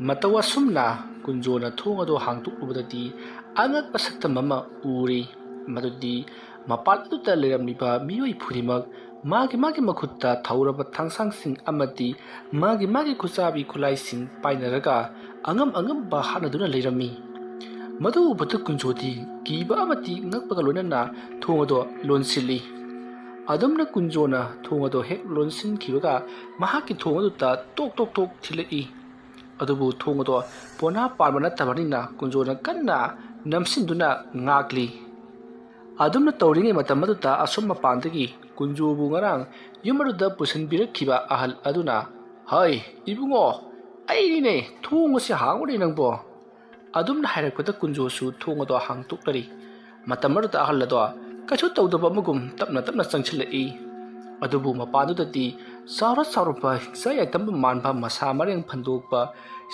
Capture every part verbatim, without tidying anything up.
ꯃꯇꯧ ꯑꯁꯨꯝꯅ ꯀꯨꯟꯖꯣꯅ ꯊꯣꯡ ꯑꯗꯨ ꯍꯥꯡꯗꯣꯛꯂꯨꯕꯗꯗꯤ ꯑꯉꯛꯄ ꯁꯛꯇꯝ ꯑꯃ ꯎꯔꯤ꯫ ꯃꯗꯨꯗꯤ ꯃꯄꯥꯟ ꯑꯗꯨꯗ ꯂꯩꯔꯝꯂꯤꯕ ꯃꯤꯑꯣꯏ ꯈꯨꯗꯤꯡꯃꯛ ꯃꯥꯒꯤ ꯃꯥꯒꯤ ꯃꯈꯨꯠꯇ ꯊꯧꯔꯕ ꯊꯥꯡꯁꯥꯡꯁꯤꯡ ꯑꯃꯗꯤ ꯃꯥꯒꯤ ꯃꯥꯒꯤ ꯈꯨꯠꯆꯥꯕꯤ ꯈꯨꯠꯂꯥꯏꯁꯤꯡ ꯄꯥꯏꯅꯔꯒ ꯑꯉꯝ ꯑꯉꯝꯕ ꯍꯥꯠꯅꯗꯨꯅ ꯂꯩꯔꯝꯃꯤ꯫ ꯃꯗꯨ ꯎꯕꯗ ꯀꯨꯟꯖꯣꯗꯤ ꯀꯤꯕ ꯑꯃꯗꯤ ꯉꯛꯄꯒ ꯂꯣꯏꯅꯅ ꯊꯣꯡ ꯑꯗꯣ ꯂꯣꯟꯁꯤꯜꯂꯤ꯫ ꯑꯗꯨꯝꯅ ꯀꯨꯟꯖꯣꯅ ꯊꯣꯡ ꯑꯗꯣ ꯍꯦꯛ ꯂꯣꯟꯁꯤꯟꯈꯤꯕꯒ ꯃꯍꯥꯛꯀꯤ ꯊꯣꯡ ꯑꯗꯨꯗ ꯇꯣꯛ ꯇꯣꯛ ꯇꯣꯛ ꯊꯤꯜꯂꯛꯏ꯫ ꯑꯗꯨꯕꯨ ꯊꯣꯡ ꯑꯗꯣ ꯄꯣꯅꯥ ꯄꯥꯟꯕ ꯅꯠꯇꯕꯅꯤꯅ ꯀꯨꯟꯖꯣꯅ ꯀꯟꯅ ꯅꯝꯁꯤꯟꯗꯨꯅ ꯉꯥꯛꯂꯤ꯫ ꯑꯗꯨꯝꯅ ꯇꯧꯔꯤꯉꯩ ꯃꯇꯝ ꯑꯗꯨꯗ ꯑꯁꯣꯝ ꯃꯄꯥꯟꯗꯒꯤ ꯀꯨꯟꯖꯣꯕꯨ ꯉꯔꯥꯡ ꯌꯨꯝ ꯑꯗꯨꯗ ꯄꯨꯁꯤꯟꯕꯤꯔꯛꯈꯤꯕ ꯑꯍꯜ ꯑꯗꯨꯅ, "ꯍꯩ, ꯏꯕꯨꯡꯉꯣ, ꯑꯩꯅꯤꯅꯦ, ꯊꯣꯡ ꯑꯁꯤ ꯍꯥꯡꯉꯨꯅꯦ ꯅꯪꯕꯣ!" ꯑꯗꯨꯝꯅ ꯍꯥꯏꯔꯛꯄꯗ ꯀꯨꯟꯖꯣꯁꯨ ꯊꯣꯡ ꯑꯗꯣ ꯍꯥꯡꯇꯣꯛꯂꯔꯤ꯫ ꯃꯇꯝ ꯑꯗꯨꯗ ꯑꯍꯜ ꯑꯗꯣ ꯀꯩꯁꯨ ꯇꯧꯗꯕ ꯑꯃꯒꯨꯝ ꯇꯞꯅ ꯇꯞꯅ ꯆꯪꯁꯤꯜꯂꯛꯏ꯫ ꯑꯗꯨꯕꯨ ꯃꯄꯥꯟꯗꯨꯗꯗꯤ ꯆꯥꯎꯔ ꯆꯥꯎꯔꯕ ꯍꯤꯡꯆꯥ ꯌꯥꯏꯇꯝꯕ ꯃꯥꯟꯕ ꯃꯁꯥ ꯃꯔꯦꯡ ꯐꯟꯗꯣꯛꯄ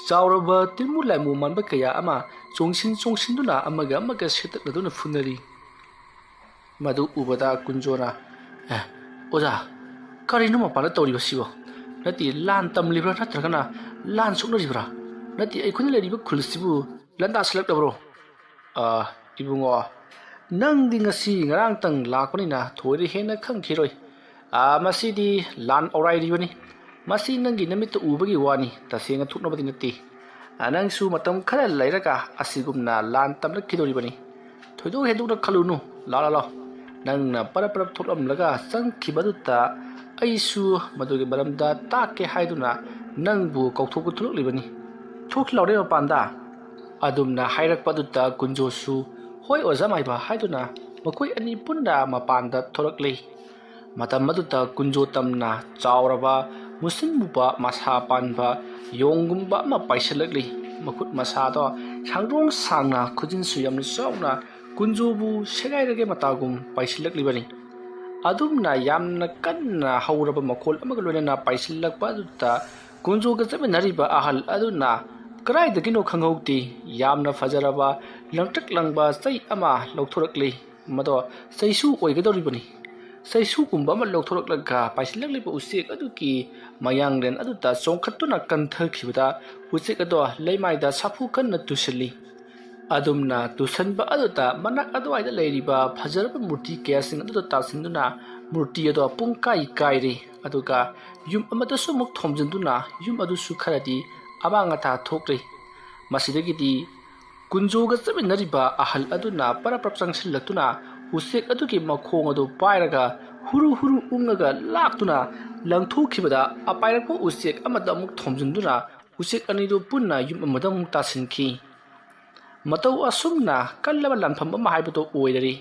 ꯆꯥꯎꯔꯕ ꯇꯤꯜꯃꯨ ꯂꯥꯏꯃꯨ ꯃꯥꯟꯕ ꯀꯌꯥ ꯑꯃ ꯆꯣꯡꯁꯤꯟ ꯆꯣꯡꯁꯤꯟꯗꯨꯅ ꯑꯃꯒ ꯑꯃꯒ ꯁꯦꯠꯇꯠꯅꯗꯨꯅ ꯐꯨꯅꯔꯤ꯫ ꯃꯗꯨ ꯎꯕꯗ ꯀꯨꯟꯖꯣꯅ, "ꯑꯦ, ꯑꯣꯖꯥ, ꯀꯔꯤꯅꯣ ꯃꯄꯥꯟꯗ ꯇꯧꯔꯤꯕꯁꯤꯕꯣ? ꯅꯠꯇꯦ, ꯂꯥꯟ ꯇꯝꯂꯤꯕ꯭ꯔꯥ ꯅꯠꯇ꯭ꯔꯒꯅ ꯂꯥꯟ ꯁꯣꯛꯅꯔꯤꯕ꯭ꯔꯥ? ꯅꯠꯇꯦ, ꯑꯩꯈꯣꯏꯅ ꯂꯩꯔꯤꯕ ꯈꯨꯜꯁꯤꯕꯨ ꯂꯥꯟꯗꯥꯁꯤꯜꯂꯛꯂꯕ꯭ꯔꯣ?" "ꯑ, ꯏꯕꯨꯡꯉꯣ, ꯅꯪꯗꯤ ꯉꯁꯤ ꯉꯔꯥꯡꯇꯪ ꯂꯥꯛꯄꯅꯤꯅ ꯊꯣꯏꯅ ꯍꯦꯟꯅ ꯈꯪꯈꯤꯔꯣꯏ꯫ ꯑ, ꯃꯁꯤꯗꯤ ꯂꯥꯟ ꯑꯧꯔꯥꯏꯔꯤꯕꯅꯤ꯫ ꯃꯁꯤ ꯅꯪꯒꯤ ꯅꯃꯤꯠꯇ ꯎꯕꯒꯤ ꯋꯥꯅꯤ, ꯇꯁꯦꯡꯅ ꯊꯣꯛꯅꯕꯗꯤ ꯅꯠꯇꯦ꯫ ꯑ, ꯅꯪꯁꯨ ꯃꯇꯝ ꯈꯔ ꯂꯩꯔꯒ ꯑꯁꯤꯒꯨꯝꯅ ꯂꯥꯟ ꯇꯝꯂꯛꯈꯤꯗꯧꯔꯤꯕꯅꯤ꯫ ꯊꯣꯏꯗꯣꯛ ꯍꯦꯟꯗꯣꯛꯅ ꯈꯜꯂꯨꯅꯨ꯫ ꯂꯥꯛꯑꯣ, ꯂꯥꯛꯑꯣ, ꯅꯪꯅ ꯄꯔꯞ ꯄꯔꯞ ꯊꯣꯛꯂꯝꯂꯒ ꯆꯪꯈꯤꯕꯗꯨꯗ ꯑꯩꯁꯨ ꯃꯗꯨꯒꯤ ꯃꯔꯝꯗ ꯇꯥꯛꯀꯦ ꯍꯥꯏꯗꯨꯅ ꯅꯪꯕꯨ ꯀꯧꯊꯣꯛꯄ ꯊꯣꯛꯂꯛꯂꯤꯕꯅꯤ꯫ ꯊꯣꯛꯈꯤ ꯂꯥꯎꯔꯦ ꯃꯄꯥꯟꯗ꯫" ꯑꯗꯨꯝꯅ ꯍꯥꯏꯔꯛꯄꯗꯨꯗ ꯀꯨꯟꯖꯣꯁꯨ, "ꯍꯣꯏ ꯑꯣꯖꯥ ꯃꯥꯏꯕ" ꯍꯥꯏꯗꯨꯅ ꯃꯈꯣꯏ ꯑꯅꯤ ꯄꯨꯟꯅ ꯃꯄꯥꯟꯗ ꯊꯣꯔꯛꯂꯤ꯫ ꯃꯇꯝ ꯑꯗꯨꯗ ꯀꯨꯟꯖꯣ ꯇꯝꯅ ꯆꯥꯎꯔꯕ, ꯃꯨꯁꯤꯟ ꯃꯨꯕ, ꯃꯁꯥ ꯄꯥꯟꯕ ꯌꯣꯡꯒꯨꯝꯕ ꯑꯃ ꯄꯥꯏꯁꯤꯜꯂꯛꯂꯤ꯫ ꯃꯈꯨꯠ ꯃꯁꯥꯗꯣ ꯁꯥꯡꯗ꯭ꯔꯣꯡ ꯁꯥꯡꯅ, ꯈꯨꯖꯤꯟꯁꯨ ꯌꯥꯝꯅ ꯆꯥꯎꯅ, ꯀꯨꯟꯖꯣꯕꯨ ꯁꯦꯒꯥꯏꯔꯒꯦ ꯃꯇꯥꯒꯨꯝ ꯄꯥꯏꯁꯤꯜꯂꯛꯂꯤꯕꯅꯤ꯫ ꯑꯗꯨꯝꯅ ꯌꯥꯝꯅ ꯀꯟꯅ ꯍꯧꯔꯕ ꯃꯈꯣꯜ ꯑꯃꯒ ꯂꯣꯏꯅꯅ ꯄꯥꯏꯁꯤꯜꯂꯛꯄ ꯑꯗꯨꯗ ꯀꯨꯟꯖꯣꯒ ꯆꯠꯃꯤꯟꯅꯔꯤꯕ ꯑꯍꯜ ꯑꯗꯨꯅ ꯀꯗꯥꯏꯗꯒꯤꯅꯣ ꯈꯪꯍꯧꯗꯦ, ꯌꯥꯝꯅ ꯐꯖꯔꯕ ꯂꯪꯇ꯭ꯔꯤꯛ ꯂꯪꯕ ꯆꯩ ꯑꯃ ꯂꯧꯊꯣꯔꯛꯂꯤ꯫ ꯃꯗꯣ ꯆꯩꯁꯨ ꯑꯣꯏꯒꯗꯧꯔꯤꯕꯅꯤ꯫ ꯆꯩꯁꯨꯒꯨꯝꯕ ꯑꯃ ꯂꯧꯊꯣꯔꯛꯂꯒ ꯄꯥꯏꯁꯤꯜꯂꯛꯂꯤꯕ ꯎꯆꯦꯛ ꯑꯗꯨꯒꯤ ꯃꯌꯥꯡꯂꯦꯟ ꯑꯗꯨꯗ ꯆꯣꯡꯈꯠꯇꯨꯅ ꯀꯟꯊꯈꯤꯕꯗ, ꯎꯆꯦꯛ ꯑꯗꯣ ꯂꯩꯃꯥꯏꯗ ꯁꯥꯐꯨ ꯀꯟꯅ ꯇꯨꯁꯤꯜꯂꯤ꯫ ꯑꯗꯨꯝꯅ ꯇꯨꯁꯟꯕ ꯑꯗꯨꯗ ꯃꯅꯥꯛ ꯑꯗꯨꯋꯥꯏꯗ ꯂꯩꯔꯤꯕ ꯐꯖꯔꯕ ꯃꯨꯔꯇꯤ ꯀꯌꯥꯁꯤꯡ ꯑꯗꯨꯗ ꯇꯥꯁꯤꯟꯗꯨꯅ ꯃꯨꯔꯇꯤ ꯑꯗꯣ ꯄꯨꯡꯀꯥꯏ ꯀꯥꯏꯔꯦ꯫ ꯑꯗꯨꯒ ꯌꯨꯝ ꯑꯃꯗꯁꯨ ꯑꯃꯨꯛ ꯊꯣꯝꯖꯤꯟꯗꯨꯅ ꯌꯨꯝ ꯑꯗꯨꯁꯨ ꯈꯔꯗꯤ ꯑꯃꯥꯡ ꯑꯇꯥ ꯊꯣꯛꯂꯦ꯫ ꯃꯁꯤꯗꯒꯤꯗꯤ ꯀꯨꯟꯖꯣꯒ ꯆꯠꯃꯤꯟꯅꯔꯤꯕ ꯑꯍꯜ ꯑꯗꯨꯅ ꯄꯔꯞ ꯄꯔꯞ ꯆꯪꯁꯤꯜꯂꯛꯇꯨꯅ ꯎꯆꯦꯛ ꯑꯗꯨꯒꯤ ꯃꯈꯣꯡ ꯑꯗꯨ ꯄꯥꯏꯔꯒ ꯍꯨꯔꯨ ꯍꯨꯔꯨ ꯎꯪꯉꯒ ꯂꯥꯛꯇꯨꯅ ꯂꯪꯊꯣꯛꯈꯤꯕꯗ, ꯑꯄꯥꯏꯔꯛꯄ ꯎꯆꯦꯛ ꯑꯃꯗ ꯑꯃꯨꯛ ꯊꯣꯝꯖꯤꯟꯗꯨꯅ ꯎꯆꯦꯛ ꯑꯅꯤꯗꯨ ꯄꯨꯟꯅ ꯌꯨꯝ ꯑꯃꯗ ꯑꯃꯨꯛ ꯇꯥꯁꯤꯟꯈꯤ꯫ ꯃꯇꯧ ꯑꯁꯨꯝꯅ ꯀꯜꯂꯕ ꯂꯥꯟꯐꯝ ꯑꯃ ꯍꯥꯏꯕꯗꯨ ꯑꯣꯏꯔꯔꯤ꯫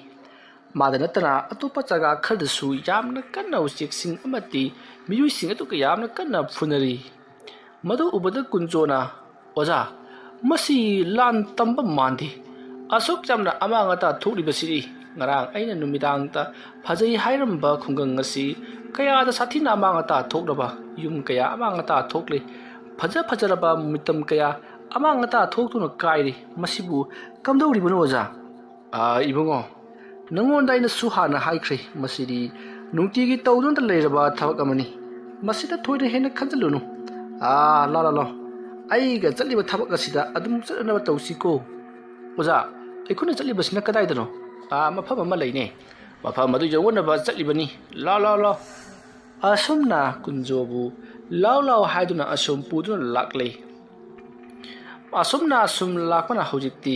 ꯃꯥꯗ ꯅꯠꯇꯅ ꯑꯇꯣꯞꯄ ꯖꯒꯥ ꯈꯔꯗꯁꯨ ꯌꯥꯝꯅ ꯀꯟꯅ ꯎꯆꯦꯛꯁꯤꯡ ꯑꯃꯗꯤ ꯃꯤꯑꯣꯏꯁꯤꯡ ꯑꯗꯨꯒ ꯌꯥꯝꯅ ꯀꯟꯅ ꯐꯨꯅꯔꯤ꯫ ꯃꯗꯨ ꯎꯕꯗ ꯀꯨꯟꯖꯣꯅ, "ꯑꯣꯖꯥ, ꯃꯁꯤ ꯂꯥꯟ ꯇꯝꯕ ꯃꯥꯟꯗꯦ꯫ ꯑꯁꯨꯛ ꯌꯥꯝꯅ ꯑꯃꯥꯡ ꯑꯇꯥ ꯊꯣꯛꯂꯤꯕꯁꯤꯗꯤ ꯉꯔꯥꯡ ꯑꯩꯅ ꯅꯨꯃꯤꯗꯥꯡꯗ ꯐꯖꯩ ꯍꯥꯏꯔꯝꯕ ꯈꯨꯡꯒꯪ ꯑꯁꯤ ꯀꯌꯥꯗ ꯁꯥꯊꯤꯅ ꯑꯃꯥꯡ ꯑꯇꯥ ꯊꯣꯛꯂꯕ, ꯌꯨꯝ ꯀꯌꯥ ꯑꯃꯥꯡ ꯑꯇꯥ ꯊꯣꯛꯂꯦ, ꯐꯖ ꯐꯖꯔꯕ ꯃꯤꯇꯝ ꯀꯌꯥ ꯑꯃꯥꯡ ꯑꯇꯥ ꯊꯣꯛꯇꯨꯅ ꯀꯥꯏꯔꯦ꯫ ꯃꯁꯤꯕꯨ ꯀꯝꯗꯧꯔꯤꯕꯅꯣ ꯑꯣꯖꯥ?" "ꯑꯥ, ꯏꯕꯨꯡꯉꯣ, ꯅꯉꯣꯟꯗ ꯑꯩꯅꯁꯨ ꯍꯥꯟꯅ ꯍꯥꯏꯈ꯭ꯔꯦ, ꯃꯁꯤꯗꯤ ꯅꯨꯡꯇꯤꯒꯤ ꯇꯧꯗꯨꯅꯇ ꯂꯩꯔꯕ ꯊꯕꯛ ꯑꯃꯅꯤ꯫ ꯃꯁꯤꯗ ꯊꯣꯏꯅ ꯍꯦꯟꯅ ꯈꯟꯖꯤꯜꯂꯨꯅꯨ꯫ ꯑꯥ, ꯂꯥ, ꯂꯥ, ꯂꯥ꯫ ꯑꯩꯒ ꯆꯠꯂꯤꯕ ꯊꯕꯛ ꯑꯁꯤꯗ ꯑꯗꯨꯝ ꯆꯠꯅꯅꯕ ꯇꯧꯁꯤꯀꯣ꯫ ꯑꯣꯖꯥ, ꯑꯩꯈꯣꯏꯅ ꯆꯠꯂꯤꯕꯁꯤꯅ ꯀꯗꯥꯏꯗꯅꯣ?" "ꯑꯥ, ꯃꯐꯝ ꯑꯃ ꯂꯩꯅꯦ꯫ ꯃꯐꯝ ꯑꯗꯨ ꯌꯧꯅꯅꯕ ꯆꯠꯂꯤꯕꯅꯤ꯫ ꯂꯥ, ꯂꯥ, ꯂꯥ꯫" ꯑꯁꯨꯝꯅ ꯀꯨꯟꯖꯣꯕꯨ ꯂꯥꯎ ꯂꯥꯎ ꯍꯥꯏꯗꯨꯅ ꯑꯁꯨꯝ ꯄꯨꯗꯨꯅ ꯂꯥꯛꯂꯦ꯫ ꯑꯁꯨꯝꯅ ꯑꯁꯨꯝ ꯂꯥꯛꯄꯅ ꯍꯧꯖꯤꯛꯇꯤ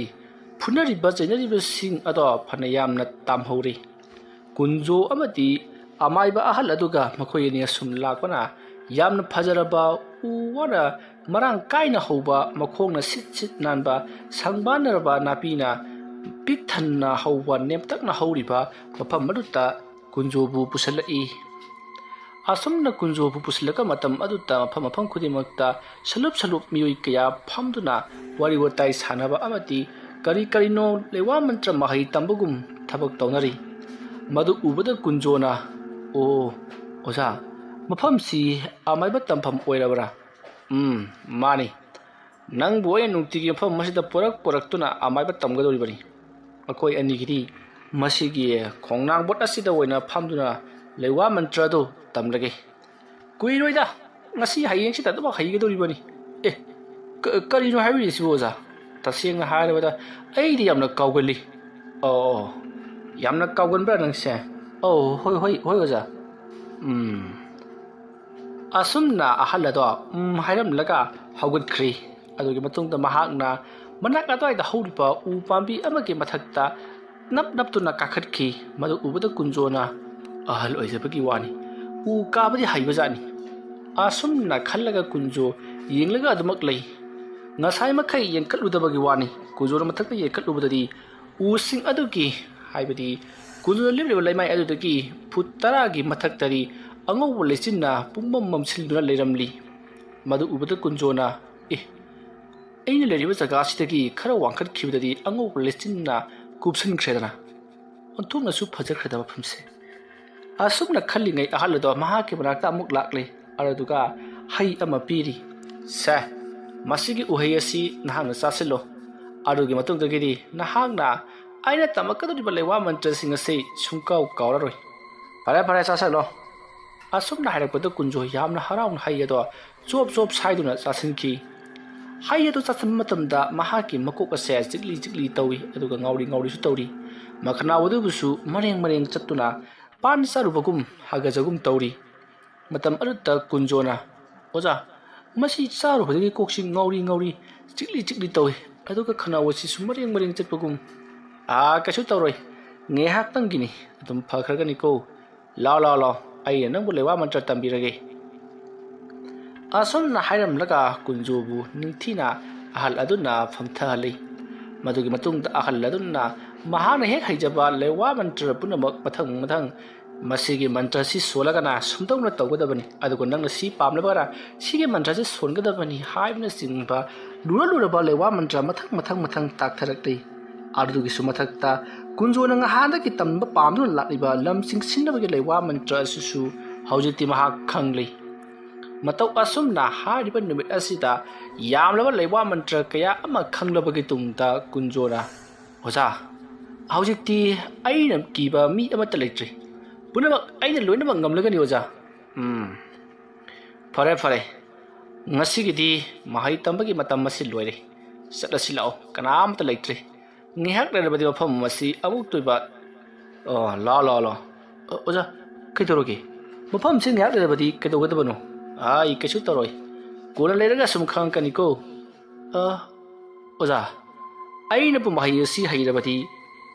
ꯐꯨꯅꯔꯤꯕ ꯆꯩꯅꯔꯤꯕꯁꯤꯡ ꯑꯗꯣ ꯐꯅ ꯌꯥꯝꯅ ꯇꯥꯝꯍꯧꯔꯤ꯫ ꯀꯨꯟꯖꯣ ꯑꯃꯗꯤ ꯑꯃꯥꯏꯕ ꯑꯍꯜ ꯑꯗꯨꯒ ꯃꯈꯣꯏ ꯑꯅꯤ ꯑꯁꯨꯝ ꯂꯥꯛꯄꯅ ꯌꯥꯝꯅ ꯐꯖꯔꯕ ꯎ ꯋꯥꯅ ꯃꯔꯥꯡ ꯀꯥꯏꯅ ꯍꯧꯕ, ꯃꯈꯣꯡꯅ ꯁꯤꯠ ꯁꯤꯠ ꯅꯥꯟꯕ, ꯁꯪꯕꯥꯟꯅꯔꯕ ꯅꯥꯄꯤꯅ ꯄꯤꯛ ꯊꯟꯅ ꯍꯧꯕ, ꯅꯦꯝꯇꯛꯅ ꯍꯧꯔꯤꯕ ꯃꯐꯝ ꯑꯗꯨꯗ ꯀꯨꯟꯖꯣꯕꯨ ꯄꯨꯁꯤꯜꯂꯛꯏ꯫ ꯑꯁꯨꯝꯅ ꯀꯨꯟꯖꯣꯕꯨ ꯄꯨꯁꯤꯜꯂꯛꯄ ꯃꯇꯝ ꯑꯗꯨꯗ ꯃꯐꯝ ꯃꯐꯝ ꯈꯨꯗꯤꯡꯃꯛꯇ ꯁꯂꯨꯞ ꯁꯂꯨꯞ ꯃꯤꯑꯣꯏ ꯀꯌꯥ ꯐꯝꯗꯨꯅ ꯋꯥꯔꯤ ꯋꯥꯇꯥꯏ ꯁꯥꯟꯅꯕ ꯑꯃꯗꯤ ꯀꯔꯤ ꯀꯔꯤꯅꯣ ꯂꯩꯋꯥ ꯃꯟꯇ꯭ꯔ ꯃꯍꯩ ꯇꯝꯕꯒꯨꯝ ꯊꯕꯛ ꯇꯧꯅꯔꯤ꯫ ꯃꯗꯨ ꯎꯕꯗ ꯀꯨꯟꯖꯣꯅ, "ꯑꯣ, ꯑꯣꯖꯥ, ꯃꯐꯝꯁꯤ ꯑꯃꯥꯏꯕ ꯇꯝꯐꯝ ꯑꯣꯏꯔꯕ꯭ꯔꯥ?" "ꯎꯝ, ꯃꯥꯅꯤ꯫ ꯅꯪꯕꯨ ꯑꯩꯅ ꯅꯨꯡꯇꯤꯒꯤ ꯃꯐꯝ ꯑꯁꯤꯗ ꯄꯨꯔꯛ ꯄꯨꯔꯛꯇꯨꯅ ꯑꯃꯥꯏꯕ ꯇꯝꯒꯗꯧꯔꯤꯕꯅꯤ꯫ ꯑꯩꯈꯣꯏ ꯑꯅꯤꯒꯤꯗꯤ ꯃꯁꯤꯒꯤ ꯈꯣꯡꯅꯥꯡ ꯕꯣꯠ ꯑꯁꯤꯗ ꯑꯣꯏꯅ ꯐꯝꯗꯨꯅ ꯂꯩꯋꯥ ꯃꯟꯇ꯭ꯔ ꯑꯗꯨ ꯇꯝꯂꯒꯦ꯫ ꯀꯨꯏꯔꯣꯏꯗ, ꯉꯁꯤ ꯍꯌꯦꯡꯁꯤꯗ ꯑꯗꯨꯃꯛ ꯍꯩꯒꯗꯧꯔꯤꯕꯅꯤ꯫ ꯑꯦ, ꯀ-, ꯀꯔꯤꯅꯣ ꯍꯥꯏꯕꯤꯔꯤꯁꯤꯕꯨ, ꯑꯣꯖꯥ? ꯇꯁꯦꯡꯅ ꯍꯥꯏꯔꯕꯗ, ꯑꯩꯗꯤ ꯌꯥꯝꯅ ꯀꯥꯎꯒꯜꯂꯤ꯫ ꯑꯣ, ꯌꯥꯝꯅ ꯀꯥꯎꯒꯟꯕ꯭ꯔꯥ ꯅꯪꯁꯦ? ꯑꯧ, ꯍꯣꯏ, ꯍꯣꯏ, ꯍꯣꯏ, ꯑꯣꯖꯥ꯫ ꯎꯝ꯫ ꯑꯁꯨꯝꯅ ꯑꯍꯜ ꯑꯗꯣ ꯎꯝ ꯍꯥꯏꯔꯝꯂꯒ ꯍꯧꯒꯠꯈ꯭ꯔꯤ꯫ ꯑꯗꯨꯒꯤ ꯃꯇꯨꯡꯗ ꯃꯍꯥꯛꯅ ꯃꯅꯥꯛ ꯑꯗꯨꯋꯥꯏꯗ ꯍꯧꯔꯤꯕ ꯎ ꯄꯥꯝꯕꯤ ꯑꯃꯒꯤ ꯃꯊꯛꯇ ꯅꯞ ꯅꯞꯇꯨꯅ ꯀꯥꯈꯠꯈꯤ꯫ ꯃꯗꯨ ꯎꯕꯗ ꯀꯨꯟꯖꯣꯅ, "ꯑꯍꯜ ꯑꯣꯏꯖꯕꯒꯤ ꯋꯥꯅꯤ, ꯎ ꯀꯥꯕꯗꯤ ꯍꯩꯕꯖꯥꯠꯅꯤ"꯫ ꯑꯁꯨꯝꯅ ꯈꯜꯂꯒ ꯀꯨꯟꯖꯣ ꯌꯦꯡꯂꯒ ꯑꯗꯨꯃꯛ ꯂꯩ꯫ ꯉꯁꯥꯏ ꯃꯈꯩ ꯌꯦꯡꯈꯠꯂꯨꯗꯕꯒꯤ ꯋꯥꯅꯤ, ꯀꯨꯟꯖꯣꯅ ꯃꯊꯛꯇ ꯌꯦꯡꯈꯠꯂꯨꯕꯗꯗꯤ ꯎꯁꯤꯡ ꯑꯗꯨꯒꯤ, ꯍꯥꯏꯕꯗꯤ ꯀꯨꯟꯖꯣꯅ ꯂꯦꯞꯂꯤꯕ ꯂꯩꯃꯥꯏ ꯑꯗꯨꯗꯒꯤ ꯐꯨꯠ ꯇꯔꯥꯒꯤ ꯃꯊꯛꯇꯗꯤ ꯑꯉꯧꯕ ꯂꯩꯆꯤꯟꯅ ꯄꯨꯡꯃꯝ ꯃꯝꯁꯤꯟꯗꯨꯅ ꯂꯩꯔꯝꯂꯤ꯫ ꯃꯗꯨ ꯎꯕꯗ ꯀꯨꯟꯖꯣꯅ, "ꯑꯦ, ꯑꯩꯅ ꯂꯩꯔꯤꯕ ꯖꯒꯥꯁꯤꯗꯒꯤ ꯈꯔ ꯋꯥꯡꯈꯠꯈꯤꯕꯗꯗꯤ ꯑꯉꯧꯕ ꯂꯩꯆꯤꯟꯅ ꯀꯨꯞꯁꯤꯟꯈ꯭ꯔꯦꯗꯅ꯫ ꯑꯣꯟꯊꯣꯛꯅꯁꯨ ꯐꯖꯈ꯭ꯔꯦꯗ ꯃꯐꯝꯁꯦ"꯫ ꯑꯁꯨꯝꯅ ꯈꯜꯂꯤꯉꯩ ꯑꯍꯜ ꯑꯗꯣ ꯃꯍꯥꯛꯀꯤ ꯃꯅꯥꯛꯇ ꯑꯃꯨꯛ ꯂꯥꯛꯂꯦ꯫ ꯑꯗꯨꯗꯨꯒ ꯍꯩ ꯑꯃ ꯄꯤꯔꯤ꯫ "ꯁꯦ, ꯃꯁꯤꯒꯤ ꯎꯍꯩ ꯑꯁꯤ ꯅꯍꯥꯛꯅ ꯆꯥꯁꯤꯜꯂꯣ꯫ ꯑꯗꯨꯒꯤ ꯃꯇꯨꯡꯗꯒꯤꯗꯤ ꯅꯍꯥꯛꯅ ꯑꯩꯅ ꯇꯝꯃꯛꯀꯗꯧꯔꯤꯕ ꯂꯩꯋꯥ ꯃꯟꯇ꯭ꯔꯁꯤꯡ ꯑꯁꯤ ꯁꯨꯡꯀꯥꯎ ꯀꯥꯎꯔꯔꯣꯏ꯫ ꯐꯔꯦ, ꯐꯔꯦ, ꯆꯥꯁꯤꯜꯂꯣ"꯫ ꯑꯁꯨꯝꯅ ꯍꯥꯏꯔꯛꯄꯗ ꯀꯨꯟꯖꯣ ꯌꯥꯝꯅ ꯍꯔꯥꯎꯅ ꯍꯩ ꯑꯗꯣ ꯆꯣꯞ ꯆꯣꯞ ꯁꯥꯏꯗꯨꯅ ꯆꯥꯁꯤꯟꯈꯤ꯫ ꯍꯩ ꯑꯗꯨ ꯆꯥꯁꯤꯟꯕ ꯃꯇꯝꯗ ꯃꯍꯥꯛꯀꯤ ꯃꯀꯣꯛ ꯑꯁꯦ ꯆꯤꯛꯂꯤ ꯆꯤꯛꯂꯤ ꯇꯧꯏ, ꯑꯗꯨꯒ ꯉꯥꯎꯔꯤ ꯉꯥꯎꯔꯤꯁꯨ ꯇꯧꯔꯤ꯫ ꯃꯈꯅꯥꯎ ꯑꯗꯨꯕꯨꯁꯨ ꯃꯔꯦꯡ ꯃꯔꯦꯡ ꯆꯠꯇꯨꯅ ꯄꯥꯟ ꯆꯥꯔꯨꯕꯒꯨꯝ ꯍꯥꯒꯖꯒꯨꯝ ꯇꯧꯔꯤ꯫ ꯃꯇꯝ ꯑꯗꯨꯗ ꯀꯨꯟꯖꯣꯅ, "ꯑꯣꯖꯥ, ꯃꯁꯤ ꯆꯥꯔꯨꯕꯗꯒꯤ ꯀꯣꯛꯁꯤ ꯉꯥꯎꯔꯤ ꯉꯥꯎꯔꯤ, ꯆꯤꯛꯂꯤ ꯆꯤꯛꯂꯤ ꯇꯧꯏ, ꯑꯗꯨꯒ ꯈꯅꯥꯎ ꯑꯁꯤꯁꯨ ꯃꯔꯦꯡ ꯃꯔꯦꯡ ꯆꯠꯄꯒꯨꯝ"꯫ "ꯑꯥ, ꯀꯩꯁꯨ ꯇꯧꯔꯣꯏ, ꯉꯥꯏꯍꯥꯛꯇꯪꯒꯤꯅꯤ, ꯑꯗꯨꯝ ꯐꯈ꯭ꯔꯒꯅꯤꯀꯣ꯫ ꯂꯥꯎ, ꯂꯥꯎ, ꯂꯥꯎ, ꯑꯩꯅ ꯅꯪꯕꯨ ꯂꯩꯋꯥ ꯃꯟꯇ꯭ꯔ ꯇꯝꯕꯤꯔꯒꯦ"꯫ ꯑꯁꯨꯝꯅ ꯍꯥꯏꯔꯝꯂꯒ ꯀꯨꯟꯖꯣꯕꯨ ꯅꯤꯡꯊꯤꯅ ꯑꯍꯜ ꯑꯗꯨꯅ ꯐꯝꯊꯍꯜꯂꯤ꯫ ꯃꯗꯨꯒꯤ ꯃꯇꯨꯡꯗ ꯑꯍꯜ ꯑꯗꯨꯅ ꯃꯍꯥꯛꯅ ꯍꯦꯛ ꯍꯩꯖꯕ ꯂꯩꯋꯥ ꯃꯟꯇ꯭ꯔ ꯄꯨꯝꯅꯃꯛ ꯃꯊꯪ ꯃꯊꯪ, "ꯃꯁꯤꯒꯤ ꯃꯟꯇ꯭ꯔꯁꯤ ꯁꯣꯜꯂꯒꯅ ꯁꯨꯝꯗꯧꯅ ꯇꯧꯒꯗꯕꯅꯤ, ꯑꯗꯨꯒ ꯅꯪꯅ ꯁꯤ ꯄꯥꯝꯂꯕꯒꯅ ꯁꯤꯒꯤ ꯃꯟꯇ꯭ꯔꯁꯤ ꯁꯣꯟꯒꯗꯕꯅꯤ" ꯍꯥꯏꯕꯅꯆꯤꯡꯕ ꯂꯨꯔ ꯂꯨꯔꯕ ꯂꯩꯋꯥ ꯃꯟꯇ꯭ꯔ ꯃꯊꯪ ꯃꯊꯪ ꯃꯊꯪ ꯇꯥꯛꯊꯔꯛꯂꯤ꯫ ꯑꯗꯨꯒꯤꯁꯨ ꯃꯊꯛꯇ ꯀꯨꯟꯖꯣꯅ ꯉꯍꯥꯟꯗꯒꯤ ꯇꯝꯕ ꯄꯥꯝꯗꯨꯅ ꯂꯥꯛꯂꯤꯕ ꯂꯝꯁꯤꯡ ꯁꯤꯟꯅꯕꯒꯤ ꯂꯩꯋꯥ ꯃꯟꯇ꯭ꯔ ꯑꯁꯤꯁꯨ ꯍꯧꯖꯤꯛꯇꯤ ꯃꯍꯥꯛ ꯈꯪꯂꯦ꯫ ꯃꯇꯧ ꯑꯁꯨꯝꯅ ꯍꯥꯏꯔꯤꯕ ꯅꯨꯃꯤꯠ ꯑꯁꯤꯗ ꯌꯥꯝꯂꯕ ꯂꯩꯋꯥ ꯃꯟꯇ꯭ꯔ ꯀꯌꯥ ꯑꯃ ꯈꯪꯂꯕꯒꯤ ꯇꯨꯡꯗ ꯀꯨꯟꯖꯣꯅ, "ꯑꯣꯖꯥ, ꯍꯧꯖꯤꯛꯇꯤ ꯑꯩꯅ ꯀꯤꯕ ꯃꯤ ꯑꯃꯠꯇ ꯂꯩꯇ꯭ꯔꯦ꯫ ꯄꯨꯝꯅꯃꯛ ꯑꯩꯅ ꯂꯣꯏꯅꯃꯛ ꯉꯝꯂꯒꯅꯤ, ꯑꯣꯖꯥ꯫ ꯎꯝ, ꯐꯔꯦ, ꯐꯔꯦ꯫ ꯉꯁꯤꯒꯤꯗꯤ ꯃꯍꯩ ꯇꯝꯕꯒꯤ ꯃꯇꯝ ꯑꯁꯤ ꯂꯣꯏꯔꯦ꯫ ꯆꯠꯂꯁꯤ ꯂꯥꯛꯑꯣ, ꯀꯅꯥꯝꯇ ꯂꯩꯇ꯭ꯔꯦ꯫ ꯉꯥꯏꯍꯥꯛ ꯂꯩꯔꯕꯗꯤ ꯃꯐꯝ ꯑꯁꯤ ꯑꯃꯨꯛꯇꯣꯏꯕ꯫ ꯑꯣ, ꯂꯥꯛꯑꯣ, ꯂꯥꯛꯑꯣ, ꯂꯥꯛꯑꯣ꯫ ꯑꯣ, ꯑꯣꯖꯥ, ꯀꯩꯗꯧꯔꯒꯦ? ꯃꯐꯝꯁꯤ ꯉꯥꯏꯍꯥꯛ ꯂꯩꯔꯕꯗꯤ ꯀꯩꯗꯧꯒꯗꯕꯅꯣ? ꯑꯩ ꯀꯩꯁꯨ ꯇꯧꯔꯣꯏ꯫ ꯀꯣꯟꯅ ꯂꯩꯔꯒ ꯁꯨꯝ ꯈꯪꯉꯛꯀꯅꯤꯀꯣ꯫ ꯑ, ꯑꯣꯖꯥ, ꯑꯩꯅꯕꯨ ꯃꯍꯩ ꯑꯁꯤ ꯍꯩꯔꯕꯗꯤ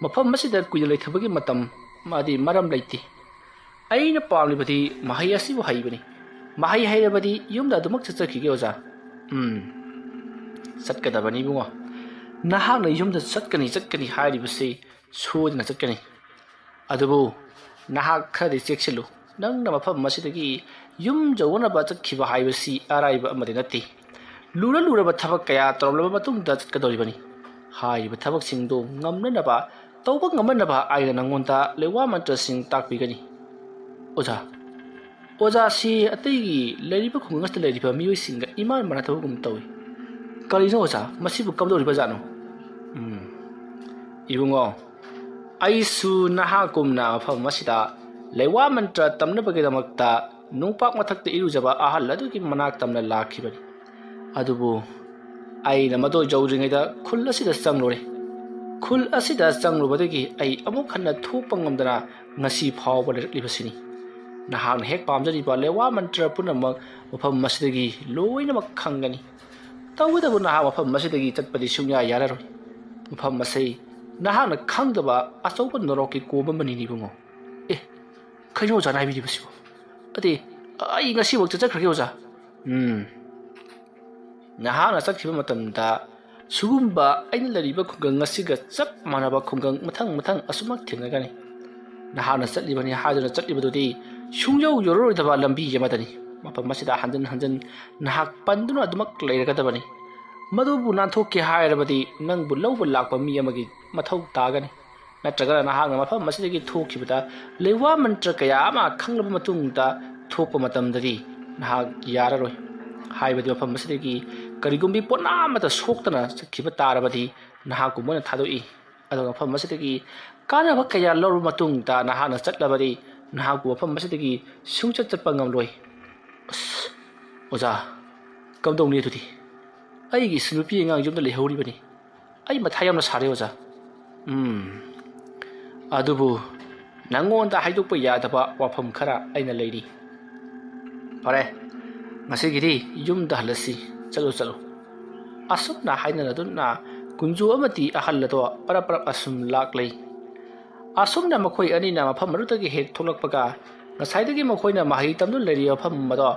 ꯃꯐꯝ ꯑꯁꯤꯗ ꯀꯨꯏꯅ ꯂꯩꯊꯕꯒꯤ ꯃꯇꯝ ꯑꯃꯗꯤ ꯃꯔꯝ ꯂꯩꯇꯦ꯫ ꯑꯩꯅ ꯄꯥꯝꯂꯤꯕꯗꯤ ꯃꯍꯩ ꯑꯁꯤꯕꯨ ꯍꯩꯕꯅꯤ꯫ ꯃꯍꯩ ꯍꯩꯔꯕꯗꯤ ꯌꯨꯝꯗ ꯑꯗꯨꯃꯛ ꯆꯠꯆꯈꯤꯒꯦ, ꯑꯣꯖꯥ꯫ ꯎꯝ, ꯆꯠꯀꯗꯕꯅꯤ, ꯏꯕꯨꯡꯉꯣ꯫ ꯅꯍꯥꯛꯅ ꯌꯨꯝꯗ ꯆꯠꯀꯅꯤ, ꯆꯠꯀꯅꯤ ꯍꯥꯏꯔꯤꯕꯁꯤ ꯁꯣꯏꯗꯅ ꯆꯠꯀꯅꯤ꯫ ꯑꯗꯨꯕꯨ ꯅꯍꯥꯛ ꯈꯔꯗꯤ ꯆꯦꯛꯁꯤꯜꯂꯨ꯫ ꯅꯪꯅ ꯃꯐꯝ ꯑꯁꯤꯗꯒꯤ ꯌꯨꯝ ꯌꯧꯅꯅꯕ ꯆꯠꯈꯤꯕ ꯍꯥꯏꯕꯁꯤ ꯑꯔꯥꯏꯕ ꯑꯃꯗꯤ ꯅꯠꯇꯦ꯫ ꯂꯨꯔ ꯂꯨꯔꯕ ꯊꯕꯛ ꯀꯌꯥ ꯇꯧꯔꯝꯂꯕ ꯃꯇꯨꯡꯗ ꯆꯠꯀꯗꯧꯔꯤꯕꯅꯤ꯫ ꯍꯥꯏꯔꯤꯕ ꯊꯕꯛꯁꯤꯡꯗꯨ ꯉꯝꯅꯅꯕ ꯇꯧꯕ ꯉꯝꯅꯅꯕ ꯑꯩꯅ ꯅꯪꯉꯣꯟꯗ ꯂꯩꯋꯥ ꯃꯟꯇ꯭ꯔꯁꯤꯡ ꯇꯥꯛꯄꯤꯒꯅꯤ꯫ ꯑꯣꯖꯥ, ꯑꯣꯖꯥꯁꯤ ꯑꯇꯩꯒꯤ ꯂꯩꯔꯤꯕ ꯈꯨꯡꯒꯪ ꯑꯁꯤꯗ ꯂꯩꯔꯤꯕ ꯃꯤꯑꯣꯏꯁꯤꯡꯒ ꯏꯃꯥꯟ ꯃꯥꯟꯅꯗꯕꯒꯨꯝ ꯇꯧꯏ꯫ ꯀꯔꯤꯅꯣ ꯑꯣꯖꯥ, ꯃꯁꯤꯕꯨ ꯀꯝꯗꯧꯔꯤꯕ ꯖꯥꯠꯅꯣ? ꯎꯝ, ꯏꯕꯨꯡꯉꯣ, ꯑꯩꯁꯨ ꯅꯍꯥꯛꯀꯨꯝꯅ ꯃꯐꯝ ꯑꯁꯤꯗ ꯂꯩꯋꯥ ꯃꯟꯇ꯭ꯔ ꯇꯝꯅꯕꯒꯤꯗꯃꯛꯇ ꯅꯨꯡꯄꯥꯛ ꯃꯊꯛꯇ ꯏꯔꯨꯖꯕ ꯑꯍꯜ ꯑꯗꯨꯒꯤ ꯃꯅꯥꯛ ꯇꯝꯅ ꯂꯥꯛꯈꯤꯕꯅꯤ꯫ ꯑꯗꯨꯕꯨ ꯑꯩꯅ ꯃꯗꯨ ꯌꯧꯗ꯭ꯔꯤꯉꯩꯗ ꯈꯨꯜ ꯑꯁꯤꯗ ꯆꯪꯂꯨꯔꯦ꯫ ꯈꯨꯜ ꯑꯁꯤꯗ ꯆꯪꯂꯨꯕꯗꯒꯤ ꯑꯩ ꯑꯃꯨꯛ ꯍꯟꯅ ꯊꯣꯛꯄ ꯉꯝꯗꯅ ꯉꯁꯤ ꯐꯥꯎꯕ ꯂꯩꯔꯛꯂꯤꯕꯁꯤꯅꯤ꯫ ꯅꯍꯥꯛꯅ ꯍꯦꯛ ꯄꯥꯝꯖꯔꯤꯕ ꯂꯩꯋꯥ ꯃꯟꯇ꯭ꯔ ꯄꯨꯝꯅꯃꯛ ꯃꯐꯝ ꯑꯁꯤꯗꯒꯤ ꯂꯣꯏꯅꯃꯛ ꯈꯪꯒꯅꯤ꯫ ꯇꯧꯕꯇꯕꯨ ꯅꯍꯥꯛ ꯃꯐꯝ ꯑꯁꯤꯗꯒꯤ ꯆꯠꯄꯗꯤ ꯁꯨꯡꯌꯥ ꯌꯥꯔꯔꯣꯏ꯫ ꯃꯐꯝ ꯑꯁꯤ ꯅꯍꯥꯛꯅ ꯈꯪꯗꯕ ꯑꯆꯧꯕ ꯅꯣꯔꯣꯛꯀꯤ ꯀꯣꯝ ꯑꯃꯅꯤ, ꯏꯕꯨꯡꯉꯣ꯫ ꯑꯦ, ꯀꯩꯅꯣ ꯑꯣꯖꯥꯅ ꯍꯥꯏꯕꯤꯔꯤꯕꯁꯤꯕꯨ? ꯑꯗꯤ, ꯑꯩ ꯉꯁꯤꯃꯛ ꯆꯠꯆꯈ꯭ꯔꯒꯦ, ꯑꯣꯖꯥ꯫ ꯎꯝ꯫ ꯅꯍꯥꯛꯅ ꯆꯠꯈꯤꯕ ꯃꯇꯝꯗ ꯁꯤꯒꯨꯝꯕ ꯑꯩꯅ ꯂꯩꯔꯤꯕ ꯈꯨꯡꯒꯪ ꯑꯁꯤꯒ ꯆꯞ ꯃꯥꯟꯅꯕ ꯈꯨꯡꯒꯪ ꯃꯊꯪ ꯃꯊꯪ ꯑꯁꯨꯃꯛ ꯊꯦꯡꯅꯒꯅꯤ꯫ ꯅꯍꯥꯛꯅ ꯆꯠꯂꯤꯕꯅꯤ ꯍꯥꯏꯗꯨꯅ ꯆꯠꯂꯤꯕꯗꯨꯗꯤ ꯁꯨꯡꯌꯧ ꯌꯧꯔꯔꯣꯏꯗꯕ ꯂꯝꯕꯤ ꯑꯃꯗꯅꯤ꯫ ꯃꯐꯝ ꯑꯁꯤꯗ ꯍꯟꯖꯤꯟ ꯍꯟꯖꯤꯟ ꯅꯍꯥꯛ ꯄꯟꯗꯨꯅ ꯑꯗꯨꯃꯛ ꯂꯩꯔꯒꯗꯕꯅꯤ꯫ ꯃꯗꯨꯕꯨ ꯅꯥꯟꯊꯣꯛꯀꯦ ꯍꯥꯏꯔꯕꯗꯤ ꯅꯪꯕꯨ ꯂꯧꯕ ꯂꯥꯛꯄ ꯃꯤ ꯑꯃꯒꯤ ꯃꯊꯧ ꯇꯥꯒꯅꯤ꯫ ꯅꯠꯇ꯭ꯔꯒꯅ ꯅꯍꯥꯛꯅ ꯃꯐꯝ ꯑꯁꯤꯗꯒꯤ ꯊꯣꯛꯈꯤꯕꯗ ꯂꯩꯋꯥ ꯃꯟꯇ꯭ꯔ ꯀꯌꯥ ꯑꯃ ꯈꯪꯂꯕ ꯃꯇꯨꯡꯗ ꯊꯣꯛꯄ ꯃꯇꯝꯗꯗꯤ ꯅꯍꯥꯛ ꯌꯥꯔꯔꯣꯏ꯫ ꯍꯥꯏꯕꯗꯤ ꯃꯐꯝ ꯑꯁꯤꯗꯒꯤ ꯀꯔꯤꯒꯨꯝꯕꯤ ꯄꯣꯠꯅꯥ ꯑꯃꯠꯇ ꯁꯣꯛꯇꯅ ꯆꯠꯈꯤꯕ ꯇꯥꯔꯕꯗꯤ ꯅꯍꯥꯛꯄꯨ ꯃꯣꯏꯅ ꯊꯥꯗꯣꯛꯏ꯫ ꯑꯗꯨꯒ ꯃꯐꯝ ꯑꯁꯤꯗꯒꯤ ꯀꯥꯟꯅꯕ ꯀꯌꯥ ꯂꯧꯔꯕ ꯃꯇꯨꯡꯗ ꯅꯍꯥꯛꯅ ꯆꯠꯂꯕꯗꯤ ꯅꯍꯥꯛꯄꯨ ꯃꯐꯝ ꯑꯁꯤꯗꯒꯤ ꯁꯨꯡꯆꯠ ꯆꯠꯄ ꯉꯝꯂꯣꯏ꯫ ꯑꯁ, ꯑꯣꯖꯥ, ꯀꯝꯗꯧꯅꯤ ꯑꯗꯨꯗꯤ? ꯑꯩꯒꯤꯁꯨ ꯅꯨꯄꯤ ꯑꯉꯥꯡ ꯌꯨꯝꯗ ꯂꯩꯍꯧꯔꯤꯕꯅꯤ꯫ ꯑꯩ ꯃꯊꯥ ꯌꯥꯝꯅ ꯁꯥꯔꯦ, ꯑꯣꯖꯥ꯫ ꯎꯝ, ꯑꯗꯨꯕꯨ ꯅꯪꯉꯣꯟꯗ ꯍꯥꯏꯗꯣꯛꯄ ꯌꯥꯗꯕ ꯋꯥꯐꯝ ꯈꯔ ꯑꯩꯅ ꯂꯩꯔꯤ꯫ ꯐꯔꯦ, ꯉꯁꯤꯒꯤꯗꯤ ꯌꯨꯝꯗ ꯍꯜꯂꯁꯤ꯫ ꯆꯠꯂꯨ, ꯆꯠꯂꯨ꯫ ꯑꯁꯨꯝꯅ ꯍꯥꯏꯅꯔꯗꯨꯅ ꯀꯨꯟꯖꯨ ꯑꯃꯗꯤ ꯑꯍꯜ ꯑꯗꯣ ꯄꯔꯞ ꯄꯔꯞ ꯑꯁꯨꯝ ꯂꯥꯛꯂꯩ꯫ ꯑꯁꯨꯝꯅ ꯃꯈꯣꯏ ꯑꯅꯤꯅ ꯃꯐꯝ ꯑꯗꯨꯗꯒꯤ ꯍꯦꯛ ꯊꯣꯛꯂꯛꯄꯒ, ꯉꯁꯥꯏꯗꯒꯤ ꯃꯈꯣꯏꯅ ꯃꯍꯩ ꯇꯝꯗꯨꯅ ꯂꯩꯔꯤꯕ ꯃꯐꯝ ꯑꯗꯣ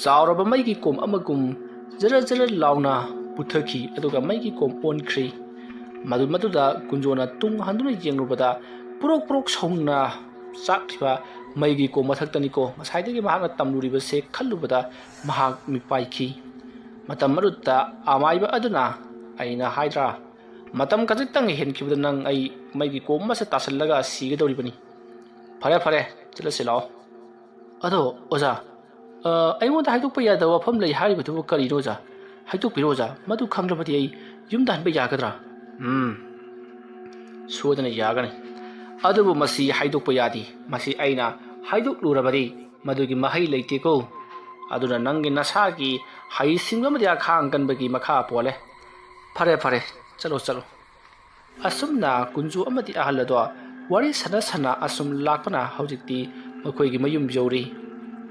ꯆꯥꯎꯔꯕ ꯃꯩꯒꯤ ꯀꯣꯝ ꯑꯃꯒꯨꯝ ꯖꯔ ꯖꯔ ꯂꯥꯎꯅ ꯄꯨꯊꯈꯤ, ꯑꯗꯨꯒ ꯃꯩꯒꯤ ꯀꯣꯝ ꯑꯣꯟꯈ꯭ꯔꯤ꯫ ꯃꯗꯨ, ꯃꯗꯨꯗ ꯀꯨꯟꯖꯣꯅ ꯇꯨꯡ ꯍꯟꯗꯨꯅ ꯌꯦꯡꯂꯨꯕꯗ, ꯄꯨꯔꯣꯛ ꯄꯨꯔꯣꯛ ꯁꯧꯅ ꯆꯥꯛꯈꯤꯕ ꯃꯩꯒꯤ ꯀꯣꯝ ꯃꯊꯛꯇꯅꯤꯀꯣ ꯉꯁꯥꯏꯗꯒꯤ ꯃꯍꯥꯛꯅ ꯇꯝꯂꯨꯔꯤꯕꯁꯦ ꯈꯜꯂꯨꯕꯗ ꯃꯍꯥꯛ ꯃꯤꯄꯥꯏꯈꯤ꯫ ꯃꯇꯝ ꯑꯗꯨꯗ ꯑꯃꯥꯏꯕ ꯑꯗꯨꯅ, "ꯑꯩꯅ ꯍꯥꯏꯗ꯭ꯔꯥ, ꯃꯇꯝ ꯈꯖꯤꯛꯇꯪ ꯍꯦꯟꯈꯤꯕꯗ ꯅꯪ ꯑꯩ ꯃꯩꯒꯤ ꯀꯣꯝ ꯑꯃꯁꯦ ꯇꯥꯁꯤꯜꯂꯒ ꯁꯤꯒꯗꯧꯔꯤꯕꯅꯤ꯫ ꯐꯔꯦ, ꯐꯔꯦ, ꯆꯠꯂꯁꯤ ꯂꯥꯛꯑꯣ꯫" "ꯑꯗꯣ ꯑꯣꯖꯥ, ꯑ, ꯑꯩꯉꯣꯟꯗ ꯍꯥꯏꯗꯣꯛꯄ ꯌꯥꯗꯕ ꯋꯥꯐꯝ ꯂꯩ ꯍꯥꯏꯔꯤꯕꯗꯨꯕꯨ ꯀꯔꯤꯅꯣ ꯑꯣꯖꯥ? ꯍꯥꯏꯗꯣꯛꯄꯤꯔꯣ ꯑꯣꯖꯥ, ꯃꯗꯨ ꯈꯪꯂꯕꯗꯤ ꯑꯩ ꯌꯨꯝꯗ ꯍꯟꯕ ꯌꯥꯒꯗ꯭ꯔꯥ?" "ꯎꯝ, ꯁꯣꯏꯗꯅ ꯌꯥꯒꯅꯤ꯫ ꯑꯗꯨꯕꯨ ꯃꯁꯤ ꯍꯥꯏꯗꯣꯛꯄ ꯌꯥꯗꯦ꯫ ꯃꯁꯤ ꯑꯩꯅ ꯍꯥꯏꯗꯣꯛꯂꯨꯔꯕꯗꯤ ꯃꯗꯨꯒꯤ ꯃꯍꯩ ꯂꯩꯇꯦꯀꯣ꯫ ꯑꯗꯨꯅ ꯅꯪꯒꯤ ꯅꯁꯥꯒꯤ ꯍꯩꯁꯤꯡꯕ ꯑꯃꯗꯤ ꯑꯈꯥꯡ ꯀꯟꯕꯒꯤ ꯃꯈꯥ ꯄꯣꯜꯂꯦ꯫ ꯐꯔꯦ, ꯐꯔꯦ, ꯆꯠꯂꯣ, ꯆꯠꯂꯣ꯫" ꯑꯁꯨꯝꯅ ꯀꯨꯟꯖꯨ ꯑꯃꯗꯤ ꯑꯍꯜ ꯑꯗꯣ ꯋꯥꯔꯤ ꯁꯥꯟꯅ ꯁꯥꯟꯅ ꯑꯁꯨꯝ ꯂꯥꯛꯄꯅ ꯍꯧꯖꯤꯛꯇꯤ ꯃꯈꯣꯏꯒꯤ ꯃꯌꯨꯝ ꯌꯧꯔꯤ꯫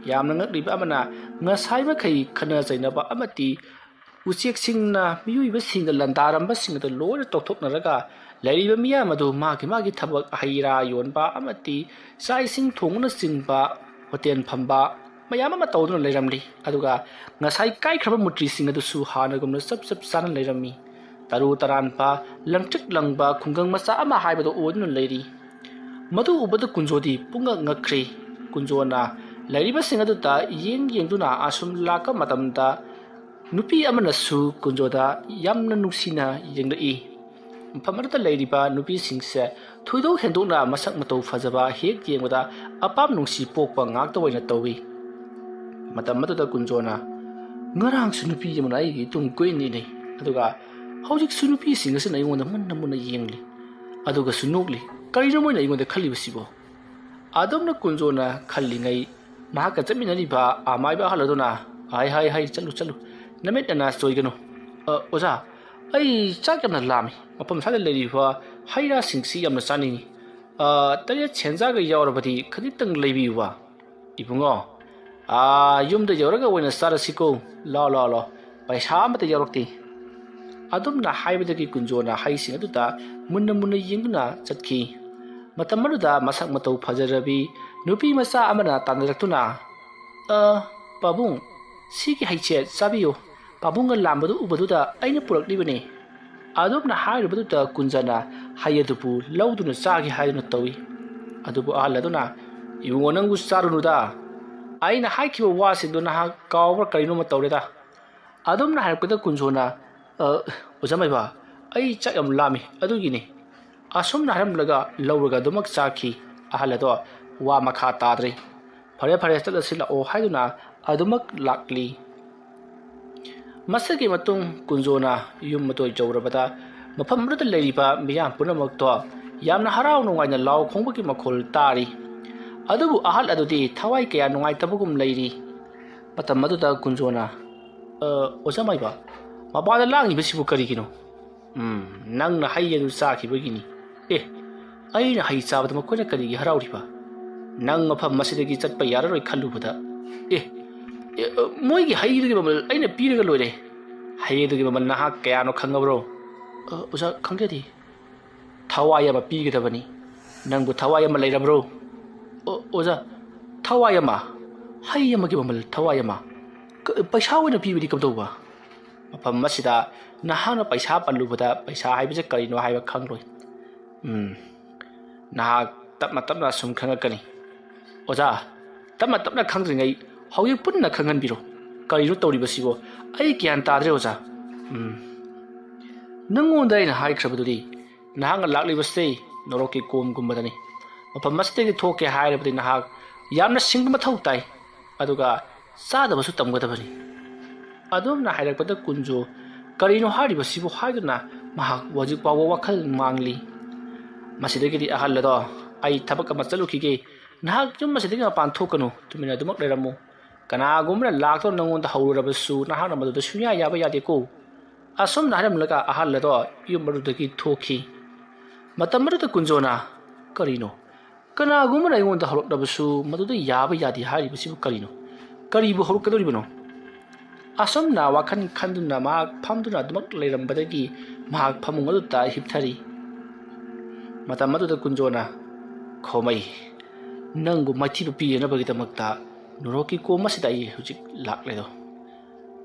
ꯌꯥꯝꯅ ꯉꯛꯂꯤꯕ ꯑꯃꯅ, ꯉꯁꯥꯏ ꯃꯈꯩ ꯈꯠꯅ ꯆꯩꯅꯕ ꯑꯃꯗꯤ ꯎꯆꯦꯛꯁꯤꯡꯅ ꯃꯤꯑꯣꯏꯕꯁꯤꯡꯗ ꯂꯥꯟꯗꯥꯔꯝꯕꯁꯤꯡ ꯑꯗꯨ ꯂꯣꯏꯅ ꯇꯣꯛꯊꯣꯛꯅꯔꯒ, ꯂꯩꯔꯤꯕ ꯃꯤꯌꯥꯝ ꯑꯗꯨ ꯃꯥꯒꯤ ꯃꯥꯒꯤ ꯊꯕꯛ, ꯍꯩ ꯔꯥ ꯌꯣꯟꯕ ꯑꯃꯗꯤ ꯆꯥꯛ ꯏꯁꯤꯡ ꯊꯣꯡꯗꯨꯅꯆꯤꯡꯕ, ꯍꯣꯇꯦꯜ ꯐꯝꯕ ꯃꯌꯥꯝ ꯑꯃ ꯇꯧꯗꯨꯅ ꯂꯩꯔꯝꯂꯤ꯫ ꯑꯗꯨꯒ ꯉꯁꯥꯏ ꯀꯥꯏꯈ꯭ꯔꯕ ꯃꯨꯔꯇꯤꯁꯤꯡ ꯑꯗꯨꯁꯨ ꯍꯥꯟꯅꯒꯨꯝꯅ ꯆꯞ ꯆꯞ ꯆꯥꯅ ꯂꯩꯔꯝꯃꯤ꯫ ꯇꯔꯨ ꯇꯔꯥꯟꯕ, ꯂꯪꯇ꯭ꯔꯤꯛ ꯂꯪꯕ ꯈꯨꯡꯒꯪ ꯃꯆꯥ ꯑꯃ ꯍꯥꯏꯕꯗꯨ ꯑꯣꯏꯗꯨꯅ ꯂꯩꯔꯤ꯫ ꯃꯗꯨ ꯎꯕꯗ ꯀꯨꯟꯖꯣꯗꯤ ꯄꯨꯡꯉꯛ ꯉꯛꯈ꯭ꯔꯦ꯫ ꯀꯨꯟꯖꯣꯅ ꯂꯩꯔꯤꯕꯁꯤꯡ ꯑꯗꯨꯗ ꯌꯦꯡ ꯌꯦꯡꯗꯨꯅ ꯑꯁꯨꯝ ꯂꯥꯛꯄ ꯃꯇꯝꯗ, ꯅꯨꯄꯤ ꯑꯃꯅꯁꯨ ꯀꯨꯟꯖꯣꯗ ꯌꯥꯝꯅ ꯅꯨꯡꯁꯤꯅ ꯌꯦꯡꯂꯛꯏ꯫ ꯃꯐꯝ ꯑꯗꯨꯗ ꯂꯩꯔꯤꯕ ꯅꯨꯄꯤꯁꯤꯡꯁꯦ ꯊꯣꯏꯗꯣꯛ ꯍꯦꯟꯗꯣꯛꯅ ꯃꯁꯛ ꯃꯇꯧ ꯐꯖꯕ, ꯍꯦꯛ ꯌꯦꯡꯕꯗ ꯑꯄꯥꯝ ꯅꯨꯡꯁꯤ ꯄꯣꯛꯄ ꯉꯥꯛꯇ ꯑꯣꯏꯅ ꯇꯧꯏ꯫ ꯃꯇꯝ ꯑꯗꯨꯗ ꯀꯨꯟꯖꯣꯅ, "ꯉꯔꯥꯡꯁꯨ ꯅꯨꯄꯤ ꯑꯃꯅ ꯑꯩꯒꯤ ꯏꯇꯨꯡ ꯀꯣꯏꯅ ꯏꯟꯅꯩ, ꯑꯗꯨꯒ ꯍꯧꯖꯤꯛꯁꯨ ꯅꯨꯄꯤꯁꯤꯡ ꯑꯁꯤꯅ ꯑꯩꯉꯣꯟꯗ ꯃꯨꯟꯅ ꯃꯨꯟꯅ ꯌꯦꯡꯂꯤ꯫ ꯑꯗꯨꯒꯁꯨ ꯅꯣꯛꯂꯤ꯫ ꯀꯔꯤꯅꯣ ꯃꯣꯏꯅ ꯑꯩꯉꯣꯟꯗ ꯈꯜꯂꯤꯕꯁꯤꯕꯣ? ꯑꯗꯨꯝꯅ ꯀꯨꯟꯖꯣꯅ ꯈꯜꯂꯤꯉꯩ, ꯃꯍꯥꯛꯀ ꯆꯠꯃꯤꯟꯅꯔꯤꯕ ꯑꯃꯥꯏꯕ ꯑꯍꯜ ꯑꯗꯨꯅ, "ꯍꯥꯏ, ꯍꯥꯏ, ꯍꯥꯏ, ꯆꯠꯂꯨ, ꯆꯠꯂꯨ, ꯅꯃꯤꯠ ꯅꯅꯥ ꯆꯣꯏꯒꯅꯨ꯫ ꯑ, ꯑꯣꯖꯥ, ꯑꯩ ꯆꯥꯛ ꯌꯥꯝꯅ ꯂꯥꯝꯃꯤ꯫ ꯃꯐꯝ ꯑꯁ꯭ꯋꯥꯏꯗ ꯂꯩꯔꯤꯕ ꯍꯩ ꯔꯥꯁꯤꯡꯁꯤ ꯌꯥꯝꯅ ꯆꯥꯅꯤꯡꯏ꯫ ꯑ, ꯇꯔꯦꯠ ꯁꯦꯟꯖꯥꯒ ꯌꯥꯎꯔꯕꯗꯤ ꯈꯖꯤꯛꯇꯪ ꯂꯩꯕꯤꯌꯨꯕ꯫" "ꯏꯕꯨꯡꯉꯣ, ꯑꯥ, ꯌꯨꯝꯗ ꯌꯧꯔꯒ ꯑꯣꯏꯅ ꯆꯥꯔꯁꯤꯀꯣ꯫ ꯂꯥꯎ, ꯂꯥꯎ, ꯂꯥꯎ꯫ ꯄꯩꯁꯥ ꯑꯃꯠꯇ ꯌꯥꯎꯔꯛꯇꯦ꯫" ꯑꯗꯨꯝꯅ ꯍꯥꯏꯕꯗꯒꯤ ꯀꯨꯟꯖꯣꯅ ꯍꯩꯁꯤꯡ ꯑꯗꯨꯗ ꯃꯨꯟꯅ ꯃꯨꯟꯅ ꯌꯦꯡꯗꯨꯅ ꯆꯠꯈꯤ꯫ ꯃꯇꯝ ꯑꯗꯨꯗ ꯃꯁꯛ ꯃꯇꯧ ꯐꯖꯔꯕꯤ ꯅꯨꯄꯤ ꯃꯆꯥ ꯑꯃꯅ ꯇꯥꯟꯅꯔꯛꯇꯨꯅ, "ꯑ, ꯄꯥꯕꯨꯡ, ꯁꯤꯒꯤ ꯍꯩꯁꯦ ꯆꯥꯕꯤꯌꯨ꯫ ꯄꯥꯕꯨꯡꯒ ꯂꯥꯝꯕꯗꯨ ꯎꯕꯗꯨꯗ ꯑꯩꯅ ꯄꯨꯔꯛꯂꯤꯕꯅꯤ꯫" ꯑꯗꯨꯝꯅ ꯍꯥꯏꯔꯨꯕꯗꯨꯗ ꯀꯨꯟꯖꯅ ꯍꯩ ꯑꯗꯨꯕꯨ ꯂꯧꯗꯨꯅ ꯆꯥꯒꯦ ꯍꯥꯏꯗꯨꯅ ꯇꯧꯏ꯫ ꯑꯗꯨꯕꯨ ꯑꯍꯜ ꯑꯗꯨꯅ, "ꯏꯕꯨꯡꯉꯣ, ꯅꯪꯕꯨ ꯆꯥꯔꯨꯅꯨꯗ꯫ ꯑꯩꯅ ꯍꯥꯏꯈꯤꯕ ꯋꯥꯁꯤꯡꯗꯣ ꯅꯍꯥꯛ ꯀꯥꯎꯕ꯭ꯔꯥ ꯀꯔꯤꯅꯣꯃ ꯇꯧꯔꯦꯗ꯫" ꯑꯗꯨꯝꯅ ꯍꯥꯏꯔꯛꯄꯗ ꯀꯨꯟꯖꯣꯅ, "ꯑ, ꯑꯣꯖꯥ ꯃꯥꯏꯕ, ꯑꯩ ꯆꯥꯛ ꯌꯥꯝ ꯂꯥꯝꯃꯤ, ꯑꯗꯨꯒꯤꯅꯤ꯫" ꯑꯁꯨꯝꯅ ꯍꯥꯏꯔꯝꯂꯒ ꯂꯧꯔꯒ ꯑꯗꯨꯃꯛ ꯆꯥꯈꯤ꯫ ꯑꯍꯜ ꯑꯗꯣ ꯋꯥ ꯃꯈꯥ ꯇꯥꯗ꯭ꯔꯦ꯫ "ꯐꯔꯦ, ꯐꯔꯦ, ꯆꯠꯂꯁꯤ ꯂꯥꯛꯑꯣ" ꯍꯥꯏꯗꯨꯅ ꯑꯗꯨꯃꯛ ꯂꯥꯛꯂꯤ꯫ ꯃꯁꯤꯒꯤ ꯃꯇꯨꯡ ꯀꯨꯟꯖꯣꯅ ꯌꯨꯝ ꯑꯗꯨ ꯌꯧꯔꯕꯗ ꯃꯐꯝ ꯑꯗꯨꯗ ꯂꯩꯔꯤꯕ ꯃꯤꯌꯥꯝ ꯄꯨꯝꯅꯃꯛꯇꯣ ꯌꯥꯝꯅ ꯍꯔꯥꯎ ꯅꯨꯡꯉꯥꯏꯅ ꯂꯥꯎ ꯈꯣꯡꯕꯒꯤ ꯃꯈꯣꯜ ꯇꯥꯔꯤ꯫ ꯑꯗꯨꯕꯨ ꯑꯍꯜ ꯑꯗꯨꯗꯤ ꯊꯋꯥꯏ ꯀꯌꯥ ꯅꯨꯡꯉꯥꯏꯇꯕꯒꯨꯝ ꯂꯩꯔꯤ꯫ ꯃꯇꯝ ꯑꯗꯨꯗ ꯀꯨꯟꯖꯣꯅ, "ꯑ, ꯑꯣꯖꯥ ꯃꯥꯏꯕ, ꯃꯄꯥꯟꯗ ꯂꯥꯡꯉꯤꯕꯁꯤꯕꯨ ꯀꯔꯤꯒꯤꯅꯣ?" "ꯎꯝ, ꯅꯪꯅ ꯍꯩ ꯑꯗꯨ ꯆꯥꯈꯤꯕꯒꯤꯅꯤ꯫" "ꯑꯦ, ꯑꯩꯅ ꯍꯩ ꯆꯥꯕꯗ ꯃꯈꯣꯏꯅ ꯀꯔꯤꯒꯤ ꯍꯔꯥꯎꯔꯤꯕ? ꯅꯪ ꯃꯐꯝ ꯑꯁꯤꯗꯒꯤ ꯆꯠꯄ ꯌꯥꯔꯔꯣꯏ ꯈꯜꯂꯨꯕꯗ꯫" "ꯑꯦ, ꯑꯦ, ꯑ, ꯃꯣꯏꯒꯤ ꯍꯩꯗꯨꯒꯤ ꯃꯃꯜ ꯑꯩꯅ ꯄꯤꯔꯒ ꯂꯣꯏꯔꯦ꯫ ꯍꯩ ꯑꯗꯨꯒꯤ ꯃꯃꯜ ꯅꯍꯥꯛ ꯀꯌꯥꯅꯣ ꯈꯪꯉꯕ꯭ꯔꯣ?" "ꯑ, ꯑꯣꯖꯥ, ꯈꯪꯖꯗꯦ꯫" "ꯊꯋꯥꯏ ꯑꯃ ꯄꯤꯒꯗꯕꯅꯤ꯫ ꯅꯪꯕꯨ ꯊꯋꯥꯏ ꯑꯃ ꯂꯩꯔꯕ꯭ꯔꯣ?" "ꯑꯣ, ꯑꯣꯖꯥ, ꯊꯋꯥꯏ ꯑꯃ? ꯍꯩ ꯑꯃꯒꯤ ꯃꯃꯜ ꯊꯋꯥꯏ ꯑꯃ? ꯀ-, ꯄꯩꯁꯥ ꯑꯣꯏꯅ ꯄꯤꯕꯗꯤ ꯀꯝꯗꯧꯕ?" ꯃꯐꯝ ꯑꯁꯤꯗ ꯅꯍꯥꯛꯅ ꯄꯩꯁꯥ ꯄꯜꯂꯨꯕꯗ ꯄꯩꯁꯥ ꯍꯥꯏꯕꯁꯦ ꯀꯔꯤꯅꯣ ꯍꯥꯏꯕ ꯈꯪꯂꯣꯏ꯫ ꯎꯝ, ꯅꯍꯥꯛ ꯇꯞꯅ ꯇꯞꯅ ꯁꯨꯝ ꯈꯪꯉꯛꯀꯅꯤ꯫ "ꯑꯣꯖꯥ, ꯇꯞꯅ ꯇꯞꯅ ꯈꯪꯗ꯭ꯔꯤꯉꯩ ꯍꯧꯖꯤꯛ ꯄꯨꯟꯅ ꯈꯪꯍꯟꯕꯤꯔꯣ꯫ ꯀꯔꯤꯅꯣ ꯇꯧꯔꯤꯕꯁꯤꯕꯣ? ꯑꯩ ꯒ꯭ꯌꯥꯟ ꯇꯥꯗ꯭ꯔꯦ, ꯑꯣꯖꯥ꯫" "ꯎꯝ, ꯅꯪꯉꯣꯟꯗ ꯑꯩꯅ ꯍꯥꯏꯈ꯭ꯔꯕꯗꯨꯗꯤ, ꯅꯍꯥꯛꯅ ꯂꯥꯛꯂꯤꯕꯁꯤ ꯅꯣꯔꯣꯛꯀꯤ ꯀꯣꯝꯒꯨꯝꯕꯗꯅꯤ꯫ ꯃꯐꯝ ꯑꯁꯤꯗꯒꯤ ꯊꯣꯛꯀꯦ ꯍꯥꯏꯔꯕꯗꯤ ꯅꯍꯥꯛ ꯌꯥꯝꯅ ꯁꯤꯡꯕ ꯃꯊꯧ ꯇꯥꯏ꯫ ꯑꯗꯨꯒ ꯆꯥꯗꯕꯁꯨ ꯇꯝꯒꯗꯕꯅꯤ꯫" ꯑꯗꯨꯝꯅ ꯍꯥꯏꯔꯛꯄꯗ ꯀꯨꯟꯖꯣ ꯀꯔꯤꯅꯣ ꯍꯥꯏꯔꯤꯕꯁꯤꯕꯨ ꯍꯥꯏꯗꯨꯅ ꯃꯍꯥꯛ ꯍꯧꯖꯤꯛ ꯐꯥꯎꯕ ꯋꯥꯈꯜ ꯃꯥꯡꯂꯤ꯫ "ꯃꯁꯤꯗꯒꯤꯗꯤ ꯑꯍꯜ ꯑꯗꯣ, ꯑꯩ ꯊꯕꯛ ꯑꯃ ꯆꯠꯂꯨꯈꯤꯒꯦ꯫ ꯅꯍꯥꯛ ꯌꯨꯝ ꯑꯁꯤꯗꯒꯤ ꯃꯄꯥꯟ ꯊꯣꯛꯀꯅꯨ, ꯇꯨꯃꯤꯟꯅ ꯑꯗꯨꯃꯛ ꯂꯩꯔꯝꯃꯨ꯫ ꯀꯅꯥꯒꯨꯝꯕꯅ ꯂꯥꯛꯇꯨꯅ ꯅꯪꯉꯣꯟꯗ ꯍꯧꯔꯨꯔꯕꯁꯨ ꯅꯍꯥꯛꯅ ꯃꯗꯨꯗ ꯁꯨꯡꯌꯥ ꯌꯥꯕ ꯌꯥꯗꯦꯀꯣ"꯫ ꯑꯁꯨꯝꯅ ꯍꯥꯏꯔꯝꯂꯒ ꯑꯍꯜ ꯑꯗꯣ ꯌꯨꯝ ꯑꯗꯨꯗꯒꯤ ꯊꯣꯛꯈꯤ꯫ ꯃꯇꯝ ꯑꯗꯨꯗ ꯀꯨꯟꯖꯣꯅ, "ꯀꯔꯤꯅꯣ? ꯀꯅꯥꯒꯨꯝꯕꯅ ꯑꯩꯉꯣꯟꯗ ꯍꯧꯔꯛꯂꯕꯁꯨ ꯃꯗꯨꯗ ꯌꯥꯕ ꯌꯥꯗꯦ ꯍꯥꯏꯔꯤꯕꯁꯤꯕꯨ ꯀꯔꯤꯅꯣ? ꯀꯔꯤꯕꯨ ꯍꯧꯔꯛꯀꯗꯧꯔꯤꯕꯅꯣ?" ꯑꯁꯨꯝꯅ ꯋꯥꯈꯜ ꯈꯟꯗꯨꯅ ꯃꯍꯥꯛ ꯐꯝꯗꯨꯅ ꯑꯗꯨꯃꯛ ꯂꯩꯔꯝꯕꯗꯒꯤ ꯃꯍꯥꯛ ꯐꯃꯨꯡ ꯑꯗꯨꯗ ꯍꯤꯞꯊꯔꯤ꯫ ꯃꯇꯝ ꯑꯗꯨꯗ ꯀꯨꯟꯖꯣꯅ, "ꯈꯣꯃꯩ, ꯅꯪꯕꯨ ꯃꯥꯏꯊꯤꯕ ꯄꯤꯅꯅꯕꯒꯤꯗꯃꯛꯇ ꯅꯣꯔꯣꯛꯀꯤ ꯀꯣꯝ ꯑꯁꯤꯗ ꯑꯩ ꯍꯧꯖꯤꯛ ꯂꯥꯛꯂꯦꯗꯣ꯫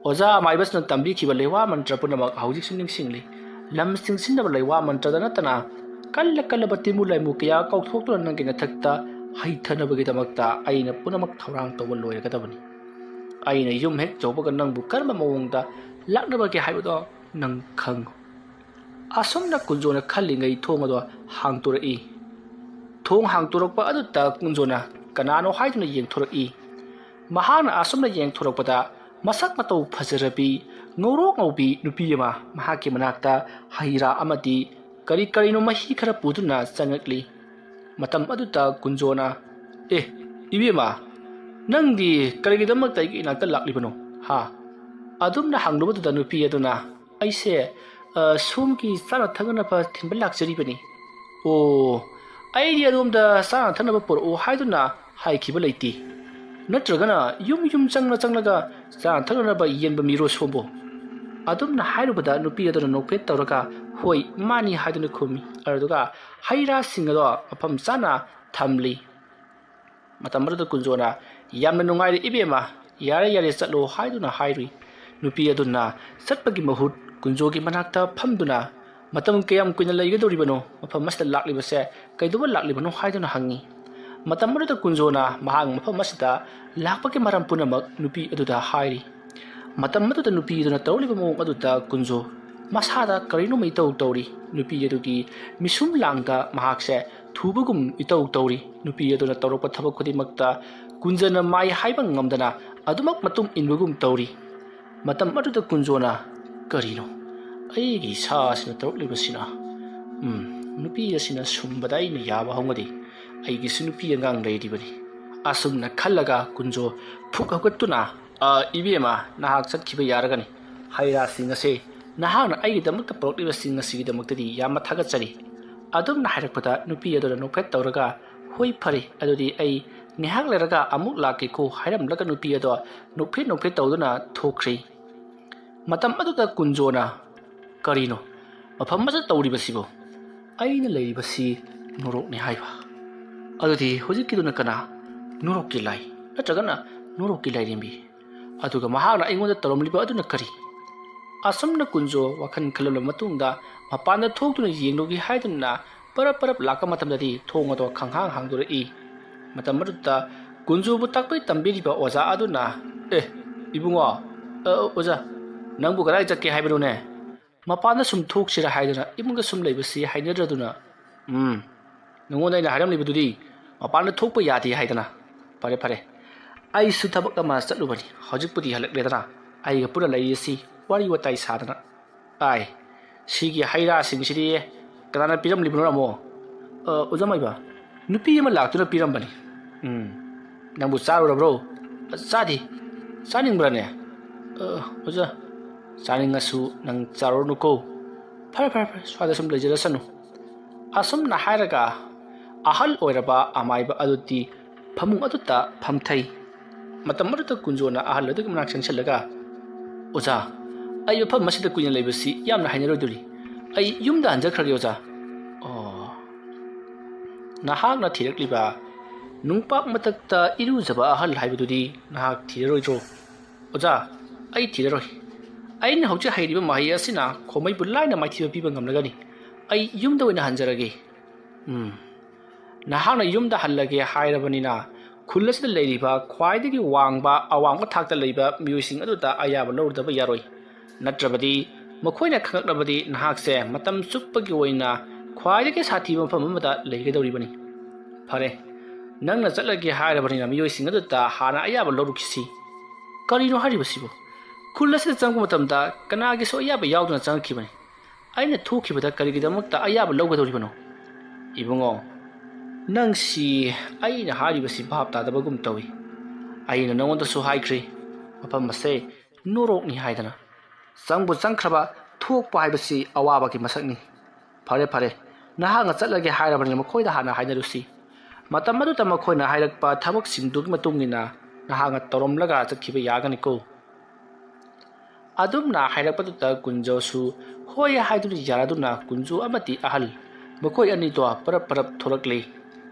ꯑꯣꯖꯥ ꯑꯃꯥꯏꯕꯁꯅ ꯇꯝꯕꯤꯈꯤꯕ ꯂꯩꯋꯥ ꯃꯟꯇ꯭ꯔ ꯄꯨꯝꯅꯃꯛ ꯍꯧꯖꯤꯛꯁꯨ ꯅꯤꯡꯁꯤꯡꯂꯤ꯫ ꯂꯝ ꯆꯤꯡꯁꯤꯟꯅꯕ ꯂꯩꯋꯥ ꯃꯟꯇ꯭ꯔꯗ ꯅꯠꯇꯅ ꯀꯜꯂ ꯀꯜꯂꯕ ꯇꯤꯟꯃꯨ ꯂꯥꯏꯃꯨ ꯀꯌꯥ ꯀꯧꯊꯣꯛꯇꯨꯅ ꯅꯪꯒꯤ ꯅꯊꯛꯇ ꯍꯩꯊꯅꯕꯒꯤꯗꯃꯛꯇ ꯑꯩꯅ ꯄꯨꯝꯅꯃꯛ ꯊꯧꯔꯥꯡ ꯇꯧꯕ ꯂꯣꯏꯔꯒꯗꯕꯅꯤ꯫ ꯑꯩꯅ ꯌꯨꯝ ꯍꯦꯛ ꯌꯧꯕꯒ ꯅꯪꯕꯨ ꯀꯔꯝꯕ ꯃꯑꯣꯡꯗ ꯂꯥꯛꯅꯕꯒꯦ ꯍꯥꯏꯕꯗꯣ ꯅꯪ ꯈꯪꯉꯨ"꯫ ꯑꯁꯨꯝꯅ ꯀꯨꯟꯖꯣꯅ ꯈꯜꯂꯤꯉꯩ ꯊꯣꯡ ꯑꯗꯣ ꯍꯥꯡꯇꯣꯔꯛꯏ꯫ ꯊꯣꯡ ꯍꯥꯡꯇꯣꯔꯛꯄ ꯑꯗꯨꯗ ꯀꯨꯟꯖꯣꯅ ꯀꯅꯥꯅꯣ ꯍꯥꯏꯗꯨꯅ ꯌꯦꯡꯊꯣꯔꯛꯏ꯫ ꯃꯍꯥꯛꯅ ꯑꯁꯨꯝꯅ ꯌꯦꯡꯊꯣꯔꯛꯄꯗ ꯃꯁꯛ ꯃꯇꯧ ꯐꯖꯔꯕꯤ, ꯉꯧꯔꯣꯛ ꯉꯧꯕꯤ ꯅꯨꯄꯤ ꯑꯃ ꯃꯍꯥꯛꯀꯤ ꯃꯅꯥꯛꯇ ꯍꯩ ꯔꯥ ꯑꯃꯗꯤ ꯀꯔꯤ ꯀꯔꯤꯅꯣ ꯃꯍꯤ ꯈꯔ ꯄꯨꯗꯨꯅ ꯆꯪꯉꯛꯂꯤ꯫ ꯃꯇꯝ ꯑꯗꯨꯗ ꯀꯨꯟꯖꯣꯅ, "ꯑꯦ, ꯏꯕꯦꯝꯃ, ꯅꯪꯗꯤ ꯀꯔꯤꯒꯤꯗꯃꯛꯇ ꯑꯩꯒꯤ ꯏꯅꯥꯛꯇ ꯂꯥꯛꯂꯤꯕꯅꯣ? ꯍꯥ?" ꯑꯗꯨꯝꯅ ꯍꯪꯂꯨꯕꯗꯨꯗ ꯅꯨꯄꯤ ꯑꯗꯨꯅ, "ꯑꯩꯁꯦ, ꯑ, ꯁꯣꯝꯒꯤ ꯆꯥꯅ ꯊꯛꯅꯅꯕ ꯊꯤꯟꯕ ꯂꯥꯛꯆꯔꯤꯕꯅꯤ"꯫ "ꯑꯣ, ꯑꯩꯗꯤ ꯑꯗꯣꯝꯗ ꯆꯥꯅ ꯊꯛꯅꯕ ꯄꯨꯔꯛꯎ ꯍꯥꯏꯗꯨꯅ ꯍꯥꯏꯈꯤꯕ ꯂꯩꯇꯦ꯫ ꯅꯠꯇ꯭ꯔꯒꯅ ꯌꯨꯝ ꯌꯨꯝ ꯆꯪꯅ ꯆꯪꯂꯒ ꯆꯥꯅ ꯊꯛꯅꯅꯕ ꯌꯦꯟꯕ ꯃꯤꯔꯣ ꯁꯣꯝꯕꯨ?" ꯑꯗꯨꯝꯅ ꯍꯥꯏꯔꯨꯕꯗ ꯅꯨꯄꯤ ꯑꯗꯨꯅ ꯅꯣꯛꯐꯦꯠ ꯇꯧꯔꯒ, "ꯍꯣꯏ, ꯃꯥꯅꯤ" ꯍꯥꯏꯗꯨꯅ ꯈꯨꯝꯃꯤ꯫ ꯑꯗꯨꯒ ꯍꯩ ꯔꯥꯁꯤꯡ ꯑꯗꯣ ꯃꯐꯝ ꯆꯥꯅ ꯊꯝꯂꯤ꯫ ꯃꯇꯝ ꯑꯗꯨꯗ ꯀꯨꯟꯖꯣꯅ, "ꯌꯥꯝꯅ ꯅꯨꯡꯉꯥꯏꯔꯦ ꯏꯕꯦꯝꯃ, ꯌꯥꯔꯦ ꯌꯥꯔꯦ ꯆꯠꯂꯣ" ꯍꯥꯏꯗꯨꯅ ꯍꯥꯏꯔꯨꯏ꯫ ꯅꯨꯄꯤ ꯑꯗꯨꯅ ꯆꯠꯄꯒꯤ ꯃꯍꯨꯠ ꯀꯨꯟꯖꯣꯒꯤ ꯃꯅꯥꯛꯇ ꯐꯝꯗꯨꯅ, "ꯃꯇꯝ ꯀꯌꯥꯝ ꯀꯨꯏꯅ ꯂꯩꯒꯗꯧꯔꯤꯕꯅꯣ? ꯃꯐꯝ ꯑꯁꯤꯗ ꯂꯥꯛꯂꯤꯕꯁꯦ ꯀꯩꯗꯧꯕ ꯂꯥꯛꯂꯤꯕꯅꯣ?" ꯍꯥꯏꯗꯨꯅ ꯍꯪꯉꯤ꯫ ꯃꯇꯝ ꯑꯗꯨꯗ ꯀꯨꯟꯖꯣꯅ ꯃꯍꯥꯛ ꯃꯐꯝ ꯑꯁꯤꯗ ꯂꯥꯛꯄꯒꯤ ꯃꯔꯝ ꯄꯨꯝꯅꯃꯛ ꯅꯨꯄꯤ ꯑꯗꯨꯗ ꯍꯥꯏꯔꯤ꯫ ꯃꯇꯝ ꯑꯗꯨꯗ ꯅꯨꯄꯤ ꯑꯗꯨꯅ ꯇꯧꯔꯛꯂꯤꯕ ꯃꯑꯣꯡ ꯑꯗꯨꯗ ꯀꯨꯟꯖꯣ ꯃꯁꯥꯗ ꯀꯔꯤꯅꯣꯝꯃ ꯏꯇꯧ ꯇꯧꯔꯤ꯫ ꯅꯨꯄꯤ ꯑꯗꯨꯒꯤ ꯃꯤꯁꯨꯝ ꯂꯥꯡꯗ ꯃꯍꯥꯛꯁꯦ ꯊꯨꯕꯒꯨꯝ ꯏꯇꯧ ꯇꯧꯔꯤ꯫ ꯅꯨꯄꯤ ꯑꯗꯨꯅ ꯇꯧꯔꯛꯄ ꯊꯕꯛ ꯈꯨꯗꯤꯡꯃꯛꯇ ꯀꯨꯟꯖꯅ ꯃꯥꯏ ꯍꯥꯏꯕ ꯉꯝꯗꯅ ꯑꯗꯨꯃꯛ ꯃꯇꯨꯡ ꯏꯟꯕꯒꯨꯝ ꯇꯧꯔꯤ꯫ ꯃꯇꯝ ꯑꯗꯨꯗ ꯀꯨꯟꯖꯣꯅ, "ꯀꯔꯤꯅꯣ ꯑꯩꯒꯤ ꯏꯁꯥꯁꯤꯅ ꯇꯧꯔꯛꯂꯤꯕꯁꯤꯅ? ꯎꯝ, ꯅꯨꯄꯤ ꯑꯁꯤꯅ ꯁꯨꯝꯕꯗ ꯑꯩꯅ ꯌꯥꯕ ꯍꯧꯅꯗꯦ꯫ ꯑꯩꯒꯤꯁꯨ ꯅꯨꯄꯤ ꯑꯉꯥꯡ ꯂꯩꯔꯤꯕꯅꯤ꯫ ꯑꯁꯨꯝꯅ ꯈꯜꯂꯒ ꯀꯨꯟꯖꯣ ꯐꯨꯛ ꯍꯧꯒꯠꯇꯨꯅ, "ꯑ, ꯏꯕꯦꯝꯃ, ꯅꯍꯥꯛ ꯆꯠꯈꯤꯕ ꯌꯥꯔꯒꯅꯤ꯫ ꯍꯩ ꯔꯥꯁꯤꯡ ꯑꯁꯦ ꯅꯍꯥꯛꯅ ꯑꯩꯒꯤꯗꯃꯛꯇ ꯄꯨꯔꯛꯂꯤꯕꯁꯤꯡ ꯑꯁꯤꯒꯤꯗꯃꯛꯇꯗꯤ ꯌꯥꯝꯅ ꯊꯥꯒꯠꯆꯔꯤ"꯫ ꯑꯗꯨꯝꯅ ꯍꯥꯏꯔꯛꯄꯗ ꯅꯨꯄꯤ ꯑꯗꯨꯅ ꯅꯣꯛꯐꯦꯠ ꯇꯧꯔꯒ, "ꯍꯣꯏ, ꯐꯔꯦ, ꯑꯗꯨꯗꯤ ꯑꯩ ꯉꯥꯏꯍꯥꯛ ꯂꯩꯔꯒ ꯑꯃꯨꯛ ꯂꯥꯛꯀꯦꯀꯣ" ꯍꯥꯏꯔꯝꯂꯒ ꯅꯨꯄꯤ ꯑꯗꯣ ꯅꯣꯛꯐꯦꯠ ꯅꯣꯛꯐꯦꯠ ꯇꯧꯗꯨꯅ ꯊꯣꯛꯈ꯭ꯔꯤ꯫ ꯃꯇꯝ ꯑꯗꯨꯗ ꯀꯨꯟꯖꯣꯅ, "ꯀꯔꯤꯅꯣ ꯃꯐꯝ ꯑꯁꯤꯗ ꯇꯧꯔꯤꯕꯁꯤꯕꯨ? ꯑꯩꯅ ꯂꯩꯔꯤꯕꯁꯤ ꯅꯣꯔꯣꯛꯅꯤ" ꯍꯥꯏꯕ꯫ ꯑꯗꯨꯗꯤ ꯍꯧꯖꯤꯛꯀꯤꯗꯨꯅ ꯀꯅꯥ? ꯅꯣꯔꯣꯛꯀꯤ ꯂꯥꯏ ꯅꯠꯇ꯭ꯔꯒꯅ ꯅꯣꯔꯣꯛꯀꯤ ꯂꯥꯏꯔꯦꯝꯕꯤ? ꯑꯗꯨꯒ ꯃꯍꯥꯛꯅ ꯑꯩꯉꯣꯟꯗ ꯇꯧꯔꯝꯂꯤꯕ ꯑꯗꯨꯅ ꯀꯔꯤ? ꯑꯁꯨꯝꯅ ꯀꯨꯟꯖꯣ ꯋꯥꯈꯜ ꯈꯜꯂꯕ ꯃꯇꯨꯡꯗ ꯃꯄꯥꯟꯗ ꯊꯣꯛꯇꯨꯅ ꯌꯦꯡꯂꯨꯒꯦ ꯍꯥꯏꯗꯨꯅ ꯄꯔꯞ ꯄꯔꯞ ꯂꯥꯛꯄ ꯃꯇꯝꯗꯗꯤ ꯊꯣꯡ ꯑꯗꯣ ꯈꯪꯍꯥꯡ ꯍꯥꯡꯗꯣꯔꯛꯏ꯫ ꯃꯇꯝ ꯑꯗꯨꯗ ꯀꯨꯟꯖꯣꯕꯨ ꯇꯥꯛꯄꯤ ꯇꯝꯕꯤꯔꯤꯕ ꯑꯣꯖꯥ ꯑꯗꯨꯅ, "ꯑꯦ, ꯏꯕꯨꯡꯉꯣ, ꯑ, ꯑꯣꯖꯥ, ꯅꯪꯕꯨ ꯀꯗꯥꯏ ꯆꯠꯀꯦ ꯍꯥꯏꯕꯅꯣꯅꯦ? ꯃꯄꯥꯟꯗ ꯁꯨꯝ ꯊꯣꯛꯁꯤꯔꯥ ꯍꯥꯏꯗꯨꯅ ꯏꯃꯨꯡꯗ ꯁꯨꯝ ꯂꯩꯕꯁꯤ ꯍꯩꯅꯗ꯭ꯔꯗꯨꯅ"꯫ "ꯎꯝ, ꯅꯉꯣꯟꯗ ꯑꯩꯅ ꯍꯥꯏꯔꯝꯂꯤꯕꯗꯨꯗꯤ ꯃꯄꯥꯟꯗ ꯊꯣꯛꯄ ꯌꯥꯗꯦ ꯍꯥꯏꯗꯅ꯫ ꯐꯔꯦ, ꯐꯔꯦ, ꯑꯩꯁꯨ ꯊꯕꯛ ꯑꯃ ꯆꯠꯂꯨꯕꯅꯤ, ꯍꯧꯖꯤꯛꯄꯨꯗꯤ ꯍꯜꯂꯛꯂꯦꯗꯅ꯫ ꯑꯩꯒ ꯄꯨꯟꯅ ꯂꯩꯔꯤꯁꯤ ꯋꯥꯔꯤ ꯋꯥꯇꯥꯏ ꯁꯥꯗꯅ꯫ ꯑꯥꯏ, ꯁꯤꯒꯤ ꯍꯩ ꯔꯥꯁꯤꯡꯁꯤꯗꯤ ꯀꯅꯥꯅ ꯄꯤꯔꯝꯂꯤꯕꯅꯣ, ꯔꯥꯃꯣ?" "ꯑ, ꯑꯣꯖꯥ ꯃꯥꯏꯕ, ꯅꯨꯄꯤ ꯑꯃ ꯂꯥꯛꯇꯨꯅ ꯄꯤꯔꯝꯕꯅꯤ"꯫ "ꯎꯝ, ꯅꯪꯕꯨ ꯆꯥꯔꯨꯔꯕ꯭ꯔꯣ?" "ꯆꯥꯗꯦ꯫ ꯆꯥꯅꯤꯡꯕ꯭ꯔꯥꯅꯦ?" "ꯑ, ꯑꯣꯖꯥ, ꯆꯥꯅꯤꯡꯉꯁꯨ ꯅꯪ ꯆꯥꯔꯨꯔꯅꯨꯀꯣ꯫ ꯐꯔꯦ, ꯐꯔꯦ, ꯐꯔꯦ, ꯁ꯭ꯋꯥꯏꯗ ꯁꯨꯝ ꯂꯩꯖꯔꯁꯅꯨ"꯫ ꯑꯁꯨꯝꯅ ꯍꯥꯏꯔꯒ ꯑꯍꯜ ꯑꯣꯏꯔꯕ ꯑꯃꯥꯏꯕ ꯑꯗꯨꯗꯤ ꯐꯃꯨꯡ ꯑꯗꯨꯗ ꯐꯝꯊꯩ꯫ ꯃꯇꯝ ꯑꯗꯨꯗ ꯀꯨꯟꯖꯣꯅ ꯑꯍꯜ ꯑꯗꯨꯒꯤ ꯃꯅꯥꯛ ꯆꯪꯁꯤꯜꯂꯒ, "ꯑꯣꯖꯥ, ꯑꯩ ꯃꯐꯝ ꯑꯁꯤꯗ ꯀꯨꯏꯅ ꯂꯩꯕꯁꯤ ꯌꯥꯝꯅ ꯍꯩꯅꯔꯣꯏꯗꯣꯔꯤ꯫ ꯑꯩ ꯌꯨꯝꯗ ꯍꯟꯖꯈ꯭ꯔꯒꯦ, ꯑꯣꯖꯥ"꯫ "ꯑꯣ, ꯅꯍꯥꯛꯅ ꯊꯤꯔꯛꯂꯤꯕ ꯅꯨꯡꯄꯥꯛ ꯃꯊꯛꯇ ꯏꯔꯨꯖꯕ ꯑꯍꯜ ꯍꯥꯏꯕꯗꯨꯗꯤ ꯅꯍꯥꯛ ꯊꯤꯔꯔꯣꯏꯗ꯭ꯔꯣ?" "ꯑꯣꯖꯥ, ꯑꯩ ꯊꯤꯔꯔꯣꯏ꯫ ꯑꯩꯅ ꯍꯧꯖꯤꯛ ꯍꯩꯔꯤꯕ ꯃꯍꯩ ꯑꯁꯤꯅ ꯈꯣꯃꯩꯕꯨ ꯂꯥꯏꯅ ꯃꯥꯏꯊꯤꯕ ꯄꯤꯕ ꯉꯝꯂꯒꯅꯤ꯫ ꯑꯩ ꯌꯨꯝꯗ ꯑꯣꯏꯅ ꯍꯟꯖꯔꯒꯦ"꯫ "ꯎꯝ, ꯅꯍꯥꯛꯅ ꯌꯨꯝꯗ ꯍꯜꯂꯒꯦ ꯍꯥꯏꯔꯕꯅꯤꯅ, ꯈꯨꯜ ꯑꯁꯤꯗ ꯂꯩꯔꯤꯕ ꯈ꯭ꯋꯥꯏꯗꯒꯤ ꯋꯥꯡꯕ, ꯑꯋꯥꯡꯕ ꯊꯥꯛꯇ ꯂꯩꯕ ꯃꯤꯑꯣꯏꯁꯤꯡ ꯑꯗꯨꯗ ꯑꯌꯥꯕ ꯂꯧꯔꯨꯗꯕ ꯌꯥꯔꯣꯏ꯫ ꯅꯠꯇ꯭ꯔꯕꯗꯤ ꯃꯈꯣꯏꯅ ꯈꯪꯂꯛꯂꯕꯗꯤ ꯅꯍꯥꯛꯁꯦ ꯃꯇꯝ ꯆꯨꯞꯄꯒꯤ ꯑꯣꯏꯅ ꯈ꯭ꯋꯥꯏꯗꯒꯤ ꯁꯥꯊꯤꯕ ꯃꯐꯝ ꯑꯃꯗ ꯂꯩꯒꯗꯧꯔꯤꯕꯅꯤ꯫ ꯐꯔꯦ, ꯅꯪꯅ ꯆꯠꯂꯒꯦ ꯍꯥꯏꯔꯕꯅꯤꯅ ꯃꯤꯑꯣꯏꯁꯤꯡ ꯑꯗꯨꯗ ꯍꯥꯟꯅ ꯑꯌꯥꯕ ꯂꯧꯔꯨꯈꯤꯁꯤ"꯫ "ꯀꯔꯤꯅꯣ ꯍꯥꯏꯔꯤꯕꯁꯤꯕꯨ? ꯈꯨꯜ ꯑꯁꯤꯗ ꯆꯪꯕ ꯃꯇꯝꯗ ꯀꯅꯥꯒꯤꯁꯨ ꯑꯌꯥꯕ ꯌꯥꯎꯗꯅ ꯆꯪꯉꯛꯈꯤꯕꯅꯤ"꯫ ꯑꯩꯅ ꯊꯣꯛꯈꯤꯕꯗ ꯀꯔꯤꯒꯤꯗꯃꯛꯇ ꯑꯌꯥꯕ ꯂꯧꯒꯗꯧꯔꯤꯕꯅꯣ? ꯏꯕꯨꯡꯉꯣ, ꯅꯪꯁꯤ ꯑꯩꯅ ꯍꯥꯏꯔꯤꯕꯁꯤ ꯚꯥꯞ ꯇꯥꯗꯕꯒꯨꯝ ꯇꯧꯏ꯫ ꯑꯩꯅ ꯅꯉꯣꯟꯗꯁꯨ ꯍꯥꯏꯈ꯭ꯔꯦ, ꯃꯐꯝ ꯑꯁꯦ ꯅꯣꯔꯣꯛꯅꯤ ꯍꯥꯏꯗꯅ꯫ ꯆꯪꯕꯨ ꯆꯪꯈ꯭ꯔꯕ, ꯊꯣꯛꯄ ꯍꯥꯏꯕꯁꯤ ꯑꯋꯥꯕꯒꯤ ꯃꯁꯛꯅꯤ꯫ ꯐꯔꯦ, ꯐꯔꯦ, ꯅꯍꯥꯛꯅ ꯆꯠꯂꯒꯦ ꯍꯥꯏꯔꯕꯅꯤꯅ ꯃꯈꯣꯏꯗ ꯍꯥꯟꯅ ꯍꯥꯏꯅꯔꯨꯁꯤ꯫ ꯃꯇꯝ ꯑꯗꯨꯗ ꯃꯈꯣꯏꯅ ꯍꯥꯏꯔꯛꯄ ꯊꯕꯛꯁꯤꯡꯗꯨꯒꯤ ꯃꯇꯨꯡ ꯏꯟꯅ ꯅꯍꯥꯛꯅ ꯇꯧꯔꯝꯂꯒ ꯆꯠꯈꯤꯕ ꯌꯥꯒꯅꯤꯀꯣ꯫ ꯑꯗꯨꯝꯅ ꯍꯥꯏꯔꯛꯄꯗꯨꯗ ꯀꯨꯟꯖꯣꯁꯨ ꯍꯣꯏ ꯍꯥꯏꯗꯨꯅ ꯌꯥꯔꯗꯨꯅ ꯀꯨꯟꯖꯣ ꯑꯃꯗꯤ ꯑꯍꯜ ꯃꯈꯣꯏ ꯑꯅꯤꯗꯣ ꯄꯔꯞ ꯄꯔꯞ ꯊꯣꯛꯂꯛꯂꯤ꯫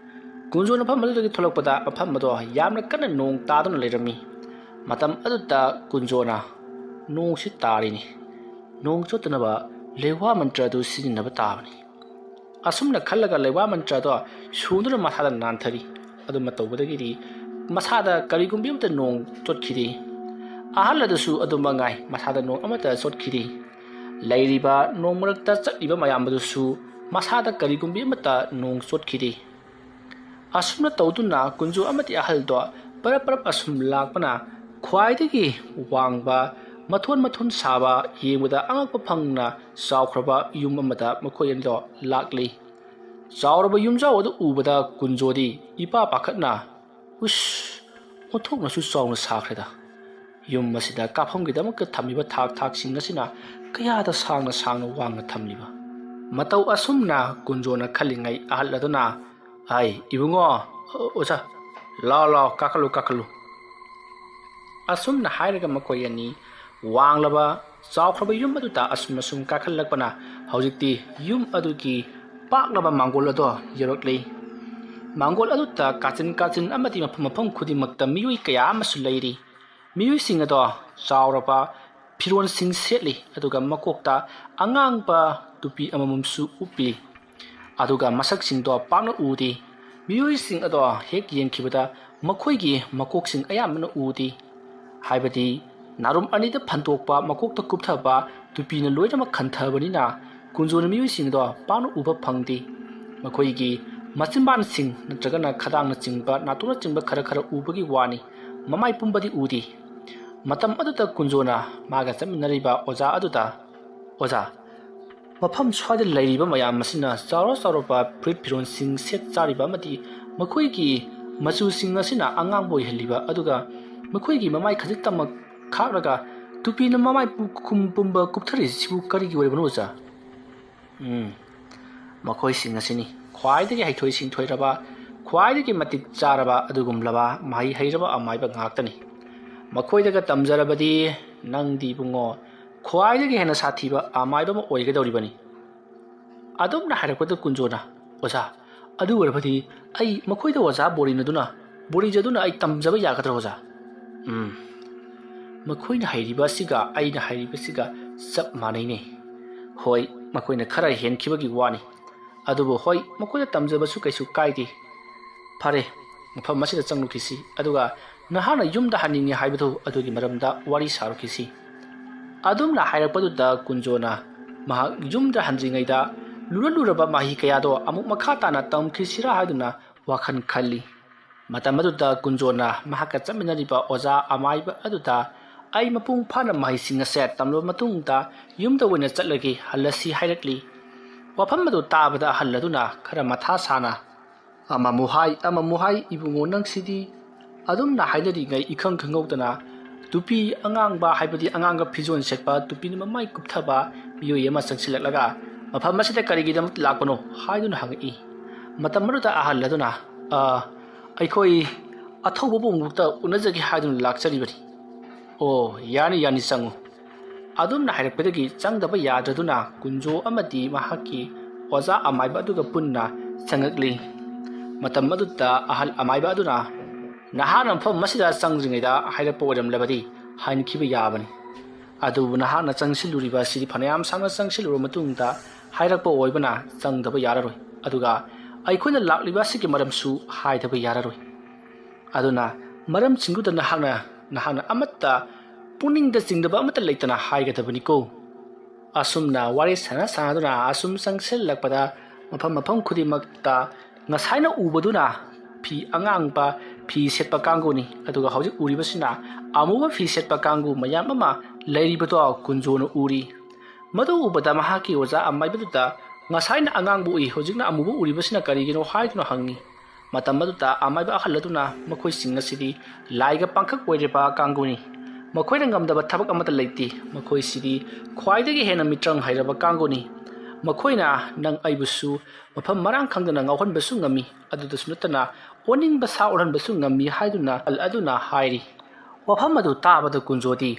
ꯀꯨꯟꯖꯣ ꯃꯐꯝ ꯑꯗꯨꯗꯒꯤ ꯊꯣꯛꯂꯛꯄꯗ ꯃꯐꯝ ꯑꯗꯣ ꯌꯥꯝꯅ ꯀꯟꯅ ꯅꯣꯡ ꯇꯥꯗꯨꯅ ꯂꯩꯔꯝꯃꯤ꯫ ꯃꯇꯝ ꯑꯗꯨꯗ ꯀꯨꯟꯖꯣꯅ, "ꯅꯣꯡꯁꯤ ꯇꯥꯔꯤꯅꯤ, ꯅꯣꯡ ꯆꯣꯠꯇꯅꯕ ꯂꯩꯋꯥ ꯃꯟꯇ꯭ꯔ ꯑꯗꯨ ꯁꯤꯖꯤꯟꯅꯕ ꯇꯥꯕꯅꯤ"꯫ ꯑꯁꯨꯝꯅ ꯈꯜꯂꯒ ꯂꯩꯋꯥ ꯃꯟꯇ꯭ꯔ ꯑꯗꯣ ꯁꯨꯡꯗꯨꯅ ꯃꯁꯥꯗ ꯅꯥꯟꯊꯔꯤ꯫ ꯑꯗꯨꯝꯅ ꯇꯧꯕꯗꯒꯤꯗꯤ ꯃꯁꯥꯗ ꯀꯔꯤꯒꯨꯝꯕꯤ ꯑꯃꯠꯇ ꯅꯣꯡ ꯆꯣꯠꯈꯤꯗꯦ꯫ ꯑꯍꯜ ꯑꯗꯨꯁꯨ ꯑꯗꯨꯃꯛ ꯉꯥꯏ, ꯃꯁꯥꯗ ꯅꯣꯡ ꯑꯃꯠꯇ ꯆꯣꯠꯈꯤꯗꯦ꯫ ꯂꯩꯔꯤꯕ ꯅꯣꯡ ꯃꯔꯛꯇ ꯆꯠꯂꯤꯕ ꯃꯌꯥꯝ ꯑꯗꯨꯁꯨ ꯃꯁꯥꯗ ꯀꯔꯤꯒꯨꯝꯕꯤ ꯑꯃꯠꯇ ꯅꯣꯡ ꯆꯣꯠꯈꯤꯗꯦ꯫ ꯑꯁꯨꯝꯅ ꯇꯧꯗꯨꯅ ꯀꯨꯟꯖꯣ ꯑꯃꯗꯤ ꯑꯍꯜꯗꯣ ꯄꯔꯞ ꯄꯔꯞ ꯑꯁꯨꯝ ꯂꯥꯛꯄꯅ ꯈ꯭ꯋꯥꯏꯗꯒꯤ ꯋꯥꯡꯕ, ꯃꯊꯣꯟ ꯃꯊꯣꯟ ꯁꯥꯕ, ꯌꯦꯡꯕꯗ ꯑꯉꯛꯄ ꯐꯪꯅ ꯆꯥꯎꯈ꯭ꯔꯕ ꯌꯨꯝ ꯑꯃꯗ ꯃꯈꯣꯏ ꯑꯅꯤꯗꯣ ꯂꯥꯛꯂꯤ꯫ ꯆꯥꯎꯔꯕ ꯌꯨꯝꯖꯥꯎ ꯑꯗꯨ ꯎꯕꯗ ꯀꯨꯟꯖꯣꯗꯤ ꯏꯄꯥ ꯄꯥꯈꯠꯅ, "ꯎꯁ, ꯑꯣꯟꯊꯣꯛꯅꯁꯨ ꯆꯥꯎꯅ ꯁꯥꯈ꯭ꯔꯦꯗ꯫ ꯌꯨꯝ ꯑꯁꯤꯗ ꯀꯥꯐꯝꯒꯤꯗꯃꯛꯇ ꯊꯝꯂꯤꯕ ꯊꯥꯛ ꯊꯥꯛꯁꯤꯡ ꯑꯁꯤꯅ ꯀꯌꯥꯗ ꯁꯥꯡꯅ ꯁꯥꯡꯅ ꯋꯥꯡꯅ ꯊꯝꯂꯤꯕ?" ꯃꯇꯧ ꯑꯁꯨꯝꯅ ꯀꯨꯟꯖꯣꯅ ꯈꯜꯂꯤꯉꯩ ꯑꯍꯜ ꯑꯗꯨꯅ, "ꯑꯩ ꯏꯕꯨꯡꯉꯣ, ꯑꯣꯖꯥ, ꯂꯥꯎ ꯂꯥꯎ, ꯀꯥꯈꯠꯂꯨ ꯀꯥꯈꯠꯂꯨ"꯫ ꯑꯁꯨꯝꯅ ꯍꯥꯏꯔꯒ ꯃꯈꯣꯏ ꯑꯅꯤ ꯋꯥꯡꯂꯕ ꯆꯥꯎꯈ꯭ꯔꯕ ꯌꯨꯝ ꯑꯗꯨꯗ ꯑꯁꯨꯝ ꯑꯁꯨꯝ ꯀꯥꯈꯠꯂꯛꯄꯅ ꯍꯧꯖꯤꯛꯇꯤ ꯌꯨꯝ ꯑꯗꯨꯒꯤ ꯄꯥꯛꯂꯕ ꯃꯥꯡꯒꯣꯜ ꯑꯗꯣ ꯌꯧꯔꯛꯂꯤ꯫ ꯃꯥꯡꯒꯣꯜ ꯑꯗꯨꯗ ꯀꯥꯆꯤꯟ ꯀꯥꯆꯤꯟ ꯑꯃꯗꯤ ꯃꯐꯝ ꯃꯐꯝ ꯈꯨꯗꯤꯡꯃꯛꯇ ꯃꯤꯑꯣꯏ ꯀꯌꯥ ꯑꯃꯁꯨ ꯂꯩꯔꯤ꯫ ꯃꯤꯑꯣꯏꯁꯤꯡ ꯑꯗꯣ ꯆꯥꯎꯔꯕ ꯐꯤꯔꯣꯜꯁꯤꯡ ꯁꯦꯠꯂꯤ, ꯑꯗꯨꯒ ꯃꯀꯣꯛꯇ ꯑꯉꯥꯡꯕ ꯇꯨꯄꯤ ꯑꯃꯃꯝꯁꯨ ꯎꯞꯄꯤ꯫ ꯑꯗꯨꯒ ꯃꯁꯛꯁꯤꯡꯗꯣ ꯄꯥꯛꯅ ꯎꯗꯦ꯫ ꯃꯤꯑꯣꯏꯁꯤꯡ ꯑꯗꯣ ꯍꯦꯛ ꯌꯦꯡꯈꯤꯕꯗ ꯃꯈꯣꯏꯒꯤ ꯃꯀꯣꯛꯁꯤꯡ ꯑꯌꯥꯝꯕꯅ ꯎꯗꯦ꯫ ꯍꯥꯏꯕꯗꯤ ꯅꯥꯔꯨꯝ ꯑꯅꯤꯗ ꯐꯟꯗꯣꯛꯄ, ꯃꯀꯣꯛꯇ ꯀꯨꯞꯊꯕ ꯇꯨꯄꯤꯅ ꯂꯣꯏꯅꯃꯛ ꯈꯟꯊꯕꯅꯤꯅ ꯀꯨꯟꯖꯣꯅ ꯃꯤꯑꯣꯏꯁꯤꯡ ꯑꯗꯣ ꯄꯥꯛꯅ ꯎꯕ ꯐꯪꯗꯦ꯫ ꯃꯈꯣꯏꯒꯤ ꯃꯆꯤꯟꯕꯥꯟꯁꯤꯡ ꯅꯠꯇ꯭ꯔꯒꯅ ꯈꯗꯥꯡꯅꯆꯤꯡꯕ, ꯅꯥꯇꯣꯟꯅꯆꯤꯡꯕ ꯈꯔ ꯈꯔ ꯎꯕꯒꯤ ꯋꯥꯅꯤ, ꯃꯃꯥꯏ ꯄꯨꯝꯕꯗꯤ ꯎꯗꯦ꯫ ꯃꯇꯝ ꯑꯗꯨꯗ ꯀꯨꯟꯖꯣꯅ ꯃꯥꯒ ꯆꯠꯃꯤꯟꯅꯔꯤꯕ ꯑꯣꯖꯥ ꯑꯗꯨꯗ, "ꯑꯣꯖꯥ, ꯃꯐꯝ ꯁ꯭ꯋꯥꯏꯗ ꯂꯩꯔꯤꯕ ꯃꯌꯥꯝ ꯑꯁꯤꯅ ꯆꯥꯎꯔ ꯆꯥꯎꯔꯕ ꯐꯨꯔꯤꯠ ꯐꯤꯔꯣꯜꯁꯤꯡ ꯁꯦꯠ ꯆꯥꯔꯤꯕ ꯑꯃꯗꯤ ꯃꯈꯣꯏꯒꯤ ꯃꯆꯨꯁꯤꯡ ꯑꯁꯤꯅ ꯑꯉꯥꯡꯕ ꯑꯣꯏꯍꯜꯂꯤꯕ, ꯑꯗꯨꯒ ꯃꯈꯣꯏꯒꯤ ꯃꯃꯥꯏ ꯈꯖꯤꯛꯇꯃꯛ ꯈꯥꯛꯂꯒ ꯇꯨꯄꯤꯅ ꯃꯃꯥꯏ ꯄꯨ-, ꯈꯨꯝ ꯄꯨꯝꯕ ꯀꯨꯞꯊꯔꯤꯁꯤꯕꯨ ꯀꯔꯤꯒꯤ ꯑꯣꯏꯔꯕꯅꯣ, ꯑꯣꯖꯥ? ꯎꯝ, ꯃꯈꯣꯏꯁꯤꯡ ꯑꯁꯤꯅꯤ ꯈ꯭ꯋꯥꯏꯗꯒꯤ ꯍꯩꯊꯣꯏ ꯁꯤꯡꯊꯣꯏꯔꯕ, ꯈ꯭ꯋꯥꯏꯗꯒꯤ ꯃꯇꯤꯛ ꯆꯥꯔꯕ ꯑꯗꯨꯒꯨꯝꯂꯕ ꯃꯍꯩ ꯍꯩꯔꯕ ꯑꯃꯥꯏꯕ ꯉꯥꯛꯇꯅꯤ꯫ ꯃꯈꯣꯏꯗꯒ ꯇꯝꯖꯔꯕꯗꯤ ꯅꯪꯗꯤ, ꯏꯕꯨꯡꯉꯣ, ꯈ꯭ꯋꯥꯏꯗꯒꯤ ꯍꯦꯟꯅ ꯁꯥꯊꯤꯕ ꯑꯃꯥꯏꯕ ꯑꯃ ꯑꯣꯏꯒꯗꯧꯔꯤꯕꯅꯤ꯫ ꯑꯗꯨꯝꯅ ꯍꯥꯏꯔꯛꯄꯗ ꯀꯨꯟꯖꯣꯅ, "ꯑꯣꯖꯥ, ꯑꯗꯨ ꯑꯣꯏꯔꯕꯗꯤ ꯑꯩ ꯃꯈꯣꯏꯗ ꯑꯣꯖꯥ ꯕꯣꯔꯤꯅꯗꯨꯅ, ꯕꯣꯔꯤꯖꯗꯨꯅ ꯑꯩ ꯇꯝꯖꯕ ꯌꯥꯒꯗ꯭ꯔꯣ, ꯑꯣꯖꯥ?" ꯎꯝ, ꯃꯈꯣꯏꯅ ꯍꯩꯔꯤꯕ ꯑꯁꯤꯒ ꯑꯩꯅ ꯍꯩꯔꯤꯕꯁꯤꯒ ꯆꯞ ꯃꯥꯟꯅꯩꯅꯦ꯫ ꯍꯣꯏ, ꯃꯈꯣꯏꯅ ꯈꯔ ꯍꯦꯟꯈꯤꯕꯒꯤ ꯋꯥꯅꯤ, ꯑꯗꯨꯕꯨ ꯍꯣꯏ, ꯃꯈꯣꯏꯗ ꯇꯝꯖꯕꯁꯨ ꯀꯩꯁꯨ ꯀꯥꯏꯗꯦ꯫ ꯐꯔꯦ, ꯃꯐꯝ ꯑꯁꯤꯗ ꯆꯪꯂꯨꯈꯤꯁꯤ, ꯑꯗꯨꯒ ꯅꯍꯥꯛꯅ ꯌꯨꯝꯗ ꯍꯟꯅꯤꯡꯉꯤ ꯍꯥꯏꯕꯗꯨ ꯑꯗꯨꯒꯤ ꯃꯔꯝꯗ ꯋꯥꯔꯤ ꯁꯥꯔꯨꯈꯤꯁꯤ꯫ ꯑꯗꯨꯝꯅ ꯍꯥꯏꯔꯛꯄꯗꯨꯗ ꯀꯨꯟꯖꯣꯅ ꯃꯍꯥꯛ ꯌꯨꯝꯗ ꯍꯟꯗ꯭ꯔꯤꯉꯩꯗ ꯂꯨꯔ ꯂꯨꯔꯕ ꯃꯍꯩ ꯀꯌꯥꯗꯣ ꯑꯃꯨꯛ ꯃꯈꯥ ꯇꯥꯅ ꯇꯝꯈꯤꯁꯤꯔꯥ ꯍꯥꯏꯗꯨꯅ ꯋꯥꯈꯜ ꯈꯜꯂꯤ꯫ ꯃꯇꯝ ꯑꯗꯨꯗ ꯀꯨꯟꯖꯣꯅ ꯃꯍꯥꯛꯀ ꯆꯠꯃꯤꯟꯅꯔꯤꯕ ꯑꯣꯖꯥ ꯑꯃꯥꯏꯕ ꯑꯗꯨꯗ, "ꯑꯩ ꯃꯄꯨꯡ ꯐꯥꯅ ꯃꯍꯩꯁꯤꯡ ꯑꯁꯦ ꯇꯝꯂꯕ ꯃꯇꯨꯡꯗ ꯌꯨꯝꯗ ꯑꯣꯏꯅ ꯆꯠꯂꯒꯦ, ꯍꯜꯂꯁꯤ" ꯍꯥꯏꯔꯛꯂꯤ꯫ ꯋꯥꯐꯝ ꯑꯗꯨ ꯇꯥꯕꯗ ꯑꯍꯜ ꯑꯗꯨꯅ ꯈꯔ ꯃꯊꯥ ꯁꯥꯅ, "ꯑꯃꯃꯨꯛ ꯍꯥꯏ, ꯑꯃꯃꯨꯛ ꯍꯥꯏ, ꯏꯕꯨꯡꯉꯣ ꯅꯪꯁꯤꯗꯤ!" ꯑꯗꯨꯝꯅ ꯍꯥꯏꯅꯔꯤꯉꯩ ꯏꯈꯪ ꯈꯪꯍꯧꯗꯅ ꯇꯨꯄꯤ ꯑꯉꯥꯡꯕ, ꯍꯥꯏꯕꯗꯤ ꯑꯉꯥꯡꯕ ꯐꯤꯖꯣꯜ ꯁꯦꯠꯄ, ꯇꯨꯄꯤꯅ ꯃꯃꯥꯏ ꯀꯨꯞꯊꯕ ꯃꯤꯑꯣꯏ ꯑꯃ ꯆꯪꯁꯤꯜꯂꯛꯂꯒ, "ꯃꯐꯝ ꯑꯁꯤꯗ ꯀꯔꯤꯒꯤꯗꯃꯛ ꯂꯥꯛꯄꯅꯣ?" ꯍꯥꯏꯗꯨꯅ ꯍꯪꯉꯛꯏ꯫ ꯃꯇꯝ ꯑꯗꯨꯗ ꯑꯍꯜ ꯑꯗꯨꯅ, "ꯑ, ꯑꯩꯈꯣꯏ ꯑꯊꯧꯕꯕꯨ ꯑꯃꯨꯛꯇ ꯎꯅꯖꯒꯦ ꯍꯥꯏꯗꯨꯅ ꯂꯥꯛꯆꯔꯤꯕꯅꯤ"꯫ "ꯑꯣ, ꯌꯥꯅꯤ, ꯌꯥꯅꯤ, ꯆꯪꯉꯨ"꯫ ꯑꯗꯨꯝꯅ ꯍꯥꯏꯔꯛꯄꯗꯒꯤ ꯆꯪꯗꯕ ꯌꯥꯗ꯭ꯔꯗꯨꯅ ꯀꯨꯟꯖꯣ ꯑꯃꯗꯤ ꯃꯍꯥꯛꯀꯤ ꯑꯣꯖꯥ ꯑꯃꯥꯏꯕ ꯑꯗꯨꯒ ꯄꯨꯟꯅ ꯆꯪꯉꯛꯂꯤ꯫ ꯃꯇꯝ ꯑꯗꯨꯗ ꯑꯍꯜ ꯑꯃꯥꯏꯕ ꯑꯗꯨꯅ, "ꯅꯍꯥꯛꯅ ꯃꯐꯝ ꯑꯁꯤꯗ ꯆꯪꯗ꯭ꯔꯤꯉꯩꯗ ꯍꯥꯏꯔꯛꯄ ꯑꯣꯏꯔꯝꯂꯕꯗꯤ ꯍꯟꯈꯤꯕ ꯌꯥꯕꯅꯤ꯫ ꯑꯗꯨꯕꯨ ꯅꯍꯥꯛꯅ ꯆꯪꯁꯤꯜꯂꯨꯔꯤꯕ ꯑꯁꯤꯗꯤ ꯐꯅꯌꯥꯝ ꯁꯥꯡꯅ ꯆꯪꯁꯤꯜꯂꯨꯔꯕ ꯃꯇꯨꯡꯗ ꯍꯥꯏꯔꯛꯄ ꯑꯣꯏꯕꯅ ꯆꯪꯗꯕ ꯌꯥꯔꯔꯣꯏ꯫ ꯑꯗꯨꯒ ꯑꯩꯈꯣꯏꯅ ꯂꯥꯛꯂꯤꯕ ꯑꯁꯤꯒꯤ ꯃꯔꯝꯁꯨ ꯍꯥꯏꯗꯕ ꯌꯥꯔꯔꯣꯏ꯫ ꯑꯗꯨꯅ ꯃꯔꯝꯁꯤꯡꯗꯨꯗ ꯅꯍꯥꯛꯅ, ꯅꯍꯥꯛꯅ ꯑꯃꯠꯇ, ꯄꯨꯛꯅꯤꯡꯗ ꯆꯤꯡꯅꯕ ꯑꯃꯠꯇ ꯂꯩꯇꯅ ꯍꯥꯏꯒꯗꯕꯅꯤꯀꯣ"꯫ ꯑꯁꯨꯝꯅ ꯋꯥꯔꯤ ꯁꯥꯟꯅ ꯁꯥꯟꯅꯗꯨꯅ ꯑꯁꯨꯝ ꯆꯪꯁꯤꯜꯂꯛꯄꯗ ꯃꯐꯝ ꯃꯐꯝ ꯈꯨꯗꯤꯡꯃꯛꯇ ꯉꯁꯥꯏꯅ ꯎꯕꯗꯨꯅ ꯐꯤ ꯑꯉꯥꯡꯕ ꯐꯤ ꯁꯦꯠꯄ ꯀꯥꯡꯕꯨꯅꯤ, ꯑꯗꯨꯒ ꯍꯧꯖꯤꯛ ꯎꯔꯤꯕꯁꯤꯅ ꯑꯃꯨꯕ ꯐꯤ ꯁꯦꯠꯄ ꯀꯥꯡꯕꯨ ꯃꯌꯥꯝ ꯑꯃ ꯂꯩꯔꯤꯕꯗꯣ ꯀꯨꯟꯖꯣꯅ ꯎꯔꯤ꯫ ꯃꯗꯨ ꯎꯕꯗ ꯃꯍꯥꯛꯀꯤ ꯑꯣꯖꯥ ꯑꯃꯥꯏꯕꯗꯨꯗ, "ꯉꯁꯥꯏꯅ ꯑꯉꯥꯡꯕ ꯎꯏ, ꯍꯧꯖꯤꯛꯅ ꯑꯃꯨꯕ ꯎꯔꯤꯕꯁꯤꯅ ꯀꯔꯤꯒꯤꯅꯣ?" ꯍꯥꯏꯗꯨꯅ ꯍꯪꯉꯤ꯫ ꯃꯇꯝ ꯑꯗꯨꯗ ꯑꯃꯥꯏꯕ ꯑꯍꯜ ꯑꯗꯨꯅ, "ꯃꯈꯣꯏꯁꯤꯡ ꯑꯁꯤꯗꯤ ꯂꯥꯏꯒ ꯄꯥꯡꯈꯛ ꯑꯣꯏꯔꯕ ꯀꯥꯡꯕꯨꯅꯤ꯫ ꯃꯈꯣꯏꯅ ꯉꯝꯗꯕ ꯊꯕꯛ ꯑꯃꯠꯇ ꯂꯩꯇꯦ꯫ ꯃꯈꯣꯏꯁꯤꯗꯤ ꯈ꯭ꯋꯥꯏꯗꯒꯤ ꯍꯦꯟꯅ ꯃꯤꯇ꯭ꯔꯪ ꯍꯩꯔꯕ ꯀꯥꯡꯕꯨꯅꯤ꯫ ꯃꯈꯣꯏꯅ ꯅꯪ ꯑꯩꯕꯨꯁꯨ ꯃꯐꯝ ꯃꯔꯥꯡ ꯈꯪꯗꯅ ꯉꯥꯎꯍꯟꯕꯁꯨ ꯉꯝꯃꯤ꯫ ꯑꯗꯨꯗꯁꯨ ꯅꯠꯇꯅ ꯑꯣꯅꯤꯡꯕ ꯁꯥ ꯑꯣꯜꯍꯟꯕꯁꯨ ꯉꯝꯃꯤ" ꯍꯥꯏꯗꯨꯅ ꯑꯍꯜ ꯑꯗꯨꯅ ꯍꯥꯏꯔꯤ꯫ ꯋꯥꯐꯝ ꯑꯗꯨ ꯇꯥꯕꯗ ꯀꯨꯟꯖꯣꯗꯤ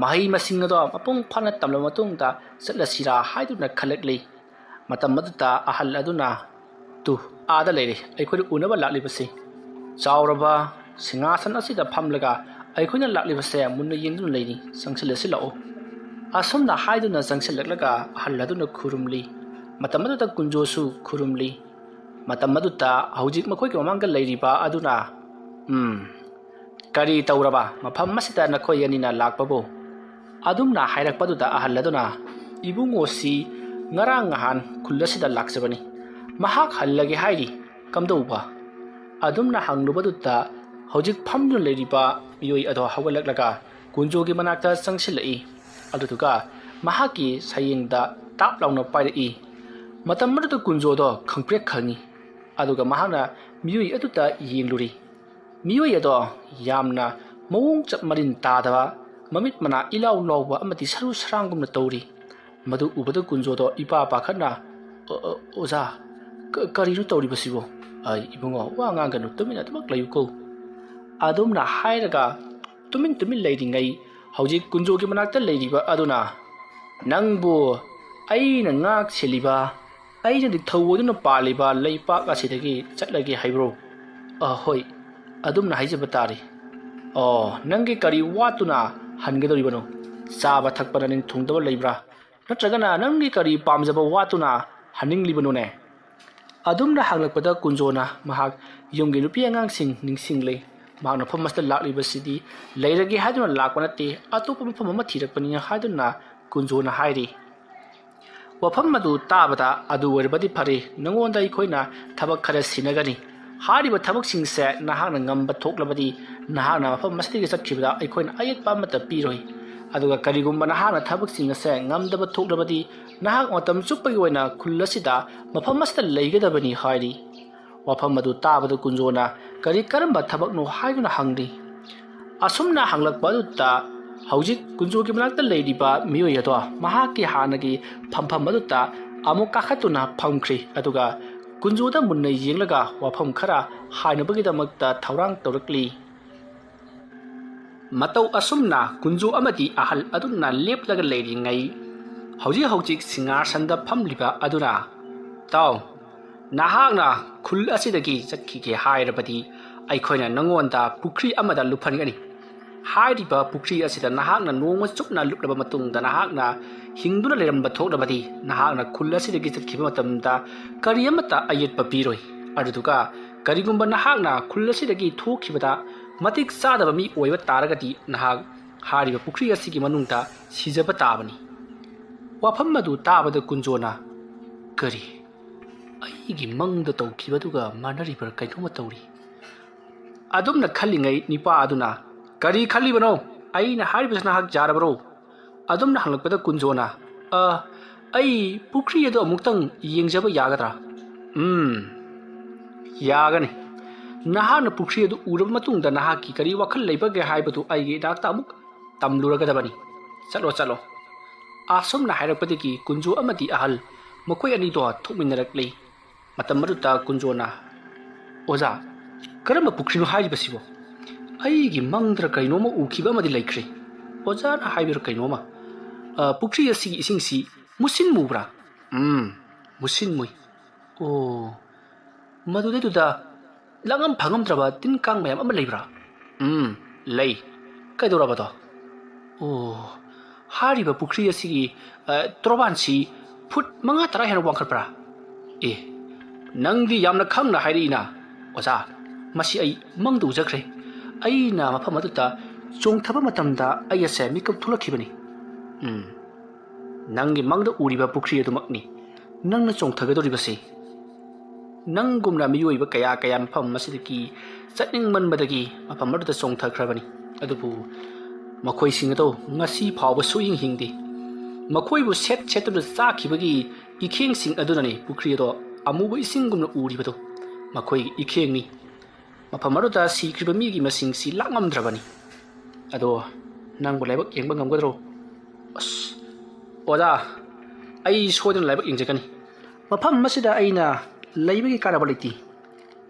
ꯃꯍꯩ ꯃꯁꯤꯡ ꯑꯗꯣ ꯃꯄꯨꯡ ꯐꯥꯅ ꯇꯝꯂꯕ ꯃꯇꯨꯡꯗ ꯆꯠꯂꯁꯤꯔꯥ ꯍꯥꯏꯗꯨꯅ ꯈꯜꯂꯛꯂꯤ꯫ ꯃꯇꯝ ꯑꯗꯨꯗ ꯑꯍꯜ ꯑꯗꯨꯅ, "ꯇꯨ, ꯑꯥꯗ ꯂꯩꯔꯦ, ꯑꯩꯈꯣꯏꯅ ꯎꯅꯕ ꯂꯥꯛꯂꯤꯕꯁꯤ꯫ ꯆꯥꯎꯔꯕ ꯁꯤꯡꯍꯥꯁꯟ ꯑꯁꯤꯗ ꯐꯝꯂꯒ ꯑꯩꯈꯣꯏꯅ ꯂꯥꯛꯂꯤꯕꯁꯦ ꯃꯨꯟꯅ ꯌꯦꯡꯗꯨꯅ ꯂꯩꯔꯤ꯫ ꯆꯪꯁꯤꯜꯂꯁꯤ ꯂꯥꯛꯑꯣ"꯫ ꯑꯁꯨꯝꯅ ꯍꯥꯏꯗꯨꯅ ꯆꯪꯁꯤꯜꯂꯛꯂꯒ ꯑꯍꯜ ꯑꯗꯨꯅ ꯈꯨꯔꯨꯝꯂꯤ꯫ ꯃꯇꯝ ꯑꯗꯨꯗ ꯀꯨꯟꯖꯣꯁꯨ ꯈꯨꯔꯨꯝꯂꯤ꯫ ꯃꯇꯝ ꯑꯗꯨꯗ ꯍꯧꯖꯤꯛ ꯃꯈꯣꯏꯒꯤ ꯃꯃꯥꯡꯗ ꯂꯩꯔꯤꯕ ꯑꯗꯨꯅ, "ꯎꯝ, ꯀꯔꯤ ꯇꯧꯔꯕ ꯃꯐꯝ ꯑꯁꯤꯗ ꯅꯈꯣꯏ ꯑꯅꯤꯅ ꯂꯥꯛꯄꯕꯨ?" ꯑꯗꯨꯝꯅ ꯍꯥꯏꯔꯛꯄꯗꯨꯗ ꯑꯍꯜ ꯑꯗꯨꯅ, "ꯏꯕꯨꯡꯉꯣꯁꯤ ꯉꯔꯥꯡ ꯅꯍꯥꯟ ꯈꯨꯜ ꯑꯁꯤꯗ ꯂꯥꯛꯆꯕꯅꯤ꯫ ꯃꯍꯥꯛ ꯍꯜꯂꯒꯦ ꯍꯥꯏꯔꯤ꯫ ꯀꯝꯗꯧꯕ?" ꯑꯗꯨꯝꯅ ꯍꯪꯂꯨꯕꯗꯨꯗ ꯍꯧꯖꯤꯛ ꯐꯝꯗꯨꯅ ꯂꯩꯔꯤꯕ ꯃꯤꯑꯣꯏ ꯑꯗꯣ ꯍꯧꯒꯠꯂꯛꯂꯒ ꯀꯨꯟꯖꯣꯒꯤ ꯃꯅꯥꯛꯇ ꯆꯪꯁꯤꯜꯂꯛꯏ꯫ ꯑꯗꯨꯗꯨꯒ ꯃꯍꯥꯛꯀꯤ ꯁꯌꯦꯡꯗ ꯇꯥꯞ ꯂꯥꯎꯅ ꯄꯥꯏꯔꯛꯏ꯫ ꯃꯇꯝ ꯑꯗꯨꯗ ꯀꯨꯟꯖꯣꯗꯣ ꯈꯪꯄ꯭ꯔꯦꯛ ꯈꯪꯉꯤ꯫ ꯑꯗꯨꯒ ꯃꯍꯥꯛꯅ ꯃꯤꯑꯣꯏ ꯑꯗꯨꯗ ꯌꯦꯡꯂꯨꯔꯤ꯫ ꯃꯤꯑꯣꯏ ꯑꯗꯣ ꯌꯥꯝꯅ ꯃꯑꯣꯡ ꯆꯞ ꯃꯔꯤꯟ ꯇꯥꯗꯕ, ꯃꯃꯤꯠ ꯃꯅꯥ ꯏꯂꯥꯎ ꯂꯥꯎꯕ ꯑꯃꯗꯤ ꯁꯔꯨ ꯁꯔꯥꯡꯒꯨꯝꯅ ꯇꯧꯔꯤ꯫ ꯃꯗꯨ ꯎꯕꯗ ꯀꯨꯟꯖꯣꯗꯣ ꯏꯄꯥ ꯄꯥꯈꯠꯅ, "ꯑꯣ, ꯑꯣ, ꯑꯣꯖꯥ, ꯀ-, ꯀꯔꯤꯅꯣ ꯇꯧꯔꯤꯕꯁꯤꯕꯣ?" "ꯑꯩ, ꯏꯕꯨꯡꯉꯣ, ꯋꯥ ꯉꯥꯡꯒꯅꯨ, ꯇꯨꯃꯤꯟꯅ ꯑꯗꯨꯃꯛ ꯂꯩꯌꯨꯀꯣ"꯫ ꯑꯗꯨꯝꯅ ꯍꯥꯏꯔꯒ ꯇꯨꯃꯤꯟ ꯇꯨꯃꯤꯟ ꯂꯩꯔꯤꯉꯩ, ꯍꯧꯖꯤꯛ ꯀꯨꯟꯖꯣꯒꯤ ꯃꯅꯥꯛꯇ ꯂꯩꯔꯤꯕ ꯑꯗꯨꯅ, "ꯅꯪꯕꯨ ꯑꯩꯅ ꯉꯥꯛ ꯁꯦꯜꯂꯤꯕ, ꯑꯩꯅ ꯅꯤꯡꯊꯧ ꯑꯣꯏꯗꯨꯅ ꯄꯥꯜꯂꯤꯕ ꯂꯩꯄꯥꯛ ꯑꯁꯤꯗꯒꯤ ꯆꯠꯂꯒꯦ ꯍꯥꯏꯕ꯭ꯔꯣ?" "ꯑ, ꯍꯣꯏ, ꯑꯗꯨꯝꯅ ꯍꯥꯏꯖꯕ ꯇꯥꯔꯦ"꯫ "ꯑꯣ, ꯅꯪꯒꯤ ꯀꯔꯤ ꯋꯥꯠꯇꯨꯅ ꯍꯟꯒꯗꯧꯔꯤꯕꯅꯣ? ꯆꯥꯕ ꯊꯛꯄ ꯅꯅꯤꯡ ꯊꯨꯡꯗꯕ ꯂꯩꯕ꯭ꯔꯥ? ꯅꯠꯇ꯭ꯔꯒꯅ ꯅꯪꯒꯤ ꯀꯔꯤ ꯄꯥꯝꯖꯕ ꯋꯥꯠꯇꯨꯅ ꯍꯟꯅꯤꯡꯂꯤꯕꯅꯣꯅꯦ?" ꯑꯗꯨꯝꯅ ꯍꯪꯂꯛꯄꯗ ꯀꯨꯟꯖꯣꯅ ꯃꯍꯥꯛ ꯌꯨꯝꯒꯤ ꯅꯨꯄꯤ ꯑꯉꯥꯡꯁꯤꯡ ꯅꯤꯡꯁꯤꯡꯂꯦ꯫ ꯃꯍꯥꯛꯅ ꯃꯐꯝ ꯑꯁꯤꯗ ꯂꯥꯛꯂꯤꯕꯁꯤꯗꯤ ꯂꯩꯔꯒꯦ ꯍꯥꯏꯗꯨꯅ ꯂꯥꯛꯄ ꯅꯠꯇꯦ, ꯑꯇꯣꯞꯄ ꯃꯐꯝ ꯑꯃ ꯊꯤꯔꯛꯄꯅꯤ ꯍꯥꯏꯗꯨꯅ ꯀꯨꯟꯖꯣꯅ ꯍꯥꯏꯔꯤ꯫ ꯋꯥꯐꯝ ꯑꯗꯨ ꯇꯥꯕꯗ, "ꯑꯗꯨ ꯑꯣꯏꯔꯕꯗꯤ ꯐꯔꯦ, ꯅꯉꯣꯟꯗ ꯑꯩꯈꯣꯏꯅ ꯊꯕꯛ ꯈꯔ ꯁꯤꯟꯅꯒꯅꯤ꯫ ꯍꯥꯏꯔꯤꯕ ꯊꯕꯛꯁꯤꯡꯁꯦ ꯅꯍꯥꯛꯅ ꯉꯝꯕ ꯊꯣꯛꯂꯕꯗꯤ ꯅꯍꯥꯛꯅ ꯃꯐꯝ ꯑꯁꯤꯗꯒꯤ ꯆꯠꯈꯤꯕꯗ ꯑꯩꯈꯣꯏꯅ ꯑꯌꯦꯠꯄ ꯑꯃꯠꯇ ꯄꯤꯔꯣꯏ꯫ ꯑꯗꯨꯒ ꯀꯔꯤꯒꯨꯝꯕ ꯅꯍꯥꯛꯅ ꯊꯕꯛꯁꯤꯡ ꯑꯁꯦ ꯉꯝꯗꯕ ꯊꯣꯛꯂꯕꯗꯤ, ꯅꯍꯥꯛ ꯃꯇꯝ ꯆꯨꯞꯄꯒꯤ ꯑꯣꯏꯅ ꯈꯨꯜ ꯑꯁꯤꯗ ꯃꯐꯝ ꯑꯁꯤꯗ ꯂꯩꯒꯗꯕꯅꯤ ꯍꯥꯏꯔꯤ꯫ ꯋꯥꯐꯝ ꯑꯗꯨ ꯇꯥꯕꯗ ꯀꯨꯟꯖꯣꯅ ꯀꯔꯤ ꯀꯔꯝꯕ ꯊꯕꯛꯅꯣ ꯍꯥꯏꯗꯨꯅ ꯍꯪꯂꯤ꯫ ꯑꯁꯨꯝꯅ ꯍꯪꯂꯛꯄ ꯑꯗꯨꯗ ꯍꯧꯖꯤꯛ ꯀꯨꯟꯖꯣꯒꯤ ꯃꯅꯥꯛꯇ ꯂꯩꯔꯤꯕ ꯃꯤꯑꯣꯏ ꯑꯗꯣ ꯃꯍꯥꯛꯀꯤ ꯍꯥꯟꯅꯒꯤ ꯐꯝꯐꯝ ꯑꯗꯨꯗ ꯑꯃꯨꯛ ꯀꯥꯈꯠꯇꯨꯅ ꯐꯝꯈ꯭ꯔꯤ꯫ ꯑꯗꯨꯒ ꯀꯨꯟꯖꯣꯗ ꯃꯨꯟꯅ ꯌꯦꯡꯂꯒ ꯋꯥꯐꯝ ꯈꯔ ꯍꯥꯏꯅꯕꯒꯤꯗꯃꯛꯇ ꯊꯧꯔꯥꯡ ꯇꯧꯔꯛꯂꯤ꯫ ꯃꯇꯧ ꯑꯁꯨꯝꯅ ꯀꯨꯟꯖꯣ ꯑꯃꯗꯤ ꯑꯍꯜ ꯑꯗꯨꯅ ꯂꯦꯞꯂꯒ ꯂꯩꯔꯤꯉꯩ, ꯍꯧꯖꯤꯛ ꯍꯧꯖꯤꯛ ꯁꯤꯡꯍꯥꯁꯟꯗ ꯐꯝꯂꯤꯕ ꯑꯗꯨꯅ, "ꯇꯥꯎ, ꯅꯍꯥꯛꯅ ꯈꯨꯜ ꯑꯁꯤꯗꯒꯤ ꯆꯠꯈꯤꯒꯦ ꯍꯥꯏꯔꯕꯗꯤ ꯑꯩꯈꯣꯏꯅ ꯅꯉꯣꯟꯗ ꯄꯨꯈ꯭ꯔꯤ ꯑꯃꯗ ꯂꯨꯞꯍꯟꯒꯅꯤ꯫ ꯍꯥꯏꯔꯤꯕ ꯄꯨꯈ꯭ꯔꯤ ꯑꯁꯤꯗ ꯅꯍꯥꯛꯅ ꯅꯣꯡꯃ ꯆꯨꯞꯅ ꯂꯨꯞꯂꯕ ꯃꯇꯨꯡꯗ ꯅꯍꯥꯛꯅ ꯍꯤꯡꯗꯨꯅ ꯂꯩꯔꯝꯕ ꯊꯣꯛꯂꯕꯗꯤ ꯅꯍꯥꯛꯅ ꯈꯨꯜ ꯑꯁꯤꯗꯒꯤ ꯆꯠꯈꯤꯕ ꯃꯇꯝꯗ ꯀꯔꯤ ꯑꯃꯠꯇ ꯑꯌꯦꯠꯄ ꯄꯤꯔꯣꯏ꯫ ꯑꯗꯨꯗꯨꯒ ꯀꯔꯤꯒꯨꯝꯕ ꯅꯍꯥꯛꯅ ꯈꯨꯜ ꯑꯁꯤꯗꯒꯤ ꯊꯣꯛꯈꯤꯕꯗ ꯃꯇꯤꯛ ꯆꯥꯗꯕ ꯃꯤ ꯑꯣꯏꯕ ꯇꯥꯔꯒꯗꯤ ꯅꯍꯥꯛ ꯍꯥꯏꯔꯤꯕ ꯄꯨꯈ꯭ꯔꯤ ꯑꯁꯤꯒꯤ ꯃꯅꯨꯡꯗ ꯁꯤꯖꯕ ꯇꯥꯕꯅꯤ꯫" ꯋꯥꯐꯝ ꯑꯗꯨ ꯇꯥꯕꯗ ꯀꯨꯟꯖꯣꯅ, "ꯀꯔꯤ? ꯑꯩꯒꯤ ꯃꯪꯗ ꯇꯧꯈꯤꯕꯗꯨꯒ ꯃꯥꯟꯅꯔꯤꯕ꯭ꯔꯥ ꯀꯩꯅꯣꯝꯃ ꯇꯧꯔꯤ꯫" ꯑꯗꯨꯝꯅ ꯈꯜꯂꯤꯉꯩ ꯅꯤꯄꯥ ꯑꯗꯨꯅ, "ꯀꯔꯤ ꯈꯜꯂꯤꯕꯅꯣ? ꯑꯩꯅ ꯍꯥꯏꯔꯤꯕꯁꯤ ꯅꯍꯥꯛ ꯌꯥꯔꯕ꯭ꯔꯣ?" ꯑꯗꯨꯝꯅ ꯍꯪꯂꯛꯄꯗ ꯀꯨꯟꯖꯣꯅ, "ꯑ, ꯑꯩ ꯄꯨꯈ꯭ꯔꯤ ꯑꯗꯨ ꯑꯃꯨꯛꯇꯪ ꯌꯦꯡꯖꯕ ꯌꯥꯒꯗ꯭ꯔꯥ?" "ꯎꯝ, ꯌꯥꯒꯅꯤ꯫ ꯅꯍꯥꯛꯅ ꯄꯨꯈ꯭ꯔꯤ ꯑꯗꯨ ꯎꯔꯕ ꯃꯇꯨꯡꯗ ꯅꯍꯥꯛꯀꯤ ꯀꯔꯤ ꯋꯥꯈꯜ ꯂꯩꯕꯒꯦ ꯍꯥꯏꯕꯗꯨ ꯑꯩꯒꯤ ꯏꯅꯥꯛꯇ ꯑꯃꯨꯛ ꯇꯝꯂꯨꯔꯒꯗꯕꯅꯤ꯫ ꯆꯠꯂꯣ, ꯆꯠꯂꯣ꯫" ꯑꯁꯨꯝꯅ ꯍꯥꯏꯔꯛꯄꯗꯒꯤ ꯀꯨꯟꯖꯣ ꯑꯃꯗꯤ ꯑꯍꯜ ꯃꯈꯣꯏ ꯑꯅꯤꯗꯣ ꯊꯣꯛꯃꯤꯟꯅꯔꯛꯂꯤ꯫ ꯃꯇꯝ ꯑꯗꯨꯗ ꯀꯨꯟꯖꯣꯅ, "ꯑꯣꯖꯥ, ꯀꯔꯝꯕ ꯄꯨꯈ꯭ꯔꯤꯅꯣ ꯍꯥꯏꯔꯤꯕꯁꯤꯕꯣ? ꯑꯩꯒꯤ ꯃꯪꯗ꯭ꯔ ꯀꯩꯅꯣꯝꯃ ꯎꯈꯤꯕ ꯑꯃꯗꯤ ꯂꯩꯈ꯭ꯔꯦ꯫ ꯑꯣꯖꯥꯅ ꯍꯥꯏꯕꯤꯔ ꯀꯩꯅꯣꯝꯃ꯫ ꯑ, ꯄꯨꯈ꯭ꯔꯤ ꯑꯁꯤꯒꯤ ꯏꯁꯤꯡꯁꯤ ꯃꯨꯁꯤꯟ ꯃꯨꯕ꯭ꯔꯥ?" "ꯎꯝ, ꯃꯨꯁꯤꯟ ꯃꯨꯏ꯫" "ꯑꯣ, ꯃꯗꯨꯗꯩꯗꯨꯗ ꯂꯥꯡꯉꯝ ꯐꯪꯉꯝꯗ꯭ꯔꯕ ꯇꯤꯟ ꯀꯥꯡ ꯃꯌꯥꯝ ꯑꯃ ꯂꯩꯕ꯭ꯔꯥ?" "ꯎꯝ, ꯂꯩ꯫" "ꯀꯩꯗꯧꯔꯕꯗꯣ?" "ꯑꯣ, ꯍꯥꯏꯔꯤꯕ ꯄꯨꯈ꯭ꯔꯤ ꯑꯁꯤꯒꯤ, ꯑ, ꯇꯣꯔꯕꯥꯟꯁꯤ ꯐꯨꯠ ꯃꯉꯥ ꯇꯔꯥ ꯍꯦꯟꯅ ꯋꯥꯡꯈꯠꯄ꯭ꯔꯥ?" "ꯑꯦ, ꯅꯪꯗꯤ ꯌꯥꯝꯅ ꯈꯪꯅ ꯍꯥꯏꯔꯛꯏꯅ꯫" "ꯑꯣꯖꯥ, ꯃꯁꯤ ꯑꯩ ꯃꯪꯗ ꯎꯖꯈ꯭ꯔꯦ꯫ ꯑꯩꯅ ꯃꯐꯝ ꯑꯗꯨꯗ ꯆꯣꯡꯊꯕ ꯃꯇꯝꯗ ꯑꯩ ꯑꯁꯦ ꯃꯤꯀꯞ ꯊꯣꯛꯂꯛꯈꯤꯕꯅꯤ꯫" "ꯎꯝ, ꯅꯪꯒꯤ ꯃꯪꯗ ꯎꯔꯤꯕ ꯄꯨꯈ꯭ꯔꯤ ꯑꯗꯨꯃꯛꯅꯤ ꯅꯪꯅ ꯆꯣꯡꯊꯒꯗꯧꯔꯤꯕꯁꯤ꯫" ꯅꯪꯒꯨꯝꯅ ꯃꯤꯑꯣꯏꯕ ꯀꯌꯥ ꯀꯌꯥ ꯃꯐꯝ ꯑꯁꯤꯗꯒꯤ ꯆꯠꯅꯤꯡꯃꯟꯕꯗꯒꯤ ꯃꯐꯝ ꯑꯗꯨꯗ ꯆꯣꯡꯊꯈ꯭ꯔꯕꯅꯤ꯫ ꯑꯗꯨꯕꯨ ꯃꯈꯣꯏꯁꯤꯡ ꯑꯗꯨ ꯉꯁꯤ ꯐꯥꯎꯕ ꯁꯨꯛꯍꯤꯡ ꯍꯤꯡꯗꯦ꯫ ꯃꯈꯣꯏꯕꯨ ꯁꯦꯠ ꯁꯦꯠꯇꯨꯅ ꯆꯥꯈꯤꯕꯒꯤ ꯏꯈꯦꯡꯁꯤꯡ ꯑꯗꯨꯅꯅꯤ ꯄꯨꯈ꯭ꯔꯤ ꯑꯗꯣ ꯑꯃꯨꯕ ꯏꯁꯤꯡꯒꯨꯝꯅ ꯎꯔꯤꯕꯗꯨ꯫ ꯃꯈꯣꯏꯒꯤ ꯏꯈꯦꯡꯅꯤ꯫ ꯃꯐꯝ ꯑꯗꯨꯗ ꯁꯤꯈ꯭ꯔꯤꯕ ꯃꯤꯒꯤ ꯃꯁꯤꯡꯁꯤ ꯂꯥꯛꯉꯝꯗ꯭ꯔꯕꯅꯤ꯫ ꯑꯗꯣ ꯅꯪꯕꯨ ꯂꯥꯏꯕꯛ ꯌꯦꯡꯕ ꯉꯝꯒꯗ꯭ꯔꯣ? ꯑꯁ, ꯑꯣꯖꯥ, ꯑꯩ ꯁꯣꯏꯗꯅ ꯂꯥꯏꯕꯛ ꯌꯦꯡꯖꯒꯅꯤ꯫ ꯃꯐꯝ ꯑꯁꯤꯗ ꯑꯩꯅ ꯂꯩꯕꯒꯤ ꯀꯥꯟꯅꯕ ꯂꯩꯇꯦ꯫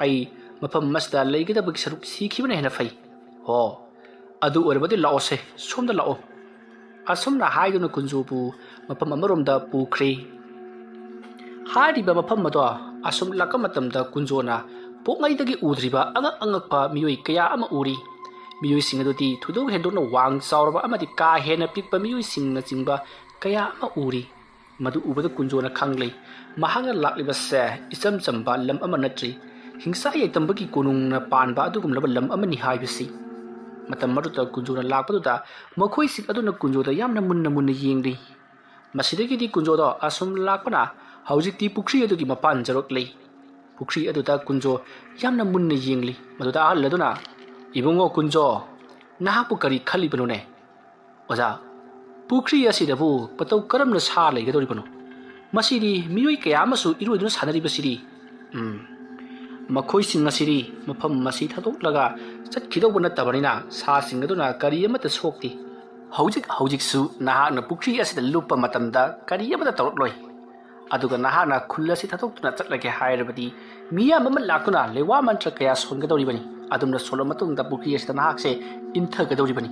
ꯑꯩ ꯃꯐꯝ ꯑꯁꯤꯗ ꯂꯩꯒꯗꯕꯒꯤ ꯁꯔꯨꯛ ꯁꯤꯈꯤꯕꯅ ꯍꯦꯟꯅ ꯐꯩ꯫ ꯍꯣ, ꯑꯗꯨ ꯑꯣꯏꯔꯕꯗꯤ ꯂꯥꯛꯑꯣꯁꯦ, ꯁꯣꯝꯗ ꯂꯥꯛꯑꯣ꯫ ꯑꯁꯨꯝꯅ ꯍꯥꯏꯗꯨꯅ ꯀꯨꯟꯖꯣꯕꯨ ꯃꯐꯝ ꯑꯃꯔꯣꯝꯗ ꯄꯨꯈ꯭ꯔꯦ꯫ ꯍꯥꯏꯔꯤꯕ ꯃꯐꯝ ꯑꯗꯣ ꯑꯁꯨꯝ ꯂꯥꯛꯄ ꯃꯇꯝꯗ ꯀꯨꯟꯖꯣꯅ ꯄꯣꯛꯉꯩꯗꯒꯤ ꯎꯗ꯭ꯔꯤꯕ ꯑꯉꯛ ꯑꯉꯛꯄ ꯃꯤꯑꯣꯏ ꯀꯌꯥ ꯑꯃ ꯎꯔꯤ꯫ ꯃꯤꯑꯣꯏꯁꯤꯡ ꯑꯗꯨꯗꯤ ꯊꯣꯏꯗꯣꯛ ꯍꯦꯟꯗꯣꯛꯅ ꯋꯥꯡ ꯆꯥꯎꯔꯕ ꯑꯃꯗꯤ ꯀꯥ ꯍꯦꯟꯅ ꯄꯤꯛꯄ ꯃꯤꯑꯣꯏꯁꯤꯡꯅꯆꯤꯡꯕ ꯀꯌꯥ ꯑꯃ ꯎꯔꯤ꯫ ꯃꯗꯨ ꯎꯕꯗ ꯀꯨꯟꯖꯣꯅ ꯈꯪꯂꯦ, ꯃꯍꯥꯛꯅ ꯂꯥꯛꯂꯤꯕꯁꯦ ꯏꯆꯝ ꯆꯝꯕ ꯂꯝ ꯑꯃ ꯅꯠꯇ꯭ꯔꯤ, ꯍꯤꯡꯁꯥ ꯌꯥꯏꯇꯝꯕꯒꯤ ꯀꯣꯅꯨꯡꯅ ꯄꯥꯟꯕ ꯑꯗꯨꯒꯨꯝꯂꯕ ꯂꯝ ꯑꯃꯅꯤ ꯍꯥꯏꯕꯁꯤ꯫ ꯃꯇꯝ ꯑꯗꯨꯗ ꯀꯨꯟꯖꯣꯅ ꯂꯥꯛꯄꯗꯨꯗ ꯃꯈꯣꯏꯁꯤꯡ ꯑꯗꯨꯅ ꯀꯨꯟꯖꯣꯗ ꯌꯥꯝꯅ ꯃꯨꯟꯅ ꯃꯨꯟꯅ ꯌꯦꯡꯂꯤ꯫ ꯃꯁꯤꯗꯒꯤꯗꯤ ꯀꯨꯟꯖꯣꯗꯣ ꯑꯁꯨꯝ ꯂꯥꯛꯄꯅ ꯍꯧꯖꯤꯛꯇꯤ ꯄꯨꯈ꯭ꯔꯤ ꯑꯗꯨꯒꯤ ꯃꯄꯥꯟ ꯌꯧꯔꯛꯂꯦ꯫ ꯄꯨꯈ꯭ꯔꯤ ꯑꯗꯨꯗ ꯀꯨꯟꯖꯣ ꯌꯥꯝꯅ ꯃꯨꯟꯅ ꯌꯦꯡꯂꯤ꯫ ꯃꯗꯨꯗ ꯑꯍꯜ ꯑꯗꯨꯅ, "ꯏꯕꯨꯡꯉꯣ ꯀꯨꯟꯖꯣ, ꯅꯍꯥꯛꯄꯨ ꯀꯔꯤ ꯈꯜꯂꯤꯕꯅꯣꯅꯦ?" "ꯑꯣꯖꯥ, ꯄꯨꯈ꯭ꯔꯤ ꯑꯁꯤꯗꯕꯨ ꯃꯇꯧ ꯀꯔꯝꯅ ꯁꯥ ꯂꯩꯒꯗꯧꯔꯤꯕꯅꯣ? ꯃꯁꯤꯗꯤ ꯃꯤꯑꯣꯏ ꯀꯌꯥ ꯑꯃꯁꯨ ꯏꯔꯣꯏꯗꯨꯅ ꯁꯥꯟꯅꯔꯤꯕꯁꯤꯗꯤ꯫ ꯎꯝ, ꯃꯈꯣꯏꯁꯤꯡ ꯑꯁꯤꯗꯤ ꯃꯐꯝ ꯑꯁꯤ ꯊꯥꯗꯣꯛꯂꯒ ꯆꯠꯈꯤꯗꯧꯕ ꯅꯠꯇꯕꯅꯤꯅ ꯁꯥꯁꯤꯡ ꯑꯗꯨꯅ ꯀꯔꯤ ꯑꯃꯠꯇ ꯁꯣꯛꯇꯦ꯫ ꯍꯧꯖꯤꯛ ꯍꯧꯖꯤꯛꯁꯨ ꯅꯍꯥꯛꯅ ꯄꯨꯈ꯭ꯔꯤ ꯑꯁꯤꯗ ꯂꯨꯞꯄ ꯃꯇꯝꯗ ꯀꯔꯤ ꯑꯃꯠꯇ ꯇꯧꯔꯛꯂꯣꯏ꯫ ꯑꯗꯨꯒ ꯅꯍꯥꯛꯅ ꯈꯨꯜ ꯑꯁꯤ ꯊꯥꯗꯣꯛꯇꯨꯅ ꯆꯠꯂꯒꯦ ꯍꯥꯏꯔꯕꯗꯤ ꯃꯤꯌꯥꯝ ꯑꯃ ꯂꯥꯛꯇꯨꯅ ꯂꯩꯋꯥ ꯃꯟꯇ꯭ꯔ ꯀꯌꯥ ꯁꯣꯟꯒꯗꯧꯔꯤꯕꯅꯤ꯫ ꯑꯗꯨꯝꯅ ꯁꯣꯜꯂ ꯃꯇꯨꯡꯗ ꯄꯨꯈ꯭ꯔꯤ ꯑꯁꯤꯗ ꯅꯍꯥꯛꯁꯦ ꯏꯟꯊꯒꯗꯧꯔꯤꯕꯅꯤ꯫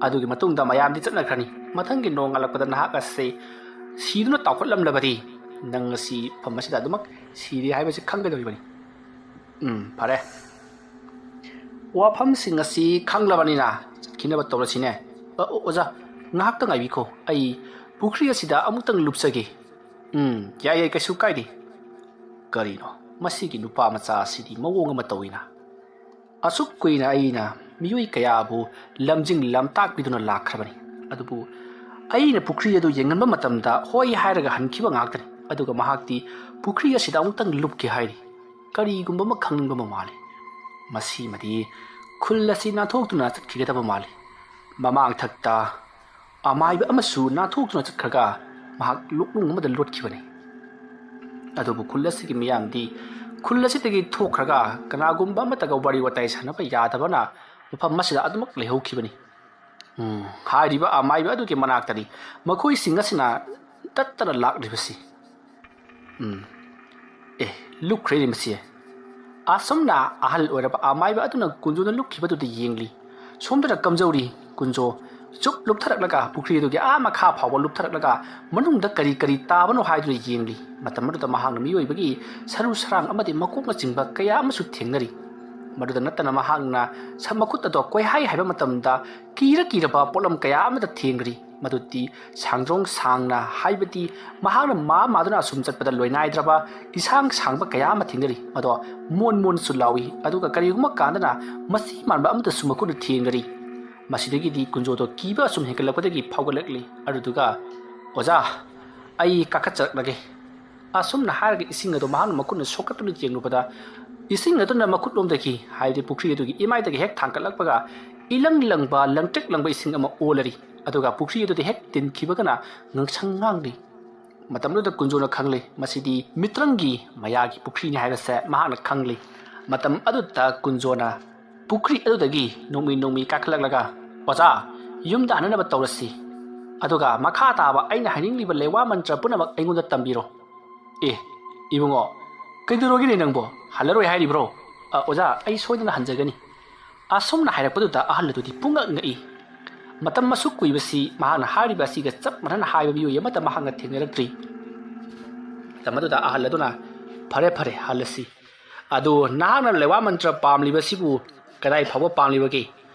ꯑꯗꯨꯒꯤ ꯃꯇꯨꯡꯗ ꯃꯌꯥꯝꯗꯤ ꯆꯠꯅꯈ꯭ꯔꯅꯤ꯫ ꯃꯊꯪꯒꯤ ꯅꯣꯡꯉꯥꯜꯂꯛꯄꯗ ꯅꯍꯥꯛ ꯑꯁꯦ ꯁꯤꯗꯨꯅ ꯇꯥꯎꯈꯠꯂꯝꯂꯕꯗꯤ ꯅꯪ ꯉꯁꯤ ꯃꯐꯝ ꯑꯁꯤꯗ ꯑꯗꯨꯃꯛ ꯁꯤꯔꯦ ꯍꯥꯏꯕꯁꯤ ꯈꯪꯒꯗꯧꯔꯤꯕꯅꯤ꯫" "ꯎꯝ, ꯐꯔꯦ꯫ ꯋꯥꯐꯝꯁꯤꯡ ꯑꯁꯤ ꯈꯪꯂꯕꯅꯤꯅ ꯆꯠꯈꯤꯅꯕ ꯇꯧꯔꯁꯤꯅꯦ꯫" "ꯑ, ꯑꯣ, ꯑꯣꯖꯥ, ꯉꯥꯏꯍꯥꯛꯇ ꯉꯥꯏꯕꯤꯈꯣ꯫ ꯑꯩ ꯄꯨꯈ꯭ꯔꯤ ꯑꯁꯤꯗ ꯑꯃꯨꯛꯇꯪ ꯂꯨꯞꯆꯒꯦ꯫" "ꯎꯝ, ꯌꯥꯏ, ꯌꯥꯏ, ꯀꯩꯁꯨ ꯀꯥꯏꯗꯦ꯫" ꯀꯔꯤꯅꯣ ꯃꯁꯤꯒꯤ ꯅꯨꯄꯥ ꯃꯆꯥ ꯑꯁꯤꯗꯤ ꯃꯑꯣꯡ ꯑꯃ ꯇꯧꯏꯅ? ꯑꯁꯨꯛ ꯀꯨꯏꯅ ꯑꯩꯅ ꯃꯤꯑꯣꯏ ꯀꯌꯥꯕꯨ ꯂꯝꯖꯤꯡ ꯂꯝꯇꯥꯛꯄꯤꯗꯨꯅ ꯂꯥꯛꯈ꯭ꯔꯕꯅꯤ, ꯑꯗꯨꯕꯨ ꯑꯩꯅ ꯄꯨꯈ꯭ꯔꯤ ꯑꯗꯨ ꯌꯦꯡꯍꯟꯕ ꯃꯇꯝꯗ ꯍꯣꯏ ꯍꯥꯏꯔꯒ ꯍꯟꯈꯤꯕ ꯉꯥꯛꯇꯅꯤ꯫ ꯑꯗꯨꯒ ꯃꯍꯥꯛꯇꯤ ꯄꯨꯈ꯭ꯔꯤ ꯑꯁꯤꯗ ꯑꯃꯨꯛꯇꯪ ꯂꯨꯞꯀꯦ ꯍꯥꯏꯔꯤ꯫ ꯀꯔꯤꯒꯨꯝꯕ ꯑꯃ ꯈꯪꯅꯤꯡꯕ ꯑꯃ ꯃꯥꯜꯂꯤ꯫ ꯃꯁꯤꯃꯗꯤ ꯈꯨꯜ ꯑꯁꯤ ꯅꯥꯟꯊꯣꯛꯇꯨꯅ ꯆꯠꯈꯤꯒꯗꯕ ꯃꯥꯜꯂꯤ꯫ ꯃꯃꯥꯡꯊꯛꯇ ꯑꯃꯥꯏꯕ ꯑꯃꯁꯨ ꯅꯥꯟꯊꯣꯛꯇꯨꯅ ꯆꯠꯈ꯭ꯔꯒ ꯃꯍꯥꯛ ꯂꯣꯛꯅꯨꯡ ꯑꯃꯗ ꯂꯣꯠꯈꯤꯕꯅꯤ꯫ ꯑꯗꯨꯕꯨ ꯈꯨꯜ ꯑꯁꯤꯒꯤ ꯃꯤꯌꯥꯝꯗꯤ ꯈꯨꯜ ꯑꯁꯤꯗꯒꯤ ꯊꯣꯛꯈ꯭ꯔꯒ ꯀꯅꯥꯒꯨꯝꯕ ꯑꯃꯠꯇꯒ ꯋꯥꯔꯤ ꯋꯥꯇꯥꯏ ꯁꯥꯟꯅꯕ ꯌꯥꯗꯕꯅ ꯃꯐꯝ ꯑꯁꯤꯗ ꯑꯗꯨꯃꯛ ꯂꯩꯍꯧꯈꯤꯕꯅꯤ꯫ ꯎꯝ, ꯍꯥꯏꯔꯤꯕ ꯑꯃꯥꯏꯕ ꯑꯗꯨꯒꯤ ꯃꯅꯥꯛꯇꯅꯤ ꯃꯈꯣꯏꯁꯤꯡ ꯑꯁꯤꯅ ꯇꯠꯇꯅ ꯂꯥꯛꯂꯤꯕꯁꯤ꯫ ꯎꯝ, ꯑꯦ, ꯂꯨꯞꯈ꯭ꯔꯦꯅꯦ ꯃꯁꯤ꯫ ꯑꯁꯨꯝꯅ ꯑꯍꯜ ꯑꯣꯏꯔꯕ ꯑꯃꯥꯏꯕ ꯑꯗꯨꯅ ꯀꯨꯟꯖꯣꯅ ꯂꯨꯞꯈꯤꯕꯗꯨꯗ ꯌꯦꯡꯂꯤ꯫ ꯁꯣꯝꯗꯅ ꯀꯝꯖꯧꯔꯤ ꯀꯨꯟꯖꯣ ꯆꯨꯞ ꯂꯨꯞꯊꯔꯛꯂꯒ ꯄꯨꯈ꯭ꯔꯤ ꯑꯗꯨꯒꯤ ꯑꯥ ꯃꯈꯥ ꯐꯥꯎꯕ ꯂꯨꯞꯊꯔꯛꯂꯒ ꯃꯅꯨꯡꯗ ꯀꯔꯤ ꯀꯔꯤ ꯇꯥꯕꯅꯣ ꯍꯥꯏꯗꯨꯅ ꯌꯦꯡꯂꯤ꯫ ꯃꯇꯝ ꯑꯗꯨꯗ ꯃꯍꯥꯛꯅ ꯃꯤꯑꯣꯏꯕꯒꯤ ꯁꯔꯨ ꯁꯔꯥꯡ ꯑꯃꯗꯤ ꯃꯀꯣꯛꯅꯆꯤꯡꯕ ꯀꯌꯥ ꯑꯃꯁꯨ ꯊꯦꯡꯅꯔꯤ꯫ ꯃꯗꯨꯗ ꯅꯠꯇꯅ ꯃꯍꯥꯛꯅ ꯁ-, ꯃꯈꯨꯠ ꯑꯗꯣ ꯀꯣꯏꯍꯥꯏ ꯍꯥꯏꯕ ꯃꯇꯝꯗ ꯀꯤꯔ ꯀꯤꯔꯕ ꯄꯣꯠꯂꯝ ꯀꯌꯥ ꯑꯃꯗ ꯊꯦꯡꯅꯔꯤ꯫ ꯃꯗꯨꯗꯤ ꯁꯥꯡꯗ꯭ꯔꯣꯡ ꯁꯥꯡꯅ, ꯍꯥꯏꯕꯗꯤ ꯃꯍꯥꯛꯅ ꯃꯥ ꯃꯥꯗꯨꯅ ꯑꯁꯨꯝ ꯆꯠꯄꯗ ꯂꯣꯏꯅꯥꯏꯗ꯭ꯔꯕ ꯏꯁꯥꯡ ꯁꯥꯡꯕ ꯀꯌꯥ ꯑꯃ ꯊꯦꯡꯅꯔꯤ꯫ ꯃꯗꯣ ꯃꯣꯟ ꯃꯣꯟꯁꯨ ꯂꯥꯎꯏ, ꯑꯗꯨꯒ ꯀꯔꯤꯒꯨꯝꯕ ꯀꯥꯟꯗꯅ ꯃꯁꯤ ꯃꯥꯟꯕ ꯑꯃꯗꯁꯨ ꯃꯈꯨꯠꯅ ꯊꯦꯡꯅꯔꯤ꯫ ꯃꯁꯤꯗꯒꯤꯗꯤ ꯀꯨꯟꯖꯣꯗꯣ ꯀꯤꯕ ꯑꯁꯨꯝ ꯍꯦꯟꯒꯠꯂꯛꯄꯗꯒꯤ ꯐꯥꯎꯒꯠꯂꯛꯂꯤ꯫ ꯑꯗꯨꯗꯨꯒ, "ꯑꯣꯖꯥ, ꯑꯩ ꯀꯥꯈꯠꯆꯔꯛꯂꯒꯦ꯫" ꯑꯁꯨꯝꯅ ꯍꯥꯏꯔꯒ ꯏꯁꯤꯡ ꯑꯗꯨ ꯃꯍꯥꯛꯅ ꯃꯈꯨꯠꯅ ꯁꯣꯛꯀꯠꯇꯨꯅ ꯌꯦꯡꯂꯨꯕꯗ, ꯏꯁꯤꯡ ꯑꯗꯨꯅ ꯃꯈꯨꯠꯂꯣꯝꯗꯒꯤ, ꯍꯥꯏꯕꯗꯤ ꯄꯨꯈ꯭ꯔꯤ ꯑꯗꯨꯒꯤ ꯏꯃꯥꯏꯗꯒꯤ ꯍꯦꯛ ꯊꯥꯡꯒꯠꯂꯛꯄꯒ, ꯏꯂꯪ ꯂꯪꯕ, ꯂꯪꯇ꯭ꯔꯤꯛ ꯂꯪꯕ ꯏꯁꯤꯡ ꯑꯃ ꯑꯣꯜꯂꯔꯤ꯫ ꯑꯗꯨꯒ ꯄꯨꯈ꯭ꯔꯤ ꯑꯗꯨꯗ ꯍꯦꯛ ꯇꯤꯟꯈꯤꯕꯒꯅ ꯉꯥꯡꯁꯪ ꯉꯥꯡꯂꯤ꯫ ꯃꯇꯝꯗꯨꯗ ꯀꯨꯟꯖꯣꯅ ꯈꯪꯂꯦ, ꯃꯁꯤꯗꯤ ꯃꯤꯇ꯭ꯔꯪꯒꯤ ꯃꯌꯥꯒꯤ ꯄꯨꯈ꯭ꯔꯤꯅꯤ ꯍꯥꯏꯕꯁꯦ ꯃꯍꯥꯛꯅ ꯈꯪꯂꯤ꯫ ꯃꯇꯝ ꯑꯗꯨꯗ ꯀꯨꯟꯖꯣꯅ ꯄꯨꯈ꯭ꯔꯤ ꯑꯗꯨꯗꯒꯤ ꯅꯣꯡꯃꯤ ꯅꯣꯡꯃꯤ ꯀꯥꯈꯠꯂꯛꯂꯒ, "ꯑꯣꯖꯥ, ꯌꯨꯝꯗ ꯍꯟꯅꯅꯕ ꯇꯧꯔꯁꯤ꯫ ꯑꯗꯨꯒ ꯃꯈꯥ ꯇꯥꯕ ꯑꯩꯅ ꯍꯥꯏꯅꯤꯡꯂꯤꯕ ꯂꯩꯋꯥ ꯃꯟꯇ꯭ꯔ ꯄꯨꯝꯅꯃꯛ ꯑꯩꯉꯣꯟꯗ ꯇꯝꯕꯤꯔꯣ꯫" "ꯑꯦ, ꯏꯕꯨꯡꯉꯣ, ꯀꯩꯗꯧꯔꯒꯦꯅꯦ ꯅꯪꯕꯣ? ꯍꯜꯂꯔꯣꯏ ꯍꯥꯏꯔꯤꯕ꯭ꯔꯣ?" "ꯑ, ꯑꯣꯖꯥ, ꯑꯩ ꯁꯣꯏꯗꯅ ꯍꯟꯖꯒꯅꯤ꯫" ꯑꯁꯨꯝꯅ ꯍꯥꯏꯔꯛꯄꯗꯨꯗ ꯑꯍꯜ ꯑꯗꯨꯗꯤ ꯄꯨꯡꯉꯛ ꯉꯛꯏ꯫ ꯃꯇꯝ ꯑꯁꯨꯛ ꯀꯨꯏꯕꯁꯤ ꯃꯍꯥꯛꯅ ꯍꯥꯏꯔꯤꯕ ꯑꯁꯤꯒ ꯆꯞ ꯃꯥꯟꯅꯅ ꯍꯥꯏꯕ ꯃꯤꯑꯣꯏ ꯑꯃꯠꯇ ꯃꯍꯥꯛꯅ ꯊꯦꯡꯅꯔꯛꯇ꯭ꯔꯤ꯫ ꯃꯇꯝ ꯑꯗꯨꯗ ꯑꯍꯜ ꯑꯗꯨꯅ, "ꯐꯔꯦ, ꯐꯔꯦ, ꯍꯜꯂꯁꯤ꯫ ꯑꯗꯨ ꯅꯍꯥꯛꯅ ꯂꯩꯋꯥ ꯃꯟꯇ꯭ꯔ ꯄꯥꯝꯂꯤꯕꯁꯤꯕꯨ ꯀꯗꯥꯏ ꯐꯥꯎꯕ ꯄꯥꯝꯂꯤꯕꯒꯦ?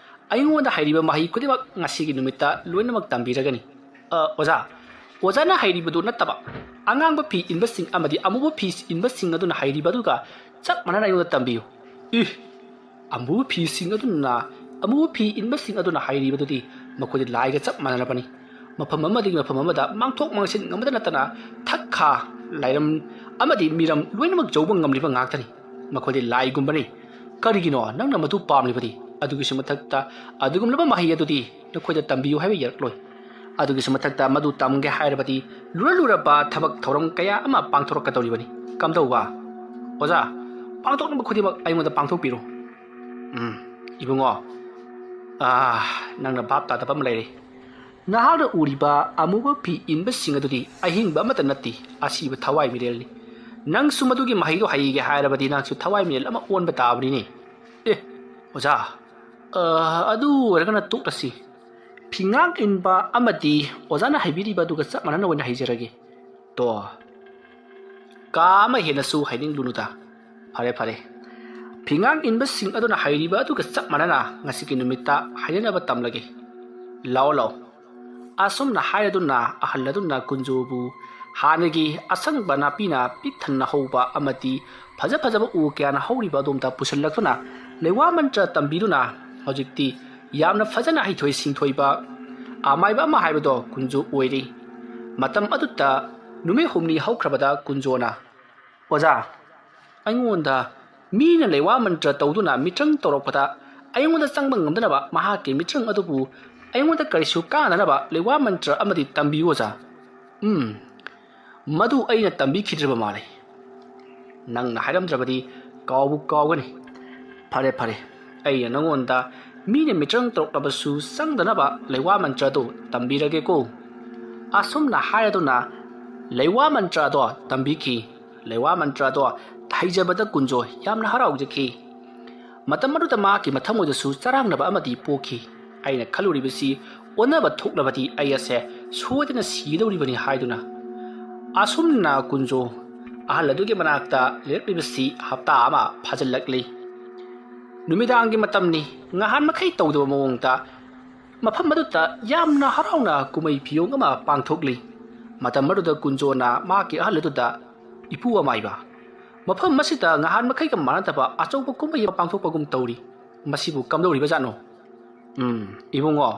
ꯑꯩꯉꯣꯟꯗ ꯍꯩꯔꯤꯕ ꯃꯍꯩ ꯈꯨꯗꯤꯡꯃꯛ ꯉꯁꯤꯒꯤ ꯅꯨꯃꯤꯠꯇ ꯂꯣꯏꯅꯃꯛ ꯇꯝꯕꯤꯔꯒꯅꯤ꯫" "ꯑ, ꯑꯣꯖꯥ, ꯑꯣꯖꯥꯅ ꯍꯩꯔꯤꯕꯗꯨ ꯅꯠꯇꯕ, ꯑꯉꯥꯡꯕ ꯐꯤ ꯏꯟꯕꯁꯤꯡ ꯑꯃꯗꯤ ꯑꯃꯨꯕ ꯐꯤ ꯏꯟꯕꯁꯤꯡ ꯑꯗꯨꯅ ꯍꯩꯔꯤꯕ ꯑꯗꯨꯒ ꯆꯞ ꯃꯥꯟꯅꯅ ꯑꯩꯉꯣꯟꯗ ꯇꯝꯕꯤꯌꯨ꯫" "ꯏ, ꯑꯃꯨꯕ ꯐꯤꯁꯤꯡ ꯑꯗꯨꯅ, ꯑꯃꯨꯕ ꯐꯤ ꯏꯟꯕꯁꯤꯡ ꯑꯗꯨꯅ ꯍꯩꯔꯤꯕꯗꯨꯗꯤ ꯃꯈꯣꯏꯗꯤ ꯂꯥꯏꯒ ꯆꯞ ꯃꯥꯟꯅꯔꯕꯅꯤ꯫ ꯃꯐꯝ ꯑꯃꯗꯒꯤ ꯃꯐꯝ ꯑꯃꯗ ꯃꯥꯡꯊꯣꯛ ꯃꯥꯡꯁꯤꯟ ꯉꯝꯕꯗ ꯅꯠꯇꯅ ꯊꯛ ꯈꯥ, ꯂꯥꯏꯔꯝ ꯑꯃꯗꯤ ꯃꯤꯔꯝ ꯂꯣꯏꯅꯃꯛ ꯌꯧꯕ ꯉꯝꯂꯤꯕ ꯉꯥꯛꯇꯅꯤ꯫ ꯃꯈꯣꯏꯗꯤ ꯂꯥꯏꯒꯨꯝꯕꯅꯤ꯫ ꯀꯔꯤꯒꯤꯅꯣ ꯅꯪꯅ ꯃꯗꯨ ꯄꯥꯝꯂꯤꯕꯗꯤ?" ꯑꯗꯨꯒꯤꯁꯨ ꯃꯊꯛꯇ ꯑꯗꯨꯒꯨꯝꯂꯕ ꯃꯍꯩ ꯑꯗꯨꯗꯤ ꯅꯈꯣꯏꯗ ꯇꯝꯕꯤꯌꯨ ꯍꯥꯏꯕ ꯌꯥꯔꯛꯂꯣꯏ꯫ ꯑꯗꯨꯒꯤꯁꯨ ꯃꯊꯛꯇ ꯃꯗꯨ ꯇꯝꯒꯦ ꯍꯥꯏꯔꯕꯗꯤ ꯂꯨꯔ ꯂꯨꯔꯕ ꯊꯕꯛ ꯊꯧꯔꯝ ꯀꯌꯥ ꯑꯃ ꯄꯥꯡꯊꯣꯔꯛꯀꯗꯧꯔꯤꯕꯅꯤ꯫ ꯀꯝꯗꯧꯕ? ꯑꯣꯖꯥ, ꯄꯥꯡꯊꯣꯛꯅꯕ ꯈꯨꯗꯤꯡꯃꯛ ꯑꯩꯉꯣꯟꯗ ꯄꯥꯡꯊꯣꯛꯄꯤꯔꯣ꯫ ꯎꯝ, ꯏꯕꯨꯡꯉꯣ, ꯑꯥ, ꯅꯪꯅ ꯚꯥꯞ ꯇꯥꯗꯕ ꯑꯃ ꯂꯩꯔꯦ꯫ ꯅꯍꯥꯛꯅ ꯎꯔꯤꯕ ꯑꯃꯨꯕ ꯐꯤ ꯏꯟꯕꯁꯤꯡ ꯑꯗꯨꯗꯤ ꯑꯍꯤꯡꯕ ꯑꯃꯠꯇ ꯅꯠꯇꯦ, ꯑꯁꯤꯕ ꯊꯋꯥꯏ ꯃꯤꯔꯦꯜꯅꯤ꯫ ꯅꯪꯁꯨ ꯃꯗꯨꯒꯤ ꯃꯍꯩꯗꯣ ꯍꯩꯒꯦ ꯍꯥꯏꯔꯕꯗꯤ ꯅꯪꯁꯨ ꯊꯋꯥꯏ ꯃꯤꯔꯦꯜ ꯑꯃ ꯑꯣꯟꯕ ꯇꯥꯕꯅꯤꯅꯦ꯫ ꯑꯦ, ꯑꯣꯖꯥ, ꯑ, ꯑꯗꯨ ꯑꯣꯏꯔꯒꯅ ꯇꯣꯛꯂꯁꯤ꯫ ꯐꯤꯉꯥꯛ ꯏꯟꯕ ꯑꯃꯗꯤ ꯑꯣꯖꯥꯅ ꯍꯥꯏꯕꯤꯔꯤꯕ ꯑꯗꯨꯒ ꯆꯞ ꯃꯥꯟꯅꯅ ꯑꯣꯏꯅ ꯍꯩꯖꯔꯒꯦ꯫ ꯇꯣ, ꯀꯥ ꯑꯃ ꯍꯦꯟꯅꯁꯨ ꯍꯥꯏꯅꯤꯡꯂꯨꯅꯨꯗ꯫ ꯐꯔꯦ, ꯐꯔꯦ꯫ ꯐꯤꯉꯥꯛ ꯏꯟꯕꯁꯤꯡ ꯑꯗꯨꯅ ꯍꯩꯔꯤꯕ ꯑꯗꯨꯒ ꯆꯞ ꯃꯥꯟꯅꯅ ꯉꯁꯤꯒꯤ ꯅꯨꯃꯤꯠꯇ ꯍꯥꯏꯅꯅꯕ ꯇꯝꯂꯒꯦ꯫ ꯂꯥꯛꯑꯣ, ꯂꯥꯛꯑꯣ꯫ ꯑꯁꯨꯝꯅ ꯍꯥꯏꯔꯗꯨꯅ ꯑꯍꯜ ꯑꯗꯨꯅ ꯀꯨꯟꯖꯣꯕꯨ ꯍꯥꯟꯅꯒꯤ ꯑꯁꯪꯕ ꯅꯥꯄꯤꯅ ꯄꯤꯛ ꯊꯟꯅ ꯍꯧꯕ ꯑꯃꯗꯤ ꯐꯖ ꯐꯖꯕ ꯎ ꯀꯌꯥꯅ ꯍꯧꯔꯤꯕ ꯑꯗꯣꯝꯗ ꯄꯨꯁꯤꯜꯂꯛꯇꯨꯅ ꯂꯩꯋꯥ ꯃꯟꯇ꯭ꯔ ꯇꯝꯕꯤꯗꯨꯅ ꯍꯧꯖꯤꯛꯇꯤ ꯌꯥꯝꯅ ꯐꯖꯅ ꯍꯩꯊꯣꯏ ꯁꯤꯡꯊꯣꯏꯕ ꯑꯃꯥꯏꯕ ꯑꯃ ꯍꯥꯏꯕꯗꯣ ꯀꯨꯟꯖꯣ ꯑꯣꯏꯔꯦ꯫ ꯃꯇꯝ ꯑꯗꯨꯗ ꯅꯨꯃꯤꯠ ꯍꯨꯝꯅꯤ ꯍꯧꯈ꯭ꯔꯕꯗ ꯀꯨꯟꯖꯣꯅ, "ꯑꯣꯖꯥ, ꯑꯩꯉꯣꯟꯗ ꯃꯤꯅ ꯂꯩꯋꯥ ꯃꯟꯇ꯭ꯔ ꯇꯧꯗꯨꯅ ꯃꯤꯇ꯭ꯔꯪ ꯇꯧꯔꯛꯄꯗ ꯑꯩꯉꯣꯟꯗ ꯆꯪꯕ ꯉꯝꯗꯅꯕ ꯃꯍꯥꯛꯀꯤ ꯃꯤꯇ꯭ꯔꯪ ꯑꯗꯨꯕꯨ ꯑꯩꯉꯣꯟꯗ ꯀꯔꯤꯁꯨ ꯀꯥꯟꯅꯗꯅꯕ ꯂꯩꯋꯥ ꯃꯟꯇ꯭ꯔ ꯑꯃꯗꯤ ꯇꯝꯕꯤꯌꯨ ꯑꯣꯖꯥ꯫" ꯎꯝ, ꯃꯗꯨ ꯑꯩꯅ ꯇꯝꯕꯤꯈꯤꯗ꯭ꯔꯕ ꯃꯥꯜꯂꯦ꯫ ꯅꯪꯅ ꯍꯥꯏꯔꯝꯗ꯭ꯔꯕꯗꯤ ꯀꯥꯎꯕꯨ ꯀꯥꯎꯒꯅꯤ꯫ ꯐꯔꯦ, ꯐꯔꯦ, ꯑꯩꯅ ꯅꯉꯣꯟꯗ ꯃꯤꯅ ꯃꯤꯇ꯭ꯔꯪ ꯇꯧꯔꯛꯂꯕꯁꯨ ꯆꯪꯗꯅꯕ ꯂꯩꯋꯥ ꯃꯟꯇ꯭ꯔ ꯑꯗꯨ ꯇꯝꯕꯤꯔꯒꯦꯀꯣ꯫ ꯑꯁꯨꯝꯅ ꯍꯥꯏꯔꯗꯨꯅ ꯂꯩꯋꯥ ꯃꯟꯇ꯭ꯔ ꯑꯗꯣ ꯇꯝꯕꯤꯈꯤ꯫ ꯂꯩꯋꯥ ꯃꯟꯇ꯭ꯔ ꯑꯗꯣ ꯍꯩꯖꯕꯗ ꯀꯨꯟꯖꯣ ꯌꯥꯝꯅ ꯍꯔꯥꯎꯖꯈꯤ꯫ ꯃꯇꯝ ꯑꯗꯨꯗ ꯃꯍꯥꯛꯀꯤ ꯃꯊꯃꯣꯏꯗꯁꯨ ꯆꯔꯥꯡꯅꯕ ꯑꯃꯗꯤ ꯄꯣꯛꯈꯤ꯫ ꯑꯩꯅ ꯈꯜꯂꯨꯔꯤꯕꯁꯤ ꯑꯣꯟꯅꯕ ꯊꯣꯛꯂꯕꯗꯤ ꯑꯩ ꯑꯁꯦ ꯁꯣꯏꯗꯅ ꯁꯤꯒꯗꯧꯔꯤꯕꯅꯤ ꯍꯥꯏꯗꯨꯅ꯫ ꯑꯁꯨꯝꯅ ꯀꯨꯟꯖꯣ ꯑꯍꯜ ꯑꯗꯨꯒꯤ ꯃꯅꯥꯛꯇ ꯂꯩꯔꯛꯂꯤꯕꯁꯤ ꯍꯞꯇꯥ ꯑꯃ ꯐꯥꯖꯤꯜꯂꯛꯂꯤ꯫ ꯅꯨꯃꯤꯗꯥꯡꯒꯤ ꯃꯇꯝꯅꯤ꯫ ꯉꯍꯥꯟ ꯃꯈꯩ ꯇꯧꯗꯕ ꯃꯑꯣꯡꯗ ꯃꯐꯝ ꯑꯗꯨꯗ ꯌꯥꯝꯅ ꯍꯔꯥꯎꯅ ꯀꯨꯝꯍꯩ ꯐꯤꯌꯣꯡ ꯑꯃ ꯄꯥꯡꯊꯣꯛꯂꯤ꯫ ꯃꯇꯝ ꯑꯗꯨꯗ ꯀꯨꯟꯖꯣꯅ ꯃꯍꯥꯛꯀꯤ ꯑꯍꯜ ꯑꯗꯨꯗ, "ꯏꯄꯨ ꯑꯃꯥꯏꯕ, ꯃꯐꯝ ꯑꯁꯤꯗ ꯉꯍꯥꯟ ꯃꯈꯩꯒ ꯃꯥꯟꯅꯗꯕ ꯑꯆꯧꯕ ꯀꯨꯝꯍꯩ ꯑꯃ ꯄꯥꯡꯊꯣꯛꯄꯒꯨꯝ ꯇꯧꯔꯤ꯫ ꯃꯁꯤꯕꯨ ꯀꯝꯗꯧꯔꯤꯕꯖꯥꯠꯅꯣ?" "ꯎꯝ, ꯏꯕꯨꯡꯉꯣ,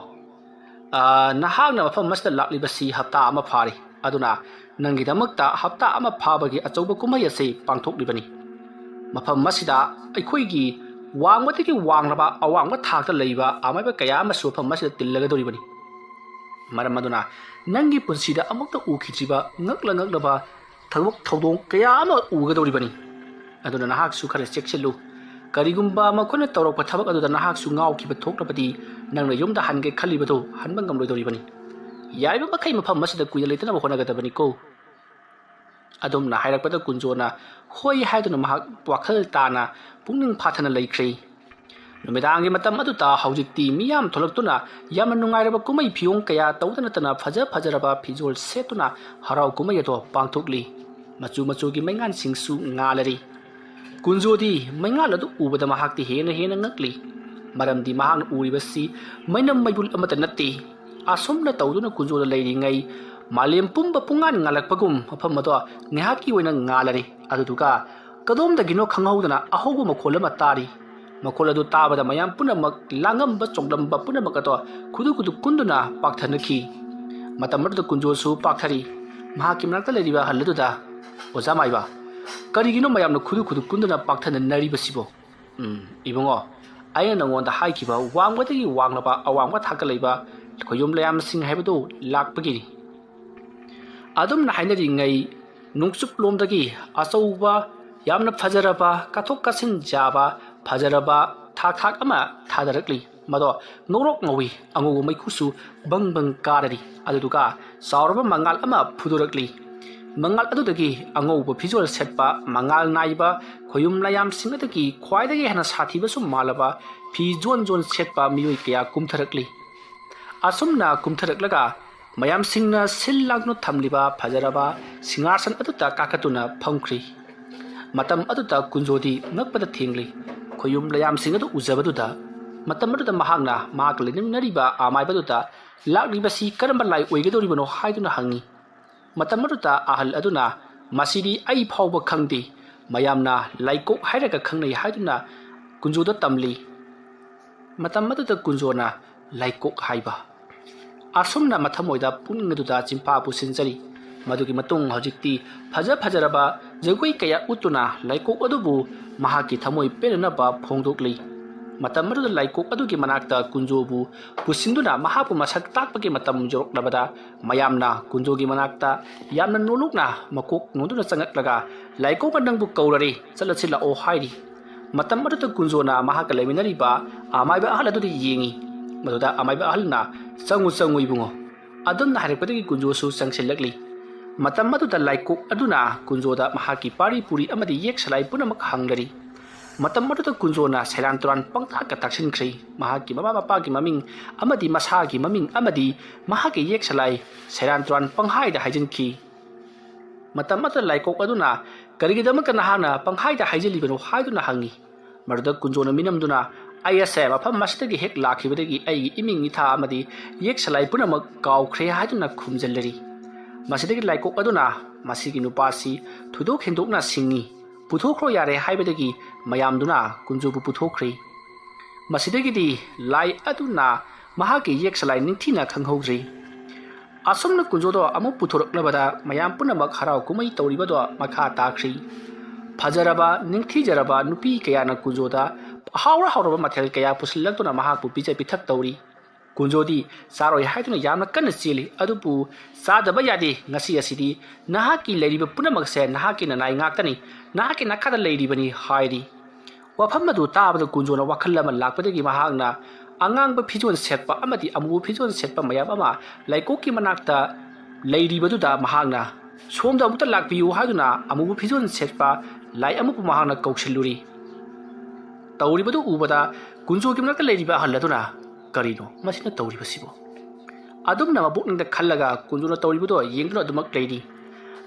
ꯑ, ꯅꯍꯥꯛꯅ ꯃꯐꯝ ꯑꯁꯤꯗ ꯂꯥꯛꯂꯤꯕꯁꯤ ꯍꯞꯇꯥ ꯑꯃ ꯐꯥꯔꯦ꯫ ꯑꯗꯨꯅ ꯅꯪꯒꯤꯗꯃꯛꯇ ꯍꯞꯇꯥ ꯑꯃ ꯐꯥꯕꯒꯤ ꯑꯆꯧꯕ ꯀꯨꯝꯍꯩ ꯑꯁꯤ ꯄꯥꯡꯊꯣꯛꯂꯤꯕꯅꯤ꯫ ꯃꯐꯝ ꯑꯁꯤꯗ ꯑꯩꯈꯣꯏꯒꯤ ꯋꯥꯡꯕꯗꯒꯤ ꯋꯥꯡꯂꯕ ꯑꯋꯥꯡꯕ ꯊꯥꯛꯇ ꯂꯩꯕ ꯑꯃꯥꯏꯕ ꯀꯌꯥ ꯑꯃꯁꯨ ꯃꯐꯝ ꯑꯁꯤꯗ ꯇꯤꯜꯂꯒꯗꯧꯔꯤꯕꯅꯤ꯫ ꯃꯔꯝ ꯑꯗꯨꯅ ꯅꯪꯒꯤ ꯄꯨꯟꯁꯤꯗ ꯑꯃꯨꯛꯇ ꯎꯈꯤꯗ꯭ꯔꯤꯕ ꯉꯛꯂ ꯉꯛꯂꯕ ꯊꯕꯛ ꯊꯧꯗꯣꯡ ꯀꯌꯥ ꯑꯃ ꯎꯒꯗꯧꯔꯤꯕꯅꯤ꯫ ꯑꯗꯨꯅ ꯅꯍꯥꯛꯁꯨ ꯈꯔ ꯆꯦꯛꯁꯤꯜꯂꯨ꯫ ꯀꯔꯤꯒꯨꯝꯕ ꯃꯈꯣꯏꯅ ꯇꯧꯔꯛꯄ ꯊꯕꯛ ꯑꯗꯨꯗ ꯅꯍꯥꯛꯁꯨ ꯉꯥꯎꯈꯤꯕ ꯊꯣꯛꯂꯕꯗꯤ, ꯅꯪꯅ ꯌꯨꯝꯗ ꯍꯟꯒꯦ ꯈꯜꯂꯤꯕꯗꯨ ꯍꯟꯕ ꯉꯝꯂꯣꯏꯗꯧꯔꯤꯕꯅꯤ꯫ ꯌꯥꯔꯤꯕ ꯃꯈꯩ ꯃꯐꯝ ꯑꯁꯤꯗ ꯀꯨꯏꯅ ꯂꯩꯇꯅꯕ ꯍꯣꯠꯅꯒꯗꯕꯅꯤꯀꯣ꯫ ꯑꯗꯨꯝꯅ ꯍꯥꯏꯔꯛꯄꯗ ꯀꯨꯟꯖꯣꯅ ꯍꯣꯏ ꯍꯥꯏꯗꯨꯅ ꯃꯍꯥꯛ ꯋꯥꯈꯜ ꯇꯥꯅ ꯄꯨꯛꯅꯤꯡ ꯐꯥꯊꯅ ꯂꯩꯈ꯭ꯔꯦ꯫ ꯅꯨꯃꯤꯗꯥꯡꯒꯤ ꯃꯇꯝ ꯑꯗꯨꯗ ꯍꯧꯖꯤꯛꯇꯤ ꯃꯤꯌꯥꯝ ꯊꯣꯛꯂꯛꯇꯨꯅ ꯌꯥꯝꯅ ꯅꯨꯡꯉꯥꯏꯔꯕ ꯀꯨꯝꯍꯩ ꯐꯤꯌꯣꯡ ꯀꯌꯥ ꯇꯧꯗꯅꯇꯅ ꯐꯖ ꯐꯖꯔꯕ ꯐꯤꯖꯣꯜ ꯁꯦꯠꯇꯨꯅ ꯍꯔꯥꯎ ꯀꯨꯝꯍꯩ ꯑꯗꯨ ꯄꯥꯡꯊꯣꯛꯂꯤ꯫ ꯃꯆꯨ ꯃꯆꯨꯒꯤ ꯃꯩꯉꯥꯟꯁꯤꯡꯁꯨ ꯉꯥꯜꯂꯔꯤ꯫ ꯀꯨꯟꯖꯣꯗꯤ ꯃꯩꯉꯥꯜ ꯑꯗꯨ ꯎꯕꯗ ꯃꯍꯥꯛꯇꯤ ꯍꯦꯟꯅ ꯍꯦꯟꯅ ꯉꯛꯂꯤ꯫ ꯃꯔꯝꯗꯤ ꯃꯍꯥꯛꯅ ꯎꯔꯤꯕꯁꯤ ꯃꯩꯅꯝ ꯃꯩꯕꯨꯜ ꯑꯃꯠꯇ ꯅꯠꯇꯦ꯫ ꯑꯁꯨꯝꯅ ꯇꯧꯗꯨꯅ ꯀꯨꯟꯖꯣꯗ ꯂꯩꯔꯤꯉꯩ ꯃꯥꯂꯦꯝ ꯄꯨꯝꯕ ꯄꯨꯡꯉꯥꯟ ꯉꯥꯜꯂꯛꯄꯒꯨꯝ ꯃꯐꯝ ꯑꯗꯣ ꯉꯥꯏꯍꯥꯛꯀꯤ ꯑꯣꯏꯅ ꯉꯥꯜꯂꯔꯤ꯫ ꯑꯗꯨꯗꯨꯒ ꯀꯗꯣꯝꯗꯒꯤꯅꯣ ꯈꯪꯍꯧꯗꯅ ꯑꯍꯧꯕ ꯃꯈꯣꯜ ꯑꯃ ꯇꯥꯔꯤ꯫ ꯃꯈꯣꯜ ꯑꯗꯨ ꯇꯥꯕꯗ ꯃꯌꯥꯝ ꯄꯨꯝꯅꯃꯛ, ꯂꯥꯡꯉꯝꯕ ꯆꯣꯡꯂꯝꯕ ꯄꯨꯝꯅꯃꯛ ꯑꯗꯣ ꯈꯨꯗꯨ ꯈꯨꯗꯨ ꯀꯨꯟꯗꯨꯅ ꯄꯥꯛꯊꯅꯈꯤ꯫ ꯃꯇꯝ ꯑꯗꯨꯗ ꯀꯨꯟꯖꯣꯁꯨ ꯄꯥꯛꯊꯔꯤ꯫ ꯃꯍꯥꯛꯀꯤ ꯃꯅꯥꯛꯇ ꯂꯩꯔꯤꯕ ꯑꯍꯜ ꯑꯗꯨꯗ, "ꯑꯣꯖꯥ ꯃꯥꯏꯕ, ꯀꯔꯤꯒꯤꯅꯣ ꯃꯌꯥꯝꯅ ꯈꯨꯗꯨ ꯈꯨꯗꯨ ꯀꯨꯟꯗꯨꯅ ꯄꯥꯛꯊꯅꯅꯔꯤꯕꯁꯤꯕꯣ?" "ꯎꯝ, ꯏꯕꯨꯡꯉꯣ, ꯑꯩꯅ ꯅꯉꯣꯟꯗ ꯍꯥꯏꯈꯤꯕ ꯋꯥꯡꯕꯗꯒꯤ ꯋꯥꯡꯂꯕ ꯑꯋꯥꯡꯕ ꯊꯥꯛꯇ ꯂꯩꯕ ꯈꯣꯌꯨꯝ ꯂꯌꯥꯝꯁꯤꯡ ꯍꯥꯏꯕꯗꯨ ꯂꯥꯛꯄꯒꯤꯅꯤ꯫" ꯑꯗꯨꯝꯅ ꯍꯥꯏꯅꯔꯤꯉꯩ ꯅꯣꯡꯆꯨꯞꯂꯣꯝꯗꯒꯤ ꯑꯆꯧꯕ, ꯌꯥꯝꯅ ꯐꯖꯔꯕ, ꯀꯥꯊꯣꯛ ꯀꯥꯁꯤꯟ ꯌꯥꯕ ꯐꯖꯔꯕ ꯊꯥꯛ ꯊꯥꯛ ꯑꯃ ꯊꯥꯗꯔꯛꯂꯤ꯫ ꯃꯗꯣ ꯉꯧꯔꯣꯛ ꯉꯧꯏ, ꯑꯉꯧꯕ ꯃꯩꯈꯨꯁꯨ ꯕꯪ ꯕꯪ ꯀꯥꯔꯔꯤ꯫ ꯑꯗꯨꯗꯨꯒ ꯆꯥꯎꯔꯕ ꯃꯉꯥꯜ ꯑꯃ ꯐꯨꯗꯣꯔꯛꯂꯤ꯫ ꯃꯉꯥꯜ ꯑꯗꯨꯗꯒꯤ ꯑꯉꯧꯕ ꯐꯤꯖꯣꯜ ꯁꯦꯠꯄ, ꯃꯉꯥꯜ ꯅꯥꯏꯕ ꯈꯣꯌꯨꯝ ꯂꯌꯥꯝꯁꯤꯡ ꯑꯗꯨꯒꯤ ꯈ꯭ꯋꯥꯏꯗꯒꯤ ꯍꯦꯟꯅ ꯁꯥꯊꯤꯕꯁꯨ ꯃꯥꯜꯂꯕ ꯐꯤ ꯖꯣꯟ ꯖꯣꯟ ꯁꯦꯠꯄ ꯃꯤꯑꯣꯏ ꯀꯌꯥ ꯀꯨꯝꯊꯔꯛꯂꯤ꯫ ꯑꯁꯨꯝꯅ ꯀꯨꯝꯊꯔꯛꯂꯒ ꯃꯌꯥꯝꯁꯤꯡꯅ ꯁꯤꯜ ꯂꯥꯡꯗꯨꯅ ꯊꯝꯂꯤꯕ ꯐꯖꯔꯕ ꯁꯤꯡꯍꯥꯁꯟ ꯑꯗꯨꯗ ꯀꯥꯈꯠꯇꯨꯅ ꯐꯝꯈ꯭ꯔꯤ꯫ ꯃꯇꯝ ꯑꯗꯨꯗ ꯀꯨꯟꯖꯣꯗꯤ ꯉꯛꯄꯗ ꯊꯦꯡꯂꯤ꯫ ꯈꯣꯌꯨꯝ ꯂꯌꯥꯝꯁꯤꯡ ꯑꯗꯨ ꯎꯖꯕꯗꯨꯗ, ꯃꯇꯝ ꯑꯗꯨꯗ ꯃꯍꯥꯛꯅ ꯃꯍꯥꯛꯀ ꯂꯩꯃꯤꯟꯅꯔꯤꯕ ꯑꯃꯥꯏꯕꯗꯨꯗ, "ꯂꯥꯛꯂꯤꯕꯁꯤ ꯀꯔꯝꯕ ꯂꯥꯏ ꯑꯣꯏꯒꯗꯧꯔꯤꯕꯅꯣ?" ꯍꯥꯏꯗꯨꯅ ꯍꯪꯉꯤ꯫ ꯃꯇꯝ ꯑꯗꯨꯗ ꯑꯍꯜ ꯑꯗꯨꯅ, "ꯃꯁꯤꯗꯤ ꯑꯩ ꯐꯥꯎꯕ ꯈꯪꯗꯦ, ꯃꯌꯥꯝꯅ ꯂꯥꯏꯀꯣꯛ ꯍꯥꯏꯔꯒ ꯈꯪꯅꯩ" ꯍꯥꯏꯗꯨꯅ ꯀꯨꯟꯖꯣꯗ ꯇꯝꯂꯤ꯫ ꯃꯇꯝ ꯑꯗꯨꯗ ꯀꯨꯟꯖꯣꯅ ꯂꯥꯏꯀꯣꯛ ꯍꯥꯏꯕ꯫ ꯑꯁꯨꯝꯅ ꯃꯊꯃꯣꯏꯗ ꯄꯨꯛꯅꯤꯡ ꯑꯗꯨꯗ ꯆꯤꯟꯐꯥ ꯄꯨꯁꯤꯟꯖꯔꯤ꯫ ꯃꯗꯨꯒꯤ ꯃꯇꯨꯡ ꯍꯧꯖꯤꯛꯇꯤ ꯐꯖ ꯐꯖꯔꯕ ꯖꯒꯣꯏ ꯀꯌꯥ ꯎꯠꯇꯨꯅ ꯂꯥꯏꯀꯣꯛ ꯑꯗꯨꯕꯨ ꯃꯍꯥꯛꯀꯤ ꯊꯃꯣꯏ ꯄꯦꯟꯅꯅꯕ ꯐꯣꯡꯗꯣꯛꯂꯤ꯫ ꯃꯇꯝ ꯑꯗꯨꯗ ꯂꯥꯏꯀꯣꯛ ꯑꯗꯨꯒꯤ ꯃꯅꯥꯛꯇ ꯀꯨꯟꯖꯣꯕꯨ ꯄꯨꯁꯤꯟꯗꯨꯅ ꯃꯍꯥꯛꯄꯨ ꯃꯁꯛ ꯇꯥꯛꯄꯒꯤ ꯃꯇꯝ ꯌꯧꯔꯛꯂꯕꯗ, ꯃꯌꯥꯝꯅ ꯀꯨꯟꯖꯣꯒꯤ ꯃꯅꯥꯛꯇ ꯌꯥꯝꯅ ꯅꯣꯂꯨꯛꯅ ꯃꯀꯣꯛ ꯅꯣꯟꯗꯨꯅ ꯆꯪꯉꯛꯂꯒ, "ꯂꯥꯏꯀꯣꯛꯅ ꯅꯪꯕꯨ ꯀꯧꯔꯔꯤ, ꯆꯠꯂꯁꯤ ꯂꯥꯛꯑꯣ" ꯍꯥꯏꯔꯤ꯫ ꯃꯇꯝ ꯑꯗꯨꯗ ꯀꯨꯟꯖꯣꯅ ꯃꯍꯥꯛꯀ ꯂꯩꯃꯤꯟꯅꯔꯤꯕ ꯑꯃꯥꯏꯕ ꯑꯍꯜ ꯑꯗꯨꯗ ꯌꯦꯡꯉꯤ꯫ ꯃꯗꯨꯗ ꯑꯃꯥꯏꯕ ꯑꯍꯜꯅ, "ꯆꯪꯉꯨ, ꯆꯪꯉꯨ ꯏꯕꯨꯡꯉꯣ"꯫ ꯑꯗꯨꯝꯅ ꯍꯥꯏꯔꯛꯄꯗꯒꯤ ꯀꯨꯟꯖꯣꯁꯨ ꯆꯪꯁꯤꯜꯂꯛꯂꯤ꯫ ꯃꯇꯝ ꯑꯗꯨꯗ ꯂꯥꯏꯀꯣꯛ ꯑꯗꯨꯅ ꯀꯨꯟꯖꯣꯗ ꯃꯍꯥꯛꯀꯤ ꯄꯥꯔꯤ ꯄꯨꯔꯤ ꯑꯃꯗꯤ ꯌꯦꯛ ꯁꯂꯥꯏ ꯄꯨꯝꯅꯃꯛ ꯍꯪꯂꯔꯤ꯫ ꯃꯇꯝ ꯑꯗꯨꯗ ꯀꯨꯟꯖꯣꯅ ꯁꯩꯔꯥꯟ ꯇꯨꯔꯥꯟ ꯄꯪꯇꯥꯛꯇ ꯇꯥꯛꯁꯤꯟꯈ꯭ꯔꯦ꯫ ꯃꯍꯥꯛꯀꯤ ꯃꯃꯥ ꯃꯄꯥꯒꯤ ꯃꯃꯤꯡ ꯑꯃꯗꯤ ꯃꯁꯥꯒꯤ ꯃꯃꯤꯡ ꯑꯃꯗꯤ ꯃꯍꯥꯛꯀꯤ ꯌꯦꯛ ꯁꯂꯥꯏ ꯁꯩꯔꯥꯟ ꯇꯨꯔꯥꯟ ꯄꯪꯍꯥꯏꯗ ꯍꯥꯏꯖꯤꯟꯈꯤ꯫ ꯃꯇꯝ ꯑꯗꯨꯗ ꯂꯥꯏꯀꯣꯛ ꯑꯗꯨꯅ, "ꯀꯔꯤꯒꯤꯗꯃꯛꯇ ꯅꯍꯥꯛꯅ ꯄꯪꯍꯥꯏꯗ ꯍꯥꯏꯖꯤꯜꯂꯤꯕꯅꯣ?" ꯍꯥꯏꯗꯨꯅ ꯍꯪꯉꯤ꯫ ꯃꯗꯨꯗ ꯀꯨꯟꯖꯣꯅ ꯃꯤꯅꯝꯗꯨꯅ, "ꯑꯩ ꯑꯁꯦ ꯃꯐꯝ ꯑꯁꯤꯗꯒꯤ ꯍꯦꯛ ꯂꯥꯛꯈꯤꯕꯗꯒꯤ ꯑꯩꯒꯤ ꯏꯃꯤꯡ ꯏꯊꯥ ꯑꯃꯗꯤ ꯌꯦꯛ ꯁꯂꯥꯏ ꯄꯨꯝꯅꯃꯛ ꯀꯥꯎꯈ꯭ꯔꯦ" ꯍꯥꯏꯗꯨꯅ ꯈꯨꯝꯖꯤꯜꯂꯔꯤ꯫ ꯃꯁꯤꯗꯒꯤ ꯂꯥꯏꯀꯣꯛ ꯑꯗꯨꯅ, "ꯃꯁꯤꯒꯤ ꯅꯨꯄꯥꯁꯤ ꯊꯣꯏꯗꯣꯛ ꯍꯦꯟꯗꯣꯛꯅ ꯁꯤꯡꯉꯤ, ꯄꯨꯊꯣꯛꯈ꯭ꯔꯣ ꯌꯥꯔꯦ" ꯍꯥꯏꯕꯗꯒꯤ ꯃꯌꯥꯝꯗꯨꯅ ꯀꯨꯟꯖꯣꯕꯨ ꯄꯨꯊꯣꯛꯈ꯭ꯔꯦ꯫ ꯃꯁꯤꯗꯒꯤꯗꯤ ꯂꯥꯏ ꯑꯗꯨꯅ ꯃꯍꯥꯛꯀꯤ ꯌꯦꯛ ꯁꯂꯥꯏ ꯅꯤꯡꯊꯤꯅ ꯈꯪꯍꯧꯗ꯭ꯔꯤ꯫ ꯑꯁꯨꯝꯅ ꯀꯨꯟꯖꯣꯗꯣ ꯑꯃꯨꯛ ꯄꯨꯊꯣꯔꯛꯂꯕꯗ ꯃꯌꯥꯝ ꯄꯨꯝꯅꯃꯛ ꯍꯔꯥꯎ ꯀꯨꯝꯍꯩ ꯇꯧꯔꯤꯕꯗꯣ ꯃꯈꯥ ꯇꯥꯈ꯭ꯔꯤ꯫ ꯐꯖꯔꯕ, ꯅꯤꯡꯊꯤꯖꯔꯕ ꯅꯨꯄꯤ ꯀꯌꯥꯅ ꯀꯨꯟꯖꯣꯗ ꯍꯥꯎꯔ ꯍꯥꯎꯔꯕ ꯃꯊꯦꯜ ꯀꯌꯥ ꯄꯨꯁꯤꯜꯂꯛꯇꯨꯅ ꯃꯍꯥꯛꯄꯨ ꯄꯤꯖ ꯄꯤꯊꯛ ꯇꯧꯔꯤ꯫ ꯀꯨꯟꯖꯣꯗꯤ ꯆꯥꯔꯣꯏ ꯍꯥꯏꯗꯨꯅ ꯌꯥꯝꯅ ꯀꯟꯅ ꯆꯦꯜꯂꯤ, ꯑꯗꯨꯕꯨ ꯆꯥꯗꯕ ꯌꯥꯗꯦ꯫ "ꯉꯁꯤ ꯑꯁꯤꯗꯤ ꯅꯍꯥꯛꯀꯤ ꯂꯩꯔꯤꯕ ꯄꯨꯝꯅꯃꯛꯁꯦ ꯅꯍꯥꯛꯀꯤ ꯅꯅꯥꯏ ꯉꯥꯛꯇꯅꯤ, ꯅꯍꯥꯛꯀꯤ ꯅꯈꯥꯗ ꯂꯩꯔꯤꯕꯅꯤ" ꯍꯥꯏꯔꯤ꯫ ꯋꯥꯐꯝ ꯑꯗꯨ ꯇꯥꯕꯗ ꯀꯨꯟꯖꯣꯅ ꯋꯥꯈꯜ ꯑꯃ ꯂꯥꯛꯄꯗꯒꯤ ꯃꯍꯥꯛꯅ ꯑꯉꯥꯡꯕ ꯐꯤꯖꯣꯜ ꯁꯦꯠꯄ ꯑꯃꯗꯤ ꯑꯃꯨꯕ ꯐꯤꯖꯣꯜ ꯁꯦꯠꯄ ꯃꯌꯥꯝ ꯑꯃ ꯂꯥꯏꯀꯣꯛꯀꯤ ꯃꯅꯥꯛꯇ ꯂꯩꯔꯤꯕꯗꯨꯗ ꯃꯍꯥꯛꯅ, "ꯁꯣꯝꯗ ꯑꯃꯨꯛꯇ ꯂꯥꯛꯄꯤꯌꯨ" ꯍꯥꯏꯗꯨꯅ ꯑꯃꯨꯕ ꯐꯤꯖꯣꯜ ꯁꯦꯠꯄ ꯂꯥꯏ ꯑꯃꯕꯨ ꯃꯍꯥꯛꯅ ꯀꯧꯁꯤꯜꯂꯨꯔꯤ꯫ ꯇꯧꯔꯤꯕꯗꯨ ꯎꯕꯗ ꯀꯨꯟꯖꯣꯒꯤ ꯃꯅꯥꯛꯇ ꯂꯩꯔꯤꯕ ꯑꯍꯜ ꯑꯗꯨꯅ, "ꯀꯔꯤꯅꯣ ꯃꯁꯤꯅ ꯇꯧꯔꯤꯕꯁꯤꯕꯨ?" ꯑꯗꯨꯝꯅ ꯃꯄꯨꯛꯅꯤꯡꯗ ꯈꯜꯂꯒ ꯀꯨꯟꯖꯣꯅ ꯇꯧꯔꯤꯕꯗꯣ ꯌꯦꯡꯗꯨꯅ ꯑꯗꯨꯃꯛ ꯂꯩꯔꯤ꯫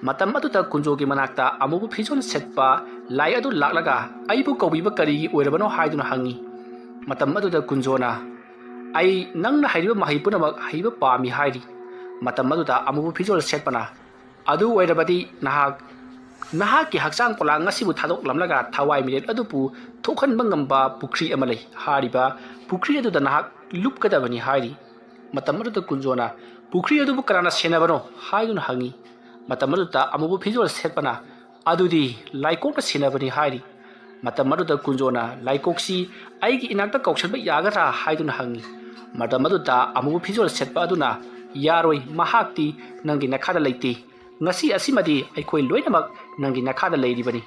ꯃꯇꯝ ꯑꯗꯨꯗ ꯀꯨꯟꯖꯣꯒꯤ ꯃꯅꯥꯛꯇ ꯑꯃꯨꯕ ꯐꯤꯖꯣꯜ ꯁꯦꯠꯄ ꯂꯥꯏ ꯑꯗꯨ ꯂꯥꯛꯂꯒ, "ꯑꯩꯕꯨ ꯀꯧꯕꯤꯕ ꯀꯔꯤꯒꯤ ꯑꯣꯏꯔꯕꯅꯣ?" ꯍꯥꯏꯗꯨꯅ ꯍꯪꯉꯤ꯫ ꯃꯇꯝ ꯑꯗꯨꯗ ꯀꯨꯟꯖꯣꯅ, "ꯑꯩ ꯅꯪꯅ ꯍꯩꯔꯤꯕ ꯃꯍꯩ ꯄꯨꯝꯅꯃꯛ ꯍꯩꯕ ꯄꯥꯝꯃꯤ" ꯍꯥꯏꯔꯤ꯫ ꯃꯇꯝ ꯑꯗꯨꯗ ꯑꯃꯨꯕ ꯐꯤꯖꯣꯜ ꯁꯦꯠꯄꯅ, "ꯑꯗꯨ ꯑꯣꯏꯔꯕꯗꯤ ꯅꯍꯥꯛ ꯅꯍꯥꯛꯀꯤ ꯍꯛꯆꯥꯡ ꯄꯣꯂꯥꯡ ꯑꯁꯤꯕꯨ ꯊꯥꯗꯣꯛꯂꯝꯂꯒ ꯊꯋꯥꯏ ꯃꯤꯔꯦꯜ ꯑꯗꯨꯕꯨ ꯊꯣꯛꯍꯟꯕ ꯉꯝꯕ ꯄꯨꯈ꯭ꯔꯤ ꯑꯃ ꯂꯩ꯫ ꯍꯥꯏꯔꯤꯕ ꯄꯨꯈ꯭ꯔꯤ ꯑꯗꯨꯗ ꯅꯍꯥꯛ ꯂꯨꯞꯀꯗꯕꯅꯤ" ꯍꯥꯏꯔꯤ꯫ ꯃꯇꯝ ꯑꯗꯨꯗ ꯀꯨꯟꯖꯣꯅ, "ꯄꯨꯈ꯭ꯔꯤ ꯑꯗꯨꯕꯨ ꯀꯅꯥꯅ ꯁꯦꯟꯅꯕꯅꯣ?" ꯍꯥꯏꯗꯨꯅ ꯍꯪꯉꯤ꯫ ꯃꯇꯝ ꯑꯗꯨꯗ ꯑꯃꯨꯕ ꯐꯤꯖꯣꯜ ꯁꯦꯠꯄꯅ, "ꯑꯗꯨꯗꯤ ꯂꯥꯏꯀꯣꯛꯅ ꯁꯤꯟꯅꯕꯅꯤ" ꯍꯥꯏꯔꯤ꯫ ꯃꯇꯝ ꯑꯗꯨꯗ ꯀꯨꯟꯖꯣꯅ, "ꯂꯥꯏꯀꯣꯛꯁꯤ ꯑꯩꯒꯤ ꯏꯅꯥꯛꯇ ꯀꯧꯁꯟꯕ ꯌꯥꯒꯗ꯭ꯔꯥ?" ꯍꯥꯏꯗꯨꯅ ꯍꯪꯉꯤ꯫ ꯃꯇꯝ ꯑꯗꯨꯗ ꯑꯃꯨꯕ ꯐꯤꯖꯣꯜ ꯁꯦꯠꯄ ꯑꯗꯨꯅ, "ꯌꯥꯔꯣꯏ, ꯃꯍꯥꯛꯇꯤ ꯅꯪꯒꯤ ꯅꯈꯥꯗ ꯂꯩꯇꯦ꯫ ꯉꯁꯤ ꯑꯁꯤꯃꯗꯤ ꯑꯩꯈꯣꯏ ꯂꯣꯏꯅꯃꯛ ꯅꯪꯒꯤ ꯅꯈꯥꯗ ꯂꯩꯔꯤꯕꯅꯤ꯫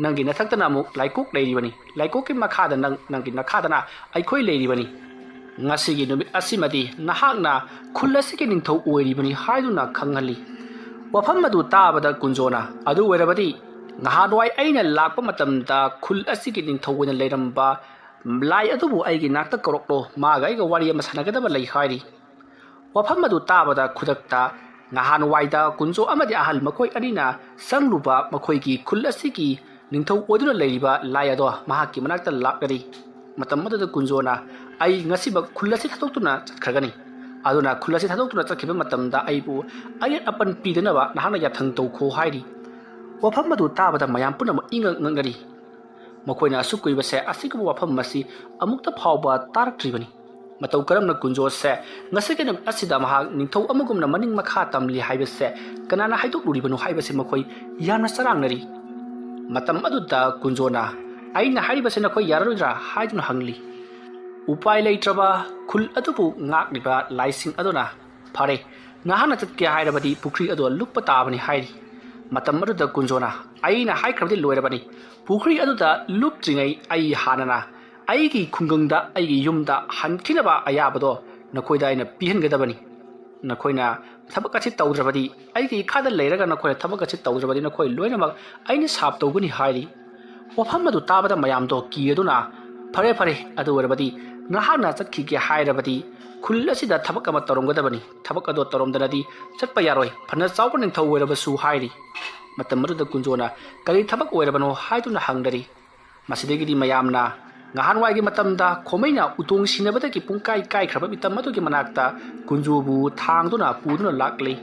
ꯅꯪꯒꯤ ꯅꯊꯛꯇꯅ ꯑꯃꯨꯛ ꯂꯥꯏꯀꯣꯛ ꯂꯩꯔꯤꯕꯅꯤ꯫ ꯂꯥꯏꯀꯣꯛꯀꯤ ꯃꯈꯥꯗ ꯅꯪ, ꯅꯪꯒꯤ ꯅꯈꯥꯗꯅ ꯑꯩꯈꯣꯏ ꯂꯩꯔꯤꯕꯅꯤ꯫ ꯉꯁꯤꯒꯤ ꯅꯨꯃꯤꯠ ꯑꯁꯤꯃꯗꯤ ꯅꯍꯥꯛꯅ ꯈꯨꯜ ꯑꯁꯤꯒꯤ ꯅꯤꯡꯊꯧ ꯑꯣꯏꯔꯤꯕꯅꯤ" ꯍꯥꯏꯗꯨꯅ ꯈꯪꯍꯜꯂꯤ꯫ ꯋꯥꯐꯝ ꯑꯗꯨ ꯇꯥꯕꯗ ꯀꯨꯟꯖꯣꯅ, "ꯑꯗꯨ ꯑꯣꯏꯔꯕꯗꯤ ꯅꯍꯥꯟꯋꯥꯏ ꯑꯩꯅ ꯂꯥꯛꯄ ꯃꯇꯝꯗ ꯈꯨꯜ ꯑꯁꯤꯒꯤ ꯅꯤꯡꯊꯧ ꯑꯣꯏꯅ ꯂꯩꯔꯝꯕ ꯂꯥꯏ ꯑꯗꯨꯕꯨ ꯑꯩꯒꯤ ꯅꯥꯛꯇ ꯀꯧꯔꯛꯂꯣ, ꯃꯥꯒ ꯑꯩꯒ ꯋꯥꯔꯤ ꯑꯃ ꯁꯥꯟꯅꯒꯗꯕ ꯂꯩ" ꯍꯥꯏꯔꯤ꯫ ꯋꯥꯐꯝ ꯑꯗꯨ ꯇꯥꯕꯗ ꯈꯨꯗꯛꯇ ꯅꯍꯥꯟꯋꯥꯏꯗ ꯀꯨꯟꯖꯣ ꯑꯃꯗꯤ ꯑꯍꯜ ꯃꯈꯣꯏ ꯑꯅꯤꯅ ꯆꯪꯂꯨꯕ ꯃꯈꯣꯏꯒꯤ ꯈꯨꯜ ꯑꯁꯤꯒꯤ ꯅꯤꯡꯊꯧ ꯑꯣꯏꯗꯨꯅ ꯂꯩꯔꯤꯕ ꯂꯥꯏ ꯑꯗꯣ ꯃꯍꯥꯛꯀꯤ ꯃꯅꯥꯛꯇ ꯂꯥꯛꯂꯔꯤ꯫ ꯃꯇꯝ ꯑꯗꯨꯗ ꯀꯨꯟꯖꯣꯅ, "ꯑꯩ ꯉꯁꯤꯃꯛ ꯈꯨꯜ ꯑꯁꯤ ꯊꯥꯗꯣꯛꯇꯨꯅ ꯆꯠꯈ꯭ꯔꯒꯅꯤ꯫ ꯑꯗꯨꯅ ꯈꯨꯜ ꯑꯁꯤ ꯊꯥꯗꯣꯛꯇꯨꯅ ꯆꯠꯈꯤꯕ ꯃꯇꯝꯗ ꯑꯩꯕꯨ ꯑꯌꯦꯠ ꯑꯄꯟ ꯄꯤꯗꯅꯕ ꯅꯍꯥꯛꯅ ꯌꯥꯊꯪ ꯇꯧꯈꯣ" ꯍꯥꯏꯔꯤ꯫ ꯋꯥꯐꯝ ꯑꯗꯨ ꯇꯥꯕꯗ ꯃꯌꯥꯝ ꯄꯨꯝꯅꯃꯛ ꯏꯉꯛ ꯉꯛꯅꯔꯤ꯫ ꯃꯈꯣꯏꯅ ꯑꯁꯨꯛ ꯀꯨꯏꯕꯁꯦ ꯑꯁꯤꯒꯨꯝꯕ ꯋꯥꯐꯝ ꯑꯁꯤ ꯑꯃꯨꯛꯇ ꯐꯥꯎꯕ ꯇꯥꯔꯛꯇ꯭ꯔꯤꯕꯅꯤ꯫ ꯃꯇꯧ ꯀꯔꯝꯅ ꯀꯨꯟꯖꯣꯁꯦ ꯉꯁꯤꯒꯤ ꯅꯨꯃꯤꯠ ꯑꯁꯤꯗ ꯃꯍꯥꯛ ꯅꯤꯡꯊꯧ ꯑꯃꯒꯨꯝꯅ ꯃꯅꯤꯡ ꯃꯈꯥ ꯇꯝꯂꯤ ꯍꯥꯏꯕꯁꯦ ꯀꯅꯥꯅ ꯍꯥꯏꯗꯣꯛꯂꯨꯔꯤꯕꯅꯣ ꯍꯥꯏꯕꯁꯦ ꯃꯈꯣꯏ ꯌꯥꯝꯅ ꯆꯔꯥꯡꯅꯔꯤ꯫ ꯃꯇꯝ ꯑꯗꯨꯗ ꯀꯨꯟꯖꯣꯅ, "ꯑꯩꯅ ꯍꯥꯏꯔꯤꯕꯁꯦ ꯅꯈꯣꯏ ꯌꯥꯔꯔꯣꯏꯗ꯭ꯔꯥ?" ꯍꯥꯏꯗꯨꯅ ꯍꯪꯂꯤ꯫ ꯎꯄꯥꯏ ꯂꯩꯇ꯭ꯔꯕ ꯈꯨꯜ ꯑꯗꯨꯕꯨ ꯉꯥꯛꯂꯤꯕ ꯂꯥꯏꯁꯤꯡ ꯑꯗꯨꯅ, "ꯐꯔꯦ, ꯅꯍꯥꯛꯅ ꯆꯠꯀꯦ ꯍꯥꯏꯔꯕꯗꯤ ꯄꯨꯈ꯭ꯔꯤ ꯑꯗꯨ ꯂꯨꯞꯄ ꯇꯥꯕꯅꯤ" ꯍꯥꯏꯔꯤ꯫ ꯃꯇꯝ ꯑꯗꯨꯗ ꯀꯨꯟꯖꯣꯅ, "ꯑꯩꯅ ꯍꯥꯏꯈ꯭ꯔꯕꯗꯤ ꯂꯣꯏꯔꯕꯅꯤ꯫ ꯄꯨꯈ꯭ꯔꯤ ꯑꯗꯨꯗ ꯂꯨꯞꯇ꯭ꯔꯤꯉꯩ ꯑꯩ ꯍꯥꯟꯅꯅ ꯑꯩꯒꯤ ꯈꯨꯡꯒꯪꯗ ꯑꯩꯒꯤ ꯌꯨꯝꯗ ꯍꯟꯈꯤꯅꯕ ꯑꯌꯥꯕꯗꯣ ꯅꯈꯣꯏꯗ ꯑꯩꯅ ꯄꯤꯍꯟꯒꯗꯕꯅꯤ꯫ ꯅꯈꯣꯏꯅ ꯊꯕꯛ ꯑꯁꯤ ꯇꯧꯗ꯭ꯔꯕꯗꯤ, ꯑꯩꯒꯤ ꯏꯈꯥꯗ ꯂꯩꯔꯒ ꯅꯈꯣꯏꯅ ꯊꯕꯛ ꯑꯁꯤ ꯇꯧꯗ꯭ꯔꯕꯗꯤ ꯅꯈꯣꯏ ꯂꯣꯏꯅꯃꯛ ꯑꯩꯅ ꯁꯥꯞ ꯇꯧꯒꯅꯤ" ꯍꯥꯏꯔꯤ꯫ ꯋꯥꯐꯝ ꯑꯗꯨ ꯇꯥꯕꯗ ꯃꯌꯥꯝꯗꯣ ꯀꯤꯔꯗꯨꯅ, "ꯐꯔꯦ, ꯐꯔꯦ, ꯑꯗꯨ ꯑꯣꯏꯔꯕꯗꯤ ꯅꯍꯥꯛꯅ ꯆꯠꯈꯤꯒꯦ ꯍꯥꯏꯔꯕꯗꯤ ꯈꯨꯜ ꯑꯁꯤꯗ ꯊꯕꯛ ꯑꯃ ꯇꯧꯔꯝꯒꯗꯕꯅꯤ꯫ ꯊꯕꯛ ꯑꯗꯨ ꯇꯧꯔꯝꯗꯅꯗꯤ ꯆꯠꯄ ꯌꯥꯔꯣꯏ꯫ ꯐꯅ ꯆꯥꯎꯕ ꯅꯤꯡꯊꯧ ꯑꯣꯏꯔꯕꯁꯨ" ꯍꯥꯏꯔꯤ꯫ ꯃꯇꯝ ꯑꯗꯨꯗ ꯀꯨꯟꯖꯣꯅ, "ꯀꯔꯤ ꯊꯕꯛ ꯑꯣꯏꯔꯕꯅꯣ?" ꯍꯥꯏꯗꯨꯅ ꯍꯪꯅꯔꯤ꯫ ꯃꯁꯤꯗꯒꯤꯗꯤ ꯃꯌꯥꯝꯅ ꯉꯍꯥꯟꯋꯥꯏꯒꯤ ꯃꯇꯝꯗ ꯈꯣꯃꯩꯅ ꯎꯇꯣꯡ ꯁꯤꯅꯕꯗꯒꯤ ꯄꯨꯡꯀꯥꯏ ꯀꯥꯏꯈ꯭ꯔꯕ ꯃꯤꯇꯝ ꯑꯗꯨꯒꯤ ꯃꯅꯥꯛꯇ ꯀꯨꯟꯖꯣꯕꯨ ꯊꯥꯡꯗꯨꯅ ꯄꯨꯗꯨꯅ ꯂꯥꯛꯂꯤ꯫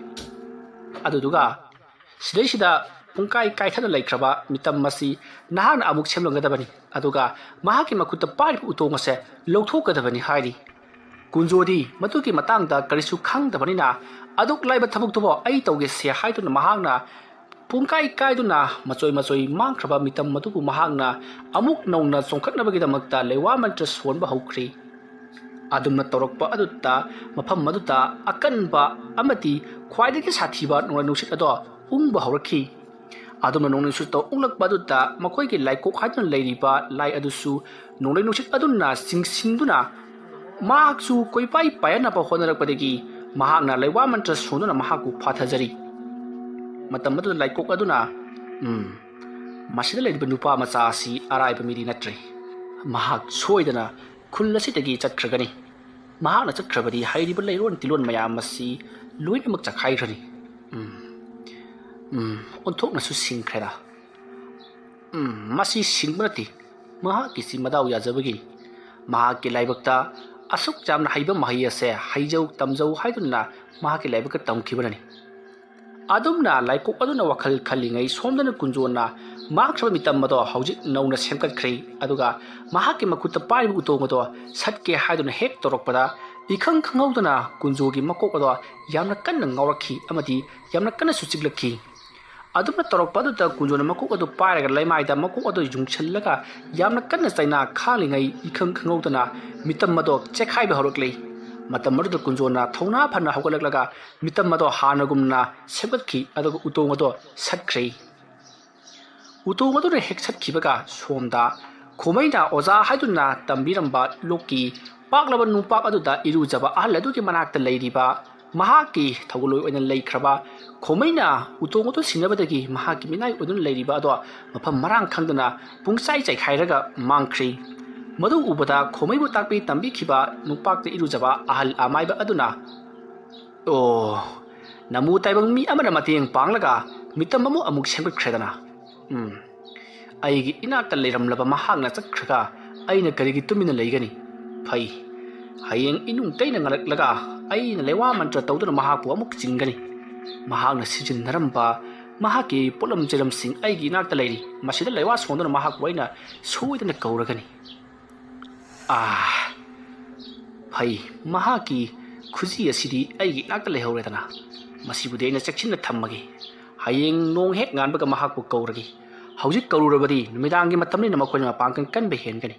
ꯑꯗꯨꯗꯨꯒ ꯁꯤꯗꯩꯁꯤꯗ ꯄꯨꯡꯀꯥꯏ ꯀꯥꯏꯊꯅ ꯂꯩꯈ꯭ꯔꯕ ꯃꯤꯇꯝ ꯑꯁꯤ ꯅꯍꯥꯛꯅ ꯑꯃꯨꯛ ꯁꯦꯝꯂꯝꯒꯗꯕꯅꯤ, ꯑꯗꯨꯒ ꯃꯍꯥꯛꯀꯤ ꯃꯈꯨꯠꯇ ꯄꯥꯏꯔꯤꯕ ꯎꯇꯣꯡ ꯑꯁꯦ ꯂꯧꯊꯣꯛꯀꯗꯕꯅꯤ ꯍꯥꯏꯔꯤ꯫ ꯀꯨꯟꯖꯣꯗꯤ ꯃꯗꯨꯒꯤ ꯃꯇꯥꯡꯗ ꯀꯔꯤꯁꯨ ꯈꯪꯗꯕꯅꯤꯅ, "ꯑꯗꯨꯛ ꯂꯥꯏꯕ ꯊꯕꯛꯇꯨꯕꯨ ꯑꯩ ꯇꯧꯒꯦꯁꯦ" ꯍꯥꯏꯗꯨꯅ ꯃꯍꯥꯛꯅ ꯄꯨꯡꯀꯥꯏ ꯀꯥꯏꯗꯨꯅ ꯃꯆꯣꯏ ꯃꯆꯣꯏ ꯃꯥꯡꯈ꯭ꯔꯕ ꯃꯤꯇꯝ ꯑꯗꯨꯕꯨ ꯃꯍꯥꯛꯅ ꯑꯃꯨꯛ ꯅꯧꯅ ꯆꯣꯡꯈꯠꯅꯕꯒꯤꯗꯃꯛꯇ ꯂꯩꯋꯥ ꯃꯟꯇ꯭ꯔ ꯁꯣꯟꯕ ꯍꯧꯈ꯭ꯔꯤ꯫ ꯑꯗꯨꯝꯅ ꯇꯧꯔꯛꯄ ꯑꯗꯨꯗ ꯃꯐꯝ ꯑꯗꯨꯗ ꯑꯀꯟꯕ ꯑꯃꯗꯤ ꯈ꯭ꯋꯥꯏꯗꯒꯤ ꯁꯥꯊꯤꯕ ꯅꯣꯡꯂꯩ ꯅꯨꯡꯁꯤꯠ ꯑꯗꯣ ꯎꯪꯕ ꯍꯧꯔꯛꯈꯤ꯫ ꯑꯗꯨꯝꯅ ꯅꯣꯡꯂꯩ ꯅꯨꯡꯁꯤꯠꯇꯣ ꯎꯪꯂꯛꯄ ꯑꯗꯨꯗ ꯃꯈꯣꯏꯒꯤ ꯂꯥꯏꯀꯣꯛ ꯍꯥꯏꯗꯨꯅ ꯂꯩꯔꯤꯕ ꯂꯥꯏ ꯑꯗꯨꯁꯨ ꯅꯣꯡꯂꯩ ꯅꯨꯡꯁꯤꯠ ꯑꯗꯨꯅ ꯆꯤꯡꯁꯤꯟꯗꯨꯅ ꯃꯍꯥꯛꯁꯨ ꯀꯣꯏꯄꯥꯏ ꯄꯥꯏꯍꯟꯅꯕ ꯍꯣꯠꯅꯔꯛꯄꯗꯒꯤ ꯃꯍꯥꯛꯅ ꯂꯩꯋꯥ ꯃꯟꯇ꯭ꯔ ꯁꯣꯟꯗꯨꯅ ꯃꯍꯥꯛꯄꯨ ꯐꯥꯊꯖꯔꯤ꯫ ꯃꯇꯝ ꯑꯗꯨꯗ ꯂꯥꯏꯀꯣꯛ ꯑꯗꯨꯅ, "ꯎꯝ, ꯃꯁꯤꯗ ꯂꯩꯔꯤꯕ ꯅꯨꯄꯥ ꯃꯆꯥ ꯑꯁꯤ ꯑꯔꯥꯏꯕ ꯃꯤꯗꯤ ꯅꯠꯇ꯭ꯔꯦ꯫ ꯃꯍꯥꯛ ꯁꯣꯏꯗꯅ ꯈꯨꯜ ꯑꯁꯤꯗꯒꯤ ꯆꯠꯈ꯭ꯔꯒꯅꯤ꯫ ꯃꯍꯥꯛꯅ ꯆꯠꯈ꯭ꯔꯕꯗꯤ ꯍꯩꯔꯤꯕ ꯂꯩꯔꯣꯟ ꯇꯤꯂꯣꯟ ꯃꯌꯥꯝ ꯑꯁꯤ ꯂꯣꯏꯅꯃꯛ ꯆꯈꯥꯏꯈ꯭ꯔꯅꯤ꯫ ꯎꯝ, ꯎꯝ, ꯑꯣꯟꯊꯣꯛꯅꯁꯨ ꯁꯤꯡꯈ꯭ꯔꯦꯗ꯫ ꯎꯝ, ꯃꯁꯤ ꯁꯤꯡꯕ ꯅꯠꯇꯦ, ꯃꯍꯥꯛꯀꯤꯁꯤ ꯃꯗꯥꯎ ꯌꯥꯖꯕꯒꯤꯅꯤ꯫ ꯃꯍꯥꯛꯀꯤ ꯂꯥꯏꯕꯛꯇ ꯑꯁꯨꯛ ꯌꯥꯝꯅ ꯍꯩꯕ ꯃꯍꯩ ꯑꯁꯦ ꯍꯩꯖꯧ ꯇꯝꯖꯧ ꯍꯥꯏꯗꯨꯅ ꯃꯍꯥꯛꯀꯤ ꯂꯥꯏꯕꯛꯇ ꯇꯝꯈꯤꯕꯅꯅꯤ"꯫ ꯑꯗꯨꯝꯅ ꯂꯥꯏꯀꯣꯛ ꯑꯗꯨꯅ ꯋꯥꯈꯜ ꯈꯜꯂꯤꯉꯩ ꯁꯣꯝꯗꯅ ꯀꯨꯟꯖꯣꯟꯅ ꯃꯥꯡꯈ꯭ꯔꯕ ꯃꯤꯇꯝ ꯑꯗꯣ ꯍꯧꯖꯤꯛ ꯅꯧꯅ ꯁꯦꯝꯒꯠꯈ꯭ꯔꯦ꯫ ꯑꯗꯨꯒ ꯃꯍꯥꯛꯀꯤ ꯃꯈꯨꯠꯇ ꯄꯥꯏꯔꯤꯕ ꯎꯇꯣꯡ ꯑꯗꯣ ꯁꯠꯀꯦ ꯍꯥꯏꯗꯨꯅ ꯍꯦꯛ ꯇꯧꯔꯛꯄꯗ, ꯏꯈꯪ ꯈꯪꯍꯧꯗꯅ ꯀꯨꯟꯖꯣꯒꯤ ꯃꯀꯣꯛ ꯑꯗꯣ ꯌꯥꯝꯅ ꯀꯟꯅ ꯉꯥꯎꯔꯛꯈꯤ ꯑꯃꯗꯤ ꯌꯥꯝꯅ ꯀꯟꯅꯁꯨ ꯆꯤꯛꯂꯛꯈꯤ꯫ ꯑꯗꯨꯝꯅ ꯇꯧꯔꯛꯄ ꯑꯗꯨꯗ ꯀꯨꯟꯖꯣꯅ ꯃꯀꯣꯛ ꯑꯗꯨ ꯄꯥꯏꯔꯒ ꯂꯩꯃꯥꯏꯗ ꯃꯀꯣꯛ ꯑꯗꯨ ꯌꯨꯡꯁꯤꯜꯂꯒ ꯌꯥꯝꯅ ꯀꯟꯅ ꯆꯩꯅꯥ ꯈꯥꯡꯂꯤꯉꯩ ꯏꯈꯪ ꯈꯪꯍꯧꯗꯅ ꯃꯤꯇꯝ ꯑꯗꯣ ꯆꯦꯛꯈꯥꯏꯕ ꯍꯧꯔꯛꯂꯤ꯫ ꯃꯇꯝ ꯑꯗꯨꯗ ꯀꯨꯟꯖꯣꯅ ꯊꯧꯅꯥ ꯐꯅ ꯍꯧꯒꯠꯂꯛꯂꯒ ꯃꯤꯇꯝ ꯑꯗꯣ ꯍꯥꯟꯅꯒꯨꯝꯅ ꯁꯦꯝꯒꯠꯈꯤ, ꯑꯗꯨꯒ ꯎꯇꯣꯡ ꯑꯗꯣ ꯁꯠꯈ꯭ꯔꯦ꯫ ꯎꯇꯣꯡ ꯑꯗꯨꯅ ꯍꯦꯛ ꯁꯠꯈꯤꯕꯒ ꯁꯣꯝꯗ ꯈꯣꯃꯩꯅ ꯑꯣꯖꯥ ꯍꯥꯏꯗꯨꯅ ꯇꯝꯕꯤꯔꯝꯕ ꯂꯣꯛꯀꯤ ꯄꯥꯛꯂꯕ ꯅꯨꯡꯄꯥꯛ ꯑꯗꯨꯗ ꯏꯔꯨꯖꯕ ꯑꯍꯜ ꯑꯗꯨꯒꯤ ꯃꯅꯥꯛꯇ ꯂꯩꯔꯤꯕ ꯃꯍꯥꯛꯀꯤ ꯊꯧꯒꯜꯂꯣꯏ ꯑꯣꯏꯅ ꯂꯩꯈ꯭ꯔꯕ ꯈꯣꯃꯩꯅ ꯎꯇꯣꯡ ꯑꯗꯨ ꯁꯤꯅꯕꯗꯒꯤ ꯃꯍꯥꯛꯀꯤ ꯃꯤꯅꯥꯏ ꯑꯣꯏꯗꯨꯅ ꯂꯩꯔꯤꯕ ꯑꯗꯣ ꯃꯐꯝ ꯃꯔꯥꯡ ꯈꯪꯗꯅ ꯄꯨꯡꯆꯥꯏ ꯆꯥꯏꯈꯥꯏꯔꯒ ꯃꯥꯡꯈ꯭ꯔꯤ꯫ ꯃꯗꯨ ꯎꯕꯗ ꯈꯣꯃꯩꯕꯨ ꯇꯥꯛꯄꯤ ꯇꯝꯕꯤꯈꯤꯕ ꯅꯨꯡꯄꯥꯛꯇ ꯏꯔꯨꯖꯕ ꯑꯍꯜ ꯑꯃꯥꯏꯕ ꯑꯗꯨꯅ, "ꯑꯣ, ꯅꯃꯨ ꯇꯥꯏꯕꯪ ꯃꯤ ꯑꯃꯅ ꯃꯇꯦꯡ ꯄꯥꯡꯂꯒ ꯃꯤꯇꯝ ꯑꯃ ꯑꯃꯨꯛ ꯁꯦꯝꯒꯠꯈ꯭ꯔꯦꯗꯅ꯫ ꯎꯝ, ꯑꯩꯒꯤ ꯏꯅꯥꯛꯇ ꯂꯩꯔꯝꯂꯕ ꯃꯍꯥꯛꯅ ꯆꯠꯈ꯭ꯔꯒ ꯑꯩꯅ ꯀꯔꯤꯒꯤ ꯇꯨꯃꯤꯟꯅ ꯂꯩꯒꯅꯤ? ꯐꯩ, ꯍꯌꯦꯡ ꯏꯅꯨꯡ ꯇꯩꯅ ꯉꯜꯂꯛꯂꯒ ꯑꯩꯅ ꯂꯩꯋꯥ ꯃꯟꯇ꯭ꯔ ꯇꯧꯗꯨꯅ ꯃꯍꯥꯛꯄꯨ ꯑꯃꯨꯛ ꯆꯤꯡꯒꯅꯤ꯫ ꯃꯍꯥꯛꯅ ꯁꯤꯖꯤꯟꯅꯔꯝꯕ ꯃꯍꯥꯛꯀꯤ ꯄꯣꯠꯂꯝ ꯆꯩꯔꯝꯁꯤꯡ ꯑꯩꯒꯤ ꯏꯅꯥꯛꯇ ꯂꯩꯔꯤ꯫ ꯃꯁꯤꯗ ꯂꯩꯋꯥ ꯁꯣꯟꯗꯨꯅ ꯃꯍꯥꯛꯄꯨ ꯑꯩꯅ ꯁꯣꯏꯗꯅ ꯀꯧꯔꯒꯅꯤ"꯫ ꯑꯥ, ꯐꯩ, ꯃꯍꯥꯛꯀꯤ ꯈꯨꯖꯤ ꯑꯁꯤꯗꯤ ꯑꯩꯒꯤ ꯏꯅꯥꯛꯇ ꯂꯩꯍꯧꯔꯦꯗꯅ꯫ ꯃꯁꯤꯕꯨꯗꯤ ꯑꯩꯅ ꯆꯦꯛꯁꯤꯟꯅ ꯊꯝꯃꯒꯦ꯫ ꯍꯌꯦꯡ ꯅꯣꯡ ꯍꯦꯛ ꯉꯥꯟꯕꯒ ꯃꯍꯥꯛꯄꯨ ꯀꯧꯔꯒꯦ꯫ ꯍꯧꯖꯤꯛ ꯀꯧꯔꯨꯔꯕꯗꯤ ꯅꯨꯃꯤꯗꯥꯡꯒꯤ ꯃꯇꯝꯅꯤꯅ ꯃꯈꯣꯏꯅ ꯃꯄꯥꯡꯒꯜ ꯀꯟꯕ ꯍꯦꯟꯒꯅꯤ꯫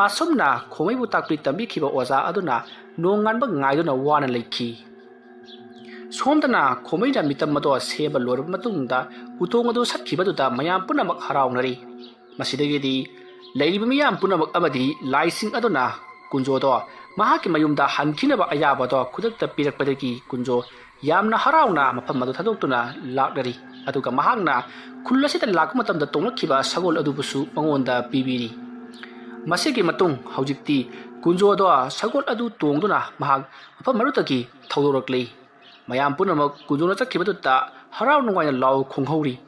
ꯑꯁꯨꯝꯅ ꯈꯣꯃꯩꯕꯨ ꯇꯥꯛꯄꯤ ꯇꯝꯕꯤꯈꯤꯕ ꯑꯣꯖꯥ ꯑꯗꯨꯅ ꯅꯣꯡ ꯉꯥꯟꯕ ꯉꯥꯏꯗꯨꯅ ꯋꯥꯅ ꯂꯩꯈꯤ꯫ ꯁꯣꯝꯗꯅ ꯈꯣꯃꯩꯅ ꯃꯤꯇꯝ ꯑꯗꯣ ꯁꯦꯝꯕ ꯂꯣꯏꯔꯕ ꯃꯇꯨꯡꯗ ꯎꯇꯣꯡ ꯑꯗꯨ ꯁꯠꯈꯤꯕꯗꯨꯗ ꯃꯌꯥꯝ ꯄꯨꯝꯅꯃꯛ ꯍꯔꯥꯎꯅꯔꯤ꯫ ꯃꯁꯤꯗꯒꯤꯗꯤ ꯂꯩꯔꯤꯕ ꯃꯤꯌꯥꯝ ꯄꯨꯝꯅꯃꯛ ꯑꯃꯗꯤ ꯂꯥꯏꯁꯤꯡ ꯑꯗꯨꯅ ꯀꯨꯟꯖꯣꯗꯣ ꯃꯍꯥꯛꯀꯤ ꯃꯌꯨꯝꯗ ꯍꯟꯈꯤꯅꯕ ꯑꯌꯥꯕꯗꯣ ꯈꯨꯗꯛꯇ ꯄꯤꯔꯛꯄꯗꯒꯤ ꯀꯨꯟꯖꯣ ꯌꯥꯝꯅ ꯍꯔꯥꯎꯅ ꯃꯐꯝ ꯑꯗꯨ ꯊꯥꯗꯣꯛꯇꯨꯅ ꯂꯥꯛꯅꯔꯤ꯫ ꯑꯗꯨꯒ ꯃꯍꯥꯛꯅ ꯈꯨꯜ ꯑꯁꯤꯗ ꯂꯥꯛꯄ ꯃꯇꯝꯗ ꯇꯣꯡꯂꯛꯈꯤꯕ ꯁꯒꯣꯜ ꯑꯗꯨꯕꯨꯁꯨ ꯃꯉꯣꯟꯗ ꯄꯤꯕꯤꯔꯤ꯫ ꯃꯁꯤꯒꯤ ꯃꯇꯨꯡ ꯍꯧꯖꯤꯛꯇꯤ ꯀꯨꯟꯖꯣꯗꯣ ꯁꯒꯣꯜ ꯑꯗꯨ ꯇꯣꯡꯗꯨꯅ ꯃꯍꯥꯛ ꯃꯐꯝ ꯑꯗꯨꯗꯒꯤ ꯊꯧꯗꯣꯔꯛꯂꯤ꯫ ꯃꯌꯥꯝ ꯄꯨꯝꯅꯃꯛ ꯀꯨꯟꯖꯣꯅ ꯆꯠꯈꯤꯕꯗꯨꯗ ꯍꯔꯥꯎ ꯅꯨꯡꯉꯥꯏꯅ ꯂꯥꯎ ꯈꯣꯡꯍꯧꯔꯤ꯫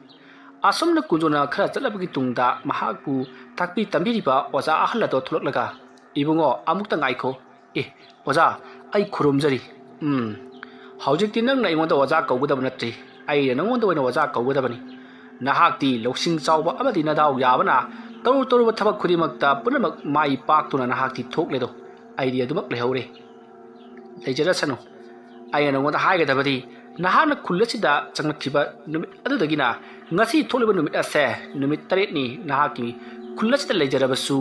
ꯑꯁꯨꯝꯅ ꯀꯨꯟꯖꯣꯅ ꯈꯔ ꯆꯠꯂꯕꯒꯤ ꯇꯨꯡꯗ ꯃꯍꯥꯛꯄꯨ ꯇꯥꯛꯄꯤ ꯇꯝꯕꯤꯔꯤꯕ ꯑꯣꯖꯥ ꯑꯍꯜ ꯑꯗꯣ ꯊꯣꯛꯂꯛꯂꯒ, "ꯏꯕꯨꯡꯉꯣ, ꯑꯃꯨꯛꯇ ꯉꯥꯏꯈꯣ꯫ ꯑꯦ, ꯑꯣꯖꯥ, ꯑꯩ ꯈꯨꯔꯨꯝꯖꯔꯤ꯫ ꯎꯝ, ꯍꯧꯖꯤꯛꯇꯤ ꯅꯪꯅ ꯑꯩꯉꯣꯟꯗ ꯑꯣꯖꯥ ꯀꯧꯒꯗꯕ ꯅꯠꯇ꯭ꯔꯤ꯫ ꯑꯩꯅ ꯅꯪꯉꯣꯟꯗ ꯑꯣꯏꯅ ꯑꯣꯖꯥ ꯀꯧꯒꯗꯕꯅꯤ꯫ ꯅꯍꯥꯛꯇꯤ ꯂꯧꯁꯤꯡ ꯆꯥꯎꯕ ꯑꯃꯗꯤ ꯅꯗꯥꯎ ꯌꯥꯕꯅ ꯇꯧꯔꯨ ꯇꯧꯔꯨꯕ ꯊꯕꯛ ꯈꯨꯗꯤꯡꯃꯛꯇ ꯄꯨꯝꯅꯃꯛ ꯃꯥꯏ ꯄꯥꯛꯇꯨꯅ ꯅꯍꯥꯛꯇꯤ ꯊꯣꯛꯂꯦꯗꯣ꯫ ꯑꯩꯗꯤ ꯑꯗꯨꯃꯛ ꯂꯩꯍꯧꯔꯦ꯫ ꯂꯩꯖꯔꯁꯅꯨ꯫ ꯑꯩꯅ ꯅꯉꯣꯟꯗ ꯍꯥꯏꯒꯗꯕꯗꯤ, ꯅꯍꯥꯛꯅ ꯈꯨꯜ ꯑꯁꯤꯗ ꯆꯪꯂꯛꯈꯤꯕ ꯅꯨꯃꯤꯠ ꯑꯗꯨꯗꯒꯤꯅ ꯉꯁꯤ ꯊꯣꯛꯂꯤꯕ ꯅꯨꯃꯤꯠ ꯑꯁꯦ ꯅꯨꯃꯤꯠ ꯇꯔꯦꯠꯅꯤ ꯅꯍꯥꯛꯀꯤ ꯈꯨꯜ ꯑꯁꯤꯗ ꯂꯩꯖꯔꯕꯁꯨ,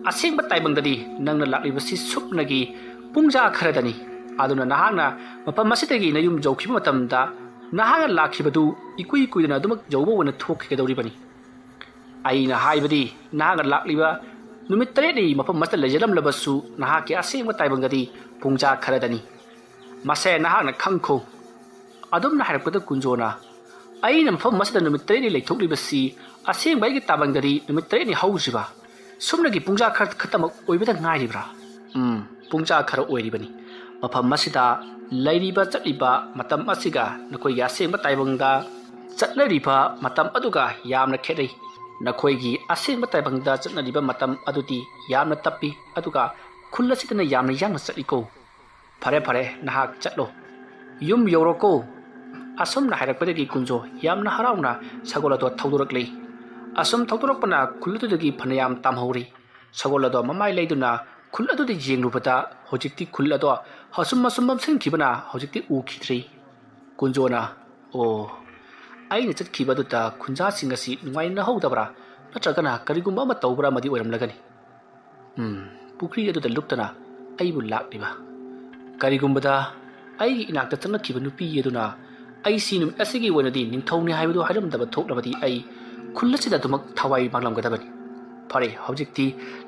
ꯑꯁꯦꯡꯕ ꯇꯥꯏꯕꯪꯗꯗꯤ ꯅꯪꯅ ꯂꯥꯛꯂꯤꯕꯁꯤ ꯁꯨꯞꯅꯒꯤ ꯄꯨꯡꯖꯥ ꯈꯔꯗꯅꯤ꯫ ꯑꯗꯨꯅ ꯅꯍꯥꯛꯅ ꯃꯐꯝ ꯑꯁꯤꯗꯒꯤ ꯅꯌꯨꯝ ꯌꯧꯈꯤꯕ ꯃꯇꯝꯗ ꯅꯍꯥꯛꯅ ꯂꯥꯛꯈꯤꯕꯗꯨ ꯏꯀꯨꯏ ꯀꯨꯏꯗꯅ ꯑꯗꯨꯃꯛ ꯌꯧꯕ ꯑꯣꯏꯅ ꯊꯣꯛꯈꯤꯒꯗꯧꯔꯤꯕꯅꯤ꯫ ꯑꯩꯅ ꯍꯥꯏꯕꯗꯤ, ꯅꯍꯥꯛꯅ ꯂꯥꯛꯂꯤꯕ ꯅꯨꯃꯤꯠ ꯇꯔꯦꯠꯅꯤ ꯃꯐꯝ ꯑꯁꯤꯗ ꯂꯩꯖꯔꯝꯂꯕꯁꯨ, ꯅꯍꯥꯛꯀꯤ ꯑꯁꯦꯡꯕ ꯇꯥꯏꯕꯪꯗꯗꯤ ꯄꯨꯡꯖꯥ ꯈꯔꯗꯅꯤ꯫ ꯃꯁꯦ ꯅꯍꯥꯛꯅ ꯈꯪꯈꯣ꯫" ꯑꯗꯨꯝꯅ ꯍꯥꯏꯔꯛꯄꯗ ꯀꯨꯟꯖꯣꯅ, "ꯑꯩꯅ ꯃꯐꯝ ꯑꯁꯤꯗ ꯅꯨꯃꯤꯠ ꯇꯔꯦꯠꯅꯤ ꯂꯩꯊꯣꯛꯂꯤꯕꯁꯤ ꯑꯁꯦꯡꯕ ꯑꯩꯒꯤ ꯇꯥꯏꯕꯪꯗꯗꯤ ꯅꯨꯃꯤꯠ ꯇꯔꯦꯠꯅꯤ ꯍꯧꯗ꯭ꯔꯤꯕ, ꯁꯨꯞꯅꯒꯤ ꯄꯨꯡꯖꯥ ꯈꯔ ꯈꯛꯇꯃꯛ ꯑꯣꯏꯕꯗ ꯉꯥꯏꯔꯤꯕ꯭ꯔꯥ?" "ꯎꯝ, ꯄꯨꯡꯖꯥ ꯈꯔ ꯑꯣꯏꯔꯤꯕꯅꯤ꯫ ꯃꯐꯝ ꯑꯁꯤꯗ ꯂꯩꯔꯤꯕ ꯆꯠꯂꯤꯕ ꯃꯇꯝ ꯑꯁꯤꯒ ꯅꯈꯣꯏꯒꯤ ꯑꯁꯦꯡꯕ ꯇꯥꯏꯕꯪꯗ ꯆꯠꯅꯔꯤꯕ ꯃꯇꯝ ꯑꯗꯨꯒ ꯌꯥꯝꯅ ꯈꯦꯠꯅꯩ꯫ ꯅꯈꯣꯏꯒꯤ ꯑꯁꯦꯡꯕ ꯇꯥꯏꯕꯪꯗ ꯆꯠꯅꯔꯤꯕ ꯃꯇꯝ ꯑꯗꯨꯗꯤ ꯌꯥꯝꯅ ꯇꯞꯄꯤ, ꯑꯗꯨꯒ ꯈꯨꯜ ꯑꯁꯤꯗꯅ ꯌꯥꯝꯅ ꯌꯥꯡꯅ ꯆꯠꯂꯤꯀꯣ꯫ ꯐꯔꯦ, ꯐꯔꯦ, ꯅꯍꯥꯛ ꯆꯠꯂꯣ꯫ ꯌꯨꯝ ꯌꯧꯔꯣꯀꯣ꯫" ꯑꯁꯨꯝꯅ ꯍꯥꯏꯔꯛꯄꯗꯒꯤ ꯀꯨꯟꯖꯣ ꯌꯥꯝꯅ ꯍꯔꯥꯎꯅ ꯁꯒꯣꯜ ꯑꯗꯣ ꯊꯧꯗꯣꯔꯛꯂꯤ꯫ ꯑꯁꯨꯝ ꯊꯧꯗꯣꯔꯛꯄꯅ ꯈꯨꯜ ꯑꯗꯨꯗꯒꯤ ꯐꯅꯌꯥꯝ ꯇꯥꯝꯍꯧꯔꯤ꯫ ꯁꯒꯣꯜ ꯑꯗꯣ ꯃꯃꯥꯏ ꯂꯩꯗꯨꯅ ꯈꯨꯜ ꯑꯗꯨꯗ ꯌꯦꯡꯂꯨꯕꯗ ꯍꯧꯖꯤꯛꯇꯤ ꯈꯨꯜ ꯑꯗꯣ ꯑꯁꯨꯝ ꯑꯁꯨꯝ ꯃꯝꯁꯤꯟꯈꯤꯕꯅ ꯍꯧꯖꯤꯛꯇꯤ ꯎꯈꯤꯗ꯭ꯔꯦ꯫ ꯀꯨꯟꯖꯣꯅ, "ꯑꯣ, ꯑꯩꯅ ꯆꯠꯈꯤꯕ ꯑꯗꯨꯗ ꯈꯨꯟꯖꯥꯁꯤꯡ ꯑꯁꯤ ꯅꯨꯡꯉꯥꯏꯅꯍꯧꯗꯕ꯭ꯔꯥ, ꯅꯠꯇ꯭ꯔꯒꯅ ꯀꯔꯤꯒꯨꯝꯕ ꯑꯃ ꯇꯧꯕ꯭ꯔꯥ ꯑꯃꯗꯤ ꯑꯣꯏꯔꯝꯂꯒꯅꯤ꯫ ꯎꯝ, ꯄꯨꯈ꯭ꯔꯤ ꯑꯗꯨꯗ ꯂꯨꯞꯇꯅ ꯑꯩꯕꯨ ꯂꯥꯛꯂꯤꯕ꯫ ꯀꯔꯤꯒꯨꯝꯕꯗ ꯑꯩꯒꯤ ꯏꯅꯥꯛꯇ ꯆꯪꯂꯛꯈꯤꯕ ꯅꯨꯄꯤ ꯑꯗꯨꯅ ꯑꯩꯁꯤ ꯅꯨꯃꯤꯠ ꯑꯁꯤꯒꯤ ꯑꯣꯏꯅꯗꯤ ꯅꯤꯡꯊꯧꯅꯤ ꯍꯥꯏꯕꯗꯨ ꯍꯥꯏꯔꯝꯗꯕ ꯊꯣꯛꯂꯕꯗꯤ ꯑꯩ ꯈꯨꯜ ꯑꯁꯤꯗ ꯑꯗꯨꯃꯛ ꯊꯋꯥꯏ ꯃꯥꯡꯂꯝꯒꯗꯕꯅꯤ꯫ ꯐꯔꯦ, ꯍꯧꯖꯤꯛꯇꯤ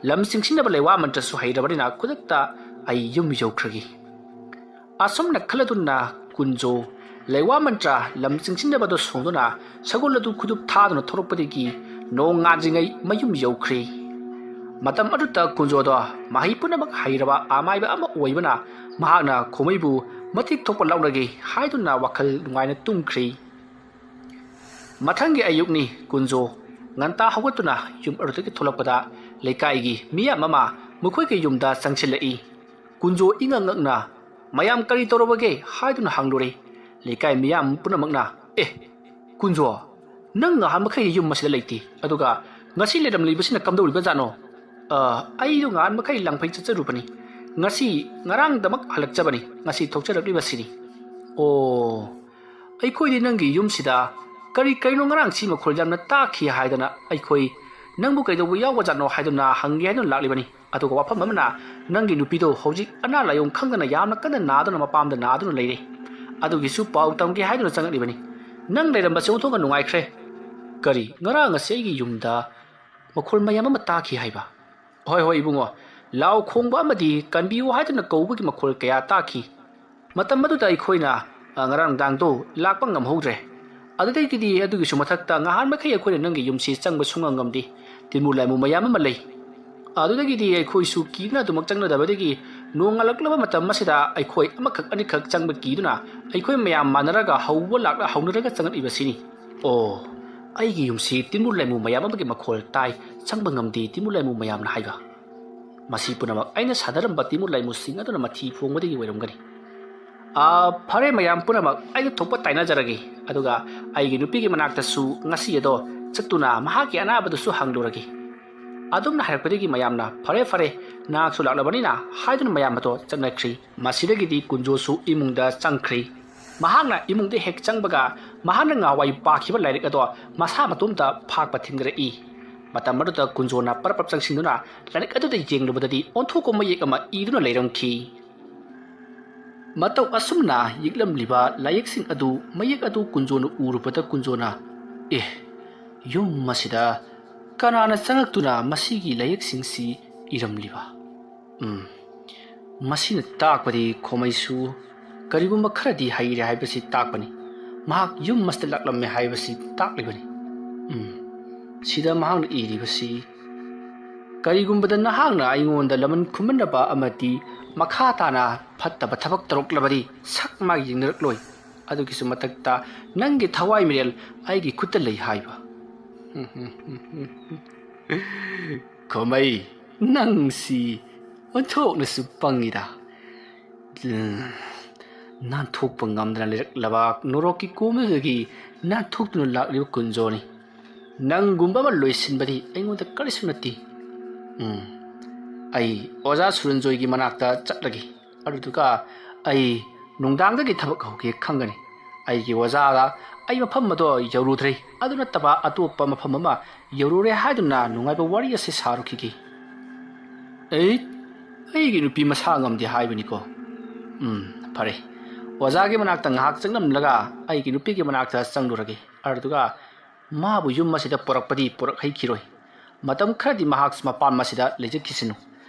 ꯂꯝ ꯆꯤꯡꯁꯤꯟꯅꯕ ꯂꯩꯋꯥ ꯃꯟꯇ꯭ꯔꯁꯨ ꯍꯩꯔꯕꯅꯤꯅ ꯈꯨꯗꯛꯇ ꯑꯩ ꯌꯨꯝ ꯌꯧꯈ꯭ꯔꯒꯦ꯫" ꯑꯁꯨꯝꯅ ꯈꯜꯂꯗꯨꯅ ꯀꯨꯟꯖꯣ ꯂꯩꯋꯥ ꯃꯟꯇ꯭ꯔ ꯂꯝ ꯆꯤꯡꯁꯤꯟꯅꯕꯗꯨ ꯁꯣꯡꯗꯨꯅ ꯁꯒꯣꯜ ꯑꯗꯨ ꯈꯨꯗꯨꯞ ꯊꯥꯗꯨꯅ ꯊꯣꯛꯂꯛꯄꯗꯒꯤ ꯅꯣꯡ ꯉꯥꯟꯗ꯭ꯔꯤꯉꯩ ꯃꯌꯨꯝ ꯌꯧꯈ꯭ꯔꯦ꯫ ꯃꯇꯝ ꯑꯗꯨꯗ ꯀꯨꯟꯖꯣꯗꯣ ꯃꯍꯩ ꯄꯨꯝꯅꯃꯛ ꯍꯩꯔꯕ ꯑꯃꯥꯏꯕ ꯑꯃ ꯑꯣꯏꯕꯅ ꯃꯍꯥꯛꯅ ꯈꯣꯃꯩꯕꯨ ꯃꯇꯤꯛ ꯊꯣꯛꯄ ꯂꯧꯔꯒꯦ ꯍꯥꯏꯗꯨꯅ ꯋꯥꯈꯜ ꯅꯨꯡꯉꯥꯏꯅ ꯇꯨꯝꯈ꯭ꯔꯦ꯫ ꯃꯊꯪꯒꯤ ꯑꯌꯨꯛꯅꯤ꯫ ꯀꯨꯟꯖꯣ ꯉꯟꯇꯥ ꯍꯧꯒꯠꯇꯨꯅ ꯌꯨꯝ ꯑꯗꯨꯗꯒꯤ ꯊꯣꯛꯂꯛꯄꯗ ꯂꯩꯀꯥꯏꯒꯤ ꯃꯤꯌꯥꯝ ꯑꯃ ꯃꯈꯣꯏꯒꯤ ꯌꯨꯝꯗ ꯆꯪꯁꯤꯜꯂꯛꯏ꯫ ꯀꯨꯟꯖꯣ ꯏꯉꯛ ꯉꯛꯅ, "ꯃꯌꯥꯝ ꯀꯔꯤ ꯇꯧꯔꯕꯒꯦ?" ꯍꯥꯏꯗꯨꯅ ꯍꯪꯂꯨꯔꯦ꯫ ꯂꯩꯀꯥꯏ ꯃꯤꯌꯥꯝ ꯄꯨꯝꯅꯃꯛꯅ, "ꯑꯦ, ꯀꯨꯟꯖꯣ, ꯅꯪ ꯉꯍꯥꯟ ꯃꯈꯩ ꯌꯨꯝ ꯑꯁꯤꯗ ꯂꯩꯇꯦ, ꯑꯗꯨꯒ ꯉꯁꯤ ꯂꯩꯔꯝꯂꯤꯕꯁꯤꯅ ꯀꯝꯗꯧꯔꯤꯕꯖꯥꯠꯅꯣ?" "ꯑ, ꯑꯩꯗꯣ ꯉꯍꯥꯟ ꯃꯈꯩ ꯂꯥꯡꯐꯩ ꯆꯠꯆꯔꯨꯕꯅꯤ꯫ ꯉꯁꯤ ꯉꯔꯥꯡꯗꯃꯛ ꯍꯜꯂꯛꯆꯕꯅꯤ꯫ ꯉꯁꯤ ꯊꯣꯛꯆꯔꯛꯂꯤꯕꯁꯤꯅꯤ꯫" "ꯑꯣ, ꯑꯩꯈꯣꯏꯗꯤ ꯅꯪꯒꯤ ꯌꯨꯝꯁꯤꯗ ꯀꯔꯤ ꯀꯔꯤꯅꯣ ꯉꯔꯥꯡꯁꯤ ꯃꯈꯣꯜ ꯌꯥꯝꯅ ꯇꯥꯈꯤ ꯍꯥꯏꯗꯅ ꯑꯩꯈꯣꯏ ꯅꯪꯕꯨ ꯀꯩꯗꯧꯕ ꯌꯥꯎꯕꯖꯥꯠꯅꯣ ꯍꯥꯏꯗꯨꯅ ꯍꯪꯒꯦ ꯍꯥꯏꯗꯨꯅ ꯂꯥꯛꯂꯤꯕꯅꯤ꯫ ꯑꯗꯨꯒ ꯋꯥꯐꯝ ꯑꯃꯅ, ꯅꯪꯒꯤ ꯅꯨꯄꯤꯗꯣ ꯍꯧꯖꯤꯛ ꯑꯅꯥ ꯂꯥꯏꯌꯣꯡ ꯈꯪꯗꯅ ꯌꯥꯝꯅ ꯀꯟꯅ ꯅꯥꯗꯨꯅ ꯃꯄꯥꯝꯗ ꯅꯥꯗꯨꯅ ꯂꯩꯔꯦ꯫ ꯑꯗꯨꯒꯤꯁꯨ ꯄꯥꯎ ꯇꯝꯒꯦ ꯍꯥꯏꯗꯨꯅ ꯆꯪꯉꯛꯂꯤꯕꯅꯤ꯫ ꯅꯪ ꯂꯩꯔꯝꯕꯁꯦ ꯑꯣꯟꯊꯣꯛꯅ ꯅꯨꯡꯉꯥꯏꯈ꯭ꯔꯦ꯫" "ꯀꯔꯤ, ꯉꯔꯥꯡ ꯑꯁꯤ ꯑꯩꯒꯤ ꯌꯨꯝꯗ ꯃꯈꯣꯜ ꯃꯌꯥꯝ ꯑꯃ ꯇꯥꯈꯤ ꯍꯥꯏꯕ?" "ꯍꯣꯏ, ꯍꯣꯏ, ꯏꯕꯨꯡꯉꯣ, ꯂꯥꯎ ꯈꯣꯡꯕ ꯑꯃꯗꯤ ꯀꯟꯕꯤꯌꯨ ꯍꯥꯏꯗꯨꯅ ꯀꯧꯕꯒꯤ ꯃꯈꯣꯜ ꯀꯌꯥ ꯇꯥꯈꯤ꯫ ꯃꯇꯝ ꯑꯗꯨꯗ ꯑꯩꯈꯣꯏꯅ, ꯑ, ꯉꯔꯥꯡ ꯅꯨꯡꯗꯥꯡꯗꯣ ꯂꯥꯛꯄ ꯉꯝꯍꯧꯗ꯭ꯔꯦ꯫ ꯑꯗꯨꯗꯒꯤꯗꯤ ꯑꯗꯨꯒꯤꯁꯨ ꯃꯊꯛꯇ ꯉꯍꯥꯟ ꯃꯈꯩ ꯑꯩꯈꯣꯏꯅ ꯅꯪꯒꯤ ꯌꯨꯝꯁꯤ ꯆꯪꯕ ꯁꯨꯡꯉꯝ ꯉꯝꯗꯦ꯫ ꯇꯤꯟꯃꯨ ꯂꯥꯏꯃꯨ ꯃꯌꯥꯝ ꯑꯃ ꯂꯩ꯫ ꯑꯗꯨꯗꯒꯤꯗꯤ ꯑꯩꯈꯣꯏꯁꯨ ꯀꯤꯗꯨꯅ ꯑꯗꯨꯃꯛ ꯆꯪꯅꯗꯕꯗꯒꯤ ꯅꯣꯡ ꯉꯥꯜꯂꯛꯂꯕ ꯃꯇꯝ ꯑꯁꯤꯗ ꯑꯩꯈꯣꯏ ꯑꯃꯈꯛ ꯑꯅꯤꯈꯛ ꯆꯪꯕ ꯀꯤꯗꯨꯅ ꯑꯩꯈꯣꯏ ꯃꯌꯥꯝ ꯃꯥꯟꯅꯔꯒ ꯍꯧꯕ ꯂꯥꯛꯂ ꯍꯧꯅꯔꯒ ꯆꯪꯉꯛꯂꯤꯕꯁꯤꯅꯤ꯫ ꯑꯣ, ꯑꯩꯒꯤ ꯌꯨꯝꯁꯤ ꯇꯤꯟꯃꯨ ꯂꯥꯏꯃꯨ ꯃꯌꯥꯝ ꯑꯃꯒꯤ ꯃꯈꯣꯜ ꯇꯥꯏ, ꯆꯪꯕ ꯉꯝꯗꯦ ꯇꯤꯟꯃꯨ ꯂꯥꯏꯃꯨ ꯃꯌꯥꯝꯅ ꯍꯥꯏꯕ꯫ ꯃꯁꯤ ꯄꯨꯝꯅꯃꯛ ꯑꯩꯅ ꯁꯥꯟꯅꯔꯝꯕ ꯇꯤꯟꯃꯨ ꯂꯥꯏꯃꯨꯁꯤꯡ ꯑꯗꯨꯅ ꯃꯊꯤ ꯐꯣꯡꯕꯗꯒꯤ ꯑꯣꯏꯔꯝꯒꯅꯤ꯫ ꯑꯥ, ꯐꯔꯦ ꯃꯌꯥꯝ ꯄꯨꯝꯅꯃꯛ, ꯑꯩꯅ ꯊꯣꯛꯄ ꯇꯥꯏꯅꯖꯔꯒꯦ꯫ ꯑꯗꯨꯒ ꯑꯩꯒꯤ ꯅꯨꯄꯤꯒꯤ ꯃꯅꯥꯛꯇꯁꯨ ꯉꯁꯤ ꯑꯗꯣ ꯆꯠꯇꯨꯅ ꯃꯍꯥꯛꯀꯤ ꯑꯅꯥꯕꯗꯨꯁꯨ ꯍꯪꯂꯨꯔꯒꯦ꯫ ꯑꯗꯨꯝꯅ ꯍꯥꯏꯔꯛꯄꯗꯒꯤ ꯃꯌꯥꯝꯅ "ꯐꯔꯦ ꯐꯔꯦ, ꯅꯍꯥꯛꯁꯨ ꯂꯥꯛꯂꯕꯅꯤꯅ" ꯍꯥꯏꯗꯨꯅ ꯃꯌꯥꯝ ꯑꯗꯣ ꯆꯠꯅꯈ꯭ꯔꯤ꯫ ꯃꯁꯤꯗꯒꯤꯗꯤ ꯀꯨꯟꯖꯣꯁꯨ ꯏꯃꯨꯡꯗ ꯆꯪꯈ꯭ꯔꯤ꯫ ꯃꯍꯥꯛꯅ ꯏꯃꯨꯡꯗ ꯍꯦꯛ ꯆꯪꯕꯒ ꯃꯍꯥꯛꯅ ꯉꯍꯥꯟꯋꯥꯏ ꯄꯥꯈꯤꯕ ꯂꯥꯏꯔꯤꯛ ꯑꯗꯣ ꯃꯁꯥ ꯃꯇꯣꯝꯇ ꯐꯥꯛꯄ ꯊꯤꯟꯒꯠꯂꯛꯏ꯫ ꯃꯇꯝ ꯑꯗꯨꯗ ꯀꯨꯟꯖꯣꯅ ꯄꯔꯞ ꯄꯔꯞ ꯆꯪꯁꯤꯟꯗꯨꯅ ꯂꯥꯏꯔꯤꯛ ꯑꯗꯨꯗ ꯌꯦꯡꯂꯨꯕꯗꯗꯤ ꯑꯣꯟꯊꯣꯛꯄ ꯃꯌꯦꯛ ꯑꯃ ꯏꯗꯨꯅ ꯂꯩꯔꯝꯈꯤ꯫ ꯃꯇꯧ ꯑꯁꯨꯝꯅ ꯌꯦꯛꯂꯝꯂꯤꯕ ꯂꯥꯏꯌꯦꯛꯁꯤꯡ ꯑꯗꯨ, ꯃꯌꯦꯛ ꯑꯗꯨ ꯀꯨꯟꯖꯣꯅ ꯎꯔꯨꯕꯗ ꯀꯨꯟꯖꯣꯅ, "ꯑꯦ, ꯌꯨꯝ ꯑꯁꯤꯗ ꯀꯅꯥꯅ ꯆꯪꯉꯛꯇꯨꯅ ꯃꯁꯤꯒꯤ ꯂꯥꯏꯌꯦꯛꯁꯤꯡꯁꯤ ꯏꯔꯝꯂꯤꯕ? ꯎꯝ, ꯃꯁꯤꯅ ꯇꯥꯛꯄꯗꯤ ꯈꯣꯃꯩꯁꯨ ꯀꯔꯤꯒꯨꯝꯕ ꯈꯔꯗꯤ ꯍꯩꯔꯦ ꯍꯥꯏꯕꯁꯤ ꯇꯥꯛꯄꯅꯤ꯫ ꯃꯍꯥꯛ ꯌꯨꯝ ꯑꯁꯤꯗ ꯂꯥꯛꯂꯝꯃꯦ ꯍꯥꯏꯕꯁꯤ ꯇꯥꯛꯂꯤꯕꯅꯤ꯫ ꯎꯝ, ꯁꯤꯗ ꯃꯍꯥꯛꯅ ꯏꯔꯤꯕꯁꯤ, ꯀꯔꯤꯒꯨꯝꯕꯗ ꯅꯍꯥꯛꯅ ꯑꯩꯉꯣꯟꯗ ꯂꯃꯟ ꯈꯨꯝꯕꯟꯅꯕ ꯑꯃꯗꯤ ꯃꯈꯥ ꯇꯥꯅ ꯐꯠꯇꯕ ꯊꯕꯛ ꯇꯧꯔꯛꯂꯕꯗꯤ ꯁꯛ ꯃꯥꯏ ꯌꯦꯡꯅꯔꯛꯂꯣꯏ꯫ ꯑꯗꯨꯒꯤꯁꯨ ꯃꯊꯛꯇ ꯅꯪꯒꯤ ꯊꯋꯥꯏ ꯃꯤꯔꯦꯜ ꯑꯩꯒꯤ ꯈꯨꯠꯇ ꯂꯩ" ꯍꯥꯏꯕ꯫ "ꯈꯣꯃꯩ, ꯅꯪꯁꯤ ꯑꯣꯟꯊꯣꯛꯅꯁꯨ ꯄꯪꯉꯤꯗ꯫ ꯎꯝ, ꯅꯥꯟꯊꯣꯛꯄ ꯉꯝꯗꯅ ꯂꯩꯔꯛꯂꯕ ꯅꯣꯔꯣꯛꯀꯤ ꯀꯣꯝꯗꯒꯤ ꯅꯥꯟꯊꯣꯛꯇꯨꯅ ꯂꯥꯛꯂꯤꯕ ꯀꯨꯟꯖꯣꯅꯤ꯫ ꯅꯪꯒꯨꯝꯕ ꯑꯃ ꯂꯣꯏꯁꯤꯟꯕꯗꯤ ꯑꯩꯉꯣꯟꯗ ꯀꯔꯤꯁꯨ ꯅꯠꯇꯦ꯫ ꯎꯝ, ꯑꯩ ꯑꯣꯖꯥ ꯁꯨꯔꯟꯖꯣꯏꯒꯤ ꯃꯅꯥꯛꯇ ꯆꯠꯂꯒꯦ꯫ ꯑꯗꯨꯗꯨꯒ ꯑꯩ ꯅꯨꯡꯗꯥꯡꯗꯒꯤ ꯊꯕꯛ ꯍꯧꯒꯦ ꯈꯪꯒꯅꯤ꯫ ꯑꯩꯒꯤ ꯑꯣꯖꯥꯒ ꯑꯩ ꯃꯐꯝ ꯑꯗꯣ ꯌꯧꯔꯨꯗ꯭ꯔꯤ꯫ ꯑꯗꯨ ꯅꯠꯇꯕ ꯑꯇꯣꯞꯄ ꯃꯐꯝ ꯑꯃ ꯌꯧꯔꯨꯔꯦ ꯍꯥꯏꯗꯨꯅ ꯅꯨꯡꯉꯥꯏꯕ ꯋꯥꯔꯤ ꯑꯁꯤ ꯁꯥꯔꯨꯈꯤꯒꯦ꯫ ꯑꯩ, ꯑꯩꯒꯤ ꯅꯨꯄꯤ ꯃꯁꯥ ꯉꯝꯗꯦ ꯍꯥꯏꯕꯅꯤꯀꯣ꯫ ꯎꯝ, ꯐꯔꯦ꯫ ꯑꯣꯖꯥꯒꯤ ꯃꯅꯥꯛꯇ ꯉꯥꯏꯍꯥꯛ ꯆꯪꯂꯝꯂꯒ ꯑꯩꯒꯤ ꯅꯨꯄꯤꯒꯤ ꯃꯅꯥꯛꯇ ꯆꯪꯂꯨꯔꯒꯦ꯫ ꯑꯗꯨꯒ ꯃꯥꯕꯨ ꯌꯨꯝ ꯑꯁꯤꯗ ꯄꯨꯔꯛꯄꯗꯤ ꯄꯨꯔꯛꯍꯩꯈꯤꯔꯣꯏ꯫ ꯃꯇꯝ ꯈꯔꯗꯤ ꯃꯍꯥꯛꯁꯨ ꯃꯄꯥꯝ ꯑꯁꯤꯗ ꯂꯩꯖꯈꯤꯁꯅꯨ꯫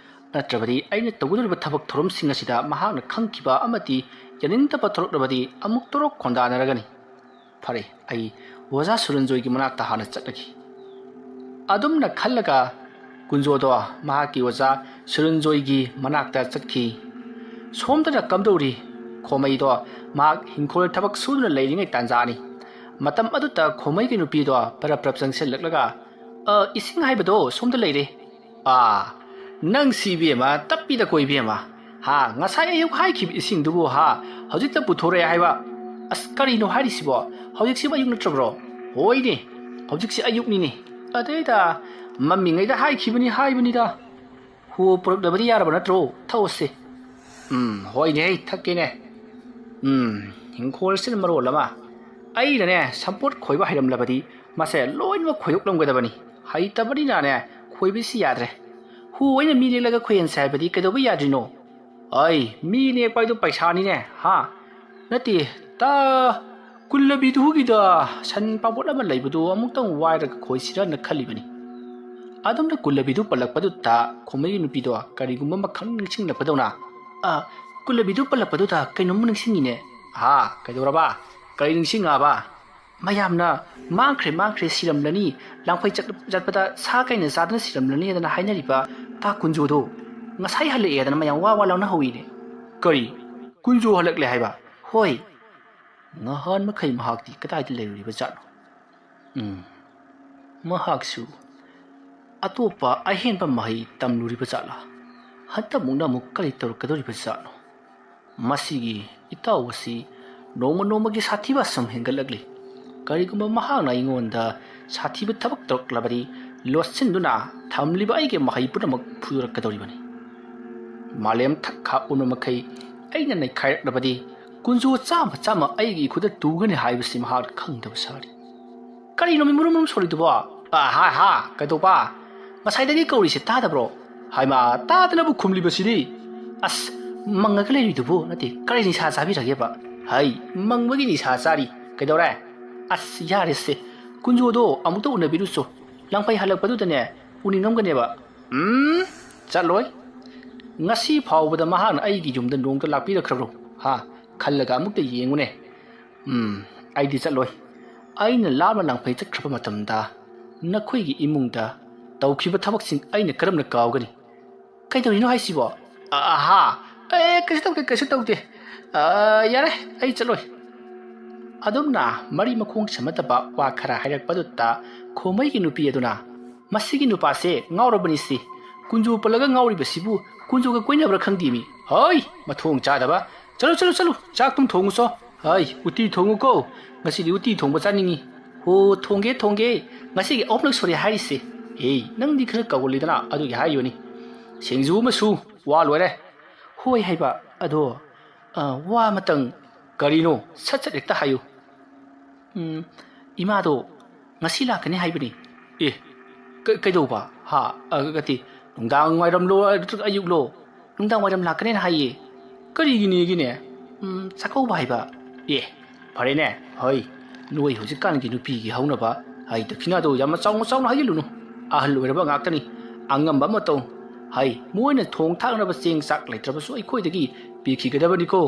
ꯅꯠꯇ꯭ꯔꯕꯗꯤ ꯑꯩꯅ ꯇꯧꯒꯗꯧꯔꯤꯕ ꯊꯕꯛ ꯊꯧꯔꯝꯁꯤꯡ ꯑꯁꯤꯗ ꯃꯍꯥꯛꯅ ꯈꯪꯈꯤꯕ ꯑꯃꯗꯤ ꯌꯥꯅꯤꯡꯗꯕ ꯊꯣꯛꯂꯛꯂꯕꯗꯤ ꯑꯃꯨꯛ ꯇꯣꯔꯣꯛ ꯈꯣꯟꯗꯥꯅꯔꯒꯅꯤ꯫ ꯐꯔꯦ, ꯑꯩ ꯑꯣꯖꯥ ꯁꯨꯔꯟꯖꯣꯏꯒꯤ ꯃꯅꯥꯛꯇ ꯍꯥꯟꯅ ꯆꯠꯂꯒꯦ꯫ ꯑꯗꯨꯝꯅ ꯈꯜꯂꯒ ꯀꯨꯟꯖꯣꯗꯣ ꯃꯍꯥꯛꯀꯤ ꯑꯣꯖꯥ ꯁꯨꯔꯟꯖꯣꯏꯒꯤ ꯃꯅꯥꯛꯇ ꯆꯠꯈꯤ꯫ ꯁꯣꯝꯗꯅ ꯀꯝꯗꯧꯔꯤ? ꯈꯣꯃꯩꯗꯣ ꯃꯍꯥꯛ ꯍꯤꯡꯈꯣꯜ ꯊꯕꯛ ꯁꯨꯗꯨꯅ ꯂꯩꯔꯤꯉꯩ ꯇꯥꯟꯖꯥꯅꯤ꯫ ꯃꯇꯝ ꯑꯗꯨꯗ ꯈꯣꯃꯩꯒꯤ ꯅꯨꯄꯤꯗꯣ ꯄꯔꯞ ꯄꯔꯞ ꯆꯪꯁꯤꯜꯂꯛꯂꯒ, "ꯑ, ꯏꯁꯤꯡ ꯍꯥꯏꯕꯗꯣ ꯁꯣꯝꯗ ꯂꯩꯔꯦ꯫" "ꯑꯥ, ꯅꯪꯁꯤ ꯏꯕꯦꯝꯃ, ꯇꯞꯄꯤꯗꯀꯣ ꯏꯕꯦꯝꯃ꯫ ꯍꯥ, ꯉꯁꯥꯏ ꯑꯌꯨꯛ ꯍꯥꯏꯈꯤꯕ ꯏꯁꯤꯡꯗꯨꯕꯨ ꯍꯥ, ꯍꯧꯖꯤꯛꯇ ꯄꯨꯊꯣꯔꯛꯑꯦ ꯍꯥꯏꯕ꯫ ꯑꯁ, ꯀꯔꯤꯅꯣ ꯍꯥꯏꯔꯤꯁꯤꯕꯣ? ꯍꯧꯖꯤꯛꯁꯤꯕꯨ ꯑꯌꯨꯛ ꯅꯠꯇ꯭ꯔꯕ꯭ꯔꯣ?" "ꯍꯣꯏꯅꯦ, ꯍꯧꯖꯤꯛꯁꯤ ꯑꯌꯨꯛꯅꯤꯅꯦ꯫ ꯑꯗꯩꯗ ꯃꯝꯃꯤꯉꯩꯗ ꯍꯥꯏꯈꯤꯕꯅꯤ ꯍꯥꯏꯕꯅꯤꯗ꯫ ꯍꯣ ꯄꯨꯔꯛꯂꯕꯗꯤ ꯌꯥꯔꯕ ꯅꯠꯇ꯭ꯔꯣ? ꯊꯛꯑꯣꯁꯦ꯫ ꯎꯝ, ꯍꯣꯏꯅꯦ, ꯑꯩ ꯊꯛꯀꯦꯅꯦ꯫ ꯎꯝ, ꯏꯪꯈꯣꯜꯁꯤꯅ ꯃꯔꯣꯜ ꯑꯃ꯫ ꯑꯩꯅꯅꯦ, ꯁꯝꯄꯣꯠ ꯈꯣꯏꯕ ꯍꯩꯔꯝꯂꯕꯗꯤ ꯃꯁꯦ ꯂꯣꯏꯅꯃꯛ ꯈꯣꯏꯗꯣꯛꯂꯝꯒꯗꯕꯅꯤ꯫ ꯍꯩꯇꯕꯅꯤꯅꯅꯦ, ꯈꯣꯏꯕꯁꯤ ꯌꯥꯗ꯭ꯔꯦ꯫ ꯍꯣ, ꯑꯩꯅ ꯃꯤ ꯅꯦꯛꯂꯒ ꯈꯣꯏꯍꯟꯁꯦ ꯍꯥꯏꯕꯗꯤ ꯀꯩꯗꯧꯕ ꯌꯥꯗ꯭ꯔꯤꯅꯣ? ꯑꯩ, ꯃꯤ ꯅꯦꯛꯄ ꯍꯥꯏꯗꯣ ꯄꯩꯁꯥꯅꯤꯅꯦ, ꯍꯥ? ꯅꯠꯇꯦ, ꯇ, ꯀꯨꯜꯂꯕꯤꯗꯨꯒꯤꯗ ꯁꯟ ꯄꯥꯕꯣꯠ ꯑꯃ ꯂꯩꯕꯗꯨ ꯑꯃꯨꯛꯇꯪ ꯋꯥꯏꯔꯒ ꯈꯣꯏꯁꯤꯔꯅ ꯈꯜꯂꯤꯕꯅꯤ꯫ ꯑꯗꯣꯝꯅ ꯀꯨꯜꯂꯕꯤꯗꯨ ꯄꯜꯂꯛꯄꯗꯨꯗ ꯈꯣꯃꯩꯒꯤ ꯅꯨꯄꯤꯗꯣ ꯀꯔꯤꯒꯨꯝꯕ ꯑꯃꯈꯪ ꯅꯤꯡꯁꯤꯡꯂꯛꯄꯗꯧꯅ, "ꯑ, ꯀꯨꯜꯂꯕꯤꯗꯨ ꯄꯜꯂꯛꯄꯗꯨꯗ ꯀꯩꯅꯣꯝꯃ ꯅꯤꯡꯁꯤꯡꯉꯤꯅꯦ꯫" "ꯍꯥ, ꯀꯩꯗꯧꯔꯕ? ꯀꯔꯤ ꯅꯤꯡꯁꯤꯡꯉꯛꯑꯕ?" "ꯃꯌꯥꯝꯅ 'ꯃꯥꯡꯈ꯭ꯔꯦ, ꯃꯥꯡꯈ꯭ꯔꯦ, ꯁꯤꯔꯝꯂꯅꯤ, ꯂꯥꯡꯐꯩ ꯆꯠ-, ꯆꯠꯄꯗ ꯁꯥ ꯀꯩꯅ ꯆꯥꯗꯅ ꯁꯤꯔꯝꯂꯅꯤ' ꯍꯥꯏꯗꯅ ꯍꯥꯏꯅꯔꯤꯕ ꯇꯥ ꯀꯨꯟꯖꯣꯗꯣ ꯉꯁꯥꯏ ꯍꯜꯂꯛꯑꯦꯗꯅ ꯃꯌꯥꯝ ꯋꯥ ꯋꯥ ꯂꯥꯎꯅꯍꯧꯋꯤꯅꯦ꯫" "ꯀꯔꯤ? ꯀꯨꯟꯖꯣ ꯍꯜꯂꯛꯂꯦ ꯍꯥꯏꯕ?" "ꯍꯣꯏ꯫" "ꯉꯍꯥꯟ ꯃꯈꯩ ꯃꯍꯥꯛꯇꯤ ꯀꯗꯥꯏꯗ ꯂꯩꯔꯨꯔꯤꯕ ꯖꯥꯠꯅꯣ?" "ꯎꯝ, ꯃꯍꯥꯛꯁꯨ ꯑꯇꯣꯞꯄ ꯑꯍꯦꯟꯕ ꯃꯍꯩ ꯇꯝꯂꯨꯔꯤꯕ ꯖꯥꯠꯂꯥ? ꯍꯟꯗꯛꯃꯨꯛꯅ ꯑꯃꯨꯛ ꯀꯔꯤ ꯇꯧꯔꯛꯀꯗꯧꯔꯤꯕ ꯖꯥꯠꯅꯣ? ꯃꯁꯤꯒꯤ ꯏꯇꯥꯎ ꯑꯁꯤ ꯅꯣꯡꯃ ꯅꯣꯡꯃꯒꯤ ꯁꯥꯊꯤꯕ ꯁꯨꯝ ꯍꯦꯟꯒꯠꯂꯛꯂꯤ꯫ ꯀꯔꯤꯒꯨꯝꯕ ꯃꯍꯥꯛꯅ ꯑꯩꯉꯣꯟꯗ ꯁꯥꯊꯤꯕ ꯊꯕꯛ ꯇꯧꯔꯛꯂꯕꯗꯤ, ꯂꯣꯠꯁꯤꯟꯗꯨꯅ ꯊꯝꯂꯤꯕ ꯑꯩꯒꯤ ꯃꯍꯩ ꯄꯨꯝꯅꯃꯛ ꯐꯨꯗꯣꯔꯛꯀꯗꯧꯔꯤꯕꯅꯤ꯫ ꯃꯥꯂꯦꯝ ꯊꯛ ꯈꯥꯛ ꯎꯅ ꯃꯈꯩ ꯑꯩꯅ ꯅꯩꯈꯥꯏꯔꯛꯂꯕꯗꯤ, ꯀꯨꯟꯖꯣ ꯆꯥꯝꯃ ꯆꯥꯝꯃ ꯑꯩꯒꯤ ꯏꯈꯨꯠꯇ ꯇꯨꯒꯅꯤ ꯍꯥꯏꯕꯁꯤ ꯃꯍꯥꯛꯅ ꯈꯪꯗꯕ ꯁꯥꯔꯤ꯫" "ꯀꯔꯤꯅꯣ ꯃꯤ ꯃꯔꯨꯝ ꯃꯔꯨꯝ ꯁꯣꯜꯂꯤꯗꯨꯕꯣ? ꯑ, ꯍꯥ, ꯍꯥ, ꯀꯩꯗꯧꯕ? ꯉꯁꯥꯏꯗꯒꯤ ꯀꯧꯔꯤꯁꯦ ꯇꯥꯗꯕ꯭ꯔꯣ?" "ꯍꯥꯏꯃ, ꯇꯥꯗꯅꯕꯨ ꯈꯨꯝꯂꯤꯕꯁꯤꯗꯤ꯫" "ꯑꯁ, ꯃꯪꯉꯒ ꯂꯩꯔꯤꯗꯨꯕꯨ?" "ꯅꯠꯇꯦ, ꯀꯔꯤ ꯅꯤꯁꯥ ꯆꯥꯕꯤꯔꯒꯦꯕ?" "ꯍꯩ, ꯃꯪꯕꯒꯤ ꯅꯤꯁꯥ ꯆꯥꯔꯤ꯫ ꯀꯩꯗꯧꯔꯦ?" "ꯑꯁ, ꯌꯥꯔꯦꯁꯦ, ꯀꯨꯟꯖꯣꯗꯣ ꯑꯃꯨꯛꯇ ꯎꯅꯕꯤꯔꯨꯆꯣ꯫ ꯂꯪꯐꯩ ꯍꯜꯂꯛꯄꯗꯨꯗꯅꯦ, ꯎꯅꯤꯡꯉꯝꯒꯅꯦꯕ꯫" "ꯎꯝ, ꯆꯠꯂꯣꯏ꯫ ꯉꯁꯤ ꯐꯥꯎꯕꯗ ꯃꯍꯥꯛꯅ ꯑꯩꯒꯤ ꯌꯨꯝꯗ ꯅꯣꯡꯇ ꯂꯥꯛꯄꯤꯔꯛꯈ꯭ꯔꯕ꯭ꯔꯣ? ꯍꯥ? ꯈꯜꯂꯒ ꯑꯃꯨꯛꯇ ꯌꯦꯡꯉꯨꯅꯦ꯫" "ꯎꯝ, ꯑꯩꯗꯤ ꯆꯠꯂꯣꯏ꯫ ꯑꯩꯅ ꯂꯥꯞꯅ ꯂꯪꯐꯩ ꯆꯠꯈ꯭ꯔꯕ ꯃꯇꯝꯗ ꯅꯈꯣꯏꯒꯤ ꯏꯃꯨꯡꯗ ꯇꯧꯈꯤꯕ ꯊꯕꯛꯁꯤꯡ ꯑꯩꯅ ꯀꯔꯝꯅ ꯀꯥꯎꯒꯅꯤ?" "ꯀꯩꯗꯧꯔꯤꯅꯣ ꯍꯥꯏꯁꯤꯕꯣ?" "ꯑ-, ꯑꯍꯥ, ꯑꯦ, ꯀꯩꯁꯨ ꯇꯧꯗꯦ, ꯀꯩꯁꯨ ꯇꯧꯗꯦ꯫ ꯑ, ꯌꯥꯔꯦ, ꯑꯩ ꯆꯠꯂꯣꯏ꯫" ꯑꯗꯨꯝꯅ ꯃꯔꯤ ꯃꯈꯣꯡ ꯁꯝꯅꯗꯕ ꯋꯥ ꯈꯔ ꯍꯥꯏꯔꯛꯄꯗꯨꯗ ꯈꯣꯃꯩꯒꯤ ꯅꯨꯄꯤ ꯑꯗꯨꯅ, "ꯃꯁꯤꯒꯤ ꯅꯨꯄꯥꯁꯦ ꯉꯥꯎꯔꯕꯅꯤꯁꯤ꯫ ꯀꯨꯟꯖꯣ ꯄꯜꯂꯒ ꯉꯥꯎꯔꯤꯕꯁꯤꯕꯨ ꯀꯨꯟꯖꯣꯒ ꯀꯣꯏꯅꯕ꯭ꯔꯥ ꯈꯪꯗꯦꯃꯤ꯫ ꯍꯣꯏ, ꯃꯊꯣꯡ ꯆꯥꯗꯕ꯫ ꯆꯠꯂꯨ, ꯆꯠꯂꯨ, ꯆꯠꯂꯨ, ꯆꯥꯛ ꯇꯨꯝ ꯊꯣꯡꯉꯨꯆꯣ꯫ ꯍꯣꯏ, ꯎꯇꯤ ꯊꯣꯡꯉꯨꯀꯣ꯫ ꯉꯁꯤꯗꯤ ꯎꯇꯤ ꯊꯣꯡꯕ ꯆꯥꯅꯤꯡꯉꯤ꯫ ꯍꯣ, ꯊꯣꯡꯒꯦ, ꯊꯣꯡꯒꯦ꯫ ꯉꯁꯤꯒꯤ ꯑꯍꯨꯝꯂꯛ ꯁꯨꯔꯦ ꯍꯥꯏꯔꯤꯁꯦ꯫" "ꯑꯦ, ꯅꯪꯗꯤ ꯈꯔ ꯀꯧꯒꯜꯂꯤꯗꯅ, ꯑꯗꯨꯒꯤ ꯍꯥꯏꯔꯤꯕꯅꯤ꯫ ꯁꯤꯡꯖꯨ ꯑꯃꯁꯨ, ꯋꯥ ꯂꯣꯏꯔꯦ꯫" "ꯍꯣꯏ ꯍꯥꯏꯕ, ꯑꯗꯣ, ꯑ, ꯋꯥ ꯑꯃꯇꯪ"꯫ "ꯀꯔꯤꯅꯣ? ꯁꯠ ꯁꯠ ꯍꯦꯛꯇ ꯍꯥꯏꯌꯨ꯫ "ꯎꯝ, ꯏꯃꯥꯗꯣ ꯉꯁꯤ ꯂꯥꯛꯀꯅꯤ ꯍꯥꯏꯕꯅꯤ꯫" "ꯑꯦ, ꯀ-, ꯀꯩꯗꯧꯕ? ꯍꯥ? ꯑ, ꯅꯠꯇꯦ, ꯅꯨꯡꯗꯥꯡ ꯋꯥꯏꯔꯝꯂꯣ ꯅꯠꯇ꯭ꯔꯒ ꯑꯌꯨꯛꯂꯣ?" "ꯅꯨꯡꯗꯥꯡ ꯋꯥꯏꯔꯝ ꯂꯥꯛꯀꯅꯦꯅ ꯍꯥꯏꯌꯦ꯫" "ꯀꯔꯤꯒꯤꯅꯦꯒꯤꯅꯦ?" "ꯎꯝ, ꯆꯥꯛꯀꯧꯕ ꯍꯥꯏꯕ꯫" "ꯑꯦ, ꯐꯔꯦꯅꯦ, ꯍꯣꯏ, ꯅꯣꯏ ꯍꯧꯖꯤꯛꯀꯥꯟꯒꯤ ꯅꯨꯄꯤꯒꯤ ꯍꯧꯅꯕ, ꯍꯥꯏ, ꯗꯈꯤꯅꯥꯗꯣ ꯌꯥꯝꯅ ꯆꯥꯎꯅ ꯆꯥꯎꯅ ꯍꯥꯏꯖꯤꯜꯂꯨꯅꯨ꯫ ꯑꯍꯜ ꯑꯣꯏꯔꯕ ꯉꯥꯛꯇꯅꯤ, ꯑꯉꯝꯕ ꯑꯃ ꯇꯧ꯫ ꯍꯥꯏ, ꯃꯣꯏꯅ ꯊꯣꯡ ꯊꯥꯛꯅꯕ ꯆꯦꯡ ꯆꯥꯛ ꯂꯩꯇ꯭ꯔꯕꯁꯨ ꯑꯩꯈꯣꯏꯗꯒꯤ ꯄꯤꯈꯤꯒꯗꯕꯅꯤꯀꯣ꯫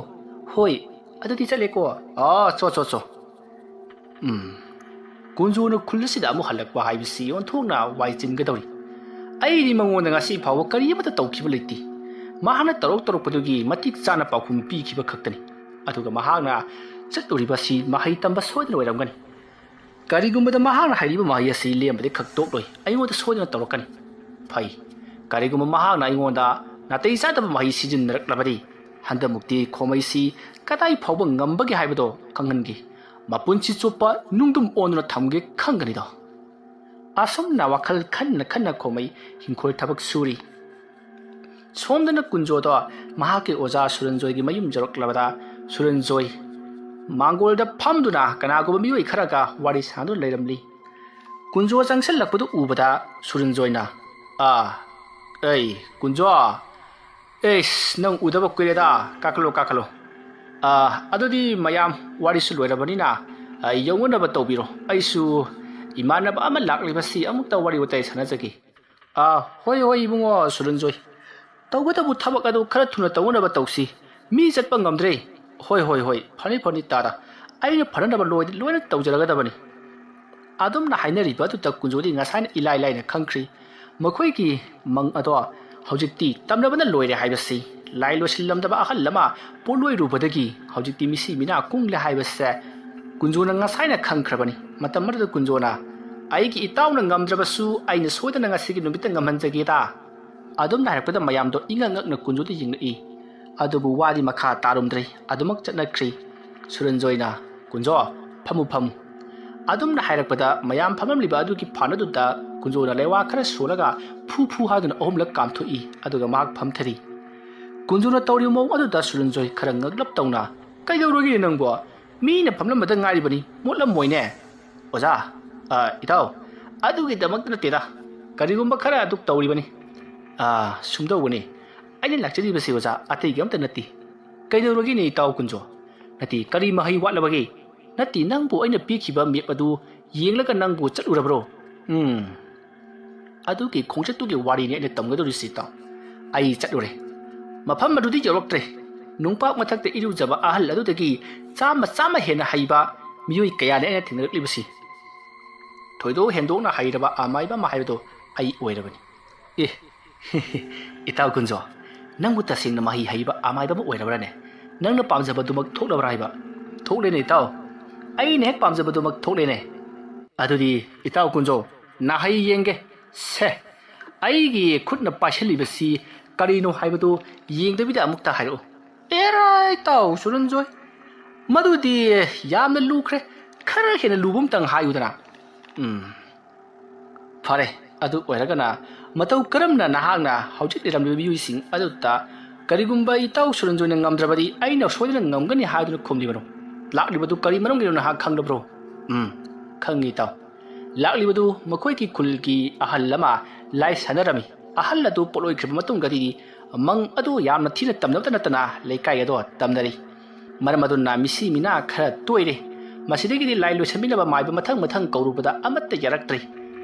ꯍꯣꯏ, ꯑꯗꯨꯗꯤ ꯆꯠꯂꯦꯀꯣ꯫ ꯑꯥ, ꯆꯣ, ꯆꯣ, ꯆꯣ꯫" ꯎꯝ, ꯀꯨꯟꯖꯣꯅ ꯈꯨꯜ ꯑꯁꯤꯗ ꯑꯃꯨꯛ ꯍꯜꯂꯛꯄ ꯍꯥꯏꯕꯁꯤ ꯑꯣꯟꯊꯣꯛꯅ ꯋꯥꯏ ꯆꯤꯟꯒꯗꯧꯔꯤ꯫ ꯑꯩꯗꯤ ꯃꯉꯣꯟꯗ ꯉꯁꯤ ꯐꯥꯎꯕ ꯀꯔꯤ ꯑꯃꯠꯇ ꯇꯧꯈꯤꯕ ꯂꯩꯇꯦ꯫ ꯃꯍꯥꯛꯅ ꯇꯧꯔꯛ ꯇꯧꯔꯛꯄꯗꯨꯒꯤ ꯃꯇꯤꯛ ꯆꯥꯅ ꯄꯥꯎꯈꯨꯝ ꯄꯤꯈꯤꯕ ꯈꯛꯇꯅꯤ꯫ ꯑꯗꯨꯒ ꯃꯍꯥꯛꯅ ꯆꯠꯂꯨꯔꯤꯕ ꯑꯁꯤ ꯃꯍꯩ ꯇꯝꯕ ꯁꯣꯏꯗꯅ ꯑꯣꯏꯔꯝꯒꯅꯤ꯫ ꯀꯔꯤꯒꯨꯝꯕꯗ ꯃꯍꯥꯛꯅ ꯍꯥꯏꯔꯤꯕ ꯃꯍꯩ ꯑꯁꯤ ꯂꯦꯝꯕꯗꯤ ꯈꯛꯇꯣꯛꯂꯣꯏ, ꯑꯩꯉꯣꯟꯗ ꯁꯣꯏꯗꯅ ꯇꯧꯔꯛꯀꯅꯤ꯫ ꯐꯩ, ꯀꯔꯤꯒꯨꯝꯕ ꯃꯍꯥꯛꯅ ꯑꯩꯉꯣꯟꯗ ꯅꯥꯇꯩ ꯆꯥꯗꯕ ꯃꯍꯩ ꯁꯤꯖꯤꯟꯅꯔꯛꯂꯕꯗꯤ, ꯍꯟꯗꯛꯃꯨꯛꯇꯤ ꯈꯣꯃꯩꯁꯤ ꯀꯗꯥꯏ ꯐꯥꯎꯕ ꯉꯝꯕꯒꯦ ꯍꯥꯏꯕꯗꯣ ꯈꯪꯍꯟꯒꯦ꯫ ꯃꯄꯨꯟꯁꯤ ꯆꯨꯞꯄ ꯅꯨꯡꯗꯨꯝ ꯑꯣꯟꯗꯨꯅ ꯊꯝꯒꯦ ꯈꯪꯒꯅꯤꯗꯣ꯫ ꯑꯁꯨꯝꯅ ꯋꯥꯈꯜ ꯈꯟꯅ ꯈꯟꯅ ꯈꯣꯃꯩ ꯍꯤꯡꯈꯣꯜ ꯊꯕꯛ ꯁꯨꯔꯤ꯫ ꯁꯣꯝꯗꯅ ꯀꯨꯟꯖꯣꯗꯣ ꯃꯍꯥꯛꯀꯤ ꯑꯣꯖꯥ ꯁꯨꯔꯟꯖꯣꯏꯒꯤ ꯃꯌꯨꯝ ꯌꯧꯔꯛꯂꯕꯗ, ꯁꯨꯔꯟꯖꯣꯏ ꯃꯥꯡꯒꯣꯜꯗ ꯐꯝꯗꯨꯅ ꯀꯅꯥꯒꯨꯝꯕ ꯃꯤꯑꯣꯏ ꯈꯔꯒ ꯋꯥꯔꯤ ꯁꯥꯗꯨꯅ ꯂꯩꯔꯝꯂꯤ꯫ ꯀꯨꯟꯖꯣ ꯆꯪꯁꯤꯜꯂꯛꯄꯗꯨ ꯎꯕꯗ ꯁꯨꯔꯟꯖꯣꯏꯅ, "ꯑꯥ, ꯑꯩ, ꯀꯨꯟꯖꯣ, ꯑꯦꯁ, ꯅꯪ ꯎꯗꯕ ꯀꯨꯏꯔꯦꯗ, ꯀꯥꯈꯠꯂꯣ, ꯀꯥꯈꯠꯂꯣ꯫ ꯑꯥ, ꯑꯗꯨꯗꯤ ꯃꯌꯥꯝ ꯋꯥꯔꯤꯁꯨ ꯂꯣꯏꯔꯕꯅꯤꯅ, ꯑꯥ, ꯌꯧꯅꯅꯕ ꯇꯧꯕꯤꯔꯣ꯫ ꯑꯩꯁꯨ ꯏꯃꯥꯟꯅꯕ ꯑꯃ ꯂꯥꯛꯂꯤꯕꯁꯤ ꯑꯃꯨꯛꯇ ꯋꯥꯔꯤ ꯋꯥꯇꯥꯏ ꯁꯥꯟꯅꯖꯒꯦ꯫" "ꯑꯥ, ꯍꯣꯏ, ꯍꯣꯏ, ꯏꯕꯨꯡꯉꯣ ꯁꯨꯔꯟꯖꯣꯏ꯫ ꯇꯧꯒꯗꯕ ꯊꯕꯛ ꯑꯗꯨ ꯈꯔ ꯊꯨꯅ ꯇꯧꯅꯕ ꯇꯧꯁꯤ꯫ ꯃꯤ ꯆꯠꯄ ꯉꯝꯗ꯭ꯔꯦ꯫" "ꯍꯣꯏ, ꯍꯣꯏ, ꯍꯣꯏ, ꯐꯅꯤ, ꯐꯅꯤ, ꯇꯥꯗ꯫ ꯑꯩꯅ ꯐꯅꯅꯕ ꯂꯣꯏ-, ꯂꯣꯏꯅ ꯇꯧꯖꯔꯒꯗꯕꯅꯤ꯫" ꯑꯗꯨꯝꯅ ꯍꯥꯏꯅꯔꯤꯕ ꯑꯗꯨꯗ ꯀꯨꯟꯖꯣꯗꯤ ꯉꯁꯥꯏꯅ ꯏꯂꯥꯏ ꯂꯥꯏꯅ ꯈꯪꯈ꯭ꯔꯤ꯫ ꯃꯈꯣꯏꯒꯤ ꯃꯪ ꯑꯗꯣ ꯍꯧꯖꯤꯛꯇꯤ ꯇꯝꯂꯕꯅ ꯂꯣꯏꯔꯦ ꯍꯥꯏꯕꯁꯤ꯫ ꯂꯥꯏ ꯂꯣꯏꯁꯤꯜꯂꯝꯗꯕ ꯑꯍꯜ ꯑꯃ ꯄꯣꯠꯂꯣꯏꯔꯨꯕꯗꯒꯤ ꯍꯧꯖꯤꯛꯇꯤ ꯃꯤꯁꯤ ꯃꯤꯅꯥ ꯀꯨꯡꯂꯦ ꯍꯥꯏꯕꯁꯦ ꯀꯨꯟꯖꯣꯅ ꯉꯁꯥꯏꯅ ꯈꯪꯈ꯭ꯔꯕꯅꯤ꯫ ꯃꯇꯝ ꯑꯗꯨꯗ ꯀꯨꯟꯖꯣꯅ, "ꯑꯩꯒꯤ ꯏꯇꯥꯎꯅ ꯉꯝꯗ꯭ꯔꯕꯁꯨ ꯑꯩꯅ ꯁꯣꯏꯗꯅ ꯉꯁꯤꯒꯤ ꯅꯨꯃꯤꯠꯇ ꯉꯝꯍꯟꯖꯒꯦꯗ꯫" ꯑꯗꯨꯝꯅ ꯍꯥꯏꯔꯛꯄꯗ ꯃꯌꯥꯝꯗꯣ ꯏꯉꯛ ꯉꯛꯅ ꯀꯨꯟꯖꯣꯗ ꯌꯦꯡꯂꯛꯏ꯫ ꯑꯗꯨꯕꯨ ꯋꯥꯗꯤ ꯃꯈꯥ ꯇꯥꯔꯨꯝꯗ꯭ꯔꯦ꯫ ꯑꯗꯨꯃꯛ ꯆꯠꯅꯈ꯭ꯔꯤ꯫ ꯁꯨꯔꯟꯖꯣꯏꯅ, "ꯀꯨꯟꯖꯣ, ꯐꯝꯃꯨ, ꯐꯝꯃꯨ꯫" ꯑꯗꯨꯝꯅ ꯍꯥꯏꯔꯛꯄꯗ ꯃꯌꯥꯝ ꯐꯝꯂꯝꯂꯤꯕ ꯑꯗꯨꯒꯤ ꯐꯥꯟ ꯑꯗꯨꯗ ꯀꯨꯟꯖꯣꯅ ꯂꯩꯋꯥ ꯈꯔ ꯁꯣꯜꯂꯒ ꯐꯨ ꯐꯨ ꯍꯥꯏꯗꯨꯅ ꯑꯍꯨꯝꯂꯛ ꯀꯥꯝꯊꯣꯛꯏ꯫ ꯑꯗꯨꯒ ꯃꯍꯥꯛ ꯐꯝꯊꯔꯤ꯫ ꯀꯨꯟꯖꯣꯅ ꯇꯧꯔꯤꯕ ꯃꯑꯣꯡ ꯑꯗꯨꯗ ꯁꯨꯔꯟꯖꯣꯏ ꯈꯔ ꯉꯛꯂꯞ ꯇꯧꯅ, "ꯀꯩꯗꯧꯔꯒꯦ ꯅꯪꯕꯣ? ꯃꯤꯅ ꯐꯝꯂꯝꯕꯗ ꯉꯥꯏꯔꯤꯕꯅꯤ, ꯃꯣꯠꯂꯝꯃꯣꯏꯅꯦ?" "ꯑꯣꯖꯥ, ꯑ, ꯏꯇꯥꯎ, ꯑꯗꯨꯒꯤꯗꯃꯛꯇ ꯅꯠꯇꯦꯗ꯫ ꯀꯔꯤꯒꯨꯝꯕ ꯈꯔ ꯑꯗꯨꯛ ꯇꯧꯔꯤꯕꯅꯤ꯫ ꯑ, ꯁꯨꯝꯗꯧꯕꯅꯤ꯫ ꯑꯩꯅ ꯂꯥꯛꯆꯔꯤꯕꯁꯤ, ꯑꯣꯖꯥ, ꯑꯇꯩꯒꯤ ꯑꯝꯇ ꯅꯠꯇꯦ꯫" "ꯀꯩꯗꯧꯔꯒꯦꯅꯦ ꯏꯇꯥꯎ ꯀꯨꯟꯖꯣ? ꯅꯠꯇꯦ, ꯀꯔꯤ ꯃꯍꯩ ꯋꯥꯠꯂꯕꯒꯦ? ꯅꯠꯇꯦ, ꯅꯪꯕꯨ ꯑꯩꯅ ꯄꯤꯈꯤꯕ ꯃꯦꯞ ꯑꯗꯨ ꯌꯦꯡꯂꯒ ꯅꯪꯕꯨ ꯆꯠꯂꯨꯔꯕ꯭ꯔꯣ?" "ꯎꯝ, ꯑꯗꯨꯒꯤ ꯈꯣꯡꯆꯠꯇꯨꯒꯤ ꯋꯥꯔꯤꯅꯤ ꯑꯩꯅ ꯇꯝꯒꯗꯧꯔꯤꯁꯤ, ꯏꯇꯥꯎ꯫ ꯑꯩ ꯆꯠꯂꯨꯔꯦ꯫ ꯃꯐꯝ ꯑꯗꯨꯗꯤ ꯌꯧꯔꯛꯇ꯭ꯔꯦ꯫ ꯅꯨꯡꯄꯥꯛ ꯃꯊꯛꯇ ꯏꯔꯨꯖꯕ ꯑꯍꯜ ꯑꯗꯨꯗꯒꯤ ꯆꯥꯝꯃ ꯆꯥꯝꯃ ꯍꯦꯟꯅ ꯍꯩꯕ ꯃꯤꯑꯣꯏ ꯀꯌꯥꯅꯤ ꯑꯩꯅ ꯊꯦꯡꯅꯔꯛꯂꯤꯕꯁꯤ꯫ ꯊꯣꯏꯗꯣꯛ ꯍꯦꯟꯗꯣꯛꯅ ꯍꯩꯔꯕ ꯑꯃꯥꯏꯕ ꯑꯃ ꯍꯥꯏꯕꯗꯣ ꯑꯩ ꯑꯣꯏꯔꯕꯅꯤ꯫" "ꯑꯦ, ꯏꯇꯥꯎ ꯀꯨꯟꯖꯣ, ꯅꯪꯕꯨ ꯇꯁꯦꯡꯅ ꯃꯍꯩ ꯍꯩꯕ ꯑꯃꯥꯏꯕ ꯑꯃ ꯑꯣꯏꯔꯕ꯭ꯔꯥꯅꯦ? ꯅꯪꯅ ꯄꯥꯝꯖꯕꯗꯨꯃꯛ ꯊꯣꯛꯂꯕ꯭ꯔꯥ ꯍꯥꯏꯕ?" "ꯊꯣꯛꯂꯦꯅꯦ ꯏꯇꯥꯎ, ꯑꯩꯅ ꯍꯦꯛ ꯄꯥꯝꯖꯕꯗꯨꯃꯛ ꯊꯣꯛꯂꯦꯅꯦ꯫" "ꯑꯗꯨꯗꯤ ꯏꯇꯥꯎ ꯀꯨꯟꯖꯣ, ꯅꯍꯩ ꯌꯦꯡꯒꯦ꯫ ꯁꯦ, ꯑꯩꯒꯤ ꯈꯨꯠꯅ ꯄꯥꯏꯁꯤꯜꯂꯤꯕꯁꯤ ꯀꯔꯤꯅꯣ ꯍꯥꯏꯕꯗꯨ ꯌꯦꯡꯗꯕꯤꯗ ꯑꯃꯨꯛꯇ ꯍꯥꯏꯔꯛꯎ꯫" "ꯑꯦꯔꯥ ꯏꯇꯥꯎ ꯁꯨꯔꯟꯖꯣꯏ, ꯃꯗꯨꯗꯤ ꯌꯥꯝꯅ ꯂꯨꯈ꯭ꯔꯦ꯫ ꯈꯔ ꯍꯦꯟꯅ ꯂꯨꯕ ꯑꯃꯇꯪ ꯍꯥꯏꯌꯨꯗꯅ꯫" "ꯎꯝ, ꯐꯔꯦ, ꯑꯗꯨ ꯑꯣꯏꯔꯒꯅ ꯃꯇꯧ ꯀꯔꯝꯅ ꯅꯍꯥꯛꯅ ꯍꯧꯖꯤꯛ ꯂꯩꯔꯝꯂꯤꯕ ꯃꯤꯑꯣꯏꯁꯤꯡ ꯑꯗꯨꯗ ꯀꯔꯤꯒꯨꯝꯕ ꯏꯇꯥꯎ ꯁꯨꯔꯟꯖꯣꯏꯅ ꯉꯝꯗ꯭ꯔꯕꯗꯤ ꯑꯩꯅ ꯁꯣꯏꯗꯅ ꯉꯝꯒꯅꯤ ꯍꯥꯏꯗꯨꯅ ꯈꯨꯝꯂꯤꯕꯅꯣ? ꯂꯥꯛꯂꯤꯕꯗꯨ ꯀꯔꯤ ꯃꯔꯝꯒꯤꯅꯣ ꯅꯍꯥꯛ ꯈꯪꯂꯕ꯭ꯔꯣ?" "ꯎꯝ, ꯈꯪꯉꯤ ꯏꯇꯥꯎ꯫ ꯂꯥꯛꯂꯤꯕꯗꯨ ꯃꯈꯣꯏꯒꯤ ꯈꯨꯜꯒꯤ ꯑꯍꯜ ꯑꯃ ꯂꯥꯏ ꯁꯥꯟꯅꯔꯝꯃꯤ꯫ ꯑꯍꯜ ꯑꯗꯨ ꯄꯣꯠꯂꯣꯏꯈ꯭ꯔꯕ ꯃꯇꯨꯡꯗꯗꯤ ꯃꯪ ꯑꯗꯨ ꯌꯥꯝꯅ ꯊꯤꯅ ꯇꯝꯅꯕꯇ ꯅꯠꯇꯅ ꯂꯩꯀꯥꯏ ꯑꯗꯣ ꯇꯝꯅꯔꯤ꯫ ꯃꯔꯝ ꯑꯗꯨꯅ ꯃꯤꯁꯤ ꯃꯤꯅꯥ ꯈꯔ ꯇꯣꯏꯔꯦ꯫ ꯃꯁꯤꯗꯒꯤꯗꯤ ꯂꯥꯏ ꯂꯣꯏꯁꯟꯕꯤꯅꯕ ꯃꯥꯏꯕ ꯃꯊꯪ ꯃꯊꯪ ꯀꯧꯔꯨꯕꯗ ꯑꯃꯠꯇ ꯌꯥꯔꯛꯇ꯭ꯔꯦ꯫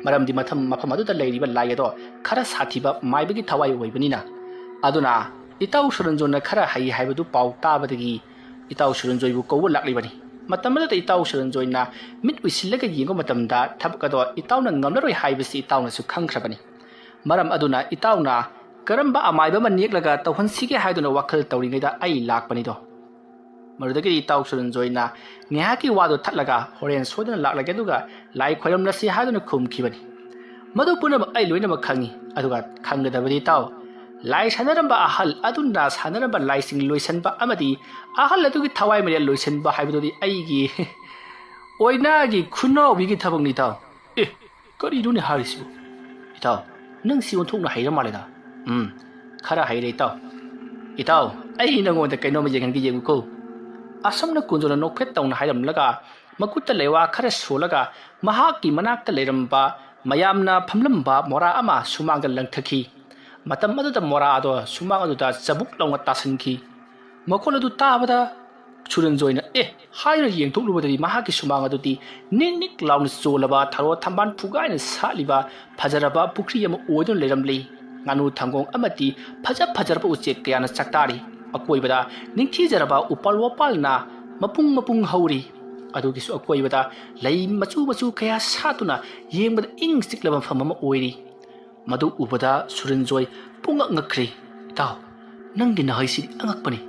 ꯃꯔꯝꯗꯤ ꯃꯊꯪ ꯃꯐꯝ ꯑꯗꯨꯗ ꯂꯩꯔꯤꯕ ꯂꯥꯏ ꯑꯗꯣ ꯈꯔ ꯁꯥꯊꯤꯕ ꯃꯥꯏꯕꯒꯤ ꯊꯋꯥꯏ ꯑꯣꯏꯕꯅꯤꯅ꯫ ꯑꯗꯨꯅ ꯏꯇꯥꯎ ꯁꯨꯔꯟꯖꯣꯟꯅ ꯈꯔ ꯍꯩ ꯍꯥꯏꯕꯗꯨ ꯄꯥꯎ ꯇꯥꯕꯗꯒꯤ ꯏꯇꯥꯎ ꯁꯨꯔꯟꯖꯣꯏꯕꯨ ꯀꯧꯕ ꯂꯥꯛꯂꯤꯕꯅꯤ꯫" ꯃꯇꯝ ꯑꯗꯨꯗ ꯏꯇꯥꯎ ꯁꯨꯔꯟꯖꯣꯏꯅ ꯃꯤꯠ ꯎꯏꯁꯤꯜꯂꯒ ꯌꯦꯡꯕ ꯃꯇꯝꯗ ꯊꯕꯛ ꯑꯗꯣ ꯏꯇꯥꯎꯅ ꯉꯝꯂꯔꯣꯏ ꯍꯥꯏꯕꯁꯤ ꯏꯇꯥꯎꯅꯁꯨ ꯈꯪꯈ꯭ꯔꯕꯅꯤ꯫ ꯃꯔꯝ ꯑꯗꯨꯅ ꯏꯇꯥꯎꯅ ꯀꯔꯝꯕ ꯑꯃꯥꯏꯕ ꯑꯃ ꯅꯦꯛꯂꯒ ꯇꯧꯍꯟꯁꯤꯒꯦ ꯍꯥꯏꯗꯨꯅ ꯋꯥꯈꯜ ꯇꯧꯔꯤꯉꯩꯗ ꯑꯩ ꯂꯥꯛꯄꯅꯤꯗꯣ꯫ ꯃꯗꯨꯗꯒꯤꯗꯤ ꯏꯇꯥꯎ ꯁꯨꯔꯟꯖꯣꯏꯅ ꯉꯥꯏꯍꯥꯛꯀꯤ ꯋꯥꯗꯨ ꯊꯠꯂꯒ "ꯍꯣꯔꯦꯟ ꯁꯣꯏꯗꯅ ꯂꯥꯛꯂꯒꯦ ꯑꯗꯨꯒ ꯂꯥꯏ ꯈꯣꯏꯔꯝꯂꯁꯤ" ꯍꯥꯏꯗꯨꯅ ꯈꯨꯝꯈꯤꯕꯅꯤ꯫ ꯃꯗꯨ ꯄꯨꯝꯅꯃꯛ ꯑꯩ ꯂꯣꯏꯅꯃꯛ ꯈꯪꯉꯤ꯫ ꯑꯗꯨꯒ ꯈꯪꯒꯗꯕꯗꯤ ꯏꯇꯥꯎ, ꯂꯥꯏ ꯁꯥꯟꯅꯔꯝꯕ ꯑꯍꯜ ꯑꯗꯨꯅ ꯁꯥꯟꯅꯔꯝꯕ ꯂꯥꯏꯁꯤꯡ ꯂꯣꯏꯁꯟꯕ ꯑꯃꯗꯤ ꯑꯍꯜ ꯑꯗꯨꯒꯤ ꯊꯋꯥꯏ ꯃꯔꯦꯜ ꯂꯣꯏꯁꯟꯕ ꯍꯥꯏꯕꯗꯨꯗꯤ ꯑꯩꯒꯤ ꯀꯣꯏꯅꯥꯒꯤ ꯈꯨꯅꯥꯎꯕꯤꯒꯤ ꯊꯕꯛꯅꯤ, ꯏꯇꯥꯎ꯫ ꯑꯦ, ꯀꯔꯤꯅꯣꯅꯦ ꯍꯥꯏꯔꯤꯁꯤꯕꯨ? ꯏꯇꯥꯎ, ꯅꯪꯁꯤ ꯑꯣꯟꯊꯣꯛꯅ ꯍꯩꯔ ꯃꯥꯜꯂꯦꯗ꯫ ꯎꯝ, ꯈꯔ ꯍꯩꯔꯦ, ꯏꯇꯥꯎ꯫ ꯏꯇꯥꯎ, ꯑꯩ ꯅꯉꯣꯟꯗ ꯀꯩꯅꯣꯝꯃ ꯌꯦꯡꯍꯟꯒꯦ, ꯌꯦꯡꯉꯨꯀꯣ꯫ ꯑꯁꯨꯝꯅ ꯀꯨꯟꯖꯣꯅ ꯅꯣꯛꯐꯦꯠ ꯇꯧꯅ ꯍꯥꯏꯔꯝꯂꯒ, ꯃꯈꯨꯠꯇ ꯂꯩꯋꯥ ꯈꯔ ꯁꯣꯜꯂꯒ, ꯃꯍꯥꯛꯀꯤ ꯃꯅꯥꯛꯇ ꯂꯩꯔꯝꯕ, ꯃꯌꯥꯝꯅ ꯐꯝꯂꯝꯕ ꯃꯣꯔꯥ ꯑꯃ ꯁꯨꯃꯥꯡꯗ ꯂꯪꯊꯈꯤ꯫ ꯃꯇꯝ ꯑꯗꯨꯗ ꯃꯣꯔꯥ ꯑꯗꯣ ꯁꯨꯃꯥꯡ ꯑꯗꯨꯗ ꯆꯕꯨꯛ ꯂꯥꯎꯅ ꯇꯥꯁꯤꯟꯈꯤ꯫ ꯃꯈꯣꯜ ꯑꯗꯨ ꯇꯥꯕꯗ ꯁꯨꯔꯟꯖꯣꯏꯅ "ꯑꯦ" ꯍꯥꯏꯗꯨꯅ ꯌꯦꯡꯊꯣꯛꯂꯨꯕꯗꯗꯤ, ꯃꯍꯥꯛꯀꯤ ꯁꯨꯃꯥꯡ ꯑꯗꯨꯗꯤ ꯅꯤꯛ ꯅꯤꯛ ꯂꯥꯎꯅ ꯆꯣꯜꯂꯕ, ꯊꯔꯣ ꯊꯝꯕꯥꯜ ꯐꯨꯒꯥꯏꯅ ꯁꯥꯠꯂꯤꯕ ꯐꯖꯔꯕ ꯄꯨꯈ꯭ꯔꯤ ꯑꯃ ꯑꯣꯏꯗꯨꯅ ꯂꯩꯔꯝꯂꯤ꯫ ꯉꯥꯅꯨ, ꯊꯪꯒꯣꯡ ꯑꯃꯗꯤ ꯐꯖ ꯐꯖꯔꯕ ꯎꯆꯦꯛ ꯀꯌꯥꯅ ꯆꯥꯛꯇꯥꯔꯤ꯫ ꯑꯀꯣꯏꯕꯗ ꯅꯤꯡꯊꯤꯖꯔꯕ ꯎꯄꯥꯜ ꯋꯥꯄꯥꯜꯅ ꯃꯄꯨꯡ ꯃꯄꯨꯡ ꯍꯧꯔꯤ꯫ ꯑꯗꯨꯒꯤꯁꯨ ꯑꯀꯣꯏꯕꯗ ꯂꯩ ꯃꯆꯨ ꯃꯆꯨ ꯀꯌꯥ ꯁꯥꯠꯇꯨꯅ ꯌꯦꯡꯕꯗ ꯏꯪ ꯆꯤꯛꯂꯕ ꯃꯐꯝ ꯑꯃ ꯑꯣꯏꯔꯤ꯫ ꯃꯗꯨ ꯎꯕꯗ ꯁꯨꯔꯟꯖꯣꯏ ꯄꯨꯡꯉꯛ ꯉꯛꯈ꯭ꯔꯦ꯫ "ꯏꯇꯥꯎ, ꯅꯪꯒꯤ ꯅꯍꯩꯁꯤꯗꯤ ꯑꯉꯛꯄꯅꯤ꯫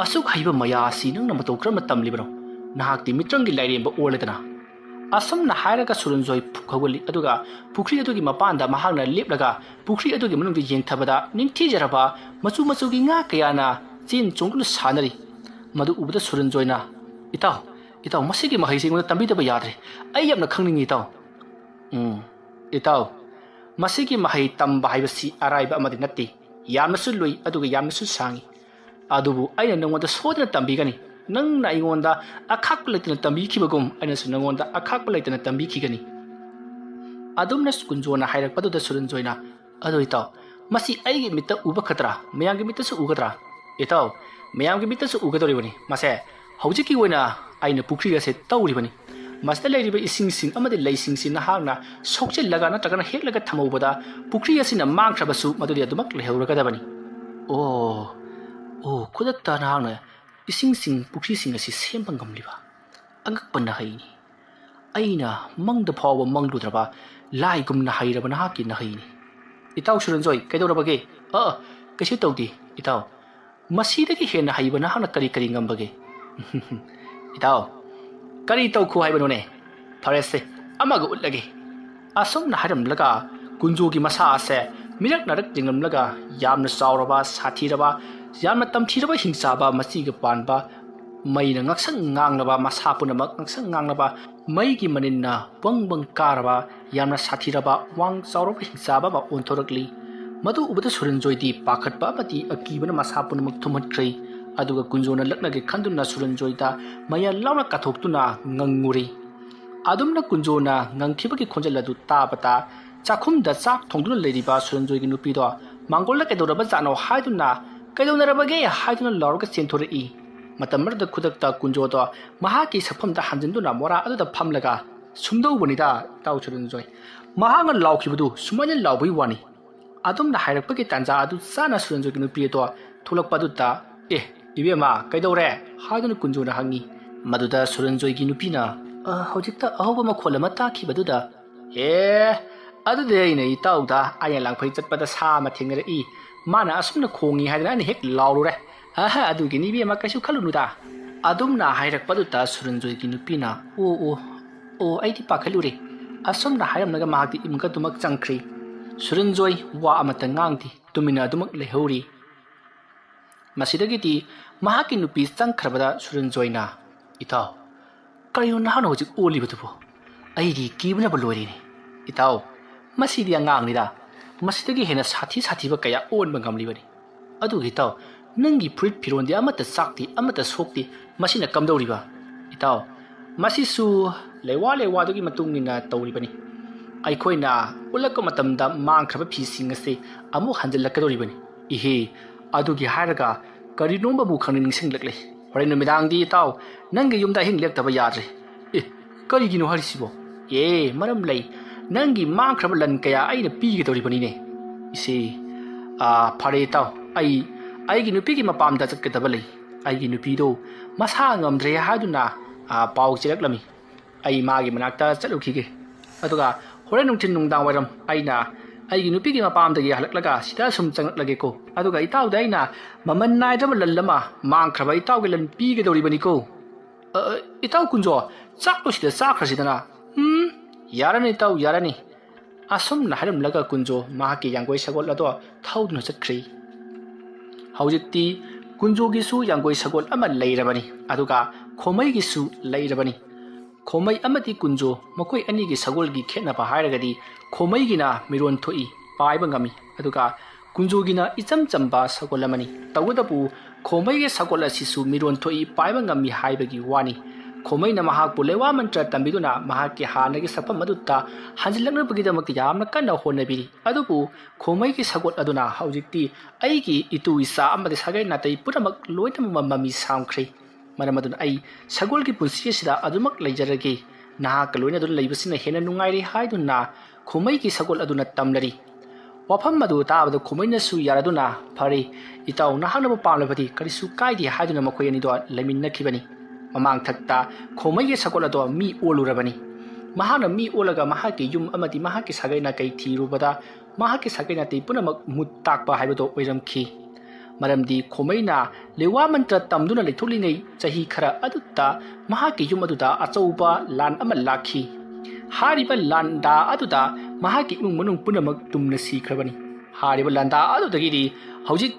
ꯑꯁꯨꯛ ꯍꯩꯕ ꯃꯌꯥ ꯑꯁꯤ ꯅꯪꯅ ꯃꯇꯧ ꯀꯔꯝꯅ ꯇꯝꯂꯤꯕꯅꯣ? ꯅꯍꯥꯛꯇꯤ ꯃꯤꯇ꯭ꯔꯪꯒꯤ ꯂꯥꯏꯔꯦꯝꯕ ꯑꯣꯜꯂꯦꯗꯅ!" ꯑꯁꯨꯝꯅ ꯍꯥꯏꯔꯒ ꯁꯨꯔꯟꯖꯣꯏ ꯐꯨꯛ ꯍꯧꯒꯠꯂꯤ, ꯑꯗꯨꯒ ꯄꯨꯈ꯭ꯔꯤ ꯑꯗꯨꯒꯤ ꯃꯄꯥꯟꯗ ꯃꯍꯥꯛꯅ ꯂꯦꯞꯂꯒ ꯄꯨꯈ꯭ꯔꯤ ꯑꯗꯨꯒꯤ ꯃꯅꯨꯡꯗ ꯌꯦꯡꯊꯕꯗ, ꯅꯤꯡꯊꯤꯖꯔꯕ ꯃꯆꯨ ꯃꯆꯨꯒꯤ ꯉꯥ ꯀꯌꯥꯅ ꯆꯦꯟ ꯆꯣꯡꯗꯨꯅ ꯁꯥꯟꯅꯔꯤ꯫ ꯃꯗꯨ ꯎꯕꯗ ꯁꯨꯔꯟꯖꯣꯏꯅ, "ꯏꯇꯥꯎ, ꯏꯇꯥꯎ, ꯃꯁꯤꯒꯤ ꯃꯍꯩꯁꯤ ꯑꯩꯉꯣꯟꯗ ꯇꯝꯕꯤꯗꯕ ꯌꯥꯗ꯭ꯔꯦ꯫ ꯑꯩ ꯌꯥꯝꯅ ꯈꯪꯅꯤꯡꯉꯤ, ꯏꯇꯥꯎ꯫" "ꯎꯝ, ꯏꯇꯥꯎ, ꯃꯁꯤꯒꯤ ꯃꯍꯩ ꯇꯝꯕ ꯍꯥꯏꯕꯁꯤ ꯑꯔꯥꯏꯕ ꯑꯃꯗꯤ ꯅꯠꯇꯦ꯫ ꯌꯥꯝꯅꯁꯨ ꯂꯨꯏ, ꯑꯗꯨꯒ ꯌꯥꯝꯅꯁꯨ ꯁꯥꯡꯉꯤ꯫ ꯑꯗꯨꯕꯨ ꯑꯩꯅ ꯅꯉꯣꯟꯗ ꯁꯣꯏꯗꯅ ꯇꯝꯕꯤꯒꯅꯤ꯫ ꯅꯪꯅ ꯑꯩꯉꯣꯟꯗ ꯑꯈꯥꯛꯄ ꯂꯩꯇꯅ ꯇꯝꯕꯤꯈꯤꯕꯒꯨꯝ, ꯑꯩꯅꯁꯨ ꯅꯉꯣꯟꯗ ꯑꯈꯥꯛꯄ ꯂꯩꯇꯅ ꯇꯝꯕꯤꯈꯤꯒꯅꯤ꯫" ꯑꯗꯨꯝꯅ ꯀꯨꯟꯖꯣꯅ ꯍꯥꯏꯔꯛꯄꯗꯨꯗ ꯁꯨꯔꯟꯖꯣꯏꯅ, "ꯑꯗꯣ ꯏꯇꯥꯎ, ꯃꯁꯤ ꯑꯩꯒꯤ ꯃꯤꯠꯇ ꯎꯕ ꯈꯛꯇ꯭ꯔꯥ? ꯃꯌꯥꯝꯒꯤ ꯃꯤꯠꯇꯁꯨ ꯎꯒꯗ꯭ꯔꯥ?" "ꯏꯇꯥꯎ, ꯃꯌꯥꯝꯒꯤ ꯃꯤꯠꯇꯁꯨ ꯎꯒꯗꯧꯔꯤꯕꯅꯤ꯫ ꯃꯁꯦ ꯍꯧꯖꯤꯛꯀꯤ ꯑꯣꯏꯅ ꯑꯩꯅ ꯄꯨꯈ꯭ꯔꯤ ꯑꯁꯦ ꯇꯧꯔꯤꯕꯅꯤ꯫ ꯃꯁꯤꯗ ꯂꯩꯔꯤꯕ ꯏꯁꯤꯡꯁꯤꯡ ꯑꯃꯗꯤ ꯂꯩꯁꯤꯡꯁꯤ ꯅꯍꯥꯛꯅ ꯁꯣꯛꯆꯤꯜꯂꯒ ꯅꯠꯇ꯭ꯔꯒꯅ ꯍꯦꯛꯂꯒ ꯊꯝꯍꯧꯕꯗ ꯄꯨꯈ꯭ꯔꯤ ꯑꯁꯤꯅ ꯃꯥꯡꯈ꯭ꯔꯕꯁꯨ ꯃꯗꯨꯗꯤ ꯑꯗꯨꯃꯛ ꯂꯩꯍꯧꯔꯒꯗꯕꯅꯤ꯫" "ꯑꯣ, ꯑꯣ, ꯈꯨꯗꯛꯇ ꯅꯍꯥꯛꯅ ꯏꯁꯤꯡꯁꯤꯡ, ꯄꯨꯈ꯭ꯔꯤꯁꯤꯡ ꯑꯁꯤ ꯁꯦꯝꯕ ꯉꯝꯂꯤꯕ ꯑꯉꯛꯄ ꯅꯍꯩꯅꯤ꯫ ꯑꯩꯅ ꯃꯪꯗ ꯐꯥꯎꯕ ꯃꯪꯂꯨꯗ꯭ꯔꯕ ꯂꯥꯏꯒꯨꯝꯅ ꯍꯩꯔꯕ ꯅꯍꯥꯛꯀꯤ ꯅꯍꯩꯅꯤ꯫" "ꯏꯇꯥꯎ ꯁꯨꯔꯟꯖꯣꯏ, ꯀꯩꯗꯧꯔꯕꯒꯦ?" "ꯑ, ꯀꯩꯁꯨ ꯇꯧꯗꯦ, ꯏꯇꯥꯎ꯫ ꯃꯁꯤꯗꯒꯤ ꯍꯦꯟꯅ ꯍꯩꯕ ꯅꯍꯥꯛꯅ ꯀꯔꯤ ꯀꯔꯤ ꯉꯝꯕꯒꯦ?" "ꯏꯇꯥꯎ, ꯀꯔꯤ ꯇꯧꯈꯣ ꯍꯥꯏꯕꯅꯣꯅꯦ? ꯐꯔꯦꯁꯦ, ꯑꯃꯒ ꯎꯠꯂꯒꯦ꯫" ꯑꯁꯨꯝꯅ ꯍꯥꯏꯔꯝꯂꯒ ꯀꯨꯟꯖꯣꯒꯤ ꯃꯁꯥ ꯑꯁꯦ ꯃꯤꯔꯛ ꯅꯥꯔꯛ ꯌꯦꯡꯂꯝꯂꯒ, ꯌꯥꯝꯅ ꯆꯥꯎꯔꯕ, ꯁꯥꯊꯤꯔꯕ, ꯌꯥꯝꯅ ꯇꯝꯊꯤꯔꯕ ꯍꯤꯡꯆꯥꯕ ꯃꯆꯤꯒ ꯄꯥꯟꯕ ꯃꯩꯅ ꯉꯥꯡꯁꯪ ꯉꯥꯡꯂꯕ, ꯃꯁꯥ ꯄꯨꯝꯅꯃꯛ ꯉꯥꯡꯁꯪ ꯉꯥꯡꯂꯕ, ꯃꯩꯒꯤ ꯃꯅꯤꯟꯅ ꯕꯪ ꯕꯪ ꯀꯥꯔꯕ, ꯌꯥꯝꯅ ꯁꯥꯊꯤꯔꯕ, ꯋꯥꯡ ꯆꯥꯎꯔꯕ ꯍꯤꯡꯆꯥꯕ ꯑꯃ ꯑꯣꯟꯊꯣꯔꯛꯂꯤ꯫ ꯃꯗꯨ ꯎꯕꯗ ꯁꯨꯔꯟꯖꯣꯏꯗꯤ ꯄꯥꯈꯠꯄ ꯑꯃꯗꯤ ꯑꯀꯤꯕꯅ ꯃꯁꯥ ꯄꯨꯝꯅꯃꯛ ꯊꯨꯝꯍꯠꯈ꯭ꯔꯦ꯫ ꯑꯗꯨꯒ ꯀꯨꯟꯖꯣꯅ ꯂꯛꯅꯒꯦ ꯈꯟꯗꯨꯅ ꯁꯨꯔꯟꯖꯣꯏꯗ ꯃꯌꯥ ꯂꯥꯎꯅ ꯀꯥꯊꯣꯛꯇꯨꯅ ꯉꯪꯉꯨꯔꯦ꯫ ꯑꯗꯨꯝꯅ ꯀꯨꯟꯖꯣꯅ ꯉꯪꯈꯤꯕꯒꯤ ꯈꯣꯟꯖꯦꯜ ꯑꯗꯨ ꯇꯥꯕꯗ, ꯆꯥꯛꯈꯨꯝꯗ ꯆꯥꯛ ꯊꯣꯡꯗꯨꯅ ꯂꯩꯔꯤꯕ ꯁꯨꯔꯟꯖꯣꯏꯒꯤ ꯅꯨꯄꯤꯗꯣ ꯃꯥꯡꯒꯣꯜꯗ ꯀꯩꯗꯧꯔꯕꯖꯥꯠꯅꯣ ꯍꯥꯏꯗꯨꯅ, "ꯀꯩꯗꯧꯅꯔꯕꯒꯦ?" ꯍꯥꯏꯗꯨꯅ ꯂꯥꯎꯔꯒ ꯆꯦꯟꯊꯣꯔꯛꯏ꯫ ꯃꯇꯝ ꯑꯗꯨꯗ ꯈꯨꯗꯛꯇ ꯀꯨꯟꯖꯣꯗꯣ ꯃꯍꯥꯛꯀꯤ ꯁꯛꯐꯝꯗ ꯍꯟꯖꯤꯟꯗꯨꯅ ꯃꯣꯔꯥ ꯑꯗꯨꯗ ꯐꯝꯂꯒ, "ꯁꯨꯝꯗꯧꯕꯅꯤꯗ, ꯏꯇꯥꯎ ꯁꯨꯔꯟꯖꯣꯏ, ꯃꯍꯥꯛꯅ ꯂꯥꯎꯈꯤꯕꯗꯨ ꯁꯨꯃꯥꯏꯅ ꯂꯥꯎꯕꯒꯤ ꯋꯥꯅꯤ꯫" ꯑꯗꯨꯝꯅ ꯍꯥꯏꯔꯛꯄꯒꯤ ꯇꯥꯟꯖꯥ ꯑꯗꯨ ꯆꯥꯅ ꯁꯨꯔꯟꯖꯣꯏꯒꯤ ꯅꯨꯄꯤ ꯑꯗꯣ ꯊꯣꯛꯂꯛꯄ ꯑꯗꯨꯗ, "ꯑꯦ, ꯏꯕꯦꯝꯃ, ꯀꯩꯗꯧꯔꯦ?" ꯍꯥꯏꯗꯨꯅ ꯀꯨꯟꯖꯣꯅ ꯍꯪꯉꯤ꯫ ꯃꯗꯨꯗ ꯁꯨꯔꯟꯖꯣꯏꯒꯤ ꯅꯨꯄꯤꯅ, "ꯑ, ꯍꯧꯖꯤꯛꯇ ꯑꯍꯧꯕ ꯃꯈꯣꯜ ꯑꯃ ꯇꯥꯈꯤꯕꯗꯨꯗ, ꯑꯦ, ꯑꯗꯨꯗꯤ ꯑꯩꯅ ꯏꯇꯥꯎꯗ ꯑꯩꯅ ꯂꯥꯡꯐꯩ ꯆꯠꯄꯗ ꯁꯥ ꯑꯃ ꯊꯦꯡꯅꯔꯛꯏ꯫ ꯃꯥꯅ ꯑꯁꯨꯝꯅ ꯈꯣꯡꯉꯤ ꯍꯥꯏꯗꯅ ꯑꯩꯅ ꯍꯦꯛ ꯂꯥꯎꯔꯨꯔꯦ꯫ ꯑꯍ, ꯑꯗꯨꯒꯤꯅꯤ ꯏꯕꯦꯝꯃ, ꯀꯩꯁꯨ ꯈꯜꯂꯨꯅꯨꯗ꯫" ꯑꯗꯨꯝꯅ ꯍꯥꯏꯔꯛꯄꯗꯨꯗ ꯁꯨꯔꯟꯖꯣꯏꯒꯤ ꯅꯨꯄꯤꯅ, "ꯑꯣ, ꯑꯣ, ꯑꯣ, ꯑꯩꯗꯤ ꯄꯥꯈꯠꯂꯨꯔꯦ꯫" ꯑꯁꯨꯝꯅ ꯍꯥꯏꯔꯝꯂꯒ ꯃꯍꯥꯛꯇꯤ ꯏꯃꯨꯡ ꯑꯗꯨꯃꯛ ꯆꯪꯈ꯭ꯔꯦ꯫ ꯁꯨꯔꯟꯖꯣꯏ ꯋꯥ ꯑꯃꯠꯇ ꯉꯥꯡꯗꯦ, ꯇꯨꯃꯤꯟꯅ ꯑꯗꯨꯃꯛ ꯂꯩꯍꯧꯔꯤ꯫ ꯃꯁꯤꯗꯒꯤꯗꯤ ꯃꯍꯥꯛꯀꯤ ꯅꯨꯄꯤ ꯆꯪꯈ꯭ꯔꯕꯗ ꯁꯨꯔꯟꯖꯣꯏꯅ, "ꯏꯇꯥꯎ, ꯀꯔꯤꯅꯣ ꯅꯍꯥꯛꯅ ꯍꯧꯖꯤꯛ ꯑꯣꯜꯂꯤꯕꯗꯨꯕꯨ? ꯑꯩꯗꯤ ꯀꯤꯕꯅꯕꯨ ꯂꯣꯏꯔꯦꯅꯦ꯫ ꯏꯇꯥꯎ, ꯃꯁꯤꯗꯤ ꯑꯉꯥꯡꯅꯤꯗ, ꯃꯁꯤꯗꯒꯤ ꯍꯦꯟꯅ ꯁꯥꯊꯤ ꯁꯥꯊꯤꯕ ꯀꯌꯥ ꯑꯣꯟꯕ ꯉꯝꯂꯤꯕꯅꯤ꯫ ꯑꯗꯨꯒ ꯏꯇꯥꯎ, ꯅꯪꯒꯤ ꯐꯨꯔꯤꯠ ꯐꯤꯔꯣꯟꯗꯤ ꯑꯃꯠꯇ ꯆꯥꯛꯇꯦ, ꯑꯃꯠꯇ ꯁꯣꯛꯇꯦ, ꯃꯁꯤꯅ ꯀꯝꯗꯧꯔꯤꯕ? ꯏꯇꯥꯎ, ꯃꯁꯤꯁꯨ ꯂꯩꯋꯥ ꯂꯩꯋꯥꯗꯨꯒꯤ ꯃꯇꯨꯡ ꯏꯟꯅ ꯇꯧꯔꯤꯕꯅꯤ꯫ ꯑꯩꯈꯣꯏꯅ ꯎꯠꯂꯛꯄ ꯃꯇꯝꯗ ꯃꯥꯡꯈ꯭ꯔꯕ ꯐꯤꯁꯤꯡ ꯑꯁꯤ ꯑꯃꯨꯛ ꯍꯟꯖꯤꯜꯂꯛꯀꯗꯧꯔꯤꯕꯅꯤ꯫" "ꯏꯍꯦ, ꯑꯗꯨꯒꯤ ꯍꯥꯏꯔꯒ ꯀꯔꯤꯅꯣꯝꯕ ꯑꯃꯨꯛ ꯈꯪꯅꯤꯡ ꯅꯤꯡꯁꯤꯡꯂꯛꯂꯦ꯫ ꯍꯣꯔꯦꯟ ꯅꯨꯃꯤꯗꯥꯡꯗꯤ ꯏꯇꯥꯎ, ꯅꯪꯒꯤ ꯌꯨꯝꯗ ꯑꯍꯤꯡ ꯂꯦꯛꯇꯕ ꯌꯥꯗ꯭ꯔꯦ꯫" "ꯑꯦ, ꯀꯔꯤꯒꯤꯅꯣ ꯍꯥꯏꯔꯤꯁꯤꯕꯣ?" "ꯑꯦ, ꯃꯔꯝ ꯂꯩ꯫ ꯅꯪꯒꯤ ꯃꯥꯡꯈ꯭ꯔꯕ ꯂꯟ ꯀꯌꯥ ꯑꯩꯅ ꯄꯤꯒꯗꯧꯔꯤꯕꯅꯤꯅꯦ꯫" "ꯏꯆꯦ, ꯑꯥ, ꯐꯔꯦ ꯏꯇꯥꯎ, ꯑꯩ ꯑꯩꯒꯤ ꯅꯨꯄꯤꯒꯤ ꯃꯄꯥꯝꯗ ꯆꯠꯀꯗꯕ ꯂꯩ꯫ ꯑꯩꯒꯤ ꯅꯨꯄꯤꯗꯣ ꯃꯁꯥ ꯉꯝꯗ꯭ꯔꯦ ꯍꯥꯏꯗꯨꯅ, ꯑꯥ, ꯄꯥꯎ ꯆꯦꯜꯂꯛꯂꯝꯃꯤ꯫ ꯑꯩ ꯃꯥꯒꯤ ꯃꯅꯥꯛꯇ ꯆꯠꯂꯨꯈꯤꯒꯦ꯫ ꯑꯗꯨꯒ ꯍꯣꯔꯦꯟ ꯅꯨꯡꯊꯤꯜ ꯅꯨꯡꯗꯥꯡ ꯋꯥꯏꯔꯝ ꯑꯩꯅ ꯑꯩꯒꯤ ꯅꯨꯄꯤꯒꯤ ꯃꯄꯥꯝꯗꯒꯤ ꯍꯜꯂꯛꯂꯒ ꯁꯤꯗ ꯁꯨꯝ ꯆꯪꯂꯛꯂꯒꯦꯀꯣ꯫ ꯑꯗꯨꯒ ꯏꯇꯥꯎꯗ ꯑꯩꯅ ꯃꯃꯜ ꯅꯥꯏꯗ꯭ꯔꯕ ꯂꯟ ꯑꯃ, ꯃꯥꯡꯈ꯭ꯔꯕ ꯏꯇꯥꯎꯒꯤ ꯂꯟ ꯄꯤꯒꯗꯧꯔꯤꯕꯅꯤꯀꯣ꯫" "ꯑ, ꯑ, ꯏꯇꯥꯎ ꯀꯨꯟꯖꯣ, ꯆꯥꯛꯇꯣ ꯁꯤꯗ ꯆꯥꯈ꯭ꯔꯁꯤꯗꯅ꯫" "ꯎꯝ, ꯌꯥꯔꯅꯤ ꯏꯇꯥꯎ, ꯌꯥꯔꯅꯤ꯫" ꯑꯁꯨꯝꯅ ꯍꯥꯏꯔꯝꯂꯒ ꯀꯨꯟꯖꯣ ꯃꯍꯥꯛꯀꯤ ꯌꯥꯡꯒꯣꯏ ꯁꯒꯣꯜ ꯑꯗꯣ ꯊꯧꯗꯨꯅ ꯆꯠꯈ꯭ꯔꯦ꯫ ꯍꯧꯖꯤꯛꯇꯤ ꯀꯨꯟꯖꯣꯒꯤꯁꯨ ꯌꯥꯡꯒꯣꯏ ꯁꯒꯣꯜ ꯑꯃ ꯂꯩꯔꯕꯅꯤ, ꯑꯗꯨꯒ ꯈꯣꯃꯩꯒꯤꯁꯨ ꯂꯩꯔꯕꯅꯤ꯫ ꯈꯣꯃꯩ ꯑꯃꯗꯤ ꯀꯨꯟꯖꯣ ꯃꯈꯣꯏ ꯑꯅꯤꯒꯤ ꯁꯒꯣꯜꯒꯤ ꯈꯦꯠꯅꯕ ꯍꯥꯏꯔꯒꯗꯤ ꯈꯣꯃꯩꯒꯤꯅ ꯃꯤꯔꯣꯟ ꯊꯣꯛꯏ, ꯄꯥꯏꯕ ꯉꯝꯃꯤ, ꯑꯗꯨꯒ ꯀꯨꯟꯖꯣꯒꯤꯅ ꯏꯆꯝ ꯆꯝꯕ ꯁꯒꯣꯜ ꯑꯃꯅꯤ꯫ ꯇꯧꯕꯇꯕꯨ ꯈꯣꯃꯩꯒꯤ ꯁꯒꯣꯜ ꯑꯁꯤꯁꯨ ꯃꯤꯔꯣꯟ ꯊꯣꯛꯏ, ꯄꯥꯏꯕ ꯉꯝꯃꯤ ꯍꯥꯏꯕꯒꯤ ꯋꯥꯅꯤ꯫ ꯈꯣꯃꯩꯅ ꯃꯍꯥꯛꯄꯨ ꯂꯩꯋꯥ ꯃꯟꯇ꯭ꯔ ꯇꯝꯕꯤꯗꯨꯅ ꯃꯍꯥꯛꯀꯤ ꯍꯥꯟꯅꯒꯤ ꯁꯛꯐꯝ ꯑꯗꯨꯗ ꯍꯟꯖꯤꯜꯂꯛꯅꯕꯒꯤꯗꯃꯛꯇ ꯌꯥꯝꯅ ꯀꯟꯅ ꯍꯣꯠꯅꯕꯤꯔꯤ꯫ ꯑꯗꯨꯕꯨ ꯈꯣꯃꯩꯒꯤ ꯁꯒꯣꯜ ꯑꯗꯨꯅ ꯍꯧꯖꯤꯛꯇꯤ ꯑꯩꯒꯤ ꯏꯇꯨ ꯏꯆꯥ ꯑꯃꯗꯤ ꯁꯥꯒꯩ ꯅꯥꯇꯩ ꯄꯨꯝꯅꯃꯛ ꯂꯣꯏꯅꯃꯛ ꯃꯃꯤ ꯁꯥꯝꯈ꯭ꯔꯦ꯫ ꯃꯔꯝ ꯑꯗꯨꯅ ꯑꯩ ꯁꯒꯣꯜꯒꯤ ꯄꯨꯟꯁꯤ ꯑꯁꯤꯗ ꯑꯗꯨꯃꯛ ꯂꯩꯖꯔꯒꯦ꯫ ꯅꯍꯥꯛꯀ ꯂꯣꯏꯅꯗꯨꯅ ꯂꯩꯕꯁꯤꯅ ꯍꯦꯟꯅ ꯅꯨꯡꯉꯥꯏꯔꯦ ꯍꯥꯏꯗꯨꯅ ꯈꯣꯃꯩꯒꯤ ꯁꯒꯣꯜ ꯑꯗꯨꯅ ꯇꯝꯂꯔꯤ꯫ ꯋꯥꯐꯝ ꯑꯗꯨ ꯇꯥꯕꯗ ꯈꯣꯃꯩꯅꯁꯨ ꯌꯥꯔꯗꯨꯅ, "ꯐꯔꯦ, ꯏꯇꯥꯎ, ꯅꯍꯥꯛꯅꯕꯨ ꯄꯥꯝꯂꯕꯗꯤ ꯀꯔꯤꯁꯨ ꯀꯥꯏꯗꯦ" ꯍꯥꯏꯗꯨꯅ ꯃꯈꯣꯏ ꯑꯅꯤꯗꯣ ꯂꯩꯃꯤꯟꯅꯈꯤꯕꯅꯤ꯫ ꯃꯃꯥꯡꯊꯛꯇ ꯈꯣꯃꯩꯒꯤ ꯁꯒꯣꯜ ꯑꯗꯣ ꯃꯤ ꯑꯣꯜꯂꯨꯔꯕꯅꯤ꯫ ꯃꯍꯥꯛꯅ ꯃꯤ ꯑꯣꯜꯂꯒ ꯃꯍꯥꯛꯀꯤ ꯌꯨꯝ ꯑꯃꯗꯤ ꯃꯍꯥꯛꯀꯤ ꯁꯥꯒꯩ ꯅꯥꯇꯩ ꯊꯤꯔꯨꯕꯗ ꯃꯍꯥꯛꯀꯤ ꯁꯥꯒꯩ ꯅꯥꯇꯩ ꯄꯨꯝꯅꯃꯛ ꯃꯨꯠ ꯇꯥꯛꯄ ꯍꯥꯏꯕꯗꯣ ꯑꯣꯏꯔꯝꯈꯤ꯫ ꯃꯔꯝꯗꯤ ꯈꯣꯃꯩꯅ ꯂꯩꯋꯥ ꯃꯟꯇ꯭ꯔ ꯇꯝꯗꯨꯅ ꯂꯩꯊꯣꯛꯂꯤꯉꯩ ꯆꯍꯤ ꯈꯔ ꯑꯗꯨꯗ ꯃꯍꯥꯛꯀꯤ ꯌꯨꯝ ꯑꯗꯨꯗ ꯑꯆꯧꯕ ꯂꯥꯟ ꯑꯃ ꯂꯥꯛꯈꯤ꯫ ꯍꯥꯏꯔꯤꯕ ꯂꯥꯟꯗꯥ ꯑꯗꯨꯗ ꯃꯍꯥꯛꯀꯤ ꯏꯃꯨꯡ ꯃꯅꯨꯡ ꯄꯨꯝꯅꯃꯛ ꯇꯨꯝꯅ ꯁꯤꯈ꯭ꯔꯕꯅꯤ꯫ ꯍꯥꯏꯔꯤꯕ ꯂꯥꯟꯗꯥ ꯑꯗꯨꯗꯒꯤꯗꯤ ꯍꯧꯖꯤꯛ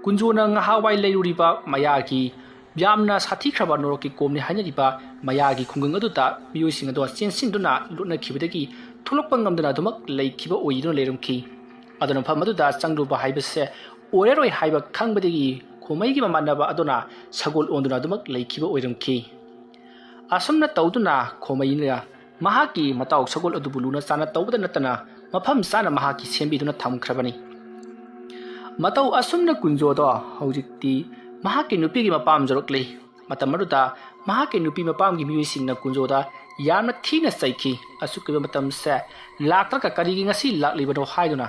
ꯀꯨꯟꯖꯣꯅ ꯉꯍꯥꯟꯋꯥꯏ ꯂꯩꯔꯨꯔꯤꯕ ꯃꯌꯥꯒꯤ ꯌꯥꯝꯅ ꯁꯥꯊꯤꯈ꯭ꯔꯕ ꯅꯣꯔꯣꯛꯀꯤ ꯀꯣꯝꯅꯤ ꯍꯥꯏꯅꯔꯤꯕ ꯃꯌꯥꯒꯤ ꯈꯨꯡꯒꯪ ꯑꯗꯨꯗ ꯃꯤꯑꯣꯏꯁꯤꯡ ꯑꯗꯣ ꯆꯦꯟꯁꯤꯟꯗꯨꯅ ꯂꯨꯠꯅꯈꯤꯕꯗꯒꯤ ꯊꯣꯛꯂꯛꯄ ꯉꯝꯗꯅ ꯑꯗꯨꯃꯛ ꯂꯩꯈꯤꯕ ꯑꯣꯏꯗꯨꯅ ꯂꯩꯔꯝꯈꯤ꯫ ꯑꯗꯨꯅ ꯃꯐꯝ ꯑꯗꯨꯗ ꯆꯪꯂꯨꯕ ꯍꯥꯏꯕꯁꯦ ꯑꯣꯏꯔꯔꯣꯏ ꯍꯥꯏꯕ ꯈꯪꯕꯗꯒꯤ ꯈꯣꯃꯩꯒꯤ ꯃꯃꯥꯟꯅꯕ ꯑꯗꯨꯅ ꯁꯒꯣꯜ ꯑꯣꯟꯗꯨꯅ ꯑꯗꯨꯃꯛ ꯂꯩꯈꯤꯕ ꯑꯣꯏꯔꯝꯈꯤ꯫ ꯑꯁꯨꯝꯅ ꯇꯧꯗꯨꯅ ꯈꯣꯃꯩꯅ ꯃꯍꯥꯛꯀꯤ ꯃꯇꯥꯎ ꯁꯒꯣꯜ ꯑꯗꯨꯕꯨ ꯂꯨꯅ ꯆꯥꯟꯅ ꯇꯧꯕꯗ ꯅꯠꯇꯅ ꯃꯐꯝ ꯆꯥꯅ ꯃꯍꯥꯛꯀꯤ ꯁꯦꯝꯕꯤꯗꯨꯅ ꯊꯝꯈ꯭ꯔꯕꯅꯤ꯫ ꯃꯇꯧ ꯑꯁꯨꯝꯅ ꯀꯨꯟꯖꯣꯗꯣ ꯍꯧꯖꯤꯛꯇꯤ ꯃꯍꯥꯛꯀꯤ ꯅꯨꯄꯤꯒꯤ ꯃꯄꯥꯝ ꯌꯧꯔꯛꯂꯦ꯫ ꯃꯇꯝ ꯑꯗꯨꯗ ꯃꯍꯥꯛꯀꯤ ꯅꯨꯄꯤ ꯃꯄꯥꯝꯒꯤ ꯃꯤꯑꯣꯏꯁꯤꯡꯅ ꯀꯨꯟꯖꯣꯗ ꯌꯥꯝꯅ ꯊꯤꯅ ꯆꯩꯈꯤ꯫ "ꯑꯁꯨꯛ ꯀꯨꯏꯕ ꯃꯇꯝꯁꯦ ꯂꯥꯛꯇ꯭ꯔꯒ ꯀꯔꯤꯒꯤ ꯉꯁꯤ ꯂꯥꯛꯂꯤꯕꯅꯣ?" ꯍꯥꯏꯗꯨꯅ꯫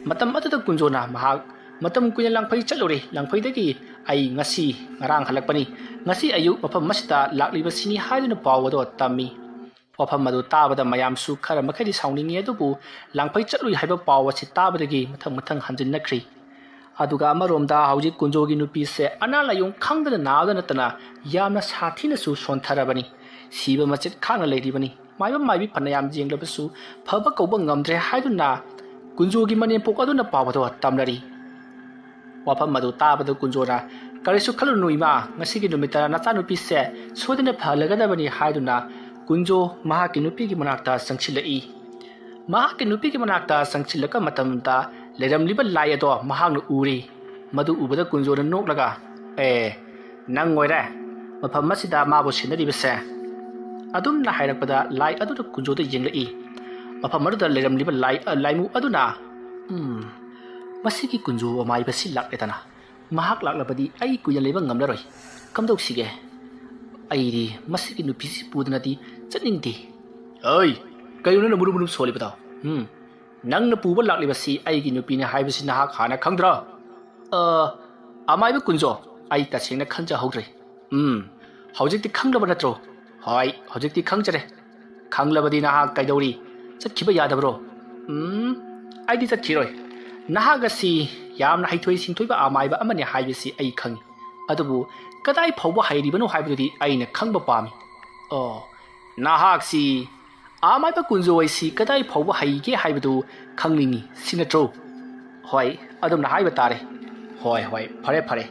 ꯃꯇꯝ ꯑꯗꯨꯗ ꯀꯨꯟꯖꯣꯅ ꯃꯍꯥꯛ, "ꯃꯇꯝ ꯀꯨꯏꯅ ꯂꯥꯡꯐꯩ ꯆꯠꯂꯨꯔꯦ, ꯂꯥꯡꯐꯩꯗꯒꯤ ꯑꯩ ꯉꯁꯤ, ꯉꯔꯥꯡ ꯍꯜꯂꯛꯄꯅꯤ, ꯉꯁꯤ ꯑꯌꯨꯛ ꯃꯐꯝ ꯑꯁꯤꯗ ꯂꯥꯛꯂꯤꯕꯁꯤꯅꯤ" ꯍꯥꯏꯗꯨꯅ ꯄꯥꯎ ꯑꯗꯣ ꯇꯝꯃꯤ꯫ ꯋꯥꯐꯝ ꯑꯗꯨ ꯇꯥꯕꯗ ꯃꯌꯥꯝꯁꯨ ꯈꯔ ꯃꯈꯩꯗꯤ ꯁꯥꯎꯅꯤꯡꯉꯤ, ꯑꯗꯨꯕꯨ ꯂꯥꯡꯐꯩ ꯆꯠꯂꯨꯏ ꯍꯥꯏꯕ ꯄꯥꯎ ꯑꯁꯤ ꯇꯥꯕꯗꯒꯤ ꯃꯊꯪ ꯃꯊꯪ ꯍꯟꯖꯤꯟꯅꯈ꯭ꯔꯤ꯫ ꯑꯗꯨꯒ ꯑꯃꯔꯣꯝꯗ ꯍꯧꯖꯤꯛ ꯀꯨꯟꯖꯣꯒꯤ ꯅꯨꯄꯤꯁꯦ ꯑꯅꯥ ꯂꯥꯏꯌꯣꯡ ꯈꯪꯗꯅ ꯅꯥꯕꯗ ꯅꯠꯇꯅ ꯌꯥꯝꯅ ꯁꯥꯊꯤꯅꯁꯨ ꯁꯣꯟꯊꯔꯕꯅꯤ꯫ ꯁꯤꯕ ꯃꯆꯦꯠ ꯈꯥꯛꯅ ꯂꯩꯔꯤꯕꯅꯤ꯫ ꯃꯥꯏꯕ ꯃꯥꯏꯕꯤ ꯐꯅ ꯌꯥꯝ ꯌꯦꯡꯂꯕꯁꯨ ꯐꯕ ꯀꯧꯕ ꯉꯝꯗ꯭ꯔꯦ ꯍꯥꯏꯗꯨꯅ ꯀꯨꯟꯖꯣꯒꯤ ꯃꯅꯦꯝꯄꯣꯛ ꯑꯗꯨꯅ ꯄꯥꯎ ꯑꯗꯨ ꯇꯝꯂꯔꯤ꯫ ꯋꯥꯐꯝ ꯑꯗꯨ ꯇꯥꯕꯗ ꯀꯨꯟꯖꯣꯅ "ꯀꯔꯤꯁꯨ ꯈꯜꯂꯨꯅꯨ ꯏꯃꯥ, ꯉꯁꯤꯒꯤ ꯅꯨꯃꯤꯠꯇ ꯅꯆꯥꯅꯨꯄꯤꯁꯦ ꯁꯣꯏꯗꯅ ꯐꯍꯜꯂꯒꯗꯕꯅꯤ" ꯍꯥꯏꯗꯨꯅ ꯀꯨꯟꯖꯣ ꯃꯍꯥꯛꯀꯤ ꯅꯨꯄꯤꯒꯤ ꯃꯅꯥꯛꯇ ꯆꯪꯁꯤꯜꯂꯛꯏ꯫ ꯃꯍꯥꯛꯀꯤ ꯅꯨꯄꯤꯒꯤ ꯃꯅꯥꯛꯇ ꯆꯪꯁꯤꯜꯂꯛꯄ ꯃꯇꯝꯗ ꯂꯩꯔꯝꯂꯤꯕ ꯂꯥꯏ ꯑꯗꯣ ꯃꯍꯥꯛꯅ ꯎꯔꯤ꯫ ꯃꯗꯨ ꯎꯕꯗ ꯀꯨꯟꯖꯣꯅ ꯅꯣꯛꯂꯒ, "ꯑꯦ, ꯅꯪ ꯑꯣꯏꯔꯦ ꯃꯐꯝ ꯑꯁꯤꯗ ꯃꯥꯕꯨ ꯁꯦꯟꯅꯔꯤꯕꯁꯦ?" ꯑꯗꯨꯝꯅ ꯍꯥꯏꯔꯛꯄꯗ ꯂꯥꯏ ꯑꯗꯨꯅ ꯀꯨꯟꯖꯣꯗ ꯌꯦꯡꯂꯛꯏ꯫ ꯃꯐꯝ ꯑꯗꯨꯗ ꯂꯩꯔꯝꯂꯤꯕ ꯂꯥꯏ, ꯑ, ꯂꯥꯏꯃꯨ ꯑꯗꯨꯅ, "ꯎꯝ, ꯃꯁꯤꯒꯤ ꯀꯨꯟꯖꯣ ꯑꯃꯥꯏꯕꯁꯤ ꯂꯥꯛꯂꯦꯗꯅ꯫ ꯃꯍꯥꯛ ꯂꯥꯛꯂꯕꯗꯤ ꯑꯩ ꯀꯨꯏꯅ ꯂꯩꯕ ꯉꯝꯂꯔꯣꯏ꯫ ꯀꯝꯗꯧꯁꯤꯒꯦ? ꯑꯩꯗꯤ ꯃꯁꯤꯒꯤ ꯅꯨꯄꯤꯁꯤ ꯄꯨꯗꯅꯗꯤ ꯆꯠꯅꯤꯡꯗꯦ꯫" "ꯑꯩ, ꯀꯩꯅꯣ ꯅꯪꯅ ꯃꯨꯔꯨꯝ ꯃꯨꯔꯨꯝ ꯁꯣꯜꯂꯤꯕꯗꯣ? ꯎꯝ, ꯅꯪꯅ ꯄꯨꯕ ꯂꯥꯛꯂꯤꯕꯁꯤ ꯑꯩꯒꯤ ꯅꯨꯄꯤꯅꯤ ꯍꯥꯏꯕꯁꯤ ꯅꯍꯥꯛ ꯍꯥꯟꯅ ꯈꯪꯗ꯭ꯔꯣ?" "ꯑ, ꯑꯃꯥꯏꯕ ꯀꯨꯟꯖꯣ, ꯑꯩ ꯇꯁꯦꯡꯅ ꯈꯪꯖꯍꯧꯗ꯭ꯔꯦ꯫" "ꯎꯝ, ꯍꯧꯖꯤꯛꯇꯤ ꯈꯪꯂꯕ ꯅꯠꯇ꯭ꯔꯣ?" "ꯍꯣꯏ, ꯍꯧꯖꯤꯛꯇꯤ ꯈꯪꯖꯔꯦ꯫" "ꯈꯪꯂꯕꯗꯤ ꯅꯍꯥꯛ ꯀꯩꯗꯧꯔꯤ? ꯆꯠꯈꯤꯕ ꯌꯥꯗꯕ꯭ꯔꯣ?" "ꯎꯝ, ꯑꯩꯗꯤ ꯆꯠꯈꯤꯔꯣꯏ꯫ ꯅꯍꯥꯛ ꯑꯁꯤ ꯌꯥꯝꯅ ꯍꯩꯊꯣꯏ ꯁꯤꯡꯊꯣꯏꯕ ꯑꯃꯥꯏꯕ ꯑꯃꯅꯤ ꯍꯥꯏꯕꯁꯤ ꯑꯩ ꯈꯪꯏ꯫ ꯑꯗꯨꯕꯨ ꯀꯗꯥꯏ ꯐꯥꯎꯕ ꯍꯩꯔꯤꯕꯅꯣ ꯍꯥꯏꯕꯗꯨꯗꯤ ꯑꯩꯅ ꯈꯪꯕ ꯄꯥꯝꯃꯤ꯫" "ꯑꯣ, ꯅꯍꯥꯛꯁꯤ ꯑꯃꯥꯏꯕ ꯀꯨꯟꯖꯣ ꯑꯩꯁꯤ ꯀꯗꯥꯏ ꯐꯥꯎꯕ ꯍꯩꯒꯦ ꯍꯥꯏꯕꯗꯨ ꯈꯪꯅꯤꯡꯏ, ꯁꯤ ꯅꯠꯇ꯭ꯔꯣ?" "ꯍꯣꯏ, ꯑꯗꯨꯝꯅ ꯍꯥꯏꯕ ꯇꯥꯔꯦ꯫" "ꯍꯣꯏ, ꯍꯣꯏ, ꯐꯔꯦ, ꯐꯔꯦ꯫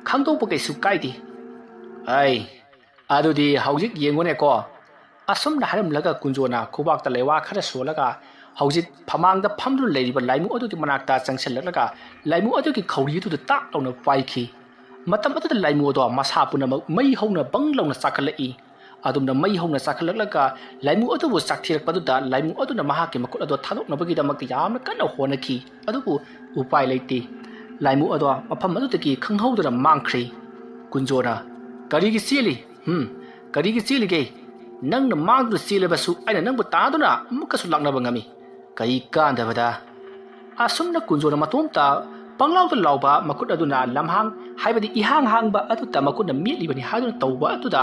ꯈꯪꯗꯣꯛꯄ ꯀꯩꯁꯨ ꯀꯥꯏꯗꯦ꯫ ꯑꯩ, ꯑꯗꯨꯗꯤ ꯍꯧꯖꯤꯛ ꯌꯦꯡꯉꯨꯅꯦꯀꯣ꯫ ꯑꯁꯨꯝꯅ ꯍꯥꯏꯔꯝꯂꯒ ꯀꯨꯟꯖꯣꯅ ꯈꯨꯕꯥꯛꯇ ꯂꯩꯋꯥ ꯈꯔ ꯁꯣꯜꯂꯒ ꯍꯧꯖꯤꯛ ꯐꯃꯥꯡꯗ ꯐꯝꯗꯨꯅ ꯂꯩꯔꯤꯕ ꯂꯥꯏꯃꯨ ꯑꯗꯨꯒꯤ ꯃꯅꯥꯛꯇ ꯆꯪꯁꯤꯜꯂꯛꯂꯒ ꯂꯥꯏꯃꯨ ꯑꯗꯨꯒꯤ ꯈꯧꯔꯤ ꯑꯗꯨꯗ ꯇꯥꯛ ꯂꯥꯎꯅ ꯄꯥꯏꯈꯤ꯫ ꯃꯇꯝ ꯑꯗꯨꯗ ꯂꯥꯏꯃꯨ ꯑꯗꯣ ꯃꯁꯥ ꯄꯨꯝꯅꯃꯛ ꯃꯩ ꯍꯧꯅ ꯕꯪ ꯂꯥꯎꯅ ꯆꯥꯛꯈꯠꯂꯛꯏ꯫ ꯑꯗꯨꯝꯅ ꯃꯩ ꯍꯧꯅ ꯆꯥꯛꯈꯠꯂꯛꯂꯒ ꯂꯥꯏꯃꯨ ꯑꯗꯨꯕꯨ ꯆꯥꯛꯊꯤꯔꯛꯄꯗꯨꯗ ꯂꯥꯏꯃꯨ ꯑꯗꯨꯅ ꯃꯍꯥꯛꯀꯤ ꯃꯈꯨꯠ ꯑꯗꯣ ꯊꯥꯗꯣꯛꯅꯕꯒꯤꯗꯃꯛꯇ ꯌꯥꯝꯅ ꯀꯟꯅ ꯍꯣꯠꯅꯈꯤ꯫ ꯑꯗꯨꯕꯨ ꯎꯄꯥꯏ ꯂꯩꯇꯦ꯫ ꯂꯥꯏꯃꯨ ꯑꯗꯣ ꯃꯐꯝ ꯑꯗꯨꯗꯒꯤ ꯈꯪꯍꯧꯗꯅ ꯃꯥꯡꯈ꯭ꯔꯦ꯫ ꯀꯨꯟꯖꯣꯅ, "ꯀꯔꯤꯒꯤ ꯆꯦꯜꯂꯤ? ꯍꯨꯝ, ꯀꯔꯤꯒꯤ ꯆꯦꯜꯂꯤꯒꯦ? ꯅꯪꯅ ꯃꯥꯡꯗꯨꯅ ꯆꯦꯜꯂꯕꯁꯨ ꯑꯩꯅ ꯅꯪꯕꯨ ꯇꯥꯗꯨꯅ ꯑꯃꯨꯛꯀꯁꯨ ꯂꯥꯛꯅꯕ ꯉꯝꯃꯤ꯫ ꯀꯔꯤ ꯀꯥꯟꯗꯕꯗ?" ꯑꯁꯨꯝꯅ ꯀꯨꯟꯖꯣꯅ ꯃꯇꯣꯝꯇ ꯄꯪꯂꯥꯎꯗ ꯂꯥꯎꯕ ꯃꯈꯨꯠ ꯑꯗꯨꯅ ꯂꯝꯍꯥꯡ, ꯍꯥꯏꯕꯗꯤ ꯏꯍꯥꯡ ꯍꯥꯡꯕ ꯑꯗꯨꯗ ꯃꯈꯨꯠꯅ ꯃꯦꯠꯂꯤꯕꯅꯤ ꯍꯥꯏꯗꯨꯅ ꯇꯧꯕ ꯑꯗꯨꯗ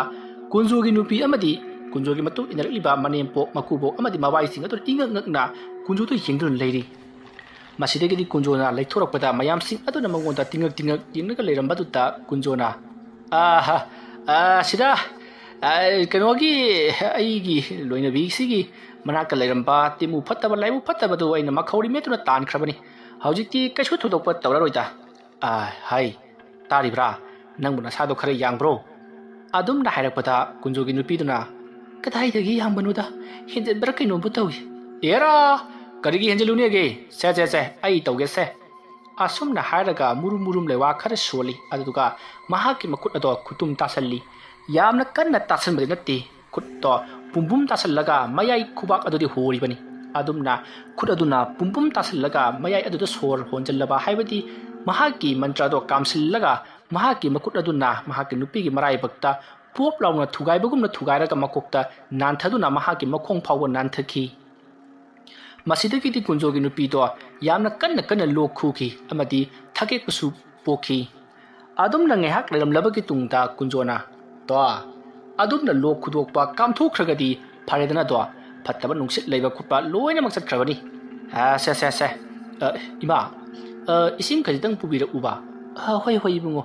ꯀꯨꯟꯖꯣꯒꯤ ꯅꯨꯄꯤ ꯑꯃꯗꯤ ꯀꯨꯟꯖꯣꯒꯤ ꯃꯇꯨꯡ ꯏꯟꯅꯔꯛꯂꯤꯕ ꯃꯅꯦꯝꯄꯣꯛ, ꯃꯀꯨꯕꯣꯛ ꯑꯃꯗꯤ ꯃꯕꯥꯏꯁꯤꯡ ꯑꯗꯨꯅ ꯏꯉꯛ ꯉꯛꯅ ꯀꯨꯟꯖꯣꯗꯨ ꯌꯦꯡꯗꯨꯅ ꯂꯩꯔꯤ꯫ ꯃꯁꯤꯗꯒꯤꯗꯤ ꯀꯨꯟꯖꯣꯅ ꯂꯩꯊꯣꯔꯛꯄꯗ ꯃꯌꯥꯝꯁꯤꯡ ꯑꯗꯨꯅ ꯃꯉꯣꯟꯗ ꯇꯤꯡꯉꯛ ꯇꯤꯡꯉꯛ ꯌꯦꯡꯂꯒ ꯂꯩꯔꯝꯕꯗꯨꯗ ꯀꯨꯟꯖꯣꯅ, "ꯑꯥꯍꯥ, ꯑꯥ, ꯁꯤꯗ, ꯑꯥ, ꯀꯩꯅꯣꯒꯤ, ꯑꯩꯒꯤ ꯂꯣꯏꯅꯕꯤꯁꯤꯒꯤ ꯃꯅꯥꯛꯇ ꯂꯩꯔꯝꯕ ꯇꯤꯃꯨ ꯐꯠꯇꯕ, ꯂꯥꯏꯕꯨ ꯐꯠꯇꯕꯗꯨ ꯑꯩꯅ ꯃꯈꯧꯔꯤ ꯃꯦꯠꯇꯨꯅ ꯇꯥꯟꯈ꯭ꯔꯕꯅꯤ꯫ ꯍꯧꯖꯤꯛꯇꯤ ꯀꯩꯁꯨ ꯊꯣꯏꯗꯣꯛꯄ ꯇꯧꯔꯔꯣꯏꯗ꯫ ꯑꯥ, ꯍꯩ, ꯇꯥꯔꯤꯕ꯭ꯔꯥ? "ꯅꯪꯕꯨ ꯅꯁꯥꯗꯣ ꯈꯔ ꯌꯥꯡꯕ꯭ꯔꯣ?" ꯑꯗꯨꯝꯅ ꯍꯥꯏꯔꯛꯄꯗ ꯀꯨꯟꯖꯣꯒꯤ ꯅꯨꯄꯤꯗꯨꯅ, "ꯀꯗꯥꯏꯗꯒꯤ ꯌꯥꯡꯕꯅꯣꯗ, ꯍꯦꯟꯖꯤꯟꯕ꯭ꯔꯥ ꯀꯩꯅꯣꯝꯕꯨ ꯇꯧꯏ꯫" "ꯑꯦꯔꯥ, ꯀꯔꯤꯒꯤ ꯍꯦꯟꯖꯤꯜꯂꯨꯅꯦꯒꯦ? ꯁꯦ, ꯁꯦ, ꯁꯦ, ꯑꯩ ꯇꯧꯒꯦꯁꯦ꯫" ꯑꯁꯨꯝꯅ ꯍꯥꯏꯔꯒ ꯃꯨꯔꯨꯝ ꯃꯨꯔꯨꯝ ꯂꯩꯋꯥ ꯈꯔ ꯁꯣꯜꯂꯤ, ꯑꯗꯨꯗꯨꯒ ꯃꯍꯥꯛꯀꯤ ꯃꯈꯨꯠ ꯑꯗꯣ ꯈꯨꯇꯨꯝ ꯇꯥꯁꯜꯂꯤ꯫ ꯌꯥꯝꯅ ꯀꯟꯅ ꯇꯥꯁꯟꯕꯗꯤ ꯅꯠꯇꯦ, ꯈꯨꯠꯇꯣ ꯄꯨꯝꯕꯨꯝ ꯇꯥꯁꯜꯂꯒ ꯃꯌꯥꯏ ꯈꯨꯕꯥꯛ ꯑꯗꯨꯗꯤ ꯍꯣꯔꯤꯕꯅꯤ꯫ ꯑꯗꯨꯝꯅ ꯈꯨꯠ ꯑꯗꯨꯅ ꯄꯨꯝꯕꯨꯝ ꯇꯥꯁꯜꯂꯒ ꯃꯌꯥꯏ ꯑꯗꯨꯗ ꯁꯣꯔ ꯍꯣꯟꯖꯜꯂꯕ, ꯍꯥꯏꯕꯗꯤ ꯃꯍꯥꯛꯀꯤ ꯃꯟꯇ꯭ꯔꯗꯣ ꯀꯥꯝꯁꯤꯜꯂꯒ ꯃꯍꯥꯛꯀꯤ ꯃꯈꯨꯠ ꯑꯗꯨꯅ ꯃꯍꯥꯛꯀꯤ ꯅꯨꯄꯤꯒꯤ ꯃꯔꯥꯏꯕꯛꯇ ꯄꯣꯞ ꯂꯥꯎꯅ ꯊꯨꯒꯥꯏꯕꯒꯨꯝꯅ ꯊꯨꯒꯥꯏꯔꯒ ꯃꯀꯣꯛꯇ ꯅꯥꯟꯊꯗꯨꯅ ꯃꯍꯥꯛꯀꯤ ꯃꯈꯣꯡ ꯐꯥꯎꯕ ꯅꯥꯟꯊꯈꯤ꯫ ꯃꯁꯤꯗꯒꯤꯗꯤ ꯀꯨꯟꯖꯣꯒꯤ ꯅꯨꯄꯤꯗꯣ ꯌꯥꯝꯅ ꯀꯟꯅ ꯀꯟꯅ ꯂꯣꯛ ꯈꯨꯈꯤ ꯑꯃꯗꯤ ꯊꯀꯦꯛꯄꯁꯨ ꯄꯣꯛꯈꯤ꯫ ꯑꯗꯨꯝꯅ ꯉꯥꯏꯍꯥꯛ ꯂꯩꯔꯝꯂꯕꯒꯤ ꯇꯨꯡꯗ ꯀꯨꯟꯖꯣꯅ, "ꯇꯣ, ꯑꯗꯨꯝꯅ ꯂꯣꯛ ꯈꯨꯗꯣꯛꯄ ꯀꯥꯝꯊꯣꯛꯈ꯭ꯔꯒꯗꯤ ꯐꯔꯦꯗꯅꯗꯣ, ꯐꯠꯇꯕ ꯅꯨꯡꯁꯤꯠ ꯂꯩꯕ ꯈꯣꯠꯄ ꯂꯣꯏꯅꯃꯛ ꯆꯠꯈ꯭ꯔꯕꯅꯤ꯫ ꯑ, ꯁꯦ, ꯁꯦ, ꯁꯦ꯫ ꯑ, ꯏꯃꯥ, ꯑ, ꯏꯁꯤꯡ ꯈꯖꯤꯛꯇꯪ ꯄꯨꯕꯤꯔꯛꯎꯕ꯫" "ꯑ, ꯍꯣꯏ, ꯍꯣꯏ, ꯏꯕꯨꯡꯉꯣ꯫"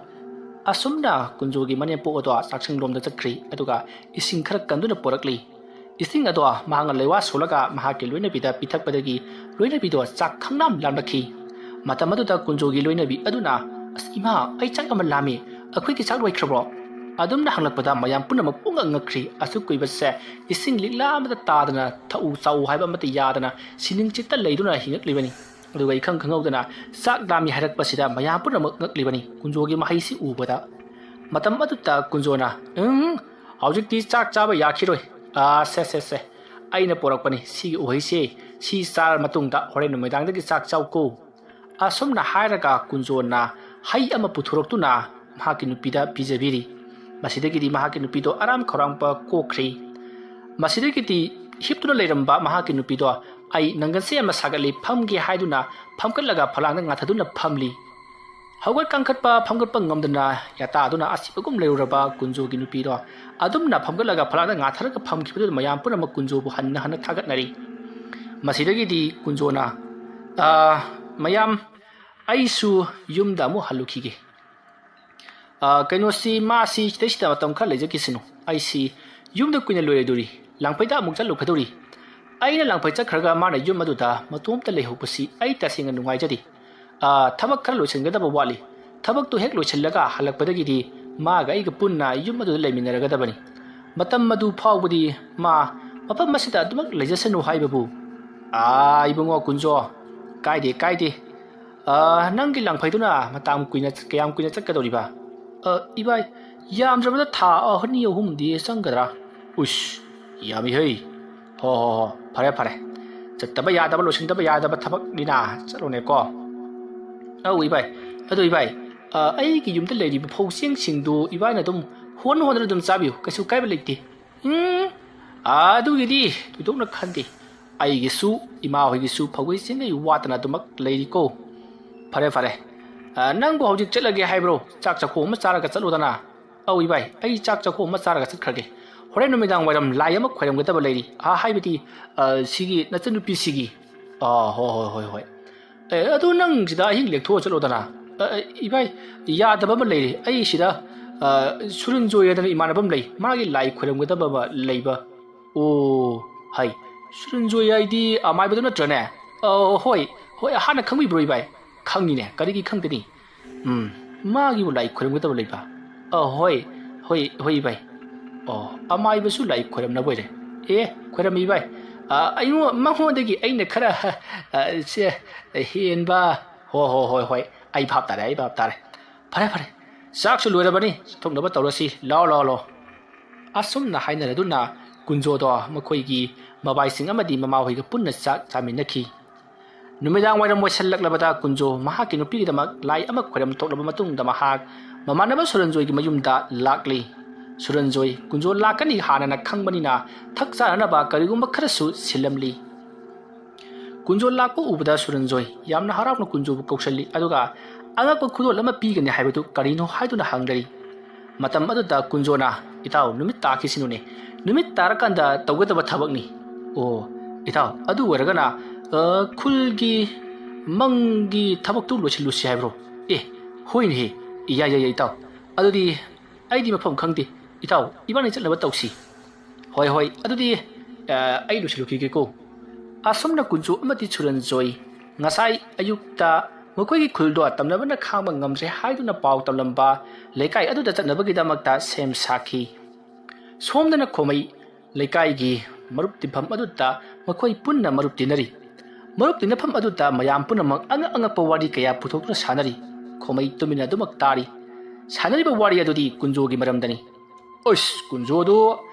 ꯑꯁꯨꯝꯅ ꯀꯨꯟꯖꯣꯒꯤ ꯃꯅꯦꯝꯄꯣꯛ ꯑꯗꯣ ꯆꯥꯛꯁꯪꯂꯣꯝꯗ ꯆꯠꯈ꯭ꯔꯤ, ꯑꯗꯨꯒ ꯏꯁꯤꯡ ꯈꯔ ꯀꯟꯗꯨꯅ ꯄꯣꯔꯛꯂꯤ꯫ ꯏꯁꯤꯡ ꯑꯗꯣ ꯃꯍꯥꯛꯅ ꯂꯩꯋꯥ ꯁꯣꯜꯂꯒ ꯃꯍꯥꯛꯀꯤ ꯂꯣꯏꯅꯕꯤꯗ ꯄꯤꯊꯛꯄꯗꯒꯤ ꯂꯣꯏꯅꯕꯤꯗꯣ ꯆꯥꯛ ꯈꯪꯂꯥꯝ ꯂꯥꯝꯂꯛꯈꯤ꯫ ꯃꯇꯝ ꯑꯗꯨꯗ ꯀꯨꯟꯖꯣꯒꯤ ꯂꯣꯏꯅꯕꯤ ꯑꯗꯨꯅ, "ꯑꯁ ꯏꯃꯥ, ꯑꯩ ꯆꯥꯛ ꯌꯥꯝꯅ ꯂꯥꯝꯃꯤ, ꯑꯩꯈꯣꯏꯒꯤ ꯆꯥꯛ ꯂꯣꯏꯈ꯭ꯔꯕ꯭ꯔꯣ?" ꯑꯗꯨꯝꯅ ꯍꯪꯂꯛꯄꯗ ꯃꯌꯥꯝ ꯄꯨꯝꯅꯃꯛ ꯄꯨꯡꯉꯛ ꯉꯛꯈ꯭ꯔꯤ꯫ ꯑꯁꯨꯛ ꯀꯨꯏꯕꯁꯦ ꯏꯁꯤꯡ ꯂꯤꯛꯂꯥ ꯑꯃꯗ ꯇꯥꯗꯅ, ꯊꯛꯎ ꯆꯥꯎ ꯍꯥꯏꯕ ꯑꯃꯠꯇ ꯌꯥꯗꯅ ꯁꯤꯅꯤꯡ ꯆꯤꯠꯇ ꯂꯩꯗꯨꯅ ꯍꯤꯡꯉꯛꯂꯤꯕꯅꯤ꯫ ꯑꯗꯨꯒ ꯏꯈꯪ ꯈꯪꯍꯧꯗꯅ ꯆꯥꯛ ꯂꯥꯝꯃꯤ ꯍꯥꯏꯔꯛꯄꯁꯤꯗ ꯃꯌꯥꯝ ꯄꯨꯝꯅꯃꯛ ꯉꯛꯂꯤꯕꯅꯤ ꯀꯨꯟꯖꯣꯒꯤ ꯃꯍꯩꯁꯤ ꯎꯕꯗ꯫ ꯃꯇꯝ ꯑꯗꯨꯗ ꯀꯨꯟꯖꯣꯅ, "ꯎꯝ, ꯍꯧꯖꯤꯛꯇꯤ ꯆꯥꯛ ꯆꯥꯕ ꯌꯥꯈꯤꯔꯣꯏ꯫ ꯑꯥ, ꯁꯦ, ꯁꯦ, ꯁꯦ, ꯑꯩꯅ ꯄꯣꯔꯛꯄꯅꯤ ꯁꯤꯒꯤ ꯎꯍꯩꯁꯦ, ꯁꯤ ꯆꯥꯔ ꯃꯇꯨꯡꯗ ꯍꯣꯔꯦꯟ ꯅꯨꯃꯤꯗꯥꯡꯗꯒꯤ ꯆꯥꯛ ꯆꯥꯎꯀꯣ꯫" ꯑꯁꯨꯝꯅ ꯍꯥꯏꯔꯒ ꯀꯨꯟꯖꯣꯅ ꯍꯩ ꯑꯃ ꯄꯨꯊꯣꯔꯛꯇꯨꯅ ꯃꯍꯥꯛꯀꯤ ꯅꯨꯄꯤꯗ ꯄꯤꯖꯕꯤꯔꯤ꯫ ꯃꯁꯤꯗꯒꯤꯗꯤ ꯃꯍꯥꯛꯀꯤ ꯅꯨꯄꯤꯗꯣ ꯑꯔꯥꯝ ꯈꯧꯔꯥꯡꯕ ꯀꯣꯛꯈ꯭ꯔꯤ꯫ ꯃꯁꯤꯗꯒꯤꯗꯤ ꯍꯤꯞꯇꯨꯅ ꯂꯩꯔꯝꯕ ꯃꯍꯥꯛꯀꯤ ꯅꯨꯄꯤꯗꯣ, "ꯑꯩ ꯅꯪꯒꯟꯁꯦ ꯌꯥꯝꯅ ꯁꯥꯒꯠꯂꯤ, ꯐꯝꯒꯦ" ꯍꯥꯏꯗꯨꯅ ꯐꯝꯒꯠꯂꯒ ꯐꯂꯥꯡꯗ ꯉꯥꯊꯗꯨꯅ ꯐꯝꯂꯤ꯫ ꯍꯧꯒꯠ ꯀꯥꯡꯈꯠꯄ, ꯐꯝꯒꯠꯄ ꯉꯝꯗꯅ ꯌꯥꯇꯥꯗꯨꯅ ꯑꯁꯤꯕꯒꯨꯝ ꯂꯩꯔꯨꯔꯕ ꯀꯨꯟꯖꯣꯒꯤ ꯅꯨꯄꯤꯗꯣ ꯑꯗꯨꯝꯅ ꯐꯝꯒꯠꯂꯒ ꯐꯂꯥꯡꯗ ꯉꯥꯊꯔꯒ ꯐꯝꯈꯤꯕꯗꯨꯗ ꯃꯌꯥꯝ ꯄꯨꯝꯅꯃꯛ ꯀꯨꯟꯖꯣꯕꯨ ꯍꯟꯅ ꯍꯟꯅ ꯊꯥꯒꯠꯅꯔꯤ꯫ ꯃꯁꯤꯗꯒꯤꯗꯤ ꯀꯨꯟꯖꯣꯅ, "ꯑꯥ, ꯃꯌꯥꯝ, ꯑꯩꯁꯨ ꯌꯨꯝꯗ ꯑꯃꯨꯛ ꯍꯜꯂꯨꯈꯤꯒꯦ꯫ ꯑꯥ, ꯀꯩꯅꯣꯁꯤ, ꯃꯥꯁꯤ ꯁꯤꯗꯩꯁꯤꯗ ꯃꯇꯝ ꯈꯔ ꯂꯩꯖꯈꯤꯁꯅꯨ꯫ ꯑꯩꯁꯤ ꯌꯨꯝꯗ ꯀꯨꯏꯅ ꯂꯩꯔꯣꯏꯗꯧꯔꯤ꯫ ꯂꯥꯡꯐꯩꯗ ꯑꯃꯨꯛ ꯆꯠꯂꯨꯒꯗꯧꯔꯤ꯫ ꯑꯩꯅ ꯂꯥꯡꯐꯩ ꯆꯠꯈ꯭ꯔꯒ ꯃꯥꯅ ꯌꯨꯝ ꯑꯗꯨꯗ ꯃꯇꯣꯝꯇ ꯂꯩꯍꯧꯕꯁꯤ ꯑꯩ ꯇꯁꯦꯡꯅ ꯅꯨꯡꯉꯥꯏꯖꯗꯦ꯫ ꯑꯥ, ꯊꯕꯛ ꯈꯔ ꯂꯣꯏꯁꯤꯟꯒꯗꯕ ꯋꯥꯠꯂꯤ꯫ ꯊꯕꯛꯇꯨ ꯍꯦꯛ ꯂꯣꯏꯁꯤꯜꯂꯒ ꯍꯜꯂꯛꯄꯗꯒꯤꯗꯤ ꯃꯥꯒ ꯑꯩꯒ ꯄꯨꯟꯅ ꯌꯨꯝ ꯑꯗꯨꯗ ꯂꯩꯃꯤꯟꯅꯔꯒꯗꯕꯅꯤ꯫ ꯃꯇꯝ ꯑꯗꯨ ꯐꯥꯎꯕꯗꯤ ꯃꯥ ꯃꯐꯝ ꯑꯁꯤꯗ ꯑꯗꯨꯃꯛ ꯂꯩꯖꯁꯅꯨ ꯍꯥꯏꯕꯕꯨ, "ꯑꯥ, ꯏꯕꯨꯡꯉꯣ ꯀꯨꯟꯖꯣ, ꯀꯥꯏꯗꯦ, ꯀꯥꯏꯗꯦ꯫ ꯑꯥ, ꯅꯪꯒꯤ ꯂꯥꯡꯐꯩꯗꯨꯅ ꯃꯇꯝ ꯀꯨꯏꯅ, ꯀꯌꯥꯝ ꯀꯨꯏꯅ ꯆꯠꯀꯗꯧꯔꯤꯕ?" "ꯑ, ꯏꯕꯥꯏ, ꯌꯥꯝꯗ꯭ꯔꯕꯗ ꯊꯥ ꯑꯅꯤ ꯑꯍꯨꯝꯗꯤ ꯆꯪꯒꯗ꯭ꯔꯥ?" "ꯎꯁ, ꯌꯥꯝꯃꯤꯍꯩ꯫ ꯍꯣ, ꯍꯣ, ꯍꯣ, ꯐꯔꯦ, ꯐꯔꯦ꯫ ꯆꯠꯇꯕ ꯌꯥꯗꯕ, ꯂꯣꯏꯁꯤꯟꯗꯕ ꯌꯥꯗꯕ ꯊꯕꯛꯅꯤꯅ ꯆꯠꯂꯣꯅꯦꯀꯣ꯫ ꯑꯧ, ꯏꯕꯥꯏ, ꯑꯗꯨ ꯏꯕꯥꯏ, ꯑ, ꯑꯩꯒꯤ ꯌꯨꯝꯗ ꯂꯩꯔꯤꯕ ꯐꯧ ꯆꯦꯡꯁꯤꯡꯗꯨ ꯏꯕꯥꯏꯅ ꯑꯗꯨꯝ ꯍꯣꯟ ꯍꯣꯟꯗꯨꯅ ꯑꯗꯨꯝ ꯆꯥꯕꯤꯌꯨ, ꯀꯩꯁꯨ ꯀꯥꯏꯕ ꯂꯩꯇꯦ꯫" "ꯎꯝ, ꯑꯗꯨꯒꯤꯗꯤ ꯊꯣꯏꯗꯣꯛꯅ ꯈꯟꯗꯦ꯫ ꯑꯩꯒꯤꯁꯨ, ꯏꯃꯥ ꯍꯣꯏꯒꯤꯁꯨ ꯐꯧꯒꯩ ꯆꯦꯡꯒꯩ ꯋꯥꯠꯇꯅ ꯑꯗꯨꯃꯛ ꯂꯩꯔꯤꯀꯣ꯫" "ꯐꯔꯦ, ꯐꯔꯦ꯫ ꯑ, ꯅꯪꯕꯨ ꯍꯧꯖꯤꯛ ꯆꯠꯂꯒꯦ ꯍꯥꯏꯕ꯭ꯔꯣ? ꯆꯥꯛ ꯆꯥꯛꯈꯣꯝ ꯑꯃ ꯆꯥꯔꯒ ꯆꯠꯂꯣꯗꯅ꯫" "ꯑꯧ ꯏꯕꯥꯏ, ꯑꯩ ꯆꯥꯛ ꯆꯥꯛꯈꯣꯝ ꯑꯃ ꯆꯥꯔꯒ ꯆꯠꯈ꯭ꯔꯒꯦ꯫ ꯍꯣꯔꯦꯟ ꯅꯨꯃꯤꯗꯥꯡ ꯋꯥꯏꯔꯝ ꯂꯥꯏ ꯑꯃ ꯈꯣꯏꯔꯝꯒꯗꯕ ꯂꯩꯔꯤ꯫" "ꯑ, ꯍꯥꯏꯕꯗꯤ, ꯑ, ꯁꯤꯒꯤ ꯅꯆꯟꯅꯨꯄꯤꯁꯤꯒꯤ꯫" "ꯑ, ꯍꯣꯏ, ꯍꯣꯏ, ꯍꯣꯏ, ꯍꯣꯏ꯫ ꯑꯦ, ꯑꯗꯨ ꯅꯪ ꯁꯤꯗ ꯑꯍꯤꯡ ꯂꯦꯛꯊꯣꯛꯑ ꯆꯠꯂꯣꯗꯅ꯫" "ꯑ, ꯑ, ꯏꯕꯥꯏ, ꯌꯥꯗꯕ ꯑꯃ ꯂꯩꯔꯦ꯫ ꯑꯩ ꯁꯤꯗ, ꯑ, ꯁꯨꯔꯟꯖꯣꯏ ꯍꯥꯏꯗꯅ ꯏꯃꯥꯟꯅꯕ ꯑꯃ ꯂꯩ꯫ ꯃꯥꯒꯤ ꯂꯥꯏ ꯈꯣꯏꯔꯝꯒꯗꯕ ꯑꯃ ꯂꯩꯕ꯫" "ꯑꯣ, ꯍꯩ, ꯁꯨꯔꯟꯖꯣꯏ ꯍꯥꯏꯗꯤ ꯑꯃꯥꯏꯕꯗꯨ ꯅꯠꯇ꯭ꯔꯅꯦ?" "ꯑ, ꯍꯣꯏ, ꯍꯣꯏ, ꯍꯥꯟꯅ ꯈꯪꯕꯤꯕ꯭ꯔꯣ ꯏꯕꯥꯏ?" "ꯈꯪꯉꯤꯅꯦ, ꯀꯔꯤꯒꯤ ꯈꯪꯗꯅꯤ? ꯎꯝ, ꯃꯥꯒꯤꯕꯨ ꯂꯥꯏ ꯈꯣꯏꯔꯝꯒꯗꯕ ꯂꯩꯕ?" "ꯑ, ꯍꯣꯏ, ꯍꯣꯏ, ꯍꯣꯏ ꯏꯕꯥꯏ꯫ ꯑꯣ, ꯑꯃꯥꯏꯕꯁꯨ ꯂꯥꯏ ꯈꯣꯏꯔꯝꯅꯕ ꯑꯣꯏꯔꯦ꯫ ꯑꯦ, ꯈꯣꯏꯔꯝꯃꯤ ꯏꯕꯥꯏ꯫ ꯑ, ꯑꯩꯉꯣꯟ-, ꯃꯉꯣꯟꯗꯒꯤ ꯑꯩꯅ ꯈꯔ, ꯑ, ꯁꯦ, ꯍꯦꯟꯕ꯫" "ꯍꯣ, ꯍꯣ, ꯍꯣꯏ, ꯍꯣꯏ, ꯑꯩ ꯚꯥꯞ ꯇꯥꯔꯦ, ꯑꯩ ꯚꯥꯞ ꯇꯥꯔꯦ꯫ ꯐꯔꯦ, ꯐꯔꯦ, ꯆꯥꯛꯁꯨ ꯂꯣꯏꯔꯕꯅꯤ, ꯆꯠꯊꯣꯛꯅꯕ ꯇꯧꯔꯁꯤ꯫ ꯂꯥꯛꯑꯣ, ꯂꯥꯛꯑꯣ, ꯂꯥꯛꯑꯣ꯫" ꯑꯁꯨꯝꯅ ꯍꯥꯏꯅꯔꯗꯨꯅ ꯀꯨꯟꯖꯣꯗꯣ ꯃꯈꯣꯏꯒꯤ ꯃꯕꯥꯏꯁꯤꯡ ꯑꯃꯗꯤ ꯃꯃꯥꯍꯣꯏꯒ ꯄꯨꯟꯅ ꯆꯥꯛ ꯆꯥꯃꯤꯟꯅꯈꯤ꯫ ꯅꯨꯃꯤꯗꯥꯡ ꯋꯥꯏꯔꯝ ꯑꯣꯏꯁꯜꯂꯛꯂꯕꯗ ꯀꯨꯟꯖꯣ ꯃꯍꯥꯛꯀꯤ ꯅꯨꯄꯤꯒꯤꯗꯃꯛ ꯂꯥꯏ ꯑꯃ ꯈꯣꯏꯔꯝ ꯊꯣꯛꯂꯕ ꯃꯇꯨꯡꯗ ꯃꯍꯥꯛ ꯃꯃꯥꯟꯅꯕ ꯁꯨꯔꯟꯖꯣꯏꯒꯤ ꯃꯌꯨꯝꯗ ꯂꯥꯛꯂꯤ꯫ ꯁꯨꯔꯟꯖꯣꯏ, ꯀꯨꯟꯖꯣ ꯂꯥꯛꯀꯅꯤ ꯍꯥꯟꯅꯅ ꯈꯪꯕꯅꯤꯅ ꯊꯛ ꯆꯥꯅꯅꯕ ꯀꯔꯤꯒꯨꯝꯕ ꯈꯔꯁꯨ ꯁꯤꯜꯂꯝꯂꯤ꯫ ꯀꯨꯟꯖꯣ ꯂꯥꯛꯄ ꯎꯕꯗ ꯁꯨꯔꯟꯖꯣꯏ ꯌꯥꯝꯅ ꯍꯔꯥꯎꯅ ꯀꯨꯟꯖꯣꯕꯨ ꯀꯧꯁꯜꯂꯤ, ꯑꯗꯨꯒ ꯑꯉꯛꯄ ꯈꯨꯗꯣꯜ ꯑꯃ ꯄꯤꯒꯅꯤ ꯍꯥꯏꯕꯗꯨ ꯀꯔꯤꯅꯣ ꯍꯥꯏꯗꯨꯅ ꯍꯪꯂꯔꯤ꯫ ꯃꯇꯝ ꯑꯗꯨꯗ ꯀꯨꯟꯖꯣꯅ, "ꯏꯇꯥꯎ, ꯅꯨꯃꯤꯠ ꯇꯥꯈꯤꯁꯤꯅꯨꯅꯦ꯫ ꯅꯨꯃꯤꯠ ꯇꯥꯔꯀꯥꯟꯗ ꯇꯧꯒꯗꯕ ꯊꯕꯛꯅꯤ꯫" "ꯑꯣ, ꯏꯇꯥꯎ, ꯑꯗꯨ ꯑꯣꯏꯔꯒꯅ, ꯑ, ꯈꯨꯜꯒꯤ ꯃꯪꯒꯤ ꯊꯕꯛꯇꯨ ꯂꯣꯏꯁꯤꯜꯂꯨꯁꯤ ꯍꯥꯏꯕ꯭ꯔꯣ?" "ꯑꯦ, ꯍꯣꯏꯅꯦꯍꯦ꯫ ꯌꯥꯏ, ꯌꯥꯏ, ꯌꯥꯏ, ꯏꯇꯥꯎ꯫ ꯑꯗꯨꯗꯤ ꯑꯩꯗꯤ ꯃꯐꯝ ꯈꯪꯗꯦ꯫ ꯏꯇꯥꯎ, ꯏꯕꯥꯅꯤ ꯆꯠꯅꯕ ꯇꯧꯁꯤ꯫" "ꯍꯣꯏ, ꯍꯣꯏ, ꯑꯗꯨꯗꯤ, ꯑ, ꯑꯩ ꯂꯣꯏꯁꯤꯜꯂꯨꯈꯤꯒꯦꯀꯣ꯫" ꯑꯁꯨꯝꯅ ꯀꯨꯟꯖꯣ ꯑꯃꯗꯤ ꯁꯨꯔꯟꯖꯣꯏ ꯉꯁꯥꯏ ꯑꯌꯨꯛꯇ ꯃꯈꯣꯏꯒꯤ ꯈꯨꯜꯗꯣ ꯇꯝꯅꯕꯅ ꯈꯥꯡꯕ ꯉꯝꯗ꯭ꯔꯦ ꯍꯥꯏꯗꯨꯅ ꯄꯥꯎ ꯇꯝꯂꯝꯕ ꯂꯩꯀꯥꯏ ꯑꯗꯨꯗ ꯆꯠꯅꯕꯒꯤꯗꯃꯛꯇ ꯁꯦꯝ ꯁꯥꯈꯤ꯫ ꯁꯣꯝꯗꯅ ꯈꯣꯃꯩ ꯂꯩꯀꯥꯏꯒꯤ ꯃꯔꯨꯞ ꯇꯤꯟꯐꯝ ꯑꯗꯨꯗ ꯃꯈꯣꯏ ꯄꯨꯟꯅ ꯃꯔꯨꯞ ꯇꯤꯟꯅꯔꯤ꯫ ꯃꯔꯨꯞ ꯇꯤꯟꯅꯐꯝ ꯑꯗꯨꯗ ꯃꯌꯥꯝ ꯄꯨꯝꯅꯃꯛ ꯑꯉꯛ ꯑꯉꯛꯄ ꯋꯥꯔꯤ ꯀꯌꯥ ꯄꯨꯊꯣꯛꯇꯨꯅ ꯁꯥꯟꯅꯔꯤ꯫ ꯈꯣꯃꯩ ꯇꯨꯃꯤꯟꯅ ꯑꯗꯨꯃꯛ ꯇꯥꯔꯤ꯫ ꯁꯥꯟꯅꯔꯤꯕ ꯋꯥꯔꯤ ꯑꯗꯨꯗꯤ ꯀꯨꯟꯖꯣꯒꯤ ꯃꯔꯝꯗꯅꯤ꯫ "ꯑꯁ, ꯀꯨꯟꯖꯣꯗꯨ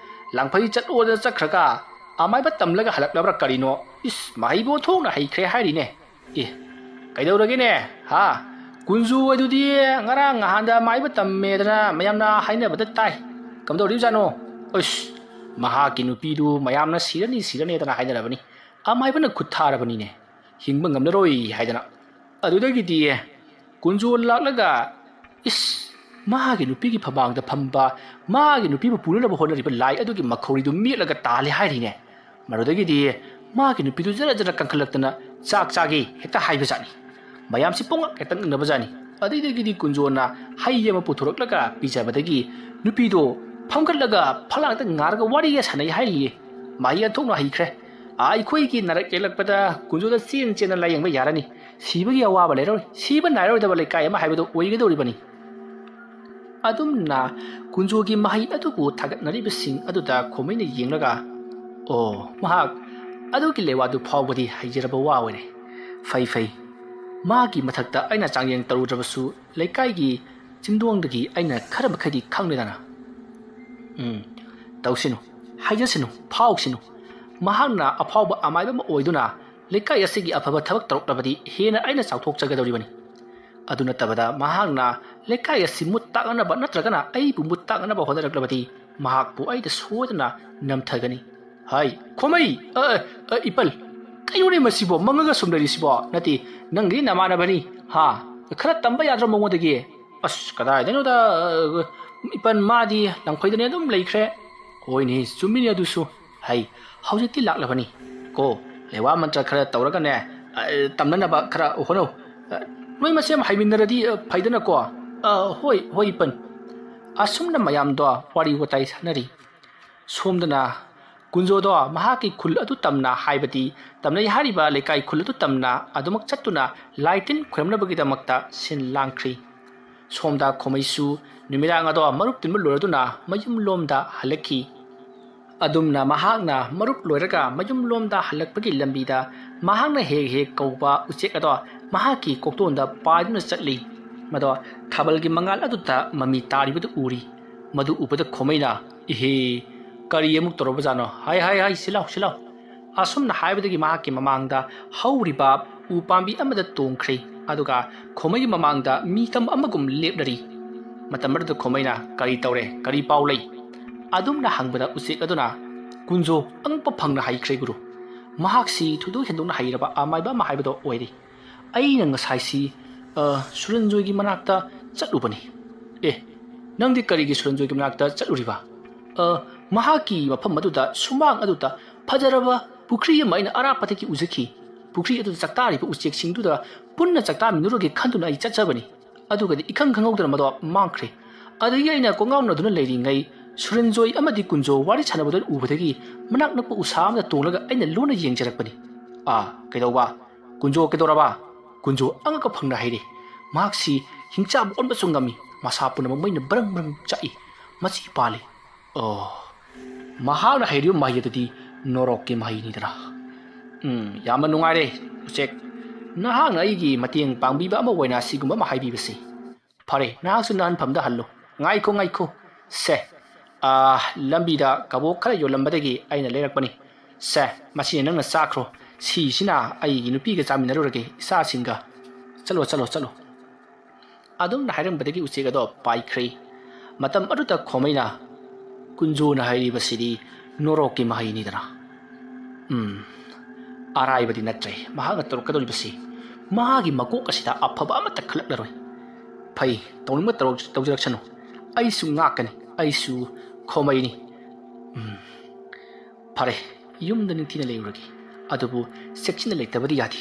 ꯂꯥꯡꯐꯩ ꯆꯠꯂꯣꯗꯅ ꯆꯠꯈ꯭ꯔꯒ ꯑꯃꯥꯏꯕ ꯇꯝꯂꯒ ꯍꯜꯂꯛꯂꯕ꯭ꯔꯥ ꯀꯔꯤꯅꯣ? ꯏꯁ, ꯃꯍꯩꯕꯨ ꯑꯣꯟꯊꯣꯛꯅ ꯍꯩꯈ꯭ꯔꯦ ꯍꯥꯏꯔꯤꯅꯦ꯫ ꯑꯦ, ꯀꯩꯗꯧꯔꯒꯦꯅꯦ? ꯍꯥ? ꯀꯨꯟꯖꯨ ꯑꯗꯨꯗꯤ ꯉꯔꯥꯡ ꯅꯍꯥꯟꯗ ꯃꯥꯏꯕ ꯇꯝꯃꯦꯗꯅ ꯃꯌꯥꯝꯅ ꯍꯥꯏꯅꯕꯗ ꯇꯥꯏ꯫ ꯀꯝꯗꯧꯔꯤꯕꯖꯥꯠꯅꯣ? ꯑꯁ, ꯃꯍꯥꯛꯀꯤ ꯅꯨꯄꯤꯗꯨ ꯃꯌꯥꯝꯅ ꯁꯤꯔꯅꯤ, ꯁꯤꯔꯅꯤꯗꯅ ꯍꯥꯏꯅꯔꯕꯅꯤ꯫ ꯑꯃꯥꯏꯕꯅ ꯈꯨꯠ ꯊꯥꯔꯕꯅꯤꯅꯦ, ꯍꯤꯡꯕ ꯉꯝꯂꯔꯣꯏ ꯍꯥꯏꯗꯅ꯫ ꯑꯗꯨꯗꯒꯤꯗꯤ ꯀꯨꯟꯖꯨ ꯂꯥꯛꯂꯒ, ꯏꯁ, ꯃꯥꯒꯤ ꯅꯨꯄꯤꯒꯤ ꯐꯃꯥꯡꯗ ꯐꯝꯕ, ꯃꯥꯒꯤ ꯅꯨꯄꯤꯕꯨ ꯄꯨꯅꯅꯕ ꯍꯣꯠꯅꯔꯤꯕ ꯂꯥꯏ ꯑꯗꯨꯒꯤ ꯃꯈꯧꯔꯤꯗꯨ ꯃꯦꯠꯂꯒ ꯇꯥꯜꯂꯦ ꯍꯥꯏꯔꯤꯅꯦ꯫ ꯃꯗꯨꯗꯒꯤꯗꯤ ꯃꯥꯒꯤ ꯅꯨꯄꯤꯗꯨ ꯖꯔ ꯖꯔ ꯀꯟꯈꯠꯂꯛꯇꯅ ꯆꯥꯛ ꯆꯥꯒꯦ ꯍꯦꯛꯇ ꯍꯥꯏꯕꯖꯥꯠꯅꯤ꯫ ꯃꯌꯥꯝꯁꯤ ꯄꯨꯡꯉꯛ ꯍꯦꯛꯇ ꯉꯛꯅꯕꯖꯥꯠꯅꯤ꯫ ꯑꯗꯩꯗꯒꯤꯗꯤ ꯀꯨꯟꯖꯣꯅ ꯍꯩ ꯑꯃ ꯄꯨꯊꯣꯔꯛꯂꯒ ꯄꯤꯖꯕꯗꯒꯤ ꯅꯨꯄꯤꯗꯣ ꯐꯝꯒꯠꯂꯒ ꯐꯛꯂꯥꯡꯗ ꯉꯥꯔꯒ ꯋꯥꯔꯤꯒ ꯁꯥꯟꯅꯩ ꯍꯥꯏꯔꯤꯌꯦ꯫ ꯃꯍꯩ ꯑꯣꯟꯊꯣꯛꯅ ꯍꯩꯈ꯭ꯔꯦ꯫ ꯑꯩꯈꯣꯏꯒꯤ ꯅꯥꯔꯛ ꯌꯦꯛꯂꯛꯄꯗ ꯀꯨꯟꯖꯣꯗ ꯆꯦꯟ ꯆꯦꯟꯅ ꯂꯥꯌꯦꯡꯕ ꯌꯥꯔꯅꯤ꯫ ꯁꯤꯕꯒꯤ ꯑꯋꯥꯕ ꯂꯩꯔꯔꯣꯏ꯫ ꯁꯤꯕ ꯅꯥꯏꯔꯔꯣꯏꯗꯕ ꯂꯩꯀꯥꯏ ꯑꯃ ꯍꯥꯏꯕꯗꯨ ꯑꯣꯏꯒꯗꯧꯔꯤꯕꯅꯤ꯫ ꯑꯗꯨꯝꯅ ꯀꯨꯟꯖꯣꯒꯤ ꯃꯍꯩ ꯑꯗꯨꯕꯨ ꯊꯥꯒꯠꯅꯔꯤꯕꯁꯤꯡ ꯑꯗꯨꯗ ꯈꯣꯃꯩꯅ ꯌꯦꯡꯂꯒ, "ꯑꯣ, ꯃꯍꯥꯛ ꯑꯗꯨꯒꯤ ꯂꯩꯋꯥꯗꯨ ꯐꯥꯎꯕꯗꯤ ꯍꯩꯖꯔꯕ ꯋꯥ ꯑꯣꯏꯔꯦ꯫ ꯐꯩ, ꯐꯩ꯫ ꯃꯥꯒꯤ ꯃꯊꯛꯇ ꯑꯩꯅ ꯆꯥꯡꯌꯦꯡ ꯇꯧꯔꯨꯗ꯭ꯔꯕꯁꯨ ꯂꯩꯀꯥꯏꯒꯤ ꯆꯤꯡꯗꯣꯡꯗꯒꯤ ꯑꯩꯅ ꯈꯔ ꯃꯈꯩꯗꯤ ꯈꯪꯂꯦꯗꯅ꯫ ꯎꯝ, ꯇꯧꯁꯤꯅꯨ, ꯍꯥꯏꯖꯁꯤꯅꯨ, ꯐꯥꯎꯁꯤꯅꯨ꯫ ꯃꯍꯥꯛꯅ ꯑꯐꯥꯎꯕ ꯑꯃꯥꯏꯕ ꯑꯃ ꯑꯣꯏꯗꯨꯅ ꯂꯩꯀꯥꯏ ꯑꯁꯤꯒꯤ ꯑꯐꯕ ꯊꯕꯛ ꯇꯧꯔꯛꯂꯕꯗꯤ ꯍꯦꯟꯅ ꯑꯩꯅ ꯆꯥꯎꯊꯣꯛꯆꯒꯗꯧꯔꯤꯕꯅꯤ꯫ ꯑꯗꯨ ꯅꯠꯇꯕꯗ ꯃꯍꯥꯛꯅ ꯂꯩꯀꯥꯏ ꯑꯁꯤ ꯃꯨꯠ ꯇꯥꯛꯅꯅꯕ ꯅꯠꯇ꯭ꯔꯒꯅ ꯑꯩꯕꯨ ꯃꯨꯠ ꯇꯥꯛꯅꯅꯕ ꯍꯣꯠꯅꯔꯛꯂꯕꯗꯤ ꯃꯍꯥꯛꯄꯨ ꯑꯩꯗ ꯁꯣꯏꯗꯅ ꯅꯝꯊꯒꯅꯤ꯫" "ꯍꯥꯏ, ꯈꯣꯃꯩ, ꯑ, ꯑ, ꯏꯄꯜ, ꯀꯩꯅꯣꯅꯦ ꯃꯁꯤꯕꯣ? ꯃꯪꯉꯒ ꯁꯨꯝ ꯂꯩꯔꯤꯁꯤꯕꯣ? ꯅꯠꯇꯦ, ꯅꯪꯒꯤ ꯅꯃꯥꯟꯅꯕꯅꯤ, ꯍꯥ? ꯈꯔ ꯇꯝꯕ ꯌꯥꯗ꯭ꯔꯣ ꯃꯉꯣꯟꯗꯒꯤ?" "ꯑꯁ, ꯀꯗꯥꯏꯗꯩꯅꯣꯗ, ꯑ, ꯏꯄꯟ ꯃꯥꯗꯤ ꯂꯪꯐꯩꯗꯅꯦ ꯑꯗꯨꯝ ꯂꯩꯈ꯭ꯔꯦ꯫" "ꯍꯣꯏꯅꯦ, ꯆꯨꯝꯃꯤꯅꯦ ꯑꯗꯨꯁꯨ꯫ ꯍꯩ, ꯍꯧꯖꯤꯛꯇꯤ ꯂꯥꯛꯂꯕꯅꯤ꯫ ꯀꯣ, ꯂꯩꯋꯥ ꯃꯟꯇ꯭ꯔ ꯈꯔ ꯇꯧꯔꯒꯅꯦ, ꯑ, ꯇꯝꯅꯅꯕ ꯈꯔ ꯍꯣꯠꯅꯧ꯫ ꯑ, ꯅꯣꯏ ꯃꯁꯦꯝ ꯍꯩꯃꯤꯟꯅꯔꯗꯤ, ꯑ, ꯐꯩꯗꯅꯀꯣ꯫ ꯑ, ꯍꯣꯏ, ꯍꯣꯏ, ꯏꯄꯟ꯫" ꯑꯁꯨꯝꯅ ꯃꯌꯥꯝꯗꯣ ꯋꯥꯔꯤ ꯋꯥꯇꯥꯏ ꯁꯥꯟꯅꯔꯤ꯫ ꯁꯣꯝꯗꯅ ꯀꯨꯟꯖꯣꯗꯣ ꯃꯍꯥꯛꯀꯤ ꯈꯨꯜ ꯑꯗꯨ ꯇꯝꯅ, ꯍꯥꯏꯕꯗꯤ ꯇꯝꯅꯩ ꯍꯥꯏꯔꯤꯕ ꯂꯩꯀꯥꯏ ꯈꯨꯜ ꯑꯗꯨ ꯇꯝꯅ ꯑꯗꯨꯃꯛ ꯆꯠꯇꯨꯅ ꯂꯥꯏ ꯇꯤꯟ ꯈꯨꯔꯨꯝꯅꯕꯒꯤꯗꯃꯛꯇ ꯁꯤꯟ ꯂꯥꯡꯈ꯭ꯔꯤ꯫ ꯁꯣꯝꯗ ꯈꯣꯃꯩꯁꯨ ꯅꯨꯃꯤꯗꯥꯡ ꯑꯗꯣ ꯃꯔꯨꯞ ꯇꯤꯟꯕ ꯂꯣꯏꯔꯗꯨꯅ ꯃꯌꯨꯝꯂꯣꯝꯗ ꯍꯜꯂꯛꯈꯤ꯫ ꯑꯗꯨꯝꯅ ꯃꯍꯥꯛꯅ ꯃꯔꯨꯞ ꯂꯣꯏꯔꯒ ꯃꯌꯨꯝꯂꯣꯝꯗ ꯍꯜꯂꯛꯄꯒꯤ ꯂꯝꯕꯤꯗ ꯃꯍꯥꯛꯅ ꯍꯦꯛ ꯍꯦꯛ ꯀꯧꯕ ꯎꯆꯦꯛ ꯑꯗꯣ ꯃꯍꯥꯛꯀꯤ ꯀꯣꯛꯇꯣꯟꯗ ꯄꯥꯏꯗꯨꯅ ꯆꯠꯂꯤ꯫ ꯃꯗꯣ ꯊꯥꯕꯜꯒꯤ ꯃꯉꯥꯜ ꯑꯗꯨꯗ ꯃꯃꯤ ꯇꯥꯔꯤꯕꯗꯨ ꯎꯔꯤ꯫ ꯃꯗꯨ ꯎꯕꯗ ꯈꯣꯃꯩꯅ, "ꯏꯍꯦ, ꯀꯔꯤ ꯑꯃꯨꯛ ꯇꯧꯔꯕꯖꯥꯠꯅꯣ? ꯍꯥꯏ, ꯍꯥꯏ, ꯍꯥꯏ, ꯁꯤꯂꯥꯎ, ꯁꯤꯂꯥꯎ!" ꯑꯁꯨꯝꯅ ꯍꯥꯏꯕꯗꯒꯤ ꯃꯍꯥꯛꯀꯤ ꯃꯃꯥꯡꯗ ꯍꯧꯔꯤꯕ ꯎ ꯄꯥꯝꯕꯤ ꯑꯃꯗ ꯇꯣꯡꯈ꯭ꯔꯦ꯫ ꯑꯗꯨꯒ ꯈꯣꯃꯩꯒꯤ ꯃꯃꯥꯡꯗ ꯃꯤ ꯀꯝ ꯑꯃꯒꯨꯝ ꯂꯦꯞꯂꯔꯤ꯫ ꯃꯇꯝ ꯑꯗꯨꯗ ꯈꯣꯃꯩꯅ, "ꯀꯔꯤ ꯇꯧꯔꯦ? ꯀꯔꯤ ꯄꯥꯎ ꯂꯩ?" ꯑꯗꯨꯝꯅ ꯍꯪꯕꯗ ꯎꯆꯦꯛ ꯑꯗꯨꯅ, "ꯀꯨꯟꯖꯣ ꯑꯉꯛꯄ ꯐꯪꯅ ꯍꯩꯈ꯭ꯔꯦ ꯒꯨꯔꯨ꯫ ꯃꯍꯥꯛꯁꯤ ꯊꯣꯏꯗꯣꯛ ꯍꯦꯟꯗꯣꯛꯅ ꯍꯩꯔꯕ ꯑꯃꯥꯏꯕ ꯑꯃ ꯍꯥꯏꯕꯗꯣ ꯑꯣꯏꯔꯦ꯫ ꯑꯩꯅ ꯉꯁꯥꯏꯁꯤ, ꯑ, ꯁꯨꯔꯟꯖꯣꯏꯒꯤ ꯃꯅꯥꯛꯇ ꯆꯠꯂꯨꯕꯅꯤ꯫" "ꯑꯦ, ꯅꯪꯗꯤ ꯀꯔꯤꯒꯤ ꯁꯨꯔꯟꯖꯣꯏꯒꯤ ꯃꯅꯥꯛꯇ ꯆꯠꯂꯨꯔꯤꯕ?" "ꯑ, ꯃꯍꯥꯛꯀꯤ ꯃꯐꯝ ꯑꯗꯨꯗ, ꯁꯨꯃꯥꯡ ꯑꯗꯨꯗ ꯐꯖꯔꯕ ꯄꯨꯈ꯭ꯔꯤ ꯑꯃ ꯑꯩꯅ ꯑꯔꯥꯞꯄꯗꯒꯤ ꯎꯖꯈꯤ꯫ ꯄꯨꯈ꯭ꯔꯤ ꯑꯗꯨꯗ ꯆꯥꯛꯇꯥꯔꯤꯕ ꯎꯆꯦꯛꯁꯤꯡꯗꯨꯗ ꯄꯨꯟꯅ ꯆꯥꯛꯇꯥꯃꯤꯟꯅꯔꯨꯒꯦ ꯈꯟꯗꯨꯅ ꯑꯩ ꯆꯠꯆꯕꯅꯤ꯫ ꯑꯗꯨꯒꯗꯤ ꯏꯈꯪ ꯈꯪꯍꯧꯗꯅ ꯃꯗꯣ ꯃꯥꯡꯈ꯭ꯔꯦ꯫ ꯑꯗꯒꯤ ꯑꯩꯅ ꯀꯣꯡꯉꯥꯎꯅꯗꯨꯅ ꯂꯩꯔꯤꯉꯩ ꯁꯨꯔꯟꯖꯣꯏ ꯑꯃꯗꯤ ꯀꯨꯟꯖꯣ ꯋꯥꯔꯤ ꯁꯥꯟꯅꯕꯗ ꯎꯕꯗꯒꯤ ꯃꯅꯥꯛ ꯅꯛꯄ ꯎꯁꯥ ꯑꯃꯗ ꯇꯣꯡꯂꯒ ꯑꯩꯅ ꯂꯣꯟꯅ ꯌꯦꯡꯖꯔꯛꯄꯅꯤ꯫" "ꯑꯥ, ꯀꯩꯗꯧꯕ? ꯀꯨꯟꯖꯣ ꯀꯩꯗꯧꯔꯕ?" ꯀꯨꯟꯖꯣ ꯑꯉꯛꯄ ꯐꯪꯅ ꯍꯩꯔꯦ꯫ "ꯃꯍꯥꯛꯁꯤ ꯍꯤꯡꯆꯥꯕ ꯑꯣꯟꯕꯁꯨ ꯉꯝꯃꯤ꯫ ꯃꯁꯥ ꯄꯨꯝꯅꯃꯛ ꯃꯩꯅ ꯕ꯭ꯔꯪ ꯕ꯭ꯔꯪ ꯆꯥꯛꯏ꯫ ꯃꯆꯤ ꯄꯥꯜꯂꯤ꯫" "ꯑꯣ, ꯃꯍꯥꯛꯅ ꯍꯩꯔꯤꯕ ꯃꯍꯩ ꯑꯗꯨꯗꯤ ꯅꯣꯔꯣꯛꯀꯤ ꯃꯍꯩꯅꯤꯗꯅ꯫ ꯎꯝ, ꯌꯥꯝꯅ ꯅꯨꯡꯉꯥꯏꯔꯦ, ꯎꯆꯦꯛ꯫ ꯅꯍꯥꯛꯅ ꯑꯩꯒꯤ ꯃꯇꯦꯡ ꯄꯥꯡꯕꯤꯕ ꯑꯃ ꯑꯣꯏꯅ ꯑꯁꯤꯒꯨꯝꯕ ꯑꯃ ꯍꯥꯏꯕꯤꯕꯁꯤ꯫ ꯐꯔꯦ, ꯅꯍꯥꯛꯁꯨ ꯅꯍꯟꯐꯝꯗ ꯍꯜꯂꯨ꯫" "ꯉꯥꯏꯈꯣ, ꯉꯥꯏꯈꯣ꯫ ꯁꯦ, ꯑꯥ, ꯂꯝꯕꯤꯗ ꯀꯕꯣꯛ ꯈꯔ ꯌꯣꯜꯂꯝꯕꯗꯒꯤ ꯑꯩꯅ ꯂꯩꯔꯛꯄꯅꯤ꯫ ꯁꯦ, ꯃꯁꯤꯅ ꯅꯪꯅ ꯆꯥꯈ꯭ꯔꯣ꯫ ꯁꯤꯁꯤꯅ ꯑꯩꯒꯤ ꯅꯨꯄꯤꯒ ꯆꯥꯃꯤꯟꯅꯔꯨꯔꯒꯦ, ꯏꯆꯥꯁꯤꯡꯒ꯫ ꯆꯠꯂꯣ, ꯆꯠꯂꯣ, ꯆꯠꯂꯣ꯫" ꯑꯗꯨꯝꯅ ꯍꯥꯏꯔꯝꯕꯗꯒꯤ ꯎꯆꯦꯛ ꯑꯗꯣ ꯄꯥꯏꯈ꯭ꯔꯦ꯫ ꯃꯇꯝ ꯑꯗꯨꯗ ꯈꯣꯃꯩꯅ, "ꯀꯨꯟꯖꯣꯅ ꯍꯥꯏꯔꯤꯕꯁꯤꯗꯤ ꯅꯣꯔꯣꯛꯀꯤ ꯃꯍꯩꯅꯤꯗꯅ꯫ ꯎꯝ, ꯑꯔꯥꯏꯕꯗꯤ ꯅꯠꯇ꯭ꯔꯦ ꯃꯍꯥꯛꯅ ꯇꯧꯔꯛꯀꯗꯧꯔꯤꯕꯁꯤ꯫ ꯃꯥꯒꯤ ꯃꯀꯣꯛ ꯑꯁꯤꯗ ꯑꯐꯕ ꯑꯃꯠꯇ ꯈꯜꯂꯛꯂꯔꯣꯏ꯫ ꯐꯩ, ꯇꯧꯅꯤꯡꯕ ꯇꯧꯔ-, ꯇꯧꯖꯔꯛꯁꯅꯨ꯫ ꯑꯩꯁꯨ ꯉꯥꯛꯀꯅꯤ, ꯑꯩꯁꯨ ꯈꯣꯃꯩꯅꯤ꯫ ꯎꯝ, ꯐꯔꯦ, ꯌꯨꯝꯗ ꯅꯤꯡꯊꯤꯅ ꯂꯩꯔꯨꯔꯒꯦ꯫ ꯑꯗꯨꯕꯨ ꯆꯦꯛꯁꯤꯟꯅ ꯂꯩꯇꯕꯗꯤ ꯌꯥꯗꯦ꯫"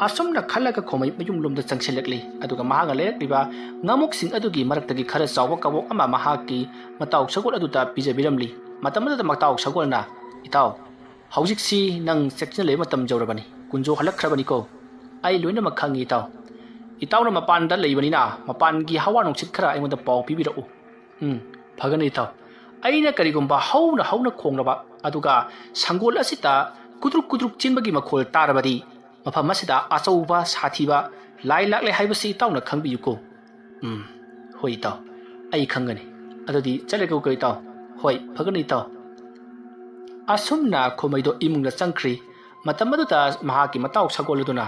ꯑꯁꯨꯝꯅ ꯈꯜꯂꯒ ꯈꯣꯃꯩ ꯃꯌꯨꯝꯂꯣꯝꯗ ꯆꯪꯁꯤꯜꯂꯛꯂꯤ꯫ ꯑꯗꯨꯒ ꯃꯍꯥꯛꯅ ꯂꯩꯔꯛꯂꯤꯕ ꯉꯥꯃꯨꯛꯁꯤꯡ ꯑꯗꯨꯒꯤ ꯃꯔꯛꯇꯒꯤ ꯈꯔ ꯆꯥꯎꯕ ꯀꯕꯣꯛ ꯑꯃ ꯃꯍꯥꯛꯀꯤ ꯃꯇꯥꯎ ꯁꯒꯣꯜ ꯑꯗꯨꯗ ꯄꯤꯖꯕꯤꯔꯝꯂꯤ꯫ ꯃꯇꯝ ꯑꯗꯨꯗ ꯃꯇꯥꯎ ꯁꯒꯣꯜꯅ, "ꯏꯇꯥꯎ, ꯍꯧꯖꯤꯛꯁꯤ ꯅꯪ ꯆꯦꯛꯁꯤꯟꯅ ꯂꯩꯕ ꯃꯇꯝ ꯌꯧꯔꯕꯅꯤ꯫ ꯀꯨꯟꯖꯣ ꯍꯜꯂꯛꯈ꯭ꯔꯕꯅꯤꯀꯣ꯫ ꯑꯩ ꯂꯣꯏꯅꯃꯛ ꯈꯪꯉꯤ ꯏꯇꯥꯎ꯫ ꯏꯇꯥꯎꯅ ꯃꯄꯥꯟꯗ ꯂꯩꯕꯅꯤꯅ ꯃꯄꯥꯟꯒꯤ ꯍꯋꯥ ꯅꯨꯡꯁꯤꯠ ꯈꯔ ꯑꯩꯉꯣꯟꯗ ꯄꯥꯎ ꯄꯤꯕꯤꯔꯛꯎ"꯫ "ꯎꯝ, ꯐꯒꯅꯤ ꯏꯇꯥꯎ꯫ ꯑꯩꯅ ꯀꯔꯤꯒꯨꯝꯕ ꯍꯧꯅ ꯍꯧꯅ ꯈꯣꯡꯂꯕ, ꯑꯗꯨꯒ ꯁꯪꯒꯣꯜ ꯑꯁꯤꯗ ꯀꯨꯗ꯭ꯔꯨꯛ ꯀꯨꯗ꯭ꯔꯨꯛ ꯆꯦꯟꯕꯒꯤ ꯃꯈꯣꯜ ꯇꯥꯔꯕꯗꯤ, ꯃꯐꯝ ꯑꯁꯤꯗ ꯑꯆꯧꯕ ꯁꯥꯊꯤꯕ ꯂꯥꯏ ꯂꯥꯛꯂꯦ ꯍꯥꯏꯕꯁꯤ ꯏꯇꯥꯎꯅ ꯈꯪꯕꯤꯌꯨꯀꯣ"꯫ "ꯎꯝ, ꯍꯣꯏ ꯏꯇꯥꯎ, ꯑꯩ ꯈꯪꯒꯅꯤ꯫ ꯑꯗꯨꯗꯤ ꯆꯠꯂꯒꯦꯀꯣ ꯏꯇꯥꯎ"꯫ "ꯍꯣꯏ, ꯐꯒꯅꯤ ꯏꯇꯥꯎ"꯫ ꯑꯁꯨꯝꯅ ꯈꯣꯃꯩꯗꯣ ꯏꯃꯨꯡꯗ ꯆꯪꯈ꯭ꯔꯤ꯫ ꯃꯇꯝ ꯑꯗꯨꯗ ꯃꯍꯥꯛꯀꯤ ꯃꯇꯥꯎ ꯁꯒꯣꯜ ꯑꯗꯨꯅ,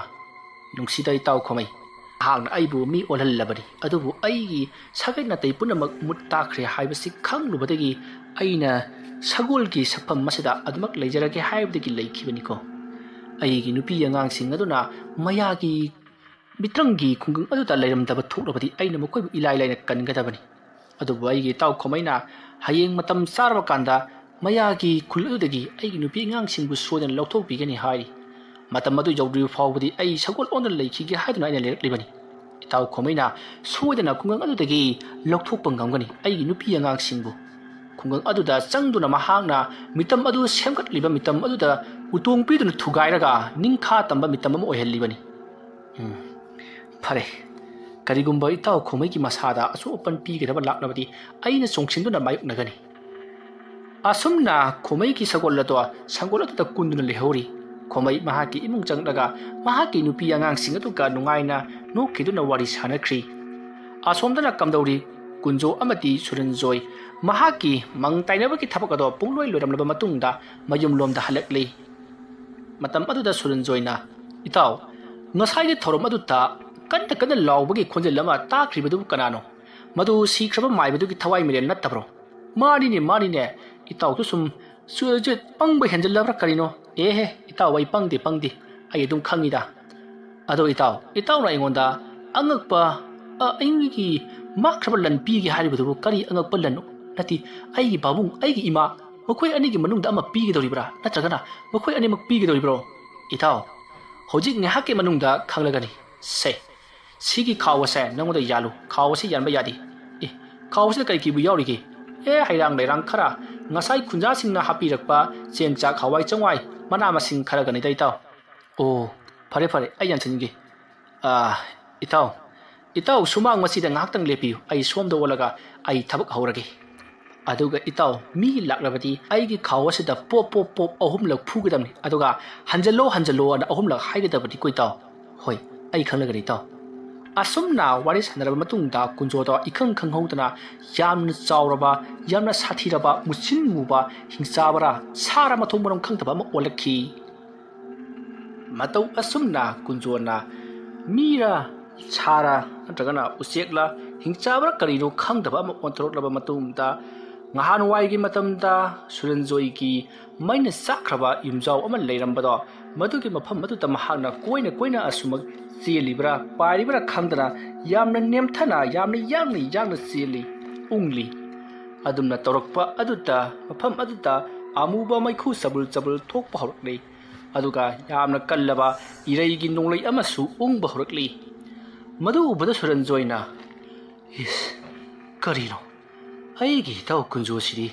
"ꯅꯨꯡꯁꯤꯗ ꯏꯇꯥꯎ ꯈꯣꯃꯩ, ꯅꯍꯥꯛꯅ ꯑꯩꯕꯨ ꯃꯤ ꯑꯣꯜꯍꯜꯂꯕꯅꯤ, ꯑꯗꯨꯕꯨ ꯑꯩꯒꯤ ꯁꯥꯒꯩ ꯅꯥꯇꯩ ꯄꯨꯝꯅꯃꯛ ꯃꯨꯠ ꯇꯥꯈ꯭ꯔꯦ ꯍꯥꯏꯕꯁꯤ ꯈꯪꯂꯨꯕꯗꯒꯤ ꯑꯩꯅ ꯁꯒꯣꯜꯒꯤ ꯁꯛꯐꯝ ꯑꯁꯤꯗ ꯑꯗꯨꯃꯛ ꯂꯩꯖꯔꯒꯦ ꯍꯥꯏꯕꯗꯒꯤ ꯂꯩꯈꯤꯕꯅꯤꯀꯣ꯫ ꯑꯩꯒꯤ ꯅꯨꯄꯤ ꯑꯉꯥꯡꯁꯤꯡ ꯑꯗꯨꯅ ꯃꯌꯥꯒꯤ ꯃꯤꯇ꯭ꯔꯪꯒꯤ ꯈꯨꯡꯒꯪ ꯑꯗꯨꯗ ꯂꯩꯔꯝꯗꯕ ꯊꯣꯛꯂꯕꯗꯤ ꯑꯩꯅ ꯃꯈꯣꯏꯕꯨ ꯏꯂꯥꯏ ꯂꯥꯏꯅ ꯀꯟꯒꯗꯕꯅꯤ꯫ ꯑꯗꯨꯕꯨ ꯑꯩꯒꯤ ꯏꯇꯥꯎ ꯈꯣꯃꯩꯅ ꯍꯌꯦꯡ ꯃꯇꯝ ꯆꯥꯔꯕ ꯀꯥꯟꯗ ꯃꯌꯥꯒꯤ ꯈꯨꯜ ꯑꯗꯨꯗꯒꯤ ꯑꯩꯒꯤ ꯅꯨꯄꯤ ꯑꯉꯥꯡꯁꯤꯡꯕꯨ ꯁꯣꯏꯗꯅ ꯂꯧꯊꯣꯛꯄꯤꯒꯅꯤ ꯍꯥꯏꯔꯤ꯫ ꯃꯇꯝ ꯑꯗꯨ ꯌꯧꯗ꯭ꯔꯤꯕ ꯐꯥꯎꯕꯗꯤ ꯑꯩ ꯁꯒꯣꯜ ꯑꯣꯟꯗꯨꯅ ꯂꯩꯈꯤꯒꯦ ꯍꯥꯏꯗꯨꯅ ꯑꯩꯅ ꯂꯩꯔꯛꯂꯤꯕꯅꯤ꯫ ꯏꯇꯥꯎ ꯈꯣꯃꯩꯅ ꯁꯣꯏꯗꯅ ꯈꯨꯡꯒꯪ ꯑꯗꯨꯗꯒꯤ ꯂꯧꯊꯣꯛꯄ ꯉꯝꯒꯅꯤ ꯑꯩꯒꯤ ꯅꯨꯄꯤ ꯑꯉꯥꯡꯁꯤꯡꯕꯨ"꯫ ꯈꯨꯡꯒꯪ ꯑꯗꯨꯗ ꯆꯪꯗꯨꯅ ꯃꯍꯥꯛꯅ ꯃꯤꯇꯝ ꯑꯗꯨ ꯁꯦꯝꯒꯠꯂꯤꯕ ꯃꯤꯇꯝ ꯑꯗꯨꯗ ꯎꯇꯣꯡ ꯄꯤꯗꯨꯅ ꯊꯨꯒꯥꯏꯔꯒ ꯅꯤꯡꯈꯥ ꯇꯝꯕ ꯃꯤꯇꯝ ꯑꯃ ꯑꯣꯏꯍꯜꯂꯤꯕꯅꯤ꯫ ꯎꯝ, ꯐꯔꯦ꯫ ꯀꯔꯤꯒꯨꯝꯕ ꯏꯇꯥꯎ ꯈꯣꯃꯩꯒꯤ ꯃꯁꯥꯗ ꯑꯁꯣꯛ ꯑꯄꯟ ꯄꯤꯒꯗꯕ ꯂꯥꯛꯂꯕꯗꯤ ꯑꯩꯅ ꯆꯣꯡꯁꯤꯟꯗꯨꯅ ꯃꯥꯌꯣꯛꯅꯒꯅꯤ꯫ ꯑꯁꯨꯝꯅ ꯈꯣꯃꯩꯒꯤ ꯁꯒꯣꯜ ꯑꯗꯣ ꯁꯪꯒꯣꯜ ꯑꯗꯨꯗ ꯀꯨꯟꯗꯨꯅ ꯂꯩꯍꯧꯔꯤ꯫ ꯈꯣꯃꯩ ꯃꯍꯥꯛꯀꯤ ꯏꯃꯨꯡ ꯆꯪꯂꯒ ꯃꯍꯥꯛꯀꯤ ꯅꯨꯄꯤ ꯑꯉꯥꯡꯁꯤꯡ ꯑꯗꯨꯒ ꯅꯨꯡꯉꯥꯏꯅ ꯅꯣꯛꯈꯤꯗꯨꯅ ꯋꯥꯔꯤ ꯁꯥꯅꯈ꯭ꯔꯤ꯫ ꯑꯁꯣꯝꯗꯅ ꯀꯝꯗꯧꯔꯤ? ꯀꯨꯟꯖꯣ ꯑꯃꯗꯤ ꯁꯨꯔꯟꯖꯣꯏ ꯃꯍꯥꯛꯀꯤ ꯃꯪ ꯇꯥꯏꯅꯕꯒꯤ ꯊꯕꯛ ꯑꯗꯣ ꯄꯨꯡꯂꯣꯏ ꯂꯣꯏꯔꯝꯂꯕ ꯃꯇꯨꯡꯗ ꯃꯌꯨꯝꯂꯣꯝꯗ ꯍꯜꯂꯛꯂꯤ꯫ ꯃꯇꯝ ꯑꯗꯨꯗ ꯁꯨꯔꯟꯖꯣꯏꯅ, "ꯏꯇꯥꯎ, ꯉꯁꯥꯏꯒꯤ ꯊꯧꯔꯝ ꯑꯗꯨꯗ ꯀꯟꯅ ꯀꯟꯅ ꯂꯥꯎꯕꯒꯤ ꯈꯣꯟꯖꯦꯜ ꯑꯃ ꯇꯥꯈ꯭ꯔꯤꯕꯗꯨꯕꯨ ꯀꯅꯥꯅꯣ? ꯃꯗꯨ ꯁꯤꯈ꯭ꯔꯕ ꯃꯥꯏꯕꯗꯨꯒꯤ ꯊꯋꯥꯏ ꯃꯤꯔꯦꯜ ꯅꯠꯇꯕ꯭ꯔꯣ?" "ꯃꯥꯅꯤꯅꯦ, ꯃꯥꯅꯤꯅꯦ꯫ ꯏꯇꯥꯎꯁꯨ ꯁꯨꯝ ꯆꯨ-, ꯆꯨ-, ꯄꯪꯕ ꯍꯦꯟꯖꯜꯂꯕ꯭ꯔꯥ ꯀꯔꯤꯅꯣ?" "ꯑꯦꯍꯦ, ꯏꯇꯥꯎ, ꯑꯩ ꯄꯪꯗꯦ, ꯄꯪꯗꯦ꯫ ꯑꯩ ꯑꯗꯨꯝ ꯈꯪꯉꯤꯗ꯫ ꯑꯗꯣ ꯏꯇꯥꯎ, ꯏꯇꯥꯎꯅ ꯑꯩꯉꯣꯟꯗ ꯑꯉꯛꯄ, ꯑ, ꯑꯩꯒꯤ ꯃꯥꯡꯈ꯭ꯔꯕ ꯂꯟ ꯄꯤꯒꯦ ꯍꯥꯏꯔꯤꯕꯗꯨꯕꯨ ꯀꯔꯤ ꯑꯉꯛꯄ ꯂꯟꯅꯣ? ꯅꯠꯇꯦ, ꯑꯩꯒꯤ ꯄꯥꯕꯨꯡ, ꯑꯩꯒꯤ ꯏꯃꯥ, ꯃꯈꯣꯏ ꯑꯅꯤꯒꯤ ꯃꯅꯨꯡꯗ ꯑꯃ ꯄꯤꯒꯗꯧꯔꯤꯕ꯭ꯔꯥ? ꯅꯠꯇ꯭ꯔꯒꯅ ꯃꯈꯣꯏ ꯑꯅꯤꯃꯛ ꯄꯤꯒꯗꯧꯔꯤꯕ꯭ꯔꯣ?" "ꯏꯇꯥꯎ, ꯍꯧꯖꯤꯛ ꯉꯥꯏꯍꯥꯛꯀꯤ ꯃꯅꯨꯡꯗ ꯈꯪꯂꯒꯅꯤ꯫ ꯁꯦ, ꯁꯤꯒꯤ ꯈꯥꯎ ꯑꯁꯦ ꯅꯉꯣꯟꯗ ꯌꯥꯜꯂꯨ꯫ ꯈꯥꯎ ꯑꯁꯤ ꯌꯥꯟꯕ ꯌꯥꯗꯦ"꯫ "ꯑꯦ, ꯈꯥꯎ ꯑꯁꯤꯗ ꯀꯔꯤ ꯀꯤꯕꯨ ꯌꯥꯎꯔꯤꯒꯦ?" ꯑꯦ, ꯍꯩꯔꯥꯡ ꯂꯩꯔꯥꯡ ꯈꯔ, ꯉꯁꯥꯏ ꯈꯨꯟꯖꯥꯁꯤꯡꯅ ꯍꯥꯞꯄꯤꯔꯛꯄ ꯆꯦꯡ ꯆꯥꯛ ꯍꯋꯥꯏ ꯆꯦꯡꯋꯥꯏ ꯃꯅꯥ ꯃꯁꯤꯡ ꯈꯔꯒꯅꯤꯗ ꯏꯇꯥꯎ꯫ ꯑꯣ, ꯐꯔꯦ ꯐꯔꯦ, ꯑꯩ ꯌꯥꯟꯁꯤꯟꯒꯦ꯫ ꯑꯥ, ꯏꯇꯥꯎ, ꯏꯇꯥꯎ ꯁꯨꯃꯥꯡ ꯃꯁꯤꯗ ꯉꯥꯏꯍꯥꯛꯇꯪ ꯂꯦꯞꯄꯤꯌꯨ, ꯑꯩ ꯁꯣꯝꯗ ꯑꯣꯜꯂꯒ ꯑꯩ ꯊꯕꯛ ꯍꯧꯔꯒꯦ꯫ ꯑꯗꯨꯒ ꯏꯇꯥꯎ, ꯃꯤ ꯂꯥꯛꯂꯕꯗꯤ ꯑꯩꯒꯤ ꯈꯥꯎ ꯑꯁꯤꯗ ꯄꯣꯞ ꯄꯣꯞ ꯄꯣꯞ ꯑꯍꯨꯝꯂꯛ ꯐꯨꯒꯗꯕꯅꯤ, ꯑꯗꯨꯒ "ꯍꯟꯖꯜꯂꯣ, ꯍꯟꯖꯜꯂꯣ" ꯑꯅ ꯑꯍꯨꯝꯂꯛ ꯍꯥꯏꯒꯗꯕꯅꯤꯀꯣ ꯏꯇꯥꯎ꯫ "ꯍꯣꯏ, ꯑꯩ ꯈꯪꯂꯒꯅꯤ ꯏꯇꯥꯎ"꯫ ꯑꯁꯨꯝꯅ ꯋꯥꯔꯤ ꯁꯥꯟꯅꯔꯕ ꯃꯇꯨꯡꯗ ꯀꯨꯟꯖꯣꯗꯣ ꯏꯈꯪ ꯈꯪꯍꯧꯗꯅ ꯌꯥꯝꯅ ꯆꯥꯎꯔꯕ, ꯌꯥꯝꯅ ꯁꯥꯊꯤꯔꯕ, ꯃꯨꯁꯤꯟ ꯃꯨꯕ, ꯍꯤꯡꯆꯥꯕꯔꯥ, ꯁꯥꯔ ꯃꯊꯣꯡ ꯃꯔꯝ ꯈꯪꯗꯕ ꯑꯃ ꯑꯣꯜꯂꯛꯈꯤ꯫ ꯃꯇꯧ ꯑꯁꯨꯝꯅ ꯀꯨꯟꯖꯣꯅ ꯃꯤꯔ ꯁꯥꯔ ꯅꯠꯇ꯭ꯔꯒꯅ ꯎꯆꯦꯛꯂ ꯍꯤꯡꯆꯥꯕꯔ ꯀꯔꯤꯅꯣ ꯈꯪꯗꯕ ꯑꯃ ꯑꯣꯟꯊꯣꯔꯛꯂꯕ ꯃꯇꯨꯡꯗ, ꯉꯍꯥꯟꯋꯥꯏꯒꯤ ꯃꯇꯝꯗ ꯁꯨꯔꯟꯖꯣꯏꯒꯤ ꯃꯩꯅ ꯆꯥꯛꯈ꯭ꯔꯕ ꯌꯨꯝꯖꯥꯎ ꯑꯃ ꯂꯩꯔꯝꯕꯗꯣ, ꯃꯗꯨꯒꯤ ꯃꯐꯝ ꯑꯗꯨꯗ ꯃꯍꯥꯛꯅ ꯀꯣꯏꯅ ꯀꯣꯏꯅ ꯑꯁꯨꯃꯛ ꯆꯦꯜꯂꯤꯕ꯭ꯔꯥ ꯄꯥꯏꯔꯤꯕ꯭ꯔꯥ ꯈꯪꯗꯅ ꯌꯥꯝꯅ ꯅꯦꯝꯊꯅ, ꯌꯥꯝꯅ ꯌꯥꯡꯅ ꯌꯥꯡꯅ ꯆꯦꯜꯂꯤ, ꯎꯪꯂꯤ꯫ ꯑꯗꯨꯝꯅ ꯇꯧꯔꯛꯄ ꯑꯗꯨꯗ ꯃꯐꯝ ꯑꯗꯨꯗ ꯑꯃꯨꯕ ꯃꯩꯈꯨ ꯆꯕꯨꯜ ꯆꯕꯨꯜ ꯊꯣꯛꯄ ꯍꯧꯔꯛꯂꯤ꯫ ꯑꯗꯨꯒ ꯌꯥꯝꯅ ꯀꯜꯂꯕ ꯏꯔꯩꯒꯤ ꯅꯣꯡꯂꯩ ꯑꯃꯁꯨ ꯎꯪꯕ ꯍꯧꯔꯛꯂꯤ꯫ ꯃꯗꯨ ꯎꯕꯗ ꯁꯨꯔꯟꯖꯣꯏꯅ, "ꯏꯁ, ꯀꯔꯤꯅꯣ? ꯑꯩꯒꯤ ꯏꯇꯥꯎ ꯀꯨꯟꯖꯣꯁꯤꯗꯤ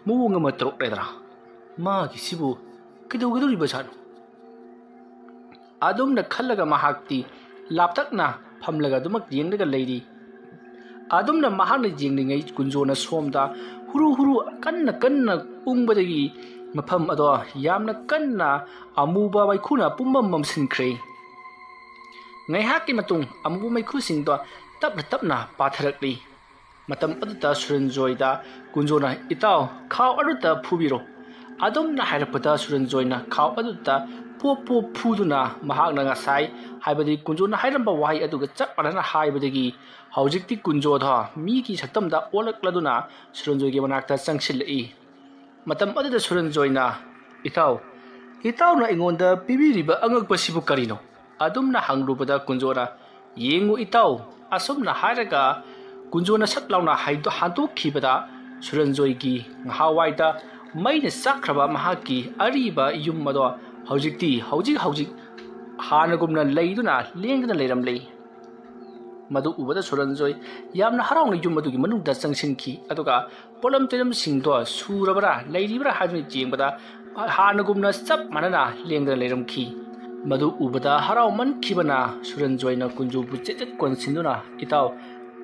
ꯃꯑꯣꯡ ꯑꯃ ꯇꯧꯔꯛꯂꯦꯗꯅ꯫ ꯃꯥꯒꯤꯁꯤꯕꯨ ꯀꯩꯗꯧꯒꯗꯧꯔꯤꯕꯖꯥꯠꯅꯣ?" ꯑꯗꯨꯝꯅ ꯈꯜꯂꯒ ꯃꯍꯥꯛꯇꯤ ꯂꯥꯞꯇꯛꯅ ꯐꯝꯂꯒ ꯑꯗꯨꯃꯛ ꯌꯦꯡꯂꯒ ꯂꯩꯔꯤ꯫ ꯑꯗꯨꯝꯅ ꯃꯍꯥꯛꯅ ꯌꯦꯡꯂꯤꯉꯩ ꯀꯨꯟꯖꯣꯅ ꯁꯣꯝꯗ ꯍꯨꯔꯨ ꯍꯨꯔꯨ ꯀꯟꯅ ꯀꯟꯅ ꯎꯪꯕꯗꯒꯤ ꯃꯐꯝ ꯑꯗꯣ ꯌꯥꯝꯅ ꯀꯟꯅ ꯑꯃꯨꯕ ꯃꯩꯈꯨꯅ ꯄꯨꯝꯃꯝ ꯃꯝꯁꯤꯟꯈ꯭ꯔꯦ꯫ ꯉꯥꯏꯍꯥꯛꯀꯤ ꯃꯇꯨꯡ ꯑꯃꯨꯕ ꯃꯩꯈꯨꯁꯤꯡꯗꯣ ꯇꯞꯅ ꯇꯞꯅ ꯄꯥꯊꯔꯛꯂꯤ꯫ ꯃꯇꯝ ꯑꯗꯨꯗ ꯁꯨꯔꯟꯖꯣꯏꯗ ꯀꯨꯟꯖꯣꯅ, "ꯏꯇꯥꯎ, ꯈꯥꯎ ꯑꯗꯨꯗ ꯐꯨꯕꯤꯔꯣ"꯫ ꯑꯗꯨꯝꯅ ꯍꯥꯏꯔꯛꯄꯗ ꯁꯨꯔꯟꯖꯣꯏꯅ ꯈꯥꯎ ꯑꯗꯨꯗ ꯄꯣꯞ ꯄꯣꯞ ꯐꯨꯗꯨꯅ ꯃꯍꯥꯛꯅ ꯉꯁꯥꯏ, ꯍꯥꯏꯕꯗꯤ ꯀꯨꯟꯖꯣꯅ ꯍꯥꯏꯔꯝꯕ ꯋꯥꯍꯩ ꯑꯗꯨꯒ ꯆꯞ ꯃꯥꯟꯅꯅ ꯍꯥꯏꯕꯗꯒꯤ ꯍꯧꯖꯤꯛꯇꯤ ꯀꯨꯟꯖꯣꯗꯣ ꯃꯤꯒꯤ ꯁꯛꯇꯝꯗ ꯑꯣꯜꯂꯛꯂꯗꯨꯅ ꯁꯨꯔꯟꯖꯣꯏꯒꯤ ꯃꯅꯥꯛꯇ ꯆꯪꯁꯤꯜꯂꯛꯏ꯫ ꯃꯇꯝ ꯑꯗꯨꯗ ꯁꯨꯔꯟꯖꯣꯏꯅ, "ꯏꯇꯥꯎ, ꯏꯇꯥꯎꯅ ꯑꯩꯉꯣꯟꯗ ꯄꯤꯕꯤꯔꯤꯕ ꯑꯉꯛꯄꯁꯤꯕꯨ ꯀꯔꯤꯅꯣ?" ꯑꯗꯨꯝꯅ ꯍꯪꯂꯨꯕꯗ ꯀꯨꯟꯖꯣꯅ, "ꯌꯦꯡꯉꯨ ꯏꯇꯥꯎ", ꯑꯁꯨꯝꯅ ꯍꯥꯏꯔꯒ ꯀꯨꯟꯖꯣꯅ ꯁꯠ ꯂꯥꯎꯅ ꯍꯥꯏꯗꯣ-, ꯍꯟꯗꯣꯛꯈꯤꯕꯗ ꯁꯨꯔꯟꯖꯣꯏꯒꯤ ꯉꯍꯥꯋꯥꯏꯗ ꯃꯩꯅ ꯆꯥꯛꯈ꯭ꯔꯕ ꯃꯍꯥꯛꯀꯤ ꯑꯔꯤꯕ ꯌꯨꯝ ꯑꯗꯣ ꯍꯧꯖꯤꯛꯇꯤ ꯍꯧꯖꯤꯛ ꯍꯧꯖꯤꯛ ꯍꯥꯟꯅꯒꯨꯝꯅ ꯂꯩꯗꯨꯅ ꯂꯦꯡꯗꯅ ꯂꯩꯔꯝꯂꯦ꯫ ꯃꯗꯨ ꯎꯕꯗ ꯁꯨꯔꯟꯖꯣꯏ ꯌꯥꯝꯅ ꯍꯔꯥꯎꯅ ꯌꯨꯝ ꯑꯗꯨꯒꯤ ꯃꯅꯨꯡꯗ ꯆꯪꯁꯤꯟꯈꯤ꯫ ꯑꯗꯨꯒ ꯄꯣꯠꯂꯝ ꯆꯩꯂꯝꯁꯤꯡꯗꯣ ꯁꯨꯔꯕ꯭ꯔꯥ, ꯂꯩꯔꯤꯕ꯭ꯔꯥ ꯍꯥꯏꯗꯨꯅ ꯌꯦꯡꯕꯗ ꯍꯥꯟꯅꯒꯨꯝꯅ ꯆꯞ ꯃꯥꯟꯅꯅ ꯂꯦꯡꯗꯅ ꯂꯩꯔꯝꯈꯤ꯫ ꯃꯗꯨ ꯎꯕꯗ ꯍꯔꯥꯎꯃꯟꯈꯤꯕꯅ ꯁꯨꯔꯟꯖꯣꯏꯅ ꯀꯨꯟꯖꯣꯕꯨ ꯆꯦꯠ ꯆꯦꯠ ꯀꯣꯟꯁꯤꯟꯗꯨꯅ, "ꯏꯇꯥꯎ,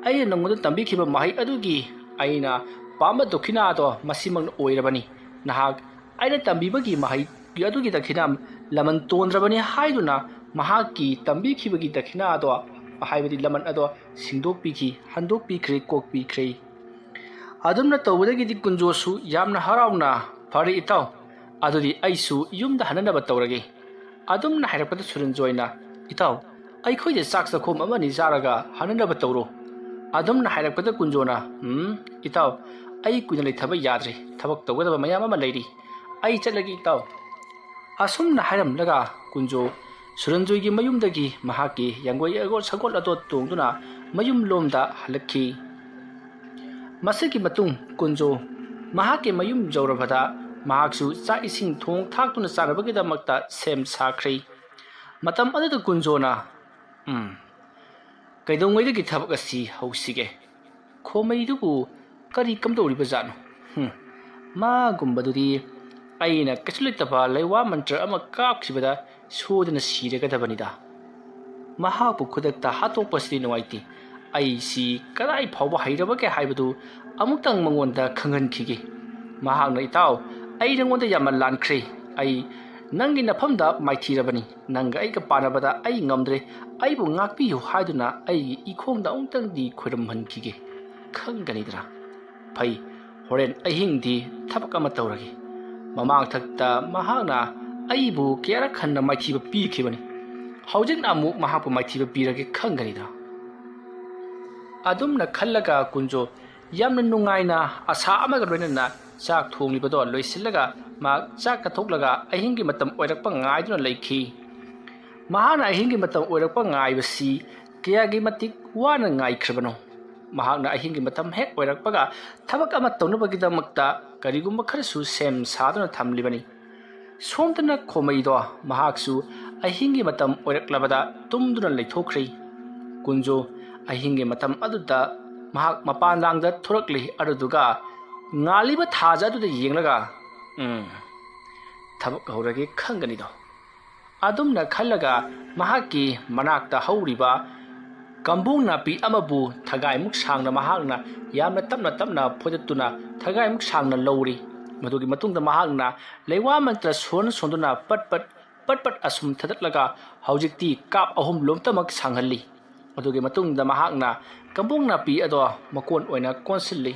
ꯑꯩꯅ ꯅꯉꯣꯟꯗ ꯇꯝꯕꯤꯈꯤꯕ ꯃꯍꯩ ꯑꯗꯨꯒꯤ ꯑꯩꯅ ꯄꯥꯝꯕ ꯗꯈꯤꯅꯥ ꯑꯗꯣ ꯃꯁꯤꯃꯛꯅ ꯑꯣꯏꯔꯕꯅꯤ꯫ ꯅꯍꯥꯛ ꯑꯩꯅ ꯇꯝꯕꯤꯕꯒꯤ ꯃꯍꯩ ꯑꯗꯨꯒꯤ ꯗꯈꯤꯅꯥ ꯂꯃꯟ ꯇꯣꯟꯗ꯭ꯔꯕꯅꯤ" ꯍꯥꯏꯗꯨꯅ ꯃꯍꯥꯛꯀꯤ ꯇꯝꯕꯤꯈꯤꯕꯒꯤ ꯗꯈꯤꯅꯥ ꯑꯗꯣ, ꯍꯥꯏꯕꯗꯤ ꯂꯃꯟ ꯑꯗꯣ ꯁꯤꯡꯗꯣꯛꯄꯤꯈꯤ, ꯍꯟꯗꯣꯛꯄꯤꯈ꯭ꯔꯦ, ꯀꯣꯛꯄꯤꯈ꯭ꯔꯦ꯫ ꯑꯗꯨꯝꯅ ꯇꯧꯕꯗꯒꯤꯗꯤ ꯀꯨꯟꯖꯣꯁꯨ ꯌꯥꯝꯅ ꯍꯔꯥꯎꯅ, "ꯐꯔꯦ ꯏꯇꯥꯎ, ꯑꯗꯨꯗꯤ ꯑꯩꯁꯨ ꯌꯨꯝꯗ ꯍꯟꯅꯅꯕ ꯇꯧꯔꯒꯦ"꯫ ꯑꯗꯨꯝꯅ ꯍꯥꯏꯔꯛꯄꯗ ꯁꯨꯔꯟꯖꯣꯏꯅ, "ꯏꯇꯥꯎ, ꯑꯩꯈꯣꯏꯗ ꯆꯥꯛ ꯆꯥꯛꯈꯣꯝ ꯑꯃꯅꯤ ꯆꯥꯔꯒ ꯍꯟꯅꯅꯕ ꯇꯧꯔꯣ"꯫ ꯑꯗꯨꯝꯅ ꯍꯥꯏꯔꯛꯄꯗ ꯀꯨꯟꯖꯣꯅ, "ꯎꯝ, ꯏꯇꯥꯎ, ꯑꯩ ꯀꯨꯏꯅ ꯂꯩꯊꯕ ꯌꯥꯗ꯭ꯔꯦ, ꯊꯕꯛ ꯇꯧꯒꯗꯕ ꯃꯌꯥꯝ ꯑꯃ ꯂꯩꯔꯤ, ꯑꯩ ꯆꯠꯂꯒꯦ ꯏꯇꯥꯎ"꯫ ꯑꯁꯨꯝꯅ ꯍꯥꯏꯔꯝꯂꯒ ꯀꯨꯟꯖꯣ ꯁꯨꯔꯟꯖꯣꯏꯒꯤ ꯃꯌꯨꯝꯗꯒꯤ ꯃꯍꯥꯛꯀꯤ ꯌꯥꯡꯒꯣꯏ ꯑꯒꯣ-, ꯁꯒꯣꯜ ꯑꯗꯣ ꯇꯣꯡꯗꯨꯅ ꯃꯌꯨꯝꯂꯣꯝꯗ ꯍꯜꯂꯛꯈꯤ꯫ ꯃꯁꯤꯒꯤ ꯃꯇꯨꯡ ꯀꯨꯟꯖꯣ ꯃꯍꯥꯛꯀꯤ ꯃꯌꯨꯝ ꯌꯧꯔꯕꯗ ꯃꯍꯥꯛꯁꯨ ꯆꯥꯛ ꯏꯁꯤꯡ ꯊꯣꯡ ꯊꯥꯛꯇꯨꯅ ꯆꯥꯅꯕꯒꯤꯗꯃꯛꯇ ꯁꯦꯝ ꯁꯥꯈ꯭ꯔꯦ꯫ ꯃꯇꯝ ꯑꯗꯨꯗ ꯀꯨꯟꯖꯣꯅ, "ꯎꯝ, ꯀꯩꯗꯧꯉꯩꯗꯒꯤ ꯊꯕꯛ ꯑꯁꯤ ꯍꯧꯁꯤꯒꯦ? ꯈꯣꯃꯩꯗꯨꯕꯨ ꯀꯔꯤ ꯀꯝꯗꯧꯔꯤꯕꯖꯥꯠꯅꯣ? ꯍꯨꯝ, ꯃꯥꯒꯨꯝꯕꯗꯨꯗꯤ ꯑꯩꯅ ꯀꯩꯁꯨ ꯂꯩꯇꯕ ꯂꯩꯋꯥ ꯃꯟꯇ꯭ꯔ ꯑꯃ ꯀꯥꯞꯈꯤꯕꯗ ꯁꯣꯏꯗꯅ ꯁꯤꯔꯒꯗꯕꯅꯤꯗ꯫ ꯃꯍꯥꯛꯄꯨ ꯈꯨꯗꯛꯇ ꯍꯥꯠꯇꯣꯛꯄꯁꯤꯗꯤ ꯅꯨꯡꯉꯥꯏꯇꯦ꯫ ꯑꯩꯁꯤ ꯀꯗꯥꯏ ꯐꯥꯎꯕ ꯍꯩꯔꯕꯒꯦ ꯍꯥꯏꯕꯗꯨ ꯑꯃꯨꯛꯇꯪ ꯃꯉꯣꯟꯗ ꯈꯪꯍꯟꯈꯤꯒꯦ"꯫ ꯃꯍꯥꯛꯅ, "ꯏꯇꯥꯎ, ꯑꯩ ꯅꯉꯣꯟꯗ ꯌꯥꯝꯅ ꯂꯥꯟꯈ꯭ꯔꯦ꯫ ꯑꯩ ꯅꯪꯒꯤ ꯅꯐꯝꯗ ꯃꯥꯏꯊꯤꯔꯕꯅꯤ꯫ ꯅꯪꯒ ꯑꯩꯒ ꯄꯥꯟꯅꯕꯗ ꯑꯩ ꯉꯝꯗ꯭ꯔꯦ꯫ ꯑꯩꯕꯨ ꯉꯥꯛꯄꯤꯌꯨ" ꯍꯥꯏꯗꯨꯅ ꯑꯩꯒꯤ ꯏꯈꯣꯡꯗ ꯑꯃꯨꯛꯇꯪꯗꯤ ꯈꯣꯏꯔꯝꯍꯟꯈꯤꯒꯦ꯫ ꯈꯪꯒꯅꯤꯗꯅ꯫ ꯐꯩ, ꯍꯣꯔꯦꯟ ꯑꯍꯤꯡꯗꯤ ꯊꯕꯛ ꯑꯃ ꯇꯧꯔꯒꯦ꯫ ꯃꯃꯥꯡꯊꯛꯇ ꯃꯍꯥꯛꯅ ꯑꯩꯕꯨ ꯀꯌꯥꯔꯛ ꯍꯟꯅ ꯃꯥꯏꯊꯤꯕ ꯄꯤꯈꯤꯕꯅꯤ꯫ ꯍꯧꯖꯤꯛꯅ ꯑꯃꯨꯛ ꯃꯍꯥꯛꯄꯨ ꯃꯥꯏꯊꯤꯕ ꯄꯤꯔꯒꯦ ꯈꯪꯒꯅꯤꯗ꯫ ꯑꯗꯨꯝꯅ ꯈꯜꯂꯒ ꯀꯨꯟꯖꯣ ꯌꯥꯝꯅ ꯅꯨꯡꯉꯥꯏꯅ ꯑꯁꯥ ꯑꯃꯒ ꯂꯣꯏꯅꯅ ꯆꯥꯛ ꯊꯣꯡꯂꯤꯕꯗꯣ ꯂꯣꯏꯁꯤꯜꯂꯒ ꯃꯍꯥꯛ ꯆꯥꯛ ꯀꯠꯊꯣꯛꯂꯒ ꯑꯍꯤꯡꯒꯤ ꯃꯇꯝ ꯑꯣꯏꯔꯛꯄ ꯉꯥꯏꯗꯨꯅ ꯂꯩꯈꯤ꯫ ꯃꯍꯥꯛꯅ ꯑꯍꯤꯡꯒꯤ ꯃꯇꯝ ꯑꯣꯏꯔꯛꯄ ꯉꯥꯏꯕꯁꯤ ꯀꯌꯥꯒꯤ ꯃꯇꯤꯛ ꯋꯥꯅ ꯉꯥꯏꯈ꯭ꯔꯕꯅꯣ꯫ ꯃꯍꯥꯛꯅ ꯑꯍꯤꯡꯒꯤ ꯃꯇꯝ ꯍꯦꯛ ꯑꯣꯏꯔꯛꯄꯒ ꯊꯕꯛ ꯑꯃ ꯇꯧꯅꯕꯒꯤꯗꯃꯛꯇ ꯀꯔꯤꯒꯨꯝꯕ ꯈꯔꯁꯨ ꯁꯦꯝ ꯁꯥꯗꯨꯅ ꯊꯝꯂꯤꯕꯅꯤ꯫ ꯁꯣꯝꯗꯅ ꯈꯣꯃꯩꯗꯣ ꯃꯍꯥꯛꯁꯨ ꯑꯍꯤꯡꯒꯤ ꯃꯇꯝ ꯑꯣꯏꯔꯛꯂꯕꯗ ꯇꯨꯝꯗꯨꯅ ꯂꯩꯊꯣꯛꯈ꯭ꯔꯦ꯫ ꯀꯨꯟꯖꯣ ꯑꯍꯤꯡꯒꯤ ꯃꯇꯝ ꯑꯗꯨꯗ ꯃꯍꯥꯛ ꯃꯄꯥꯟ ꯂꯥꯡꯗ ꯊꯣꯔꯛꯂꯤ꯫ ꯑꯗꯨꯗꯨꯒ ꯉꯥꯜꯂꯤꯕ ꯊꯥꯖ ꯑꯗꯨꯗ ꯌꯦꯡꯂꯒ, "ꯎꯝ, ꯊꯕꯛ ꯍꯧꯔꯒꯦ ꯈꯪꯒꯅꯤꯗꯣ"꯫ ꯑꯗꯨꯝꯅ ꯈꯜꯂꯒ ꯃꯍꯥꯛꯀꯤ ꯃꯅꯥꯛꯇ ꯍꯧꯔꯤꯕ ꯀꯝꯕꯣꯡ ꯅꯥꯄꯤ ꯑꯃꯕꯨ ꯊꯒꯥꯏꯃꯨꯛ ꯁꯥꯡꯅ ꯃꯍꯥꯛꯅ ꯌꯥꯝꯅ ꯇꯞꯅ ꯇꯞꯅ ꯐꯣꯏꯗꯠꯇꯨꯅ ꯊꯒꯥꯏꯃꯨꯛ ꯁꯥꯡꯅ ꯂꯧꯔꯤ꯫ ꯃꯗꯨꯒꯤ ꯃꯇꯨꯡꯗ ꯃꯍꯥꯛꯅ ꯂꯩꯋꯥ ꯃꯟꯇ꯭ꯔ ꯁꯣꯟ ꯁꯣꯟꯗꯨꯅ ꯄꯠ ꯄꯠ ꯄꯠ ꯄꯠ ꯑꯁꯨꯝ ꯊꯗꯠꯂꯒ ꯍꯧꯖꯤꯛꯇꯤ ꯀꯥꯞ ꯑꯍꯨꯝ ꯂꯣꯝꯇꯃꯛ ꯁꯥꯡꯍꯜꯂꯤ꯫ ꯑꯗꯨꯒꯤ ꯃꯇꯨꯡꯗ ꯃꯍꯥꯛꯅ ꯀꯝꯕꯣꯡ ꯅꯥꯄꯤ ꯑꯗꯣ ꯃꯀꯣꯟ ꯑꯣꯏꯅ ꯀꯣꯟꯁꯤꯜꯂꯤ꯫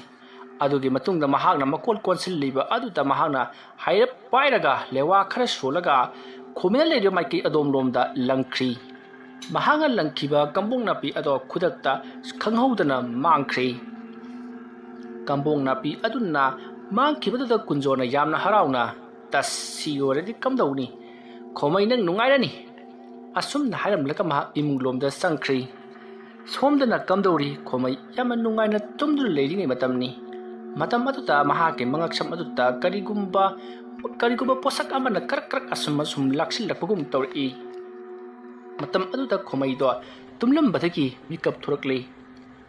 ꯑꯗꯨꯒꯤ ꯃꯇꯨꯡꯗ ꯃꯍꯥꯛꯅ ꯃꯀꯣꯟ ꯀꯣꯟꯁꯤꯜꯂꯤꯕ ꯑꯗꯨꯗ ꯃꯍꯥꯛꯅ ꯍꯥꯏꯔꯞ ꯄꯥꯏꯔꯒ ꯂꯩꯋꯥ ꯈꯔ ꯁꯣꯜꯂꯒ ꯈꯣꯃꯩꯅ ꯂꯩꯔꯤꯕ ꯃꯥꯏꯀꯩ ꯑꯗꯣꯝꯂꯣꯝꯗ ꯂꯪꯈ꯭ꯔꯤ꯫ ꯃꯍꯥꯛꯅ ꯂꯪꯈꯤꯕ ꯀꯝꯕꯣꯡ ꯅꯥꯄꯤ ꯑꯗꯣ ꯈꯨꯗꯛꯇ ꯈꯪꯍꯧꯗꯅ ꯃꯥꯡꯈ꯭ꯔꯤ꯫ ꯀꯝꯕꯣꯡ ꯅꯥꯄꯤ ꯑꯗꯨꯅ ꯃꯥꯡꯈꯤꯕꯗꯨꯗ ꯀꯨꯟꯖꯣꯅ ꯌꯥꯝꯅ ꯍꯔꯥꯎꯅ, "ꯇꯁ, ꯁꯤ ꯑꯣꯏꯔꯗꯤ ꯀꯝꯗꯧꯅꯤ? ꯈꯣꯃꯩ, ꯅꯪ ꯅꯨꯡꯉꯥꯏꯔꯅꯤ"꯫ ꯑꯁꯨꯝꯅ ꯍꯥꯏꯔꯝꯂꯒ ꯃꯍꯥꯛ ꯏꯃꯨꯡꯂꯣꯝꯗ ꯆꯪꯈ꯭ꯔꯤ꯫ ꯁꯣꯝꯗꯅ ꯀꯝꯗꯧꯔꯤ? ꯈꯣꯃꯩ ꯌꯥꯝꯅ ꯅꯨꯡꯉꯥꯏꯅ ꯇꯨꯝꯗꯨꯅ ꯂꯩꯔꯤꯉꯩ ꯃꯇꯝꯅꯤ꯫ ꯃꯇꯝ ꯑꯗꯨꯗ ꯃꯍꯥꯛꯀꯤ ꯃꯉꯛꯁꯝ ꯑꯗꯨꯗ ꯀꯔꯤꯒꯨꯝꯕ, ꯀꯔꯤꯒꯨꯝꯕ ꯄꯣꯠꯁꯛ ꯑꯃꯅ ꯀꯔꯛ ꯀꯔꯛ ꯑꯁꯨꯝ ꯑꯁꯨꯝ ꯂꯥꯛꯁꯤꯜꯂꯛꯄꯒꯨꯝ ꯇꯧꯔꯛꯏ꯫ ꯃꯇꯝ ꯑꯗꯨꯗ ꯈꯣꯃꯩꯗꯣ ꯇꯨꯝꯂꯝꯕꯗꯒꯤ ꯃꯤꯀꯞ ꯊꯣꯔꯛꯂꯤ꯫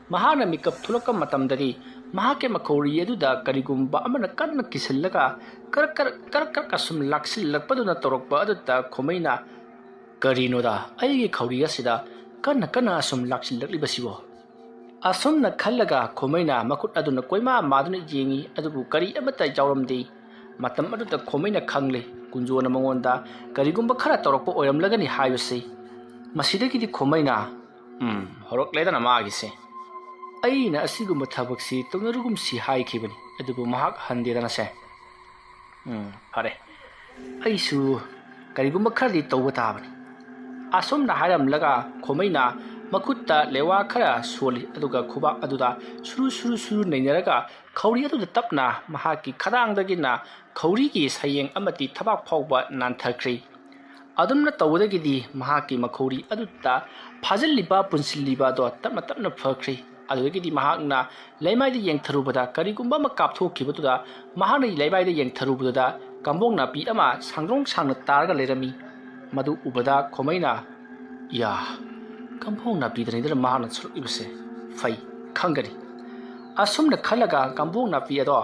ꯃꯍꯥꯛꯅ ꯃꯤꯀꯞ ꯊꯣꯛꯂꯛꯄ ꯃꯇꯝꯗꯗꯤ ꯃꯍꯥꯛꯀꯤ ꯃꯈꯧꯔꯤ ꯑꯗꯨꯗ ꯀꯔꯤꯒꯨꯝꯕ ꯑꯃꯅ ꯀꯟꯅ ꯀꯤꯁꯤꯜꯂꯒ ꯀꯔꯛ ꯀꯔꯛ, ꯀꯔꯛ ꯀꯔꯛ ꯑꯁꯨꯝ ꯂꯥꯛꯁꯤꯜꯂꯛꯄꯗꯨꯅ ꯇꯧꯔꯛꯄ ꯑꯗꯨꯗ ꯈꯣꯃꯩꯅ, "ꯀꯔꯤꯅꯣꯗ ꯑꯩꯒꯤ ꯈꯧꯔꯤ ꯑꯁꯤꯗ ꯀꯟꯅ ꯀꯟꯅ ꯑꯁꯨꯝ ꯂꯥꯛꯁꯤꯜꯂꯛꯂꯤꯕꯁꯤꯕꯣ?" ꯑꯁꯨꯝꯅ ꯈꯜꯂꯒ ꯈꯣꯃꯩꯅ ꯃꯈꯨꯠ ꯑꯗꯨꯅ ꯀꯣꯏꯃꯥ ꯃꯥꯗꯨꯅ ꯌꯦꯡꯉꯤ, ꯑꯗꯨꯕꯨ ꯀꯔꯤ ꯑꯃꯠꯇ ꯌꯥꯎꯔꯝꯗꯦ꯫ ꯃꯇꯝ ꯑꯗꯨꯗ ꯈꯣꯃꯩꯅ ꯈꯪꯂꯦ, ꯀꯨꯟꯖꯣꯅ ꯃꯉꯣꯟꯗ ꯀꯔꯤꯒꯨꯝꯕ ꯈꯔ ꯇꯧꯔꯛꯄ ꯑꯣꯏꯔꯝꯂꯒꯅꯤ ꯍꯥꯏꯕꯁꯤ꯫ ꯃꯁꯤꯗꯒꯤꯗꯤ ꯈꯣꯃꯩꯅ, "ꯎꯝ, ꯍꯧꯔꯛꯂꯦꯗꯅ ꯃꯥꯒꯤꯁꯦ꯫ ꯑꯩꯅ ꯑꯁꯤꯒꯨꯝꯕ ꯊꯕꯛꯁꯤ ꯇꯧꯅꯔꯨꯒꯨꯝꯁꯤ ꯍꯥꯏꯈꯤꯕꯅꯤ, ꯑꯗꯨꯕꯨ ꯃꯍꯥꯛ ꯍꯟꯗꯦꯗꯅꯁꯦ꯫ ꯎꯝ, ꯐꯔꯦ꯫ ꯑꯩꯁꯨ ꯀꯔꯤꯒꯨꯝꯕ ꯈꯔꯗꯤ ꯇꯧꯕ ꯇꯥꯕꯅꯤ"꯫ ꯑꯁꯨꯝꯅ ꯍꯥꯏꯔꯝꯂꯒ ꯈꯣꯃꯩꯅ ꯃꯈꯨꯠꯇ ꯂꯩꯋꯥ ꯈꯔ ꯁꯣꯜꯂꯤ, ꯑꯗꯨꯒ ꯈꯨꯕꯥꯛ ꯑꯗꯨꯗ ꯁꯨꯔꯨ ꯁꯨꯔꯨ ꯁꯨꯔꯨ ꯅꯩꯅꯔꯒ ꯈꯧꯔꯤ ꯑꯗꯨꯗ ꯇꯞꯅ ꯃꯍꯥꯛꯀꯤ ꯈꯗꯥꯡꯗꯒꯤꯅ ꯈꯧꯔꯤꯒꯤ ꯁꯌꯦꯡ ꯑꯃꯗꯤ ꯊꯕꯥꯛ ꯐꯥꯎꯕ ꯅꯥꯟꯊꯈ꯭ꯔꯤ꯫ ꯑꯗꯨꯝꯅ ꯇꯧꯕꯗꯒꯤꯗꯤ ꯃꯍꯥꯛꯀꯤ ꯃꯈꯧꯔꯤ ꯑꯗꯨꯗ ꯐꯥꯖꯤꯜꯂꯤꯕ, ꯄꯨꯟꯁꯤꯜꯂꯤꯕ ꯑꯗꯣ ꯇꯞꯅ ꯇꯞꯅ ꯐꯈ꯭ꯔꯤ꯫ ꯑꯗꯨꯗꯒꯤꯗꯤ ꯃꯍꯥꯛꯅ ꯂꯩꯃꯥꯏꯗ ꯌꯦꯡꯊꯔꯨꯕꯗ ꯀꯔꯤꯒꯨꯝꯕ ꯑꯃ ꯀꯥꯞꯊꯣꯛꯈꯤꯕꯗꯨꯗ, ꯃꯍꯥꯛꯅ ꯂꯩꯃꯥꯏꯗ ꯌꯦꯡꯊꯔꯨꯕꯗꯨꯗ ꯀꯝꯕꯣꯡ ꯅꯥꯄꯤ ꯑꯃ ꯁꯥꯡꯗ꯭ꯔꯣꯡ ꯁꯥꯡꯅ ꯇꯥꯔꯒ ꯂꯩꯔꯝꯃꯤ꯫ ꯃꯗꯨ ꯎꯕꯗ ꯈꯣꯃꯩꯅ, "ꯌꯥ, ꯀꯝꯕꯣꯡ ꯅꯥꯄꯤꯗꯅꯤꯗꯅ ꯃꯍꯥꯛꯅ ꯁꯨꯔꯛꯂꯤꯕꯁꯦ꯫ ꯐꯩ, ꯈꯪꯒꯅꯤ꯫ ꯑꯁꯨꯝꯅ ꯈꯜꯂꯒ ꯀꯝꯕꯣꯡ ꯅꯥꯄꯤ ꯑꯗꯣ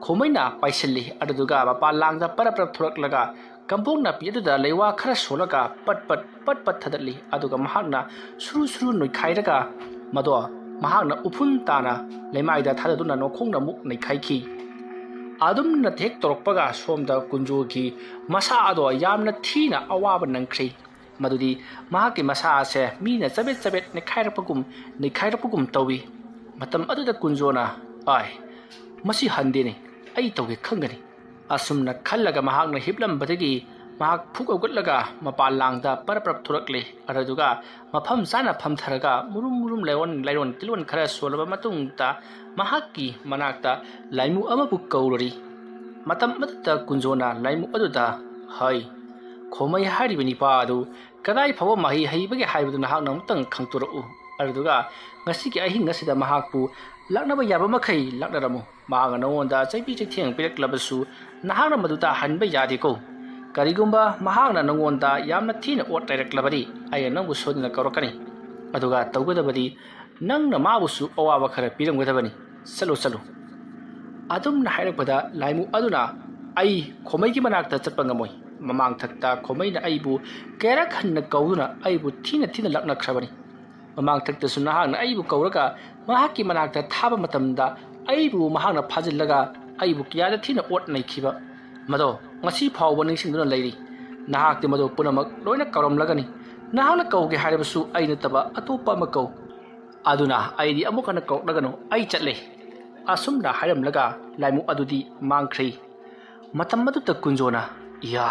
ꯈꯣꯃꯩꯅ ꯄꯥꯏꯁꯤꯜꯂꯤ꯫ ꯑꯗꯨꯗꯨꯒ ꯃꯄꯥꯟ ꯂꯥꯡꯗ ꯄꯔꯞ ꯄꯔꯞ ꯊꯣꯔꯛꯂꯒ ꯀꯝꯕꯣꯡ ꯅꯥꯄꯤ ꯑꯗꯨꯗ ꯂꯩꯋꯥ ꯈꯔ ꯁꯣꯜꯂꯒ ꯄꯠ ꯄꯠ ꯄꯠ ꯄꯠ ꯊꯥꯗꯠꯂꯤ꯫ ꯑꯗꯨꯒ ꯃꯍꯥꯛꯅ ꯁꯨꯔꯨ ꯁꯨꯔꯨ ꯅꯣꯏꯈꯥꯏꯔꯒ ꯃꯗꯣ ꯃꯍꯥꯛꯅ ꯎꯐꯨꯟ ꯇꯥꯅ ꯂꯩꯃꯥꯏꯗ ꯊꯥꯗꯗꯨꯅ ꯅꯣꯡꯈꯣꯡꯅ ꯑꯃꯨꯛ ꯅꯩꯈꯥꯏꯈꯤ꯫ ꯑꯗꯨꯝꯅ ꯍꯦꯛ ꯇꯧꯔꯛꯄꯒ ꯁꯣꯝꯗ ꯀꯨꯟꯖꯣꯒꯤ ꯃꯁꯥ ꯑꯗꯣ ꯌꯥꯝꯅ ꯊꯤꯅ ꯑꯋꯥꯕ ꯅꯪꯈ꯭ꯔꯦ꯫ ꯃꯗꯨꯗꯤ ꯃꯍꯥꯛꯀꯤ ꯃꯁꯥ ꯑꯁꯦ ꯃꯤꯅ ꯆꯕꯦꯠ ꯆꯕꯦꯠ ꯅꯩꯈꯥꯏꯔꯛꯄꯒꯨꯝ ꯅꯩꯈꯥꯏꯔꯛꯄꯒꯨꯝ ꯇꯧꯏ꯫ ꯃꯇꯝ ꯑꯗꯨꯗ ꯀꯨꯟꯖꯣꯅ, "ꯑꯥꯏ, ꯃꯁꯤ ꯍꯟꯗꯦꯅꯦ, ꯑꯩ ꯇꯧꯒꯦ ꯈꯪꯒꯅꯤ"꯫ ꯑꯁꯨꯝꯅ ꯈꯜꯂꯒ ꯃꯍꯥꯛꯅ ꯍꯤꯞꯂꯝꯕꯗꯒꯤ ꯃꯍꯥꯛ ꯐꯨꯛ ꯍꯧꯒꯠꯂꯒ ꯃꯄꯥꯟ ꯂꯥꯡꯗ ꯄꯔꯞ ꯄꯔꯞ ꯊꯣꯔꯛꯂꯦ꯫ ꯑꯗꯨꯗꯨꯒ ꯃꯐꯝ ꯆꯥꯅ ꯐꯝꯊꯔꯒ ꯃꯨꯔꯨꯝ ꯃꯨꯔꯨꯝ ꯂꯥꯏꯑꯣꯟ ꯂꯥꯏꯔꯣꯟ ꯇꯤꯜꯂꯣꯟ ꯈꯔ ꯁꯣꯜꯂꯕ ꯃꯇꯨꯡꯗ ꯃꯍꯥꯛꯀꯤ ꯃꯅꯥꯛꯇ ꯂꯥꯏꯃꯨ ꯑꯃꯕꯨ ꯀꯧꯔꯔꯤ꯫ ꯃꯇꯝ ꯑꯗꯨꯗ ꯀꯨꯟꯖꯣꯅ ꯂꯥꯏꯃꯨ ꯑꯗꯨꯗ, "ꯍꯩ, ꯈꯣꯃꯩ ꯍꯥꯏꯔꯤꯕ ꯅꯤꯄꯥ ꯑꯗꯨ ꯀꯗꯥꯏ ꯐꯥꯎꯕ ꯃꯍꯩ ꯍꯩꯕꯒꯦ ꯍꯥꯏꯕꯗꯨ ꯅꯍꯥꯛꯅ ꯑꯃꯨꯛꯇꯪ ꯈꯪꯇꯣꯔꯛꯎ꯫ ꯑꯗꯨꯗꯨꯒ ꯉꯁꯤꯒꯤ ꯑꯍꯤꯡ ꯑꯁꯤꯗ ꯃꯍꯥꯛꯄꯨ ꯂꯥꯛꯅꯕ ꯌꯥꯕ ꯃꯈꯩ ꯂꯥꯛꯅꯔꯝꯃꯨ꯫ ꯃꯍꯥꯛꯅ ꯅꯉꯣꯟꯗ ꯆꯩꯕꯤ ꯆꯩꯊꯦꯡ ꯄꯤꯔꯛꯂꯕꯁꯨ ꯅꯍꯥꯛꯅ ꯃꯗꯨꯗ ꯍꯟꯕ ꯌꯥꯗꯦꯀꯣ꯫ ꯀꯔꯤꯒꯨꯝꯕ ꯃꯍꯥꯛꯅ ꯅꯉꯣꯟꯗ ꯌꯥꯝꯅ ꯊꯤꯅ ꯑꯣꯠ ꯅꯩꯔꯛꯂꯕꯗꯤ ꯑꯩꯅ ꯅꯪꯕꯨ ꯁꯣꯏꯗꯅ ꯀꯧꯔꯛꯀꯅꯤ꯫ ꯑꯗꯨꯒ ꯇꯧꯒꯗꯕꯗꯤ ꯅꯪꯅ ꯃꯥꯕꯨꯁꯨ ꯑꯋꯥꯕ ꯈꯔ ꯄꯤꯔꯝꯒꯗꯕꯅꯤ꯫ ꯆꯠꯂꯨ, ꯆꯠꯂꯨ"꯫ ꯑꯗꯨꯝꯅ ꯍꯥꯏꯔꯛꯄꯗ ꯂꯥꯏꯃꯨ ꯑꯗꯨꯅ, "ꯑꯩ ꯈꯣꯃꯩꯒꯤ ꯃꯅꯥꯛꯇ ꯆꯠꯄ ꯉꯝꯃꯣꯏ꯫ ꯃꯃꯥꯡꯊꯛꯇ ꯈꯣꯃꯩꯅ ꯑꯩꯕꯨ ꯀꯌꯥꯔꯛ ꯍꯟꯅ ꯀꯧꯗꯨꯅ ꯑꯩꯕꯨ ꯊꯤꯅ ꯊꯤꯅ ꯂꯛꯅꯈ꯭ꯔꯕꯅꯤ꯫ ꯃꯃꯥꯡꯊꯛꯇꯁꯨ ꯅꯍꯥꯛꯅ ꯑꯩꯕꯨ ꯀꯧꯔꯒ ꯃꯍꯥꯛꯀꯤ ꯃꯅꯥꯛꯇ ꯊꯥꯕ ꯃꯇꯝꯗ ꯑꯩꯕꯨ ꯃꯍꯥꯛꯅ ꯐꯥꯖꯤꯜꯂꯒ ꯑꯩꯕꯨ ꯀꯌꯥꯗ ꯊꯤꯅ ꯑꯣꯠ ꯅꯩꯈꯤꯕ ꯃꯗꯣ ꯉꯁꯤ ꯐꯥꯎꯕ ꯅꯤꯡꯁꯤꯡꯗꯨꯅ ꯂꯩꯔꯤ꯫ ꯅꯍꯥꯛꯇꯤ ꯃꯗꯨ ꯄꯨꯝꯅꯃꯛ ꯂꯣꯏꯅ ꯀꯥꯎꯔꯝꯂꯒꯅꯤ꯫ ꯅꯍꯥꯛꯅ ꯀꯧꯒꯦ ꯍꯥꯏꯔꯕꯁꯨ ꯑꯩ ꯅꯠꯇꯕ ꯑꯇꯣꯞꯄ ꯑꯃ ꯀꯧ꯫ ꯑꯗꯨꯅ ꯑꯩꯗꯤ ꯑꯃꯨꯛ ꯍꯟꯅ ꯀꯧꯔꯛꯂꯒꯅꯨ, ꯑꯩ ꯆꯠꯂꯦ"꯫ ꯑꯁꯨꯝꯅ ꯍꯥꯏꯔꯝꯂꯒ ꯂꯥꯏꯃꯨ ꯑꯗꯨꯗꯤ ꯃꯥꯡꯈ꯭ꯔꯦ꯫ ꯃꯇꯝ ꯑꯗꯨꯗ ꯀꯨꯟꯖꯣꯅ, "ꯏꯌꯥ,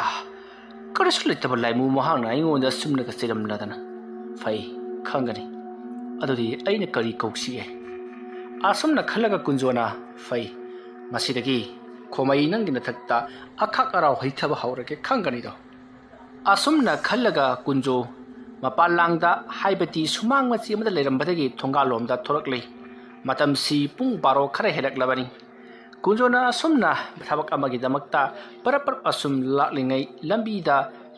ꯀꯔꯤꯁꯨ ꯂꯩꯇꯕ ꯂꯥꯏꯃꯨ ꯃꯍꯥꯛꯅ ꯑꯩꯉꯣꯟꯗ ꯑꯁꯨꯝꯅꯒ ꯆꯩꯔꯝꯂꯗꯅ꯫ ꯐꯩ, ꯈꯪꯒꯅꯤ꯫ ꯑꯗꯨꯗꯤ ꯑꯩꯅ ꯀꯔꯤ ꯀꯧꯁꯤꯒꯦ?" ꯑꯁꯨꯝꯅ ꯈꯜꯂꯒ ꯀꯨꯟꯖꯣꯅ, "ꯐꯩ, ꯉꯁꯤꯗꯒꯤ ꯈꯣꯃꯩ ꯅꯪꯒꯤ ꯅꯊꯛꯇ ꯑꯈꯥꯛ ꯑꯔꯥꯎ ꯍꯩꯊꯕ ꯍꯧꯔꯒꯦ, ꯈꯪꯒꯅꯤꯗꯣ"꯫ ꯑꯁꯨꯝꯅ ꯈꯜꯂꯒ ꯀꯨꯟꯖꯣ ꯃꯄꯥꯟ ꯂꯥꯡꯗ, ꯍꯥꯏꯕꯗꯤ ꯁꯨꯃꯥꯡ ꯃꯆꯤ ꯑꯃꯗ ꯂꯩꯔꯝꯕꯗꯒꯤ ꯊꯣꯡꯒꯥꯜꯂꯣꯝꯗ ꯊꯣꯔꯛꯂꯤ꯫ ꯃꯇꯝꯁꯤ ꯄꯨꯡ ꯕꯥꯔꯣ ꯈꯔ ꯍꯦꯜꯂꯛꯂꯕꯅꯤ꯫ ꯀꯨꯟꯖꯣꯅ ꯑꯁꯨꯝꯅ ꯊꯕꯛ ꯑꯃꯒꯤꯗꯃꯛꯇ ꯄꯔꯞ ꯄꯔꯞ ꯑꯁꯨꯝ ꯂꯥꯛꯂꯤꯉꯩ ꯂꯝꯕꯤꯗ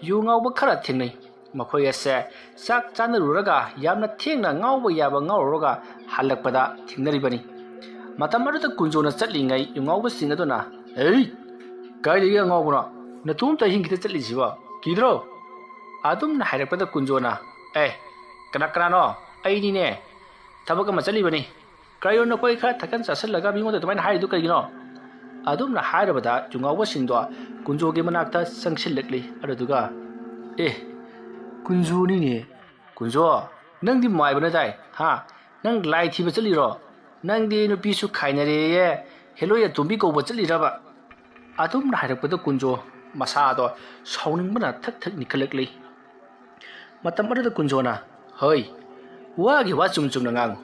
ꯌꯨ ꯉꯥꯎꯕ ꯈꯔ ꯊꯦꯡꯅꯩ꯫ ꯃꯈꯣꯏ ꯑꯁꯦ ꯆꯥꯛ ꯆꯥꯅꯔꯨꯔꯒ ꯌꯥꯝꯅ ꯊꯦꯡꯅ ꯉꯥꯎꯕ ꯌꯥꯕ ꯉꯥꯎꯔꯨꯔꯒ ꯍꯜꯂꯛꯄꯗ ꯊꯦꯡꯅꯔꯤꯕꯅꯤ꯫ ꯃꯇꯝ ꯑꯗꯨꯗ ꯀꯨꯟꯖꯣꯅ ꯆꯠꯂꯤꯉꯩ ꯌꯨꯉꯥꯎꯕꯁꯤꯡ ꯑꯗꯨꯅ, "ꯑꯦ, ꯀꯥꯏꯗꯒꯤ ꯑꯉꯥꯎꯕꯅꯣ? ꯅꯇꯣꯝꯇ ꯑꯍꯤꯡ ꯈꯤꯇ ꯆꯠꯂꯤꯁꯤꯕꯣ? ꯀꯤꯗ꯭ꯔꯣ?" ꯑꯗꯨꯝꯅ ꯍꯥꯏꯔꯛꯄꯗ ꯀꯨꯟꯖꯣꯅ, "ꯑꯦ, ꯀꯅꯥ ꯀꯅꯥꯅꯣ? ꯑꯩꯅꯤꯅꯦ꯫ ꯊꯕꯛ ꯑꯃ ꯆꯠꯂꯤꯕꯅꯤ꯫ ꯀꯔꯤꯅꯣ ꯅꯈꯣꯏ ꯈꯔ ꯊꯛꯀꯟ ꯆꯥꯁꯤꯜꯂꯒ ꯃꯤꯉꯣꯟꯗ ꯑꯗꯨꯃꯥꯏꯅ ꯍꯥꯏꯔꯤꯗꯨ ꯀꯔꯤꯒꯤꯅꯣ?" ꯑꯗꯨꯝꯅ ꯍꯥꯏꯔꯕꯗ ꯌꯨꯉꯥꯎꯕꯁꯤꯡꯗꯣ ꯀꯨꯟꯖꯣꯒꯤ ꯃꯅꯥꯛꯇ ꯆꯪꯁꯤꯜꯂꯛꯂꯤ꯫ ꯑꯗꯨꯗꯨꯒ, "ꯑꯦ, ꯀꯨꯟꯖꯣꯅꯤꯅꯦ꯫ ꯀꯨꯟꯖꯣ, ꯅꯪꯗꯤ ꯃꯥꯏꯕ ꯅꯠꯇꯥꯏ, ꯍꯥ? ꯅꯪ ꯂꯥꯏ ꯊꯤꯕ ꯆꯠꯂꯤꯔꯣ? ꯅꯪꯗꯤ ꯅꯨꯄꯤꯁꯨ ꯈꯥꯏꯅꯔꯦꯌꯦ, ꯍꯦꯂꯣꯏ ꯑꯇꯣꯝꯕꯤ ꯀꯧꯕ ꯆꯠꯂꯤꯔꯕ?" ꯑꯗꯨꯝꯅ ꯍꯥꯏꯔꯛꯄꯗ ꯀꯨꯟꯖꯣ ꯃꯁꯥꯗꯣ ꯁꯥꯎꯅꯤꯡꯕꯅ ꯊꯛ ꯊꯛ ꯅꯤꯛꯈꯠꯂꯛꯂꯤ꯫ ꯃꯇꯝ ꯑꯗꯨꯗ ꯀꯨꯟꯖꯣꯅ, "ꯍꯣꯏ, ꯋꯥꯒꯤ ꯋꯥ ꯆꯨꯝ ꯆꯨꯝꯅ ꯉꯥꯡꯉꯨ꯫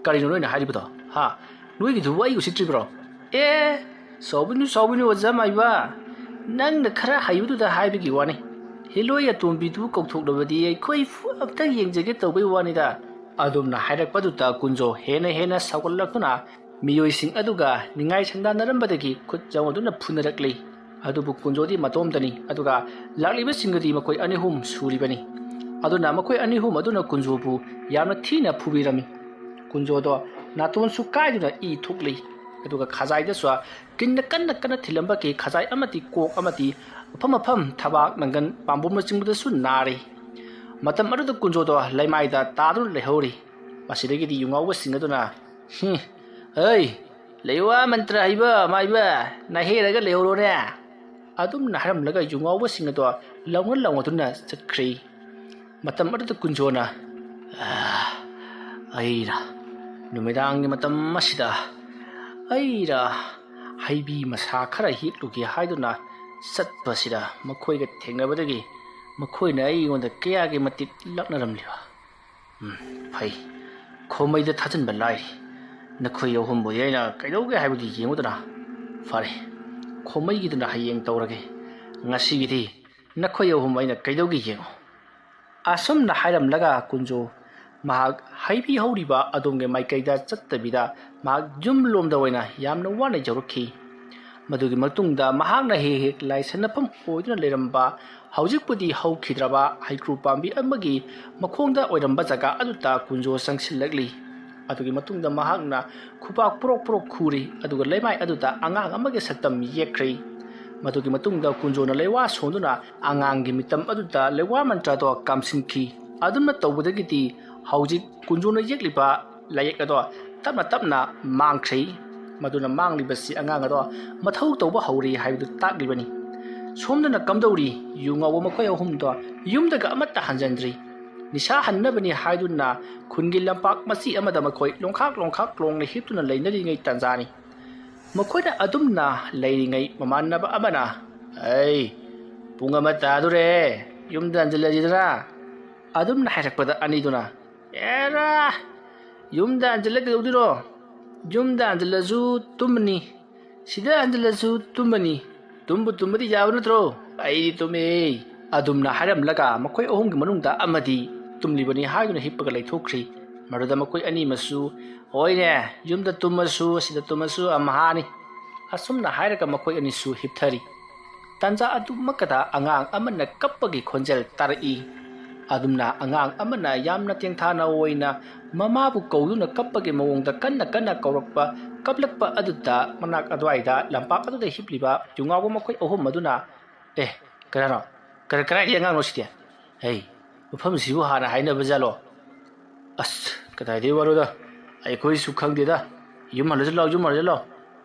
ꯀꯔꯤꯅꯣ ꯅꯣꯏꯅ ꯍꯥꯏꯔꯤꯕꯗꯣ? ꯍꯥ? ꯅꯣꯏꯒꯤꯗꯨꯕꯨ ꯑꯩ ꯎꯁꯤꯠꯇ꯭ꯔꯤꯕ꯭ꯔꯣ?" "ꯑꯦ, ꯁꯥꯎꯕꯤꯅꯨ, ꯁꯥꯎꯕꯤꯅꯨ, ꯑꯣꯖꯥ ꯃꯥꯏꯕ꯫ ꯅꯪꯅ ꯈꯔ ꯍꯩꯕꯗꯨꯗ ꯍꯥꯏꯕꯒꯤ ꯋꯥꯅꯤ꯫ ꯍꯦꯂꯣꯏ ꯑꯇꯣꯝꯕꯤꯗꯨ ꯀꯧꯊꯣꯛꯂꯕꯗꯤ ꯑꯩꯈꯣꯏ ꯐꯨ-, ꯑꯝꯇ ꯌꯦꯡꯖꯒꯦ ꯇꯧꯕꯩ ꯋꯥꯅꯤꯗ꯫" ꯑꯗꯨꯝꯅ ꯍꯥꯏꯔꯛꯄꯗꯨꯗ ꯀꯨꯟꯖꯣ ꯍꯦꯟꯅ ꯍꯦꯟꯅ ꯁꯥꯎꯒꯠꯂꯛꯇꯨꯅ ꯃꯤꯑꯣꯏꯁꯤꯡ ꯑꯗꯨꯒ ꯅꯤꯡꯉꯥꯏ ꯁꯪꯗꯥꯅꯔꯝꯕꯗꯒꯤ ꯈꯨꯠ ꯆꯪꯗꯨꯅ ꯐꯨꯅꯔꯛꯂꯤ꯫ ꯑꯗꯨꯕꯨ ꯀꯨꯟꯖꯣꯗꯤ ꯃꯇꯣꯝꯇꯅꯤ, ꯑꯗꯨꯒ ꯂꯥꯛꯂꯤꯕꯁꯤꯡꯒꯗꯤ ꯃꯈꯣꯏ ꯑꯅꯤ ꯑꯍꯨꯝ ꯁꯨꯔꯤꯕꯅꯤ꯫ ꯑꯗꯨꯅ ꯃꯈꯣꯏ ꯑꯅꯤ ꯑꯍꯨꯝ ꯑꯗꯨꯅ ꯀꯨꯟꯖꯣꯕꯨ ꯌꯥꯝꯅ ꯊꯤꯅ ꯐꯨꯕꯤꯔꯝꯃꯤ꯫ ꯀꯨꯟꯖꯣꯗꯣ ꯅꯥꯇꯣꯟꯁꯨ ꯀꯥꯏꯗꯨꯅ ꯏ ꯊꯣꯛꯂꯤ꯫ ꯑꯗꯨꯒ ꯈꯖꯥꯏꯗꯁꯨ ꯀꯤꯟꯅ ꯀꯟꯅ ꯀꯟꯅ ꯊꯤꯜꯂꯝꯕꯒꯤ ꯈꯖꯥꯏ ꯑꯃꯗꯤ ꯀꯣꯛ ꯑꯃꯗꯤ ꯃꯐꯝ ꯃꯐꯝ ꯊꯕꯥꯛ ꯅꯪꯒꯟ ꯄꯥꯝꯕꯣꯝꯅꯆꯤꯡꯕꯗꯁꯨ ꯅꯥꯔꯤ꯫ ꯃꯇꯝ ꯑꯗꯨꯗ ꯀꯨꯟꯖꯣꯗꯣ ꯂꯩꯃꯥꯏꯗ ꯇꯥꯗꯨꯅ ꯂꯩꯍꯧꯔꯤ꯫ ꯃꯁꯤꯗꯒꯤꯗꯤ ꯌꯨꯉꯥꯎꯕꯁꯤꯡ ꯑꯗꯨꯅ, "ꯍꯨꯝ, ꯑꯩ, ꯂꯩꯋꯥ ꯃꯟꯇ꯭ꯔ ꯍꯩꯕ ꯃꯥꯏꯕ, ꯅꯥꯍꯦꯔꯒ ꯂꯩꯍꯧꯔꯣꯅꯦ!" ꯑꯗꯨꯝꯅ ꯍꯥꯏꯔꯝꯂꯒ ꯌꯨꯉꯥꯎꯕꯁꯤꯡ ꯑꯗꯣ ꯂꯥꯎꯅ ꯂꯥꯎꯅꯗꯨꯅ ꯆꯠꯈ꯭ꯔꯤ꯫ ꯃꯇꯝ ꯑꯗꯨꯗ ꯀꯨꯟꯖꯣꯅ, "ꯑꯥ, ꯑꯩꯅ ꯅꯨꯃꯤꯗꯥꯡꯒꯤ ꯃꯇꯝ ꯑꯁꯤꯗ ꯑꯩꯅ ꯍꯩꯕꯤ ꯃꯁꯥ ꯈꯔ ꯍꯦꯛꯂꯨꯒꯦ ꯍꯥꯏꯗꯨꯅ ꯆꯠꯄꯁꯤꯗ ꯃꯈꯣꯏꯒ ꯊꯦꯡꯅꯕꯗꯒꯤ ꯃꯈꯣꯏꯅ ꯑꯩꯉꯣꯟꯗ ꯀꯌꯥꯒꯤ ꯃꯇꯤꯛ ꯂꯛꯅꯔꯝꯂꯤꯕ꯫ ꯎꯝ, ꯐꯩ꯫ ꯈꯣꯃꯩꯗ ꯊꯥꯖꯤꯟꯕ ꯂꯥꯏꯔꯤ꯫ ꯅꯈꯣꯏ ꯑꯍꯨꯝꯕꯨ ꯑꯩꯅ ꯀꯩꯗꯧꯒꯦ ꯍꯥꯏꯕꯗꯨ ꯌꯦꯡꯉꯨꯗꯅ꯫ ꯐꯔꯦ, ꯈꯣꯃꯩꯒꯤꯗꯨꯅ ꯍꯌꯦꯡ ꯇꯧꯔꯒꯦ꯫ ꯉꯁꯤꯒꯤꯗꯤ ꯅꯈꯣꯏ ꯑꯍꯨꯝ ꯑꯩꯅ ꯀꯩꯗꯧꯒꯦ ꯌꯦꯡꯉꯨ꯫" ꯑꯁꯨꯝꯅ ꯍꯥꯏꯔꯝꯂꯒ ꯀꯨꯟꯖꯣ ꯃꯍꯥꯛ ꯍꯩꯕꯤ ꯍꯧꯔꯤꯕ ꯑꯗꯣꯝꯒꯤ ꯃꯥꯏꯀꯩꯗ ꯆꯠꯇꯕꯤꯗ ꯃꯍꯥꯛ ꯌꯨꯝ ꯂꯣꯝꯗ ꯑꯣꯏꯅ ꯌꯥꯝꯅ ꯋꯥꯅ ꯌꯧꯔꯛꯈꯤ꯫ ꯃꯗꯨꯒꯤ ꯃꯇꯨꯡꯗ ꯃꯍꯥꯛꯅ ꯍꯦꯛ ꯍꯦꯛ ꯂꯥꯏꯁꯟꯅꯐꯝ ꯑꯣꯏꯗꯨꯅ ꯂꯩꯔꯝꯕ ꯍꯧꯖꯤꯛꯄꯨꯗꯤ ꯍꯧꯈꯤꯗ꯭ꯔꯕ ꯍꯩꯀ꯭ꯔꯨ ꯄꯥꯝꯕꯤ ꯑꯃꯒꯤ ꯃꯈꯣꯡꯗ ꯑꯣꯏꯔꯝꯕ ꯖꯒꯥ ꯑꯗꯨꯗ ꯀꯨꯟꯖꯣ ꯆꯪꯁꯤꯜꯂꯛꯂꯤ꯫ ꯑꯗꯨꯒꯤ ꯃꯇꯨꯡꯗ ꯃꯍꯥꯛꯅ ꯈꯨꯄꯥꯛ ꯄ꯭ꯔꯣꯛ ꯄ꯭ꯔꯣꯛ ꯈꯨꯔꯤ, ꯑꯗꯨꯒ ꯂꯩꯃꯥꯏ ꯑꯗꯨꯗ ꯑꯉꯥꯡ ꯑꯃꯒꯤ ꯁꯛꯇꯝ ꯌꯦꯛꯈ꯭ꯔꯦ꯫ ꯃꯗꯨꯒꯤ ꯃꯇꯨꯡꯗ ꯀꯨꯟꯖꯣꯅ ꯂꯩꯋꯥ ꯁꯣꯟꯗꯨꯅ ꯑꯉꯥꯡꯒꯤ ꯃꯤꯇꯝ ꯑꯗꯨꯗ ꯂꯩꯋꯥ ꯃꯟꯇ꯭ꯔꯗꯣ ꯀꯥꯝꯁꯤꯟꯈꯤ꯫ ꯑꯗꯨꯝꯅ ꯇꯧꯕꯗꯒꯤꯗꯤ ꯍꯧꯖꯤꯛ ꯀꯨꯟꯖꯣꯅ ꯌꯦꯛꯂꯤꯕ ꯂꯥꯏꯌꯦꯛ ꯑꯗꯣ ꯇꯞꯅ ꯇꯞꯅ ꯃꯥꯡꯈ꯭ꯔꯦ꯫ ꯃꯗꯨꯅ ꯃꯥꯡꯂꯤꯕꯁꯤ ꯑꯉꯥꯡ ꯑꯗꯣ ꯃꯊꯧ ꯇꯧꯕ ꯍꯧꯔꯦ ꯍꯥꯏꯕꯗꯨ ꯇꯥꯛꯂꯤꯕꯅꯤ꯫ ꯁꯣꯝꯗꯅ ꯀꯝꯗꯧꯔꯤ? ꯌꯨ ꯉꯥꯎꯕ ꯃꯈꯣꯏ ꯑꯍꯨꯝꯗꯣ ꯌꯨꯝꯗꯒ ꯑꯃꯠꯇ ꯍꯟꯖꯤꯟꯗ꯭ꯔꯤ꯫ ꯅꯤꯁꯥ ꯍꯟꯅꯕꯅꯤ ꯍꯥꯏꯗꯨꯅ ꯈꯨꯟꯒꯤ ꯂꯝꯄꯥꯛ ꯃꯆꯤ ꯑꯃꯗ ꯃꯈꯣꯏ ꯂꯣꯡꯈꯥꯛ ꯂꯣꯡꯈꯥꯛ ꯂꯣꯡꯅ ꯍꯤꯞꯇꯨꯅ ꯂꯩꯅꯔꯤꯉꯩ ꯇꯥꯟꯖꯥꯅꯤ꯫ ꯃꯈꯣꯏꯅ ꯑꯗꯨꯝꯅ ꯂꯩꯔꯤꯉꯩ ꯃꯃꯥꯟꯅꯕ ꯑꯃꯅ, "ꯑꯩ, ꯄꯨꯡ ꯑꯃ ꯇꯥꯗꯣꯔꯦ, ꯌꯨꯝꯗ ꯍꯟꯖꯤꯜꯂꯁꯤꯗꯅ?" ꯑꯗꯨꯝꯅ ꯍꯥꯏꯔꯛꯄꯗ ꯑꯅꯤꯗꯨꯅ, "ꯑꯦꯔꯥ, ꯌꯨꯝꯗ ꯍꯟꯖꯤꯜꯂ ꯀꯩꯗꯧꯗꯣꯏꯅꯣ? ꯌꯨꯝꯗ ꯍꯟꯖꯤꯜꯂꯁꯨ ꯇꯨꯝꯃꯅꯤ, ꯁꯤꯗ ꯍꯟꯖꯤꯜꯂꯁꯨ ꯇꯨꯝꯃꯅꯤ꯫ ꯇꯨꯝꯕꯨ ꯇꯨꯝꯕꯗꯤ ꯌꯥꯕ ꯅꯠꯇ꯭ꯔꯣ? ꯑꯩꯗꯤ ꯇꯨꯝꯃꯦ"꯫ ꯑꯗꯨꯝꯅ ꯍꯥꯏꯔꯝꯂꯒ ꯃꯈꯣꯏ ꯑꯍꯨꯝꯒꯤ ꯃꯅꯨꯡꯗ ꯑꯃꯗꯤ ꯇꯨꯝꯂꯤꯕꯅꯤ ꯍꯥꯏꯗꯨꯅ ꯍꯤꯞꯄꯒ ꯂꯩꯊꯣꯛꯈ꯭ꯔꯤ꯫ ꯃꯗꯨꯗ ꯃꯈꯣꯏ ꯑꯅꯤꯃꯁꯨ, "ꯍꯣꯏꯅꯦ, ꯌꯨꯝꯗ ꯇꯨꯝꯃꯁꯨ, ꯁꯤꯗ ꯇꯨꯝꯃꯁꯨ ꯑꯝꯍꯥꯅꯤ"꯫ ꯑꯁꯨꯝꯅ ꯍꯥꯏꯔꯒ ꯃꯈꯣꯏ ꯑꯅꯤꯁꯨ ꯍꯤꯞꯊꯔꯤ꯫ ꯇꯥꯟꯖꯥ ꯑꯗꯨꯃꯛꯇꯗ ꯑꯉꯥꯡ ꯑꯃꯅ ꯀꯞꯄꯒꯤ ꯈꯣꯟꯖꯦꯜ ꯇꯥꯔꯛꯏ꯫ ꯑꯗꯨꯝꯅ ꯑꯉꯥꯡ ꯑꯃꯅ ꯌꯥꯝꯅ ꯇꯦꯡꯊꯥꯅ ꯑꯣꯏꯅ ꯃꯃꯥꯕꯨ ꯀꯧꯗꯨꯅ ꯀꯞꯄꯒꯤ ꯃꯑꯣꯡꯗ ꯀꯟꯅ ꯀꯟꯅ ꯀꯧꯔꯛꯄ, ꯀꯞꯂꯛꯄ ꯑꯗꯨꯗ ꯃꯅꯥꯛ ꯑꯗꯨꯋꯥꯏꯗ ꯂꯝꯄꯥꯛ ꯑꯗꯨꯗ ꯍꯤꯞꯂꯤꯕ ꯌꯨꯉꯥꯎꯕ ꯃꯈꯣꯏ ꯑꯍꯨꯝ ꯑꯗꯨꯅ, "ꯑꯦ, ꯀꯅꯥꯅꯣ? ꯀꯔ-, ꯀꯗꯥꯏꯗꯒꯤ ꯑꯉꯥꯡꯅꯣ ꯁꯤꯗꯤ? ꯍꯩ, ꯃꯐꯝꯁꯤꯕꯨ ꯍꯥꯟꯅ ꯍꯥꯏꯅꯕ ꯖꯥꯠꯂꯣ? ꯑꯁ, ꯀꯗꯥꯏꯗꯒꯤ ꯋꯥꯔꯣꯗ? ꯑꯩꯈꯣꯏꯁꯨ ꯈꯪꯗꯦꯗ꯫ ꯌꯨꯝ ꯍꯜꯂꯁꯤ ꯂꯥꯎ, ꯌꯨꯝ ꯍꯜꯂꯁꯤ ꯂꯥꯎ"꯫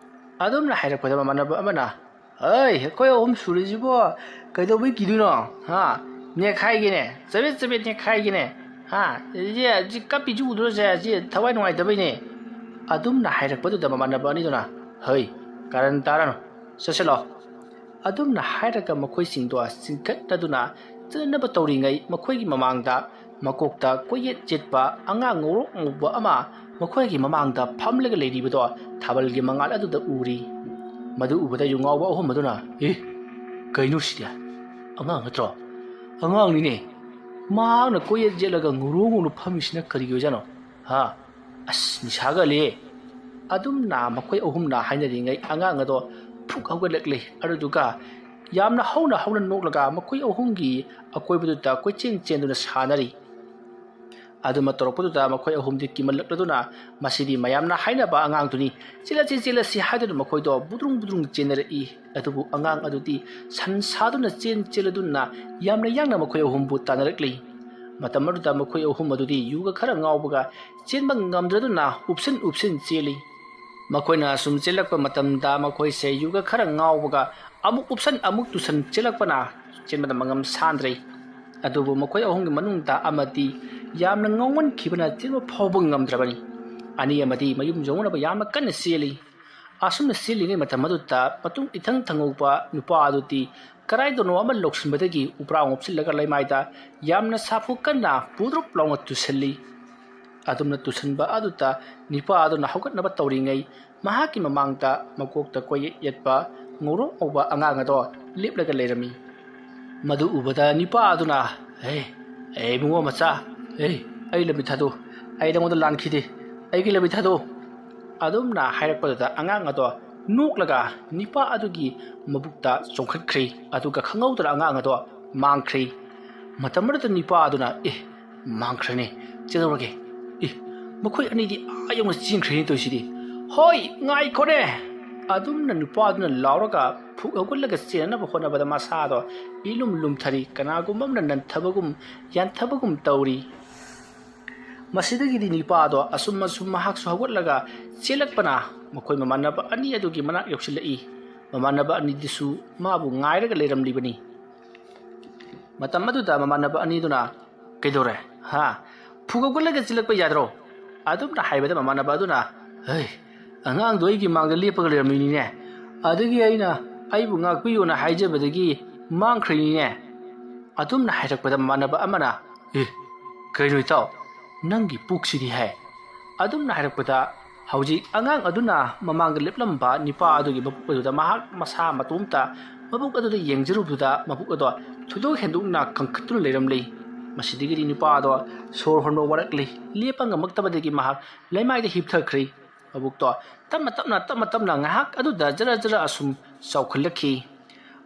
ꯑꯗꯨꯝꯅ ꯍꯥꯏꯔꯛꯄꯗ ꯃꯃꯥꯟꯅꯕ ꯑꯃꯅ, "ꯑꯩ, ꯑꯩꯈꯣꯏ ꯑꯍꯨꯝ ꯁꯨꯔꯤꯁꯤꯕꯣ ꯀꯩꯗꯧꯕꯩ ꯀꯤꯗꯣꯏꯅꯣ? ꯍꯥ? ꯅꯦꯛꯈꯥꯏꯒꯦꯅꯦ, ꯆꯕꯦꯠ ꯆꯕꯦꯠ ꯅꯦꯛꯈꯥꯏꯒꯦꯅꯦ꯫ ꯍꯥ? ꯁꯤ, ꯁꯤ ꯀꯞꯄꯤꯁꯤ ꯎꯗ꯭ꯔꯣ ꯁꯦ? ꯁꯤ ꯊꯋꯥꯏ ꯅꯨꯡꯉꯥꯏꯇꯕꯩꯅꯦ"꯫ ꯑꯗꯨꯝꯅ ꯍꯥꯏꯔꯛꯄꯗꯨꯗ ꯃꯃꯥꯟꯅꯕ ꯑꯅꯤꯗꯨꯅ, "ꯍꯩ, ꯀꯥꯔꯟ ꯇꯥꯔꯅꯨ, ꯆꯠꯁꯤꯜꯂꯣ"꯫ ꯑꯗꯨꯝꯅ ꯍꯥꯏꯔꯒ ꯃꯈꯣꯏꯁꯤꯡꯗꯣ ꯆꯤꯡꯈꯠꯅꯗꯨꯅ ꯆꯠꯅꯕ ꯇꯧꯔꯤꯉꯩ ꯃꯈꯣꯏꯒꯤ ꯃꯃꯥꯡꯗ ꯃꯀꯣꯛꯇ ꯀꯣꯏꯌꯦꯠ ꯌꯦꯠꯄ ꯑꯉꯥꯡ ꯉꯧꯔꯣꯛ ꯉꯧꯕ ꯑꯃ ꯃꯈꯣꯏꯒꯤ ꯃꯃꯥꯡꯗ ꯐꯝꯂꯒ ꯂꯩꯔꯤꯕꯗꯣ ꯊꯥꯕꯜꯒꯤ ꯃꯉꯥꯜ ꯑꯗꯨꯗ ꯎꯔꯤ꯫ ꯃꯗꯨ ꯎꯕꯗ ꯌꯨꯉꯥꯎꯕ ꯑꯍꯨꯝ ꯑꯗꯨꯅ, "ꯑꯦ, ꯀꯩꯅꯣ ꯁꯤꯗꯤ? ꯑꯉꯥꯡ ꯅꯠꯇ꯭ꯔꯣ? ꯑꯉꯥꯡꯅꯤꯅꯦ꯫ ꯃꯍꯥꯛꯅ ꯀꯣꯏꯌꯦꯠ ꯌꯦꯠꯂꯒ ꯉꯧꯔꯣꯛ ꯉꯧꯅ ꯐꯝꯃꯤꯁꯤꯅ ꯀꯔꯤꯒꯤ ꯑꯣꯏꯖꯥꯠꯅꯣ? ꯍꯥ? ꯑꯁ, ꯅꯤꯁꯥꯒ ꯂꯩꯌꯦ"꯫ ꯑꯗꯨꯝꯅ ꯃꯈꯣꯏ ꯑꯍꯨꯝꯅ ꯍꯥꯏꯅꯔꯤꯉꯩ ꯑꯉꯥꯡ ꯑꯗꯣ ꯐꯨꯛ ꯍꯧꯒꯠꯂꯛꯂꯦ꯫ ꯑꯗꯨꯗꯨꯒ ꯌꯥꯝꯅ ꯍꯧꯅ ꯍꯧꯅ ꯅꯣꯛꯂꯒ ꯃꯈꯣꯏ ꯑꯍꯨꯝꯒꯤ ꯑꯀꯣꯏꯕꯗꯨꯗ ꯀꯣꯏꯆꯦꯟ ꯆꯦꯟꯗꯨꯅ ꯁꯥꯟꯅꯔꯤ꯫ ꯑꯗꯨꯃ ꯇꯧꯔꯛꯄꯗꯨꯗ ꯃꯈꯣꯏ ꯑꯍꯨꯝꯗꯤ ꯀꯤꯃꯜꯂꯛꯂꯗꯨꯅ, ꯃꯁꯤꯗꯤ ꯃꯌꯥꯝꯅ ꯍꯥꯏꯅꯕ ꯑꯉꯥꯡꯗꯨꯅꯤ, "ꯆꯦꯜꯂꯁꯤ, ꯆꯦꯜꯂꯁꯤ" ꯍꯥꯏꯗꯨꯅ ꯃꯈꯣꯏꯗꯣ ꯕꯨꯗ꯭ꯔꯨꯡ ꯕꯨꯗ꯭ꯔꯨꯡ ꯆꯦꯟꯅꯔꯛꯏ꯫ ꯑꯗꯨꯕꯨ ꯑꯉꯥꯡ ꯑꯗꯨꯗꯤ ꯁꯟ ꯁꯥꯗꯨꯅ ꯆꯦꯟ ꯆꯦꯜꯂꯗꯨꯅ ꯌꯥꯝꯅ ꯌꯥꯡꯅ ꯃꯈꯣꯏ ꯑꯍꯨꯝꯕꯨ ꯇꯥꯟꯅꯔꯛꯂꯤ꯫ ꯃꯇꯝ ꯑꯗꯨꯗ ꯃꯈꯣꯏ ꯑꯍꯨꯝ ꯑꯗꯨꯗꯤ ꯌꯨꯒ ꯈꯔ ꯉꯥꯎꯕꯒ ꯆꯦꯟꯕ ꯉꯝꯗ꯭ꯔꯗꯨꯅ ꯎꯞꯁꯤꯟ ꯎꯞꯁꯤꯟ ꯆꯦꯜꯂꯤ꯫ ꯃꯈꯣꯏꯅ ꯑꯁꯨꯝ ꯆꯦꯜꯂꯛꯄ ꯃꯇꯝꯗ ꯃꯈꯣꯏꯁꯦ ꯌꯨꯒ ꯈꯔ ꯉꯥꯎꯕꯒ ꯑꯃꯨꯛ ꯎꯞꯁꯟ ꯑꯃꯨꯛ ꯇꯨꯁꯟ ꯆꯦꯜꯂꯛꯄꯅ ꯆꯦꯟꯕꯗ ꯃꯉꯝ ꯁꯥꯟꯗ꯭ꯔꯦ꯫ ꯑꯗꯨꯕꯨ ꯃꯈꯣꯏ ꯑꯍꯨꯝꯒꯤ ꯃꯅꯨꯡꯗ ꯑꯃꯗꯤ ꯌꯥꯝꯅ ꯉꯥꯎꯃꯟꯈꯤꯕꯅ ꯆꯦꯟꯕ ꯐꯥꯎꯕ ꯉꯝꯗ꯭ꯔꯕꯅꯤ꯫ ꯑꯅꯤ ꯑꯃꯗꯤ ꯃꯌꯨꯝ ꯌꯧꯅꯕ ꯌꯥꯝꯅ ꯀꯟꯅ ꯆꯦꯜꯂꯤ꯫ ꯑꯁꯨꯝꯅ ꯆꯦꯜꯂꯤꯉꯩ ꯃꯇꯝ ꯑꯗꯨꯗ ꯃꯇꯨꯡ ꯏꯊꯪ ꯊꯪꯍꯧꯕ ꯅꯨꯄꯥ ꯑꯗꯨꯗꯤ ꯀꯗꯥꯏꯗꯅꯣ ꯑꯃ ꯂꯧꯁꯤꯟꯕꯗꯒꯤ ꯎꯄ꯭ꯔꯥꯡ ꯎꯞꯁꯤꯜꯂꯒ ꯂꯩꯃꯥꯏꯗ ꯌꯥꯝꯅ ꯁꯥꯐꯨ ꯀꯟꯅ ꯄꯨꯗ꯭ꯔꯨꯞ ꯂꯥꯎꯅ ꯇꯨꯁꯤꯜꯂꯤ꯫ ꯑꯗꯨꯝꯅ ꯇꯨꯁꯤꯟꯕ ꯑꯗꯨꯗ ꯅꯨꯄꯥ ꯑꯗꯨꯅ ꯍꯧꯒꯠꯅꯕ ꯇꯧꯔꯤꯉꯩ ꯃꯍꯥꯛꯀꯤ ꯃꯃꯥꯡꯗ ꯃꯀꯣꯛꯇ ꯀꯣꯏꯌꯦꯠ ꯌꯦꯠꯄ ꯉꯧꯔꯣꯛ ꯉꯧꯕ ꯑꯉꯥꯡ ꯑꯗꯣ ꯂꯦꯞꯂꯒ ꯂꯩꯔꯝꯃꯤ꯫ ꯃꯗꯨ ꯎꯕꯗ ꯅꯨꯄꯥ ꯑꯗꯨꯅ, "ꯍꯦ, ꯑꯦ ꯏꯕꯨꯡꯉꯣ ꯃꯆꯥ, ꯍꯦ, ꯑꯩ ꯂꯝꯕꯤ ꯊꯥꯗꯣꯛꯎ, ꯑꯩ ꯅꯉꯣꯟꯗ ꯂꯥꯟꯈꯤꯗꯦ, ꯑꯩꯒꯤ ꯂꯝꯕꯤ ꯊꯥꯗꯣꯛꯎ" ꯑꯗꯨꯝꯅ ꯍꯥꯏꯔꯛꯄꯗꯨꯗ ꯑꯉꯥꯡ ꯑꯗꯣ ꯅꯣꯛꯂꯒ ꯅꯨꯄꯥ ꯑꯗꯨꯒꯤ ꯃꯕꯨꯛꯇ ꯆꯣꯡꯈꯠꯈ꯭ꯔꯦ꯫ ꯑꯗꯨꯒ ꯈꯪꯍꯧꯗꯅ ꯑꯉꯥꯡ ꯑꯗꯣ ꯃꯥꯡꯈ꯭ꯔꯦ꯫ ꯃꯇꯝ ꯑꯗꯨꯗ ꯅꯨꯄꯥ ꯑꯗꯨꯅ, "ꯑꯦ, ꯃꯥꯡꯈ꯭ꯔꯦꯅꯦ, ꯆꯦꯜꯍꯧꯔꯒꯦ꯫ ꯑꯦ, ꯃꯈꯣꯏ ꯑꯅꯤꯗꯤ ꯑꯥ ꯌꯧꯅ ꯆꯦꯟꯈ꯭ꯔꯦꯅꯦ ꯇꯧꯔꯤꯁꯤꯗꯤ꯫ ꯍꯣꯏ, ꯉꯥꯏꯈꯣꯅꯦ!" ꯑꯗꯨꯝꯅ ꯅꯨꯄꯥ ꯑꯗꯨꯅ ꯂꯥꯎꯔꯒ ꯐꯨꯛ ꯍꯧꯒꯠꯂꯒ ꯆꯦꯟꯅꯅꯕ ꯍꯣꯠꯅꯕꯗ ꯃꯁꯥꯗꯣ ꯏꯂꯨꯝ ꯂꯨꯝꯊꯔꯤ, ꯀꯅꯥꯒꯨꯝꯕ ꯑꯃꯅ ꯅꯟꯊꯕꯒꯨꯝ ꯌꯥꯟꯊꯕꯒꯨꯝ ꯇꯧꯔꯤ꯫ ꯃꯁꯤꯗꯒꯤꯗꯤ ꯅꯨꯄꯥꯗꯣ ꯑꯁꯨꯝ ꯑꯁꯨꯝ ꯃꯍꯥꯛꯁꯨ ꯍꯧꯒꯠꯂꯒ ꯆꯦꯜꯂꯛꯄꯅ ꯃꯈꯣꯏ ꯃꯃꯥꯟꯅꯕ ꯑꯅꯤ ꯑꯗꯨꯒꯤ ꯃꯅꯥꯛ ꯌꯧꯁꯤꯜꯂꯛꯏ꯫ ꯃꯃꯥꯟꯅꯕ ꯑꯅꯤꯗꯨꯁꯨ ꯃꯥꯕꯨ ꯉꯥꯏꯔꯒ ꯂꯩꯔꯝꯂꯤꯕꯅꯤ꯫ ꯃꯇꯝ ꯑꯗꯨꯗ ꯃꯃꯥꯟꯅꯕ ꯑꯅꯤꯗꯨꯅ, "ꯀꯩꯗꯧꯔꯦ? ꯍꯥ? ꯐꯨꯒꯠꯂꯒ ꯆꯦꯜꯂꯛꯄ ꯌꯥꯗ꯭ꯔꯣ?" ꯑꯗꯨꯝꯅ ꯍꯥꯏꯕꯗ ꯃꯃꯥꯟꯅꯕ ꯑꯗꯨꯅ, "ꯍꯩ, ꯑꯉꯥꯡꯗꯣ ꯑꯩꯒꯤ ꯃꯥꯡꯗ ꯂꯦꯞꯄꯒ ꯂꯩꯔꯝꯃꯤꯅꯤꯅꯦ꯫ ꯑꯗꯒꯤ ꯑꯩꯅ ꯑꯩꯕꯨ ꯉꯥꯛꯄꯤꯌꯨꯅ ꯍꯥꯏꯖꯕꯗꯒꯤ ꯃꯥꯡꯈ꯭ꯔꯤꯅꯤꯅꯦ"꯫ ꯑꯗꯨꯝꯅ ꯍꯥꯏꯔꯛꯄꯗ ꯃꯃꯥꯟꯅꯕ ꯑꯃꯅ, "ꯑꯦ, ꯀꯩꯅꯣ ꯏꯇꯥꯎ, ꯅꯪꯒꯤ ꯄꯨꯛꯁꯤꯗꯤ ꯍꯥꯏ"꯫ ꯑꯗꯨꯝꯅ ꯍꯥꯏꯔꯛꯄꯗ ꯍꯧꯖꯤꯛ ꯑꯉꯥꯡ ꯑꯗꯨꯅ ꯃꯃꯥꯡꯗ ꯂꯦꯞꯂꯝꯕ ꯅꯨꯄꯥ ꯑꯗꯨꯒꯤ ꯃꯕꯨꯛ ꯑꯗꯨꯗ ꯃꯍꯥꯛ ꯃꯁꯥ ꯃꯇꯣꯝꯇ ꯃꯕꯨꯛ ꯑꯗꯨꯗ ꯌꯦꯡꯖꯔꯨꯕꯗꯨꯗ ꯃꯕꯨꯛ ꯑꯗꯣ ꯊꯣꯏꯗꯣꯛ ꯍꯦꯟꯗꯣꯛꯅ ꯀꯟꯈꯠꯇꯨꯅ ꯂꯩꯔꯝꯂꯤ꯫ ꯃꯁꯤꯗꯒꯤꯗꯤ ꯅꯨꯄꯥ ꯑꯗꯣ ꯁꯣꯔ ꯍꯣꯟꯕ ꯋꯥꯔꯛꯂꯤ꯫ ꯂꯦꯞꯄ ꯉꯝꯃꯛꯇꯕꯗꯒꯤ ꯃꯍꯥꯛ ꯂꯩꯃꯥꯏꯗ ꯍꯤꯞꯊꯈ꯭ꯔꯤ꯫ ꯃꯕꯨꯛꯇꯣ ꯇꯞꯅ ꯇꯞꯅ, ꯇꯞꯅ ꯇꯞꯅ ꯉꯥꯏꯍꯥꯛ ꯑꯗꯨꯗ ꯖꯔ ꯖꯔ ꯑꯁꯨꯝ ꯆꯥꯎꯈꯠꯂꯛꯈꯤ꯫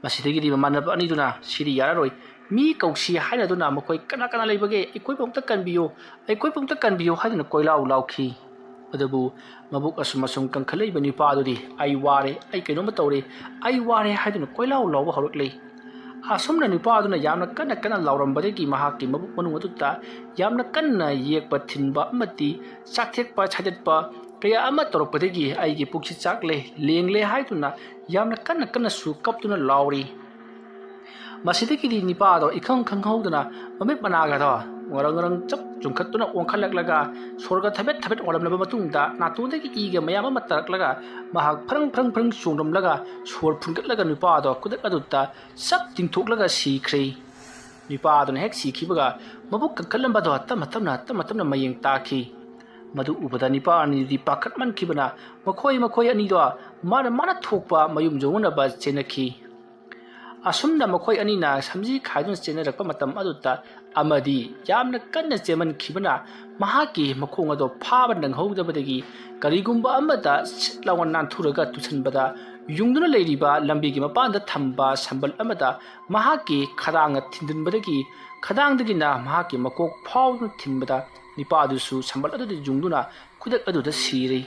ꯃꯁꯤꯗꯒꯤꯗꯤ ꯃꯃꯥꯟꯅꯕ ꯑꯅꯤꯗꯨꯅ "ꯁꯤꯗꯤ ꯌꯥꯔꯔꯣꯏ, ꯃꯤ ꯀꯧꯁꯤ" ꯍꯥꯏꯅꯗꯨꯅ "ꯃꯈꯣꯏ ꯀꯅꯥ ꯀꯅꯥ ꯂꯩꯕꯒꯦ? ꯑꯩꯈꯣꯏꯕꯨ ꯑꯝꯇ ꯀꯟꯕꯤꯌꯨ, ꯑꯩꯈꯣꯏꯕꯨ ꯑꯝꯇ ꯀꯟꯕꯤꯌꯨ" ꯍꯥꯏꯗꯨꯅ ꯀꯣꯏꯂꯥꯎ ꯂꯥꯎꯈꯤ꯫ ꯑꯗꯨꯕꯨ ꯃꯕꯨꯛ ꯑꯁꯨꯝ ꯑꯁꯨꯝ ꯀꯟꯈꯠꯂꯛꯏꯕ ꯅꯨꯄꯥ ꯑꯗꯨꯗꯤ "ꯑꯩ ꯋꯥꯔꯦ, ꯑꯩ ꯀꯩꯅꯣꯝꯃ ꯇꯧꯔꯦ, ꯑꯩ ꯋꯥꯔꯦ" ꯍꯥꯏꯗꯨꯅ ꯀꯣꯏꯂꯥꯎ ꯂꯥꯎꯕ ꯍꯧꯔꯛꯂꯦ꯫ ꯑꯁꯨꯝꯅ ꯅꯨꯄꯥ ꯑꯗꯨꯅ ꯌꯥꯝꯅ ꯀꯟꯅ ꯀꯟꯅ ꯂꯥꯎꯔꯝꯕꯗꯒꯤ ꯃꯍꯥꯛꯀꯤ ꯃꯕꯨꯛ ꯃꯅꯨꯡ ꯑꯗꯨꯗ ꯌꯥꯝꯅ ꯀꯟꯅ ꯌꯦꯛꯄ ꯊꯤꯟꯕ ꯑꯃꯗꯤ ꯆꯥꯛꯊꯦꯛꯄ ꯁꯥꯏꯗꯠꯄ ꯀꯌꯥ ꯑꯃ ꯇꯧꯔꯛꯄꯗꯒꯤ "ꯑꯩꯒꯤ ꯄꯨꯛꯁꯤ ꯆꯥꯛꯂꯦ, ꯂꯦꯡꯂꯦ" ꯍꯥꯏꯗꯨꯅ ꯌꯥꯝꯅ ꯀꯟꯅ ꯀꯟꯅꯁꯨ ꯀꯞꯇꯨꯅ ꯂꯥꯎꯔꯤ꯫ ꯃꯁꯤꯗꯒꯤꯗꯤ ꯅꯨꯄꯥꯗꯣ ꯏꯈꯪ ꯈꯪꯍꯧꯗꯅ ꯃꯃꯤꯠ ꯃꯅꯥꯒꯗꯣ ꯉꯔꯪ ꯉꯔꯪ ꯆꯞ ꯆꯨꯡꯈꯠꯇꯨꯅ ꯑꯣꯟꯈꯠꯂꯛꯂꯒ ꯁꯣꯔꯒ ꯊꯕꯦꯠ ꯊꯕꯦꯠ ꯍꯣꯜꯂꯝꯂꯕ ꯃꯇꯨꯡꯗ ꯅꯥꯇꯣꯟꯗꯒꯤ ꯏꯒ ꯃꯌꯥꯝ ꯑꯃ ꯇꯥꯔꯛꯂꯒ ꯃꯍꯥꯛ ꯐ꯭ꯔꯪ ꯐ꯭ꯔꯪ ꯐ꯭ꯔꯪ ꯆꯣꯡꯂꯝꯂꯒ ꯁꯣꯔ ꯐꯨꯟꯒꯠꯂꯒ ꯅꯨꯄꯥꯗꯣ ꯈꯨꯗꯛ ꯑꯗꯨꯗ ꯆꯞ ꯇꯤꯡꯊꯣꯛꯂꯒ ꯁꯤꯈ꯭ꯔꯦ꯫ ꯅꯨꯄꯥ ꯑꯗꯨꯅ ꯍꯦꯛ ꯁꯤꯈꯤꯕꯒ ꯃꯕꯨꯛ ꯀꯟꯈꯠꯂꯝꯕꯗꯣ ꯇꯞꯅ ꯇꯞꯅ ꯇꯞꯅ ꯇꯞꯅ ꯃꯌꯦꯡ ꯇꯥꯈꯤ꯫ ꯃꯗꯨ ꯎꯕꯗ ꯅꯨꯄꯥ ꯑꯅꯤꯗꯤ ꯄꯥꯈꯠꯃꯟꯈꯤꯕꯅ ꯃꯈꯣꯏ ꯃꯈꯣꯏ ꯑꯅꯤꯗꯣ ꯃꯥꯅ ꯃꯥꯅ ꯊꯣꯛꯄ ꯃꯌꯨꯝ ꯌꯧꯅꯅꯕ ꯆꯦꯟꯅꯈꯤ꯫ ꯑꯁꯨꯝꯅ ꯃꯈꯣꯏ ꯑꯅꯤꯅ ꯁꯝꯖꯤ ꯈꯥꯏꯗꯨꯅ ꯆꯦꯟꯅꯔꯛꯄ ꯃꯇꯝ ꯑꯗꯨꯗ ꯑꯃꯗꯤ ꯌꯥꯝꯅ ꯀꯟꯅ ꯆꯦꯟꯃꯟꯈꯤꯕꯅ ꯃꯍꯥꯛꯀꯤ ꯃꯈꯣꯡ ꯑꯗꯣ ꯐꯥꯕ ꯅꯪꯍꯧꯗꯕꯗꯒꯤ ꯀꯔꯤꯒꯨꯝꯕ ꯑꯃꯗ ꯁꯤꯠ ꯂꯥꯎꯅ ꯅꯥꯟꯊꯨꯔꯒ ꯇꯨꯁꯟꯕꯗ ꯌꯨꯡꯗꯨꯅ ꯂꯩꯔꯤꯕ ꯂꯝꯕꯤꯒꯤ ꯃꯄꯥꯟꯗ ꯊꯝꯕ ꯁꯝꯕꯜ ꯑꯃꯗ ꯃꯍꯥꯛꯀꯤ ꯈꯗꯥꯡꯅ ꯊꯤꯟꯖꯤꯟꯕꯗꯒꯤ ꯈꯗꯥꯡꯗꯒꯤꯅ ꯃꯍꯥꯛꯀꯤ ꯃꯀꯣꯛ ꯐꯥꯎꯗꯨꯅ ꯊꯤꯟꯕꯗ ꯅꯨꯄꯥ ꯑꯗꯨꯁꯨ ꯁꯝꯕꯜ ꯑꯗꯨꯗ ꯌꯨꯡꯗꯨꯅ ꯈꯨꯗꯛ ꯑꯗꯨꯗ ꯁꯤꯔꯦ꯫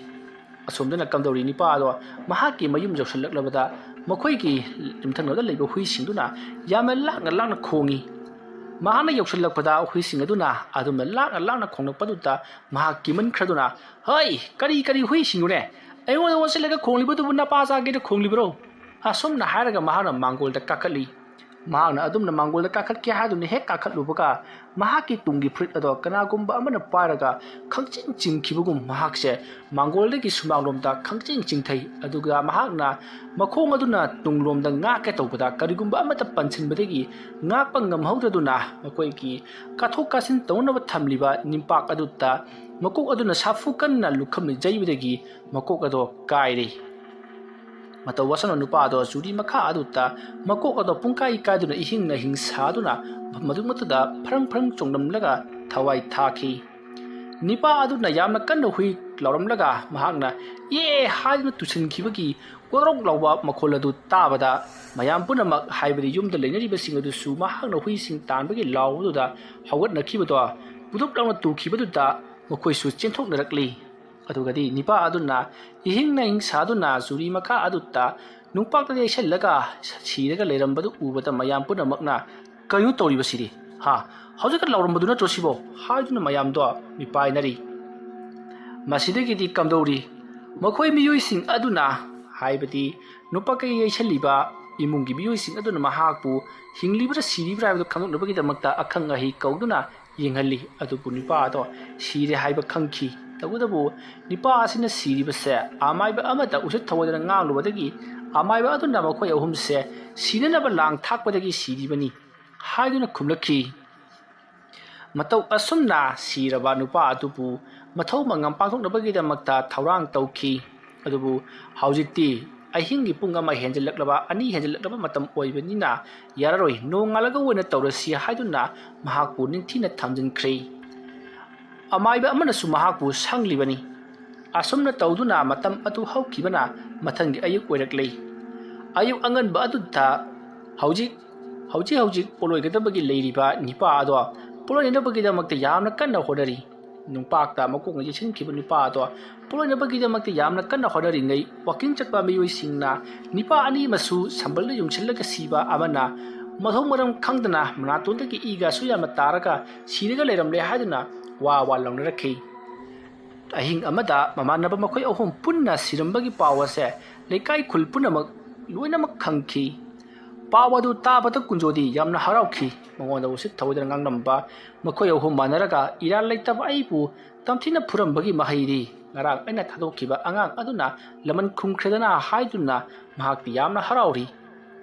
ꯑꯁꯣꯝꯗꯅ ꯀꯝꯗꯧꯔꯤ? ꯅꯨꯄꯥ ꯑꯗꯣ ꯃꯍꯥꯛꯀꯤ ꯃꯌꯨꯝ ꯌꯧꯁꯤꯜꯂꯛꯂꯕꯗ ꯃꯈꯣꯏꯒꯤ ꯌꯨꯝꯊꯪꯅꯕꯗ ꯂꯩꯕ ꯍꯨꯏꯁꯤꯡꯗꯨꯅ ꯌꯥꯝꯅ ꯂꯥꯡꯅ ꯂꯥꯡꯅ ꯈꯣꯡꯏ꯫ ꯃꯍꯥꯛꯅ ꯌꯧꯁꯤꯜꯂꯛꯄꯗ ꯍꯨꯏꯁꯤꯡ ꯑꯗꯨꯅ ꯑꯗꯨꯝꯅ ꯂꯥꯡꯅ ꯂꯥꯡꯅ ꯈꯣꯡꯂꯛꯄꯗꯨꯗ ꯃꯍꯥꯛ ꯀꯤꯃꯟꯈ꯭ꯔꯗꯨꯅ, "ꯍꯩ, ꯀꯔꯤ ꯀꯔꯤ ꯍꯨꯏꯁꯤꯡꯅꯣꯅꯦ? ꯑꯩꯉꯣꯟꯗ ꯑꯣꯟꯁꯤꯜꯂꯒ ꯈꯣꯡꯂꯤꯕꯗꯨꯕꯨ ꯅꯄꯥ ꯆꯥꯒꯦꯅ ꯈꯣꯡꯂꯤꯕꯔꯣ?" ꯑꯁꯨꯝꯅ ꯍꯥꯏꯔꯒ ꯃꯍꯥꯛꯅ ꯃꯥꯡꯒꯣꯜꯗ ꯀꯥꯈꯠꯂꯤ꯫ ꯃꯍꯥꯛꯅ ꯑꯗꯨꯝꯅ ꯃꯥꯡꯒꯣꯜꯗ ꯀꯥꯈꯠꯀꯦ ꯍꯥꯏꯗꯨꯅ ꯍꯦꯛ ꯀꯥꯈꯠꯂꯨꯕꯒ ꯃꯍꯥꯛꯀꯤ ꯇꯨꯡꯒꯤ ꯐꯨꯔꯤꯠ ꯑꯗꯣ ꯀꯅꯥꯒꯨꯝꯕ ꯑꯃꯅ ꯄꯥꯏꯔꯒ ꯈꯪꯆꯤꯡ ꯆꯤꯡꯈꯤꯕꯒꯨꯝ ꯃꯍꯥꯛꯁꯦ ꯃꯥꯡꯒꯣꯜꯗꯒꯤ ꯁꯨꯃꯥꯡꯂꯣꯝꯗ ꯈꯪꯆꯤꯡ ꯆꯤꯡꯊꯩ꯫ ꯑꯗꯨꯒ ꯃꯍꯥꯛꯅ ꯃꯈꯣꯡ ꯑꯗꯨꯅ ꯇꯨꯡꯂꯣꯝꯗ ꯉꯥꯛꯀꯦ ꯇꯧꯕꯗ ꯀꯔꯤꯒꯨꯝꯕ ꯑꯃꯠꯇ ꯄꯟꯁꯤꯟꯕꯗꯒꯤ ꯉꯥꯛꯄ ꯉꯝꯍꯧꯗ꯭ꯔꯗꯨꯅ ꯃꯈꯣꯏꯒꯤ ꯀꯥꯊꯣꯛ ꯀꯥꯁꯤꯟ ꯇꯧꯅꯕ ꯊꯝꯂꯤꯕ ꯅꯤꯝꯄꯥꯛ ꯑꯗꯨꯗ ꯃꯀꯣꯛ ꯑꯗꯨꯅ ꯁꯥꯐꯨ ꯀꯟꯅ ꯂꯨꯈꯝꯅ ꯌꯩꯕꯗꯒꯤ ꯃꯀꯣꯛ ꯑꯗꯣ ꯀꯥꯏꯔꯦ꯫ ꯃꯇꯧ ꯑꯁꯨꯝꯅ ꯅꯨꯄꯥ ꯑꯗꯣ ꯆꯨꯔꯤ ꯃꯈꯥ ꯑꯗꯨꯗ ꯃꯀꯣꯛ ꯑꯗꯣ ꯄꯨꯡꯀꯥꯏ ꯀꯥꯏꯗꯨꯅ ꯏꯍꯤꯡꯅ ꯍꯤꯡ ꯁꯥꯗꯨꯅ ꯃꯗꯨꯃꯛꯇꯗ ꯐ꯭ꯔꯪ ꯐ꯭ꯔꯪ ꯆꯣꯡꯂꯝꯂꯒ ꯊꯋꯥꯏ ꯊꯥꯈꯤ꯫ ꯅꯤꯄꯥ ꯑꯗꯨꯅ ꯌꯥꯝꯅ ꯀꯟꯅ ꯍꯨꯏ ꯂꯥꯎꯔꯝꯂꯒ ꯃꯍꯥꯛꯅ "ꯑꯦ" ꯍꯥꯏꯗꯨꯅ ꯇꯨꯁꯤꯟꯈꯤꯕꯒꯤ ꯀꯣꯔꯣꯛ ꯂꯥꯎꯕ ꯃꯈꯣꯜ ꯑꯗꯨ ꯇꯥꯕꯗ ꯃꯌꯥꯝ ꯄꯨꯝꯅꯃꯛ, ꯍꯥꯏꯕꯗꯤ ꯌꯨꯝꯗ ꯂꯩꯅꯔꯤꯕꯁꯤꯡ ꯑꯗꯨꯁꯨ ꯃꯍꯥꯛꯅ ꯍꯨꯏꯁꯤꯡ ꯇꯥꯟꯕꯒꯤ ꯂꯥꯎꯕꯗꯨꯗ ꯍꯧꯒꯠꯅꯈꯤꯕꯗꯣ ꯄꯨꯗꯨꯞ ꯂꯥꯎꯅ ꯇꯨꯈꯤꯕꯗꯨꯗ ꯃꯈꯣꯏꯁꯨ ꯆꯦꯟꯊꯣꯛꯅꯔꯛꯂꯤ꯫ ꯑꯗꯨꯒꯗꯤ ꯅꯤꯄꯥ ꯑꯗꯨꯅ ꯏꯍꯤꯡ ꯅꯥꯍꯤꯡ ꯁꯥꯗꯨꯅ ꯆꯨꯔꯤ ꯃꯈꯥ ꯑꯗꯨꯗ ꯅꯨꯡꯄꯥꯛꯇ ꯌꯩꯁꯜꯂꯒ ꯁꯤꯔꯒ ꯂꯩꯔꯝꯕꯗꯨ ꯎꯕꯗ ꯃꯌꯥꯝ ꯄꯨꯝꯅꯃꯛꯅ "ꯀꯩꯅꯣ ꯇꯧꯔꯤꯕꯁꯤꯗꯤ? ꯍꯥ? ꯍꯧꯖꯤꯛꯇ ꯂꯥꯎꯔꯝꯕꯗꯨ ꯅꯠꯇ꯭ꯔꯣ ꯁꯤꯕꯣ?" ꯍꯥꯏꯗꯨꯅ ꯃꯌꯥꯝꯗꯣ ꯃꯤꯄꯥꯏꯅꯔꯤ꯫ ꯃꯁꯤꯗꯒꯤꯗꯤ ꯀꯝꯗꯧꯔꯤ? ꯃꯈꯣꯏ ꯃꯤꯑꯣꯏꯁꯤꯡ ꯑꯗꯨꯅ, ꯍꯥꯏꯕꯗꯤ ꯅꯨꯄꯥ ꯀꯩ ꯌꯩꯁꯜꯂꯤꯕ ꯏꯃꯨꯡꯒꯤ ꯃꯤꯑꯣꯏꯁꯤꯡ ꯑꯗꯨꯅ ꯃꯍꯥꯛꯄꯨ ꯍꯤꯡꯂꯤꯕ꯭ꯔꯥ ꯁꯤꯔꯤꯕ꯭ꯔꯥ ꯍꯥꯏꯕꯗꯨ ꯈꯪꯗꯣꯛꯅꯕꯒꯤꯗꯃꯛꯇ ꯑꯈꯪ ꯑꯍꯩ ꯀꯧꯗꯨꯅ ꯌꯦꯡꯍꯜꯂꯤ꯫ ꯑꯗꯨꯕꯨ ꯅꯨꯄꯥ ꯑꯗꯣ ꯁꯤꯔꯦ ꯍꯥꯏꯕ ꯈꯪꯈꯤ꯫ ꯇꯧꯕꯇꯕꯨ ꯅꯨꯄꯥ ꯑꯁꯤꯅ ꯁꯤꯔꯤꯕꯁꯦ ꯑꯃꯥꯏꯕ ꯑꯃꯗ ꯎꯁꯤꯠ ꯊꯑꯣꯏꯗꯅ ꯉꯥꯡꯂꯨꯕꯗꯒꯤ ꯑꯃꯥꯏꯕ ꯑꯗꯨꯅ ꯃꯈꯣꯏ ꯑꯍꯨꯝꯁꯦ ꯁꯤꯅꯅꯕ ꯂꯥꯡ ꯊꯥꯛꯄꯗꯒꯤ ꯁꯤꯔꯤꯕꯅꯤ ꯍꯥꯏꯗꯨꯅ ꯈꯨꯝꯂꯛꯈꯤ꯫ ꯃꯇꯧ ꯑꯁꯨꯝꯅ ꯁꯤꯔꯕ ꯅꯨꯄꯥ ꯑꯗꯨꯕꯨ ꯃꯊꯧ ꯃꯉꯝ ꯄꯥꯡꯊꯣꯛꯅꯕꯒꯤꯗꯃꯛꯇ ꯊꯧꯔꯥꯡ ꯇꯧꯈꯤ꯫ ꯑꯗꯨꯕꯨ ꯍꯧꯖꯤꯛꯇꯤ ꯑꯍꯤꯡꯒꯤ ꯄꯨꯡ ꯑꯃ ꯍꯦꯟꯖꯜꯂꯛꯂꯕ, ꯑꯅꯤ ꯍꯦꯟꯖꯜꯂꯛꯂꯕ ꯃꯇꯝ ꯑꯣꯏꯕꯅꯤꯅ ꯌꯥꯔꯔꯣꯏ, ꯅꯣꯡꯉꯥꯜꯂꯒ ꯑꯣꯏꯅ ꯇꯧꯔꯁꯤ ꯍꯥꯏꯗꯨꯅ ꯃꯍꯥꯛꯄꯨ ꯅꯤꯡꯊꯤꯅ ꯊꯝꯖꯤꯟꯈ꯭ꯔꯦ꯫ ꯑꯃꯥꯏꯕ ꯑꯃꯅꯁꯨ ꯃꯍꯥꯛꯄꯨ ꯁꯪꯂꯤꯕꯅꯤ꯫ ꯑꯁꯨꯝꯅ ꯇꯧꯗꯨꯅ ꯃꯇꯝ ꯑꯗꯨ ꯍꯧꯈꯤꯕꯅ ꯃꯊꯪꯒꯤ ꯑꯌꯨꯛ ꯑꯣꯏꯔꯛꯂꯦ꯫ ꯑꯌꯨꯛ ꯑꯉꯟꯕ ꯑꯗꯨꯗ ꯍꯧꯖꯤꯛ, ꯍꯧꯖꯤꯛ ꯍꯧꯖꯤꯛ ꯄꯣꯂꯣꯏꯒꯗꯕꯒꯤ ꯂꯩꯔꯤꯕ ꯅꯤꯄꯥ ꯑꯗꯣ ꯄꯣꯂꯣꯏꯅꯕꯒꯤꯗꯃꯛꯇ ꯌꯥꯝꯅ ꯀꯟꯅ ꯍꯣꯠꯅꯔꯤ꯫ ꯅꯨꯡꯄꯥꯛꯇ ꯃꯀꯣꯛꯅ ꯌꯩꯁꯤꯟꯈꯤꯕ ꯅꯨꯄꯥ ꯑꯗꯣ ꯄꯣꯂꯣꯏꯅꯕꯒꯤꯗꯃꯛꯇ ꯌꯥꯝꯅ ꯀꯟꯅ ꯍꯣꯠꯅꯔꯤꯉꯩ, ꯋꯥꯀꯤꯡ ꯆꯠꯄ ꯃꯤꯑꯣꯏꯁꯤꯡꯅ ꯅꯤꯄꯥ ꯑꯅꯤ ꯑꯃꯁꯨ ꯁꯝꯕꯜꯗ ꯌꯨꯡꯁꯤꯜꯂꯒ ꯁꯤꯕ ꯑꯃꯅ ꯃꯊꯧ ꯃꯔꯝ ꯈꯪꯗꯅ ꯃꯅꯥꯇꯣꯟꯗꯒꯤ ꯏꯒꯁꯨ ꯌꯥꯝꯅ ꯇꯥꯔꯒ ꯁꯤꯔꯒ ꯂꯩꯔꯝꯂꯦ ꯍꯥꯏꯗꯨꯅ ꯋꯥ ꯋꯥ ꯂꯥꯎꯅꯔꯛꯈꯤ꯫ ꯑꯍꯤꯡ ꯑꯃꯗ ꯃꯃꯥꯟꯅꯕ ꯃꯈꯣꯏ ꯑꯍꯨꯝ ꯄꯨꯟꯅ ꯁꯤꯔꯝꯕꯒꯤ ꯄꯥꯎ ꯑꯁꯦ ꯂꯩꯀꯥꯏ ꯈꯨꯜ ꯄꯨꯝꯅꯃꯛ ꯂꯣꯏꯅꯃꯛ ꯈꯪꯈꯤ꯫ ꯄꯥꯎ ꯑꯗꯨ ꯇꯥꯕꯗ ꯀꯨꯟꯖꯣꯗꯤ ꯌꯥꯝꯅ ꯍꯔꯥꯎꯈꯤ꯫ ꯃꯉꯣꯟꯗ ꯎꯁꯤꯠ ꯊꯑꯣꯏꯗꯅ ꯉꯥꯡꯂꯝꯕ ꯃꯈꯣꯏ ꯑꯍꯨꯝ ꯃꯥꯟꯅꯔꯒ ꯏꯔꯥꯜ ꯂꯩꯇꯕ ꯑꯩꯕꯨ ꯇꯝꯊꯤꯅ ꯐꯨꯔꯝꯕꯒꯤ ꯃꯍꯩꯗꯤ ꯉꯔꯥꯡ ꯑꯩꯅ ꯊꯥꯗꯣꯛꯈꯤꯕ ꯑꯉꯥꯡ ꯑꯗꯨꯅ ꯂꯃꯟ ꯈꯨꯝꯈ꯭ꯔꯦꯗꯅ ꯍꯥꯏꯗꯨꯅ ꯃꯍꯥꯛꯇꯤ ꯌꯥꯝꯅ ꯍꯔꯥꯎꯔꯤ꯫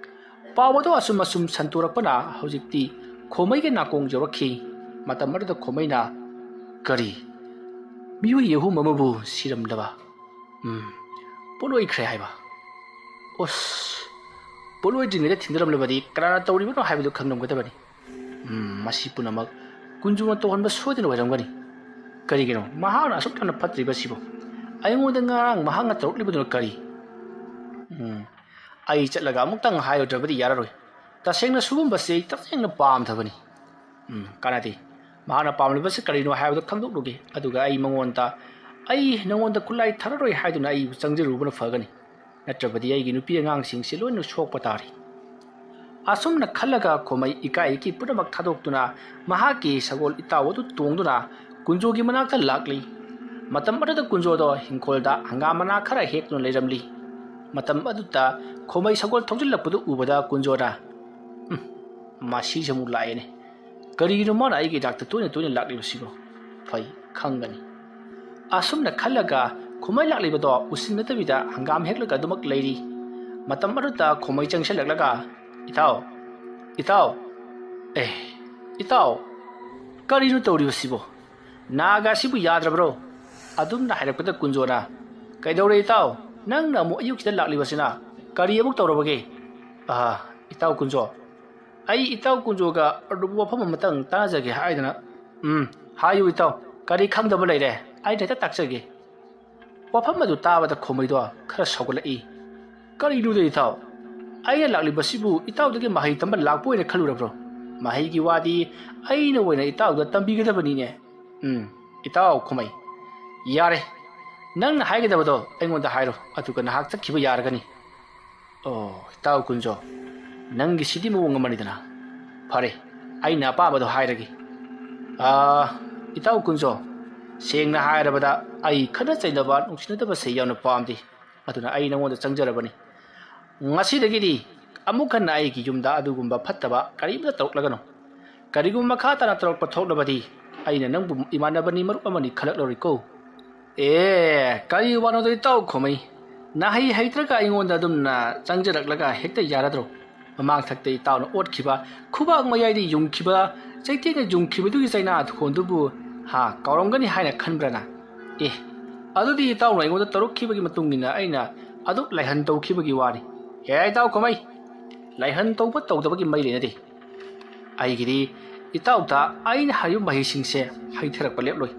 ꯄꯥꯎ ꯑꯗꯨ ꯑꯁꯨꯝ ꯑꯁꯨꯝ ꯁꯟꯇꯣꯔꯛꯄꯅ ꯍꯧꯖꯤꯛꯇꯤ ꯈꯣꯃꯩꯒꯤ ꯅꯥꯀꯣꯡ ꯌꯧꯔꯛꯈꯤ꯫ ꯃꯇꯝ ꯑꯗꯨꯗ ꯈꯣꯃꯩꯅ, "ꯀꯔꯤ? ꯃꯤꯑꯣꯏ ꯑꯍꯨꯝ ꯑꯃꯕꯨ ꯁꯤꯔꯝꯂꯕ? ꯎꯝ, ꯄꯣꯠꯂꯣꯏꯈ꯭ꯔꯦ ꯍꯥꯏꯕ? ꯑꯣꯁ, ꯄꯣꯠꯂꯣꯏꯗ꯭ꯔꯤꯉꯩꯗ ꯊꯤꯟꯗꯔꯝꯂꯕꯗꯤ ꯀꯅꯥꯅ ꯇꯧꯔꯤꯕꯅꯣ ꯍꯥꯏꯕꯗꯨ ꯈꯪꯂꯝꯒꯗꯕꯅꯤ꯫ ꯎꯝ, ꯃꯁꯤ ꯄꯨꯝꯅꯃꯛ ꯀꯨꯟꯖꯨꯅ ꯇꯧꯍꯟꯕ ꯁꯣꯏꯗꯅ ꯑꯣꯏꯔꯝꯒꯅꯤ꯫ ꯀꯔꯤꯒꯤꯅꯣ ꯃꯍꯥꯛꯅ ꯑꯁꯨꯛ ꯌꯥꯝꯅ ꯐꯠꯇ꯭ꯔꯤꯕꯁꯤꯕꯨ? ꯑꯩꯉꯣꯟꯗ ꯉꯔꯥꯡ ꯃꯍꯥꯛꯅ ꯇꯧꯔꯛꯂꯤꯕꯗꯨꯅ ꯀꯔꯤ?" ꯎꯝ, ꯑꯩ ꯆꯠꯂꯒ ꯑꯃꯨꯛꯇꯪ ꯍꯥꯏꯔꯨꯗ꯭ꯔꯕꯗꯤ ꯌꯥꯔꯔꯣꯏ꯫ ꯇꯁꯦꯡꯅ ꯁꯤꯒꯨꯝꯕꯁꯤ ꯑꯩ ꯇꯁꯦꯡꯅ ꯄꯥꯝꯗꯕꯅꯤ꯫ ꯎꯝ, ꯀꯥꯟꯅꯗꯦ꯫ ꯃꯍꯥꯛꯅ ꯄꯥꯝꯂꯤꯕꯁꯤ ꯀꯔꯤꯅꯣ ꯍꯥꯏꯕꯗꯨ ꯈꯪꯗꯣꯛꯂꯨꯒꯦ, ꯑꯗꯨꯒ ꯑꯩ ꯃꯉꯣꯟꯗ, "ꯑꯩ ꯅꯉꯣꯟꯗ ꯈꯨꯠꯂꯥꯏ ꯊꯥꯔꯔꯣꯏ" ꯍꯥꯏꯗꯨꯅ ꯑꯩꯕꯨ ꯆꯪꯖꯔꯨꯕꯅ ꯐꯒꯅꯤ꯫ ꯅꯠꯇ꯭ꯔꯕꯗꯤ ꯑꯩꯒꯤ ꯅꯨꯄꯤ ꯑꯉꯥꯡꯁꯤꯡꯁꯤ ꯂꯣꯏꯅ ꯁꯣꯛꯄ ꯇꯥꯔꯦ꯫ ꯑꯁꯨꯝꯅ ꯈꯜꯂꯒ ꯈꯣꯃꯩ ꯏꯀꯥꯏ ꯏꯀꯤ ꯄꯨꯝꯅꯃꯛ ꯊꯥꯗꯣꯛꯇꯨꯅ ꯃꯍꯥꯛꯀꯤ ꯁꯒꯣꯜ ꯏꯇꯥꯎ ꯑꯗꯨ ꯇꯣꯡꯗꯨꯅ ꯀꯨꯟꯖꯣꯒꯤ ꯃꯅꯥꯛꯇ ꯂꯥꯛꯂꯤ꯫ ꯃꯇꯝ ꯑꯗꯨꯗ ꯀꯨꯟꯖꯣꯗꯣ ꯍꯤꯡꯈꯣꯜꯗ ꯍꯪꯒꯥꯝ ꯃꯅꯥ ꯈꯔ ꯍꯦꯛꯇꯨꯅ ꯂꯩꯔꯝꯂꯤ꯫ ꯃꯇꯝ ꯑꯗꯨꯗ ꯈꯣꯃꯩ ꯁꯒꯣꯜ ꯊꯧꯖꯤꯜꯂꯛꯄꯗꯨ ꯎꯕꯗ ꯀꯨꯟꯖꯣꯅ, "ꯎꯝ, ꯃꯁꯤꯁꯨ ꯑꯃꯨꯛ ꯂꯥꯛꯑꯦꯅꯦ꯫ ꯀꯔꯤꯒꯤꯅꯣ ꯃꯥꯅ ꯑꯩꯒꯤ ꯏꯅꯥꯛꯇ ꯇꯣꯏꯅ ꯇꯣꯏꯅ ꯂꯥꯛꯂꯤꯕꯁꯤꯕꯣ? ꯐꯩ, ꯈꯪꯒꯅꯤ"꯫ ꯑꯁꯨꯝꯅ ꯈꯜꯂꯒ ꯈꯣꯃꯩ ꯂꯥꯛꯂꯤꯕꯗꯣ ꯎꯁꯤꯟꯅꯗꯕꯤꯗ ꯍꯪꯒꯥꯝ ꯍꯦꯛꯂꯒ ꯑꯗꯨꯃꯛ ꯂꯩꯔꯤ꯫ ꯃꯇꯝ ꯑꯗꯨꯗ ꯈꯣꯃꯩ ꯆꯪꯁꯤꯜꯂꯛꯂꯒ, "ꯏꯇꯥꯎ, ꯏꯇꯥꯎ, ꯑꯦ, ꯏꯇꯥꯎ, ꯀꯔꯤꯅꯣ ꯇꯧꯔꯤꯕꯁꯤꯕꯣ? ꯅꯥꯒ ꯑꯁꯤꯕꯨ ꯌꯥꯗ꯭ꯔꯕ꯭ꯔꯣ?" ꯑꯗꯨꯝꯅ ꯍꯥꯏꯔꯛꯄꯗ ꯀꯨꯟꯖꯣꯅ, "ꯀꯩꯗꯧꯔꯦ ꯏꯇꯥꯎ? ꯅꯪꯅ ꯑꯃꯨꯛ ꯑꯌꯨꯛꯁꯤꯗ ꯂꯥꯛꯂꯤꯕꯁꯤꯅ? ꯀꯔꯤ ꯑꯃꯨꯛ ꯇꯧꯔꯕꯒꯦ?" "ꯑꯥ, ꯏꯇꯥꯎ ꯀꯨꯟꯖꯣ, ꯑꯩ ꯏꯇꯥꯎ ꯀꯨꯟꯖꯣꯒ ꯑꯔꯨꯕ ꯋꯥꯐꯝ ꯑꯃꯇꯪ ꯇꯥꯟꯅꯖꯒꯦ ꯍꯥꯏꯗꯅ"꯫ "ꯎꯝ, ꯍꯥꯏꯌꯨ ꯏꯇꯥꯎ, ꯀꯔꯤ ꯈꯪꯗꯕ ꯂꯩꯔꯦ? ꯑꯩꯅ ꯍꯦꯛꯇ ꯇꯥꯛꯆꯒꯦ"꯫ ꯋꯥꯐꯝ ꯑꯗꯨ ꯇꯥꯕꯗ ꯈꯣꯃꯩꯗꯣ ꯈꯔ ꯁꯥꯎꯒꯠꯂꯛꯏ꯫ "ꯀꯔꯤꯅꯣꯗ ꯏꯇꯥꯎ? ꯑꯩꯅ ꯂꯥꯛꯂꯤꯕꯁꯤꯕꯨ ꯏꯇꯥꯎꯗꯒꯤ ꯃꯍꯩ ꯇꯝꯕ ꯂꯥꯛꯄ ꯑꯣꯏꯅ ꯈꯜꯂꯨꯔꯕ꯭ꯔꯣ? ꯃꯍꯩꯒꯤ ꯋꯥꯗꯤ ꯑꯩꯅ ꯑꯣꯏꯅ ꯏꯇꯥꯎꯗ ꯇꯝꯕꯤꯒꯗꯕꯅꯤꯅꯦ"꯫ "ꯎꯝ, ꯏꯇꯥꯎ ꯈꯣꯃꯩ, ꯌꯥꯔꯦ꯫ ꯅꯪꯅ ꯍꯥꯏꯒꯗꯕꯗꯣ ꯑꯩꯉꯣꯟꯗ ꯍꯥꯏꯔꯣ, ꯑꯗꯨꯒ ꯅꯍꯥꯛ ꯆꯠꯈꯤꯕ ꯌꯥꯔꯒꯅꯤ"꯫ "ꯑꯣ, ꯏꯇꯥꯎ ꯀꯨꯟꯖꯣ, ꯅꯪꯒꯤꯁꯤꯗꯤ ꯃꯑꯣꯡ ꯑꯃꯅꯤꯗꯅ꯫ ꯐꯔꯦ, ꯑꯩꯅ ꯑꯄꯥꯝꯕꯗꯣ ꯍꯥꯏꯔꯒꯦ꯫ ꯑꯥ, ꯏꯇꯥꯎ ꯀꯨꯟꯖꯣ, ꯁꯦꯡꯅ ꯍꯥꯏꯔꯕꯗ ꯑꯩ ꯈꯠꯅ ꯆꯩꯅꯕ, ꯅꯨꯡꯁꯤꯅꯗꯕꯁꯦ ꯌꯥꯝꯅ ꯄꯥꯝꯗꯦ꯫ ꯑꯗꯨꯅ ꯑꯩ ꯅꯉꯣꯟꯗ ꯆꯪꯖꯔꯕꯅꯤ꯫ ꯉꯁꯤꯗꯒꯤꯗꯤ ꯑꯃꯨꯛ ꯍꯟꯅ ꯑꯩꯒꯤ ꯌꯨꯝꯗ ꯑꯗꯨꯒꯨꯝꯕ ꯐꯠꯇꯕ ꯀꯔꯤꯝꯇ ꯇꯧꯔꯛꯂꯒꯅꯨ꯫ ꯀꯔꯤꯒꯨꯝꯕ ꯃꯈꯥ ꯇꯥꯅ ꯇꯧꯔꯛꯄ ꯊꯣꯛꯂꯕꯗꯤ ꯑꯩꯅ ꯅꯪꯕꯨ ꯏꯃꯥꯟꯅꯕꯅꯤ, ꯃꯔꯨꯞ ꯑꯃꯅꯤ ꯈꯜꯂꯛꯂꯔꯣꯏꯀꯣ"꯫ "ꯑꯦ, ꯀꯔꯤ ꯋꯥꯅꯣꯗ ꯏꯇꯥꯎ ꯈꯣꯃꯩ? ꯅꯍꯩ ꯍꯩꯇ꯭ꯔꯒ ꯑꯩꯉꯣꯟꯗ ꯑꯗꯨꯝꯅ ꯆꯪꯖꯔꯛꯂꯒ ꯍꯦꯛꯇ ꯌꯥꯔꯗ꯭ꯔꯣ? ꯃꯃꯥꯡꯊꯛꯇ ꯏꯇꯥꯎꯅ ꯑꯣꯠꯈꯤꯕ, ꯈꯨꯕꯥꯛ ꯃꯌꯥꯏꯗ ꯌꯨꯡꯈꯤꯕ, ꯆꯩꯇꯦꯛꯅ ꯌꯨꯡꯈꯤꯕꯗꯨꯒꯤ ꯆꯩꯅꯥ ꯈꯣꯟꯗꯨꯕꯨ, ꯍꯥ, ꯀꯥꯎꯔꯝꯒꯅꯤ ꯍꯥꯏꯅ ꯈꯟꯕ꯭ꯔꯅ? ꯑꯦ, ꯑꯗꯨꯗꯤ ꯏꯇꯥꯎꯅ ꯑꯩꯉꯣꯟꯗ ꯇꯧꯔꯛꯈꯤꯕꯒꯤ ꯃꯇꯨꯡ ꯏꯟꯅ ꯑꯩꯅ ꯑꯗꯨꯛ ꯂꯥꯏꯍꯟ ꯇꯧꯈꯤꯕꯒꯤ ꯋꯥꯅꯤ꯫ ꯍꯦ ꯏꯇꯥꯎ ꯈꯣꯃꯩ, ꯂꯥꯏꯍꯟ ꯇꯧꯕ ꯇꯧꯗꯕꯒꯤ ꯃꯔꯤ ꯂꯩꯅꯗꯦ꯫ ꯑꯩꯒꯤꯗꯤ ꯏꯇꯥꯎꯗ ꯑꯩꯅ ꯍꯥꯏꯔꯤꯕ ꯃꯍꯩꯁꯤꯡꯁꯦ ꯍꯩꯊꯔꯛꯄ ꯂꯦꯞꯂꯣꯏ꯫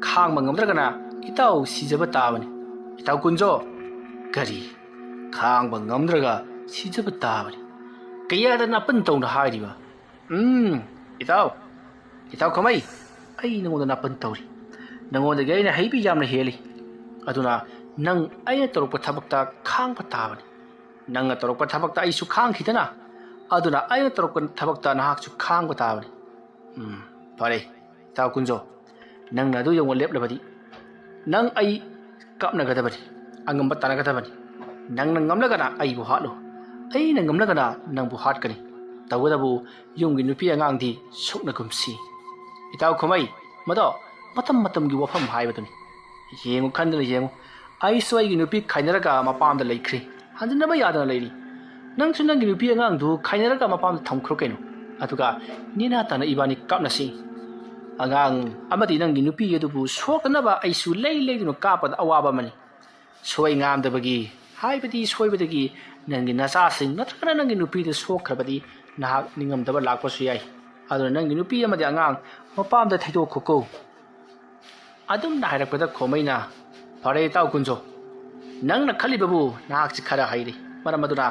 ꯈꯥꯡꯕ ꯉꯝꯗ꯭ꯔꯒꯅ ꯏꯇꯥꯎ ꯁꯤꯖꯕ ꯇꯥꯕꯅꯤ꯫ ꯏꯇꯥꯎ ꯀꯨꯟꯖꯣ, ꯀꯔꯤ? ꯈꯥꯡꯕ ꯉꯝꯗ꯭ꯔꯒ ꯁꯤꯖꯕ ꯇꯥꯕꯅꯤ꯫ ꯀꯌꯥꯗ ꯅꯥꯄꯟ ꯇꯧꯅ ꯍꯥꯏꯔꯤꯕ? ꯎꯝ, ꯏꯇꯥꯎ, ꯏꯇꯥꯎ ꯈꯣꯃꯩ, ꯑꯩ ꯅꯉꯣꯟꯗ ꯅꯥꯄꯟ ꯇꯧꯔꯤ꯫ ꯅꯉꯣꯟꯗꯒꯤ ꯑꯩꯅ ꯍꯩꯕꯤ ꯌꯥꯝꯅ ꯍꯦꯜꯂꯤ꯫ ꯑꯗꯨꯅ ꯅꯪ ꯑꯩꯅ ꯇꯧꯔꯛꯄ ꯊꯕꯛꯇ ꯈꯥꯡꯕ ꯇꯥꯕꯅꯤ꯫ ꯅꯪꯅ ꯇꯧꯔꯛꯄ ꯊꯕꯛꯇ ꯑꯩꯁꯨ ꯈꯥꯡꯈꯤꯗꯅ, ꯑꯗꯨꯅ ꯑꯩꯅ ꯇꯧꯔꯛꯄ ꯊꯕꯛꯇ ꯅꯍꯥꯛꯁꯨ ꯈꯥꯡꯕ ꯇꯥꯕꯅꯤ꯫ ꯎꯝ, ꯐꯔꯦ, ꯏꯇꯥꯎ ꯀꯨꯟꯖꯣ, ꯅꯪꯅ ꯑꯗꯨ ꯌꯧꯅ ꯂꯦꯞꯂꯕꯗꯤ ꯅꯪ ꯑꯩ ꯀꯥꯞꯅꯒꯗꯕꯅꯤ, ꯑꯉꯝꯕ ꯇꯥꯟꯅꯒꯗꯕꯅꯤ꯫ ꯅꯪꯅ ꯉꯝꯂꯒꯅ ꯑꯩꯕꯨ ꯍꯥꯠꯂꯨ, ꯑꯩꯅ ꯉꯝꯂꯒꯅ ꯅꯪꯕꯨ ꯍꯥꯠꯀꯅꯤ꯫ ꯇꯧꯕꯇꯕꯨ ꯌꯨꯝꯒꯤ ꯅꯨꯄꯤ ꯑꯉꯥꯡꯗꯤ ꯁꯣꯛꯅꯒꯨꯝꯁꯤ꯫ ꯏꯇꯥꯎ ꯈꯣꯃꯩ, ꯃꯗꯣ ꯃꯇꯝ ꯃꯇꯝꯒꯤ ꯋꯥꯐꯝ ꯍꯥꯏꯕꯗꯨꯅꯤ꯫ ꯌꯦꯡꯉꯨ, ꯈꯟꯗꯨꯅ ꯌꯦꯡꯉꯨ, ꯑꯩꯁꯨ ꯑꯩꯒꯤ ꯅꯨꯄꯤ ꯈꯥꯏꯅꯔꯒ ꯃꯄꯥꯝꯗ ꯂꯩꯈ꯭ꯔꯦ, ꯍꯟꯖꯤꯟꯅꯕ ꯌꯥꯗꯅ ꯂꯩꯔꯤ꯫ ꯅꯪꯁꯨ ꯅꯪꯒꯤ ꯅꯨꯄꯤ ꯑꯉꯥꯡꯗꯨ ꯈꯥꯏꯅꯔꯒ ꯃꯄꯥꯝꯗ ꯊꯝꯈ꯭ꯔꯣ ꯀꯩꯅꯣ꯫ ꯑꯗꯨꯒ ꯅꯦꯅꯥ ꯇꯥꯅ ꯏꯕꯥꯅꯤ ꯀꯥꯞꯅꯁꯤ꯫ ꯑꯉꯥꯡ ꯑꯃꯗꯤ ꯅꯪꯒꯤ ꯅꯨꯄꯤ ꯑꯗꯨꯕꯨ ꯁꯣꯛꯇꯅꯕ ꯑꯩꯁꯨ ꯂꯩ ꯂꯩꯗꯨꯅ ꯀꯥꯞꯄꯗ ꯑꯋꯥꯕ ꯑꯃꯅꯤ꯫ ꯁꯣꯏ ꯉꯥꯝꯗꯕꯒꯤ, ꯍꯥꯏꯕꯗꯤ ꯁꯣꯏꯕꯗꯒꯤ ꯅꯪꯒꯤ ꯅꯆꯥꯁꯤꯡ ꯅꯠꯇ꯭ꯔꯒꯅ ꯅꯪꯒꯤ ꯅꯨꯄꯤꯗ ꯁꯣꯛꯈ꯭ꯔꯕꯗꯤ ꯅꯍꯥꯛ ꯅꯤꯡꯉꯝꯗꯕ ꯂꯥꯛꯄꯁꯨ ꯌꯥꯏ꯫ ꯑꯗꯨꯅ ꯅꯪꯒꯤ ꯅꯨꯄꯤ ꯑꯃꯗꯤ ꯑꯉꯥꯡ ꯃꯄꯥꯝꯗ ꯊꯩꯗꯣꯛꯈꯣꯀꯣ꯫ ꯑꯗꯨꯝꯅ ꯍꯥꯏꯔꯛꯄꯗ ꯈꯣꯃꯩꯅ, "ꯐꯔꯦ, ꯏꯇꯥꯎ ꯀꯨꯟꯖꯣ, ꯅꯪꯅ ꯈꯜꯂꯤꯕꯕꯨ ꯅꯍꯥꯛꯁꯤ ꯈꯔ ꯍꯩꯔꯦ, ꯃꯔꯝ ꯑꯗꯨꯅ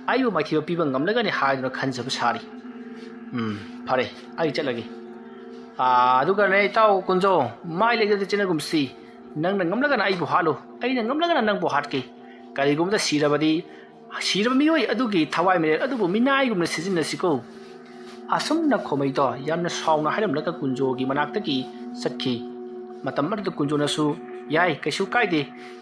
ꯑꯩꯕꯨ ꯃꯥꯏꯊꯤꯕ ꯄꯤꯕ ꯉꯝꯂꯒꯅꯤ ꯍꯥꯏꯗꯨꯅ ꯈꯟꯖꯕ ꯁꯥꯔꯤ꯫ ꯎꯝ, ꯐꯔꯦ, ꯑꯩ ꯆꯠꯂꯒꯦ꯫ ꯑꯥ, ꯑꯗꯨꯒꯅꯦ, ꯏꯇꯥꯎ ꯀꯨꯟꯖꯣ, ꯃꯥꯏ ꯂꯩꯖꯗ ꯆꯦꯟꯅꯒꯨꯝꯁꯤ꯫ ꯅꯪꯅ ꯉꯝꯂꯒꯅ ꯑꯩꯕꯨ ꯍꯥꯠꯂꯨ, ꯑꯩꯅ ꯉꯝꯂꯒꯅ ꯅꯪꯕꯨ ꯍꯥꯠꯀꯦ꯫ ꯀꯔꯤꯒꯨꯝꯕꯗ ꯁꯤꯔꯕꯗꯤ, ꯁꯤꯔꯕ ꯃꯤꯑꯣꯏ ꯑꯗꯨꯒꯤ ꯊꯋꯥꯏ ꯃꯔꯦꯜ ꯑꯗꯨꯕꯨ ꯃꯤꯅꯥꯏꯒꯨꯝꯅ ꯁꯤꯖꯤꯟꯅꯁꯤꯀꯣ꯫" ꯑꯁꯨꯝꯅ ꯈꯣꯃꯩꯗꯣ ꯌꯥꯝꯅ ꯁꯥꯎꯅ ꯍꯥꯏꯔꯝꯂꯒ ꯀꯨꯟꯖꯣꯒꯤ ꯃꯅꯥꯛꯇꯒꯤ ꯆꯠꯈꯤ꯫ ꯃꯇꯝ ꯑꯗꯨꯗ ꯀꯨꯟꯖꯣꯅꯁꯨ, "ꯌꯥꯏ, ꯀꯩꯁꯨ ꯀꯥꯏꯗꯦ,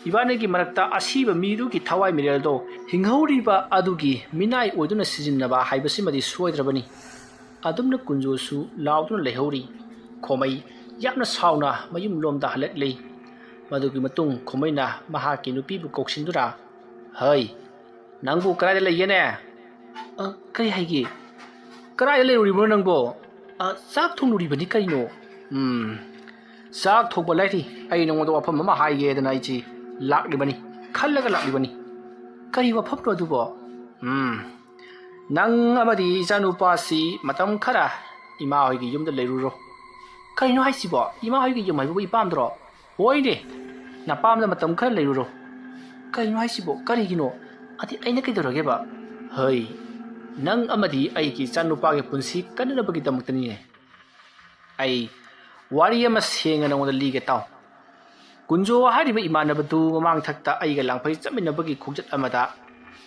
ꯏꯕꯥꯅꯤꯒꯤ ꯃꯔꯛꯇ ꯑꯁꯤꯕ ꯃꯤꯗꯨꯒꯤ ꯊꯋꯥꯏ ꯃꯤꯔꯦꯜꯗꯣ ꯍꯤꯡꯍꯧꯔꯤꯕ ꯑꯗꯨꯒꯤ ꯃꯤꯅꯥꯏ ꯑꯣꯏꯗꯨꯅ ꯁꯤꯖꯤꯟꯅꯕ ꯍꯥꯏꯕꯁꯤꯃꯗꯤ ꯁꯣꯏꯗ꯭ꯔꯕꯅꯤ꯫" ꯑꯗꯨꯝꯅ ꯀꯨꯟꯖꯣꯁꯨ ꯂꯥꯎꯗꯨꯅ ꯂꯩꯍꯧꯔꯤ꯫ ꯈꯣꯃꯩ ꯌꯥꯝꯅ ꯁꯥꯎꯅ ꯃꯌꯨꯝꯂꯣꯝꯗ ꯍꯜꯂꯛꯂꯤ꯫ ꯃꯗꯨꯒꯤ ꯃꯇꯨꯡ ꯈꯣꯃꯩꯅ ꯃꯍꯥꯛꯀꯤ ꯅꯨꯄꯤꯕꯨ ꯀꯧꯁꯤꯟꯗꯨꯅ, "ꯍꯩ, ꯅꯪꯕꯨ ꯀꯗꯥꯏꯗ ꯂꯩꯒꯦꯅꯦ?" "ꯑ, ꯀꯔꯤ ꯍꯥꯏꯒꯦ? ꯀꯗꯥꯏꯗ ꯂꯩꯔꯨꯔꯤꯕꯅꯣ ꯅꯪꯕꯣ? ꯑ, ꯆꯥꯛ ꯊꯣꯡꯂꯨꯔꯤꯕꯅꯤ ꯀꯩꯅꯣ?" "ꯎꯝ, ꯆꯥꯛ ꯊꯣꯡꯕ ꯂꯥꯏꯔꯤ, ꯑꯩ ꯅꯉꯣꯟꯗ ꯋꯥꯐꯝ ꯑꯃ ꯍꯥꯏꯒꯦꯗꯅ ꯑꯩꯁꯤ ꯂꯥꯛꯂꯤꯕꯅꯤ, ꯈꯜꯂꯒ ꯂꯥꯛꯂꯤꯕꯅꯤ꯫" "ꯀꯔꯤ ꯋꯥꯐꯝꯅꯣ ꯑꯗꯨꯕꯣ?" "ꯎꯝ, ꯅꯪ ꯑꯃꯗꯤ ꯏꯆꯥꯅꯨꯄꯥꯁꯤ ꯃꯇꯝ ꯈꯔ ꯏꯃꯥ ꯍꯣꯏꯒꯤ ꯌꯨꯝꯗ ꯂꯩꯔꯨꯔꯣ꯫" "ꯀꯔꯤꯅꯣ ꯍꯥꯏꯁꯤꯕꯣ? ꯏꯃꯥ ꯍꯣꯏꯒꯤ ꯌꯨꯝ ꯍꯥꯏꯕꯕꯨ ꯏꯄꯥꯝꯗ꯭ꯔꯣ?" "ꯍꯣꯏꯅꯦ, ꯅꯄꯥꯝꯗ ꯃꯇꯝ ꯈꯔ ꯂꯩꯔꯨꯔꯣ꯫" "ꯀꯔꯤꯅꯣ ꯍꯥꯏꯁꯤꯕꯣ? ꯀꯔꯤꯒꯤꯅꯣ? ꯑꯗꯤ ꯑꯩꯅ ꯀꯩꯗꯧꯔꯒꯦꯕ? ꯍꯩ, ꯅꯪ ꯑꯃꯗꯤ ꯑꯩꯒꯤ ꯏꯆꯥꯅꯨꯄꯥꯒꯤ ꯄꯨꯟꯁꯤ ꯀꯟꯅꯅꯕꯒꯤꯗꯃꯛꯇꯅꯤꯅꯦ꯫ ꯑꯩ ꯋꯥꯔꯤ ꯑꯃ ꯁꯦꯡꯅ ꯅꯉꯣꯟꯗ ꯂꯤꯒꯦ ꯇꯥꯎ꯫ ꯀꯨꯟꯖꯣ ꯍꯥꯏꯔꯤꯕ ꯏꯃꯥꯟꯅꯕꯗꯨ ꯃꯃꯥꯡ ꯊꯛꯇ ꯑꯩꯒ ꯂꯥꯡꯐꯩ ꯆꯠꯃꯤꯟꯅꯕꯒꯤ ꯈꯣꯡꯆꯠ ꯑꯃꯗ,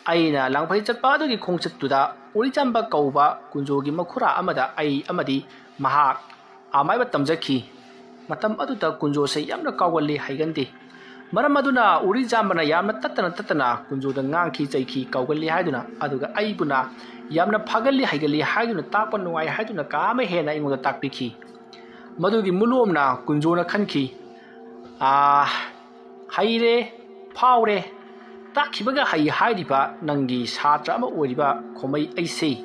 ꯑꯩꯅ ꯂꯥꯡꯐꯩ ꯆꯠꯄ ꯑꯗꯨꯒꯤ ꯈꯣꯡꯆꯠꯇꯨꯗ ꯎꯔꯤꯆꯥꯝꯕ ꯀꯧꯕ ꯀꯨꯟꯖꯣꯒꯤ ꯃꯈꯨꯔꯥ ꯑꯃꯗ ꯑꯩ ꯑꯃꯗꯤ ꯃꯍꯥꯛ ꯑꯃꯥꯏꯕ ꯇꯝꯖꯈꯤ꯫ ꯃꯇꯝ ꯑꯗꯨꯗ ꯀꯨꯟꯖꯣꯁꯦ ꯌꯥꯝꯅ ꯀꯥꯎꯒꯜꯂꯤ, ꯍꯩꯒꯟꯗꯦ꯫ ꯃꯔꯝ ꯑꯗꯨꯅ ꯎꯔꯤꯆꯥꯝꯕꯅ ꯌꯥꯝꯅ ꯇꯠꯇꯅ ꯇꯠꯇꯅ ꯀꯨꯟꯖꯣꯗ ꯉꯥꯡꯈꯤ, ꯆꯩꯈꯤ, ꯀꯥꯎꯒꯜꯂꯤ ꯍꯥꯏꯗꯨꯅ꯫ ꯑꯗꯨꯒ ꯑꯩꯕꯨꯅ ꯌꯥꯝꯅ ꯐꯥꯒꯜꯂꯤ, ꯍꯩꯒꯜꯂꯤ ꯍꯥꯏꯗꯨꯅ, ꯇꯥꯛꯄ ꯅꯨꯡꯉꯥꯏ ꯍꯥꯏꯗꯨꯅ ꯀꯥ ꯑꯃ ꯍꯦꯟꯅ ꯑꯩꯉꯣꯟꯗ ꯇꯥꯛꯄꯤꯈꯤ꯫ ꯃꯗꯨꯒꯤ ꯃꯨꯂꯣꯝꯅ ꯀꯨꯟꯖꯣꯅ ꯈꯟꯈꯤ, "ꯑꯥ, ꯍꯩꯔꯦ, ꯐꯥꯎꯔꯦ, ꯇꯥꯛꯈꯤꯕꯒ ꯍꯩ ꯍꯥꯏꯔꯤꯕ ꯅꯪꯒꯤ ꯁꯥꯇ꯭ꯔ ꯑꯃ ꯑꯣꯏꯔꯤꯕ ꯈꯣꯃꯩ ꯑꯩꯁꯦ,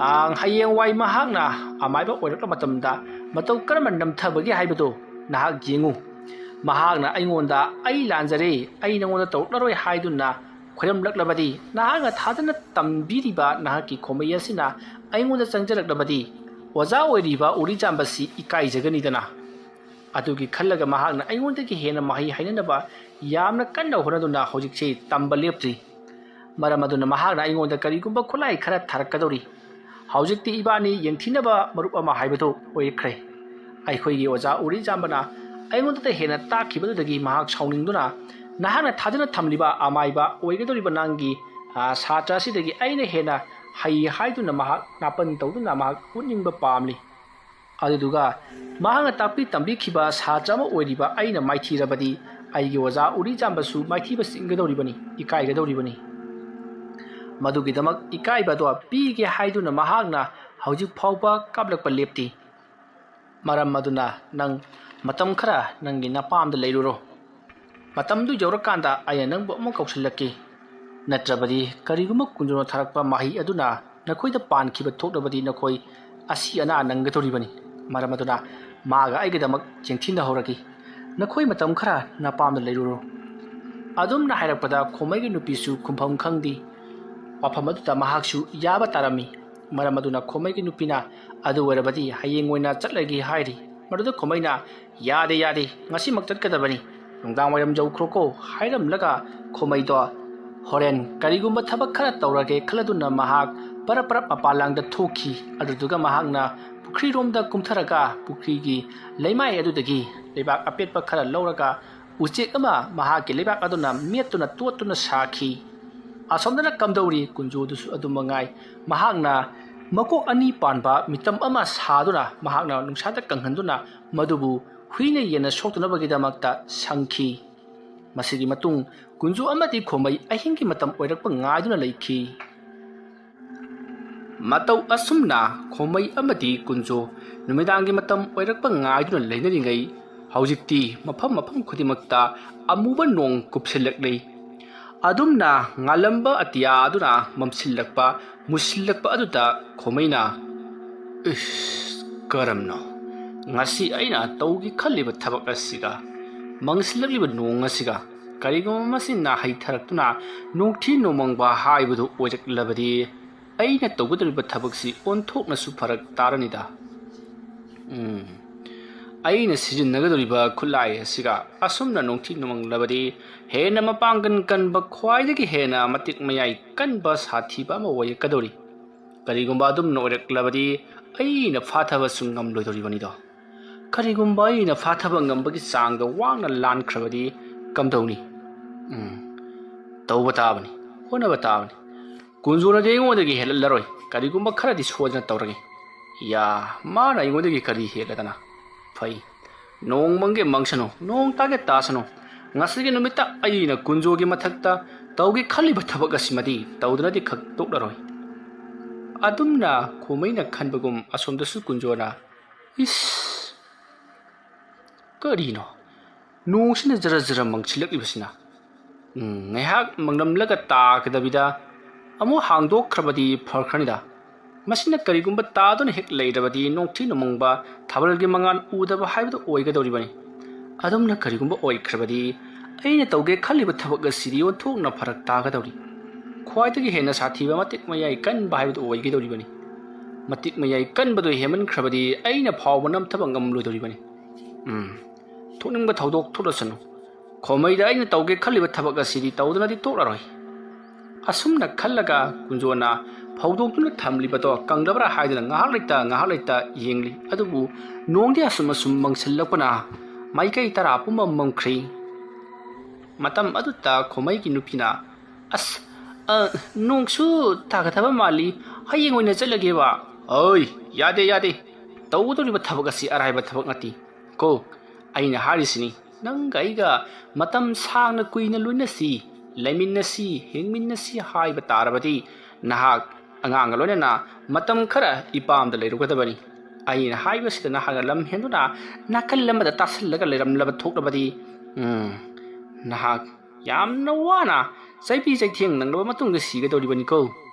ꯑꯥ, ꯍꯌꯦꯡꯋꯥꯏ ꯃꯍꯥꯛꯅ ꯑꯃꯥꯏꯕ ꯑꯣꯏꯔꯛꯄ ꯃꯇꯝꯗ ꯃꯇꯧ ꯀꯔꯝꯅ ꯅꯝꯊꯕꯒꯦ ꯍꯥꯏꯕꯗꯨ ꯅꯍꯥꯛ ꯌꯦꯡꯉꯨ꯫ ꯃꯍꯥꯛꯅ ꯑꯩꯉꯣꯟꯗ 'ꯑꯩ ꯂꯥꯟꯖꯔꯦ, ꯑꯩ ꯅꯉꯣꯟꯗ ꯇꯧꯔꯛꯂꯔꯣꯏ' ꯍꯥꯏꯗꯨꯅ ꯈꯣꯏꯔꯝꯂꯛꯂꯕꯗꯤ, ꯅꯍꯥꯛꯅ ꯊꯥꯖꯅ ꯇꯝꯕꯤꯔꯤꯕ ꯅꯍꯥꯛꯀꯤ ꯈꯣꯃꯩ ꯑꯁꯤꯅ ꯑꯩꯉꯣꯟꯗ ꯆꯪꯖꯔꯛꯂꯕꯗꯤ, ꯑꯣꯖꯥ ꯑꯣꯏꯔꯤꯕ ꯎꯔꯤꯆꯥꯝꯕꯁꯤ ꯏꯀꯥꯏꯖꯒꯅꯤꯗꯅ꯫ ꯑꯗꯨꯒꯤ ꯈꯜꯂꯒ ꯃꯍꯥꯛꯅ ꯑꯩꯉꯣꯟꯗꯒꯤ ꯍꯦꯟꯅ ꯃꯍꯩ ꯍꯩꯅꯅꯕ ꯌꯥꯝꯅ ꯀꯟꯅ ꯍꯣꯠꯅꯗꯨꯅ ꯍꯧꯖꯤꯛꯁꯤ ꯇꯝꯕ ꯂꯦꯞꯇ꯭ꯔꯤ꯫ ꯃꯔꯝ ꯑꯗꯨꯅ ꯃꯍꯥꯛꯅ ꯑꯩꯉꯣꯟꯗ ꯀꯔꯤꯒꯨꯝꯕ ꯈꯨꯠꯂꯥꯏ ꯈꯔ ꯊꯥꯔꯛꯀꯗꯧꯔꯤ꯫ ꯍꯧꯖꯤꯛꯇꯤ ꯏꯕꯥꯅꯤ ꯌꯦꯡꯊꯤꯅꯕ ꯃꯔꯨꯞ ꯑꯃ ꯍꯥꯏꯕꯗꯨ ꯑꯣꯏꯈ꯭ꯔꯦ꯫ ꯑꯩꯈꯣꯏꯒꯤ ꯑꯣꯖꯥ ꯎꯔꯤꯆꯥꯝꯕꯅ ꯑꯩꯉꯣꯟꯗꯇ ꯍꯦꯟꯅ ꯇꯥꯛꯈꯤꯕꯗꯨꯗꯒꯤ ꯃꯍꯥꯛ ꯁꯥꯎꯅꯤꯡꯗꯨꯅ, "ꯅꯍꯥꯛꯅ ꯊꯥꯖꯅ ꯊꯝꯂꯤꯕ ꯑꯃꯥꯏꯕ ꯑꯣꯏꯒꯗꯧꯔꯤꯕ ꯅꯪꯒꯤ, ꯑ, ꯁꯥꯇ꯭ꯔ ꯑꯁꯤꯗꯒꯤ ꯑꯩꯅ ꯍꯦꯟꯅ ꯍꯩ" ꯍꯥꯏꯗꯨꯅ ꯃꯍꯥꯛ ꯅꯥꯄꯟ ꯇꯧꯗꯨꯅ ꯃꯍꯥꯛ ꯎꯠꯅꯤꯡꯕ ꯄꯥꯝꯂꯤ꯫ ꯑꯗꯨꯗꯨꯒ ꯃꯍꯥꯛꯅ ꯇꯥꯛꯄꯤ ꯇꯝꯕꯤꯈꯤꯕ ꯁꯥꯇ꯭ꯔ ꯑꯃ ꯑꯣꯏꯔꯤꯕ ꯑꯩꯅ ꯃꯥꯏꯊꯤꯔꯕꯗꯤ, ꯑꯩꯒꯤ ꯑꯣꯖꯥ ꯎꯔꯤꯆꯥꯝꯕꯁꯨ ꯃꯥꯏꯊꯤꯕ ꯆꯤꯡꯒꯗꯧꯔꯤꯕꯅꯤ, ꯏꯀꯥꯏꯒꯗꯧꯔꯤꯕꯅꯤ꯫ ꯃꯗꯨꯒꯤꯗꯃꯛ ꯏꯀꯥꯏꯕꯗꯣ ꯄꯤꯒꯦ ꯍꯥꯏꯗꯨꯅ ꯃꯍꯥꯛꯅ ꯍꯧꯖꯤꯛ ꯐꯥꯎꯕ ꯀꯥꯞꯂꯛꯄ ꯂꯦꯞꯇꯦ꯫ ꯃꯔꯝ ꯑꯗꯨꯅ ꯅꯪ ꯃꯇꯝ ꯈꯔ ꯅꯪꯒꯤ ꯅꯄꯥꯝꯗ ꯂꯩꯔꯨꯔꯣ꯫ ꯃꯇꯝꯗꯨ ꯌꯧꯔꯀꯥꯟꯗ ꯑꯩꯅ ꯅꯪꯕꯨ ꯑꯃꯨꯛ ꯀꯧꯁꯤꯜꯂꯛꯀꯦ꯫ ꯅꯠꯇ꯭ꯔꯕꯗꯤ ꯀꯔꯤꯒꯨꯝꯕ ꯀꯨꯟꯖꯣꯅ ꯊꯥꯔꯛꯄ ꯃꯍꯩ ꯑꯗꯨꯅ ꯅꯈꯣꯏꯗ ꯄꯥꯟꯈꯤꯕ ꯊꯣꯛꯂꯕꯗꯤ ꯅꯈꯣꯏ ꯑꯁꯤ ꯑꯅꯥ ꯅꯪꯒꯗꯧꯔꯤꯕꯅꯤ꯫ ꯃꯔꯝ ꯑꯗꯨꯅ ꯃꯥꯒ ꯑꯩꯒꯤꯗꯃꯛ ꯆꯦꯟꯊꯤꯅꯍꯧꯔꯒꯦ꯫ ꯅꯈꯣꯏ ꯃꯇꯝ ꯈꯔ ꯅꯄꯥꯝꯗ ꯂꯩꯔꯨꯔꯣ꯫ ꯑꯗꯨꯝꯅ ꯍꯥꯏꯔꯛꯄꯗ ꯈꯣꯃꯩꯒꯤ ꯅꯨꯄꯤꯁꯨ ꯈꯨꯝꯐꯝ ꯈꯪꯗꯦ꯫ ꯋꯥꯐꯝ ꯑꯗꯨꯗ ꯃꯍꯥꯛꯁꯨ ꯌꯥꯕ ꯇꯥꯔꯝꯃꯤ꯫ ꯃꯔꯝ ꯑꯗꯨꯅ ꯈꯣꯃꯩꯒꯤ ꯅꯨꯄꯤꯅ, "ꯑꯗꯨ ꯑꯣꯏꯔꯕꯗꯤ ꯍꯌꯦꯡ ꯑꯣꯏꯅ ꯆꯠꯂꯒꯦ" ꯍꯥꯏꯔꯤ꯫ ꯃꯗꯨꯗ ꯈꯣꯃꯩꯅ, "ꯌꯥꯗꯦ, ꯌꯥꯗꯦ, ꯉꯁꯤꯃꯛ ꯆꯠꯀꯗꯕꯅꯤ, ꯅꯨꯡꯗꯥꯡ ꯋꯥꯏꯔꯝ ꯌꯧꯈ꯭ꯔꯣꯀꯣ" ꯍꯥꯏꯔꯝꯂꯒ ꯈꯣꯃꯩꯗꯣ ꯍꯣꯔꯦꯟ ꯀꯔꯤꯒꯨꯝꯕ ꯊꯕꯛ ꯈꯔ ꯇꯧꯔꯒꯦ ꯈꯜꯂꯗꯨꯅ ꯃꯍꯥꯛ ꯄꯔꯞ ꯄꯔꯞ ꯃꯄꯥꯟꯂꯥꯡꯗ ꯊꯣꯛꯈꯤ꯫ ꯑꯗꯨꯗꯨꯒ ꯃꯍꯥꯛꯅ ꯄꯨꯈ꯭ꯔꯤꯔꯣꯝꯗ ꯀꯨꯝꯊꯔꯒ ꯄꯨꯈ꯭ꯔꯤꯒꯤ ꯂꯩꯃꯥꯏ ꯑꯗꯨꯗꯒꯤ ꯂꯩꯕꯥꯛ ꯑꯄꯦꯠꯄ ꯈꯔ ꯂꯧꯔꯒ ꯎꯆꯦꯛ ꯑꯃ ꯃꯍꯥꯛꯀꯤ ꯂꯩꯕꯥꯛ ꯑꯗꯨꯅ ꯃꯦꯠꯇꯨꯅ ꯇꯣꯠꯇꯨꯅ ꯁꯥꯈꯤ꯫ ꯑꯁꯣꯝꯗꯅ ꯀꯝꯗꯧꯔꯤ? ꯀꯨꯟꯖꯣꯗꯨꯁꯨ ꯑꯗꯨ ꯃꯉꯥꯏ꯫ ꯃꯍꯥꯛꯅ ꯃꯀꯣꯛ ꯑꯅꯤ ꯄꯥꯟꯕ ꯃꯤꯇꯝ ꯑꯃ ꯁꯥꯗꯨꯅ ꯃꯍꯥꯛꯅ ꯅꯨꯡꯁꯥꯗ ꯀꯪꯍꯟꯗꯨꯅ ꯃꯗꯨꯕꯨ ꯍꯨꯏꯅ ꯌꯦꯟꯅ ꯁꯣꯛꯇꯅꯕꯒꯤꯗꯃꯛꯇ ꯁꯪꯈꯤ꯫ ꯃꯁꯤꯒꯤ ꯃꯇꯨꯡ ꯀꯨꯟꯖꯣ ꯑꯃꯗꯤ ꯈꯣꯃꯩ ꯑꯍꯤꯡꯒꯤ ꯃꯇꯝ ꯑꯣꯏꯔꯛꯄ ꯉꯥꯏꯗꯨꯅ ꯂꯩꯈꯤ꯫ ꯃꯇꯧ ꯑꯁꯨꯝꯅ ꯈꯣꯃꯩ ꯑꯃꯗꯤ ꯀꯨꯟꯖꯣ ꯅꯨꯃꯤꯗꯥꯡꯒꯤ ꯃꯇꯝ ꯑꯣꯏꯔꯛꯄ ꯉꯥꯏꯗꯨꯅ ꯂꯩꯅꯔꯤꯉꯩ, ꯍꯧꯖꯤꯛꯇꯤ ꯃꯐꯝ ꯃꯐꯝ ꯈꯨꯗꯤꯡꯃꯛꯇ ꯑꯃꯨꯕ ꯅꯣꯡ ꯀꯨꯞꯁꯤꯜꯂꯛꯂꯤ꯫ ꯑꯗꯨꯝꯅ ꯉꯥꯜꯂꯝꯕ ꯑꯇꯤꯌꯥ ꯑꯗꯨꯅ ꯃꯝꯁꯤꯜꯂꯛꯄ, ꯃꯨꯁꯤꯜꯂꯛꯄ ꯑꯗꯨꯗ ꯈꯣꯃꯩꯅ, "ꯏꯁ, ꯀꯔꯝꯅꯣ? ꯉꯁꯤ ꯑꯩꯅ ꯇꯧꯒꯦ ꯈꯜꯂꯤꯕ ꯊꯕꯛ ꯑꯁꯤꯒ, ꯃꯪꯁꯤꯜꯂꯛꯂꯤꯕ ꯅꯣꯡ ꯑꯁꯤꯒ, ꯀꯔꯤꯒꯨꯝꯕ ꯃꯁꯤꯅ ꯍꯩꯊꯔꯛꯇꯨꯅ ꯅꯣꯡꯊꯤ ꯅꯣꯡꯃꯪꯕ ꯍꯥꯏꯕꯗꯨ ꯑꯣꯏꯔꯛꯂꯕꯗꯤ, ꯑꯩꯅ ꯇꯧꯒꯗꯧꯔꯤꯕ ꯊꯕꯛꯁꯤ ꯑꯣꯟꯊꯣꯛꯅꯁꯨ ꯐꯔꯛ ꯇꯥꯔꯅꯤꯗ꯫ ꯎꯝ, ꯑꯩꯅ ꯁꯤꯖꯤꯟꯅꯒꯗꯧꯔꯤꯕ ꯈꯨꯠꯂꯥꯏ ꯑꯁꯤꯒ ꯑꯁꯨꯝꯅ ꯅꯣꯡꯊꯤ ꯅꯣꯡꯃꯪꯂꯕꯗꯤ, ꯍꯦꯟꯅ ꯃꯄꯥꯡꯒꯜ ꯀꯟꯕ, ꯈ꯭ꯋꯥꯏꯗꯒꯤ ꯍꯦꯟꯅ ꯃꯇꯤꯛ ꯃꯌꯥꯏ ꯀꯟꯕ ꯁꯥꯊꯤꯕ ꯑꯃ ꯑꯣꯏꯔꯛꯀꯗꯧꯔꯤ꯫ ꯀꯔꯤꯒꯨꯝꯕ ꯑꯗꯨꯝꯅ ꯑꯣꯏꯔꯛꯂꯕꯗꯤ, ꯑꯩꯅ ꯐꯥꯊꯕꯁꯨ ꯉꯝꯂꯣꯏꯗꯧꯔꯤꯕꯅꯤꯗꯣ꯫ ꯀꯔꯤꯒꯨꯝꯕ ꯑꯩꯅ ꯐꯥꯊꯕ ꯉꯝꯕꯒꯤ ꯆꯥꯡꯗ ꯋꯥꯡꯅ ꯂꯥꯟꯈ꯭ꯔꯕꯗꯤ ꯀꯝꯗꯧꯅꯤ? ꯎꯝ, ꯇꯧꯕ ꯇꯥꯕꯅꯤ, ꯍꯣꯠꯅꯕ ꯇꯥꯕꯅꯤ꯫ ꯀꯨꯟꯖꯣꯅꯗꯤ ꯑꯩꯉꯣꯟꯗꯒꯤ ꯍꯦꯜꯂꯠꯂꯔꯣꯏ꯫ ꯀꯔꯤꯒꯨꯝꯕ ꯈꯔꯗꯤ ꯁꯣꯏꯗꯅ ꯇꯧꯔꯒꯦ꯫ ꯌꯥ, ꯃꯥꯅ ꯑꯩꯉꯣꯟꯗꯒꯤ ꯀꯔꯤ ꯍꯦꯜꯂꯗꯅ? ꯐꯩ, ꯅꯣꯡ ꯃꯪꯒꯦ ꯃꯪꯁꯅꯨ, ꯅꯣꯡ ꯇꯥꯒꯦ ꯇꯥꯁꯅꯨ, ꯉꯁꯤꯒꯤ ꯅꯨꯃꯤꯠꯇ ꯑꯩꯅ ꯀꯨꯟꯖꯣꯒꯤ ꯃꯊꯛꯇ ꯇꯧꯒꯦ ꯈꯜꯂꯤꯕ ꯊꯕꯛ ꯑꯁꯤꯃꯗꯤ ꯇꯧꯗꯅꯗꯤ ꯈꯛ ꯇꯣꯛꯂꯔꯣꯏ꯫" ꯑꯗꯨꯝꯅ ꯈꯣꯃꯩꯅ ꯈꯟꯕꯒꯨꯝ ꯑꯁꯣꯝꯗꯁꯨ ꯀꯨꯟꯖꯣꯅ, "ꯏꯁ, ꯀꯔꯤꯅꯣ? ꯅꯣꯡꯁꯤꯅ ꯖꯔ ꯖꯔ ꯃꯪꯁꯤꯜꯂꯛꯂꯤꯕꯁꯤꯅ? ꯎꯝ, ꯉꯥꯏꯍꯥꯛ ꯃꯪꯂꯝꯂꯒ ꯇꯥꯒꯗꯕꯤꯗ ꯑꯃꯨꯛ ꯍꯥꯡꯗꯣꯛꯈ꯭ꯔꯕꯗꯤ ꯐꯈ꯭ꯔꯅꯤꯗ꯫ ꯃꯁꯤꯅ ꯀꯔꯤꯒꯨꯝꯕ ꯇꯥꯗꯨꯅ ꯍꯦꯛ ꯂꯩꯔꯕꯗꯤ ꯅꯣꯡꯊꯤ ꯅꯣꯡꯃꯪꯕ ꯊꯥꯕꯜꯒꯤ ꯃꯉꯥꯜ ꯎꯗꯕ ꯍꯥꯏꯕꯗꯨ ꯑꯣꯏꯒꯗꯧꯔꯤꯕꯅꯤ꯫ ꯑꯗꯨꯝꯅ ꯀꯔꯤꯒꯨꯝꯕ ꯑꯣꯏꯈ꯭ꯔꯕꯗꯤ ꯑꯩꯅ ꯇꯧꯒꯦ ꯈꯜꯂꯤꯕ ꯊꯕꯛ ꯑꯁꯤꯗꯤ ꯑꯣꯟꯊꯣꯛꯅ ꯐꯔꯛ ꯇꯥꯒꯗꯧꯔꯤ꯫ ꯈ꯭ꯋꯥꯏꯗꯒꯤ ꯍꯦꯟꯅ ꯁꯥꯊꯤꯕ, ꯃꯇꯤꯛ ꯃꯌꯥꯏ ꯀꯟꯕ ꯍꯥꯏꯕꯗꯨ ꯑꯣꯏꯒꯗꯧꯔꯤꯕꯅꯤ꯫ ꯃꯇꯤꯛ ꯃꯌꯥꯏ ꯀꯟꯕꯗꯨ ꯍꯦꯟꯃꯟꯈ꯭ꯔꯕꯗꯤ ꯑꯩꯅ ꯐꯥꯎꯕ ꯅꯝꯊꯕ ꯉꯝꯂꯣꯏꯗꯧꯔꯤꯕꯅꯤ꯫ ꯎꯝ, ꯊꯣꯛꯅꯤꯡꯕ ꯊꯧꯗꯣꯛ ꯊꯣꯛꯂꯁꯅꯨ꯫ ꯈꯣꯃꯩꯗ ꯑꯩꯅ ꯇꯧꯒꯦ ꯈꯜꯂꯤꯕ ꯊꯕꯛ ꯑꯁꯤꯗꯤ ꯇꯧꯗꯅꯗꯤ ꯇꯣꯛꯂꯔꯣꯏ꯫ ꯑꯁꯨꯝꯅ ꯈꯜꯂꯒ ꯀꯨꯟꯖꯣꯅ ꯐꯧꯗꯣꯛꯇꯨꯅ ꯊꯝꯂꯤꯕꯗꯣ ꯀꯪꯂꯕ꯭ꯔꯥ ꯍꯥꯏꯗꯨꯅ ꯉꯥꯏꯍꯥꯛ ꯂꯩꯇ ꯉꯥꯏꯍꯥꯛ ꯂꯩꯇ ꯌꯦꯡꯂꯤ꯫ ꯑꯗꯨꯕꯨ ꯅꯣꯡꯗꯤ ꯑꯁꯨꯝ ꯑꯁꯨꯝ ꯃꯪꯁꯤꯜꯂꯛꯄꯅ ꯃꯥꯏꯀꯩ ꯇꯔꯥ ꯄꯨꯝꯕ ꯃꯝꯈ꯭ꯔꯤ꯫ ꯃꯇꯝ ꯑꯗꯨꯗ ꯈꯣꯃꯩꯒꯤ ꯅꯨꯄꯤꯅ, "ꯑꯁ, ꯑ, ꯅꯣꯡꯁꯨ ꯇꯥꯒꯗꯕ ꯃꯥꯜꯂꯤ, ꯍꯌꯦꯡ ꯑꯣꯏꯅ ꯆꯠꯂꯒꯦꯕ꯫" "ꯑꯣꯏ, ꯌꯥꯗꯦ, ꯌꯥꯗꯦ꯫ ꯇꯧꯒꯗꯧꯔꯤꯕ ꯊꯕꯛ ꯑꯁꯤ ꯑꯔꯥꯏꯕ ꯊꯕꯛ ꯅꯠꯇꯦ ꯀꯣ꯫ ꯑꯩꯅ ꯍꯥꯏꯔꯤꯁꯤꯅꯤ, ꯅꯪꯒ ꯑꯩꯒ ꯃꯇꯝ ꯁꯥꯡꯅ ꯀꯨꯏꯅ ꯂꯣꯏꯅꯁꯤ, ꯂꯩꯃꯤꯟꯅꯁꯤ, ꯍꯤꯡꯃꯤꯟꯅꯁꯤ ꯍꯥꯏꯕ ꯇꯥꯔꯕꯗꯤ ꯅꯍꯥꯛ ꯑꯉꯥꯡꯒ ꯂꯣꯏꯅꯅ ꯃꯇꯝ ꯈꯔ ꯏꯄꯥꯝꯗ ꯂꯩꯔꯨꯒꯗꯕꯅꯤ꯫ ꯑꯩꯅ ꯍꯥꯏꯕꯁꯤꯗ ꯅꯍꯥꯛꯅ ꯂꯝ ꯍꯦꯟꯗꯨꯅ ꯅꯥꯀꯜ ꯑꯃꯗ ꯇꯥꯁꯤꯜꯂꯒ ꯂꯩꯔꯝꯂꯕ ꯊꯣꯛꯂꯕꯗꯤ, ꯎꯝ, ꯅꯍꯥꯛ ꯌꯥꯝꯅ ꯋꯥꯅ ꯆꯩꯕꯤ ꯆꯩꯊꯦꯡ ꯅꯪꯂꯕ ꯃꯇꯨꯡꯗ ꯁꯤꯒꯗꯧꯔꯤꯕꯅꯤꯀꯣ꯫"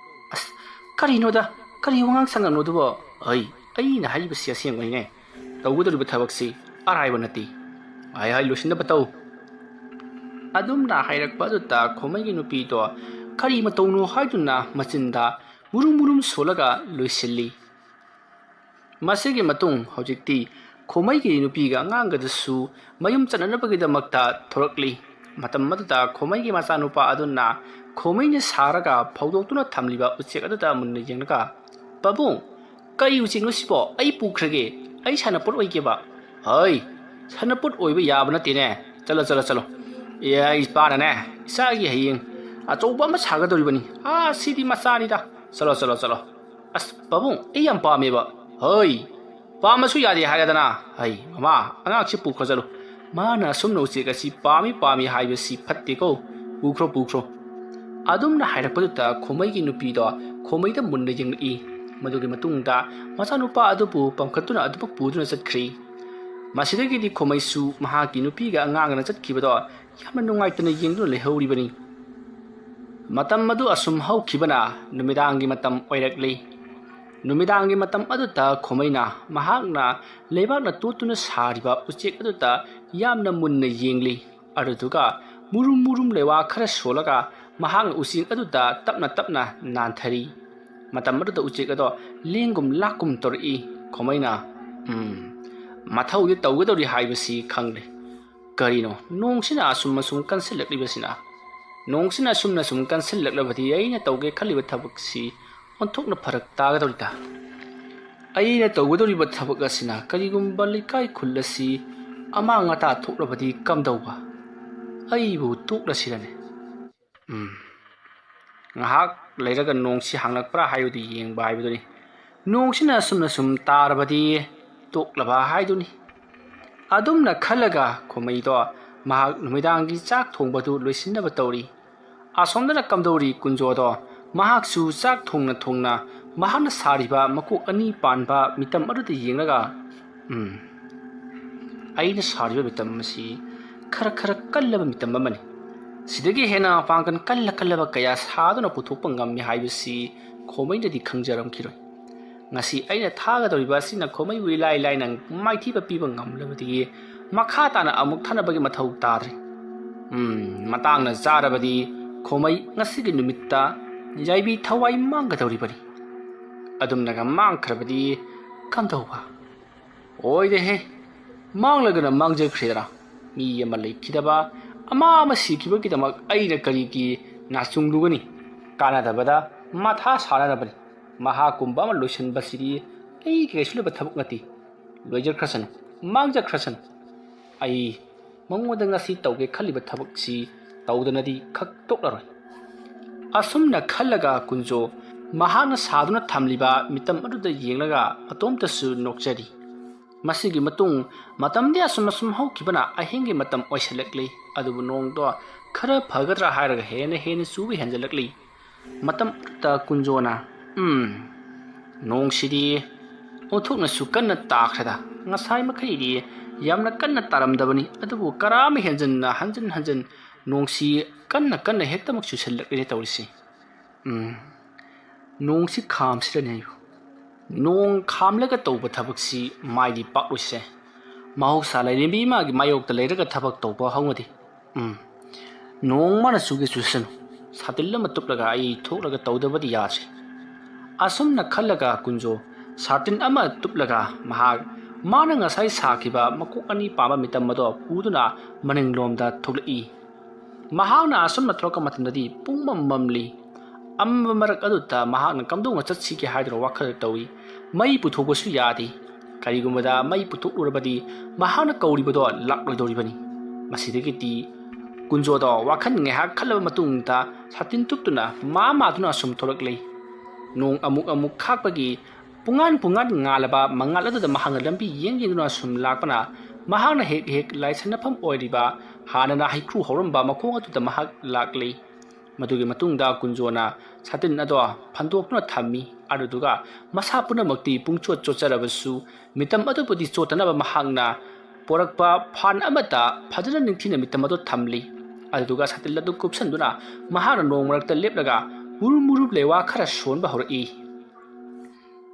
"ꯑꯁ, ꯀꯔꯤꯅꯣꯗ, ꯀꯔꯤ ꯋꯥꯉꯥꯡ ꯁꯉꯥꯡꯅꯣꯗꯨꯕꯣ? ꯑꯩ, ꯑꯩꯅ ꯍꯥꯏꯔꯤꯕꯁꯤ ꯑꯁꯦꯡꯕꯅꯤꯅꯦ꯫ ꯇꯧꯒꯗꯧꯔꯤꯕ ꯊꯕꯛꯁꯤ ꯑꯔꯥꯏꯕ ꯅꯠꯇꯦ꯫ ꯍꯥꯏ ꯍꯥꯏ ꯂꯣꯏꯁꯤꯟꯅꯕ ꯇꯧ꯫" ꯑꯗꯨꯝꯅ ꯍꯥꯏꯔꯛꯄ ꯑꯗꯨꯗ ꯈꯣꯃꯩꯒꯤ ꯅꯨꯄꯤꯗꯣ ꯀꯔꯤ ꯃꯇꯧꯅꯣ ꯍꯥꯏꯗꯨꯅ ꯃꯆꯤꯟꯗ ꯃꯨꯔꯨꯝ ꯃꯨꯔꯨꯝ ꯁꯣꯜꯂꯒ ꯂꯣꯏꯁꯤꯜꯂꯤ꯫ ꯃꯁꯤꯒꯤ ꯃꯇꯨꯡ ꯍꯧꯖꯤꯛꯇꯤ ꯈꯣꯃꯩꯒꯤ ꯅꯨꯄꯤꯒ ꯑꯉꯥꯡꯒꯗꯁꯨ ꯃꯌꯨꯝ ꯆꯠꯅꯅꯕꯒꯤꯗꯃꯛꯇ ꯊꯣꯔꯛꯂꯤ꯫ ꯃꯇꯝ ꯑꯗꯨꯗ ꯈꯣꯃꯩꯒꯤ ꯃꯆꯥꯅꯨꯄꯥ ꯑꯗꯨꯅ ꯈꯣꯃꯩꯅ ꯁꯥꯔꯒ ꯐꯧꯗꯣꯛꯇꯨꯅ ꯊꯝꯂꯤꯕ ꯎꯆꯦꯛ ꯑꯗꯨꯗ ꯃꯨꯟꯅ ꯌꯦꯡꯂꯒ, "ꯄꯥꯕꯨꯡ, ꯀꯔꯤ ꯎꯆꯦꯛꯅꯣ ꯁꯤꯕꯣ? ꯑꯩ ꯄꯨꯈ꯭ꯔꯒꯦ, ꯑꯩ ꯁꯥꯟꯅꯄꯣꯠ ꯑꯣꯏꯒꯦꯕ꯫" "ꯍꯩ, ꯁꯥꯟꯅꯄꯣꯠ ꯑꯣꯏꯕ ꯌꯥꯕ ꯅꯠꯇꯦꯅꯦ꯫ ꯆꯠꯂꯣ, ꯆꯠꯂꯣ, ꯆꯠꯂꯣ꯫ ꯑꯦ, ꯑꯩ ꯏꯄꯥꯅꯅꯦ, ꯏꯆꯥꯒꯤ ꯍꯌꯦꯡ ꯑꯆꯧꯕ ꯑꯃ ꯁꯥꯒꯗꯧꯔꯤꯕꯅꯤ꯫ ꯑꯥ, ꯁꯤꯗꯤ ꯃꯆꯥꯅꯤꯗ꯫ ꯆꯠꯂꯣ, ꯆꯠꯂꯣ, ꯆꯠꯂꯣ꯫" "ꯑꯁ, ꯄꯥꯕꯨꯡ, ꯑꯩ ꯌꯥꯝ ꯄꯥꯝꯃꯦꯕ꯫" "ꯍꯩ, ꯄꯥꯝꯃꯁꯨ ꯌꯥꯗꯦ ꯍꯥꯏꯔꯗꯅ꯫ ꯍꯩ, ꯃꯃꯥ, ꯑꯉꯥꯡꯁꯤ ꯄꯨꯈ꯭ꯔꯣ ꯆꯠꯂꯨ꯫ ꯃꯥꯅ ꯑꯁꯨꯝꯅ ꯎꯆꯦꯛ ꯑꯁꯤ ꯄꯥꯝꯃꯤ ꯄꯥꯝꯃꯤ ꯍꯥꯏꯕꯁꯤ ꯐꯠꯇꯦꯀꯣ꯫ ꯄꯨꯈ꯭ꯔꯣ, ꯄꯨꯈ꯭ꯔꯣ꯫" ꯑꯗꯨꯝꯅ ꯍꯥꯏꯔꯛꯄꯗꯨꯗ ꯈꯣꯃꯩꯒꯤ ꯅꯨꯄꯤꯗꯣ ꯈꯣꯃꯩꯗ ꯃꯨꯟꯅ ꯌꯦꯡꯂꯛꯏ꯫ ꯃꯗꯨꯒꯤ ꯃꯇꯨꯡꯗ ꯃꯆꯥꯅꯨꯄꯥ ꯑꯗꯨꯕꯨ ꯄꯝꯈꯠꯇꯨꯅ ꯑꯗꯨꯃꯛ ꯄꯨꯗꯨꯅ ꯆꯠꯈ꯭ꯔꯤ꯫ ꯃꯁꯤꯗꯒꯤꯗꯤ ꯈꯣꯃꯩꯁꯨ ꯃꯍꯥꯛꯀꯤ ꯅꯨꯄꯤꯒ ꯑꯉꯥꯡꯒꯅ ꯆꯠꯈꯤꯕꯗꯣ ꯌꯥꯝꯅ ꯅꯨꯡꯉꯥꯏꯇꯅ ꯌꯦꯡꯗꯨꯅ ꯂꯩꯍꯧꯔꯤꯕꯅꯤ꯫ ꯃꯇꯝ ꯑꯗꯨ ꯑꯁꯨꯝ ꯍꯧꯈꯤꯕꯅ ꯅꯨꯃꯤꯗꯥꯡꯒꯤ ꯃꯇꯝ ꯑꯣꯏꯔꯛꯂꯤ꯫ ꯅꯨꯃꯤꯗꯥꯡꯒꯤ ꯃꯇꯝ ꯑꯗꯨꯗ ꯈꯣꯃꯩꯅ ꯃꯍꯥꯛꯅ ꯂꯩꯕꯥꯛꯅ ꯇꯣꯠꯇꯨꯅ ꯁꯥꯔꯤꯕ ꯎꯆꯦꯛ ꯑꯗꯨꯗ ꯌꯥꯝꯅ ꯃꯨꯟꯅ ꯌꯦꯡꯂꯤ꯫ ꯑꯗꯨꯗꯨꯒ ꯃꯨꯔꯨꯝ ꯃꯨꯔꯨꯝ ꯂꯩꯋꯥ ꯈꯔ ꯁꯣꯜꯂꯒ ꯃꯍꯥꯛꯅ ꯎꯆꯦꯛ ꯑꯗꯨꯗ ꯇꯞꯅ ꯇꯞꯅ ꯅꯥꯟꯊꯔꯤ꯫ ꯃꯇꯝ ꯑꯗꯨꯗ ꯎꯆꯦꯛ ꯑꯗꯣ ꯂꯦꯡꯒꯨꯝ ꯂꯥꯛꯀꯨꯝ ꯇꯧꯔꯛꯏ꯫ ꯈꯣꯃꯩꯅ, "ꯎꯝ, ꯃꯊꯧꯗꯤ ꯇꯧꯒꯗꯧꯔꯤ ꯍꯥꯏꯕꯁꯤ ꯈꯪꯂꯦ꯫ ꯀꯔꯤꯅꯣ ꯅꯣꯡꯁꯤꯅ ꯑꯁꯨꯝ ꯑꯁꯨꯝ ꯀꯟꯁꯤꯜꯂꯛꯂꯤꯕꯁꯤꯅ?" ꯅꯣꯡꯁꯤꯅ ꯑꯁꯨꯝꯅ ꯁꯨꯝ ꯀꯟꯁꯤꯜꯂꯛꯂꯕꯗꯤ ꯑꯩꯅ ꯇꯧꯒꯦ ꯈꯜꯂꯤꯕ ꯊꯕꯛꯁꯤ ꯑꯣꯟꯊꯣꯛꯅ ꯐꯔꯛ ꯇꯥꯒꯗꯧꯔꯤꯗ꯫ ꯑꯩꯅ ꯇꯧꯒꯗꯧꯔꯤꯕ ꯊꯕꯛ ꯑꯁꯤꯅ ꯀꯔꯤꯒꯨꯝꯕ ꯂꯩꯀꯥꯏ ꯈꯨꯜ ꯑꯁꯤ ꯑꯃꯥꯡ ꯑꯇꯥ ꯊꯣꯛꯂꯕꯗꯤ ꯀꯝꯗꯧꯕ? ꯑꯩꯕꯨ ꯇꯣꯛꯂꯁꯤꯔꯅꯦ? ꯎꯝ꯫ ꯉꯥꯏꯍꯥꯛ ꯂꯩꯔꯒ ꯅꯣꯡꯁꯤ ꯍꯥꯡꯂꯛꯄ꯭ꯔꯥ ꯍꯥꯏꯕꯗꯨ ꯌꯦꯡꯕ ꯍꯥꯏꯕꯗꯨꯅꯤ꯫ ꯅꯣꯡꯁꯤꯅ ꯑꯁꯨꯝꯅ ꯁꯨꯝ ꯇꯥꯔꯕꯗꯤ ꯇꯣꯛꯂꯕ ꯍꯥꯏꯗꯨꯅꯤ꯫ ꯑꯗꯨꯝꯅ ꯈꯜꯂꯒ ꯈꯣꯃꯩꯗꯣ ꯃꯍꯥꯛ ꯅꯨꯃꯤꯗꯥꯡꯒꯤ ꯆꯥꯛ ꯊꯣꯡꯕꯗꯨ ꯂꯣꯏꯁꯤꯟꯅꯕ ꯇꯧꯔꯤ꯫ ꯑꯁꯣꯝꯗꯅ ꯀꯝꯗꯧꯔꯤ ꯀꯨꯟꯖꯣꯗꯣ? ꯃꯍꯥꯛꯁꯨ ꯆꯥꯛ ꯊꯣꯡꯅ ꯊꯣꯡꯅ ꯃꯍꯥꯛꯅ ꯁꯥꯔꯤꯕ ꯃꯀꯣꯛ ꯑꯅꯤ ꯄꯥꯟꯕ ꯃꯤꯇꯝ ꯑꯗꯨꯗ ꯌꯦꯡꯂꯒ, "ꯎꯝ, ꯑꯩꯅ ꯁꯥꯔꯤꯕ ꯃꯤꯇꯝ ꯑꯁꯤ ꯈꯔ ꯈꯔ ꯀꯜꯂꯕ ꯃꯤꯇꯝ ꯑꯃꯅꯤ꯫ ꯁꯤꯗꯒꯤ ꯍꯦꯟꯅ ꯄꯥꯡꯒꯜ ꯀꯜꯂ ꯀꯜꯂꯕ ꯀꯌꯥ ꯁꯥꯗꯨꯅ ꯄꯨꯊꯣꯛꯄ ꯉꯝꯃꯤ ꯍꯥꯏꯕꯁꯤ ꯈꯣꯃꯩꯅꯗꯤ ꯈꯪꯖꯔꯝꯈꯤꯔꯣꯏ꯫ ꯉꯁꯤ ꯑꯩꯅ ꯊꯥꯒꯗꯧꯔꯤꯕ ꯑꯁꯤꯅ ꯈꯣꯃꯩꯕꯨ ꯏꯂꯥꯏ ꯂꯥꯏꯅ ꯃꯥꯏꯊꯤꯕ ꯄꯤꯕ ꯉꯝꯂꯕꯗꯤ ꯃꯈꯥ ꯇꯥꯅ ꯑꯃꯨꯛ ꯊꯥꯅꯕꯒꯤ ꯃꯊꯧ ꯇꯥꯗ꯭ꯔꯦ꯫ ꯎꯝ, ꯃꯇꯥꯡꯅ ꯆꯥꯔꯕꯗꯤ ꯈꯣꯃꯩ ꯉꯁꯤꯒꯤ ꯅꯨꯃꯤꯠꯇ ꯌꯥꯏꯕꯤ ꯊꯋꯥꯏ ꯃꯥꯡꯒꯗꯧꯔꯤꯕꯅꯤ꯫ ꯑꯗꯨꯝꯅꯒ ꯃꯥꯡꯈ꯭ꯔꯕꯗꯤ ꯀꯝꯗꯧꯕ?" "ꯑꯣꯏꯔꯦꯍꯦ, ꯃꯥꯡꯂꯒꯅ ꯃꯥꯡꯖꯈ꯭ꯔꯦꯗꯅ꯫ ꯃꯤ ꯑꯃ ꯂꯩꯈꯤꯗꯕ, ꯑꯃ ꯑꯃ ꯁꯤꯈꯤꯕꯒꯤꯗꯃꯛ ꯑꯩꯅ ꯀꯔꯤꯒꯤ ꯅꯥꯆꯨꯡꯂꯨꯒꯅꯤ? ꯀꯥꯟꯅꯗꯕꯗ ꯃꯊꯥ ꯁꯥꯅꯅꯕꯅꯤ꯫ ꯃꯍꯥꯛꯀꯨꯝꯕ ꯑꯃ ꯂꯣꯏꯁꯤꯟꯕꯁꯤꯗꯤ ꯑꯩꯒꯤ ꯀꯩꯁꯨ ꯂꯩꯕ ꯊꯕꯛ ꯅꯠꯇꯦ꯫ ꯂꯣꯏꯖꯈ꯭ꯔꯁꯅꯨ, ꯃꯥꯡꯖꯈ꯭ꯔꯁꯅꯨ꯫ ꯑꯩ ꯃꯉꯣꯟꯗ ꯉꯁꯤ ꯇꯧꯒꯦ ꯈꯜꯂꯤꯕ ꯊꯕꯛꯁꯤ ꯇꯧꯗꯅꯗꯤ ꯈꯛ ꯇꯣꯛꯂꯔꯣꯏ꯫" ꯑꯁꯨꯝꯅ ꯈꯜꯂꯒ ꯀꯨꯟꯖꯣ ꯃꯍꯥꯛꯅ ꯁꯥꯗꯨꯅ ꯊꯝꯂꯤꯕ ꯃꯤꯇꯝ ꯑꯗꯨꯗ ꯌꯦꯡꯂꯒ ꯃꯇꯣꯝꯇꯁꯨ ꯅꯣꯛꯆꯔꯤ꯫ ꯃꯁꯤꯒꯤ ꯃꯇꯨꯡ ꯃꯇꯝꯗꯤ ꯑꯁꯨꯝ ꯑꯁꯨꯝ ꯍꯧꯈꯤꯕꯅ ꯑꯍꯤꯡꯒꯤ ꯃꯇꯝ ꯑꯣꯏꯁꯤꯜꯂꯛꯂꯤ꯫ ꯑꯗꯨꯕꯨ ꯅꯣꯡꯗꯣ ꯈꯔ ꯐꯒꯗ꯭ꯔꯥ ꯍꯥꯏꯔꯒ ꯍꯦꯟꯅ ꯍꯦꯟꯅ ꯆꯨꯕ ꯍꯦꯟꯖꯜꯂꯛꯂꯤ꯫ ꯃꯇꯝ ꯑꯗꯨꯗ ꯀꯨꯟꯖꯣꯅ, "ꯎꯝ, ꯅꯣꯡꯁꯤꯗꯤ ꯑꯣꯟꯊꯣꯛꯅꯁꯨ ꯀꯟꯅ ꯇꯥꯈ꯭ꯔꯦꯗ꯫ ꯉꯁꯥꯏ ꯃꯈꯩꯗꯤ ꯌꯥꯝꯅ ꯀꯟꯅ ꯇꯥꯔꯝꯗꯕꯅꯤ, ꯑꯗꯨꯕꯨ ꯀꯔꯥ ꯑꯃ ꯍꯦꯟꯖꯟꯅ ꯍꯟꯖꯟ ꯍꯟꯖꯟ ꯅꯣꯡꯁꯤ ꯀꯟꯅ ꯀꯟꯅ ꯍꯦꯛꯇꯃꯛ ꯆꯨꯁꯜꯂꯛꯂꯦ ꯇꯧꯔꯤꯁꯤ꯫ ꯎꯝ, ꯅꯣꯡꯁꯤ ꯈꯥꯝꯁꯤꯔꯅꯦ ꯑꯩꯕꯨ꯫ ꯅꯣꯡ ꯈꯥꯝꯂꯒ ꯇꯧꯕ ꯊꯕꯛꯁꯤ ꯃꯥꯏꯗꯤ ꯄꯥꯛꯂꯣꯏꯁꯦ꯫ ꯃꯍꯧꯁꯥ ꯂꯥꯏꯔꯦꯝꯕꯤ ꯏꯃꯥꯒꯤ ꯃꯥꯌꯣꯛꯇ ꯂꯩꯔꯒ ꯊꯕꯛ ꯇꯧꯕ ꯍꯧꯅꯗꯦ꯫ ꯎꯝ, ꯅꯣꯡ ꯃꯥꯅ ꯆꯨꯒꯦ ꯆꯨꯁꯅꯨ, ꯁꯥꯇꯤꯜ ꯑꯃ ꯇꯨꯞꯂꯒ ꯑꯩ ꯊꯣꯛꯂꯒ ꯇꯧꯗꯕꯗꯤ ꯌꯥꯗ꯭ꯔꯦ꯫" ꯑꯁꯨꯝꯅ ꯈꯜꯂꯒ ꯀꯨꯟꯖꯣ ꯁꯥꯇꯤꯟ ꯑꯃ ꯇꯨꯞꯂꯒ ꯃꯍꯥꯛ ꯃꯥꯅ ꯉꯁꯥꯏ ꯁꯥꯈꯤꯕ ꯃꯀꯣꯛ ꯑꯅꯤ ꯄꯥꯟꯕ ꯃꯤꯇꯝ ꯑꯗꯣ ꯄꯨꯗꯨꯅ ꯃꯅꯤꯡꯂꯣꯝꯗ ꯊꯣꯛꯂꯛꯏ꯫ ꯃꯍꯥꯛꯅ ꯑꯁꯨꯝꯅ ꯊꯣꯛꯂꯛꯄ ꯃꯇꯝꯗꯗꯤ ꯄꯨꯡꯃꯝ ꯃꯝꯂꯤ꯫ ꯑꯃꯝꯕ ꯃꯔꯛ ꯑꯗꯨꯗ ꯃꯍꯥꯛꯅ ꯀꯝꯗꯧꯅ ꯆꯠꯁꯤꯒꯦ ꯍꯥꯏꯗꯨꯅ ꯋꯥꯈꯜ ꯇꯧꯏ꯫ ꯃꯩ ꯄꯨꯊꯣꯛꯄꯁꯨ ꯌꯥꯗꯦ꯫ ꯀꯔꯤꯒꯨꯝꯕꯗ ꯃꯩ ꯄꯨꯊꯣꯛꯂꯨꯔꯕꯗꯤ ꯃꯍꯥꯛꯅ ꯀꯧꯔꯤꯕꯗꯣ ꯂꯥꯛꯂꯣꯏꯗꯧꯔꯤꯕꯅꯤ꯫ ꯃꯁꯤꯗꯒꯤꯗꯤ ꯀꯨꯟꯖꯣꯗꯣ ꯋꯥꯈꯜ ꯉꯥꯏꯍꯥꯛ ꯈꯜꯂꯕ ꯃꯇꯨꯡꯗ ꯁꯥꯇꯤꯟ ꯇꯨꯞꯇꯨꯅ ꯃꯥ ꯃꯥꯗꯨꯅ ꯑꯁꯨꯝ ꯊꯣꯛꯂꯛꯂꯤ꯫ ꯅꯣꯡ ꯑꯃꯨꯛ ꯑꯃꯨꯛ ꯈꯥꯛꯄꯒꯤ ꯄꯨꯡꯉꯥꯟ ꯄꯨꯡꯉꯥꯟ ꯉꯥꯜꯂꯕ ꯃꯉꯥꯜ ꯑꯗꯨꯗ ꯃꯍꯥꯛꯅ ꯂꯝꯕꯤ ꯌꯦꯡ ꯌꯦꯡꯗꯨꯅ ꯁꯨꯝ ꯂꯥꯛꯄꯅ ꯃꯍꯥꯛꯅ ꯍꯦꯛ ꯍꯦꯛ ꯂꯥꯏꯁꯟꯅꯐꯝ ꯑꯣꯏꯔꯤꯕ ꯍꯥꯟꯅꯅ ꯍꯩꯀ꯭ꯔꯨ ꯍꯧꯔꯝꯕ ꯃꯈꯣꯡ ꯑꯗꯨꯗ ꯃꯍꯥꯛ ꯂꯥꯛꯂꯤ꯫ ꯃꯗꯨꯒꯤ ꯃꯇꯨꯡꯗ ꯀꯨꯟꯖꯣꯅ ꯁꯥꯇꯤꯟ ꯑꯗꯣ ꯐꯟꯗꯣꯛꯇꯨꯅ ꯊꯝꯃꯤ꯫ ꯑꯗꯨꯗꯨꯒ ꯃꯁꯥ ꯄꯨꯝꯅꯃꯛꯇꯤ ꯄꯨꯡꯆꯣꯠ ꯆꯣꯠꯆꯔꯕꯁꯨ ꯃꯤꯇꯝ ꯑꯗꯨꯕꯨꯗꯤ ꯆꯣꯠꯇꯅꯕ ꯃꯍꯥꯛꯅ ꯄꯣꯔꯛꯄ ꯐꯥꯟ ꯑꯃꯗ ꯐꯖꯅ ꯅꯤꯡꯊꯤꯅ ꯃꯤꯇꯝ ꯑꯗꯨ ꯊꯝꯂꯤ꯫ ꯑꯗꯨꯗꯨꯒ ꯁꯥꯇꯤꯟ ꯑꯗꯨ ꯀꯨꯞꯁꯟꯗꯨꯅ ꯃꯍꯥꯛꯅ ꯅꯣꯡ ꯃꯔꯛꯇ ꯂꯦꯞꯂꯒ ꯃꯨꯔꯨꯝ ꯃꯨꯔꯨꯝ ꯂꯩꯋꯥ ꯈꯔ ꯁꯣꯟꯕ ꯍꯧꯔꯛꯏ꯫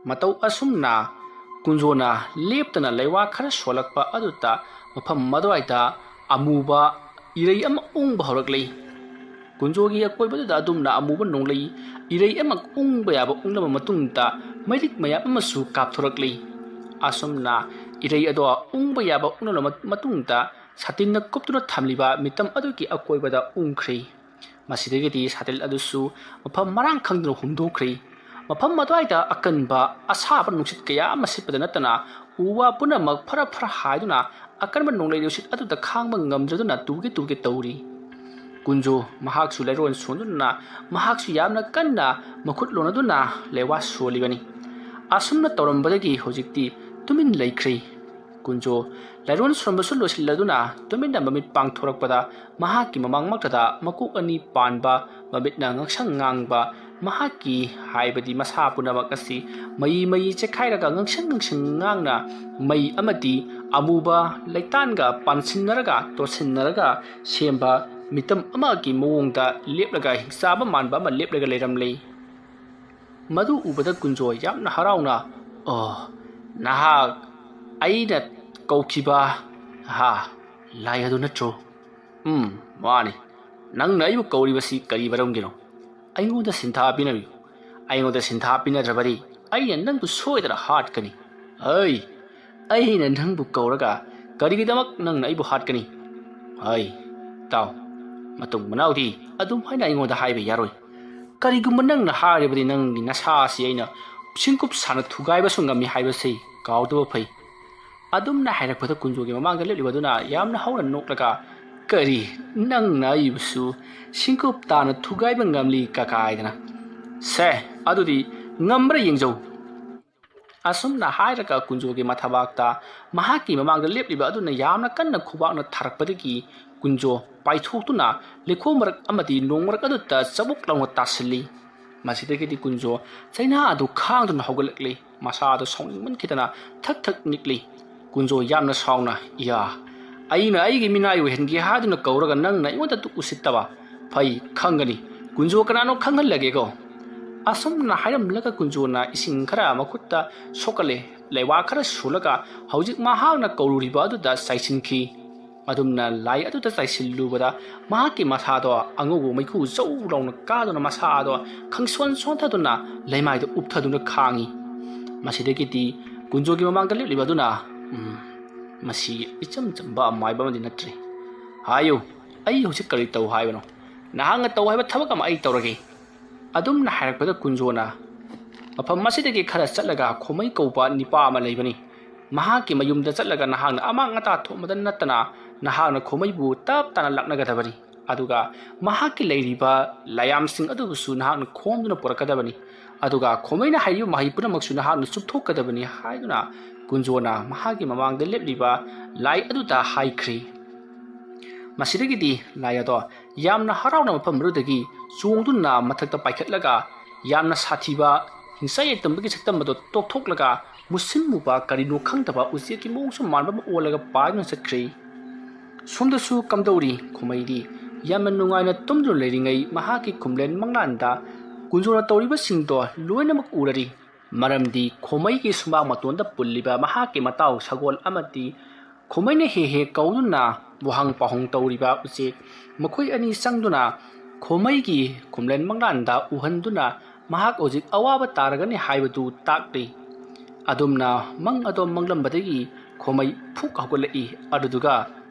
ꯃꯇꯧ ꯑꯁꯨꯝꯅ ꯀꯨꯟꯖꯣꯅ ꯂꯦꯞꯇꯅ ꯂꯩꯋꯥ ꯈꯔ ꯁꯣꯜꯂꯛꯄ ꯑꯗꯨꯗ ꯃꯐꯝ ꯑꯗꯨꯋꯥꯏꯗ ꯑꯃꯨꯕ ꯏꯔꯩ ꯑꯃ ꯎꯪꯕ ꯍꯧꯔꯛꯂꯤ꯫ ꯀꯨꯟꯖꯣꯒꯤ ꯑꯀꯣꯏꯕꯗꯨꯗ ꯑꯗꯨꯝꯅ ꯑꯃꯨꯕ ꯅꯣꯡꯂꯩ ꯏꯔꯩ ꯑꯃ ꯎꯪꯕ ꯌꯥꯕ ꯎꯪꯂꯕ ꯃꯇꯨꯡꯗ ꯃꯩꯔꯤꯛ ꯃꯌꯥꯝ ꯑꯃꯁꯨ ꯀꯥꯞꯊꯣꯔꯛꯂꯤ꯫ ꯑꯁꯨꯝꯅ ꯏꯔꯩ ꯑꯗꯣ ꯎꯪꯕ ꯌꯥꯕ ꯎꯪꯂꯕ ꯃꯇꯨꯡꯗ ꯁꯥꯇꯤꯟꯅ ꯀꯨꯞꯇꯨꯅ ꯊꯝꯂꯤꯕ ꯃꯤꯇꯝ ꯑꯗꯨꯒꯤ ꯑꯀꯣꯏꯕꯗ ꯎꯪꯈ꯭ꯔꯤ꯫ ꯃꯁꯤꯗꯒꯤꯗꯤ ꯁꯥꯇꯤꯟ ꯑꯗꯨꯁꯨ ꯃꯐꯝ ꯃꯔꯥꯡ ꯈꯪꯗꯅ ꯍꯨꯝꯗꯣꯛꯈ꯭ꯔꯤ꯫ ꯃꯐꯝ ꯑꯗꯨꯋꯥꯏꯗ ꯑꯀꯟꯕ ꯑꯁꯥꯕ ꯅꯨꯡꯁꯤꯠ ꯀꯌꯥ ꯑꯃ ꯁꯤꯠꯄꯗ ꯅꯠꯇꯅ ꯎ ꯋꯥ ꯄꯨꯝꯅꯃꯛ ꯐꯔ ꯐꯔ ꯍꯥꯏꯗꯨꯅ ꯑꯀꯟꯕ ꯅꯣꯡꯂꯩ ꯅꯨꯡꯁꯤꯠ ꯑꯗꯨꯗ ꯈꯥꯡꯕ ꯉꯝꯗ꯭ꯔꯗꯨꯅ ꯇꯨꯒꯦ ꯇꯨꯒꯦ ꯇꯧꯔꯤ꯫ ꯀꯨꯟꯖꯣ ꯃꯍꯥꯛꯁꯨ ꯂꯩꯔꯣꯟ ꯁꯣꯟꯗꯨꯅ ꯃꯍꯥꯛꯁꯨ ꯌꯥꯝꯅ ꯀꯟꯅ ꯃꯈꯨꯠ ꯂꯣꯟꯅꯗꯨꯅ ꯂꯩꯋꯥ ꯁꯣꯜꯂꯤꯕꯅꯤ꯫ ꯑꯁꯨꯝꯅ ꯇꯧꯔꯝꯕꯗꯒꯤ ꯍꯧꯖꯤꯛꯇꯤ ꯇꯨꯃꯤꯟ ꯂꯩꯈ꯭ꯔꯦ꯫ ꯀꯨꯟꯖꯣ ꯂꯩꯔꯣꯟ ꯁꯣꯟꯕꯁꯨ ꯂꯣꯏꯁꯤꯜꯂꯗꯨꯅ ꯇꯨꯃꯤꯟꯅ ꯃꯃꯤꯠ ꯄꯥꯡꯊꯣꯔꯛꯄꯗ ꯃꯍꯥꯛꯀꯤ ꯃꯃꯥꯡꯃꯛꯇꯗ ꯃꯀꯣꯛ ꯑꯅꯤ ꯄꯥꯟꯕ, ꯃꯃꯤꯠꯅ ꯉꯥꯡꯁꯪ ꯉꯥꯡꯕ, ꯃꯍꯥꯛꯀꯤ ꯍꯥꯏꯕꯗꯤ ꯃꯁꯥ ꯄꯨꯝꯅꯃꯛ ꯑꯁꯤ ꯃꯩ ꯃꯩ ꯆꯦꯛꯈꯥꯏꯔꯒ ꯉꯥꯡꯁꯪ ꯉꯥꯡꯁꯪ ꯉꯥꯡꯅ ꯃꯩ ꯑꯃꯗꯤ ꯑꯃꯨꯕ ꯂꯩꯇꯥꯟꯒ ꯄꯥꯟꯁꯤꯟꯅꯔꯒ ꯇꯣꯠꯁꯤꯟꯅꯔꯒ ꯁꯦꯝꯕ ꯃꯤꯇꯝ ꯑꯃꯒꯤ ꯃꯑꯣꯡꯗ ꯂꯦꯞꯂꯒ ꯍꯤꯡꯆꯥꯕ ꯃꯥꯟꯕ ꯑꯃ ꯂꯦꯞꯂꯒ ꯂꯩꯔꯝꯂꯤ꯫ ꯃꯗꯨ ꯎꯕꯗ ꯀꯨꯟꯖꯣ ꯌꯥꯝꯅ ꯍꯔꯥꯎꯅ, "ꯑꯣ, ꯅꯍꯥꯛ ꯑꯩꯅ ꯀꯧꯈꯤꯕ, ꯍꯥ, ꯂꯥꯏ ꯑꯗꯨ ꯅꯠꯇ꯭ꯔꯣ?" "ꯎꯝ, ꯃꯥꯅꯤ꯫ ꯅꯪꯅ ꯑꯩꯕꯨ ꯀꯧꯔꯤꯕꯁꯤ ꯀꯔꯤ ꯃꯔꯝꯒꯤꯅꯣ? ꯑꯩꯉꯣꯟꯗ ꯁꯤꯟꯊꯥ ꯄꯤꯅꯕꯤꯌꯨ꯫ ꯑꯩꯉꯣꯟꯗ ꯁꯤꯟꯊꯥ ꯄꯤꯅꯗ꯭ꯔꯕꯗꯤ ꯑꯩꯅ ꯅꯪꯕꯨ ꯁꯣꯏꯗꯅ ꯍꯥꯠꯀꯅꯤ꯫ ꯍꯩ, ꯑꯩꯅ ꯅꯪꯕꯨ ꯀꯧꯔꯒ ꯀꯔꯤꯒꯤꯗꯃꯛ ꯅꯪꯅ ꯑꯩꯕꯨ ꯍꯥꯠꯀꯅꯤ? ꯍꯩ, ꯇꯥꯎ, ꯃꯇꯨꯡ ꯃꯅꯥꯎꯗꯤ ꯑꯗꯨꯝ ꯍꯥꯏꯅ ꯑꯩꯉꯣꯟꯗ ꯍꯥꯏꯕ ꯌꯥꯔꯣꯏ꯫ ꯀꯔꯤꯒꯨꯝꯕ ꯅꯪꯅ ꯍꯥꯏꯔꯕꯗꯤ ꯅꯪꯒꯤ ꯅꯁꯥ ꯑꯁꯤ ꯑꯩꯅ ꯁꯤꯡꯀꯨꯞ ꯁꯥꯅ ꯊꯨꯒꯥꯏꯕꯁꯨ ꯉꯝꯃꯤ ꯍꯥꯏꯕꯁꯤ ꯀꯥꯎꯗꯕ ꯐꯩ꯫ ꯑꯗꯨꯝꯅ ꯍꯥꯏꯔꯛꯄꯗ ꯀꯨꯟꯖꯣꯒꯤ ꯃꯃꯥꯡꯗ ꯂꯦꯞꯂꯤꯕ ꯑꯗꯨꯅ ꯌꯥꯝꯅ ꯍꯧꯅ ꯅꯣꯛꯂꯒ, "ꯀꯔꯤ? ꯅꯪꯅ ꯑꯩꯕꯨꯁꯨ ꯁꯤꯡꯀꯨꯞ ꯇꯥꯅ ꯊꯨꯒꯥꯏꯕ ꯉꯝꯂꯤ ꯀꯀꯥꯏꯗꯅ? ꯁꯦ, ꯑꯗꯨꯗꯤ ꯉꯝꯕ꯭ꯔꯥ ꯌꯦꯡꯖꯧ"꯫ ꯑꯁꯨꯝꯅ ꯍꯥꯏꯔꯒ ꯀꯨꯟꯖꯣꯒꯤ ꯃꯊꯕꯥꯛꯇ ꯃꯍꯥꯛꯀꯤ ꯃꯃꯥꯡꯗ ꯂꯦꯞꯂꯤꯕ ꯑꯗꯨꯅ ꯌꯥꯝꯅ ꯀꯟꯅ ꯈꯨꯕꯥꯛꯅ ꯊꯥꯔꯛꯄꯗꯒꯤ ꯀꯨꯟꯖꯣ ꯄꯥꯏꯊꯣꯛꯇꯨꯅ ꯂꯩꯈꯣꯝ ꯃꯔꯛ ꯑꯃꯗꯤ ꯅꯣꯡ ꯃꯔꯛ ꯑꯗꯨꯗ ꯆꯕꯨꯛ ꯂꯥꯎꯅ ꯇꯥꯁꯤꯜꯂꯤ꯫ ꯃꯁꯤꯗꯒꯤꯗꯤ ꯀꯨꯟꯖꯣ ꯆꯩꯅꯥ ꯑꯗꯨ ꯈꯥꯡꯗꯨꯅ ꯍꯧꯒꯠꯂꯛꯂꯤ꯫ ꯃꯁꯥ ꯑꯗꯨ ꯁꯥꯎꯅꯤꯡꯃꯟꯈꯤꯗꯅ ꯊꯛ ꯊꯛ ꯅꯤꯛꯂꯤ꯫ ꯀꯨꯟꯖꯣ ꯌꯥꯝꯅ ꯁꯥꯎꯅ, "ꯏꯌꯥ, ꯑꯩꯅ ꯑꯩꯒꯤ ꯃꯤꯅꯥꯏ ꯑꯣꯏꯍꯟꯒꯦ ꯍꯥꯏꯗꯨꯅ ꯀꯧꯔꯒ ꯅꯪꯅ ꯑꯩꯉꯣꯟꯗ ꯑꯗꯨꯛ ꯎꯁꯤꯠꯇꯕ? ꯐꯩ, ꯈꯪꯒꯅꯤ꯫ ꯀꯨꯟꯖꯣ ꯀꯅꯥꯅꯣ ꯈꯪꯍꯜꯂꯒꯦꯀꯣ"꯫ ꯑꯁꯨꯝꯅ ꯍꯥꯏꯔꯝꯂꯒ ꯀꯨꯟꯖꯣꯅ ꯏꯁꯤꯡ ꯈꯔ ꯃꯈꯨꯠꯇ ꯁꯣꯛꯀꯠꯂꯦ꯫ ꯂꯩꯋꯥ ꯈꯔ ꯁꯨꯂꯒ ꯍꯧꯖꯤꯛ ꯃꯍꯥꯛꯅ ꯀꯧꯔꯨꯔꯤꯕ ꯑꯗꯨꯗ ꯆꯥꯏꯁꯤꯟꯈꯤ꯫ ꯑꯗꯨꯝꯅ ꯂꯥꯏ ꯑꯗꯨꯗ ꯆꯥꯏꯁꯤꯜꯂꯨꯕꯗ ꯃꯍꯥꯛꯀꯤ ꯃꯁꯥꯗꯣ ꯑꯉꯧꯕ ꯃꯩꯈꯨ ꯖꯧ ꯂꯥꯎꯅ ꯀꯥꯗꯨꯅ ꯃꯁꯥꯗꯣ ꯈꯪꯁꯣꯟ ꯁꯣꯟꯊꯗꯨꯅ ꯂꯩꯃꯥꯏꯗ ꯎꯞꯊꯗꯨꯅ ꯈꯥꯡꯉꯤ꯫ ꯃꯁꯤꯗꯒꯤꯗꯤ ꯀꯨꯟꯖꯣꯒꯤ ꯃꯃꯥꯡꯗ ꯂꯦꯞꯂꯤꯕ ꯑꯗꯨꯅ, "ꯎꯝ, ꯃꯁꯤ ꯏꯆꯝ ꯆꯝꯕ ꯑꯃꯥꯏꯕ ꯑꯃꯗꯤ ꯅꯠꯇ꯭ꯔꯦ꯫ ꯍꯥꯏꯌꯨ, ꯑꯩ ꯍꯧꯖꯤꯛ ꯀꯔꯤ ꯇꯧ ꯍꯥꯏꯕꯅꯣ? ꯅꯍꯥꯛꯅ ꯇꯧ ꯍꯥꯏꯕ ꯊꯕꯛ ꯑꯃ ꯑꯩ ꯇꯧꯔꯒꯦ"꯫ ꯑꯗꯨꯝꯅ ꯍꯥꯏꯔꯛꯄꯗ ꯀꯨꯟꯖꯣꯅ ꯃꯐꯝ ꯑꯁꯤꯗꯒꯤ ꯈꯔ ꯆꯠꯂꯒ ꯈꯣꯃꯩ ꯀꯧꯕ ꯅꯤꯄꯥ ꯑꯃ ꯂꯩꯕꯅꯤ꯫ ꯃꯍꯥꯛꯀꯤ ꯃꯌꯨꯝꯗ ꯆꯠꯂꯒ ꯅꯍꯥꯛꯅ ꯑꯃꯥꯡ ꯑꯇꯥ ꯊꯣꯛꯃꯗ ꯅꯠꯇꯅ ꯅꯍꯥꯛꯅ ꯈꯣꯃꯩꯕꯨ ꯇꯞ ꯇꯥꯅ ꯂꯥꯛꯅꯒꯗꯕꯅꯤ꯫ ꯑꯗꯨꯒ ꯃꯍꯥꯛꯀꯤ ꯂꯩꯔꯤꯕ ꯂꯥꯏꯌꯥꯝꯁꯤꯡ ꯑꯗꯨꯕꯨꯁꯨ ꯅꯍꯥꯛꯅ ꯈꯣꯝꯗꯨꯅ ꯄꯨꯔꯛꯀꯗꯕꯅꯤ꯫ ꯑꯗꯨꯒ ꯈꯣꯃꯩꯅ ꯍꯥꯏꯔꯤꯕ ꯃꯍꯩ ꯄꯨꯝꯅꯃꯛꯁꯨ ꯅꯍꯥꯛꯅ ꯆꯨꯞꯊꯣꯛꯀꯗꯕꯅꯤ ꯍꯥꯏꯗꯨꯅ ꯀꯨꯟꯖꯣꯅ ꯃꯍꯥꯛꯀꯤ ꯃꯃꯥꯡꯗ ꯂꯦꯞꯂꯤꯕ ꯂꯥꯏ ꯑꯗꯨꯗ ꯍꯥꯏꯈ꯭ꯔꯤ꯫ ꯃꯁꯤꯗꯒꯤꯗꯤ ꯂꯥꯏ ꯑꯗꯣ ꯌꯥꯝꯅ ꯍꯔꯥꯎꯅ ꯃꯐꯝ ꯑꯗꯨꯗꯒꯤ ꯆꯣꯡꯗꯨꯅ ꯃꯊꯛꯇ ꯄꯥꯏꯈꯠꯂꯒ ꯌꯥꯝꯅ ꯁꯥꯊꯤꯕ ꯍꯤꯡꯆꯥꯏ ꯌꯥꯏꯇꯝꯕꯒꯤ ꯁꯛꯇꯝ ꯑꯗꯨ ꯇꯣꯛꯊꯣꯛꯂꯒ ꯃꯨꯁꯤꯟ ꯃꯨꯕ ꯀꯔꯤꯅꯣ ꯈꯪꯗꯕ ꯎꯆꯦꯛꯀꯤ ꯃꯑꯣꯡꯁꯨ ꯃꯥꯟꯕ ꯑꯃ ꯑꯣꯜꯂꯒ ꯄꯥꯏꯗꯨꯅ ꯆꯠꯈ꯭ꯔꯦ꯫ ꯁꯣꯝꯗꯁꯨ ꯀꯝꯗꯧꯔꯤ? ꯈꯣꯃꯩꯗꯤ ꯌꯥꯝꯅ ꯅꯨꯡꯉꯥꯏꯅ ꯇꯨꯝꯗꯨꯅ ꯂꯩꯔꯤꯉꯩ ꯃꯍꯥꯛꯀꯤ ꯈꯨꯝꯂꯦꯟ ꯃꯪꯂꯥꯟꯗ ꯀꯨꯟꯖꯣꯅ ꯇꯧꯔꯤꯕꯁꯤꯡꯗꯣ ꯂꯣꯏꯅꯃꯛ ꯎꯔꯔꯤ꯫ ꯃꯔꯝꯗꯤ ꯈꯣꯃꯩꯒꯤ ꯁꯨꯃꯥꯡ ꯃꯇꯣꯟꯗ ꯄꯨꯜꯂꯤꯕ ꯃꯍꯥꯛꯀꯤ ꯃꯇꯥꯎ ꯁꯒꯣꯜ ꯑꯃꯗꯤ ꯈꯣꯃꯩꯅ ꯍꯦꯛ ꯍꯦꯛ ꯀꯧꯗꯨꯅ ꯋꯥꯍꯪ ꯄꯥꯎꯍꯪ ꯇꯧꯔꯤꯕ ꯎꯆꯦꯛ ꯃꯈꯣꯏ ꯑꯅꯤ ꯆꯪꯗꯨꯅ ꯈꯣꯃꯩꯒꯤ ꯈꯨꯝꯂꯦꯟ ꯃꯪꯂꯥꯟꯗ ꯎꯍꯟꯗꯨꯅ ꯃꯍꯥꯛ ꯍꯧꯖꯤꯛ ꯑꯋꯥꯕ ꯇꯥꯔꯒꯅꯤ ꯍꯥꯏꯕꯗꯨ ꯇꯥꯛꯂꯤ꯫ ꯑꯗꯨꯝꯅ ꯃꯪ ꯑꯗꯣ ꯃꯪꯂꯝꯕꯗꯒꯤ ꯈꯣꯃꯩ ꯐꯨꯛ ꯍꯧꯒꯠꯂꯛꯏ꯫ ꯑꯗꯨꯗꯨꯒ,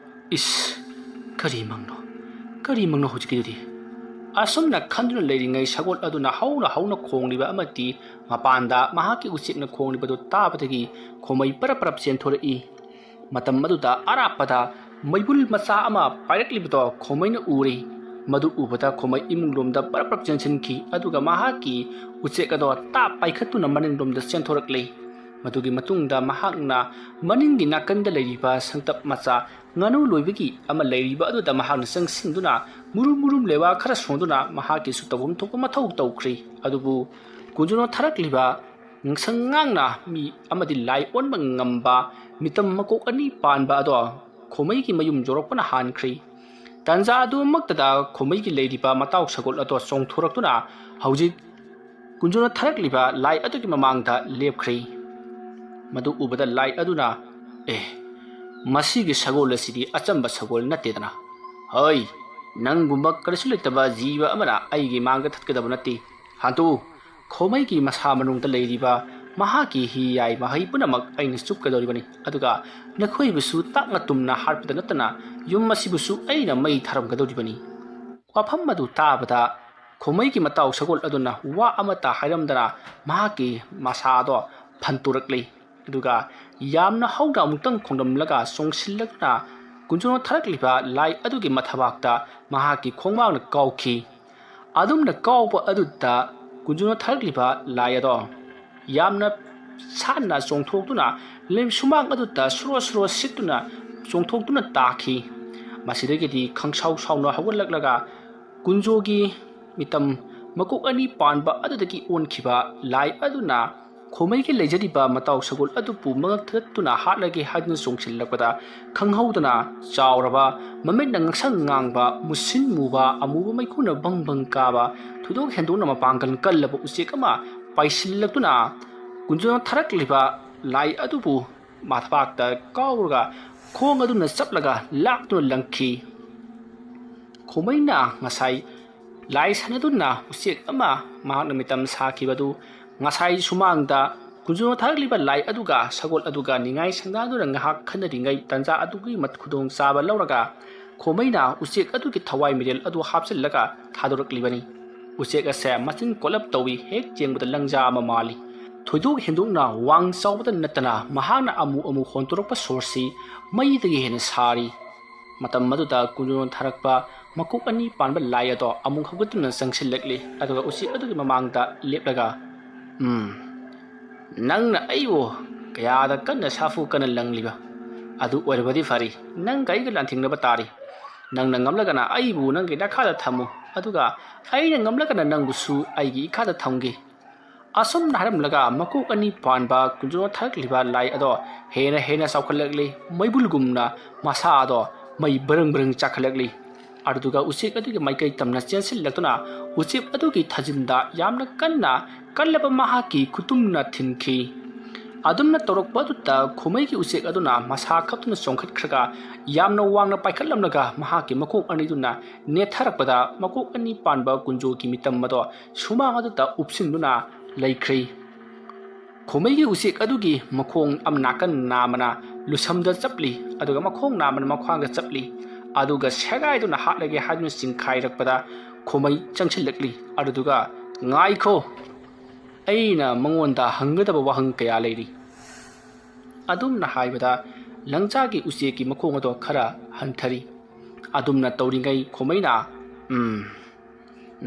"ꯏꯁ, ꯀꯔꯤ ꯃꯪꯅꯣ? "ꯀꯔꯤꯃꯛꯅꯣ ꯍꯧꯖꯤꯛꯀꯤꯗꯨꯗꯤ?" ꯑꯁꯨꯝꯅ ꯈꯟꯗꯨꯅ ꯂꯩꯔꯤꯉꯩ, ꯁꯒꯣꯜ ꯑꯗꯨꯅ ꯍꯧꯅ ꯍꯧꯅ ꯈꯣꯡꯂꯤꯕ ꯑꯃꯗꯤ ꯃꯄꯥꯟꯗ ꯃꯍꯥꯛꯀꯤ ꯎꯆꯦꯛꯅ ꯈꯣꯡꯂꯤꯕꯗꯨ ꯇꯥꯕꯗꯒꯤ ꯈꯣꯃꯩ ꯄꯔꯞ ꯄꯔꯞ ꯆꯦꯟꯊꯣꯔꯛꯏ꯫ ꯃꯇꯝ ꯑꯗꯨꯗ ꯑꯔꯥꯞꯄꯗ ꯃꯩꯕꯨꯜ ꯃꯆꯥ ꯑꯃ ꯄꯥꯏꯔꯛꯂꯤꯕꯗꯣ ꯈꯣꯃꯩꯅ ꯎꯔꯦ꯫ ꯃꯗꯨ ꯎꯕꯗ ꯈꯣꯃꯩ ꯏꯃꯨꯡꯂꯣꯝꯗ ꯄꯔꯞ ꯄꯔꯞ ꯆꯦꯟꯁꯤꯟꯈꯤ, ꯑꯗꯨꯒ ꯃꯍꯥꯛꯀꯤ ꯎꯆꯦꯛ ꯑꯗꯣ ꯇꯥꯞ ꯄꯥꯏꯈꯠꯇꯨꯅ ꯃꯅꯤꯡꯂꯣꯝꯗ ꯆꯦꯟꯊꯣꯔꯛꯂꯦ꯫ ꯃꯗꯨꯒꯤ ꯃꯇꯨꯡꯗ ꯃꯍꯥꯛꯅ ꯃꯅꯤꯡꯒꯤ ꯅꯥꯀꯟꯗ ꯂꯩꯔꯤꯕ ꯁꯪꯇꯞ ꯃꯆꯥ ꯉꯥꯅꯨ ꯂꯣꯏꯕꯒꯤ ꯑꯃ ꯂꯩꯔꯤꯕ ꯑꯗꯨꯗ ꯃꯍꯥꯛꯅ ꯆꯪꯁꯤꯟꯗꯨꯅ ꯃꯨꯔꯨꯝ ꯃꯨꯔꯨꯝ ꯂꯩꯕꯥꯛ ꯈꯔ ꯁꯣꯟꯗꯨꯅ ꯃꯍꯥꯛꯀꯤꯁꯨ ꯇꯧꯐꯝ ꯊꯣꯛꯄ ꯃꯊꯧ ꯇꯧꯈ꯭ꯔꯦ꯫ ꯑꯗꯨꯕꯨ ꯀꯨꯟꯖꯣꯅ ꯊꯥꯔꯛꯂꯤꯕ ꯉꯁꯪ ꯉꯥꯡꯅ ꯃꯤ ꯑꯃꯗꯤ ꯂꯥꯏ ꯑꯣꯟꯕ ꯉꯝꯕ ꯃꯤꯇꯝ ꯃꯀꯣꯛ ꯑꯅꯤ ꯄꯥꯟꯕ ꯑꯗꯣ ꯈꯣꯃꯩꯒꯤ ꯃꯌꯨꯝ ꯌꯧꯔꯛꯄꯅ ꯍꯥꯟꯈ꯭ꯔꯦ꯫ ꯇꯥꯟꯖꯥ ꯑꯗꯨꯃꯛꯇꯗ ꯈꯣꯃꯩꯒꯤ ꯂꯩꯔꯤꯕ ꯃꯇꯥꯎ ꯁꯒꯣꯜ ꯑꯗꯣ ꯆꯣꯡꯊꯣꯔꯛꯇꯨꯅ ꯍꯧꯖꯤꯛ ꯀꯨꯟꯖꯣꯅ ꯊꯥꯔꯛꯂꯤꯕ ꯂꯥꯏ ꯑꯗꯨꯒꯤ ꯃꯃꯥꯡꯗ ꯂꯦꯞꯈ꯭ꯔꯦ꯫ ꯃꯗꯨ ꯎꯕꯗ ꯂꯥꯏ ꯑꯗꯨꯅ, "ꯑꯦ, ꯃꯁꯤꯒꯤ ꯁꯒꯣꯜ ꯑꯁꯤꯗꯤ ꯑꯆꯝꯕ ꯁꯒꯣꯜ ꯅꯠꯇꯦꯗꯅ꯫ ꯍꯣꯏ, ꯅꯪꯒꯨꯝꯕ ꯀꯔꯤꯁꯨ ꯂꯩꯇꯕ ꯖꯤꯕ ꯑꯃꯅ ꯑꯩꯒꯤ ꯃꯥꯡꯗ ꯊꯠꯀꯗꯕ ꯅꯠꯇꯦ꯫ ꯍꯟꯇꯣꯛꯎ, ꯈꯣꯃꯩꯒꯤ ꯃꯁꯥ ꯃꯅꯨꯡꯗ ꯂꯩꯔꯤꯕ ꯃꯍꯥꯛꯀꯤ ꯍꯤ ꯌꯥꯏ ꯃꯍꯩ ꯄꯨꯝꯅꯃꯛ ꯑꯩꯅ ꯆꯨꯞꯀꯗꯧꯔꯤꯕꯅꯤ, ꯑꯗꯨꯒ ꯅꯈꯣꯏꯕꯨꯁꯨ ꯇꯥꯛꯅ ꯇꯨꯝꯅ ꯍꯥꯠꯄꯗ ꯅꯠꯇꯅ ꯌꯨꯝ ꯑꯁꯤꯕꯨꯁꯨ ꯑꯩꯅ ꯃꯩ ꯊꯥꯔꯝꯒꯗꯧꯔꯤꯕꯅꯤ꯫" ꯋꯥꯐꯝ ꯑꯗꯨ ꯇꯥꯕꯗ ꯈꯣꯃꯩꯒꯤ ꯃꯇꯥꯎ ꯁꯒꯣꯜ ꯑꯗꯨꯅ ꯋꯥ ꯑꯃꯠꯇ ꯍꯥꯏꯔꯝꯗꯅ ꯃꯍꯥꯛꯀꯤ ꯃꯁꯥꯗꯣ ꯐꯟꯇꯣꯔꯛꯂꯤ꯫ ꯑꯗꯨꯒ ꯌꯥꯝꯅ ꯍꯧꯅ ꯑꯃꯨꯛꯇꯪ ꯈꯣꯡꯂꯝꯂꯒ ꯆꯣꯡꯁꯤꯜꯂꯗꯨꯅ ꯀꯨꯟꯖꯣꯅ ꯊꯥꯔꯛꯂꯤꯕ ꯂꯥꯏ ꯑꯗꯨꯒꯤ ꯃꯊꯕꯥꯛꯇ ꯃꯍꯥꯛꯀꯤ ꯈꯣꯡꯕꯥꯛꯅ ꯀꯥꯎꯈꯤ꯫ ꯑꯗꯨꯝꯅ ꯀꯥꯎꯕ ꯑꯗꯨꯗ ꯀꯨꯟꯖꯣꯅ ꯊꯥꯔꯛꯂꯤꯕ ꯂꯥꯏ ꯑꯗꯣ ꯌꯥꯝꯅ ꯁꯥꯟꯅ ꯆꯣꯡꯊꯣꯛꯇꯨꯅ ꯂꯩ ꯁꯨꯃꯥꯡ ꯑꯗꯨꯗ ꯁꯨꯔꯣ ꯁꯨꯔꯣ ꯁꯤꯠꯇꯨꯅ ꯆꯣꯡꯊꯣꯛꯇꯨꯅ ꯇꯥꯈꯤ꯫ ꯃꯁꯤꯗꯒꯤꯗꯤ ꯈꯪꯁꯥꯎ ꯁꯥꯎꯅ ꯍꯧꯒꯠꯂꯛꯂꯒ ꯀꯨꯟꯖꯣꯒꯤ ꯃꯤꯇꯝ ꯃꯀꯣꯛ ꯑꯅꯤ ꯄꯥꯟꯕ ꯑꯗꯨꯗꯒꯤ ꯑꯣꯟꯈꯤꯕ ꯂꯥꯏ ꯑꯗꯨꯅ ꯈꯣꯃꯩꯒꯤ ꯂꯩꯖꯔꯤꯕ ꯃꯇꯥꯎ ꯁꯒꯣꯜ ꯑꯗꯨꯕꯨ ꯃꯉꯛ ꯊꯗꯠꯇꯨꯅ ꯍꯥꯠꯂꯒꯦ ꯍꯥꯏꯗꯨꯅ ꯆꯣꯡꯁꯤꯜꯂꯛꯄꯗ, ꯈꯪꯍꯧꯗꯅ ꯆꯥꯎꯔꯕ, ꯃꯃꯤꯠꯅ ꯉꯛꯁꯪ ꯉꯥꯡꯕ, ꯃꯨꯁꯤꯟ ꯃꯨꯕ, ꯑꯃꯨꯕ ꯃꯩꯈꯨꯅ ꯕꯪ ꯕꯪ ꯀꯥꯕ, ꯊꯣꯏꯗꯣꯛ ꯍꯦꯟꯗꯣꯛꯅ ꯃꯄꯥꯡꯒꯜ ꯀꯜꯂꯕ ꯎꯆꯦꯛ ꯑꯃ ꯄꯥꯏꯁꯤꯜꯂꯛꯇꯨꯅ ꯀꯨꯟꯖꯣꯅ ꯊꯥꯔꯛꯂꯤꯕ ꯂꯥꯏ ꯑꯗꯨꯕꯨ ꯃꯊꯕꯥꯛꯇ ꯀꯥꯎꯔꯒ ꯈꯣꯡ ꯑꯗꯨꯅ ꯆꯞꯂꯒ ꯂꯥꯛꯇꯨꯅ ꯂꯪꯈꯤ꯫ ꯈꯣꯃꯩꯅ ꯉꯁꯥꯏ ꯂꯥꯏ ꯁꯥꯟꯅꯗꯨꯅ ꯎꯆꯦꯛ ꯑꯃ ꯃꯍꯥꯛꯅ ꯃꯤꯇꯝ ꯁꯥꯈꯤꯕꯗꯨ ꯉꯁꯥꯏ ꯁꯨꯃꯥꯡꯗ ꯀꯨꯟꯖꯣꯅ ꯊꯥꯔꯛꯂꯤꯕ ꯂꯥꯏ ꯑꯗꯨꯒ ꯁꯒꯣꯜ ꯑꯗꯨꯒ ꯅꯤꯡꯉꯥꯏ ꯁꯪꯗꯥꯗꯨꯅ ꯉꯥꯏꯍꯥꯛ ꯈꯟꯅꯔꯤꯉꯩ ꯇꯟꯖꯥ ꯑꯗꯨꯒꯤ ꯃꯠ-, ꯈꯨꯗꯣꯡꯆꯥꯕ ꯂꯧꯔꯒ ꯈꯣꯃꯩꯅ ꯎꯆꯦꯛ ꯑꯗꯨꯒꯤ ꯊꯋꯥꯏ ꯃꯤꯔꯦꯜ ꯑꯗꯨ ꯍꯥꯞꯆꯤꯜꯂꯒ ꯊꯥꯗꯣꯔꯛꯂꯤꯕꯅꯤ꯫ ꯎꯆꯦꯛ ꯑꯁꯦ ꯃꯆꯤꯟ ꯀꯣꯜꯂꯞ ꯇꯧꯏ, ꯍꯦꯛ ꯌꯦꯡꯕꯗ ꯂꯪꯖꯥ ꯑꯃ ꯃꯥꯜꯂꯤ꯫ ꯊꯣꯏꯗꯣꯛ ꯍꯦꯟꯗꯣꯛꯅ ꯋꯥꯡ ꯆꯥꯎꯕꯗ ꯅꯠꯇꯅ ꯃꯍꯥꯛꯅ ꯑꯃꯨꯛ ꯑꯃꯨꯛ ꯍꯣꯟꯗꯣꯔꯛꯄ ꯁꯣꯔꯁꯤ ꯃꯩꯗꯒꯤ ꯍꯦꯟꯅ ꯁꯥꯔꯤ꯫ ꯃꯇꯝ ꯑꯗꯨꯗ ꯀꯨꯟꯖꯣꯅ ꯊꯥꯔꯛꯄ ꯃꯀꯣꯛ ꯑꯅꯤ ꯄꯥꯟꯕ ꯂꯥꯏ ꯑꯗꯣ ꯑꯃꯨꯛ ꯍꯧꯒꯠꯇꯨꯅ ꯆꯪꯁꯤꯜꯂꯛꯂꯤ, ꯑꯗꯨꯒ ꯎꯆꯦꯛ ꯑꯗꯨꯒꯤ ꯃꯃꯥꯡꯗ ꯂꯦꯞꯂꯒ, "ꯎꯝ, ꯅꯪꯅ ꯑꯩꯕꯨ ꯀꯌꯥꯗ ꯀꯟꯅ ꯁꯥꯐꯨ ꯀꯟꯅ ꯂꯪꯂꯤꯕ ꯑꯗꯨ ꯑꯣꯏꯔꯕꯗꯤ ꯐꯔꯤ, ꯅꯪꯒ ꯑꯩꯒ ꯂꯥꯟꯊꯦꯡꯅꯕ ꯇꯥꯔꯤ꯫ ꯅꯪꯅ ꯉꯝꯂꯒꯅ ꯑꯩꯕꯨ ꯅꯪꯒꯤ ꯅꯈꯥꯗ ꯊꯝꯃꯨ, ꯑꯗꯨꯒ ꯑꯩꯅ ꯉꯝꯂꯒꯅ ꯅꯪꯕꯨꯁꯨ ꯑꯩꯒꯤ ꯏꯈꯥꯗ ꯊꯝꯒꯦ꯫" ꯑꯁꯨꯝꯅ ꯍꯥꯏꯔꯝꯂꯒ ꯃꯀꯣꯛ ꯑꯅꯤ ꯄꯥꯟꯕ ꯀꯨꯟꯖꯣꯅ ꯊꯥꯔꯛꯂꯤꯕ ꯂꯥꯏ ꯑꯗꯣ ꯍꯦꯟꯅ ꯍꯦꯟꯅ ꯆꯥꯎꯈꯠꯂꯛꯂꯤ꯫ ꯃꯩꯕꯨꯜꯒꯨꯝꯅ ꯃꯁꯥ ꯑꯗꯣ ꯃꯩ ꯕ꯭ꯔꯪ ꯕ꯭ꯔꯪ ꯆꯥꯛꯈꯠꯂꯛꯂꯤ꯫ ꯑꯗꯨꯗꯨꯒ ꯎꯆꯦꯛ ꯑꯗꯨꯒꯤ ꯃꯥꯏꯀꯩ ꯇꯝꯅ ꯆꯦꯟꯁꯤꯜꯂꯛꯇꯨꯅ ꯎꯆꯦꯛ ꯑꯗꯨꯒꯤ ꯊꯥꯖꯤꯟꯗ ꯌꯥꯝꯅ ꯀꯟꯅ ꯀꯜꯂꯕ ꯃꯍꯥꯛꯀꯤ ꯈꯨꯇꯨꯝꯅ ꯊꯤꯟꯈꯤ꯫ ꯑꯗꯨꯝꯅ ꯇꯧꯔꯛꯄ ꯑꯗꯨꯗ ꯈꯣꯃꯩꯒꯤ ꯎꯆꯦꯛ ꯑꯗꯨꯅ ꯃꯁꯥ ꯈꯞꯇꯨꯅ ꯆꯣꯡꯈꯠꯈ꯭ꯔꯒ ꯌꯥꯝꯅ ꯋꯥꯡꯅ ꯄꯥꯏꯈꯠꯂꯝꯂꯒ ꯃꯍꯥꯛꯀꯤ ꯃꯀꯣꯛ ꯑꯅꯤꯗꯨꯅ ꯅꯦꯠꯊꯔꯛꯄꯗ ꯃꯀꯣꯛ ꯑꯅꯤ ꯄꯥꯟꯕ ꯀꯨꯟꯖꯣꯒꯤ ꯃꯤꯇꯝ ꯑꯗꯣ ꯁꯨꯃꯥꯡ ꯑꯗꯨꯗ ꯎꯞꯁꯤꯟꯗꯨꯅ ꯂꯩꯈ꯭ꯔꯤ꯫ ꯈꯣꯃꯩꯒꯤ ꯎꯆꯦꯛ ꯑꯗꯨꯒꯤ ꯃꯈꯣꯡ ꯑꯃ ꯅꯥꯀꯟ ꯅꯥꯝꯃꯅ ꯂꯨꯁꯝꯗ ꯆꯞꯂꯤ, ꯑꯗꯨꯒ ꯃꯈꯣꯡ ꯅꯥꯝꯃꯅ ꯃꯈ꯭ꯋꯥꯡꯗ ꯆꯞꯂꯤ꯫ ꯑꯗꯨꯒ ꯁꯦꯒꯥꯏꯗꯨꯅ ꯍꯥꯠꯂꯒꯦ ꯍꯥꯏꯗꯨꯅ ꯆꯤꯡꯈꯥꯏꯔꯛꯄꯗ ꯈꯣꯃꯩ ꯆꯪꯁꯤꯜꯂꯛꯂꯤ꯫ ꯑꯗꯨꯗꯨꯒ, "ꯉꯥꯏꯈꯣ, ꯑꯩꯅ ꯃꯉꯣꯟꯗ ꯍꯪꯒꯗꯕ ꯋꯥꯍꯪ ꯀꯌꯥ ꯂꯩꯔꯤ꯫" ꯑꯗꯨꯝꯅ ꯍꯥꯏꯕꯗ ꯂꯪꯖꯥꯒꯤ ꯎꯆꯦꯛꯀꯤ ꯃꯈꯣꯡ ꯑꯗꯣ ꯈꯔ ꯍꯟꯊꯔꯤ꯫ ꯑꯗꯨꯝꯅ ꯇꯧꯔꯤꯉꯩ ꯈꯣꯃꯩꯅ, "ꯎꯝ,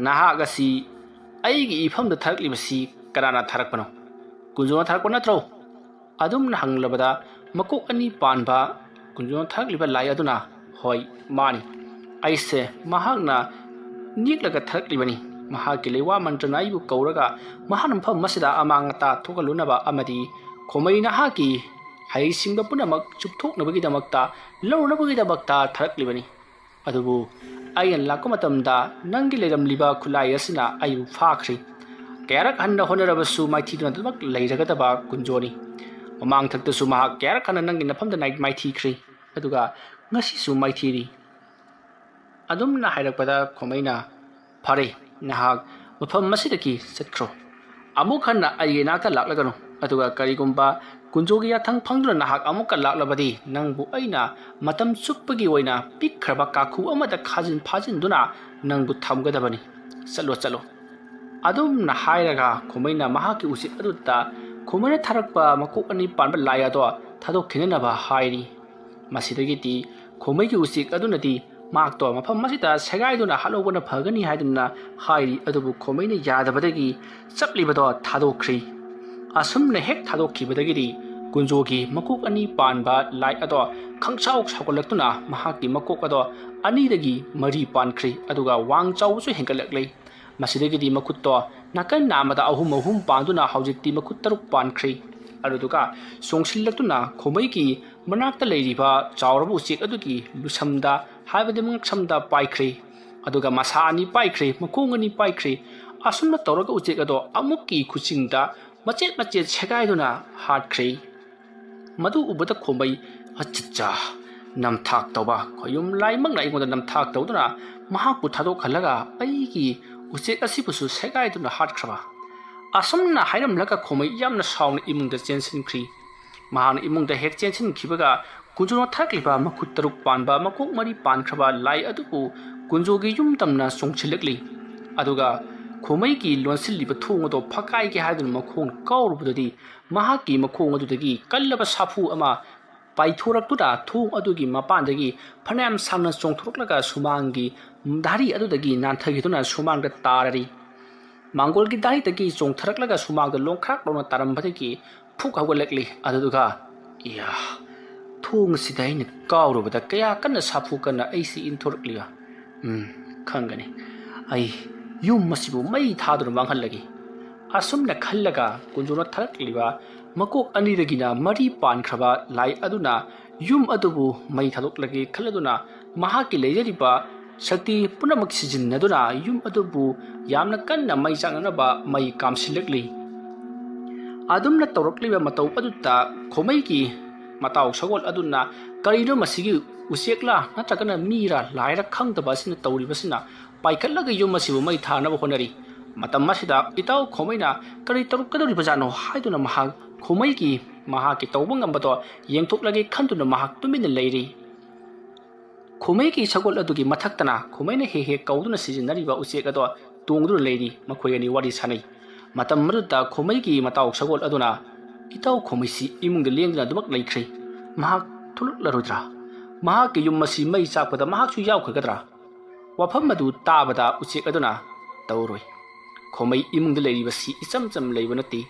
ꯅꯍꯥꯛ ꯑꯁꯤ ꯑꯩꯒꯤ ꯏꯐꯝꯗ ꯊꯥꯔꯛꯂꯤꯕꯁꯤ ꯀꯅꯥꯅ ꯊꯥꯔꯛꯄꯅꯣ? ꯀꯨꯟꯖꯣꯅ ꯊꯥꯔꯛꯄ ꯅꯠꯇ꯭ꯔꯣ?" ꯑꯗꯨꯝꯅ ꯍꯪꯂꯕꯗ ꯃꯀꯣꯛ ꯑꯅꯤ ꯄꯥꯟꯕ ꯀꯨꯟꯖꯣꯅ ꯊꯥꯔꯛꯂꯤꯕ ꯂꯥꯏ ꯑꯗꯨꯅ, "ꯍꯣꯏ, ꯃꯥꯅꯤ꯫ ꯑꯩꯁꯦ ꯃꯍꯥꯛꯅ ꯅꯦꯛꯂꯒ ꯊꯥꯔꯛꯂꯤꯕꯅꯤ꯫ ꯃꯍꯥꯛꯀꯤ ꯂꯩꯋꯥ ꯃꯟꯇ꯭ꯔꯅ ꯑꯩꯕꯨ ꯀꯧꯔꯒ ꯃꯍꯥꯛꯅ ꯃꯐꯝ ꯑꯁꯤꯗ ꯑꯃꯥꯡ ꯑꯇꯥ ꯊꯣꯛꯍꯜꯂꯨꯅꯕ ꯑꯃꯗꯤ ꯈꯣꯃꯩ ꯅꯍꯥꯛꯀꯤ ꯍꯩꯁꯤꯡꯕ ꯄꯨꯝꯅꯃꯛ ꯆꯨꯞꯊꯣꯛꯅꯕꯒꯤꯗꯃꯛꯇ, ꯂꯧꯅꯕꯒꯤꯗꯃꯛꯇ ꯊꯥꯔꯛꯂꯤꯕꯅꯤ꯫ ꯑꯗꯨꯕꯨ ꯑꯩꯅ ꯂꯥꯛꯄ ꯃꯇꯝꯗ ꯅꯪꯒꯤ ꯂꯩꯔꯝꯂꯤꯕ ꯈꯨꯠꯂꯥꯏ ꯑꯁꯤꯅ ꯑꯩꯕꯨ ꯐꯥꯈ꯭ꯔꯤ꯫ ꯀꯌꯥꯔꯛ ꯍꯟꯅ ꯍꯣꯠꯅꯔꯕꯁꯨ ꯃꯥꯏꯊꯤꯗꯨꯅ ꯑꯗꯨꯃꯛ ꯂꯩꯔꯒꯗꯕ ꯀꯨꯟꯖꯣꯅꯤ꯫ ꯃꯃꯥꯡ ꯊꯛꯇꯁꯨ ꯃꯍꯥꯛ ꯀꯌꯥꯔꯛ ꯍꯟꯅ ꯅꯪꯒꯤ ꯅꯐꯝꯗ ꯅꯥꯏ-, ꯃꯥꯏꯊꯤꯈ꯭ꯔꯤ, ꯑꯗꯨꯒ ꯉꯁꯤꯁꯨ ꯃꯥꯏꯊꯤꯔꯤ꯫" ꯑꯗꯨꯝꯅ ꯍꯥꯏꯔꯛꯄꯗ ꯈꯣꯃꯩꯅ, "ꯐꯔꯦ, ꯅꯍꯥꯛ ꯃꯐꯝ ꯑꯁꯤꯗꯒꯤ ꯆꯠꯈ꯭ꯔꯣ꯫ ꯑꯃꯨꯛ ꯍꯟꯅ ꯑꯩꯒꯤ ꯅꯥꯛꯇ ꯂꯥꯛꯂꯒꯅꯨ꯫ ꯑꯗꯨꯒ ꯀꯔꯤꯒꯨꯝꯕ "ꯀꯨꯟꯖꯣꯒꯤ ꯌꯥꯊꯪ ꯐꯪꯗꯨꯅ ꯅꯍꯥꯛ ꯑꯃꯨꯛꯀ ꯂꯥꯛꯂꯕꯗꯤ, ꯅꯪꯕꯨ ꯑꯩꯅ ꯃꯇꯝ ꯆꯨꯞꯄꯒꯤ ꯑꯣꯏꯅ ꯄꯤꯛꯈ꯭ꯔꯕ ꯀꯥꯈꯨ ꯑꯃꯗ ꯈꯥꯖꯤꯟ ꯐꯥꯖꯤꯟꯗꯨꯅ ꯅꯪꯕꯨ ꯊꯝꯒꯗꯕꯅꯤ꯫ ꯆꯠꯂꯣ, ꯆꯠꯂꯣ꯫" ꯑꯗꯨꯝꯅ ꯍꯥꯏꯔꯒ ꯈꯣꯃꯩꯅ ꯃꯍꯥꯛꯀꯤ ꯎꯆꯦꯛ ꯑꯗꯨꯗ ꯈꯣꯃꯩꯅ ꯊꯥꯔꯛꯄ ꯃꯀꯣꯛ ꯑꯅꯤ ꯄꯥꯟꯕ ꯂꯥꯏ ꯑꯗꯣ ꯊꯥꯗꯣꯛꯈꯤꯅꯅꯕ ꯍꯥꯏꯔꯤ꯫ ꯃꯁꯤꯗꯒꯤꯗꯤ ꯈꯣꯃꯩꯒꯤ ꯎꯆꯦꯛ ꯑꯗꯨꯅꯗꯤ ꯃꯍꯥꯛꯇꯣ ꯃꯐꯝ ꯑꯁꯤꯗ ꯁꯦꯒꯥꯏꯗꯨꯅ ꯍꯥꯠꯍꯧꯕꯅ ꯐꯒꯅꯤ ꯍꯥꯏꯗꯨꯅ ꯍꯥꯏꯔꯤ꯫ ꯑꯗꯨꯕꯨ ꯈꯣꯃꯩꯅ ꯌꯥꯗꯕꯗꯒꯤ ꯆꯞꯂꯤꯕꯗꯣ ꯊꯥꯗꯣꯛꯈ꯭ꯔꯤ꯫ ꯑꯁꯨꯝꯅ ꯍꯦꯛ ꯊꯥꯗꯣꯛꯈꯤꯕꯗꯒꯤꯗꯤ ꯀꯨꯟꯖꯣꯒꯤ ꯃꯀꯣꯛ ꯑꯅꯤ ꯄꯥꯟꯕ ꯂꯥꯏ ꯑꯗꯣ ꯈꯪꯁꯥꯎ ꯁꯥꯎꯒꯠꯂꯛꯇꯨꯅ ꯃꯍꯥꯛꯀꯤ ꯃꯀꯣꯛ ꯑꯗꯣ ꯑꯅꯤꯗꯒꯤ ꯃꯔꯤ ꯄꯥꯟꯈ꯭ꯔꯤ꯫ ꯑꯗꯨꯒ ꯋꯥꯡ ꯆꯥꯎꯕꯁꯨ ꯍꯦꯟꯒꯠꯂꯛꯂꯤ꯫ ꯃꯁꯤꯗꯒꯤꯗꯤ ꯃꯈꯨꯠꯇꯣ ꯅꯥꯀꯟ ꯅꯥꯝꯃꯗ ꯑꯍꯨꯝ ꯑꯍꯨꯝ ꯄꯥꯟꯗꯨꯅ ꯍꯧꯖꯤꯛꯇꯤ ꯃꯈꯨꯠ ꯇꯔꯨꯛ ꯄꯥꯟꯈ꯭ꯔꯤ꯫ ꯑꯗꯨꯗꯨꯒ ꯆꯣꯡꯁꯤꯜꯂꯛꯇꯨꯅ ꯈꯣꯃꯩꯒꯤ ꯃꯅꯥꯛꯇ ꯂꯩꯔꯤꯕ ꯆꯥꯎꯔꯕ ꯎꯆꯦꯛ ꯑꯗꯨꯒꯤ ꯂꯨꯁꯝꯗ, ꯍꯥꯏꯕꯗꯤ ꯃꯉꯛꯁꯝꯗ ꯄꯥꯏꯈ꯭ꯔꯤ꯫ ꯑꯗꯨꯒ ꯃꯁꯥ ꯑꯅꯤ ꯄꯥꯏꯈ꯭ꯔꯤ, ꯃꯈꯣꯡ ꯑꯅꯤ ꯄꯥꯏꯈ꯭ꯔꯤ꯫ ꯑꯁꯨꯝꯅ ꯇꯧꯔꯒ ꯎꯆꯦꯛ ꯑꯗꯣ ꯑꯃꯨꯛꯀꯤ ꯈꯨꯆꯤꯡꯗ ꯃꯆꯦꯠ ꯃꯆꯦꯠ ꯁꯦꯒꯥꯏꯗꯨꯅ ꯍꯥꯠꯈ꯭ꯔꯤ꯫ ꯃꯗꯨ ꯎꯕꯗ ꯈꯣꯃꯩ, "ꯑꯆꯠꯆꯥ, ꯅꯝꯊꯥꯛ ꯇꯧꯕ, ꯈꯣꯌꯨꯝ ꯂꯥꯏꯃꯛꯅ ꯑꯩꯉꯣꯟꯗ ꯅꯝꯊꯥꯛ ꯇꯧꯗꯨꯅ ꯃꯍꯥꯛꯄꯨ ꯊꯥꯗꯣꯛꯍꯜꯂꯒ ꯑꯩꯒꯤ ꯎꯆꯦꯛ ꯑꯁꯤꯕꯨꯁꯨ ꯁꯦꯒꯥꯏꯗꯨꯅ ꯍꯥꯠꯈ꯭ꯔꯕ?" ꯑꯁꯨꯝꯅ ꯍꯥꯏꯔꯝꯂꯒ ꯈꯣꯃꯩ ꯌꯥꯝꯅ ꯁꯥꯎꯅ ꯏꯃꯨꯡꯗ ꯆꯦꯟꯁꯤꯟꯈ꯭ꯔꯤ꯫ ꯃꯍꯥꯛꯅ ꯏꯃꯨꯡꯗ ꯍꯦꯛ ꯆꯦꯟꯁꯤꯟꯈꯤꯕꯒ ꯀꯨꯟꯖꯣꯅ ꯊꯥꯔꯛꯂꯤꯕ ꯃꯈꯨꯠ ꯇꯔꯨꯛ ꯄꯥꯟꯕ, ꯃꯀꯣꯛ ꯃꯔꯤ ꯄꯥꯟꯈ꯭ꯔꯕ ꯂꯥꯏ ꯑꯗꯨꯕꯨ ꯀꯨꯟꯖꯣꯒꯤ ꯌꯨꯝ ꯇꯝꯅ ꯆꯣꯡꯁꯤꯜꯂꯛꯂꯤ꯫ ꯑꯗꯨꯒ ꯈꯣꯃꯩꯒꯤ ꯂꯣꯟꯁꯤꯜꯂꯤꯕ ꯊꯣꯡ ꯑꯗꯣ ꯐꯛꯀꯥꯏꯒꯦ ꯍꯥꯏꯗꯨꯅ ꯃꯈꯣꯡ ꯀꯥꯎꯔꯨꯕꯗꯗꯤ ꯃꯍꯥꯛꯀꯤ ꯃꯈꯣꯡ ꯑꯗꯨꯗꯒꯤ ꯀꯜꯂꯕ ꯁꯥꯐꯨ ꯑꯃ ꯄꯥꯏꯊꯣꯔꯛꯇꯨꯅ ꯊꯣꯡ ꯑꯗꯨꯒꯤ ꯃꯄꯥꯟꯗꯒꯤ ꯐꯅꯌꯥꯝ ꯁꯥꯡꯅ ꯆꯣꯡꯊꯣꯔꯛꯂꯒ ꯁꯨꯃꯥꯡꯒꯤ ꯙꯥꯔꯤ ꯑꯗꯨꯗꯒꯤ ꯅꯥꯟꯊꯈꯤꯗꯨꯅ ꯁꯨꯃꯥꯡꯗ ꯇꯥꯔꯔꯤ꯫ ꯃꯥꯡꯒꯣꯜꯒꯤ ꯙꯥꯔꯤꯗꯒꯤ ꯆꯣꯡꯊꯔꯛꯂꯒ ꯁꯨꯃꯥꯡꯗ ꯂꯣꯡꯈ꯭ꯔꯥꯛ ꯂꯥꯎꯅ ꯇꯥꯔꯝꯕꯗꯒꯤ ꯐꯨꯛ ꯍꯧꯒꯠꯂꯛꯂꯤ꯫ ꯑꯗꯨꯗꯨꯒ, "ꯏꯌꯥ, ꯊꯣꯡ ꯑꯁꯤꯗ ꯑꯩꯅ ꯀꯥꯎꯔꯨꯕꯗ ꯀꯌꯥ ꯀꯟꯅ ꯁꯥꯐꯨ ꯀꯟꯅ ꯑꯩꯁꯤ ꯏꯟꯊꯣꯔꯛꯂꯤꯕ? ꯎꯝ, ꯈꯪꯒꯅꯤ꯫ ꯑꯩ ꯌꯨꯝ ꯑꯁꯤꯕꯨ ꯃꯩ ꯊꯥꯗꯨꯅ ꯃꯥꯡꯍꯜꯂꯒꯦ꯫" ꯑꯁꯨꯝꯅ ꯈꯜꯂꯒ ꯀꯨꯟꯖꯣꯅ ꯊꯥꯔꯛꯂꯤꯕ ꯃꯀꯣꯛ ꯑꯅꯤꯗꯒꯤꯅ ꯃꯔꯤ ꯄꯥꯟꯈ꯭ꯔꯕ ꯂꯥꯏ ꯑꯗꯨꯅ ꯌꯨꯝ ꯑꯗꯨꯕꯨ ꯃꯩ ꯊꯥꯗꯣꯛꯂꯒꯦ ꯈꯜꯂꯗꯨꯅ ꯃꯍꯥꯛꯀꯤ ꯂꯩꯖꯔꯤꯕ ꯁꯛꯇꯤ ꯄꯨꯝꯅꯃꯛ ꯁꯤꯖꯤꯟꯅꯗꯨꯅ ꯌꯨꯝ ꯑꯗꯨꯕꯨ ꯌꯥꯝꯅ ꯀꯟꯅ ꯃꯩ ꯆꯥꯛꯅꯅꯕ ꯃꯩ ꯀꯥꯝꯁꯤꯜꯂꯛꯂꯤ꯫ ꯑꯗꯨꯝꯅ ꯇꯧꯔꯛꯂꯤꯕ ꯃꯇꯧ ꯑꯗꯨꯗ ꯈꯣꯃꯩꯒꯤ ꯃꯇꯥꯎ ꯁꯒꯣꯜ ꯑꯗꯨꯅ, "ꯀꯔꯤꯅꯣ ꯃꯁꯤꯒꯤ ꯎꯆꯦꯛꯂꯥ ꯅꯠꯇ꯭ꯔꯒꯅ ꯃꯤꯔꯥ ꯂꯥꯏꯔꯥ ꯈꯪꯗꯕ ꯑꯁꯤꯅ ꯇꯧꯔꯤꯕꯁꯤꯅ ꯄꯥꯏꯈꯠꯂꯒ ꯌꯨꯝ ꯑꯁꯤꯕꯨ ꯃꯩ ꯊꯥꯅꯕ ꯍꯣꯠꯅꯔꯤ?" ꯃꯇꯝ ꯑꯁꯤꯗ ꯏꯇꯥꯎ ꯈꯣꯃꯩꯅ ꯀꯔꯤ ꯇꯧꯔꯛꯀꯗꯧꯔꯤꯕꯖꯥꯠꯅꯣ ꯍꯥꯏꯗꯨꯅ ꯃꯍꯥꯛ ꯈꯣꯃꯩꯒꯤ ꯃꯍꯥꯛꯀꯤ ꯇꯧꯕ ꯉꯝꯕꯗꯣ ꯌꯦꯡꯊꯣꯛꯂꯒꯦ ꯈꯟꯗꯨꯅ ꯃꯍꯥꯛ ꯇꯨꯃꯤꯟꯅ ꯂꯩꯔꯤ꯫ ꯈꯣꯃꯩꯒꯤ ꯁꯒꯣꯜ ꯑꯗꯨꯒꯤ ꯃꯊꯛꯇꯅ ꯈꯣꯃꯩꯅ ꯍꯦꯛ ꯍꯦꯛ ꯀꯧꯗꯨꯅ ꯁꯤꯖꯤꯟꯅꯔꯤꯕ ꯎꯆꯦꯛ ꯑꯗꯣ ꯇꯣꯡꯗꯨꯅ ꯂꯩꯔꯤ꯫ ꯃꯈꯣꯏ ꯑꯅꯤ ꯋꯥꯔꯤ ꯁꯥꯟꯅꯩ꯫ ꯃꯇꯝ ꯑꯗꯨꯗ ꯈꯣꯃꯩꯒꯤ ꯃꯇꯥꯎ ꯁꯒꯣꯜ ꯑꯗꯨꯅ, "ꯏꯇꯥꯎ ꯈꯣꯃꯩꯁꯤ ꯏꯃꯨꯡꯗ ꯂꯦꯡꯗꯨꯅ ꯑꯗꯨꯃꯛ ꯂꯩꯈ꯭ꯔꯦ꯫ ꯃꯍꯥꯛ ꯊꯣꯛꯂꯛꯂꯔꯣꯏꯗ꯭ꯔꯥ? ꯃꯍꯥꯛꯀꯤ ꯌꯨꯝ ꯑꯁꯤ ꯃꯩ ꯆꯥꯛꯄꯗ ꯃꯍꯥꯛꯁꯨ ꯌꯥꯎꯈ꯭ꯔꯒꯗ꯭ꯔꯥ?" ꯋꯥꯐꯝ ꯑꯗꯨ ꯇꯥꯕꯗ ꯎꯆꯦꯛ ꯑꯗꯨꯅ, "ꯇꯧꯔꯣꯏ꯫ ꯈꯣꯃꯩ ꯏꯃꯨꯡꯗ ꯂꯩꯔꯤꯕꯁꯤ ꯏꯆꯝ ꯆꯝ ꯂꯩꯕ ꯅꯠꯇꯦ꯫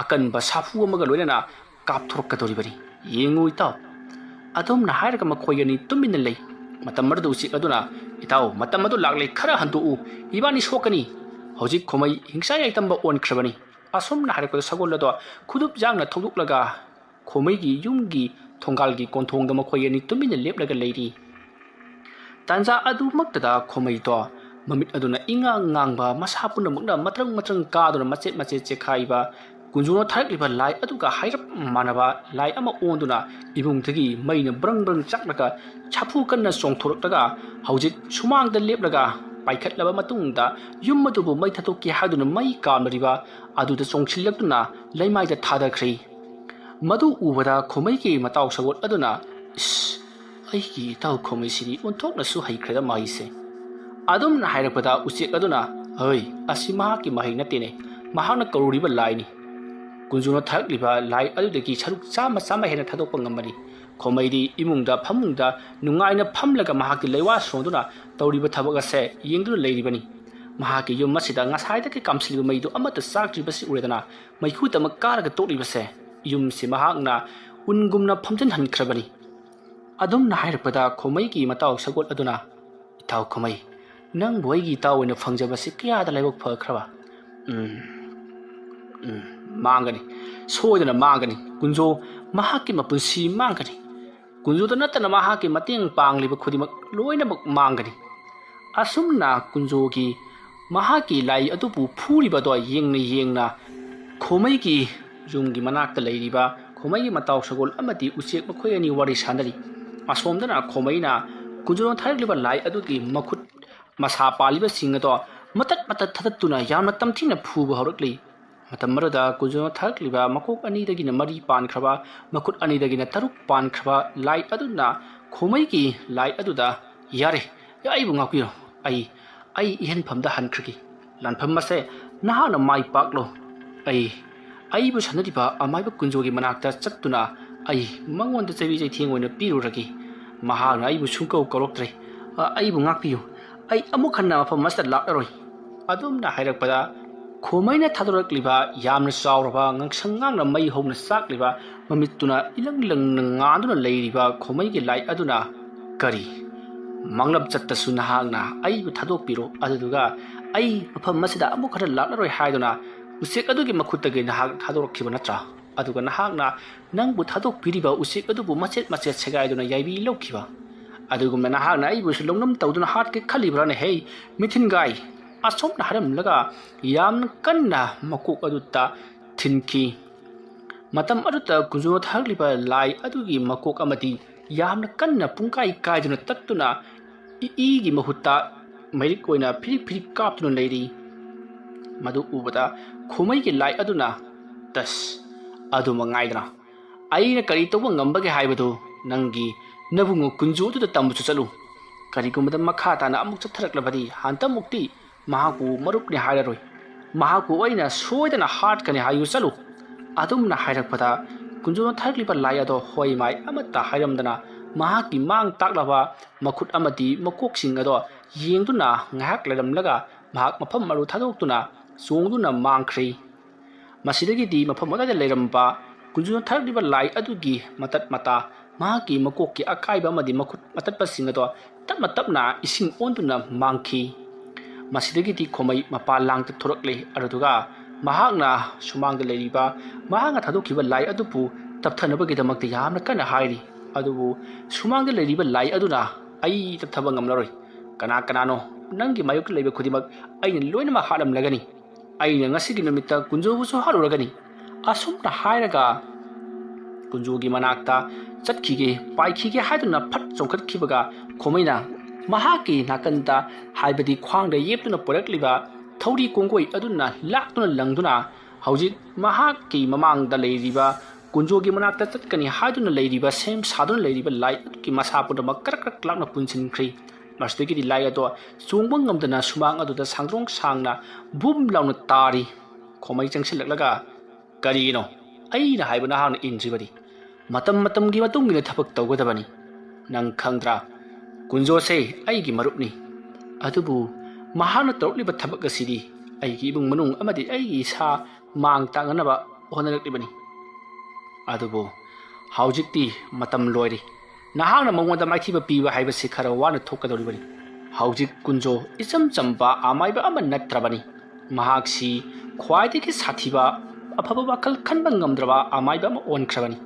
ꯑꯀꯟꯕ ꯁꯥꯐꯨ ꯑꯃꯒ ꯂꯣꯏꯅꯅ ꯀꯥꯞꯊꯣꯔꯛꯀꯗꯧꯔꯤꯕꯅꯤ꯫ ꯌꯦꯡꯉꯨ ꯏꯇꯥꯎ꯫" ꯑꯗꯨꯝꯅ ꯍꯥꯏꯔꯒ ꯃꯈꯣꯏ ꯑꯅꯤ ꯇꯨꯃꯤꯟꯅ ꯂꯩ꯫ ꯃꯇꯝ ꯑꯗꯨꯗ ꯎꯆꯦꯛ ꯑꯗꯨꯅ, "ꯏꯇꯥꯎ, ꯃꯇꯝ ꯑꯗꯨ ꯂꯥꯛꯂꯦ, ꯈꯔ ꯍꯟꯗꯣꯛꯎ, ꯏꯕꯥꯅꯤ ꯁꯣꯛꯀꯅꯤ꯫ ꯍꯧꯖꯤꯛ ꯈꯣꯃꯩ ꯍꯤꯡꯆꯥ ꯌꯥꯏꯇꯝꯕ ꯑꯣꯟꯈ꯭ꯔꯕꯅꯤ꯫" ꯑꯁꯨꯝꯅ ꯍꯥꯏꯔꯛꯄꯗ ꯁꯒꯣꯜ ꯑꯗꯣ ꯈꯨꯗꯨꯞ ꯌꯥꯡꯅ ꯊꯧꯗꯣꯛꯂꯒ ꯈꯣꯃꯩꯒꯤ ꯌꯨꯝꯒꯤ ꯊꯣꯡꯒꯥꯜꯒꯤ ꯀꯣꯟꯊꯣꯡꯗ ꯃꯈꯣꯏ ꯑꯅꯤ ꯇꯨꯃꯤꯟꯅ ꯂꯦꯞꯂꯒ ꯂꯩꯔꯤ꯫ ꯇꯥꯟꯖꯥ ꯑꯗꯨꯃꯛꯇꯗ ꯈꯣꯃꯩꯗꯣ ꯃꯃꯤꯠ ꯑꯗꯨꯅ ꯏꯉꯥꯡ ꯉꯥꯡꯕ, ꯃꯁꯥ ꯄꯨꯝꯅꯃꯛꯅ ꯃꯇ꯭ꯔꯪ ꯃꯇ꯭ꯔꯪ ꯀꯥꯗꯨꯅ ꯃꯆꯦꯠ ꯃꯆꯦꯠ ꯆꯦꯈꯥꯏꯕ, ꯀꯨꯟꯖꯣꯅ ꯊꯥꯔꯛꯂꯤꯕ ꯂꯥꯏ ꯑꯗꯨꯒ ꯍꯥꯏꯔꯞ ꯃꯥꯟꯅꯕ ꯂꯥꯏ ꯑꯃ ꯑꯣꯟꯗꯨꯅ ꯏꯃꯨꯡꯗꯒꯤ ꯃꯩꯅ ꯕ꯭ꯔꯪ ꯕ꯭ꯔꯪ ꯆꯥꯛꯂꯒ ꯁꯥꯐꯨ ꯀꯟꯅ ꯆꯣꯡꯊꯣꯔꯛꯂꯒ ꯍꯧꯖꯤꯛ ꯁꯨꯃꯥꯡꯗ ꯂꯦꯞꯂꯒ ꯄꯥꯏꯈꯠꯂꯕ ꯃꯇꯨꯡꯗ ꯌꯨꯝ ꯑꯗꯨꯕꯨ ꯃꯩ ꯊꯥꯗꯣꯛꯀꯦ ꯍꯥꯏꯗꯨꯅ ꯃꯩ ꯀꯥꯝꯂꯤꯕ ꯑꯗꯨꯗ ꯆꯣꯡꯁꯤꯜꯂꯛꯇꯨꯅ ꯂꯩꯃꯥꯏꯗ ꯊꯥꯗꯈ꯭ꯔꯦ꯫ ꯃꯗꯨ ꯎꯕꯗ ꯈꯣꯃꯩꯒꯤ ꯃꯇꯥꯎ ꯁꯒꯣꯜ ꯑꯗꯨꯅ, "ꯏꯁ, ꯑꯩꯒꯤ ꯏꯇꯥꯎ ꯈꯣꯃꯩꯁꯤꯗꯤ ꯑꯣꯟꯊꯣꯛꯅꯁꯨ ꯍꯩꯈ꯭ꯔꯦꯗ ꯃꯍꯩꯁꯦ꯫" ꯑꯗꯨꯝꯅ ꯍꯥꯏꯔꯛꯄꯗ ꯎꯆꯦꯛ ꯑꯗꯨꯅ, "ꯍꯩ, ꯑꯁꯤ ꯃꯍꯥꯛꯀꯤ ꯃꯍꯩ ꯅꯠꯇꯦꯅꯦ, ꯃꯍꯥꯛꯅ ꯀꯧꯔꯨꯔꯤꯕ ꯂꯥꯏꯅꯤ꯫ ꯀꯨꯟꯖꯣꯅ ꯊꯥꯔꯛꯂꯤꯕ ꯂꯥꯏ ꯑꯗꯨꯗꯒꯤ ꯁꯔꯨꯛ ꯆꯥꯝꯃ ꯆꯥꯝꯃ ꯍꯦꯟꯅ ꯊꯥꯗꯣꯛꯄ ꯉꯝꯕꯅꯤ꯫ ꯈꯣꯃꯩꯗꯤ ꯏꯃꯨꯡꯗ ꯐꯃꯨꯡꯗ ꯅꯨꯡꯉꯥꯏꯅ ꯐꯝꯂꯒ ꯃꯍꯥꯛꯀꯤ ꯂꯩꯋꯥ ꯁꯣꯟꯗꯨꯅ ꯇꯧꯔꯤꯕ ꯊꯕꯛ ꯑꯁꯦ ꯌꯦꯡꯗꯨꯅ ꯂꯩꯔꯤꯕꯅꯤ꯫ ꯃꯍꯥꯛꯀꯤ ꯌꯨꯝ ꯑꯁꯤꯗ ꯉꯁꯥꯏꯗꯒꯤ ꯀꯥꯝꯁꯤꯜꯂꯤꯕ ꯃꯩꯗꯨ ꯑꯃꯠꯇ ꯆꯥꯛꯇ꯭ꯔꯤꯕꯁꯤ ꯎꯔꯦꯗꯅ, ꯃꯩꯈꯨ ꯇꯃꯛ ꯀꯥꯔꯒ ꯇꯣꯛꯂꯤꯕꯁꯦ꯫ ꯌꯨꯝꯁꯤ ꯃꯍꯥꯛꯅ ꯎꯟꯒꯨꯝꯅ ꯐꯝꯖꯤꯟꯍꯟꯈ꯭ꯔꯕꯅꯤ꯫" ꯑꯗꯨꯝꯅ ꯍꯥꯏꯔꯛꯄꯗ ꯈꯣꯃꯩꯒꯤ ꯃꯇꯥꯎ ꯁꯒꯣꯜ ꯑꯗꯨꯅ, "ꯏꯇꯥꯎ ꯈꯣꯃꯩ, ꯅꯪꯕꯨ ꯑꯩꯒꯤ ꯏꯇꯥꯎ ꯑꯣꯏꯅ ꯐꯪꯖꯕꯁꯤ ꯀꯌꯥꯗ ꯂꯥꯏꯕꯛ ꯐꯈ꯭ꯔꯕ꯫ ꯎꯝ, ꯎꯝ, ꯃꯥꯡꯒꯅꯤ, ꯁꯣꯏꯗꯅ ꯃꯥꯡꯒꯅꯤ꯫ ꯀꯨꯟꯖꯣ ꯃꯍꯥꯛꯀꯤ ꯃꯄꯨꯟꯁꯤ ꯃꯥꯡꯒꯅꯤ꯫ ꯀꯨꯟꯖꯣꯗ ꯅꯠꯇꯅ ꯃꯍꯥꯛꯀꯤ ꯃꯇꯦꯡ ꯄꯥꯡꯂꯤꯕ ꯈꯨꯗꯤꯡꯃꯛ ꯂꯣꯏꯅꯃꯛ ꯃꯥꯡꯒꯅꯤ꯫" ꯑꯁꯨꯝꯅ ꯀꯨꯟꯖꯣꯒꯤ ꯃꯍꯥꯛꯀꯤ ꯂꯥꯏ ꯑꯗꯨꯕꯨ ꯐꯨꯔꯤꯕꯗꯣ ꯌꯦꯡꯅ ꯌꯦꯡꯅ ꯈꯣꯃꯩꯒꯤ ꯌꯨꯝꯒꯤ ꯃꯅꯥꯛꯇ ꯂꯩꯔꯤꯕ ꯈꯣꯃꯩꯒꯤ ꯃꯇꯥꯎ ꯁꯒꯣꯜ ꯑꯃꯗꯤ ꯎꯆꯦꯛ ꯃꯈꯣꯏ ꯑꯅꯤ ꯋꯥꯔꯤ ꯁꯥꯟꯅꯔꯤ꯫ ꯑꯁꯣꯝꯗꯅ ꯈꯣꯃꯩꯅ ꯀꯨꯟꯖꯣꯅ ꯊꯥꯔꯛꯂꯤꯕ ꯂꯥꯏ ꯑꯗꯨꯒꯤ ꯃꯈꯨꯠ ꯃꯁꯥ ꯄꯥꯜꯂꯤꯕꯁꯤꯡ ꯑꯗꯣ ꯃꯇꯠ ꯃꯇꯠ ꯊꯥꯗꯠꯇꯨꯅ ꯌꯥꯝꯅ ꯇꯝꯊꯤꯅ ꯐꯨꯕ ꯍꯧꯔꯛꯂꯤ꯫ ꯃꯇꯝ ꯑꯗꯨꯗ ꯀꯨꯟꯖꯣꯅ ꯊꯥꯔꯛꯂꯤꯕ ꯃꯀꯣꯛ ꯑꯅꯤꯗꯒꯤꯅ ꯃꯔꯤ ꯄꯥꯟꯈ꯭ꯔꯕ, ꯃꯈꯨꯠ ꯑꯅꯤꯗꯒꯤꯅ ꯇꯔꯨꯛ ꯄꯥꯟꯈ꯭ꯔꯕ ꯂꯥꯏ ꯑꯗꯨꯅ ꯈꯣꯃꯩꯒꯤ ꯂꯥꯏ ꯑꯗꯨꯗ, "ꯌꯥꯔꯦ, ꯑꯩꯕꯨ ꯉꯥꯛꯄꯤꯔꯣ꯫ ꯑꯩ, ꯑꯩ ꯏꯍꯟꯐꯝꯗ ꯍꯟꯈ꯭ꯔꯒꯦ꯫ ꯂꯥꯟꯐꯝ ꯑꯁꯦ ꯅꯍꯥꯛꯅ ꯃꯥꯏ ꯄꯥꯛꯂꯣ꯫ ꯑꯩ, ꯑꯩꯕꯨ ꯁꯥꯟꯅꯔꯤꯕ ꯑꯃꯥꯏꯕ ꯀꯨꯟꯖꯣꯒꯤ ꯃꯅꯥꯛꯇ ꯆꯠꯇꯨꯅ ꯑꯩ ꯃꯉꯣꯟꯗ ꯆꯩꯕꯤ ꯆꯩꯊꯦꯡ ꯑꯣꯏꯅ ꯄꯤꯔꯨꯔꯒꯦ꯫ ꯃꯍꯥꯛꯅ ꯑꯩꯕꯨ ꯁꯨꯡꯀꯧ ꯀꯧꯔꯛꯇ꯭ꯔꯦ꯫ ꯑ, ꯑꯩꯕꯨ ꯉꯥꯛꯄꯤꯌꯨ꯫ ꯑꯩ ꯑꯃꯨꯛ ꯍꯟꯅ ꯃꯐꯝ ꯑꯁꯤꯗ ꯂꯥꯛꯂꯔꯣꯏ"꯫ ꯑꯗꯨꯝꯅ ꯍꯥꯏꯔꯛꯄꯗ, ꯈꯣꯃꯩꯅ ꯊꯥꯗꯣꯔꯛꯂꯤꯕ ꯌꯥꯝꯅ ꯆꯥꯎꯔꯕ, ꯉꯥꯡꯁꯪ ꯉꯥꯡꯅ ꯃꯩ ꯍꯧꯅ ꯆꯥꯛꯂꯤꯕ ꯃꯃꯤꯠꯇꯨꯅ ꯏꯂꯪ ꯂꯪꯅ ꯉꯥꯟꯗꯨꯅ ꯂꯩꯔꯤꯕ ꯈꯣꯃꯩꯒꯤ ꯂꯥꯏ ꯑꯗꯨꯅ, "ꯀꯔꯤ? ꯃꯪꯂꯞ ꯆꯠꯇꯁꯨ ꯅꯍꯥꯛꯅ ꯑꯩꯕꯨ ꯊꯥꯗꯣꯛꯄꯤꯔꯣ, ꯑꯗꯨꯗꯨꯒ ꯑꯩ ꯃꯐꯝ ꯑꯁꯤꯗ ꯑꯃꯨꯛ ꯍꯟꯅ ꯂꯥꯛꯂꯔꯣꯏ ꯍꯥꯏꯗꯨꯅ ꯎꯆꯦꯛ ꯑꯗꯨꯒꯤ ꯃꯈꯨꯠꯇꯒꯤ ꯅꯍꯥꯛ ꯊꯥꯗꯣꯔꯛꯈꯤꯕ ꯅꯠꯇ꯭ꯔꯥ? ꯑꯗꯨꯒ ꯅꯍꯥꯛꯅ ꯅꯪꯕꯨ ꯊꯥꯗꯣꯛꯄꯤꯔꯤꯕ ꯎꯆꯦꯛ ꯑꯗꯨꯕꯨ ꯃꯆꯦꯠ ꯃꯆꯦꯠ ꯁꯦꯒꯥꯏꯗꯨꯅ ꯌꯥꯏꯕꯤ ꯂꯧꯈꯤꯕ꯫ ꯑꯗꯨꯒꯨꯝꯅ ꯅꯍꯥꯛꯅ ꯑꯩꯕꯨꯁꯨ ꯂꯧꯅꯝ ꯇꯧꯗꯨꯅ ꯍꯥꯠꯀꯦ ꯈꯜꯂꯤꯕ꯭ꯔꯥꯅꯦ, ꯍꯦ ꯃꯤꯊꯤꯟꯒꯥꯏ?" ꯑꯁꯨꯝꯅ ꯍꯥꯏꯔꯝꯂꯒ ꯌꯥꯝꯅ ꯀꯟꯅ ꯃꯀꯣꯛ ꯑꯗꯨꯗ ꯊꯤꯟꯈꯤ꯫ ꯃꯇꯝ ꯑꯗꯨꯗ ꯀꯨꯟꯖꯣꯅ ꯊꯥꯔꯛꯂꯤꯕ ꯂꯥꯏ ꯑꯗꯨꯒꯤ ꯃꯀꯣꯛ ꯑꯃꯗꯤ ꯌꯥꯝꯅ ꯀꯟꯅ ꯄꯨꯡꯀꯥꯏ ꯀꯥꯏꯗꯨꯅ ꯇꯠꯇꯨꯅ ꯏ-, ꯏꯒꯤ ꯃꯍꯨꯠꯇ ꯃꯩꯔꯤꯛ ꯑꯣꯏꯅ ꯐꯤꯔꯤꯛ ꯐꯤꯔꯤꯛ ꯀꯥꯞꯇꯨꯅ ꯂꯩꯔꯤ꯫ ꯃꯗꯨ ꯎꯕꯗ ꯈꯣꯃꯩꯒꯤ ꯂꯥꯏ ꯑꯗꯨꯅ, "ꯇꯁ, ꯑꯗꯨꯃꯛ ꯉꯥꯏꯗꯅ ꯑꯩꯅ ꯀꯔꯤ ꯇꯧꯕ ꯉꯝꯕꯒꯦ ꯍꯥꯏꯕꯗꯨ ꯅꯪꯒꯤ ꯅꯕꯨꯡꯉꯣ ꯀꯨꯟꯖꯣ ꯑꯗꯨꯗ ꯇꯝꯕꯁꯨ ꯆꯠꯂꯨ꯫ ꯀꯔꯤꯒꯨꯝꯕꯗ ꯃꯈꯥ ꯇꯥꯅ ꯑꯃꯨꯛ ꯆꯠꯊꯔꯛꯂꯕꯗꯤ ꯍꯟꯇꯃꯨꯛꯇꯤ ꯃꯍꯥꯛꯄꯨ ꯃꯔꯨꯞꯅꯤ ꯍꯥꯏꯔꯔꯣꯏ꯫ ꯃꯍꯥꯛꯄꯨ ꯑꯩꯅ ꯁꯣꯏꯗꯅ ꯍꯥꯠꯀꯅꯤ ꯍꯥꯏꯌꯨ ꯆꯠꯂꯨ"꯫ ꯑꯗꯨꯝꯅ ꯍꯥꯏꯔꯛꯄꯗ ꯀꯨꯟꯖꯣꯅ ꯊꯥꯔꯛꯂꯤꯕ ꯂꯥꯏ ꯑꯗꯣ ꯍꯣꯏ ꯃꯥꯏ ꯑꯃꯠꯇ ꯍꯥꯏꯔꯝꯗꯅ ꯃꯍꯥꯛꯀꯤ ꯃꯥꯡ ꯇꯥꯛꯂꯕ ꯃꯈꯨꯠ ꯑꯃꯗꯤ ꯃꯀꯣꯛꯁꯤꯡ ꯑꯗꯣ ꯌꯦꯡꯗꯨꯅ ꯉꯥꯏꯍꯥꯛ ꯂꯩꯔꯝꯂꯒ ꯃꯍꯥꯛ ꯃꯐꯝ ꯑꯗꯨ ꯊꯥꯗꯣꯛꯇꯨꯅ ꯆꯣꯡꯗꯨꯅ ꯃꯥꯡꯈ꯭ꯔꯦ꯫ ꯃꯁꯤꯗꯒꯤꯗꯤ ꯃꯐꯝ ꯑꯗꯨꯗ ꯂꯩꯔꯝꯕ ꯀꯨꯟꯖꯣꯅ ꯊꯥꯔꯛꯂꯤꯕ ꯂꯥꯏ ꯑꯗꯨꯒꯤ ꯃꯇꯠ ꯃꯇꯥ, ꯃꯍꯥꯛꯀꯤ ꯃꯀꯣꯛꯀꯤ ꯑꯀꯥꯏꯕ ꯑꯃꯗꯤ ꯃꯈꯨꯠ ꯑꯇꯠꯄꯁꯤꯡ ꯑꯗꯣ ꯇꯞꯅ ꯇꯞꯅ ꯏꯁꯤꯡ ꯑꯣꯟꯗꯨꯅ ꯃꯥꯡꯈꯤ꯫ ꯃꯁꯤꯗꯒꯤꯗꯤ ꯈꯣꯃꯩ ꯃꯄꯥ ꯂꯥꯡꯗ ꯊꯣꯔꯛꯂꯦ꯫ ꯑꯗꯨꯗꯨꯒ ꯃꯍꯥꯛꯅ ꯁꯨꯃꯥꯡꯗ ꯂꯩꯔꯤꯕ ꯃꯍꯥꯛꯅ ꯊꯥꯗꯣꯛꯈꯤꯕ ꯂꯥꯏ ꯑꯗꯨꯕꯨ ꯇꯞꯊꯅꯕꯒꯤꯗꯃꯛꯇ ꯌꯥꯝꯅ ꯀꯟꯅ ꯍꯥꯏꯔꯤ꯫ ꯑꯗꯨꯕꯨ ꯁꯨꯃꯥꯡꯗ ꯂꯩꯔꯤꯕ ꯂꯥꯏ ꯑꯗꯨꯅ, "ꯑꯩ ꯇꯞꯊꯕ ꯉꯝꯂꯔꯣꯏ꯫ ꯀꯅꯥ ꯀꯅꯥꯅꯣ ꯅꯪꯒꯤ ꯃꯥꯌꯣꯛꯇ ꯂꯩꯕ ꯈꯨꯗꯤꯡꯃꯛ ꯑꯩꯅ ꯂꯣꯏꯅꯃꯛ ꯍꯥꯠꯂꯝꯂꯒꯅꯤ꯫ ꯑꯩꯅ ꯉꯁꯤꯒꯤ ꯅꯨꯃꯤꯠꯇ ꯀꯨꯟꯖꯣꯕꯨꯁꯨ ꯍꯥꯠꯂꯨꯔꯒꯅꯤ"꯫ ꯑꯁꯨꯝꯅ ꯍꯥꯏꯔꯒ ꯀꯨꯟꯖꯣꯒꯤ ꯃꯅꯥꯛꯇ ꯆꯠꯈꯤꯒꯦ, ꯄꯥꯏꯈꯤꯒꯦ ꯍꯥꯏꯗꯨꯅ ꯐꯠ ꯆꯣꯡꯈꯠꯈꯤꯕꯒ ꯈꯣꯃꯩꯅ ꯃꯍꯥꯛꯀꯤ ꯅꯥꯀꯟꯗ, ꯍꯥꯏꯕꯗꯤ ꯈ꯭ꯋꯥꯡꯗ ꯌꯦꯞꯇꯨꯅ ꯄꯨꯔꯛꯂꯤꯕ ꯊꯧꯔꯤ ꯀꯣꯡꯒꯣꯏ ꯑꯗꯨꯅ ꯂꯥꯛꯇꯨꯅ ꯂꯪꯗꯨꯅ ꯍꯧꯖꯤꯛ ꯃꯍꯥꯛꯀꯤ ꯃꯃꯥꯡꯗ ꯂꯩꯔꯤꯕ, ꯀꯨꯟꯖꯣꯒꯤ ꯃꯅꯥꯛꯇ ꯆꯠꯀꯅꯤ ꯍꯥꯏꯗꯨꯅ ꯂꯩꯔꯤꯕ, ꯁꯦꯝ ꯁꯥꯗꯨꯅ ꯂꯩꯔꯤꯕ ꯂꯥꯏꯠꯀꯤ ꯃꯁꯥ ꯄꯨꯝꯅꯃꯛ ꯀ꯭ꯔꯛ ꯀ꯭ꯔꯛ ꯂꯥꯎꯅ ꯄꯨꯟꯁꯤꯟꯈ꯭ꯔꯤ꯫ ꯃꯁꯤꯗꯒꯤꯗꯤ ꯂꯥꯏꯠ ꯑꯗꯣ ꯆꯣꯡꯕ ꯉꯝꯗꯅ ꯁꯨꯃꯥꯡ ꯑꯗꯨꯗ ꯁꯥꯡꯗ꯭ꯔꯣꯡ ꯁꯥꯡꯅ ꯕꯨꯝ ꯂꯥꯎꯅ ꯇꯥꯔꯤ꯫ ꯈꯣꯃꯩ ꯆꯪꯁꯤꯜꯂꯛꯂꯒ, "ꯀꯔꯤꯒꯤꯅꯣ? ꯑꯩꯅ ꯍꯥꯏꯕ ꯅꯍꯥꯛꯅ ꯏꯟꯗ꯭ꯔꯤꯕꯗꯤ? ꯃꯇꯝ ꯃꯇꯝꯒꯤ ꯃꯇꯨꯡ ꯏꯟꯅ ꯊꯕꯛ ꯇꯧꯒꯗꯕꯅꯤ꯫ ꯅꯪ ꯈꯪꯗ꯭ꯔꯥ? ꯀꯨꯟꯖꯣꯁꯦ ꯑꯩꯒꯤ ꯃꯔꯨꯞꯅꯤ꯫ ꯑꯗꯨꯕꯨ ꯃꯍꯥꯛꯅ ꯇꯧꯔꯛꯂꯤꯕ ꯊꯕꯛ ꯑꯁꯤꯗꯤ ꯑꯩꯒꯤ ꯏꯃꯨꯡ ꯃꯅꯨꯡ ꯑꯃꯗꯤ ꯑꯩꯒꯤ ꯏꯁꯥ ꯃꯥꯡ ꯇꯥꯛꯅꯅꯕ ꯍꯣꯠꯅꯔꯛꯂꯤꯕꯅꯤ꯫ ꯑꯗꯨꯕꯨ ꯍꯧꯖꯤꯛꯇꯤ ꯃꯇꯝ ꯂꯣꯏꯔꯦ꯫ ꯅꯍꯥꯛꯅ ꯃꯉꯣꯟꯗ ꯃꯥꯏꯊꯤꯕ ꯄꯤꯕ ꯍꯥꯏꯕꯁꯤ ꯈꯔ ꯋꯥꯅ ꯊꯣꯛꯀꯗꯧꯔꯤꯕꯅꯤ꯫ ꯍꯧꯖꯤꯛ ꯀꯨꯟꯖꯣ ꯏꯆꯝ ꯆꯝꯕ ꯑꯃꯥꯏꯕ ꯑꯃ ꯅꯠꯇ꯭ꯔꯕꯅꯤ꯫ ꯃꯍꯥꯛꯁꯤ ꯈ꯭ꯋꯥꯏꯗꯒꯤ ꯁꯥꯊꯤꯕ, ꯑꯐꯕ ꯋꯥꯈꯜ ꯈꯟꯕ ꯉꯝꯗ꯭ꯔꯕ ꯑꯃꯥꯏꯕ ꯑꯃ ꯑꯣꯟꯈ꯭ꯔꯕꯅꯤ꯫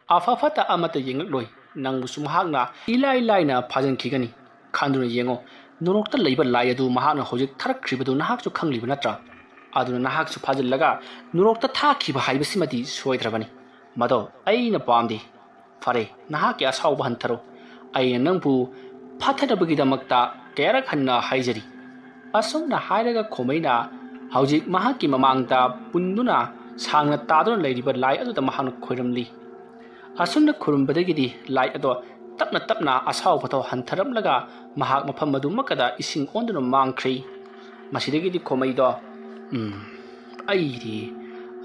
ꯑꯐ ꯐꯠꯇ ꯑꯃꯠꯇ ꯌꯦꯡꯂꯛꯂꯣꯏ꯫ ꯅꯪꯕꯨꯁꯨ ꯃꯍꯥꯛꯅ ꯏꯂꯥꯏ ꯂꯥꯏꯅ ꯐꯥꯖꯤꯟꯈꯤꯒꯅꯤ꯫ ꯈꯟꯗꯨꯅ ꯌꯦꯡꯉꯣ, ꯅꯣꯔꯣꯛꯇ ꯂꯩꯕ ꯂꯥꯏ ꯑꯗꯨ ꯃꯍꯥꯛꯅ ꯍꯧꯖꯤꯛ ꯊꯥꯔꯛꯈ꯭ꯔꯤꯕꯗꯨ ꯅꯍꯥꯛꯁꯨ ꯈꯪꯂꯤꯕ ꯅꯠꯇ꯭ꯔꯥ? ꯑꯗꯨꯅ ꯅꯍꯥꯛꯁꯨ ꯐꯥꯖꯤꯜꯂꯒ ꯅꯣꯔꯣꯛꯇ ꯊꯥꯈꯤꯕ ꯍꯥꯏꯕꯁꯤꯃꯗꯤ ꯁꯣꯏꯗ꯭ꯔꯕꯅꯤ꯫ ꯃꯗꯣ ꯑꯩꯅ ꯄꯥꯝꯗꯦ꯫ ꯐꯔꯦ, ꯅꯍꯥꯛꯀꯤ ꯑꯁꯥꯎꯕ ꯍꯟꯊꯔꯣ꯫ ꯑꯩꯅ ꯅꯪꯕꯨ ꯐꯊꯅꯕꯒꯤꯗꯃꯛꯇ ꯀꯌꯥꯔꯛ ꯍꯟꯅ ꯍꯥꯏꯖꯔꯤ꯫" ꯑꯁꯨꯝꯅ ꯍꯥꯏꯔꯒ ꯈꯣꯃꯩꯅ ꯍꯧꯖꯤꯛ ꯃꯍꯥꯛꯀꯤ ꯃꯃꯥꯡꯗ ꯄꯨꯟꯗꯨꯅ ꯁꯥꯡꯅ ꯇꯥꯗꯨꯅ ꯂꯩꯔꯤꯕ ꯂꯥꯏ ꯑꯗꯨꯗ ꯃꯍꯥꯛꯅ ꯈꯣꯏꯔꯝꯂꯤ꯫ ꯑꯁꯨꯝꯅ ꯈꯨꯔꯨꯝꯕꯗꯒꯤꯗꯤ ꯂꯥꯏ ꯑꯗꯣ ꯇꯞꯅ ꯇꯞꯅ ꯑꯁꯥꯎꯕꯗꯣ ꯍꯟꯊꯔꯝꯂꯒ ꯃꯍꯥꯛ ꯃꯐꯝ ꯑꯗꯨꯃꯛꯀꯗ ꯏꯁꯤꯡ ꯑꯣꯟꯗꯨꯅ ꯃꯥꯡꯈ꯭ꯔꯤ꯫ ꯃꯁꯤꯗꯒꯤꯗꯤ ꯈꯣꯃꯩꯗꯣ, "ꯎꯝ, ꯑꯩꯗꯤ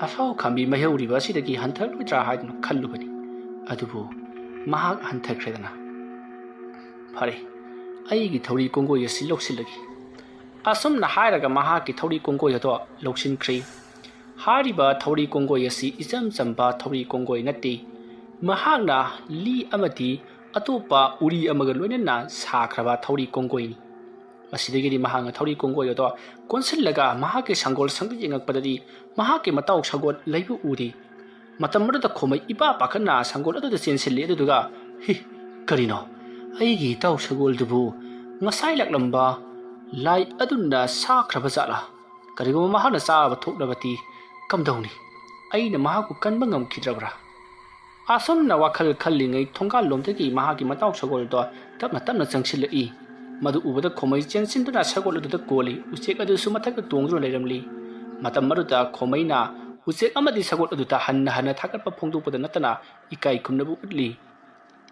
ꯑꯁꯥꯎ ꯈꯥꯝꯕꯤ ꯃꯩꯍꯧꯔꯤꯕ ꯑꯁꯤꯗꯒꯤ ꯍꯟꯊꯔꯛꯂꯣꯏꯗ꯭ꯔꯥ ꯍꯥꯏꯗꯨꯅ ꯈꯜꯂꯨꯕꯅꯤ꯫ ꯑꯗꯨꯕꯨ ꯃꯍꯥꯛ ꯍꯟꯊꯈ꯭ꯔꯦꯗꯅ꯫ ꯐꯔꯦ, ꯑꯩꯒꯤ ꯊꯧꯔꯤ ꯀꯣꯡꯒꯣꯏ ꯑꯁꯤ ꯂꯧꯁꯤꯜꯂꯒꯦ꯫" ꯑꯁꯨꯝꯅ ꯍꯥꯏꯔꯒ ꯃꯍꯥꯛꯀꯤ ꯊꯧꯔꯤ ꯀꯣꯡꯒꯣꯏ ꯑꯗꯣ ꯂꯧꯁꯤꯟꯈ꯭ꯔꯤ꯫ ꯍꯥꯏꯔꯤꯕ ꯊꯧꯔꯤ ꯀꯣꯡꯒꯣꯏ ꯑꯁꯤ ꯏꯆꯝ ꯆꯝꯕ ꯊꯧꯔꯤ ꯀꯣꯡꯒꯣꯏ ꯅꯠꯇꯦ꯫ ꯃꯍꯥꯛꯅ ꯂꯤ ꯑꯃꯗꯤ ꯑꯇꯣꯞꯄ ꯎꯔꯤ ꯑꯃꯒ ꯂꯣꯏꯅꯅ ꯁꯥꯈ꯭ꯔꯕ ꯊꯧꯔꯤ ꯀꯣꯡꯒꯣꯏꯅꯤ꯫ ꯃꯁꯤꯗꯒꯤꯗꯤ ꯃꯍꯥꯛꯅ ꯊꯧꯔꯤ ꯀꯣꯡꯒꯣꯏ ꯑꯗꯣ ꯀꯣꯟꯁꯤꯜꯂꯒ ꯃꯍꯥꯛꯀꯤ ꯁꯪꯒꯣꯜ ꯁꯪꯗ ꯌꯦꯡꯉꯛꯄꯗꯗꯤ ꯃꯍꯥꯛꯀꯤ ꯃꯇꯥꯎ ꯁꯒꯣꯜ ꯂꯩꯕ ꯎꯗꯦ꯫ ꯃꯇꯝ ꯑꯗꯨꯗ ꯈꯣꯃꯩ ꯏꯄꯥ ꯄꯥꯈꯠꯅ ꯁꯪꯒꯣꯜ ꯑꯗꯨꯗ ꯆꯦꯟꯁꯤꯜꯂꯤ꯫ ꯑꯗꯨꯗꯨꯒ, "ꯍꯤ, ꯀꯔꯤꯅꯣ? ꯑꯩꯒꯤ ꯏꯇꯥꯎ ꯁꯒꯣꯜꯗꯨꯕꯨ ꯉꯁꯥꯏ ꯂꯥꯛꯂꯝꯕ ꯂꯥꯏ ꯑꯗꯨꯅ ꯁꯥꯈ꯭ꯔꯕ ꯖꯥꯠꯂꯥ? ꯀꯔꯤꯒꯨꯝꯕ ꯃꯍꯥꯛꯅ ꯆꯥꯕ ꯊꯣꯛꯂꯕꯗꯤ ꯀꯝꯗꯧꯅꯤ? ꯑꯩꯅ ꯃꯍꯥꯛꯄꯨ ꯀꯟꯕ ꯉꯝꯈꯤꯗ꯭ꯔꯕ꯭ꯔꯥ?" ꯑꯁꯨꯝꯅ ꯋꯥꯈꯜ ꯈꯜꯂꯤꯉꯩ ꯊꯣꯡꯒꯥꯜꯂꯣꯝꯗꯒꯤ ꯃꯍꯥꯛꯀꯤ ꯃꯇꯥꯎ ꯁꯒꯣꯜꯗꯣ ꯇꯞꯅ ꯇꯞꯅ ꯆꯪꯁꯤꯜꯂꯛꯏ꯫ ꯃꯗꯨ ꯎꯕꯗ ꯈꯣꯃꯩ ꯆꯦꯟꯁꯤꯟꯗꯨꯅ ꯁꯒꯣꯜ ꯑꯗꯨꯗ ꯀꯣꯜꯂꯤ꯫ ꯎꯆꯦꯛ ꯑꯗꯨꯁꯨ ꯃꯊꯛꯇ ꯇꯣꯡꯗꯨꯅ ꯂꯩꯔꯝꯂꯤ꯫ ꯃꯇꯝ ꯑꯗꯨꯗ ꯈꯣꯃꯩꯅ ꯎꯆꯦꯛ ꯑꯃꯗꯤ ꯁꯒꯣꯜ ꯑꯗꯨꯗ ꯍꯟꯅ ꯍꯟꯅ ꯊꯥꯒꯠꯄ ꯐꯣꯡꯗꯣꯛꯄꯗ ꯅꯠꯇꯅ ꯏꯀꯥꯏ ꯈꯨꯝꯅꯕ ꯎꯠꯂꯤ꯫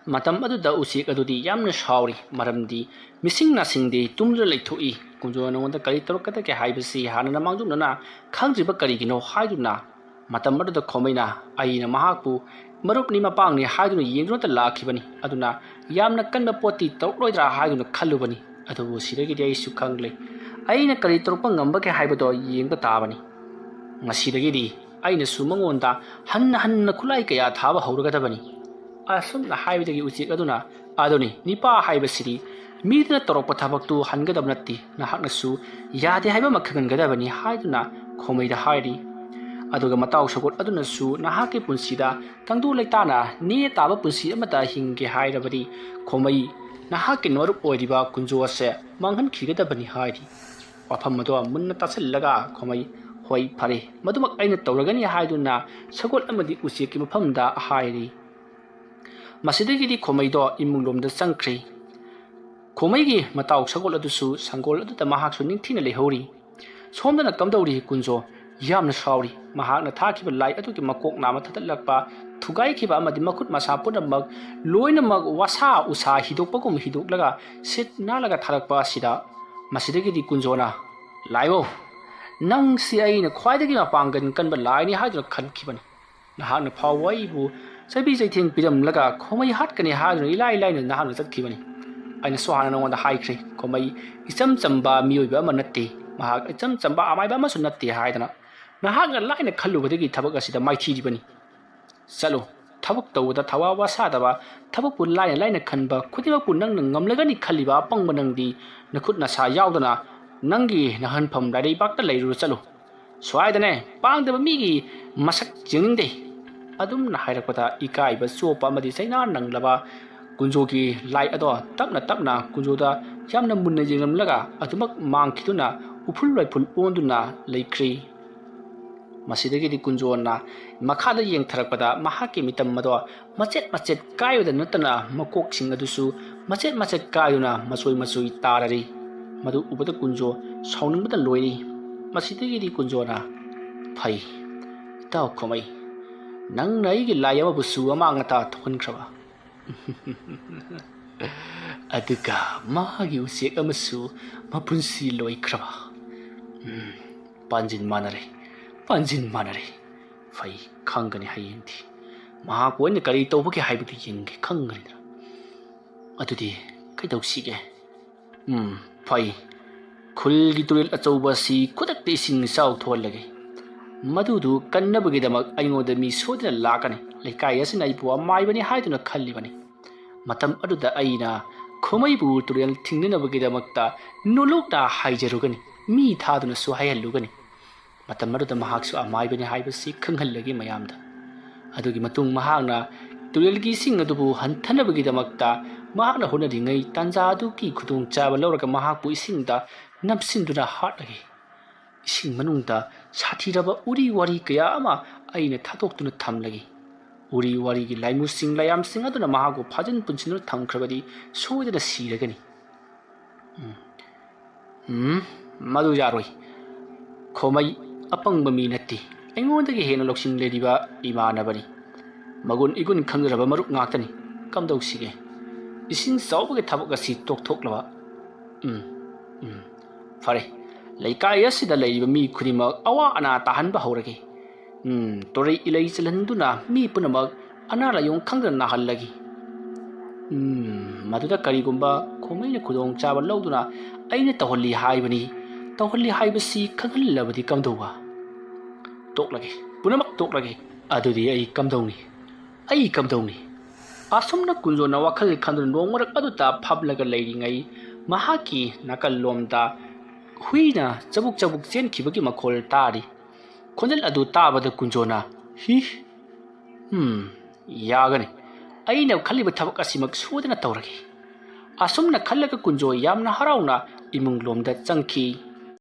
ꯃꯇꯝ ꯑꯗꯨꯗ ꯎꯆꯦꯛ ꯑꯗꯨꯗꯤ ꯌꯥꯝꯅ ꯁꯥꯎꯔꯤ, ꯃꯔꯝꯗꯤ ꯃꯤꯁꯤꯡ ꯅꯥꯁꯤꯡꯗꯤ ꯇꯨꯝꯗꯨꯅ ꯂꯩꯊꯣꯛꯏ꯫ ꯀꯨꯟꯖꯣꯅ ꯅꯉꯣꯟꯗ ꯀꯔꯤ ꯇꯧꯔꯛꯀꯗꯒꯦ ꯍꯥꯏꯕꯁꯤ ꯍꯥꯟꯅꯅ ꯃꯥꯡꯖꯧꯅꯅ ꯈꯪꯗ꯭ꯔꯤꯕ ꯀꯔꯤꯒꯤꯅꯣ ꯍꯥꯏꯗꯨꯅ, ꯃꯇꯝ ꯑꯗꯨꯗ ꯈꯣꯃꯩꯅ ꯑꯩꯅ ꯃꯍꯥꯛꯄꯨ ꯃꯔꯨꯞꯅꯤ ꯃꯄꯥꯡꯅꯤ ꯍꯥꯏꯗꯨꯅ ꯌꯦꯡꯗꯨꯅꯇ ꯂꯥꯛꯈꯤꯕꯅꯤ꯫ ꯑꯗꯨꯅ ꯌꯥꯝꯅ ꯀꯟꯕ ꯄꯣꯠꯇꯤ ꯇꯧꯔꯛꯂꯣꯏꯗ꯭ꯔꯥ ꯍꯥꯏꯗꯨꯅ ꯈꯜꯂꯨꯕꯅꯤ꯫ ꯑꯗꯨꯕꯨ ꯁꯤꯗꯒꯤꯗꯤ ꯑꯩꯁꯨ ꯈꯪꯂꯦ꯫ ꯑꯩꯅ ꯀꯔꯤ ꯇꯧꯔꯛꯄ ꯉꯝꯕꯒꯦ ꯍꯥꯏꯕꯗꯣ ꯌꯦꯡꯕ ꯇꯥꯕꯅꯤ꯫ ꯉꯁꯤꯗꯒꯤꯗꯤ ꯑꯩꯅꯁꯨ ꯃꯉꯣꯟꯗ ꯍꯟꯅ ꯍꯟꯅ ꯈꯨꯠꯂꯥꯏ ꯀꯌꯥ ꯊꯥꯕ ꯍꯧꯔꯒꯗꯕꯅꯤ꯫ ꯑꯁꯨꯝꯅ ꯍꯥꯏꯕꯗꯒꯤ ꯎꯆꯦꯛ ꯑꯗꯨꯅ, "ꯑꯗꯨꯅꯤ, ꯅꯤꯄꯥ ꯍꯥꯏꯕꯁꯤꯗꯤ ꯃꯤꯗꯨꯅ ꯇꯧꯔꯛꯄ ꯊꯕꯛꯇꯨ ꯍꯟꯒꯗꯕ ꯅꯠꯇꯦ, ꯅꯍꯥꯛꯅꯁꯨ ꯌꯥꯗꯦ ꯍꯥꯏꯕ ꯑꯃ ꯈꯪꯍꯟꯒꯗꯕꯅꯤ" ꯍꯥꯏꯗꯨꯅ ꯈꯣꯃꯩꯗ ꯍꯥꯏꯔꯤ꯫ ꯑꯗꯨꯒ ꯃꯇꯥꯎ ꯁꯒꯣꯜ ꯑꯗꯨꯅꯁꯨ ꯅꯍꯥꯛꯀꯤ ꯄꯨꯟꯁꯤꯗ ꯇꯪꯗꯨ ꯂꯩꯇꯥꯅ ꯅꯦ ꯇꯥꯕ ꯄꯨꯟꯁꯤ ꯑꯃꯗ ꯍꯤꯡꯒꯦ ꯍꯥꯏꯔꯕꯗꯤ ꯈꯣꯃꯩ ꯅꯍꯥꯛꯀꯤ ꯃꯔꯨꯞ ꯑꯣꯏꯔꯤꯕ ꯀꯨꯟꯖꯣ ꯑꯁꯦ ꯃꯥꯡꯍꯟꯈꯤꯒꯗꯕꯅꯤ ꯍꯥꯏꯔꯤ꯫ ꯋꯥꯐꯝ ꯑꯗꯣ ꯃꯨꯟꯅ ꯇꯥꯁꯤꯜꯂꯒ ꯈꯣꯃꯩ, "ꯍꯣꯏ, ꯐꯔꯦ, ꯃꯗꯨꯃꯛ ꯑꯩꯅ ꯇꯧꯔꯒꯅꯤ" ꯍꯥꯏꯗꯨꯅ ꯁꯒꯣꯜ ꯑꯃꯗꯤ ꯎꯆꯦꯛꯀꯤ ꯃꯐꯝꯗ ꯍꯥꯏꯔꯤ꯫ ꯃꯁꯤꯗꯒꯤꯗꯤ ꯈꯣꯃꯩꯗꯣ ꯏꯃꯨꯡ ꯂꯣꯝꯗ ꯆꯪꯈ꯭ꯔꯦ꯫ ꯈꯣꯃꯩꯒꯤ ꯃꯇꯥꯎ ꯁꯒꯣꯜ ꯑꯗꯨꯁꯨ ꯁꯪꯒꯣꯜ ꯑꯗꯨꯗ ꯃꯍꯥꯛꯁꯨ ꯅꯤꯡꯊꯤꯅ ꯂꯩꯍꯧꯔꯤ꯫ ꯁꯣꯝꯗꯅ ꯀꯝꯗꯧꯔꯤ ꯀꯨꯟꯖꯣ? ꯌꯥꯝꯅ ꯁꯥꯎꯔꯤ꯫ ꯃꯍꯥꯛꯅ ꯊꯥꯈꯤꯕ ꯂꯥꯏ ꯑꯗꯨꯒꯤ ꯃꯀꯣꯛ ꯅꯥꯝꯃ ꯊꯥꯗꯠꯂꯛꯄ, ꯊꯨꯒꯥꯏꯈꯤꯕ ꯑꯃꯗꯤ ꯃꯈꯨꯠ ꯃꯁꯥ ꯄꯨꯝꯅꯃꯛ ꯂꯣꯏꯅꯃꯛ ꯋꯥꯁꯥ ꯎꯁꯥ ꯍꯤꯗꯣꯛꯄꯒꯨꯝ ꯍꯤꯗꯣꯛꯂꯒ ꯁꯤꯠ ꯅꯥꯜꯂꯒ ꯊꯥꯔꯛꯄ ꯑꯁꯤꯗ, ꯃꯁꯤꯗꯒꯤꯗꯤ ꯀꯨꯟꯖꯣꯅ, "ꯂꯥꯏꯑꯣ, ꯅꯪꯁꯤ ꯑꯩꯅ ꯈ꯭ꯋꯥꯏꯗꯒꯤ ꯃꯄꯥꯡꯒꯜ ꯀꯟꯕ ꯂꯥꯏꯅꯤ" ꯍꯥꯏꯗꯨꯅ ꯈꯟꯈꯤꯕꯅꯤ꯫ ꯅꯍꯥꯛꯅ ꯐꯥꯎꯕ ꯑꯩꯕꯨ ꯆꯩꯕꯤ ꯆꯩꯊꯦꯡ ꯄꯤꯔꯝꯂꯒ ꯈꯣꯃꯩ ꯍꯥꯠꯀꯅꯤ ꯍꯥꯏꯗꯨꯅ ꯏꯂꯥꯏ ꯂꯥꯏꯅ ꯅꯍꯥꯛꯅ ꯆꯠꯈꯤꯕꯅꯤ꯫ ꯑꯩꯅꯁꯨ ꯍꯥꯟꯅ ꯅꯉꯣꯟꯗ ꯍꯥꯏꯈ꯭ꯔꯦ, ꯈꯣꯃꯩ ꯏꯆꯝ ꯆꯝꯕ ꯃꯤꯑꯣꯏꯕ ꯑꯃ ꯅꯠꯇꯦ, ꯃꯍꯥꯛ ꯏꯆꯝ ꯆꯝꯕ ꯑꯃꯥꯏꯕ ꯑꯃꯁꯨ ꯅꯠꯇꯦ ꯍꯥꯏꯗꯅ꯫ ꯅꯍꯥꯛꯅ ꯂꯥꯏꯅ ꯈꯜꯂꯨꯕꯗꯒꯤ ꯊꯕꯛ ꯑꯁꯤꯗ ꯃꯥꯏꯊꯤꯔꯤꯕꯅꯤ꯫ ꯆꯠꯂꯨ, ꯊꯕꯛ ꯇꯧꯕꯗ ꯊꯋꯥ ꯋꯥꯁꯥꯗꯕ, ꯊꯕꯛꯄꯨ ꯂꯥꯏꯅ ꯂꯥꯏꯅ ꯈꯟꯕ ꯈꯨꯗꯤꯡꯃꯛꯄꯨ ꯅꯪꯅ ꯉꯝꯂꯒꯅꯤ ꯈꯜꯂꯤꯕ ꯑꯄꯪꯕ ꯅꯪꯗꯤ ꯅꯈꯨꯠ ꯅꯁꯥ ꯌꯥꯎꯗꯅ ꯅꯪꯒꯤ ꯅꯍꯟꯐꯝ ꯂꯥꯏꯔꯩꯕꯥꯛꯇ ꯂꯩꯔꯨꯔꯨ꯫ ꯆꯠꯂꯨ, ꯁ꯭ꯋꯥꯏꯗꯅꯦ ꯄꯥꯡꯗꯕ ꯃꯤꯒꯤ ꯃꯁꯛ ꯌꯦꯡꯅꯤꯡꯗꯦ꯫ ꯑꯗꯨꯝꯅ ꯍꯥꯏꯔꯛꯄꯗ ꯏꯀꯥꯏꯕ ꯆꯣꯞꯄ ꯑꯃꯗꯤ ꯆꯩꯅꯥ ꯅꯪꯂꯕ ꯀꯨꯟꯖꯣꯒꯤ ꯂꯥꯏ ꯑꯗꯣ ꯇꯞꯅ ꯇꯞꯅ ꯀꯨꯟꯖꯣꯗ ꯌꯥꯝꯅ ꯃꯨꯟꯅ ꯌꯦꯡꯂꯝꯂꯒ ꯑꯗꯨꯃꯛ ꯃꯥꯡꯈꯤꯗꯨꯅ ꯎꯐꯨꯜ ꯋꯥꯏꯐꯨꯜ ꯑꯣꯟꯗꯨꯅ ꯂꯩꯈ꯭ꯔꯤ꯫ ꯃꯁꯤꯗꯒꯤꯗꯤ ꯀꯨꯟꯖꯣꯅ ꯃꯈꯥꯗ ꯌꯦꯡꯊꯔꯛꯄꯗ ꯃꯍꯥꯛꯀꯤ ꯃꯤꯇꯝ ꯑꯗꯣ ꯃꯆꯦꯠ ꯃꯆꯦꯠ ꯀꯥꯏꯕꯗ ꯅꯠꯇꯅ ꯃꯀꯣꯛꯁꯤꯡ ꯑꯗꯨꯁꯨ ꯃꯆꯦꯠ ꯃꯆꯦꯠ ꯀꯥꯏꯗꯨꯅ ꯃꯆꯣꯏ ꯃꯆꯣꯏ ꯇꯥꯔꯔꯤ꯫ ꯃꯗꯨ ꯎꯕꯗ ꯀꯨꯟꯖꯣ ꯁꯥꯎꯅꯤꯡꯕꯗ ꯂꯣꯏꯔꯤ꯫ ꯃꯁꯤꯗꯒꯤꯗꯤ ꯀꯨꯟꯖꯣꯅ, "ꯐꯩ, ꯇꯥꯎ ꯈꯣꯃꯩ, ꯅꯪꯅ ꯑꯩꯒꯤ ꯂꯥꯏ ꯑꯃꯕꯨꯁꯨ ꯑꯃꯥꯡ ꯑꯇꯥ ꯊꯣꯛꯍꯟꯈ꯭ꯔꯕ꯫ ꯑꯗꯨꯒ ꯃꯥꯒꯤ ꯎꯆꯦꯛ ꯑꯃꯁꯨ ꯃꯄꯨꯟꯁꯤ ꯂꯣꯏꯈ꯭ꯔꯕ꯫ ꯎꯝ, ꯄꯥꯟꯖꯤꯟ ꯃꯥꯟꯅꯔꯦ, ꯄꯥꯟꯖꯤꯟ ꯃꯥꯟꯅꯔꯦ꯫ ꯐꯩ, ꯈꯪꯒꯅꯤ ꯍꯌꯦꯡꯗꯤ꯫ ꯃꯍꯥꯛꯄꯨ ꯑꯩꯅ ꯀꯔꯤ ꯇꯧꯕꯒꯦ ꯍꯥꯏꯕꯗꯨ ꯌꯦꯡꯒꯦ, ꯈꯪꯒꯅꯤꯗꯅ꯫ ꯑꯗꯨꯗꯤ ꯀꯩꯗꯧꯁꯤꯒꯦ? ꯎꯝ, ꯐꯩ꯫ ꯈꯨꯜꯒꯤ ꯇꯨꯔꯦꯜ ꯑꯆꯧꯕ ꯑꯁꯤ ꯈꯨꯗꯛꯇ ꯏꯁꯤꯡ ꯏꯆꯥꯎ ꯊꯣꯛꯍꯜꯂꯒꯦ꯫ ꯃꯗꯨꯗꯨ ꯀꯟꯅꯕꯒꯤꯗꯃꯛ ꯑꯩꯉꯣꯟꯗ ꯃꯤ ꯁꯣꯏꯗꯅ ꯂꯥꯛꯀꯅꯤ꯫ ꯂꯩꯀꯥꯏ ꯑꯁꯤꯅ ꯑꯩꯕꯨ ꯑꯃꯥꯏꯕꯅꯤ ꯍꯥꯏꯗꯨꯅ ꯈꯜꯂꯤꯕꯅꯤ꯫ ꯃꯇꯝ ꯑꯗꯨꯗ ꯑꯩꯅ ꯈꯣꯃꯩꯕꯨ ꯇꯨꯔꯦꯜ ꯊꯤꯡꯅꯅꯕꯒꯤꯗꯃꯛꯇ ꯅꯣꯂꯨꯛꯅ ꯍꯥꯏꯖꯔꯨꯒꯅꯤ, ꯃꯤ ꯊꯥꯗꯨꯅꯁꯨ ꯍꯥꯏꯍꯜꯂꯨꯒꯅꯤ꯫ ꯃꯇꯝ ꯑꯗꯨꯗ ꯃꯍꯥꯛꯁꯨ ꯑꯃꯥꯏꯕꯅꯤ ꯍꯥꯏꯕꯁꯤ ꯈꯪꯍꯜꯂꯒꯦ ꯃꯌꯥꯝꯗ꯫ ꯑꯗꯨꯒꯤ ꯃꯇꯨꯡ ꯃꯍꯥꯛꯅ ꯇꯨꯔꯦꯜꯒꯤ ꯏꯁꯤꯡ ꯑꯗꯨꯕꯨ ꯍꯟꯊꯅꯕꯒꯤꯗꯃꯛꯇ ꯃꯍꯥꯛꯅ ꯍꯣꯠꯅꯔꯤꯉꯩ ꯇꯥꯟꯖꯥ ꯑꯗꯨꯒꯤ ꯈꯨꯗꯣꯡꯆꯥꯕ ꯂꯧꯔꯒ ꯃꯍꯥꯛꯄꯨ ꯏꯁꯤꯡꯗ ꯅꯝꯁꯤꯟꯗꯨꯅ ꯍꯥꯠꯂꯒꯦ꯫ ꯏꯁꯤꯡ ꯃꯅꯨꯡꯗ ꯁꯥꯊꯤꯔꯕ ꯎꯔꯤ ꯋꯥꯔꯤ ꯀꯌꯥ ꯑꯃ ꯑꯩꯅ ꯊꯥꯗꯣꯛꯇꯨꯅ ꯊꯝꯂꯒꯦ꯫ ꯎꯔꯤ ꯋꯥꯔꯤꯒꯤ ꯂꯥꯏꯃꯨꯁꯤꯡ ꯂꯥꯏꯌꯥꯝꯁꯤꯡ ꯑꯗꯨꯅ ꯃꯍꯥꯛꯄꯨ ꯐꯥꯖꯤꯟ ꯄꯨꯟꯁꯤꯟꯗꯨꯅ ꯊꯝꯈ꯭ꯔꯕꯗꯤ ꯁꯣꯏꯗꯅ ꯁꯤꯔꯒꯅꯤ꯫ ꯎꯝ꯫ ꯎꯝ, ꯃꯗꯨ ꯌꯥꯔꯣꯏ꯫ ꯈꯣꯃꯩ ꯑꯄꯪꯕ ꯃꯤ ꯅꯠꯇꯦ꯫ ꯑꯩꯉꯣꯟꯗꯒꯤ ꯍꯦꯟꯅ ꯂꯧꯁꯤꯡ ꯂꯩꯔꯤꯕ ꯏꯃꯥꯟꯅꯕꯅꯤ꯫ ꯃꯒꯨꯟ ꯏꯒꯨꯟ ꯈꯪꯖꯔꯕ ꯃꯔꯨꯞ ꯉꯥꯛꯇꯅꯤ꯫ ꯀꯝꯗꯧꯁꯤꯒꯦ? ꯏꯁꯤꯡ ꯆꯥꯎꯕꯒꯤ ꯊꯕꯛ ꯑꯁꯤ ꯇꯣꯛꯊꯣꯛꯂꯕ? ꯎꯝ, ꯎꯝ꯫ ꯐꯔꯦ, ꯂꯩꯀꯥꯏ ꯑꯁꯤꯗ ꯂꯩꯔꯤꯕ ꯃꯤ ꯈꯨꯗꯤꯡꯃꯛ ꯑꯋꯥ ꯑꯅꯥ ꯇꯥꯍꯟꯕ ꯍꯧꯔꯒꯦ꯫ ꯎꯝ, ꯇꯣꯔꯩ ꯏꯂꯩ ꯆꯜꯍꯟꯗꯨꯅ ꯃꯤ ꯄꯨꯝꯅꯃꯛ ꯑꯅꯥ ꯂꯥꯏꯌꯣꯡ ꯈꯪꯗꯅ ꯅꯥꯍꯜꯂꯒꯦ꯫ ꯎꯝ, ꯃꯗꯨꯗ ꯀꯔꯤꯒꯨꯝꯕ ꯈꯣꯃꯩꯅ ꯈꯨꯗꯣꯡꯆꯥꯕ ꯂꯧꯗꯨꯅ ꯑꯩꯅ ꯇꯧꯍꯜꯂꯤ ꯍꯥꯏꯕꯅꯤ, ꯇꯧꯍꯜꯂꯤ ꯍꯥꯏꯕꯁꯤ ꯈꯪꯍꯜꯂꯕꯗꯤ ꯀꯝꯗꯧꯕ? ꯇꯣꯛꯂꯒꯦ, ꯄꯨꯝꯅꯃꯛ ꯇꯣꯛꯂꯒꯦ꯫ ꯑꯗꯨꯗꯤ ꯑꯩ ꯀꯝꯗꯧꯅꯤ? ꯑꯩ ꯀꯝꯗꯧꯅꯤ? ꯑꯁꯨꯝꯅ ꯀꯨꯟꯖꯣꯅ ꯋꯥꯈꯜ ꯈꯟꯗꯨꯅ ꯅꯣꯡꯃꯔꯛ ꯑꯗꯨꯗ ꯐꯝꯂꯒ ꯂꯩꯔꯤꯉꯩ, ꯃꯍꯥꯛꯀꯤ ꯅꯥꯀꯜꯂꯣꯝꯗ ꯍꯨꯏꯅ ꯆꯕꯨꯛ ꯆꯕꯨꯛ ꯆꯦꯟꯈꯤꯕꯒꯤ ꯃꯈꯣꯜ ꯇꯥꯔꯤ꯫ ꯈꯣꯟꯖꯦꯜ ꯑꯗꯨ ꯇꯥꯕꯗ ꯀꯨꯟꯖꯣꯅ, "ꯍꯤ, ꯍꯝ, ꯌꯥꯒꯅꯤ꯫ ꯑꯩꯅ ꯈꯜꯂꯤꯕ ꯊꯕꯛ ꯑꯁꯤꯃꯛ ꯁꯣꯏꯗꯅ ꯇꯧꯔꯒꯦ꯫" ꯑꯁꯨꯝꯅ ꯈꯜꯂꯒ ꯀꯨꯟꯖꯣ ꯌꯥꯝꯅ ꯍꯔꯥꯎꯅ ꯏꯃꯨꯡ ꯂꯣꯝꯗ ꯆꯪꯈꯤ꯫